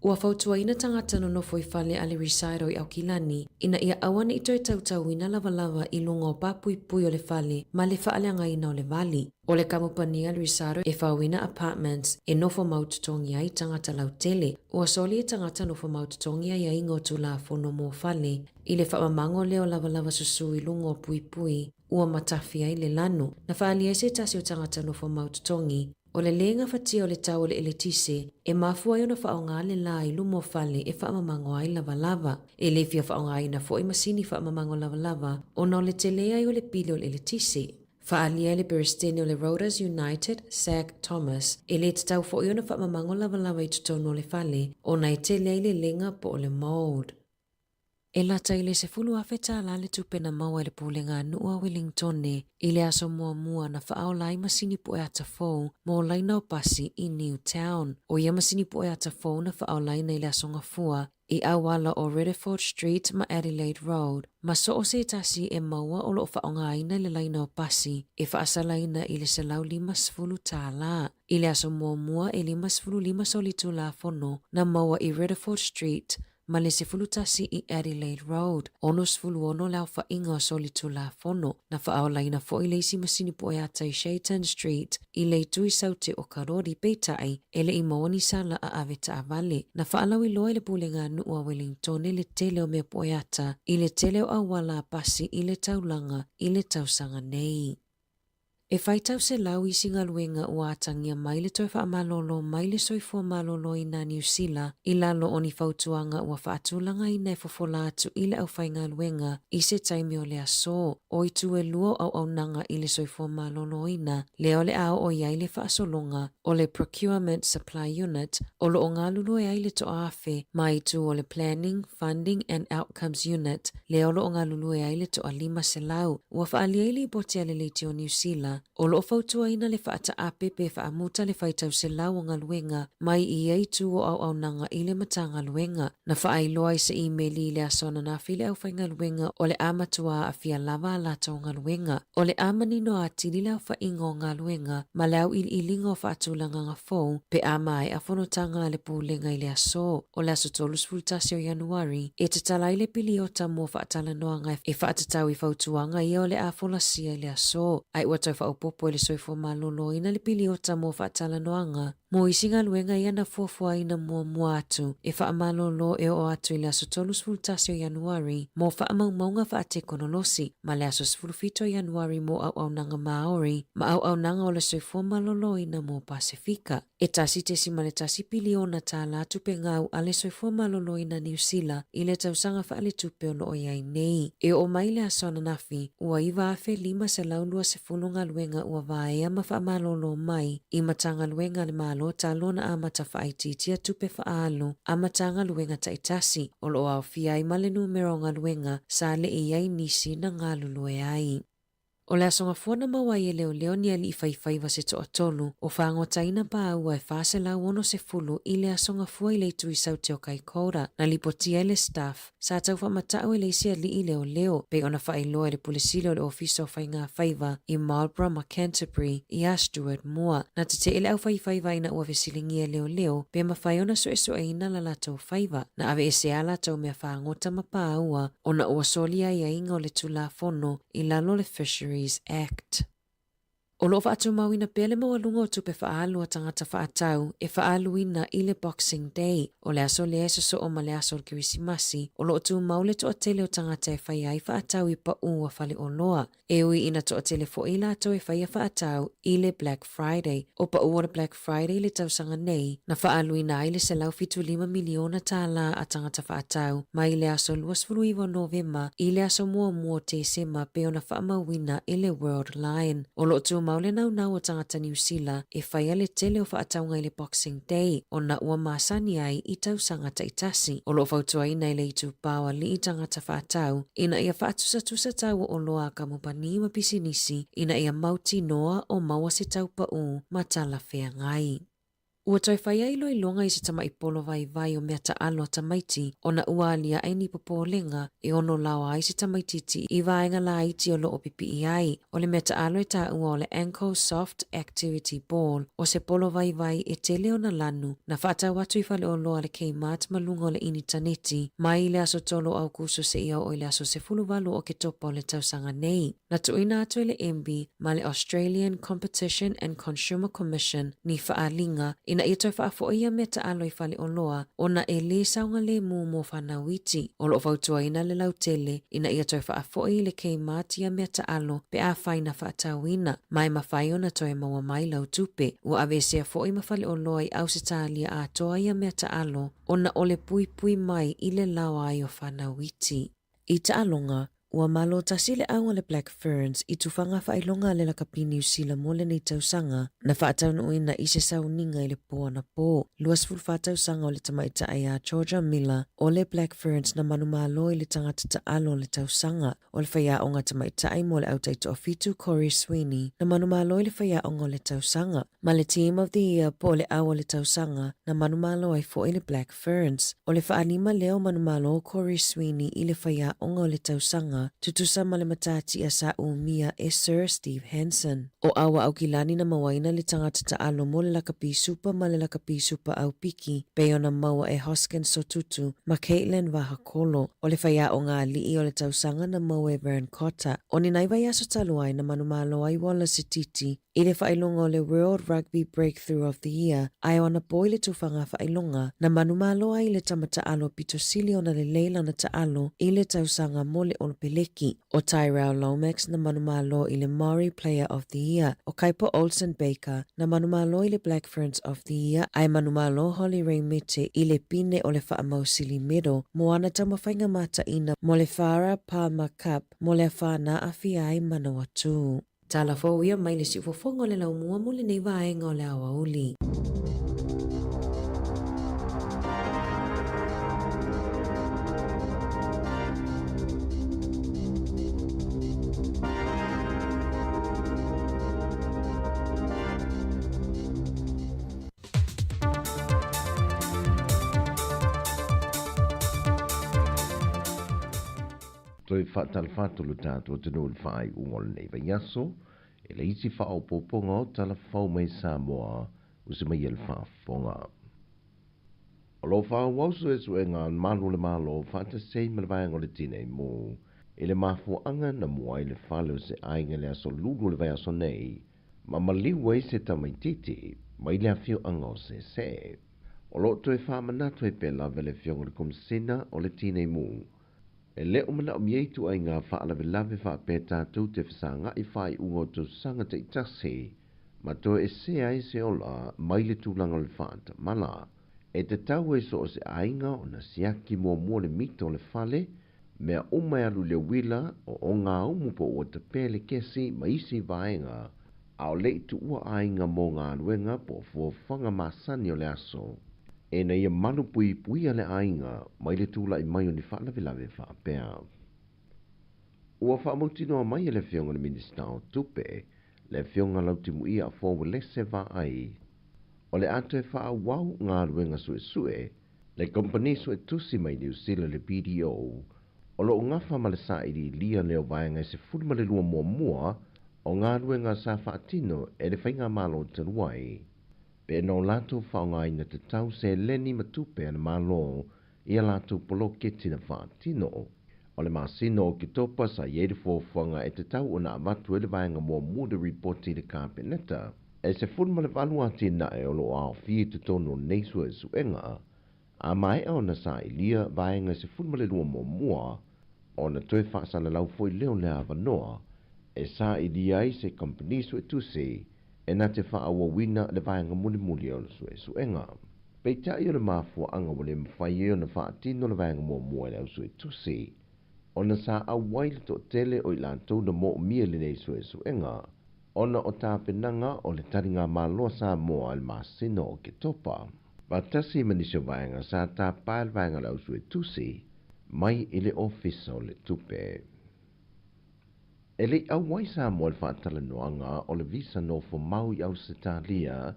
Ua fautuaina tagata nonofo i fale a le Recital i Aukilani ina ia aua ne i toe tautauina lavalava i luga o pā puipui o le fale ma le faaleagaina o le vali. O le kamupani a Luisaro e faoina apartments e nofo mau totogi ai tagata lautele. Ua soli e tagata nofo mau totogi aiaiga o Tulafono mo fale i le faamamago lea o lavalava susū i luga o puipui ua matafi ai le lanu. Na faaalia ai se tasi o tagata nofo mau totogi o le lē gafatia o le tau o le eletise e mafua ai ona faaaoga le lā i luma o fale e faamamago ai lavalava. E le fia faaaogaina foi masini faamamago lavalava ona o le tele ai o le pili o le eletise. Faaalia e le Peresetene o le Roaders United, Zach Thomas, e lē tatau foi ona faamamago lavalava i totonu o le fale ona e tele ai le lega po o le mould. E lata i le $10,000 tālā le tupe na maua e le Pulega a Nuu a Wellingtone i le aso muamua na faaola ai masini puʻe ata fou mo laina o pasi i Newtown. ʻO ia masini puʻe ata fou na faaolaina i le aso Gafua i auala o Riddiford Street ma Adelaide Road, ma so o se tasi e maua o lo o faaaogaina le laina o pasi e faasalaina i le $150 tālā. I le aso muamua e 55 solitulafono na maua i Riddiford Street. ma le 11 i Adelaide Road, 66 le aofaiga o solitulafono. Na faaolaina foi le isi masini pueata i Shaitan Street i le itu i Saute o Karori, peitai, e le i maua ni sala a ave taavale. Na faalauiloa e le Pulega Nuu a Wellingtone le tele o mea pueata i le tele o auala a pasi i le taulaga i le tausaga nei. E faitau selau isi galuega ua atagia mai le toe faamalolo mai le soifua maloloina a Niu Sila i lalo o ni fautuaga ua faatulagaina e fofola atu i le aufaigaluega i se taimi o le aso. O itu e lua o auaunaga i le soifua maloloina lea o le a oo i ai le faasologa o le Procurement Supply Unit o lo o galulue ai le toaafe ma itu o le Planning, Funding and Outcomes Unit lea o lo o galulue ai le toa 500. Ua faaalia i lipoti a le Leitio Niu Sila, o lo o fautuaina le faataape pe faamuta le faitau selau o galuega mai i ia itu o auaunaga i le Matagaluega. Na faailoa i se imeli i le aso ananafi le aufaigaluega o le a matua aafia lava a latou galuega. O le a manino atili le aofaiga o galuega ma le auiliiliga o faatulagaga fou pe a maea fonotaga a le Pulega i le aso o le aso 31 o Ianuari e tatala ai le piliota mo faatalanoaga e faatatau i fautuaga ia o le a folasia i le aso, ae ua tau faaopoopo e le Soifua Maloloina le piliota mo faatalanoaga mo isi galuega ia na fuafuaina muamua atu e faamalolo e oo atu i le aso 31 o Ianuari mo faamaumauga faatekonolosi ma le aso 17 o Ianuari mo auaunaga Māori ma auaunaga o le soifua maloloina mo Pasefika. E 1.1 piliona tālā tupe gau a le Soifua Maloloina Niu Sila i le tausaga faaletupe o lo o i ai nei. E oo mai le aso ananafi, ua 9,520 galuega ua vaea ma faamalolo mai i Matagaluega a le Malo talu ona amata faaitiitia tupe faaalu a Matagaluega taitasi, o lo o aofia ai ma le numera o galuega sa le i i ai nisi na galulue ai. O le aso gafua na maua ai e leoleo ni alii faifaiva se toatolu o fagotaina pāua e 460 i le aso gafua i le itu i Saute o Kaikoura, na lipotia e le Staff, sa tau faamatau e le isi alii leoleo, pei ona faailoa e le Pule Sili o le Ofisa o Faiga Faiva i Marlborough ma Canterbury iā Stuart Moore. Na tetee le aufaifaiva ina ua fesiligia e leoleo pe mafai ona suesueina la latou faiva. Na aveese a latou mea fagota ma pāua ona ua soli aiaiga o le Tulafono i lalo o le Fisheries Act. O lo o faatumauina pea le maualuga o tupe faaalu a tagata faatau e faaaluina i le Boxing Day, o le aso lea e sosoo ma le aso o le Kerisimasi, o lo o tumau le toatele o tagata e faia ai faatau i paū a faleoloa. E ui ina toatele foi i latou e faia faatau i le Black Friday, o paū o le Black Friday i le tausaga nei, na faaaluina ai le $175 miliona tālā a tagata faatau mai le aso 29 o Novema i le aso muamua o Tesema pei ona faamauina e le World Line. O lo o tumau le naunau o tagata Niu Sila e faia le tele o faatauga i le Boxing Day ona ua masani ai i tausaga taitasi. O lo o fautuaina e le itupa o alii tagata faatau ina ia faatusatusa tau o oloa a kamupani ma pisinisi ina ia mautinoa o maua se tau paū ma talafeagai. Ua toe fai ai iloiloga i se tamaʻi polo vaivai o mea taʻalo a tamaiti ona ua aliaʻe ni popolega e ono laoa ai se tamaititi i vaega laiti o lo o pipiʻi ai. O le mea taʻalo e taua o le Ankle Soft Activity Ball o se polo vaivai e tele ona lanu na faatau atu i faleoloa a le Kmart ma luga o le initaneti mai le aso 3 o Aukuso seia oo i le aso 18 o Oketopa o le tausaga nei. Na tuuina atu e le MB ma le Australian Competition and Consumer Commission ni faaaliga ina ia toe faafoʻi ia mea taʻalo i faleoloa ona e lē saogalēmū mo fanau iti. O lo o fautuaina le lautele ina ia toe faafoʻi i le Kmart ia mea taʻalo pe afai na faatauina, ma e mafai ona toe maua mai lau tupe. Ua aveesea foʻi ma faleoloa i Ausetalia atoa ia mea taʻalo ona o le puipui mai i le laoa ai o fanau iti. I taaloga, ua malo tasi le au a le Black Ferns i tufaga faailoga a le lakapi Niu Sila mo lenei tausaga, na faataunuuina i se sauniga i le po anapō. 24 tausaga o le tamaitai a Georgia Miller o le Black Ferns na manumalo i le tagata taalo o le tausaga. O le faiaoga tamaitai mo le au taitoafitu Corey Sweeney na manumalo i le faiaoga o le tausaga. Ma le Team of the Year po o le au o le tausaga na manumalo ai foi le Black Ferns. O le faalima lea o manumalo o Corey Sweeney i le faiaoga o le tausaga. Samoa, tutusa ma le matatia sa umia e Sir Steve Hansen. O Aua Aukilani na mauaina le tagata taalo mo le lakapi supa ma le lakapi supa aupiki, pei ona maua e Hoskins Sotutu ma Katelyn Vahakolo. O le faiaoga alii o le tausaga na maua e Vern Cotter. O ni nai vaiaso talu ai na manumalo ai Wallace Sititi i le faailoga o le World Rugby Breakthrough of the Year, ae o ana po i le tufaga faailoga na manumalo ai le tama taalo pito sili ona lelei lana taalo i le tausaga mo le Olopeleki. O Tyrell Lomax na manumalo i le Maori Player of the Year, o Kaipo Olsen Baker na manumalo i le Black Ferns of the Year, ae manumalo Holly Ray Mete i le pine o le Faamausili Medal mo ana taumafaiga mataina mo le Farah Palmer Cup mo le afa na aafia ai Manawatū. Tala fou ia mai le siufofoga o le laumua mo lenei vaega o le aoauli. Toe faatalofa atu lo tatou atunuu i le faaiuga o lenei vaiaso, e le isi faaopoopoga o tala fou mai Samoa ua se mai e le faafofoga. O lo o faaauau suesuega a le Malu o le Malo faatasi ai ma le Vaega o le Tinei Mu i le mafuaaga na mua ai le fale o se aiga i le aso Lulu o le vaiaso nei ma maliu ai se tamaitiiti mai le afioaga o Sese. O lo o toe faamanatu ai pea lava e le Afioga i le Komesina o le Tinei Mu E le o manaomia ituaiga faalavelave faapea tatou te fesagai faaiuga o tausaga taitasi ma toe esea ai se ola mai le tulaga o le faatamala. E tatau ai so o se aiga ona siaki muamua le mita o le fale, mea uma e alu i le uila, o ogaumu po o ua tapea le kesi ma isi vaega, a o le i tuua aiga mo galuega po o fuafuaga masani o le aso, ina ia malupuipuia le aiga mai le tulai mai o ni faalavelave faapea. Ua faamautinoa mai e le Afioga i le Minisita o Tupe, le Afioga Lautimuia Afoa Uelese Vaai, o le a toe faaauau galuega suesue le kamupani suetusi mai Niu Sila le BDO, o lo o gafa ma le sailiilia lea o vaega e 12 muamua o galuega sa faatino e le Faigamalo talu ai, pe na o latou faaaogaina tatau seleni ma tupe a le Malo i a latou poloketi na faatino. O le masina o Oketopa sa i ai le fuafuaga e tatau ona avatu ai le vaega muamua o le ripoti i le Kapeneta. E 18 atinae o lo o aofia i totonu o nei suesuega, a maea ona sailia vaega e 12 muamua, ona toe faasalalau foi lea o le avanoa e sailia ai se kamupani suetusi e na te faaauauina le vaega mulimuli o le suesuega. Peitai o le mafuaaga ua le mafai ai ona faatino le vaega muamua e le au suetusi, ona sa auai le toatele o i latou na moomia i lenei suesuega, ona o tapenaga o le taligamalo a Samoa i le masina o Oketopa. Faatasi ma nisi o vaega sa tapa e le vaega o le au suetusi mai i le Ofisa o le Tupe. E le i auai Samoa i le faatalanoaga o le visa nofo mau i Ausetalia,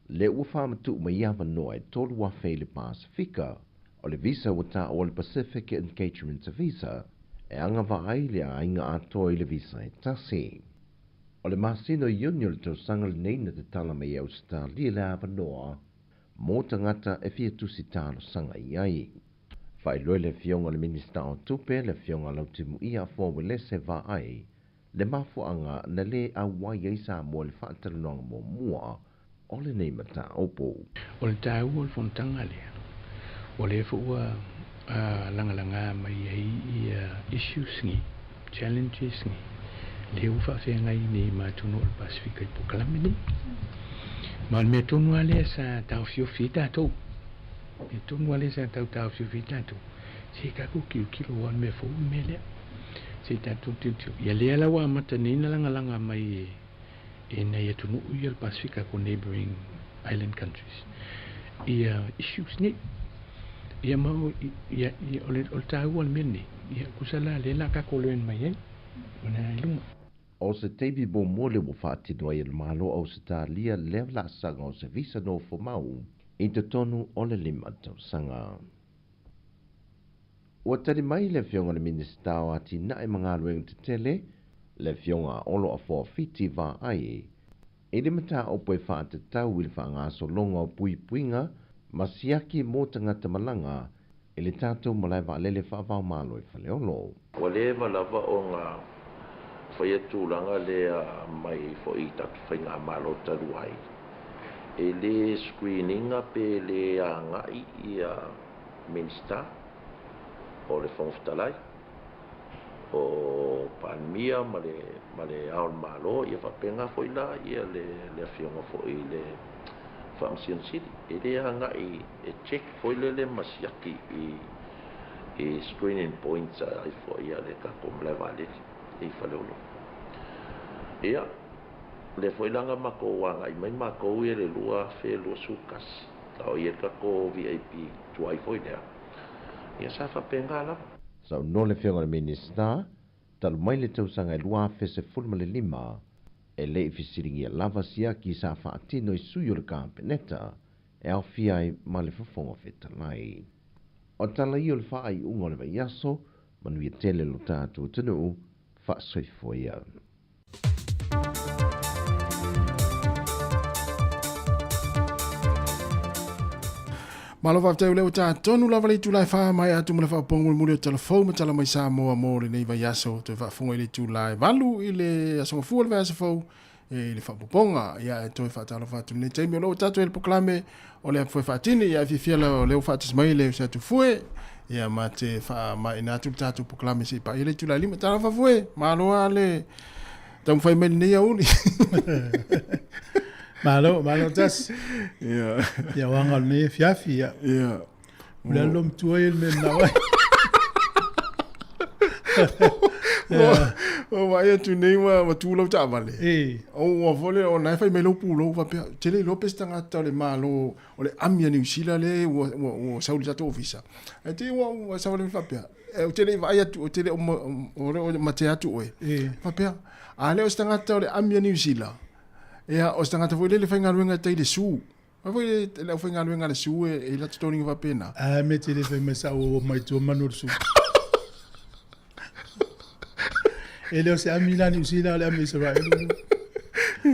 lea ua faamatuu mai avanoa e 3,000 i le Pasefika. O le visa ua taua le Pacific Engagement Visa, e agavaa ai le aiga atoa i le visa e tasi. O le masina o Iuni o le tausaga lenei na tatala mai e Ausetalia le avanoa mo tagata e fia tusi talosaga i ai. Faailoa e le Afioga i le Minisita o Tupe, le Afioga Lautimuia Afoa Uelese Vaai, le mafuaaga na le auai ai Samoa i le faatalanoaga muamua o lenei mataupu. O le taua o le fonotaga lea, o lea foi ua lagalaga mai ai ia issues nei, challenges nei, lea ua faafeagai nei ma atunuu o le Pasefika i polokalame nei. Ma o le mea tonu lava lea sa taofiofi ai tatou, mea tonu lava lea sa tau taofiofi ai tatou, se i tatou tilotilo aua o le mea fou le mea lea. Se i tatou tilotilo. Ia lea la ua amata nei ona lagalaga mai e nai atunuu ia o le Pasefika ko neighbouring island countries ia issues nei. Ia ma o, ia, ia, o le, o le taua o le mea lenei, ia tusa la lea la tatou learn mai ai ona i luma. O se taimi muamua lea ua faatino ai e le Malo o Ausetalia lea laasaga o se visa nofo mau i totonu o le 5 tausaga. Ua tali mai le Afioga i le Minisita o Atinae ma Galuega Tetele, le Afioga a Olo Afoa Fiti Vaai, i le mataupu e faatatau i le faagasologa o puipuiga ma siaki mo tagata malaga i le tatou malae vaalele faava-o-Malo i Faleolo. Ua leva lava ona faia tulaga lea mai foi i tatou faigamalo talu ai, e le screen ina pe le agai ia Minisita o le Fofoga Fetalai, o Palemia ma le ma le Ao o le Malo, ia faapena foi la ia le le Afioga foi i le Faamasino Sili. E le agai e check foi lele ma siaki i i screening points ai foi a le tatou malae vaalele i Faleolo. Ia, lea foi la na matou agai mai matou ia i le 2021, a o i ai le tatou VIP tuai foi lea, ia sa faapena lava. Saunoa le Afioga i le Minisita, talu mai le tausaga e 2015, e le i fesiligia lava siaki sa faatino i sui o le Kapeneta e aofia ai ma le Fofoga Fetalai. O tala ia o le faaiuga o le vaiaso, manuia tele lo tatou atunuu, faasoifua ia. Malo faafetai o lea ua tatonu lava le itula e fa mai atu ma le faapopoga mulimuli o tala fou ma tala mai Samoa mo lenei vaiaso. Toe faafofoga i le itula e 8 i le aso Gafua o le vaiaso fou i le faapopoga. Ia e toe faatalofa atu i lenei taimi o lo o tatou i le polokalame o le Apu Faatini. Ia e fiafia la o lea ua faatasi mai le uso atu Fue. Ia ma te faamaina atu le tatou polokalame se i paia le itula e 5. Talofa Fue, malo lava le taumafai mai lenei aoauli. Malo, malo tasi. Ia. Ia o aga o lenei afiafi, ia. Ia. O le alo matua ia le mea na ai. O vaai atu nei ua tu lau taavale. E. O ua foi lea, o na e fai mai lau pulou faapea, te le iloa pe se tagata o le Malo, o le ami a Niu Sila lea ua sau i le tatou ofisa. Ae te i ua sau le faapea, ou te le i vaai atu, ou te le o matea atu oe. Faapea, a le o se tagata o le ami a Niu Sila, ia, o se tagata foi lele faigaluega tai le su. Ai foi le aufaigaluega a le su e i la totogiga faapena. A me te le fai mai sa ua mai tua manu o le su. E le o se ami la Niu Sila o le ami Israel.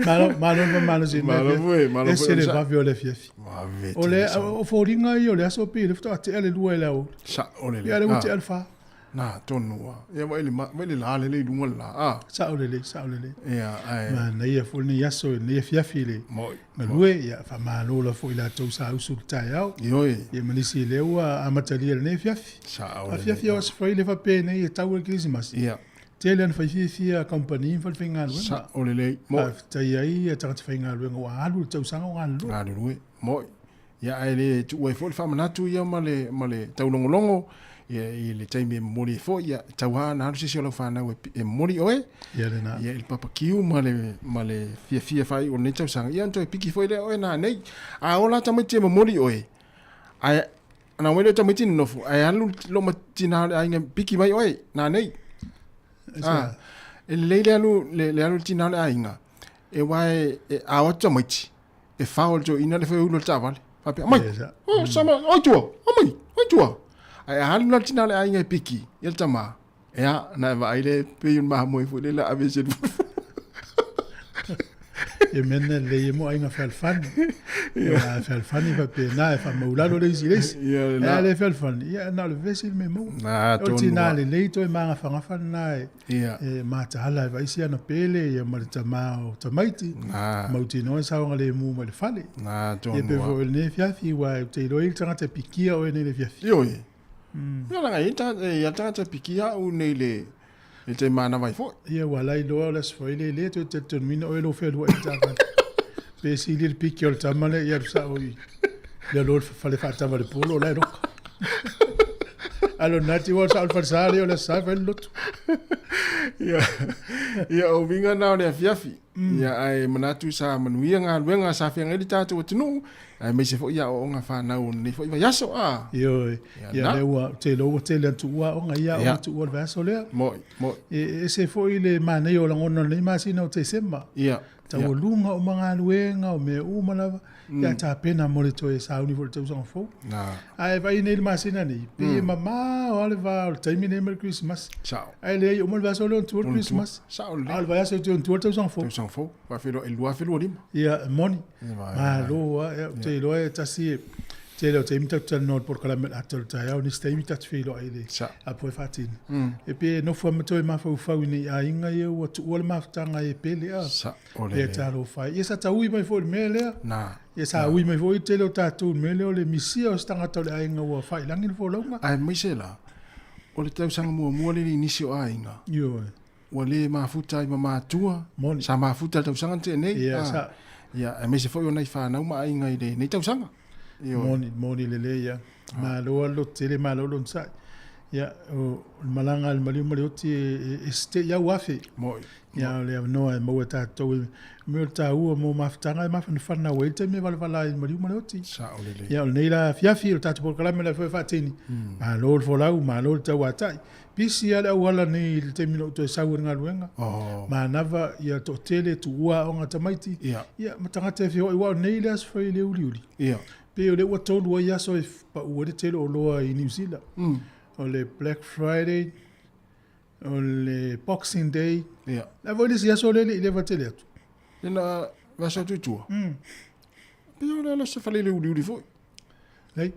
Malo, malo ma malo se Malo foi, malo foi. Ese le vave o le afiafi. Vave. O le o foliga ia o le aso pe le faatoa tea le 2 i le aoauli. Sa o le. Ia le ua tea le 4. Na, tonu lava. Ia vaai le, vaai le la lele i luga o le la, a. Sao lelei, sao lelei. Ia, ae. Manaia foi lenei aso, lenei afiafi i le galue, ia faamalo lava foi i latou sa usu i le taeao. Ioe. Ia ma nisi lea ua amatalia i lenei afiafi. Sao lelei. Afiafi o aso fai le faapenei e tau ai le Kerisimasi. Ia. Tele ana fai fiafia kamupani ma falefaigaluega. Sao lelei. Mo'i. Faafetai ai tagata faigaluega ua alu le tausaga o galulue. Galulue. Mo'i. Ia ae le tuua ai foi le faamanatu ia ma le, ma le taulogologo ia, i le taimi e momoli ai foi, ia, tau lava ona alu se isi o lau fanau e, e momoli oe. Ia lena. Ia, i le papakiu ma le, ma le fiafia faaiu o lenei tausaga, ia ona toe piki foi lea oe nanei. A ola tamaiti e momoli oe, ae na omai lea o tamaiti nonofo, ae alu lo tina o le aiga piki mai oe nanei. Ah, e lelei le alu, le, le alu le tina o le aiga, e wae, e, a o atu tamaiti, e fao le toeaina le fai ulu o le taavale. Faapea, aumai, oh, sama, oi tua, aumai, oi tua. Ae a alu la le tina o le aiga e piki, ia le tama, ea, na e vaai le pei o le mamoe foi lele ave i se E mea na lelei ai mo aiga fealofani. Ia fealofani faapena e faamaulalo le isi i le isi. Ae a le fealofani, ia na o le vevesi le mea maua. O le tina lelei toe magafagafa lena e e mataala e vaai si ana pele ia ma le tama o tamaiti. Mautinoa e saogalemu mai le fale. Ia pe foi o lenei afiafi aua ou te iloa e i ai le tagata e pikia oe nei i le afiafi. Ioe. Ia leaga e i ai le tagata e pikia au nei i le taimi manava ai foi. Ia ua la iloa o le aso foi le le toe talitonuina oe lou fealuai i le taavale. Pe sili le piki o le tama lea ia alu sao i le alo o le fale faatava i le polo o la e loka. Alo nati ua sao le falesa lea o le aso sa e fai le lotu. Ia, ia o uiga na o le afiafi. Ia, ae manatu sa manuia galuega sa feagai le tatou atunuu, aemaise foi aoaoga fanau o lenei foi vaiaso, a. Ioe, ia lea ua, ou te iloa ua tele atu tuua aoga ia aoga tuua o le vaiaso lea. Moi, moi. E ese foi le manaia o lagona o lenei masina o Tesema. Ia. Taualuga uma galuega o mea uma lava ia tapena mo le toe sauni foi i le tausaga fou. Ae vaai nei i le masina nei, pei e mamao lava le va o le taimi nei ma le Kerisimasi. Ae leai, e uma le vaiaso lea ona tua le Kerisimasi. A o le vaiaso e toe ona tua le tausaga fou. Tausaga fou, faafeiloai i le 2025. Ia, e moni. Malo lava. Ia, ou te iloa e tasi e tele o taimi tatou te talanoa i le polokalame o le ata o le taeao, nisi taimi tatou te feiloai i le apo e faatino. E pei e nofo lava ma toe mafaufau i nei aiga ia ua tuua le mafutaga e pele a. Pea talofa ai. Ia sa taui mai foi i le mea lea. Ia sa ui mai foi le tele o tatou i le mea lea o le misia o se tagata o le aiga ua faailagi le folauga. Aemaise la, o le tausaga muamua lea i nisi o aiga. Ioe. Ua le mafuta ai ma matua. Moni. Sa mafuta i le tausaga na tea nei. Ia, sa. Ia, aemaise foi o nai fanau ma aiga i lenei tausaga. Ioe. Moni, moni lelei ia. Malo lava le lototele, malo le onosai. Ia, o le malaga a le maliu ma le oti e sete'i au afe. Moi. Ia, o le avanoa e maua e tatou e mea o le taua mo mafutaga e mafanafana ai le taimi e valavala ai i le maliu ma le oti. Sao lelei. Ia, o lenei la afiafi o le tatou polokalame la foi e faatini. Malo le folau, malo le tauatai. Pisi lava le auala nei i le taimi na ou toe sau ai i le galuega. Manava ia toatele tuua aoga a tamaiti. Ia, ma tagata e feoai aua o nei le aso fai i le uliuli. Pei o lea ua tolu ai aso e pau ai le tele o oloa i Niu Sila. O le Black Friday, o le Boxing Day. La foi le isi aso lea e le i leva tele atu. Lena aso atu i tua. Pei o le aso fale i le uliuli foi. Leai.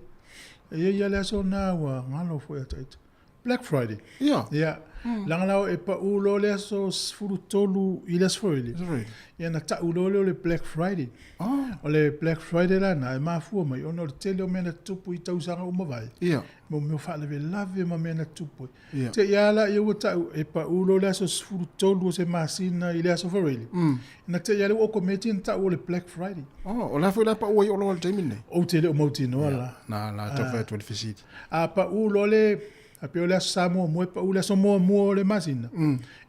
E i ai lava le aso lena ua galo foi ia te ita. Black Friday. Ia. Ia. Leaga la e pau loa le aso 13 i le aso Faraile. Ia na tau loa lea o le Black Friday. Oh. O le Black Friday la na e mafua mai ona o le tele o mea na tutupu i tausaga ua mavae. Ia. Mo mea o faalavelave ma mea na tutupu ai. Ia. Te i a la ia ua tau e pau loa le aso 13 o se masina i le aso Faraile. Na te i a lea ua okometi na tau o le Black Friday. Oh, o le a foi la e pau ai oloa i le taimi lenei? Ou te le o mautinoa la. Na la tau fai atu ai le fesili. A pau loa le, a pei o le aso Sa muamua e pau le aso muamua o le masina.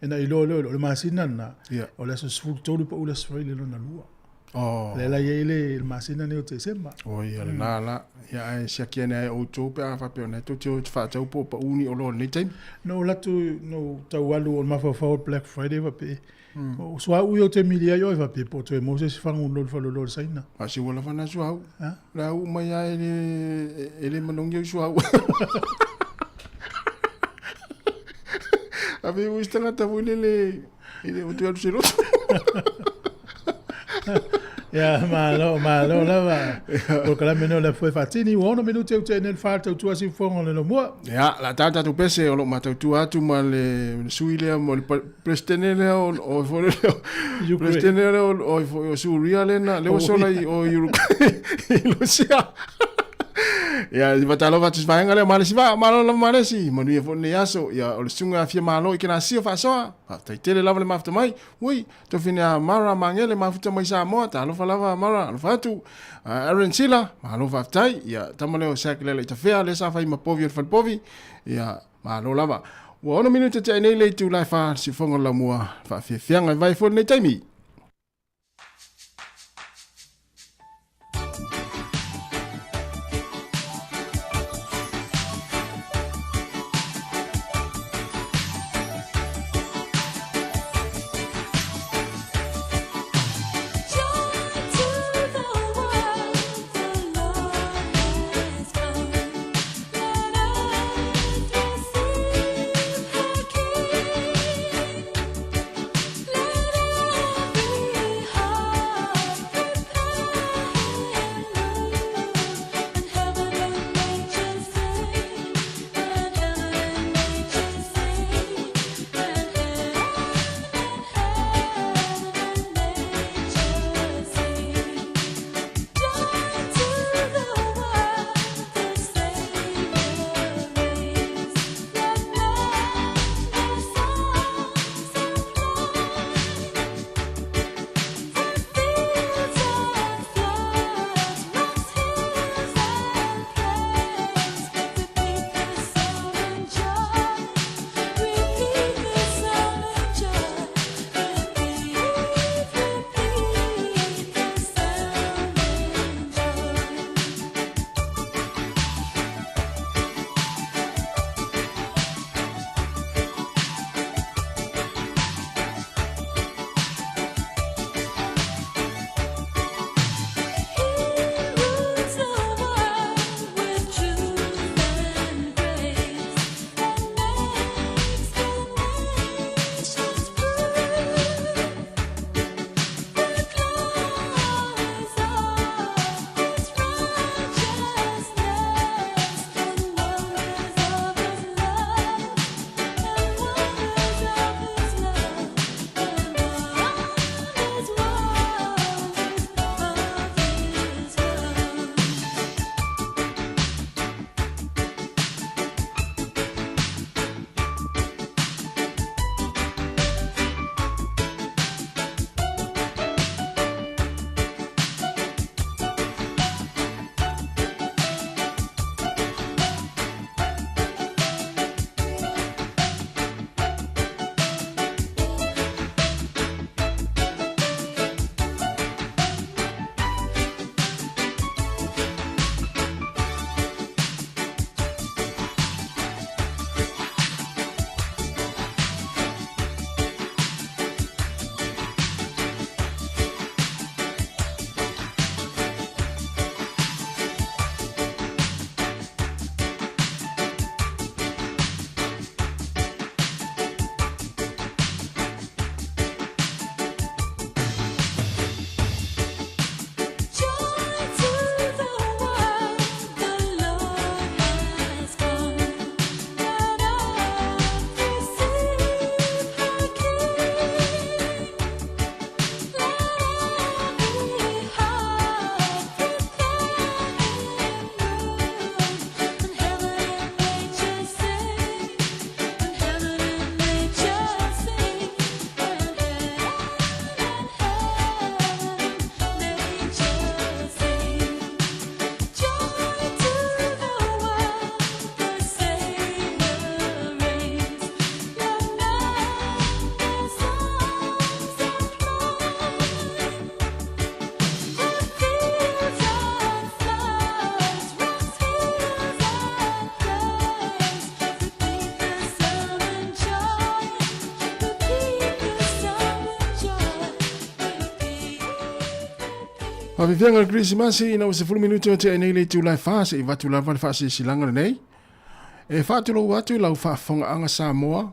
Ena iloa lea o le masina lena, o le aso 13 pau le aso Faraile lona lua. Oh. Lea la i ai le masina nei o Tesema. O ia lena la. Ia ae siaki ane ai outou pe a faapea o lena tou te o e faatau po o pau ni oloa i lenei taimi. Na ou alu atu, na ou tau alu o le mafaufau o le Black Friday faapea, O suauu ia ou te mili ai oe faapea po o toe maua se isi fagu i lo le faleoloa o le Saina. A se ua lava na suauu. Le a uu mai lava e le, e le manogi au suauu. A pe ua isi tagata foi lele e le o toe alu se loto. Ia, malo, malo lava. Polokalame nei o le Afu e Faatini, ua 6 minute ua tea nei le fa le tautua siufofoga o le Lomua. Ia, la ta tatou pese o lo o matautua atu ma le sui lea mo le Peresetene lea o o foi lea Peresetene lea o foi o Suria lea na lea ua sola i o i Rusia. Ia, i fatalofa atu i se vaega lea Malesi va, malo lava Malesi, manuia foi lenei aso. Ia, o le susuga Afia Malo i Kenasio faasoa, faafetai tele lava le mafuta mai. Ui, tofine a Mara Magele mafuta mai Samoa, talofa lava Mara, alofa atu. Aaron Sila, malo faafetai. Ia, tama lea o Sack Lele i Tafea, lea sa fai ma povi o le falepovi. Ia, Malo lava. Ua 6 minute tea nei le itula e fa, siufofoga o le laumua, faafiafiaga e vae foi lenei taimi. Joy to the world, the Lord has come. Let Faafefiaga o le Kerisimasi ina ua 10 minute o tea nei le itula e 4 se'i vatu lava le faasilasilaga lenei. E faatulou atu i lau faafofogaaga Samoa,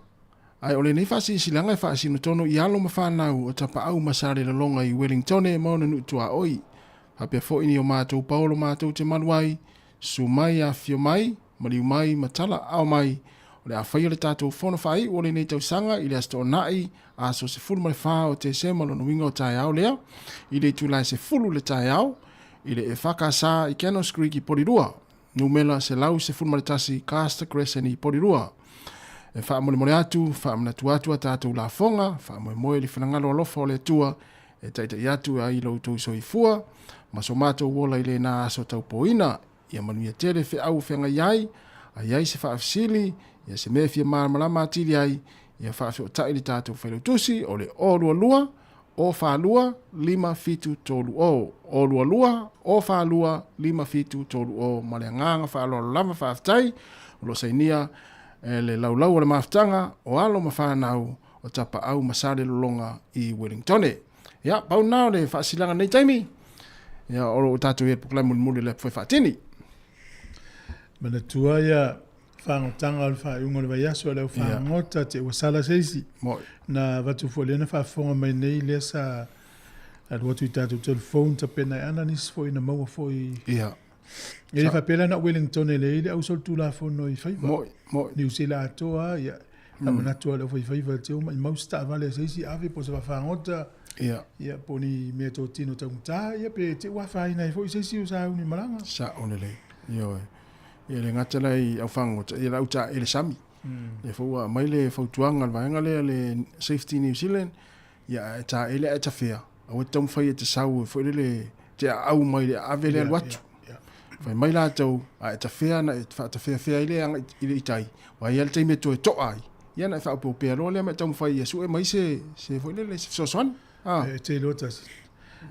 ae o lenei faasilasilaga e faasino tonu i alo ma fanau o Tapaau ma Salelologa i Wellingtone ma ona nuu tuaoi. Faapea foi ni o matou paolo matou te malu ai, susu mai, afifio mai, maliu mai ma tala aao mai. O le a faia le tatou fono faaiu o lenei tausaga i le Aso Toonai, aso 14 o Tesema lona uiga o taeao lea, i le itula e 10 le taeao, i le EFKS i Cannons Creek i Porirua, numera 111 Caster Crescent i Porirua. E faamolemole atu, faamanatu atu a tatou lafoga, faamoemoe i le finagalo alofa o le Atua e taitai atu ai lo outou soifua ma so matou ola i lena aso taupoina. Ia manuia tele feau o feagai ai, a i ai se faafesili, ia se mea e fia malamalama atili ai, ia faafeotai le tatou Failautusi o le 022 042 5730, 022 042 5730. Ma le agaga faaaloalo lava faafetai o lo o sainia e le laulau o le mafutaga o alo ma fanau o Tapaau ma Salelologa i Wellingtone. Ia, pau lena o le faasilaga nei taimi. Ia, o lo o tatou i ai pokolae mulimuli o le apu fai faatini. Manatua ia fagotaga o le faaiuga o le vaiaso le au fagota te ua sala se isi. Na avatu foi lea na faafofoga mai nei lea sa alu atu i tatou telephone tapena ai ana nisi foi na maua foi. Ia. E le faapea la na o Wellington e leai le ausolitulafono i faiva. Moi, moi. Niu Sila atoa, ia. Mm. Manatu le aufaifaiva te uma i mau se taavale a se isi ave po o se vaafagota. Ia. Ia, po o ni mea totino taugata, ia pe te ua afaina ai foi se isi o sauni malaga. Sa'o lelei. Ioe. Ia le gata la i aufagota, ia le au taele sami. Lea foi ua aumai le fautuaga a le vaega lea le Safety New Zealand, ia a e taele ae tafea, aua e te taumafai e te sau foi lele te aau mai le aave lea alu atu. Fai mai latou, a e tafea ona e faatafeafea ai lea agai i le tai, aua e i ai le taimi e toe to'a ai, ia ona e faaopeopea loa lea ma e taumafai ia sue mai se, se foi lele, se fesoasoani. Ah. E te iloa tasi.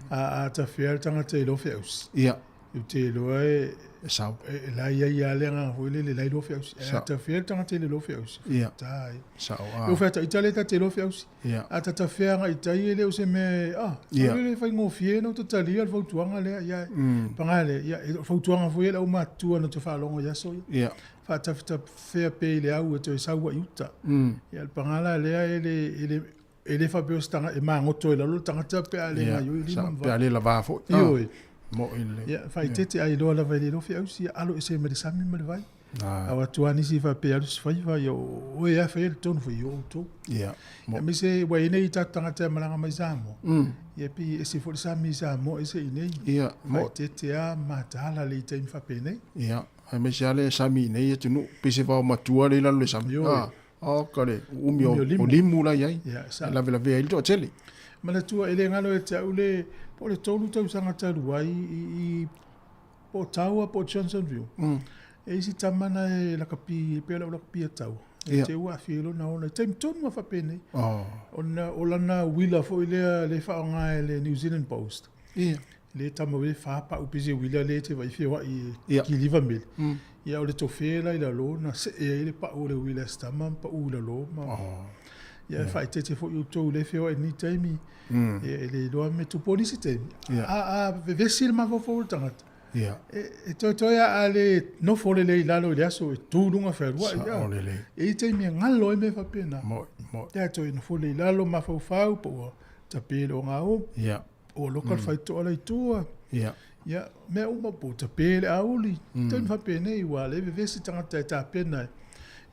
A, a tafea le tagata i lou feausi. Ia. Ou te iloa e... E sao. E, la i ai lava le agaga foi lele, la i lou feausi. A tafea le tagata i le lou feausi. Ia. Tai. Sao. Ah. E faataita le ta te lou feausi. Ia. A ta tafea agai i tai e le o se mea e, ah, Ia. le faigofie ona ou talia le fautuaga lea, ia, Mm. paga lea, ia, e- o fautuaga foi e le aumatutua na te faalogo i aso ia. Ia. Faatafetafea pea i le au e toe sau ai i uta. Mm. Ia, le paga la lea e le, e le, e le faapea o se tagata e magoto i lalo le tagata pe a le Ia, gaioi lima ma pe a le lavā foi. Ioe. Mo'i lelei. Ia, faaeteete ai loa lava i le lofi ausi, ia alo ese ma le sami ma le vai. Ah. Au atu lava nisi faapea alu se faiva, ia o oe lava faia le tonu foi i o outou. Ia. Aemaise ua i ai nei tatou tagata e malaga mai Samoa. Mm. Ia pei e ese foi le sami i Samoa ese i inei. Ia, mo'i. Faaeteete lava mataala le i taimi faapenei. Ia, aemaise lava le sami i inei atunuu, pei se vaomatua lea i lalo o le sami. Ioe. Ah, oka le uumi o, Umi o limu. o limu la i ai. Ia, E lavelavea ai le toatele. Manatua e le galo ia te au le, po o le 3 tausaga talu ai i, i po o Taua po o Johnsonville. Mm. E isi tama na e lakapi, e pei o lau lakapi a Taua. E Ia. te ua aafia ai lona ola i taimi tonu lava faapenei. Oh. Ona o lana uila foi lea le faaaoga e le New Zealand Post. Ia. Le tama le fa pau pese uila le te vai feoai Ia. kiliva mele. Mm. Ia o le tofe la i lalo na see ai le pau o le uila e se tama ma pau i lalo ma. Oh. Ia e faaeteete foi outou i le feoai i lenei taimi. Mm. Ia e le iloa me tupu o nisi taimi. Ia. A, a vevesi le mafaufau o le tagata. Ia. E, e toetoe a a le nofo lelei i lalo i le aso e tu i luga fealuai. Sao lelei. E i ai taimi e galo ai mea faapena. Mo'i, mo'i. Ia toe nofo lelei i lalo mafaufau po ua tape le ogaomu. Ia. Ua loka le Mm. faitoa la i tua. Ia. Ia, mea uma po ua tape le auli. Mm. Taimi faapenei ua le vevesi tagata e tapena e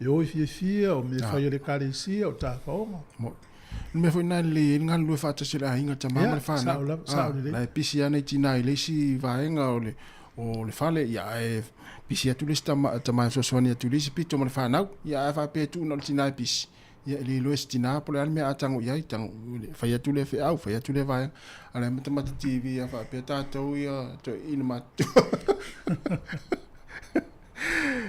e o i fiafia o mea Ah. fai a le ekalesia o tafaoga. Mo'i. O le mea foi lena e lelei ai le galulue faatasi o le aiga, tama Ia, ma le fanau. sao lava, sao Ah, lelei. la e pisi lava nai tina i le isi vaega o le, o le fale, ia ae pisi atu le isi tama, tama e fesoasoani atu i le isi pito ma le fanau. Ia ae faapea e tuu na o le tina e pisi. Ia e le iloa e se tina po o le a le mea a tago i ai, tago, fai atu lea feau, fai atu lea vaega. A o le matamata TV a faapea tatou ia toeaina matutua.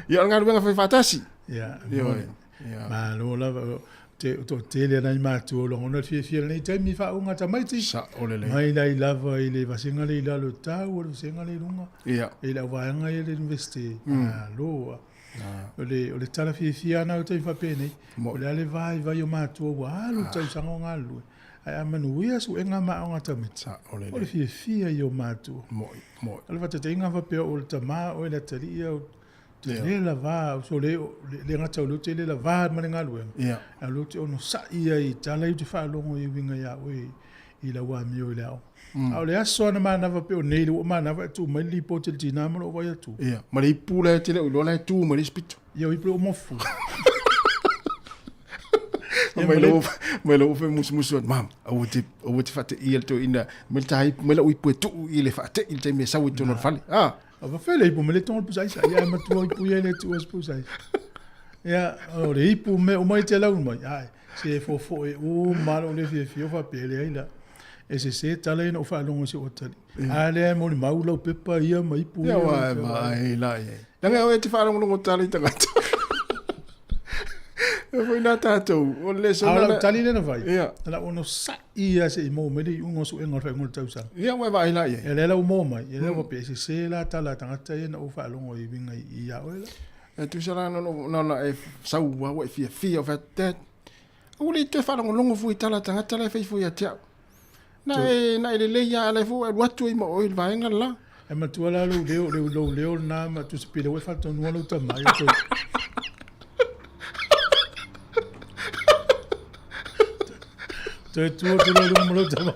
Ia o le galuega fai faatasi. Ia, Ioe. moni. Ia. Malo lava, o te, o toatele nai matua o lagona le fiafia i lenei taimi i faauuga tamaiti. Sao lelei. Mai lai lava i le vasega lea i lalo i tau, o le vasega lea i luga. Ia. I le auvaega ia i le University. Mm. Malo. Ah. O le, o le tala fiafia lava na o taimi faapenei. Mo- O le a le vaivai o matua ua alu Ah. tausaga o galulue. Ae a manuia suega ma aoga a tamaiti, o le fiafia ia o matua. Mo'i, mo'i. O le faataitaiga faapea o le tama oe le atalii ia, ou te le lavā, so le, le gata o lea ou te le lavā ma le galuega, a o lea ou te onosai ai i tala ia ou te faalogo i uiga ia oe i lau amio i le aoga. A o le aso lava na manava pei o nei lea ua manava e tuu mai le lipoti a le tina ma lou vaai atu. Ia, ma le ipu la e te le o iloa la e tu mai le isi pito. Ia, o ipu lea ua mofu. Mai lau mai lau fe musumusu atu, mam, aua te aua te faateia le toeaina, mai le ta ipu, mai lau ipu e tuu i le faatei i le taimi e sau i totonu o le fale. Ah. A fai le ipu ma le tonga le pusa aisa. Ia, e matua ipu ia e le tuua se pusa aisa. Ia, o le ipu mea uma i te lau mai. Ai, se fofoe uma lou le fiafia o faapea e leai la. E sese tala ia na ou faalogo i si ou atalii. A lea e molimau lau pepa ia ma ipu ia. Ia, ua e vaai la i ai. Leaga oe e te faalogologo tala i tagata. E foi nā tātou, o le A o lau tali lea na fai, na lau onosai lava se i maua mai le iuga o suega o le faaiuga o le tausaga. Ia, ua e vaai la i ai. Ia, lea la ua maua mai, ia lea ua faapea, e sese la tala a tagata ia na ou faalogo i uiga ia oe la. E tusa la na ona e sau lava ua e fiafia, ua fai atu, Dad, aua le i toe faalogologo fua i tala a tagata la e fai fua ia te au. Na e, na e lelei lava, a o la e foi ua e alu atu ai ma oe i le vaega le la. E matua la lou leo, lou, lou leo lena ma tusa pele ua e faatonuina lou tama ia toe. Toe tu atu loa i luga ma lou tama.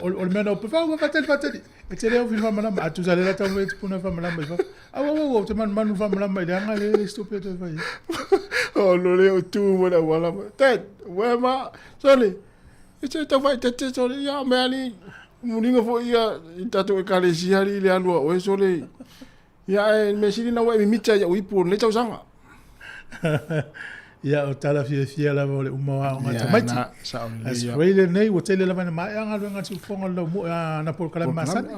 O, o le mea na ope, whau, whateli, whateli. E te leo whiwha malama. A tusa le lata e tipuna wha malama i wha. Au, au, au, au, te manu manu wha malama i le anga le le stupe te whai. O, lo leo tu mo le wala. Ted, wē ma, sorry. E te tau whai tete, sorry. Ia, mea ni, mulinga fo ia, i tatou ekalesia li le alua oe, sorry. Ia, e me sili na ua e mimita ia uipu o lenei tausaga. Ia, o tala fiafia lava o le uma o aoga a tamaiti. Ia, na, sao lelei. As foi lenei, ua tele lava ina maea galuega a le siufofoga o le laumua, ana polokalame masani.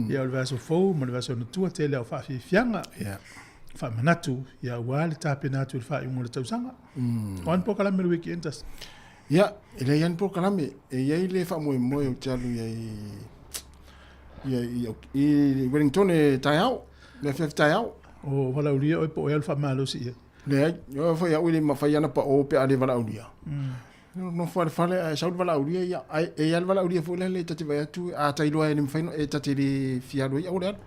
Ia, o le vaiaso fou ma le vaiaso ona tua, tele o faafiafiaga. Ia. Faamanatu, ia, aua le tapena atu i le faaiuga o le tausaga. O a ni polokalame o le weekend tasi? Ia, e leai lava ni polokalame. E i ai le faamoemoe ou te alu i ai i, i, i Wellington e taeao, le afiafi taeao. O valaaulia oe po o e alu faamalosi i ai? Leai, o foi au i le mafai ana pa o pe a le valaaulia. Nofo lava i le fale ae sau le valaaulia ia, ae e i ai le valaaulia foi lele ta te vaai atu a ta iloa e le mafai e ta te le fia alu ai, aua le alu.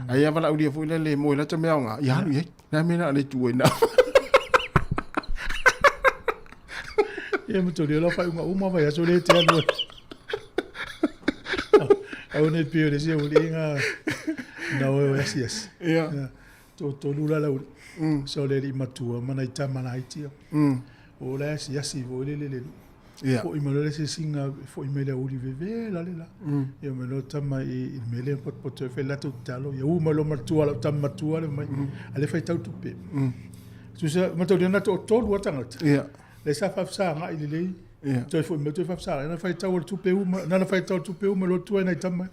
Ae i ai valaaulia foi lele mo e lata mea aoga, ia alu i ai. Le a mea na le tu ai na. Ia ma toli o faaiuga uma vaiaso le te alu ai. Au nei pei o le sia uliga na oe o asiasi. Ia. Toatolu la lau so le alii matua ma nai tama laiti ia. O la e asiasi foi le le Ia. Foi mai loa le asiasiga foi mai le aoauli vevela le la. Ia mai loa tama i le mea lea e potopoto ai fai le latou tatalo. Ia u mai loa matua lau tama matua le mai. A lea e faitau tupe. Tusa mataulia na toatolu lava tagata. Ia. Lea sa faafesagai lelei. Ia. Toe foi mai toe faafesagai. Na faitau o le tupe uma, na faitau o le tupe uma loa tua nai tama.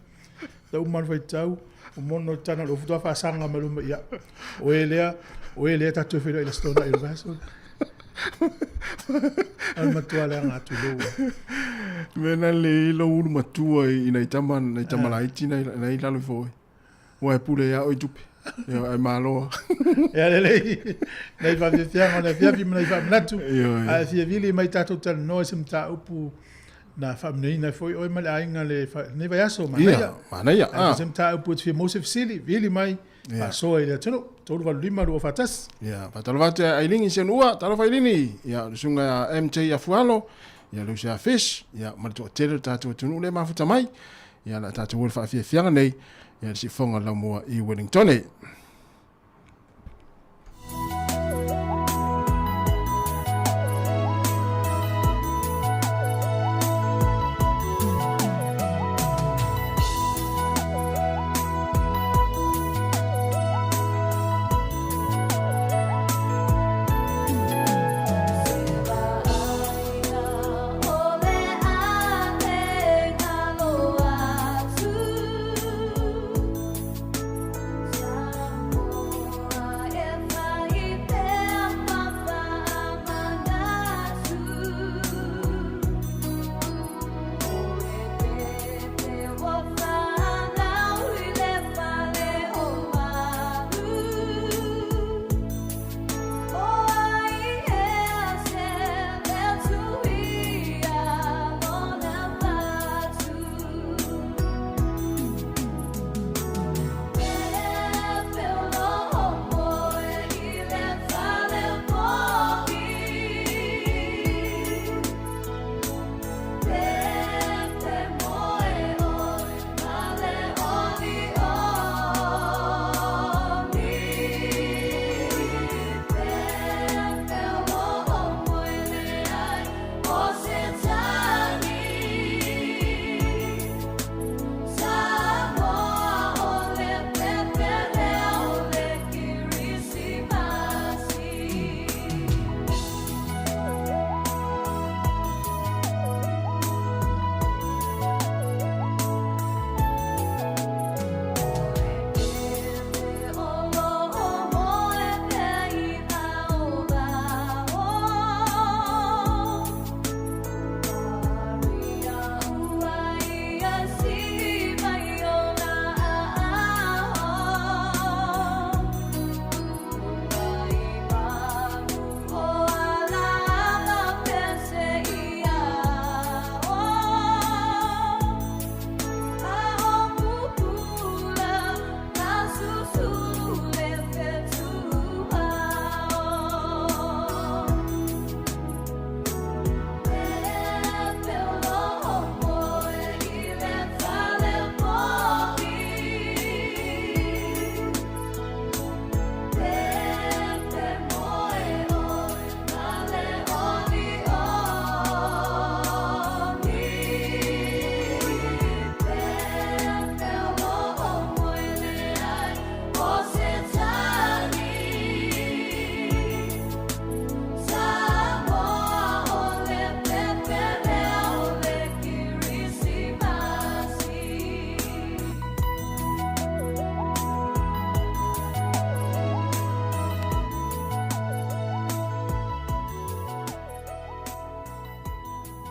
Lau uma ona faitau, o mono i tana lofu toa faasaga mai luma ia. O e lea, o e lea tatou feiloai i le Aso Toonai o le vaiaso. O le matua leaga atu lou. Mea na le i lou ulu matua i nai tama, nai tama laiti nai, nai lalo ifo oe. Ua e pule ia oe i tupe. Ia, ai malo. Ia lelei, nai faafiafiaga o le afiafi ma nai faamanatu. Ioe. A e fia vili mai tatou talanoa i se mataupu na faamanuiaina ai foi oe ma le aiga le lenei vaiaso, manaia. Ia, manaia, Ae ah. se mataupu e te fia maua se fesili, vili mai, Ia. faasoa i le atunuu, 385 241. Ia, faatalofa atu ia Ailini Senuua, talofa Ailini. Ia, le susuga ia MJ Afualo, ia le uso ia Fish, ia, ma le toatele o le tatou atunuu lea e mafuta mai. Ia, le a tatou o i le faafiafiaga nei, ia le siufofoga o le laumua i Wellingtone.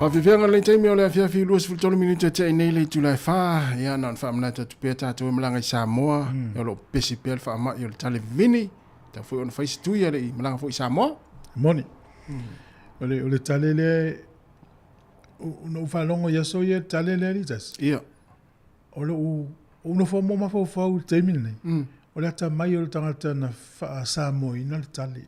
Faafiafiaga lenei taimi o le afiafi 23 minute e tea nei le itula e 4. Ia na ona faamanatu atu pea tatou e malaga i Samoa. Ia o lo o pepesi pea le faamai o le tale vivini. Tau foi ona fai se tui a le i malaga foi i Samoa. Moni. O le tale lea, na ou faalogo i aso ia i le tale lea Litasi. Ia. O lou ou nofo mo mafaufau i le taimi lenei. O le atamai o le tagata na faa-Samoaina le tale.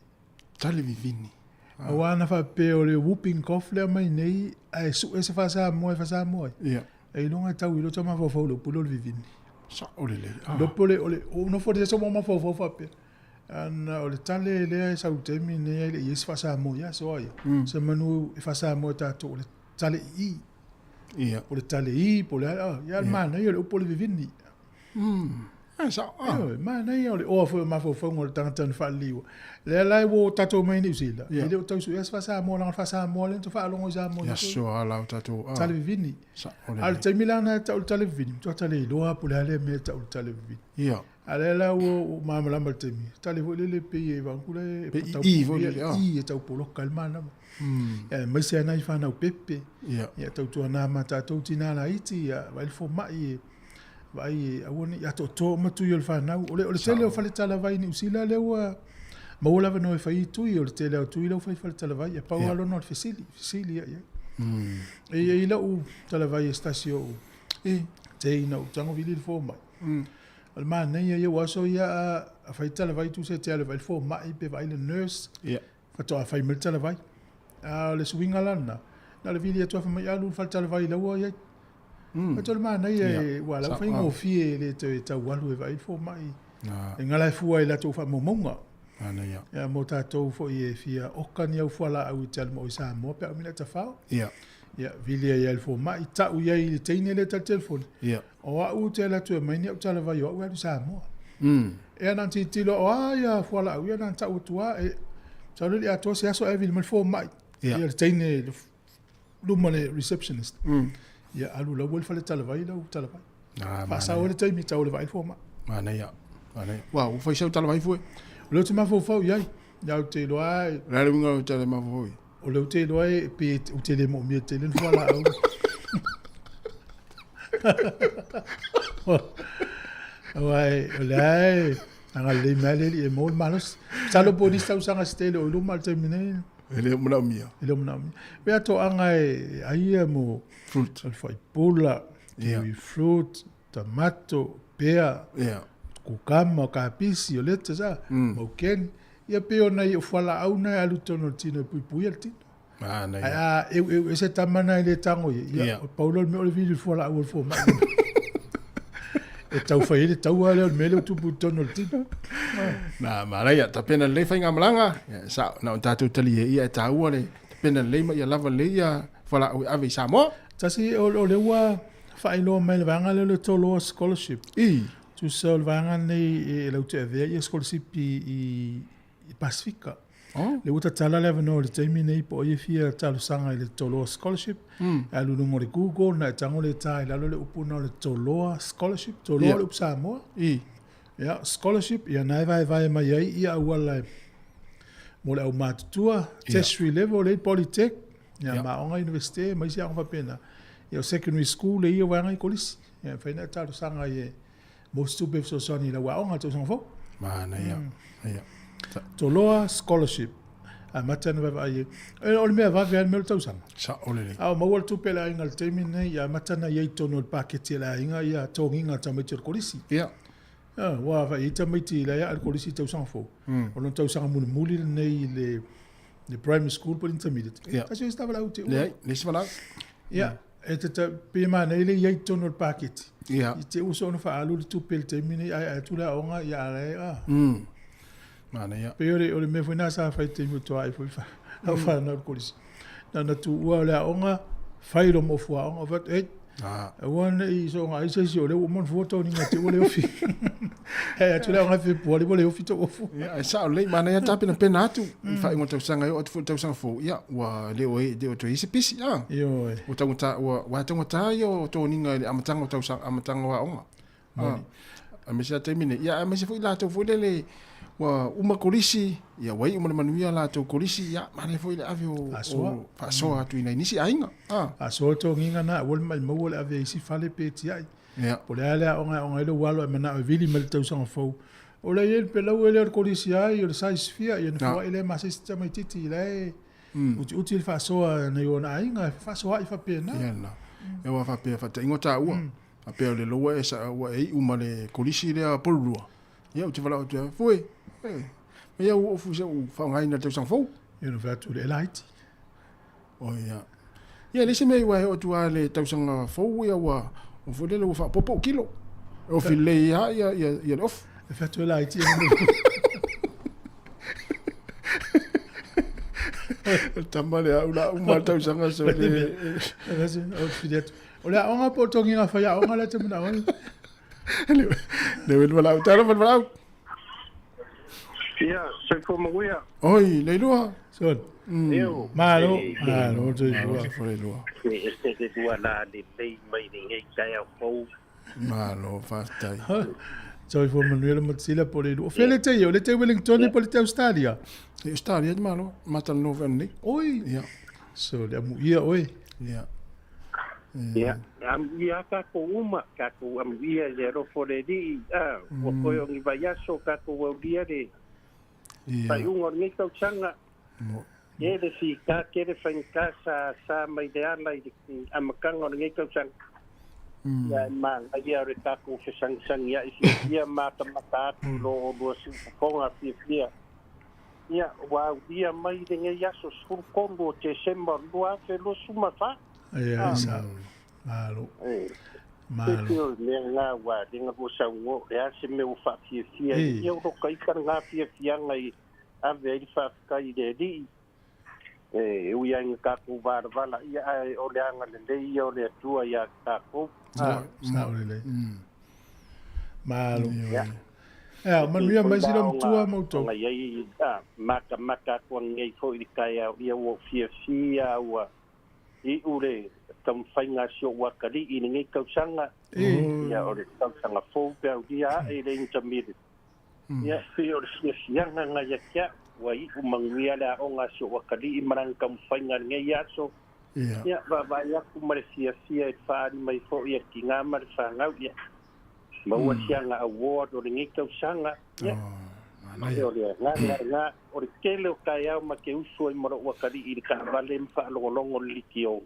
Tale vivini. Aua na faapea o le whooping cough lea mai nei, ae sue se faa-Samoa e faa-Samoa ai. Ia. E iloga e tau i lota mafaufau i le upu lea o le vivini. Sao lelei. Lopo le, o le, ou nofo le aso mo mafaufau faapea. Ana o le tale lea e sau i le taimi lenei ae le i i ai se faa-Samoa i aso a ia. Se manu e faa-Samoa e tatou o le tale ii. Ia. O le tale ii po o le a, ia le manaia o le upu o le vivini. E sao. Ioe, manaia o le oa foi o mafaufauga o le tagata na faaliliua. Lea la ua tatou mai Niu Sila, e le o tau suea se faa-Samoa, leaga o le faa-Samoa lea na faalogo i Samoa. Ia aso a la o tatou. Tale vivini. Sao A o le lelei. taimi la na tau le tale vivini, matua tale iloa po o le a lea mea e tau le tale vivini. Ia. A lea la ua malamalama le taimi, tale foi lele pei e vaakula e Pe i i foi lele, i e tau poloka le manama. Ia, aemaise lava nai fanau pepe. Ia. Ia tautuana ma tatou tina laiti, ia vaai le fomai e vaai e aua ne i atoatoa uma tui o le fanau. O le tele o faletalavai i Niu Sila lea ua maua le avanoa e fai i tui, o le tele o tui lea ua fai i faletalavai, ia pau lava lona o le fesili, fesili ia i ai. E i ai lau talavai e se tasi o ou teina ou tago vili le fomai. O le manaia ia ua aso ia a fai talavai tusa e te alu e vaai le fomai pe vaai le nurse. Ia. Faatoa fai mai le talavai. A o le suiga la lena, na o le vili atu lava fai mai, alu i le fale talavai la ua i ai. Ae o le manaia ua la ua faigofie e le toe tau alu e vaai le fomai. E gala e fua i latou faamaumauga. Manaia. Ia mo tatou foi e fia oka ni au fualaau i te alu ma oe i Samoa pe a umi le tafao. Ia. Ia, vili ai i le fomai, tau i ai i le teine lea e tali telefoni. Ia. O au ou te alu atu e aumai ni au talavai o au e alu i Samoa. Ea na ona tilotilo o a ia fualaau, ia na ona tau atu lava, e masalo e le i atoa se aso ae vili mai le fomai. Ia. Ia le teine i luma le receptionist. Ia alu la ua i le fale talavai lau talavai. Faasao ai le taimi tau o le vaai le fomai. Manaia. Manaia. Ua, ua fai sau talavai fue? O lea ou te mafaufau i ai. Ia ou te iloa e... O le a le uiga o le tala mafaufau i ai? O lea ou te iloa e pe ou te le moomia tele ni fualaau. Aua o lea e agalelei mai le alii e maua le malosi. Masalo po o nisi tausaga se tele o i luma i le taimi nei. E le o manaomia. E le o manaomia. Pe a toaga e ai ia mo fruit. O le faipula, kiwi fruit, tamato, pea, kukama, kapisi, o lettuce, a, maukeni. Ia pei ona i o fualaau na e alu totonu o le tino e puipuia le tino. Manaia. Ae a eueu ese tama na e le tago i ai, ia, pau lea o le mea o le vili i le fualaau a le fomai. E tau fai ai le taua lea o le mea lea ua tupu i totonu o le tino. Na, manaia, tapena lelei faigamalaga, ia, sao, na o tatou talie ia e taua le tapena lelei ma ia lava lelei ia fualaau e ave i Samoa. Tasi, o lea ua faailoa mai le vaega lea o le Toloa Scholarship. I. Tusa o le vaega lenei e latou te avea ia sikolasipi i Pasefika. Oh. Lea ua tatala le avanoa i le taimi nei po o ai e fia talosaga i le Toloa Scholarship. E alu i luga o le Google, na e tago le ta i lalo le upu na o le Toloa Scholarship. Toloa Ia. le upu Samoa. I. Ia, scholarship, ia na e vaevae mai ai ia auala e mo le aumatutua, tertiary level, le polytech, ia Ia. ma aoga universite, ma isi aoga faapena. Ia o secondary school e ia vaega i kolisi. Ia, e mafai ona e talosaga ai e mo se tupe e fesoasoani i lau aoga i le tausaga fou. Manaia. Ia. Toloa Scholarship. Amata ona vaavaai ai. E, o le mea vave lava le mea o le tausaga. Sao lelei. A o maua le tupe a le aiga i le taimi lenei, ia amata ona i ai i totonu o le paketi a le aiga ia togiga a tamaiti o le kolisi. Ia. Ua vaai ai tamaiti la e aa le kolisi i tausaga fou. O lona tausaga mulimuli lenei i le primary school po o le intermediate. Ia. Tasi o isi tavalau te ua. Leai, le isi valaau. Ia, e tata, pe manaia le i ai i totonu o le paketi. Ia. I te ua soona faaalu le tupe i le taimi nei, ae atu le aoga, ia a la e, a. Manaia. Pei o le mea foi lena sa fai i le taimi o toai foi lau fanau i le kolisi. Na ona tuua o le aoga, fai lo mo fuaoga, o fai atu, ei, aua ne i soona ai se isi o lea ua uma ona fua toniga te ua le ofi. Ae atu le aoga e Fepuari ua le ofi tou ofu. Ia, e sao lelei, manaia tapenapena atu i le faaiuga o le tausaga e oo atu foi i le tausaga fou, ia, ua le o e, le o toe i ai se pisi, a. Ioe. Ua taugata, ua taugata ia o toniga i le amataga o tausaga, amataga o aoga. Moni. Aemaise lava taimi nei, ia, aemaise foi latou foi lele, Ua uma kolisi, ia ua iu ma le manuia latou kolisi, ia manaia foi le ave o Faasoa. o faasoa atu i nai nisi aiga. Ah. Faasoa le togiga na, aua le maimau'a le ave i isi fale pe tiai. Ia. Po o le a le aoga e aoga ai lou alo ae manao e vili mai le tausaga fou. O la e i ai le pelau e lea o le kolisi ai, o le size fia, ia ona foai lea ma se isi tamaitiiti la e utiuti le faasoa a nai ona aiga, e fefaasoaai faapena. Ia lena. Ia ua faapea faataiga o taua. Faapea o le loua e sa ua e iu ma le kolisi lea polulua. Ia ou te valaau atu ia, Fue, e, mai au ofu se u faaaogaina i le tausaga fou. Ia ona fai atu le laiti. O ia. Ia le isi mea ua e oo atu lava i le tausaga fou ia ua ua foi lele ua faaopoopo ou kilo. E ofi lelei lava ia ia ia le ofu. E fai atu e laiti. O le tama lea au la uma le tausaga so le. O le aoga po o le togiga faiaoga lea e te manao ai. Le wele walau talo wele walau. Ia, soifua manuia. Oi, le lua. Sol. Eo. Malo, malo soifua. Malo le lua. E se le lua la lelei mai lenei taeao fou. Malo, faafetai. Soifua manuia le Matasila po o le lua. O fea le te i? O le te Wellington po o le te Australia? I Australia te malo, matalanoa foi ananei. Oi. Ia. So, le amuia oe. Ia. Ia, amuia tatou uma, tatou amuia i le alofa o le Alii, a, ua toe o ni vaiaso tatou aulia le faaiuga o lenei tausaga. Tele fita, tele faigata sa sa mai le ala i le amataga o lenei tausaga. Ia, e manaia o le tatou fesagisagiai fiafia matamata atu i lo oulua siufofoga fiafia. Ia, ua aulia mai lenei aso 13 o Tesema o le 2024. Ia, e sao. Malo. Malo. Pei o le mea lena ua lega lua saunoa, o le a se mea ua faafiafia ai. Ia, o lo taita lena fiafiaga i ave ai le faafetai i le Alii. E ui lava ina tatou valavala, ia, ae o le agalelei ia o le Atua ia tatou. Sao lelei. Malo. Ia. Ea, manuia mai sila matua ma outou. Ona i ai, matamata atu anei foi i le taeao, ia ua ou fiafia ua iu le taumafaiga a si ou atalii i lenei tausaga. Ia, o le tausaga fou pe aulia ae i le intermediate. Ia, pei o le fiafiaga lena ia te au, ua iu manuia le aoga a si ou atalii ma lana taumafaiga i lenei aso. Ia, vaavaai atu ma le fiafia i le faaali mai foi a le tinā ma le fanau, ia, maua si aga award o lenei tausaga. Ia, o le agaga lena, o le tele o taeao ma te usu ai ma lou atalii i le taavale ma faalogologo i le litiō.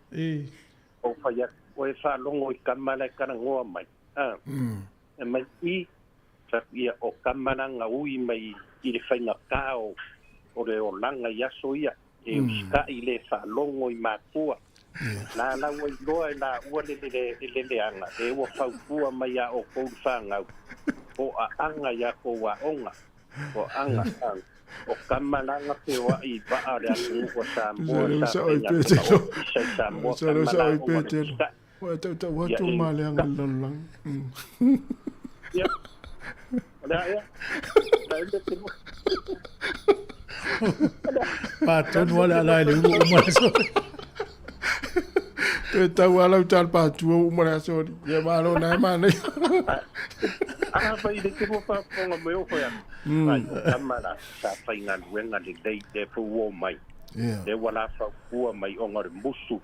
Ou fai atu, oe faalogo i tama la e talanoa mai. E mai i, fai atu ia, o tama la na ui mai i le faigata o le olaga i aso ia, e usitai le faalogo i matua. La la ua iloa e laua le leleaga, e ua fautua mai iā outou le fanau, o aaga iā tou aoga, o aaga, o tama la na feoai i vaa o le atunuu o Samoa sa faigaluega ofisa i Samoa, tama la ona le usitai. Ua e tautau atu ma leaga le lalolagi. Ia, o le a ea? Patonu lava le ala i le ulu uma le aso. Toe tau lava lau tala patua uma le aso. Ia malo na e manaia. A fai le te mua faafofoga mai o fai atu. Ai, o tama la, sa faigaluega lelei lea foi ua omai. Lea ua la faupua mai ona o le musu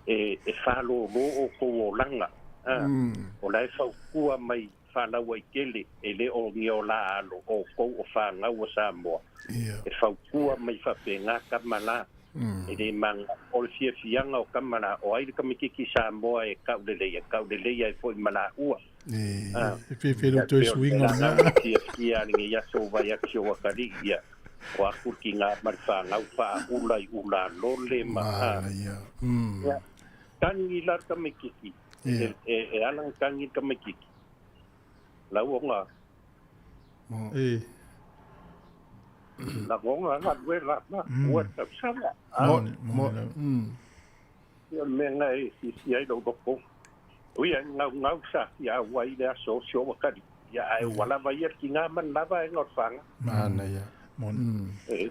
e faalōlō outou olaga, a, o la e fautua mai faalauaitele, e le o ni ola alo o outou o fanau a Samoa, e fautua mai faapena tama la, e le maga, o le fiafiaga o tama la, o ai le tamaitiiti Samoa e taulelei, e taulelei ai foi ma laua. A, E fiafia i lou toe suiga o lena. Fiafia lenei aso vai atu si ou atalii, ia, o aku le tinā ma le fanau faaula i Ulalole ma, a, ia, tagi la le tamaitiiti, e ala ona tagi le tamaitiiti, lau ona, lagona galuega ma ua tausaga, a, ia o le mea lena e fiafia ai lou loto. Ui ai gaugau sa fia auai i le aso o si ou atalii, ia ae ua lava ia le tinā ma le lava aega o le faga. Manaia. E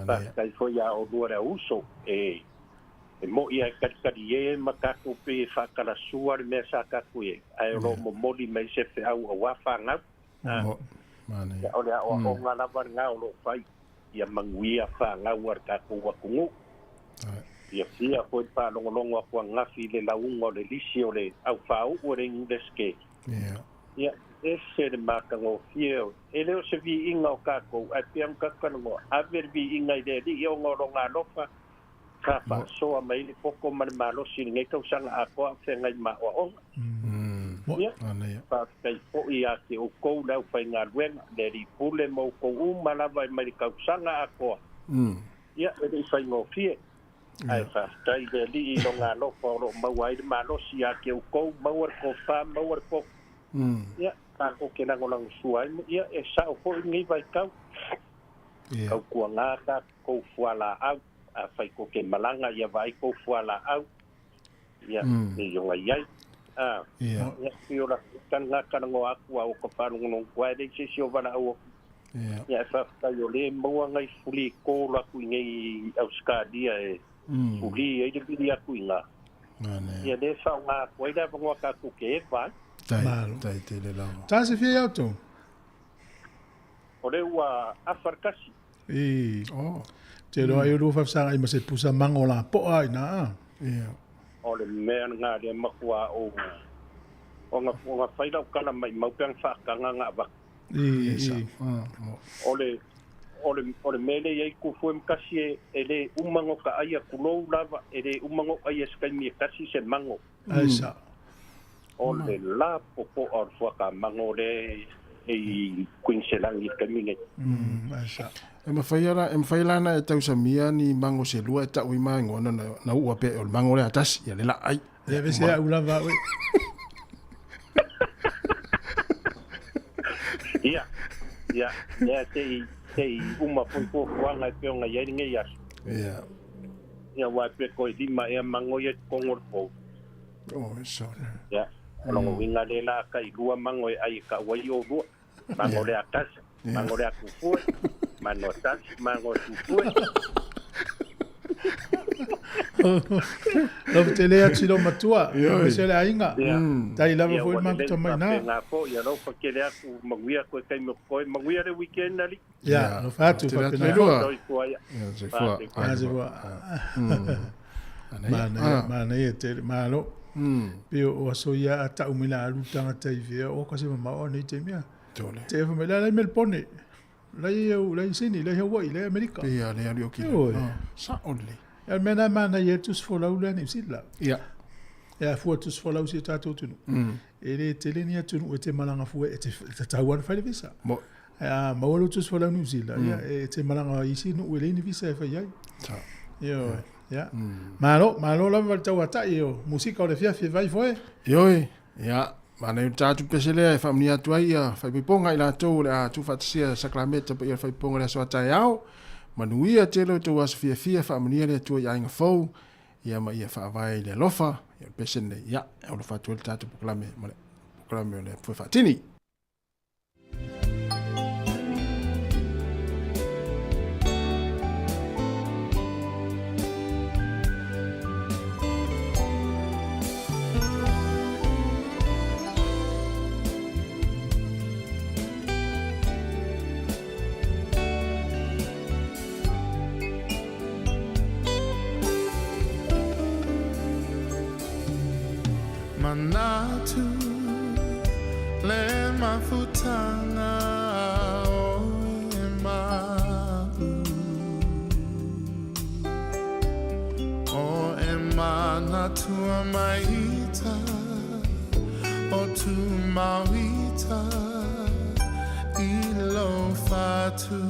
faafetai foi iā oulua le auuso, e mo'i lava e talitali e ma tatou pei e faatalasua le mea sa tatou i ai, ae o lo o momoli mai se feau auā fanau. Manaia. Ia, o le aoaoga lava lena o lo o fai ia manuia fanau a le tatou atunuu. Fiafia foi le faalogologo atu ananafi i le lauga o le lisi o le aufāu'u e le Iunivesite. Ia, ese le matagofie o e le o se viiga o tatou, ae pea ma tatou talanoa, ave le viiga i le Alii ona o Lona alofa sa faasoa mai ai le poto ma le malosi i lenei tausaga atoa a o feagai ma aoaoga. Ia, faafetai foi ia te outou le aufaigaluega, le Alii Pule ma outou uma lava e mai le tausaga atoa. Ia, e le i faigofie, ae faafetai i le Alii i Lona alofa o lo o maua ai le malosi ia te outou, maua le tofa, maua le poto. Ia, tatou te lagolagosua ai, ia, e sao foi lenei vaitau. Tautuana tatou fualaau, afai tou te malaga, ia vaai tou fualaau, ia, pei ona i ai. A, ia, pei o la taliga talanoa atu a o ka faalogologo aua e leai se isi o valaau atu. Ia, ae faafetai o lea e maua nai fuli call atu i nei i Ausetalia e fuli ai le vili atu i ina. Ia, lea e faaaoga atu ai le avanoa tatou te eva ai. Tai, tai tele lava. Ta se fia iau tou? O lea ua afa le kasi. I. Oh. Te loa i lua whawhisaga i ma se pusa mango la poa i nā a. Yeah. O le mea lena lea matua ou ona ona fai lau tala maimau pe ana faataga na avatu. I, i. O le o le o le mea lea e i ai Tufue ma Kasi e e le uma ona ota ai tulou lava e le uma ona ou aia i se taimi e tasi se mago. Ai sa. O le la popo'a o le fuata mago lea e i Kuiniselani i le taimi nei. Ai sa. E mafai la e mafai la ona e tausamia ni mago se lua e ta'u ai magoa ona na u'u a pea o le mago lea tasi ia le la ai. Ia vese a'u lava a'u e. Ia, ia, lea se i, se i uma foi fuafuaga e pei ona i ai lenei aso. Ia. Ia, aua e pe toe lima ea mago ia i totonu o le pou. Oh, e sao. Ia, o lona uiga lea la tai lua mago e ai e ta'u ai oulua. Mago lea tasi, mago lea tufue, mago tasi, mago tufue. Lava tele atu i lou matua, aemaise le aiga. Tai lava foi le mafuta mai ina. Faapena foi, alofa tele atu, manuia koe taimi o koe, manuia le weekend alii. Ia, alofa atu, faapena foi. Soifua ia. Soifua. Soifua. Manaia, manaia tele, malo. Pei o aso ia a ta'u mai la alu tagata i fea, o ka se mamao nei taimi a. Te efa mai la lai Melbourne, lai au, lai Sydney, lai Hawaii, lai Amerika. Ia, le alu o kila. Ioe. Sa'o lelei. Ia, o le mea lena e manaia ai le tusi folau lea Niu Sila. Ia. Ia, fua tusi folau i si o tatou atunuu. E le tele ni atunuu e te malaga fua e te tatau lava ona fai le visa. Mo. Ae a maua lou tusi folau Niu Sila, ia, e te malaga i isi nuu e leai ni visa e fai ai. Sa. Ioe. Ia. Malo, malo lava le tauata'i o musika o le afiafi e vai foe. Ioe, ia, manaia o le ta atu pese lea e faamanuia atu ai ia faaipoipoga i latou o le a tuufaatasia sakalameta paia o le faaipoipoga i le aso a taeao. Manuia tele o tou aso fiafia, faamanuia le Atua i aiga fou, ia ma ia faavae i le alofa, ia o le pese lenei, ia, e alofa atu ai le tatou polokalame ma le polokalame o le Foe Faatini. Manatu le mafutanga o e ma'u O e manatua mai ita O tu mauita i lo fatu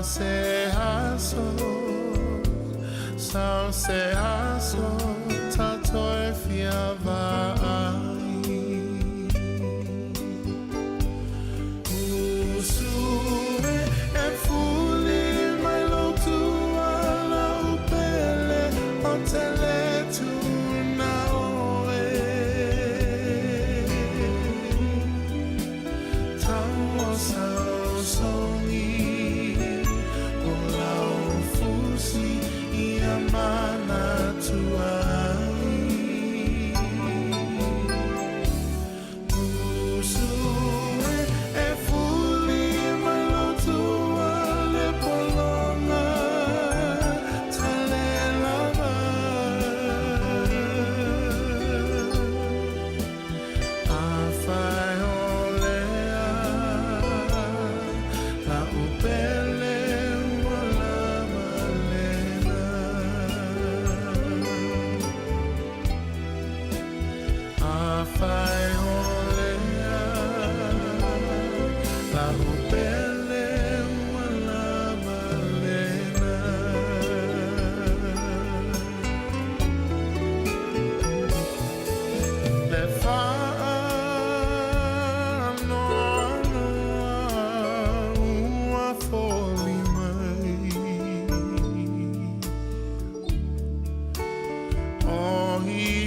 Se aso, sao se aso, ta toe fia vaai. Usu e fuli mai lo tua la upele o te le tuna oe.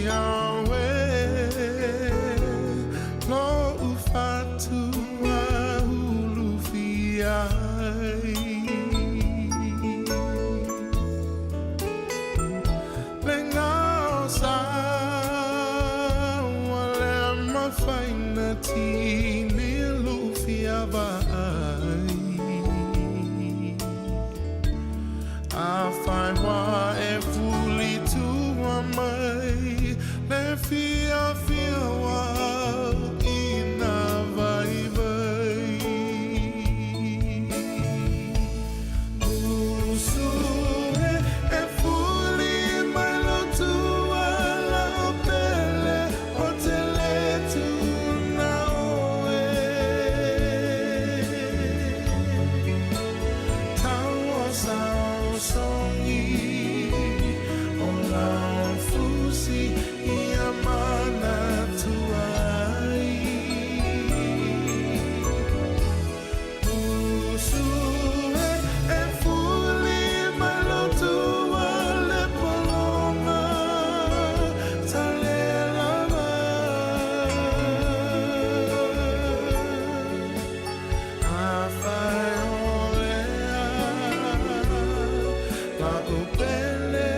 Iawe Lo'u fatua ulufia ai Le gao sa ua le mafaina tini lufia vaai Afai ua e fulitua mai le fiafia ua ina vaivai Usu e e fuli mai lou tua lau pele o te lē tuuna oe Tau o saosogi o lau fusi ia manatua ai Usu e e fuli mai lou tua le pologa talelava Afai o lea la'u pele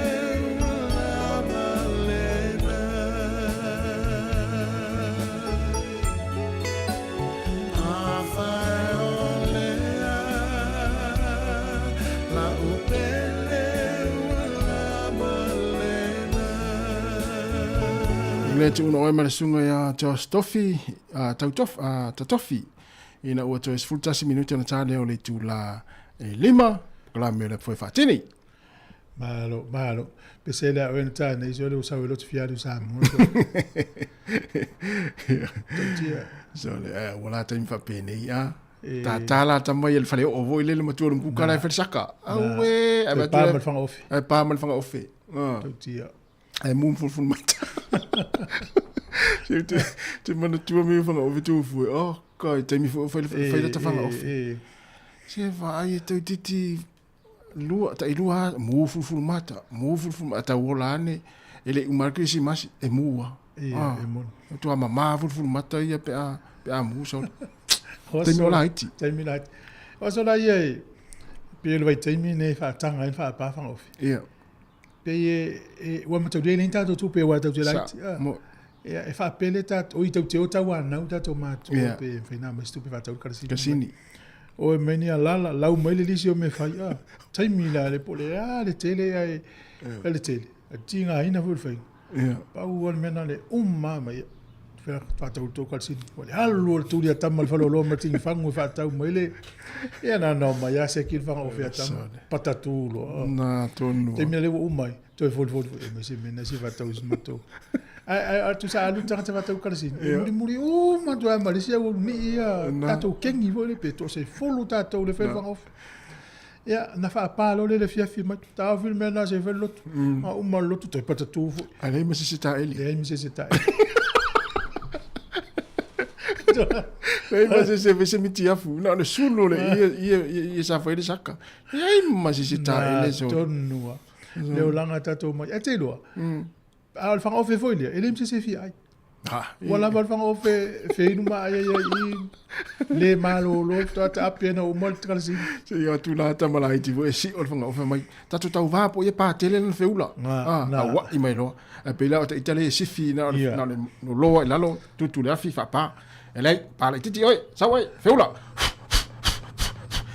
ua lava lena Afai o lea la'u pele ua lava lena Le tuuna oe ma le susuga ia Josh Tofi, Tautof, Tatofi, ina ua toe 11 minute ona ta lea o le itula e lima, polokalame o le Apu Faatini. Malo, malo. Pese le a oe na tā nei, so le o sau e lotu fialu Samoa. Tautia. So le, ua la taimi faapenei, a. Tata la tama ia le fale oo foi lele matua le kuka la e fale saka. Auē, ai pa ma le whangaofe. Ai pa ma le whangaofe. Tautia. Ai mu fulful mata. Se te te manatua me whangaofe tu fue. Oh, kai taimi fo fai fai la ta whangaofe. Se va ai e tau titi lua ta ilua mu fulful mata, mu fulful mata wola ane e le umar krisimasi e mua. Ia, e moni. Tua mama fulful mata ia pe a pe a mu so. Taimi o laiti. Taimi laiti. O aso la ia e pe le vaitaimi nei faataga ai le faapā fagaofi. Ia. Pei e, e ua mataulia i leai ni tatou tupe aua tatou te laiti. Ia, e faapele tatou, oi tatou te o tauanau tatou matua Ia. pe mafai na aumai se tupe faatau le kalasini. Kasini. Oi mai ni alala, lau mai le lisi o mea fai, a, taimi la le po le a le tele ai, e le tele. A tigaina foi le faiga. Ia. Pau lava le mea na le uma lava mai, fea faatau le tou kalasini. Ua le alu o le tuli a tama i le faleoloa ma le tigifagu e faatau mai le, ia na nao mai lava seki le fagaofe a tama, patatu loa. Na tonu. Taimi na lea ua uma ai, toe folifoli foi, e mai se mea na se faatau i se matou. Ae, ae, ae tusa alu le tagata faatau kalasini, e mulimuli uma atu lava ma le isi au nii ia, tatou kengi foi lea pe toasefulu tatou i le fai fagaofe. Ia, na faapā loa lea i le afiafi mai, taofi le mea lena se i fai le lotu. A uma le lotu, toe patatū foi. Ae leai ma se isi taeli. Leai ma se isi taeli. Leai ma se isi e fai se mitiafu. Na o le sulu o le ie, ie, ie, ie sa fai le saka. Leai ma se isi taeli. Na tonu lava. Le olaga tatou mai. Ae te iloa, a o le fagaofe foi lea, e leai ma se isi e fia ai. Ua lava le fagaofe feinu ma ai ai ai i le malolo faatoa taape ana uma le kalasini. Se i atu la tama laiti foi e sio le fagaofe mai. Tatou tauvā po ia patele lana feula. Aua'i mai loa. Ae pei la o taita lea e sifi na o le na o le loloa i lalo tutu le afi faapa. E leai, pa laitiiti oe, sau oe, feula.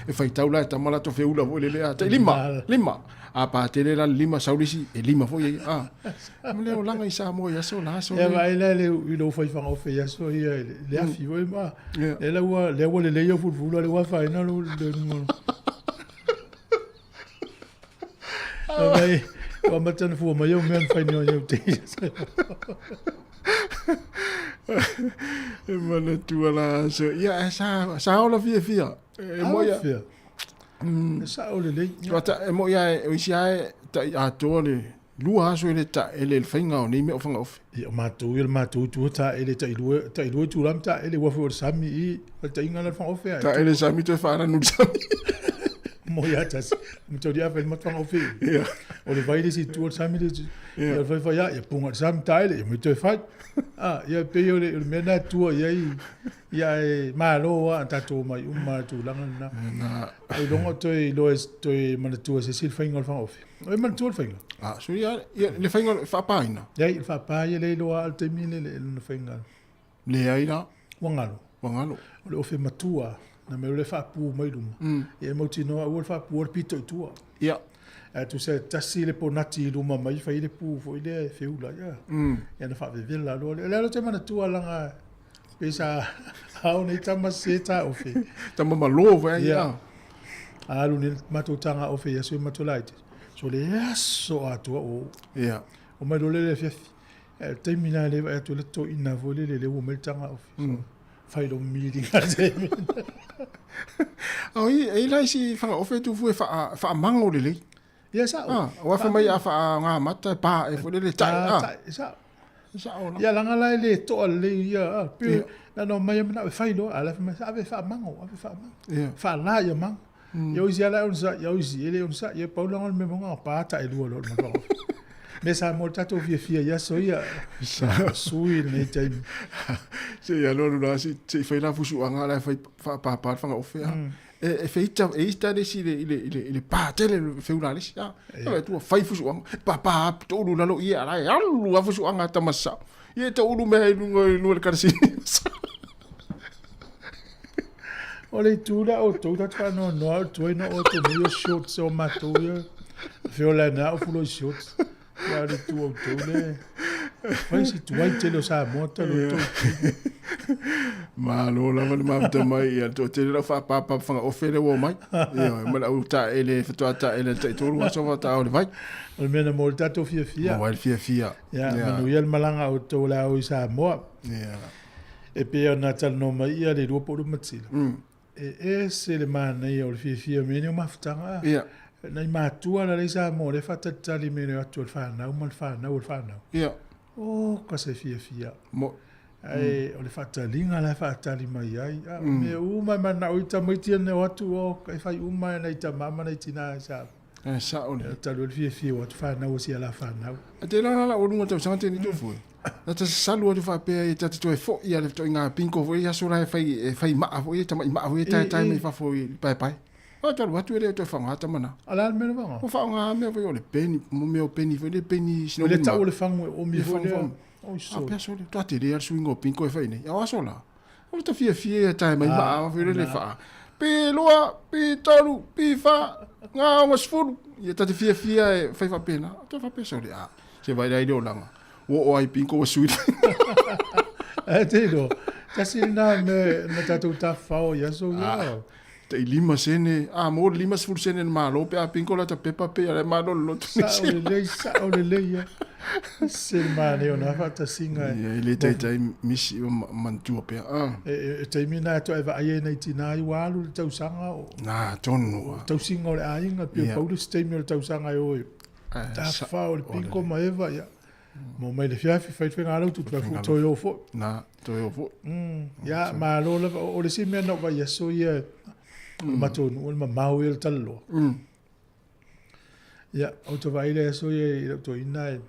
E faitau la e tama latou feula foi lele a tai lima, lima. A patele la le lima sau le isi e lima foi ia. A ma le olaga i Samoa i aso la aso. Ia vaai la le i lou fai fagaofe i aso ia i le afi foi ma. Lea la ua lea ua lelei au fulufulu a lea ua afaina lou le luga. Mai ua amata ona fua mai au mea na fai nei au te. E manatua la aso. Ia ae sa sa ola fiafia. E moi a. Fia. E sao lelei. E moi a o isi a e tai atoa le lua aso e le taele i le faiga o nei mea o fagaofe. Ia, o matou ia, le matou itu e taele tailua, tailua itula ma taele uafu o le sami i, o le taiga la le fagaofe ae. Taele sami toe faalanu i le sami. Mo ia tasi. Ma tau dia fai matwanga o whiu. O le vai le si tua le sami le ia le fai fai ia punga le sami taele ia me toe fai. Ah, ia pe o le mea na tua ia i ia e malo a tatou mai uma tulaga na. Na. Ai longo toe loa toe manatua se sil fainga o le whangaofe. O e manatua le fainga? Ah, so ia, ia le fainga faapaina. Ia, le faapa ia le iloa al taimi le le lona fainga. Leai la. Ua galo. Ua galo. O le ofe matua, na mea o le faapu mai luma. Ia e mautinoa aua le faapu o le pito i tua. Ia. Ae tusa e tasi le ponati i luma mai fai le pu foi lea e feula. Ia. Ia na faavevela loa lea. O le ala te manatua langa pe sa ao nei tama se ta ofe. Tama malo foi ai. Ia. Alu ni matou taga ofe ia sui matou laiti. So le aso atua o. Ia. O mai lo le le fiafi. Ae o le taimi lena lea e vaai atu le toeaina foi lele lea ua mai le taga ofi. So, fai lou miliga le taimi. O i, e i la isi fagaofe tufu e wha, whamango lelei. Ia sa'o. Ah, o afa mai a wha ngā mata e pā e foi lele tai. Ah, Tai, sa'o. Sa'o la. Ia langa la e le to'a lelei ia, ah, pe, na no mai mana e fai loa, a la fai mai, ave whaamango, ave whaamango. Ia. Whaala ia mango. Ia oisi ala e onsa, ia oisi, e le onsa, ia paula ngol me monga, pā ta e lua loa le matoa. Me sa mo le tatou fiafia i aso ia. Sui lenei taimi. Se ia loa lula si se i fai la fusuanga la e fai whaapāpā le whangaofe a. E e feita e ita le si le i le i le i le pā tele le feula le si a. E tua fai fusuanga pāpā to ulu lalo ia la e alu a fusuanga tamasa. Ia to ulu mea i lunga i lunga le karasini. O le itu lea o tou tatou faanoanoa o le tuai na oo atu nei o shorts o matou ia. Feola na au fulo i shorts. Ia o le itu o outou le fai si tuai tele o Samoa talu o tou. Malo lava le mafuta mai ia le toatele lau whaapāpā whangaofe le ua mai. Ia, ma le au taele, whatoa taele le taitolu aso whataao le vai. O le mea na mo le tatou fiafia. Mo ai le fiafia. Ia, manuia le malaga o outou o le a o i Samoa. Ia. E pei ona talanoa mai ia le lua po o le matila. E ese le manaia o le fiafia o mea nei o mafutaga. Ia. Nai matua la lea i Samoa lea e faatalitali mea nei o atu a le fanau ma le fanau o le fanau. Ia. O ka se fiafia. Mo. Ae o le faataliga la e faatali mai ai. A o mea uma e manao i tamaiti ia nei o atu o e fai uma e nai tama ma nai tina i Samoa. E sa'o le. E talu ai le fiafia o atu fanau o si ala fanau. A te la la o lunga tausaga tēnei tofu e. Na ta salu atu faapea e ta te toe fo'i a le toʻiga pinko foi i aso la e fai e fai ma'a foi e tama'i ma'a foi e taetae mai fafo i paepae. O talu atu e le toe whaonga tama na. A la le mea le whaonga? O whaonga mea foi o le peni, mo mea o peni foi le peni O le tau o le fango e omi foi lea. Oi A sole. pea sole, toa te rea le suiga o pinko e fai nei. A o aso la. O le ta fiafia e tae mai ma'a foi le le whaa. Pi lua, pi tolu, pi wha, ngā onga sefulu. Ia ta te fiafia e fai whapena. Toa whapea sole, a, se vai lai le olanga. Ua o ai pinko ua sui. E te iloa, tasi lena mea na tatou tafafao i aso ia. Ah, tai lima sene, a mo le 50 sene na malo pe a pinko la ta pepa pe a le malo le lotu ni Sa'o lelei, sa'o lelei ia. Se le manaia o na faatasiga e. Ia, e le taitai misi o manatua pea. Ah. E taimi na atoa e vaai ai nai tina i ua alu le tausaga o. Na, tonu. O tausiga o le aiga, pei o pau le isi taimi o le tausaga e o e tafafao o le pinko ma eva, ia. Mo mai le fiafi, fai le faiga lautu, toe fu, toe o foi. Na, toe o foi. Ia, malo lava. O le isi mea na ou vaai aso ia, o le matou nuu, o le mamao ia o le talaloa. Ia, ou te vaai le aso ia i lau toeaina e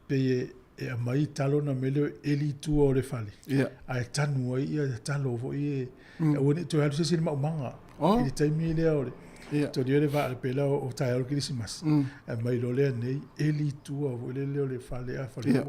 pei e, e aumai talo na mea lea o eli i tua o le fale. Ia. Ae tanu ai ia talo foi e, aua ne i toe alu se isi i le maumaga. Oh. I le taimi lea o le, Ia. toli le vaa le pela o taeao o le Kerisimasi. Aumai loa lea nei, eli i tua foi lele o le fale a fale. Ia.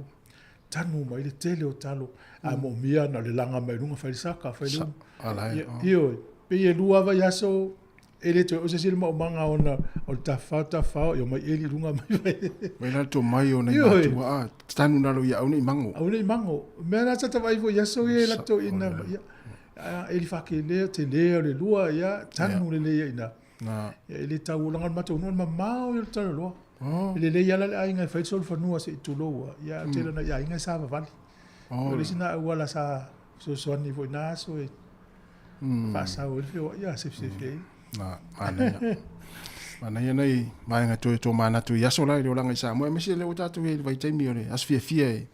Tanu mai le tele o talo. A moomia na o le laga mai luga fai le saka, fai le Sa- umu. ala e, Ia, oh. ioe, pei e lua vaiaso e le toe oo se isi i le maumaga ona o le tafafao tafafao, ia omai eli i luga mai fai. Mai la le tomai o nai Ioe. matua, a, tanu lalo ia au nei mango. Au nei mango. Mea na tata vaai foi i aso ia e latou ina, ia, a, eli fakelea, tele o le lua, ia, tanu lelei ia ina. Na. Ia, e le tau olaga le matou nuu, o le mamao ia o le talaloa. Oh. E lelei ala le aiga e fai le solofanua se'i tulou a, ia, tele ona i aiga e savavali. Oh. O le isi na auala sa fesoasoani foi na aso e faasau ai le feoai, ia, sefisefi ai. Na, manaia. Manaia nai vaega toe tō manatu i aso la i le olaga i Samoa. Aemaise lea ua tatou i ai i le vaitaimi o le aso fiafia e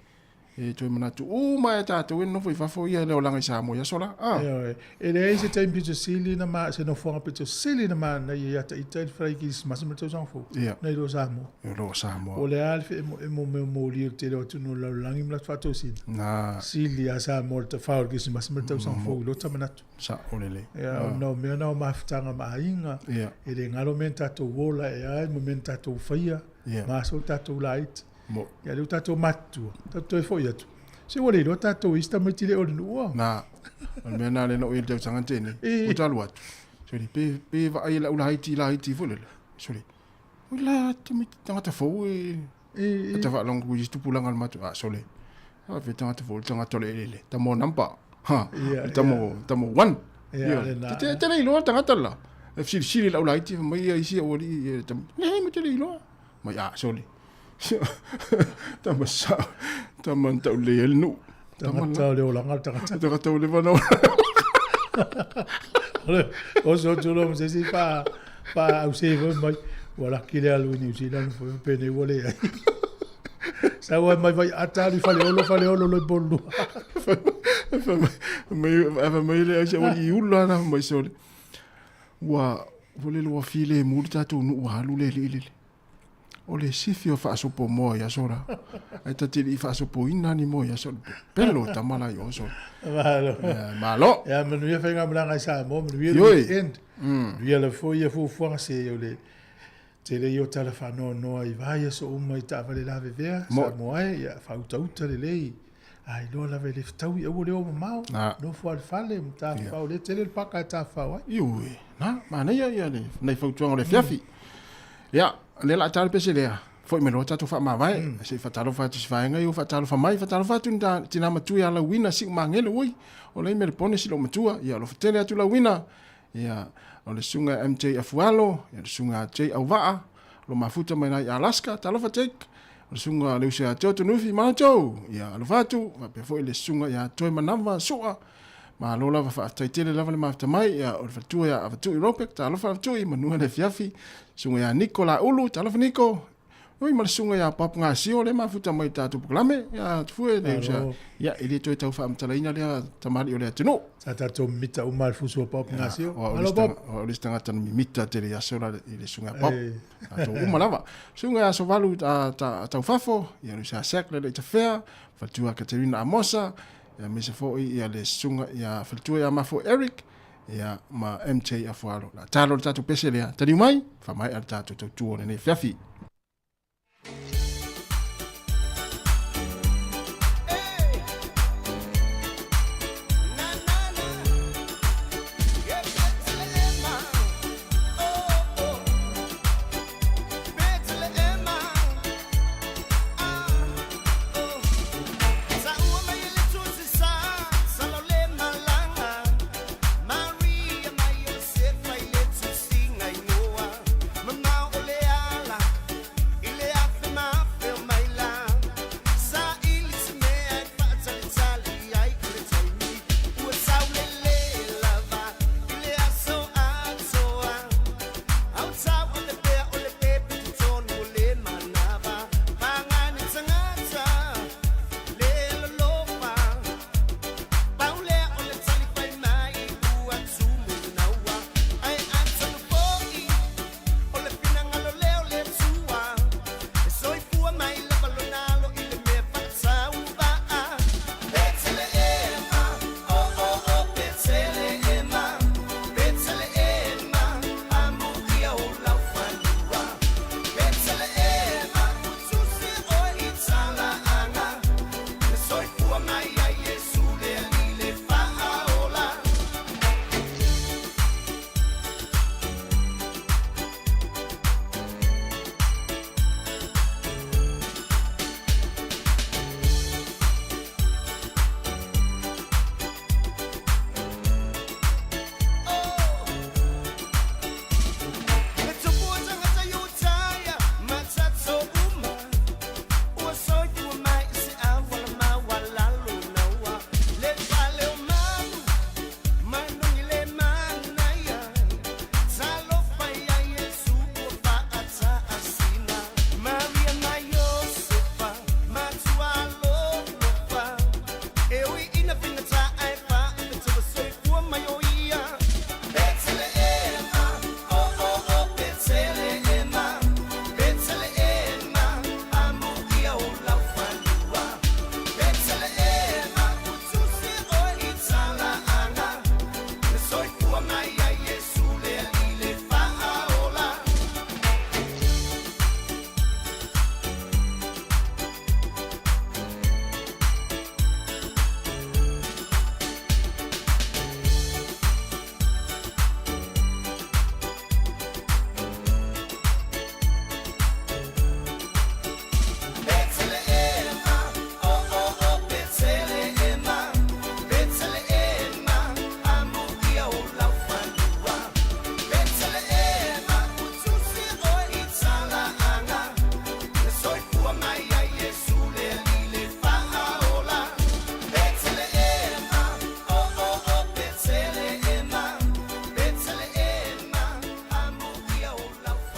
E toe manatu uma e tatou e nonofo i fafo ia le olaga i Samoa i aso la. Ah. Ioe. E leai se taimi pito sili na ma, se nofoaga pito sili na manaia ia ita i le fale Kirisimasi ma le tausaga fou. Nai lo Samoa. I lo Samoa. O le a le feemoemo mea moli o le tele o atunuu o le lalolagi ma latou faatosina. Na. Sili lava Samoa i le tafao o le Kirisimasi ma le tausaga fou i lota manatu. Sa'o lelei. Ia, ona o mea na o mafutaga ma aiga. E le galo mea na tatou ola ea ai ma mea na tatou faia. Ma aso o tatou laiti. Mo. Ia lea ua tatou matutua, tatou toe foi atu. Se ua le iloa tatou e isi tamaiti le o le nuu a. Na. O le mea na lea na ou i ai i le tausaga na tea nei. Ua ta alu atu. Sole, pe, pe vaai e lau laiti, laiti foi lele. Sole, oi la tamaiti tagata fou e... E ta faalogo i isi tupulaga o le matou. Ah, sole. A fe tagata fou, le tagata o le eleele. Tamo number. Ha. Ia, Le tamo, tamo one. Ia, lena. Te, te le iloa le tagata la. E fesilisili lau laiti, fai mai ia isi aualii, e tamo, leai ma te le iloa. Mai, ah, sole. Tama sao. Tama na taulelei ai le nuu. Tagata o le olaga le tagata. Tagata ua leva ona ola. Oso atu loa ma se isi pa pa ause foi mai. Ua laki le alu i New Zealand foi penei ua leai. Sau ai mai vai ata alu i Faleolo, Faleolo loa i Polua. Fai mai le ai se aualii i ula na fai mai sole. Ua ua lele ua filemu le tatou nuu ua alu le alii lele. O le sifi o faasopo moa i aso la. Ae ta te le i faasopoina ni moa i aso le pepelo tama la i o sole. Malo. Ia, malo. Ia, manuia faigamalaga i Samoa, manuia le Ioe. weekend. Manuia lava foi ia fuafuaga se o le tele ia o tala faanoanoa i vaiaso uma i taavale lavevea, Samoa e, ia faautauta lelei. A iloa lava e le fetaui, aua le o mamao, nofo lava i le fale ma tafafao, o lea e tele le paka e tafafao ai. Ioe, na, manaia ia le nai fautuaga o le afiafi. Ia, o lea o le a ta le pese lea, foi mai loa tatou faamavae, se i faatalofa atu i si vaega ia ua faatalofa mai, faatalofa atu i ni tina matua ia Lauina Siumagele, oi, o la e i Melepone si loomatua, ia alofa tele atu Lauina, ia, o le susuga ia MJ Afualo, ia le susuga ia J Auvaa, o lo mafuta mai la i Alaska, talofa Jake, o le susuga a le uso ia Joe Tunufi, malo Joe, ia alofa atu, faapea foi le susuga ia Toemanava Sua, malo lava, faafetai tele lava le mafuta mai, ia o le faletua ia Avatui Robert, talofa Avatui, manua le afiafi, susuga ia Niko Laulu, talofa Niko, oi ma le susuga ia Bob Gasio, le mafuta mai i le tatou polokalame, ia Tufue, le uso ia, ia e le toe tau faamatalaina lea tamalii o le atunuu. Sa tatou mimita uma i le fusu o Bob Gasio. Malo Bob! O au le isi tagata na mimita tele i aso la i le susuga ia Bob. Tatou uma lava. Susuga ia Asovalu Taufafo, ia Luisa Sack le Leitafea, faletua Katerina Amosa, ia aemaise foi ia le susuga ia faletua ia Mafo Eric, ia ma MJ Afualo. La talo le tatou pese lea. Taliu mai, faamaea le tatou tautua o lenei afiafi.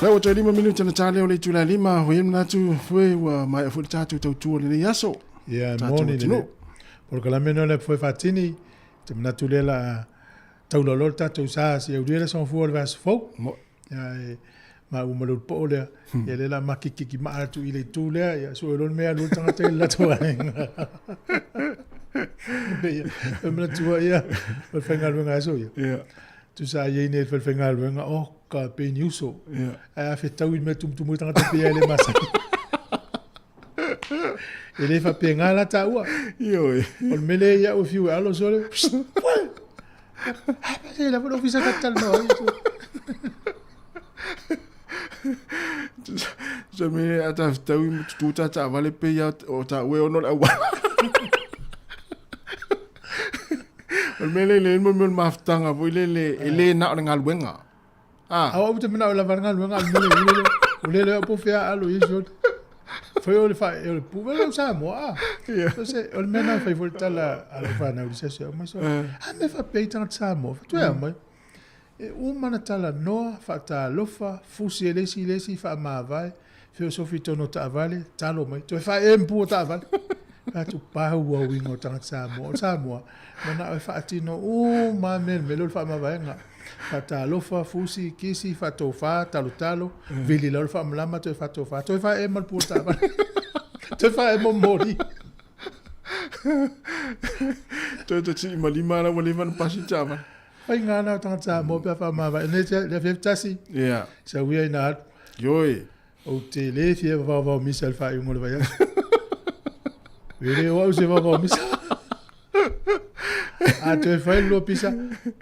Lea ua toe 5 minute na tā leo le itula e 5, ua i ai le manatu fue ua maea foi le tatou tautua o lenei aso. Ia, e moni le polokalame lenei o le Foe Faatini, te manatu lea la taulalo le tatou sa se aulia le aso gafua o le vaiaso fou. Ia, e maua ma le ulupo'o lea, ia lea la makikiki maa atu i le itu lea, ia sue loa le mea alu ai le tagata i le latou aiga. Ia, e manatua ia, o le faigaluega aso ia. Ia. Tusa ai nei le falefaigaluega, oh, ka pei ni uso. Ae a fetau i le mea tumutumu ai tagata pei lava e le masani. E le faapena la taua. Ioe. O le mea lea ia e fiu e alo sole. Se la le ofisa ka talanoa ai. Se me a ta fetau i tutu ta taavale pei a o taua e ono le auala. O le mea lea le mo le mafutaga foi lele e le na o le galuega. Ah. Au ou te manao lava le galuega a le mea lea o le lea po fea alo i sole. Foi o le fa o le pu o Samoa. Ah. Se o le mea na fai foi le tala a le whanau i se se o mai so. A me fa pei tangata Samoa. Fa tu e mai. E uma na talanoa, faatalofa, fusi e le isi i le isi, faamavae, feosofi i totonu o taavale, talo mai, toe faaempu o taavale. Fai atu, pau a uiga o tagata Samoa. O Samoa, manao e faatino uma lava mea i le mea lea o le faamavaega. Faatalofa, fusi, kisi, faatofa, talotalo, vili loa le faamalama, toe faatofa, toe faaema le pu o le taavale. Toe faaema moli. Toe te tii ma lima ala ua leva ona pasi le taavale. Faiga na o tagata Samoa pe a faamavae. Nei le afiafi tasi. Ia. Sau ia ina alu. Ioe. Ou te le fia vaovao misa i le faaiuga o le vaiaso. E le o au se vaovao misa. A toe fai le lua pisa,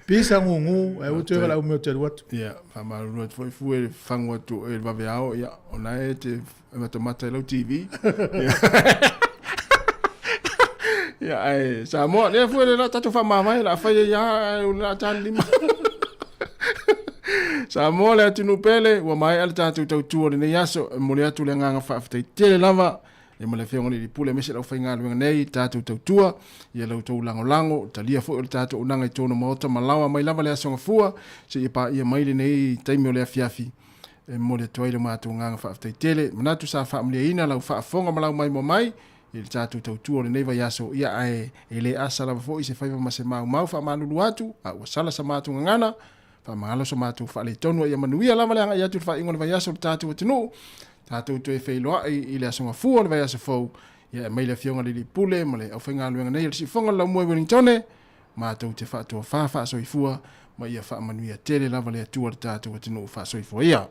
pisa gugu, ae ua toe valaau mai ou te alu atu. Ia, faamalulu atu foi fua i le fagu atu o oe i le vaveao, ia, o na e te matamata i lau TV. Ia, ae Samoa, lea fua le la tatou faamavae, la fai ai lava, ae o le a ta le lima. Samoa le atunuu pele, ua maea le tatou tautua o lenei aso, e momoli atu le agaga faafetai tele lava ia ma le Afioga i le Pule aemaise le aufaigaluega nei, tatou tautua, ia la outou lagolago, talia foi o le tatou auaunaga i totonu o Maota ma laoa mai lava le Aso Gafua, seia paia mai lenei taimi o le afiafi. E momoli atu ai lo matou agaga faafetai tele. Manatu sa faamalieina lau faafofoga ma lau maimoa mai i le tatou tautua o lenei vaiaso, ia ae e le asa lava foi se faiva ma se maumau faamalulu atu, a ua sala sa matou gagana, faamagalo so matou faaletonu a ia manuia lava le agai atu i le faaiuga o le vaiaso o le tatou atunuu. Tatou toe feiloai i le Aso Gafua o le vaiaso fou, ia e aumai le Afioga i le Alii Pule ma le aufaigaluega nei o le Siufofoga o le Laumua i Wellingtone, matou te faatoafā faasoifua ma ia faamanuia tele lava le Atua le tatou atunuu faasoifua ia.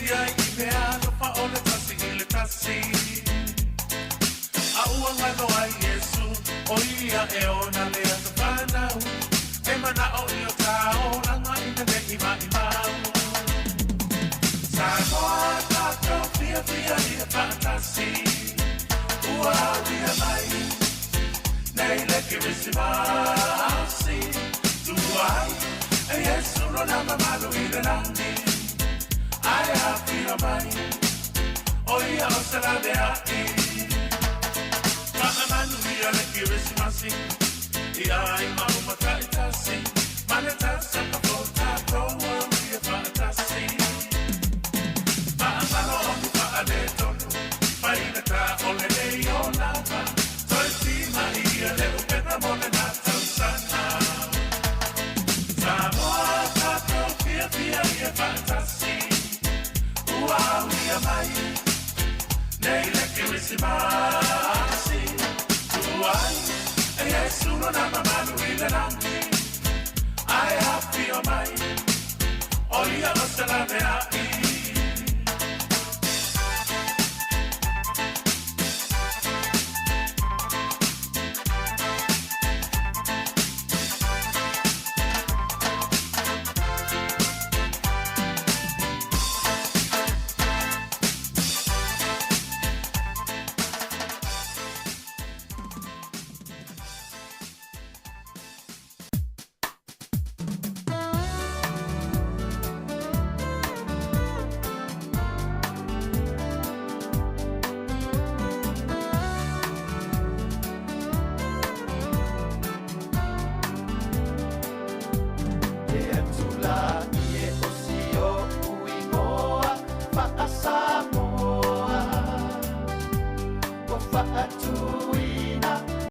faatasi ai i mea alofa o le tasi i le tasi. A ua galo ai Iesu, o ia e ona le aso fanau, e mana'o i o tāolaga ina nei ma'imau. Samoa tatou fiafia ia faatasi, ua aulia mai nei le Kerisimasi. Tua ai e Iesu lona mamalu i le lagi, ae afio mai, o ia o se lavea'i. Fa'amanuia le Kerisimasi i aiga uma ta'itasi, ma le tausaga fou tatou aulia fa'atasi. Ma'amalo o ni fa'aletonu, faigata o lenei olaga, toe tima'ia le upega mo lena tausaga. Samoa tatou fiafia ia fa'atasi, ua aulia mai nei le Kerisimasi. Tua ai e Iesu lona mamalu i le lagi, ae afio mai, o ia o se lavea'i.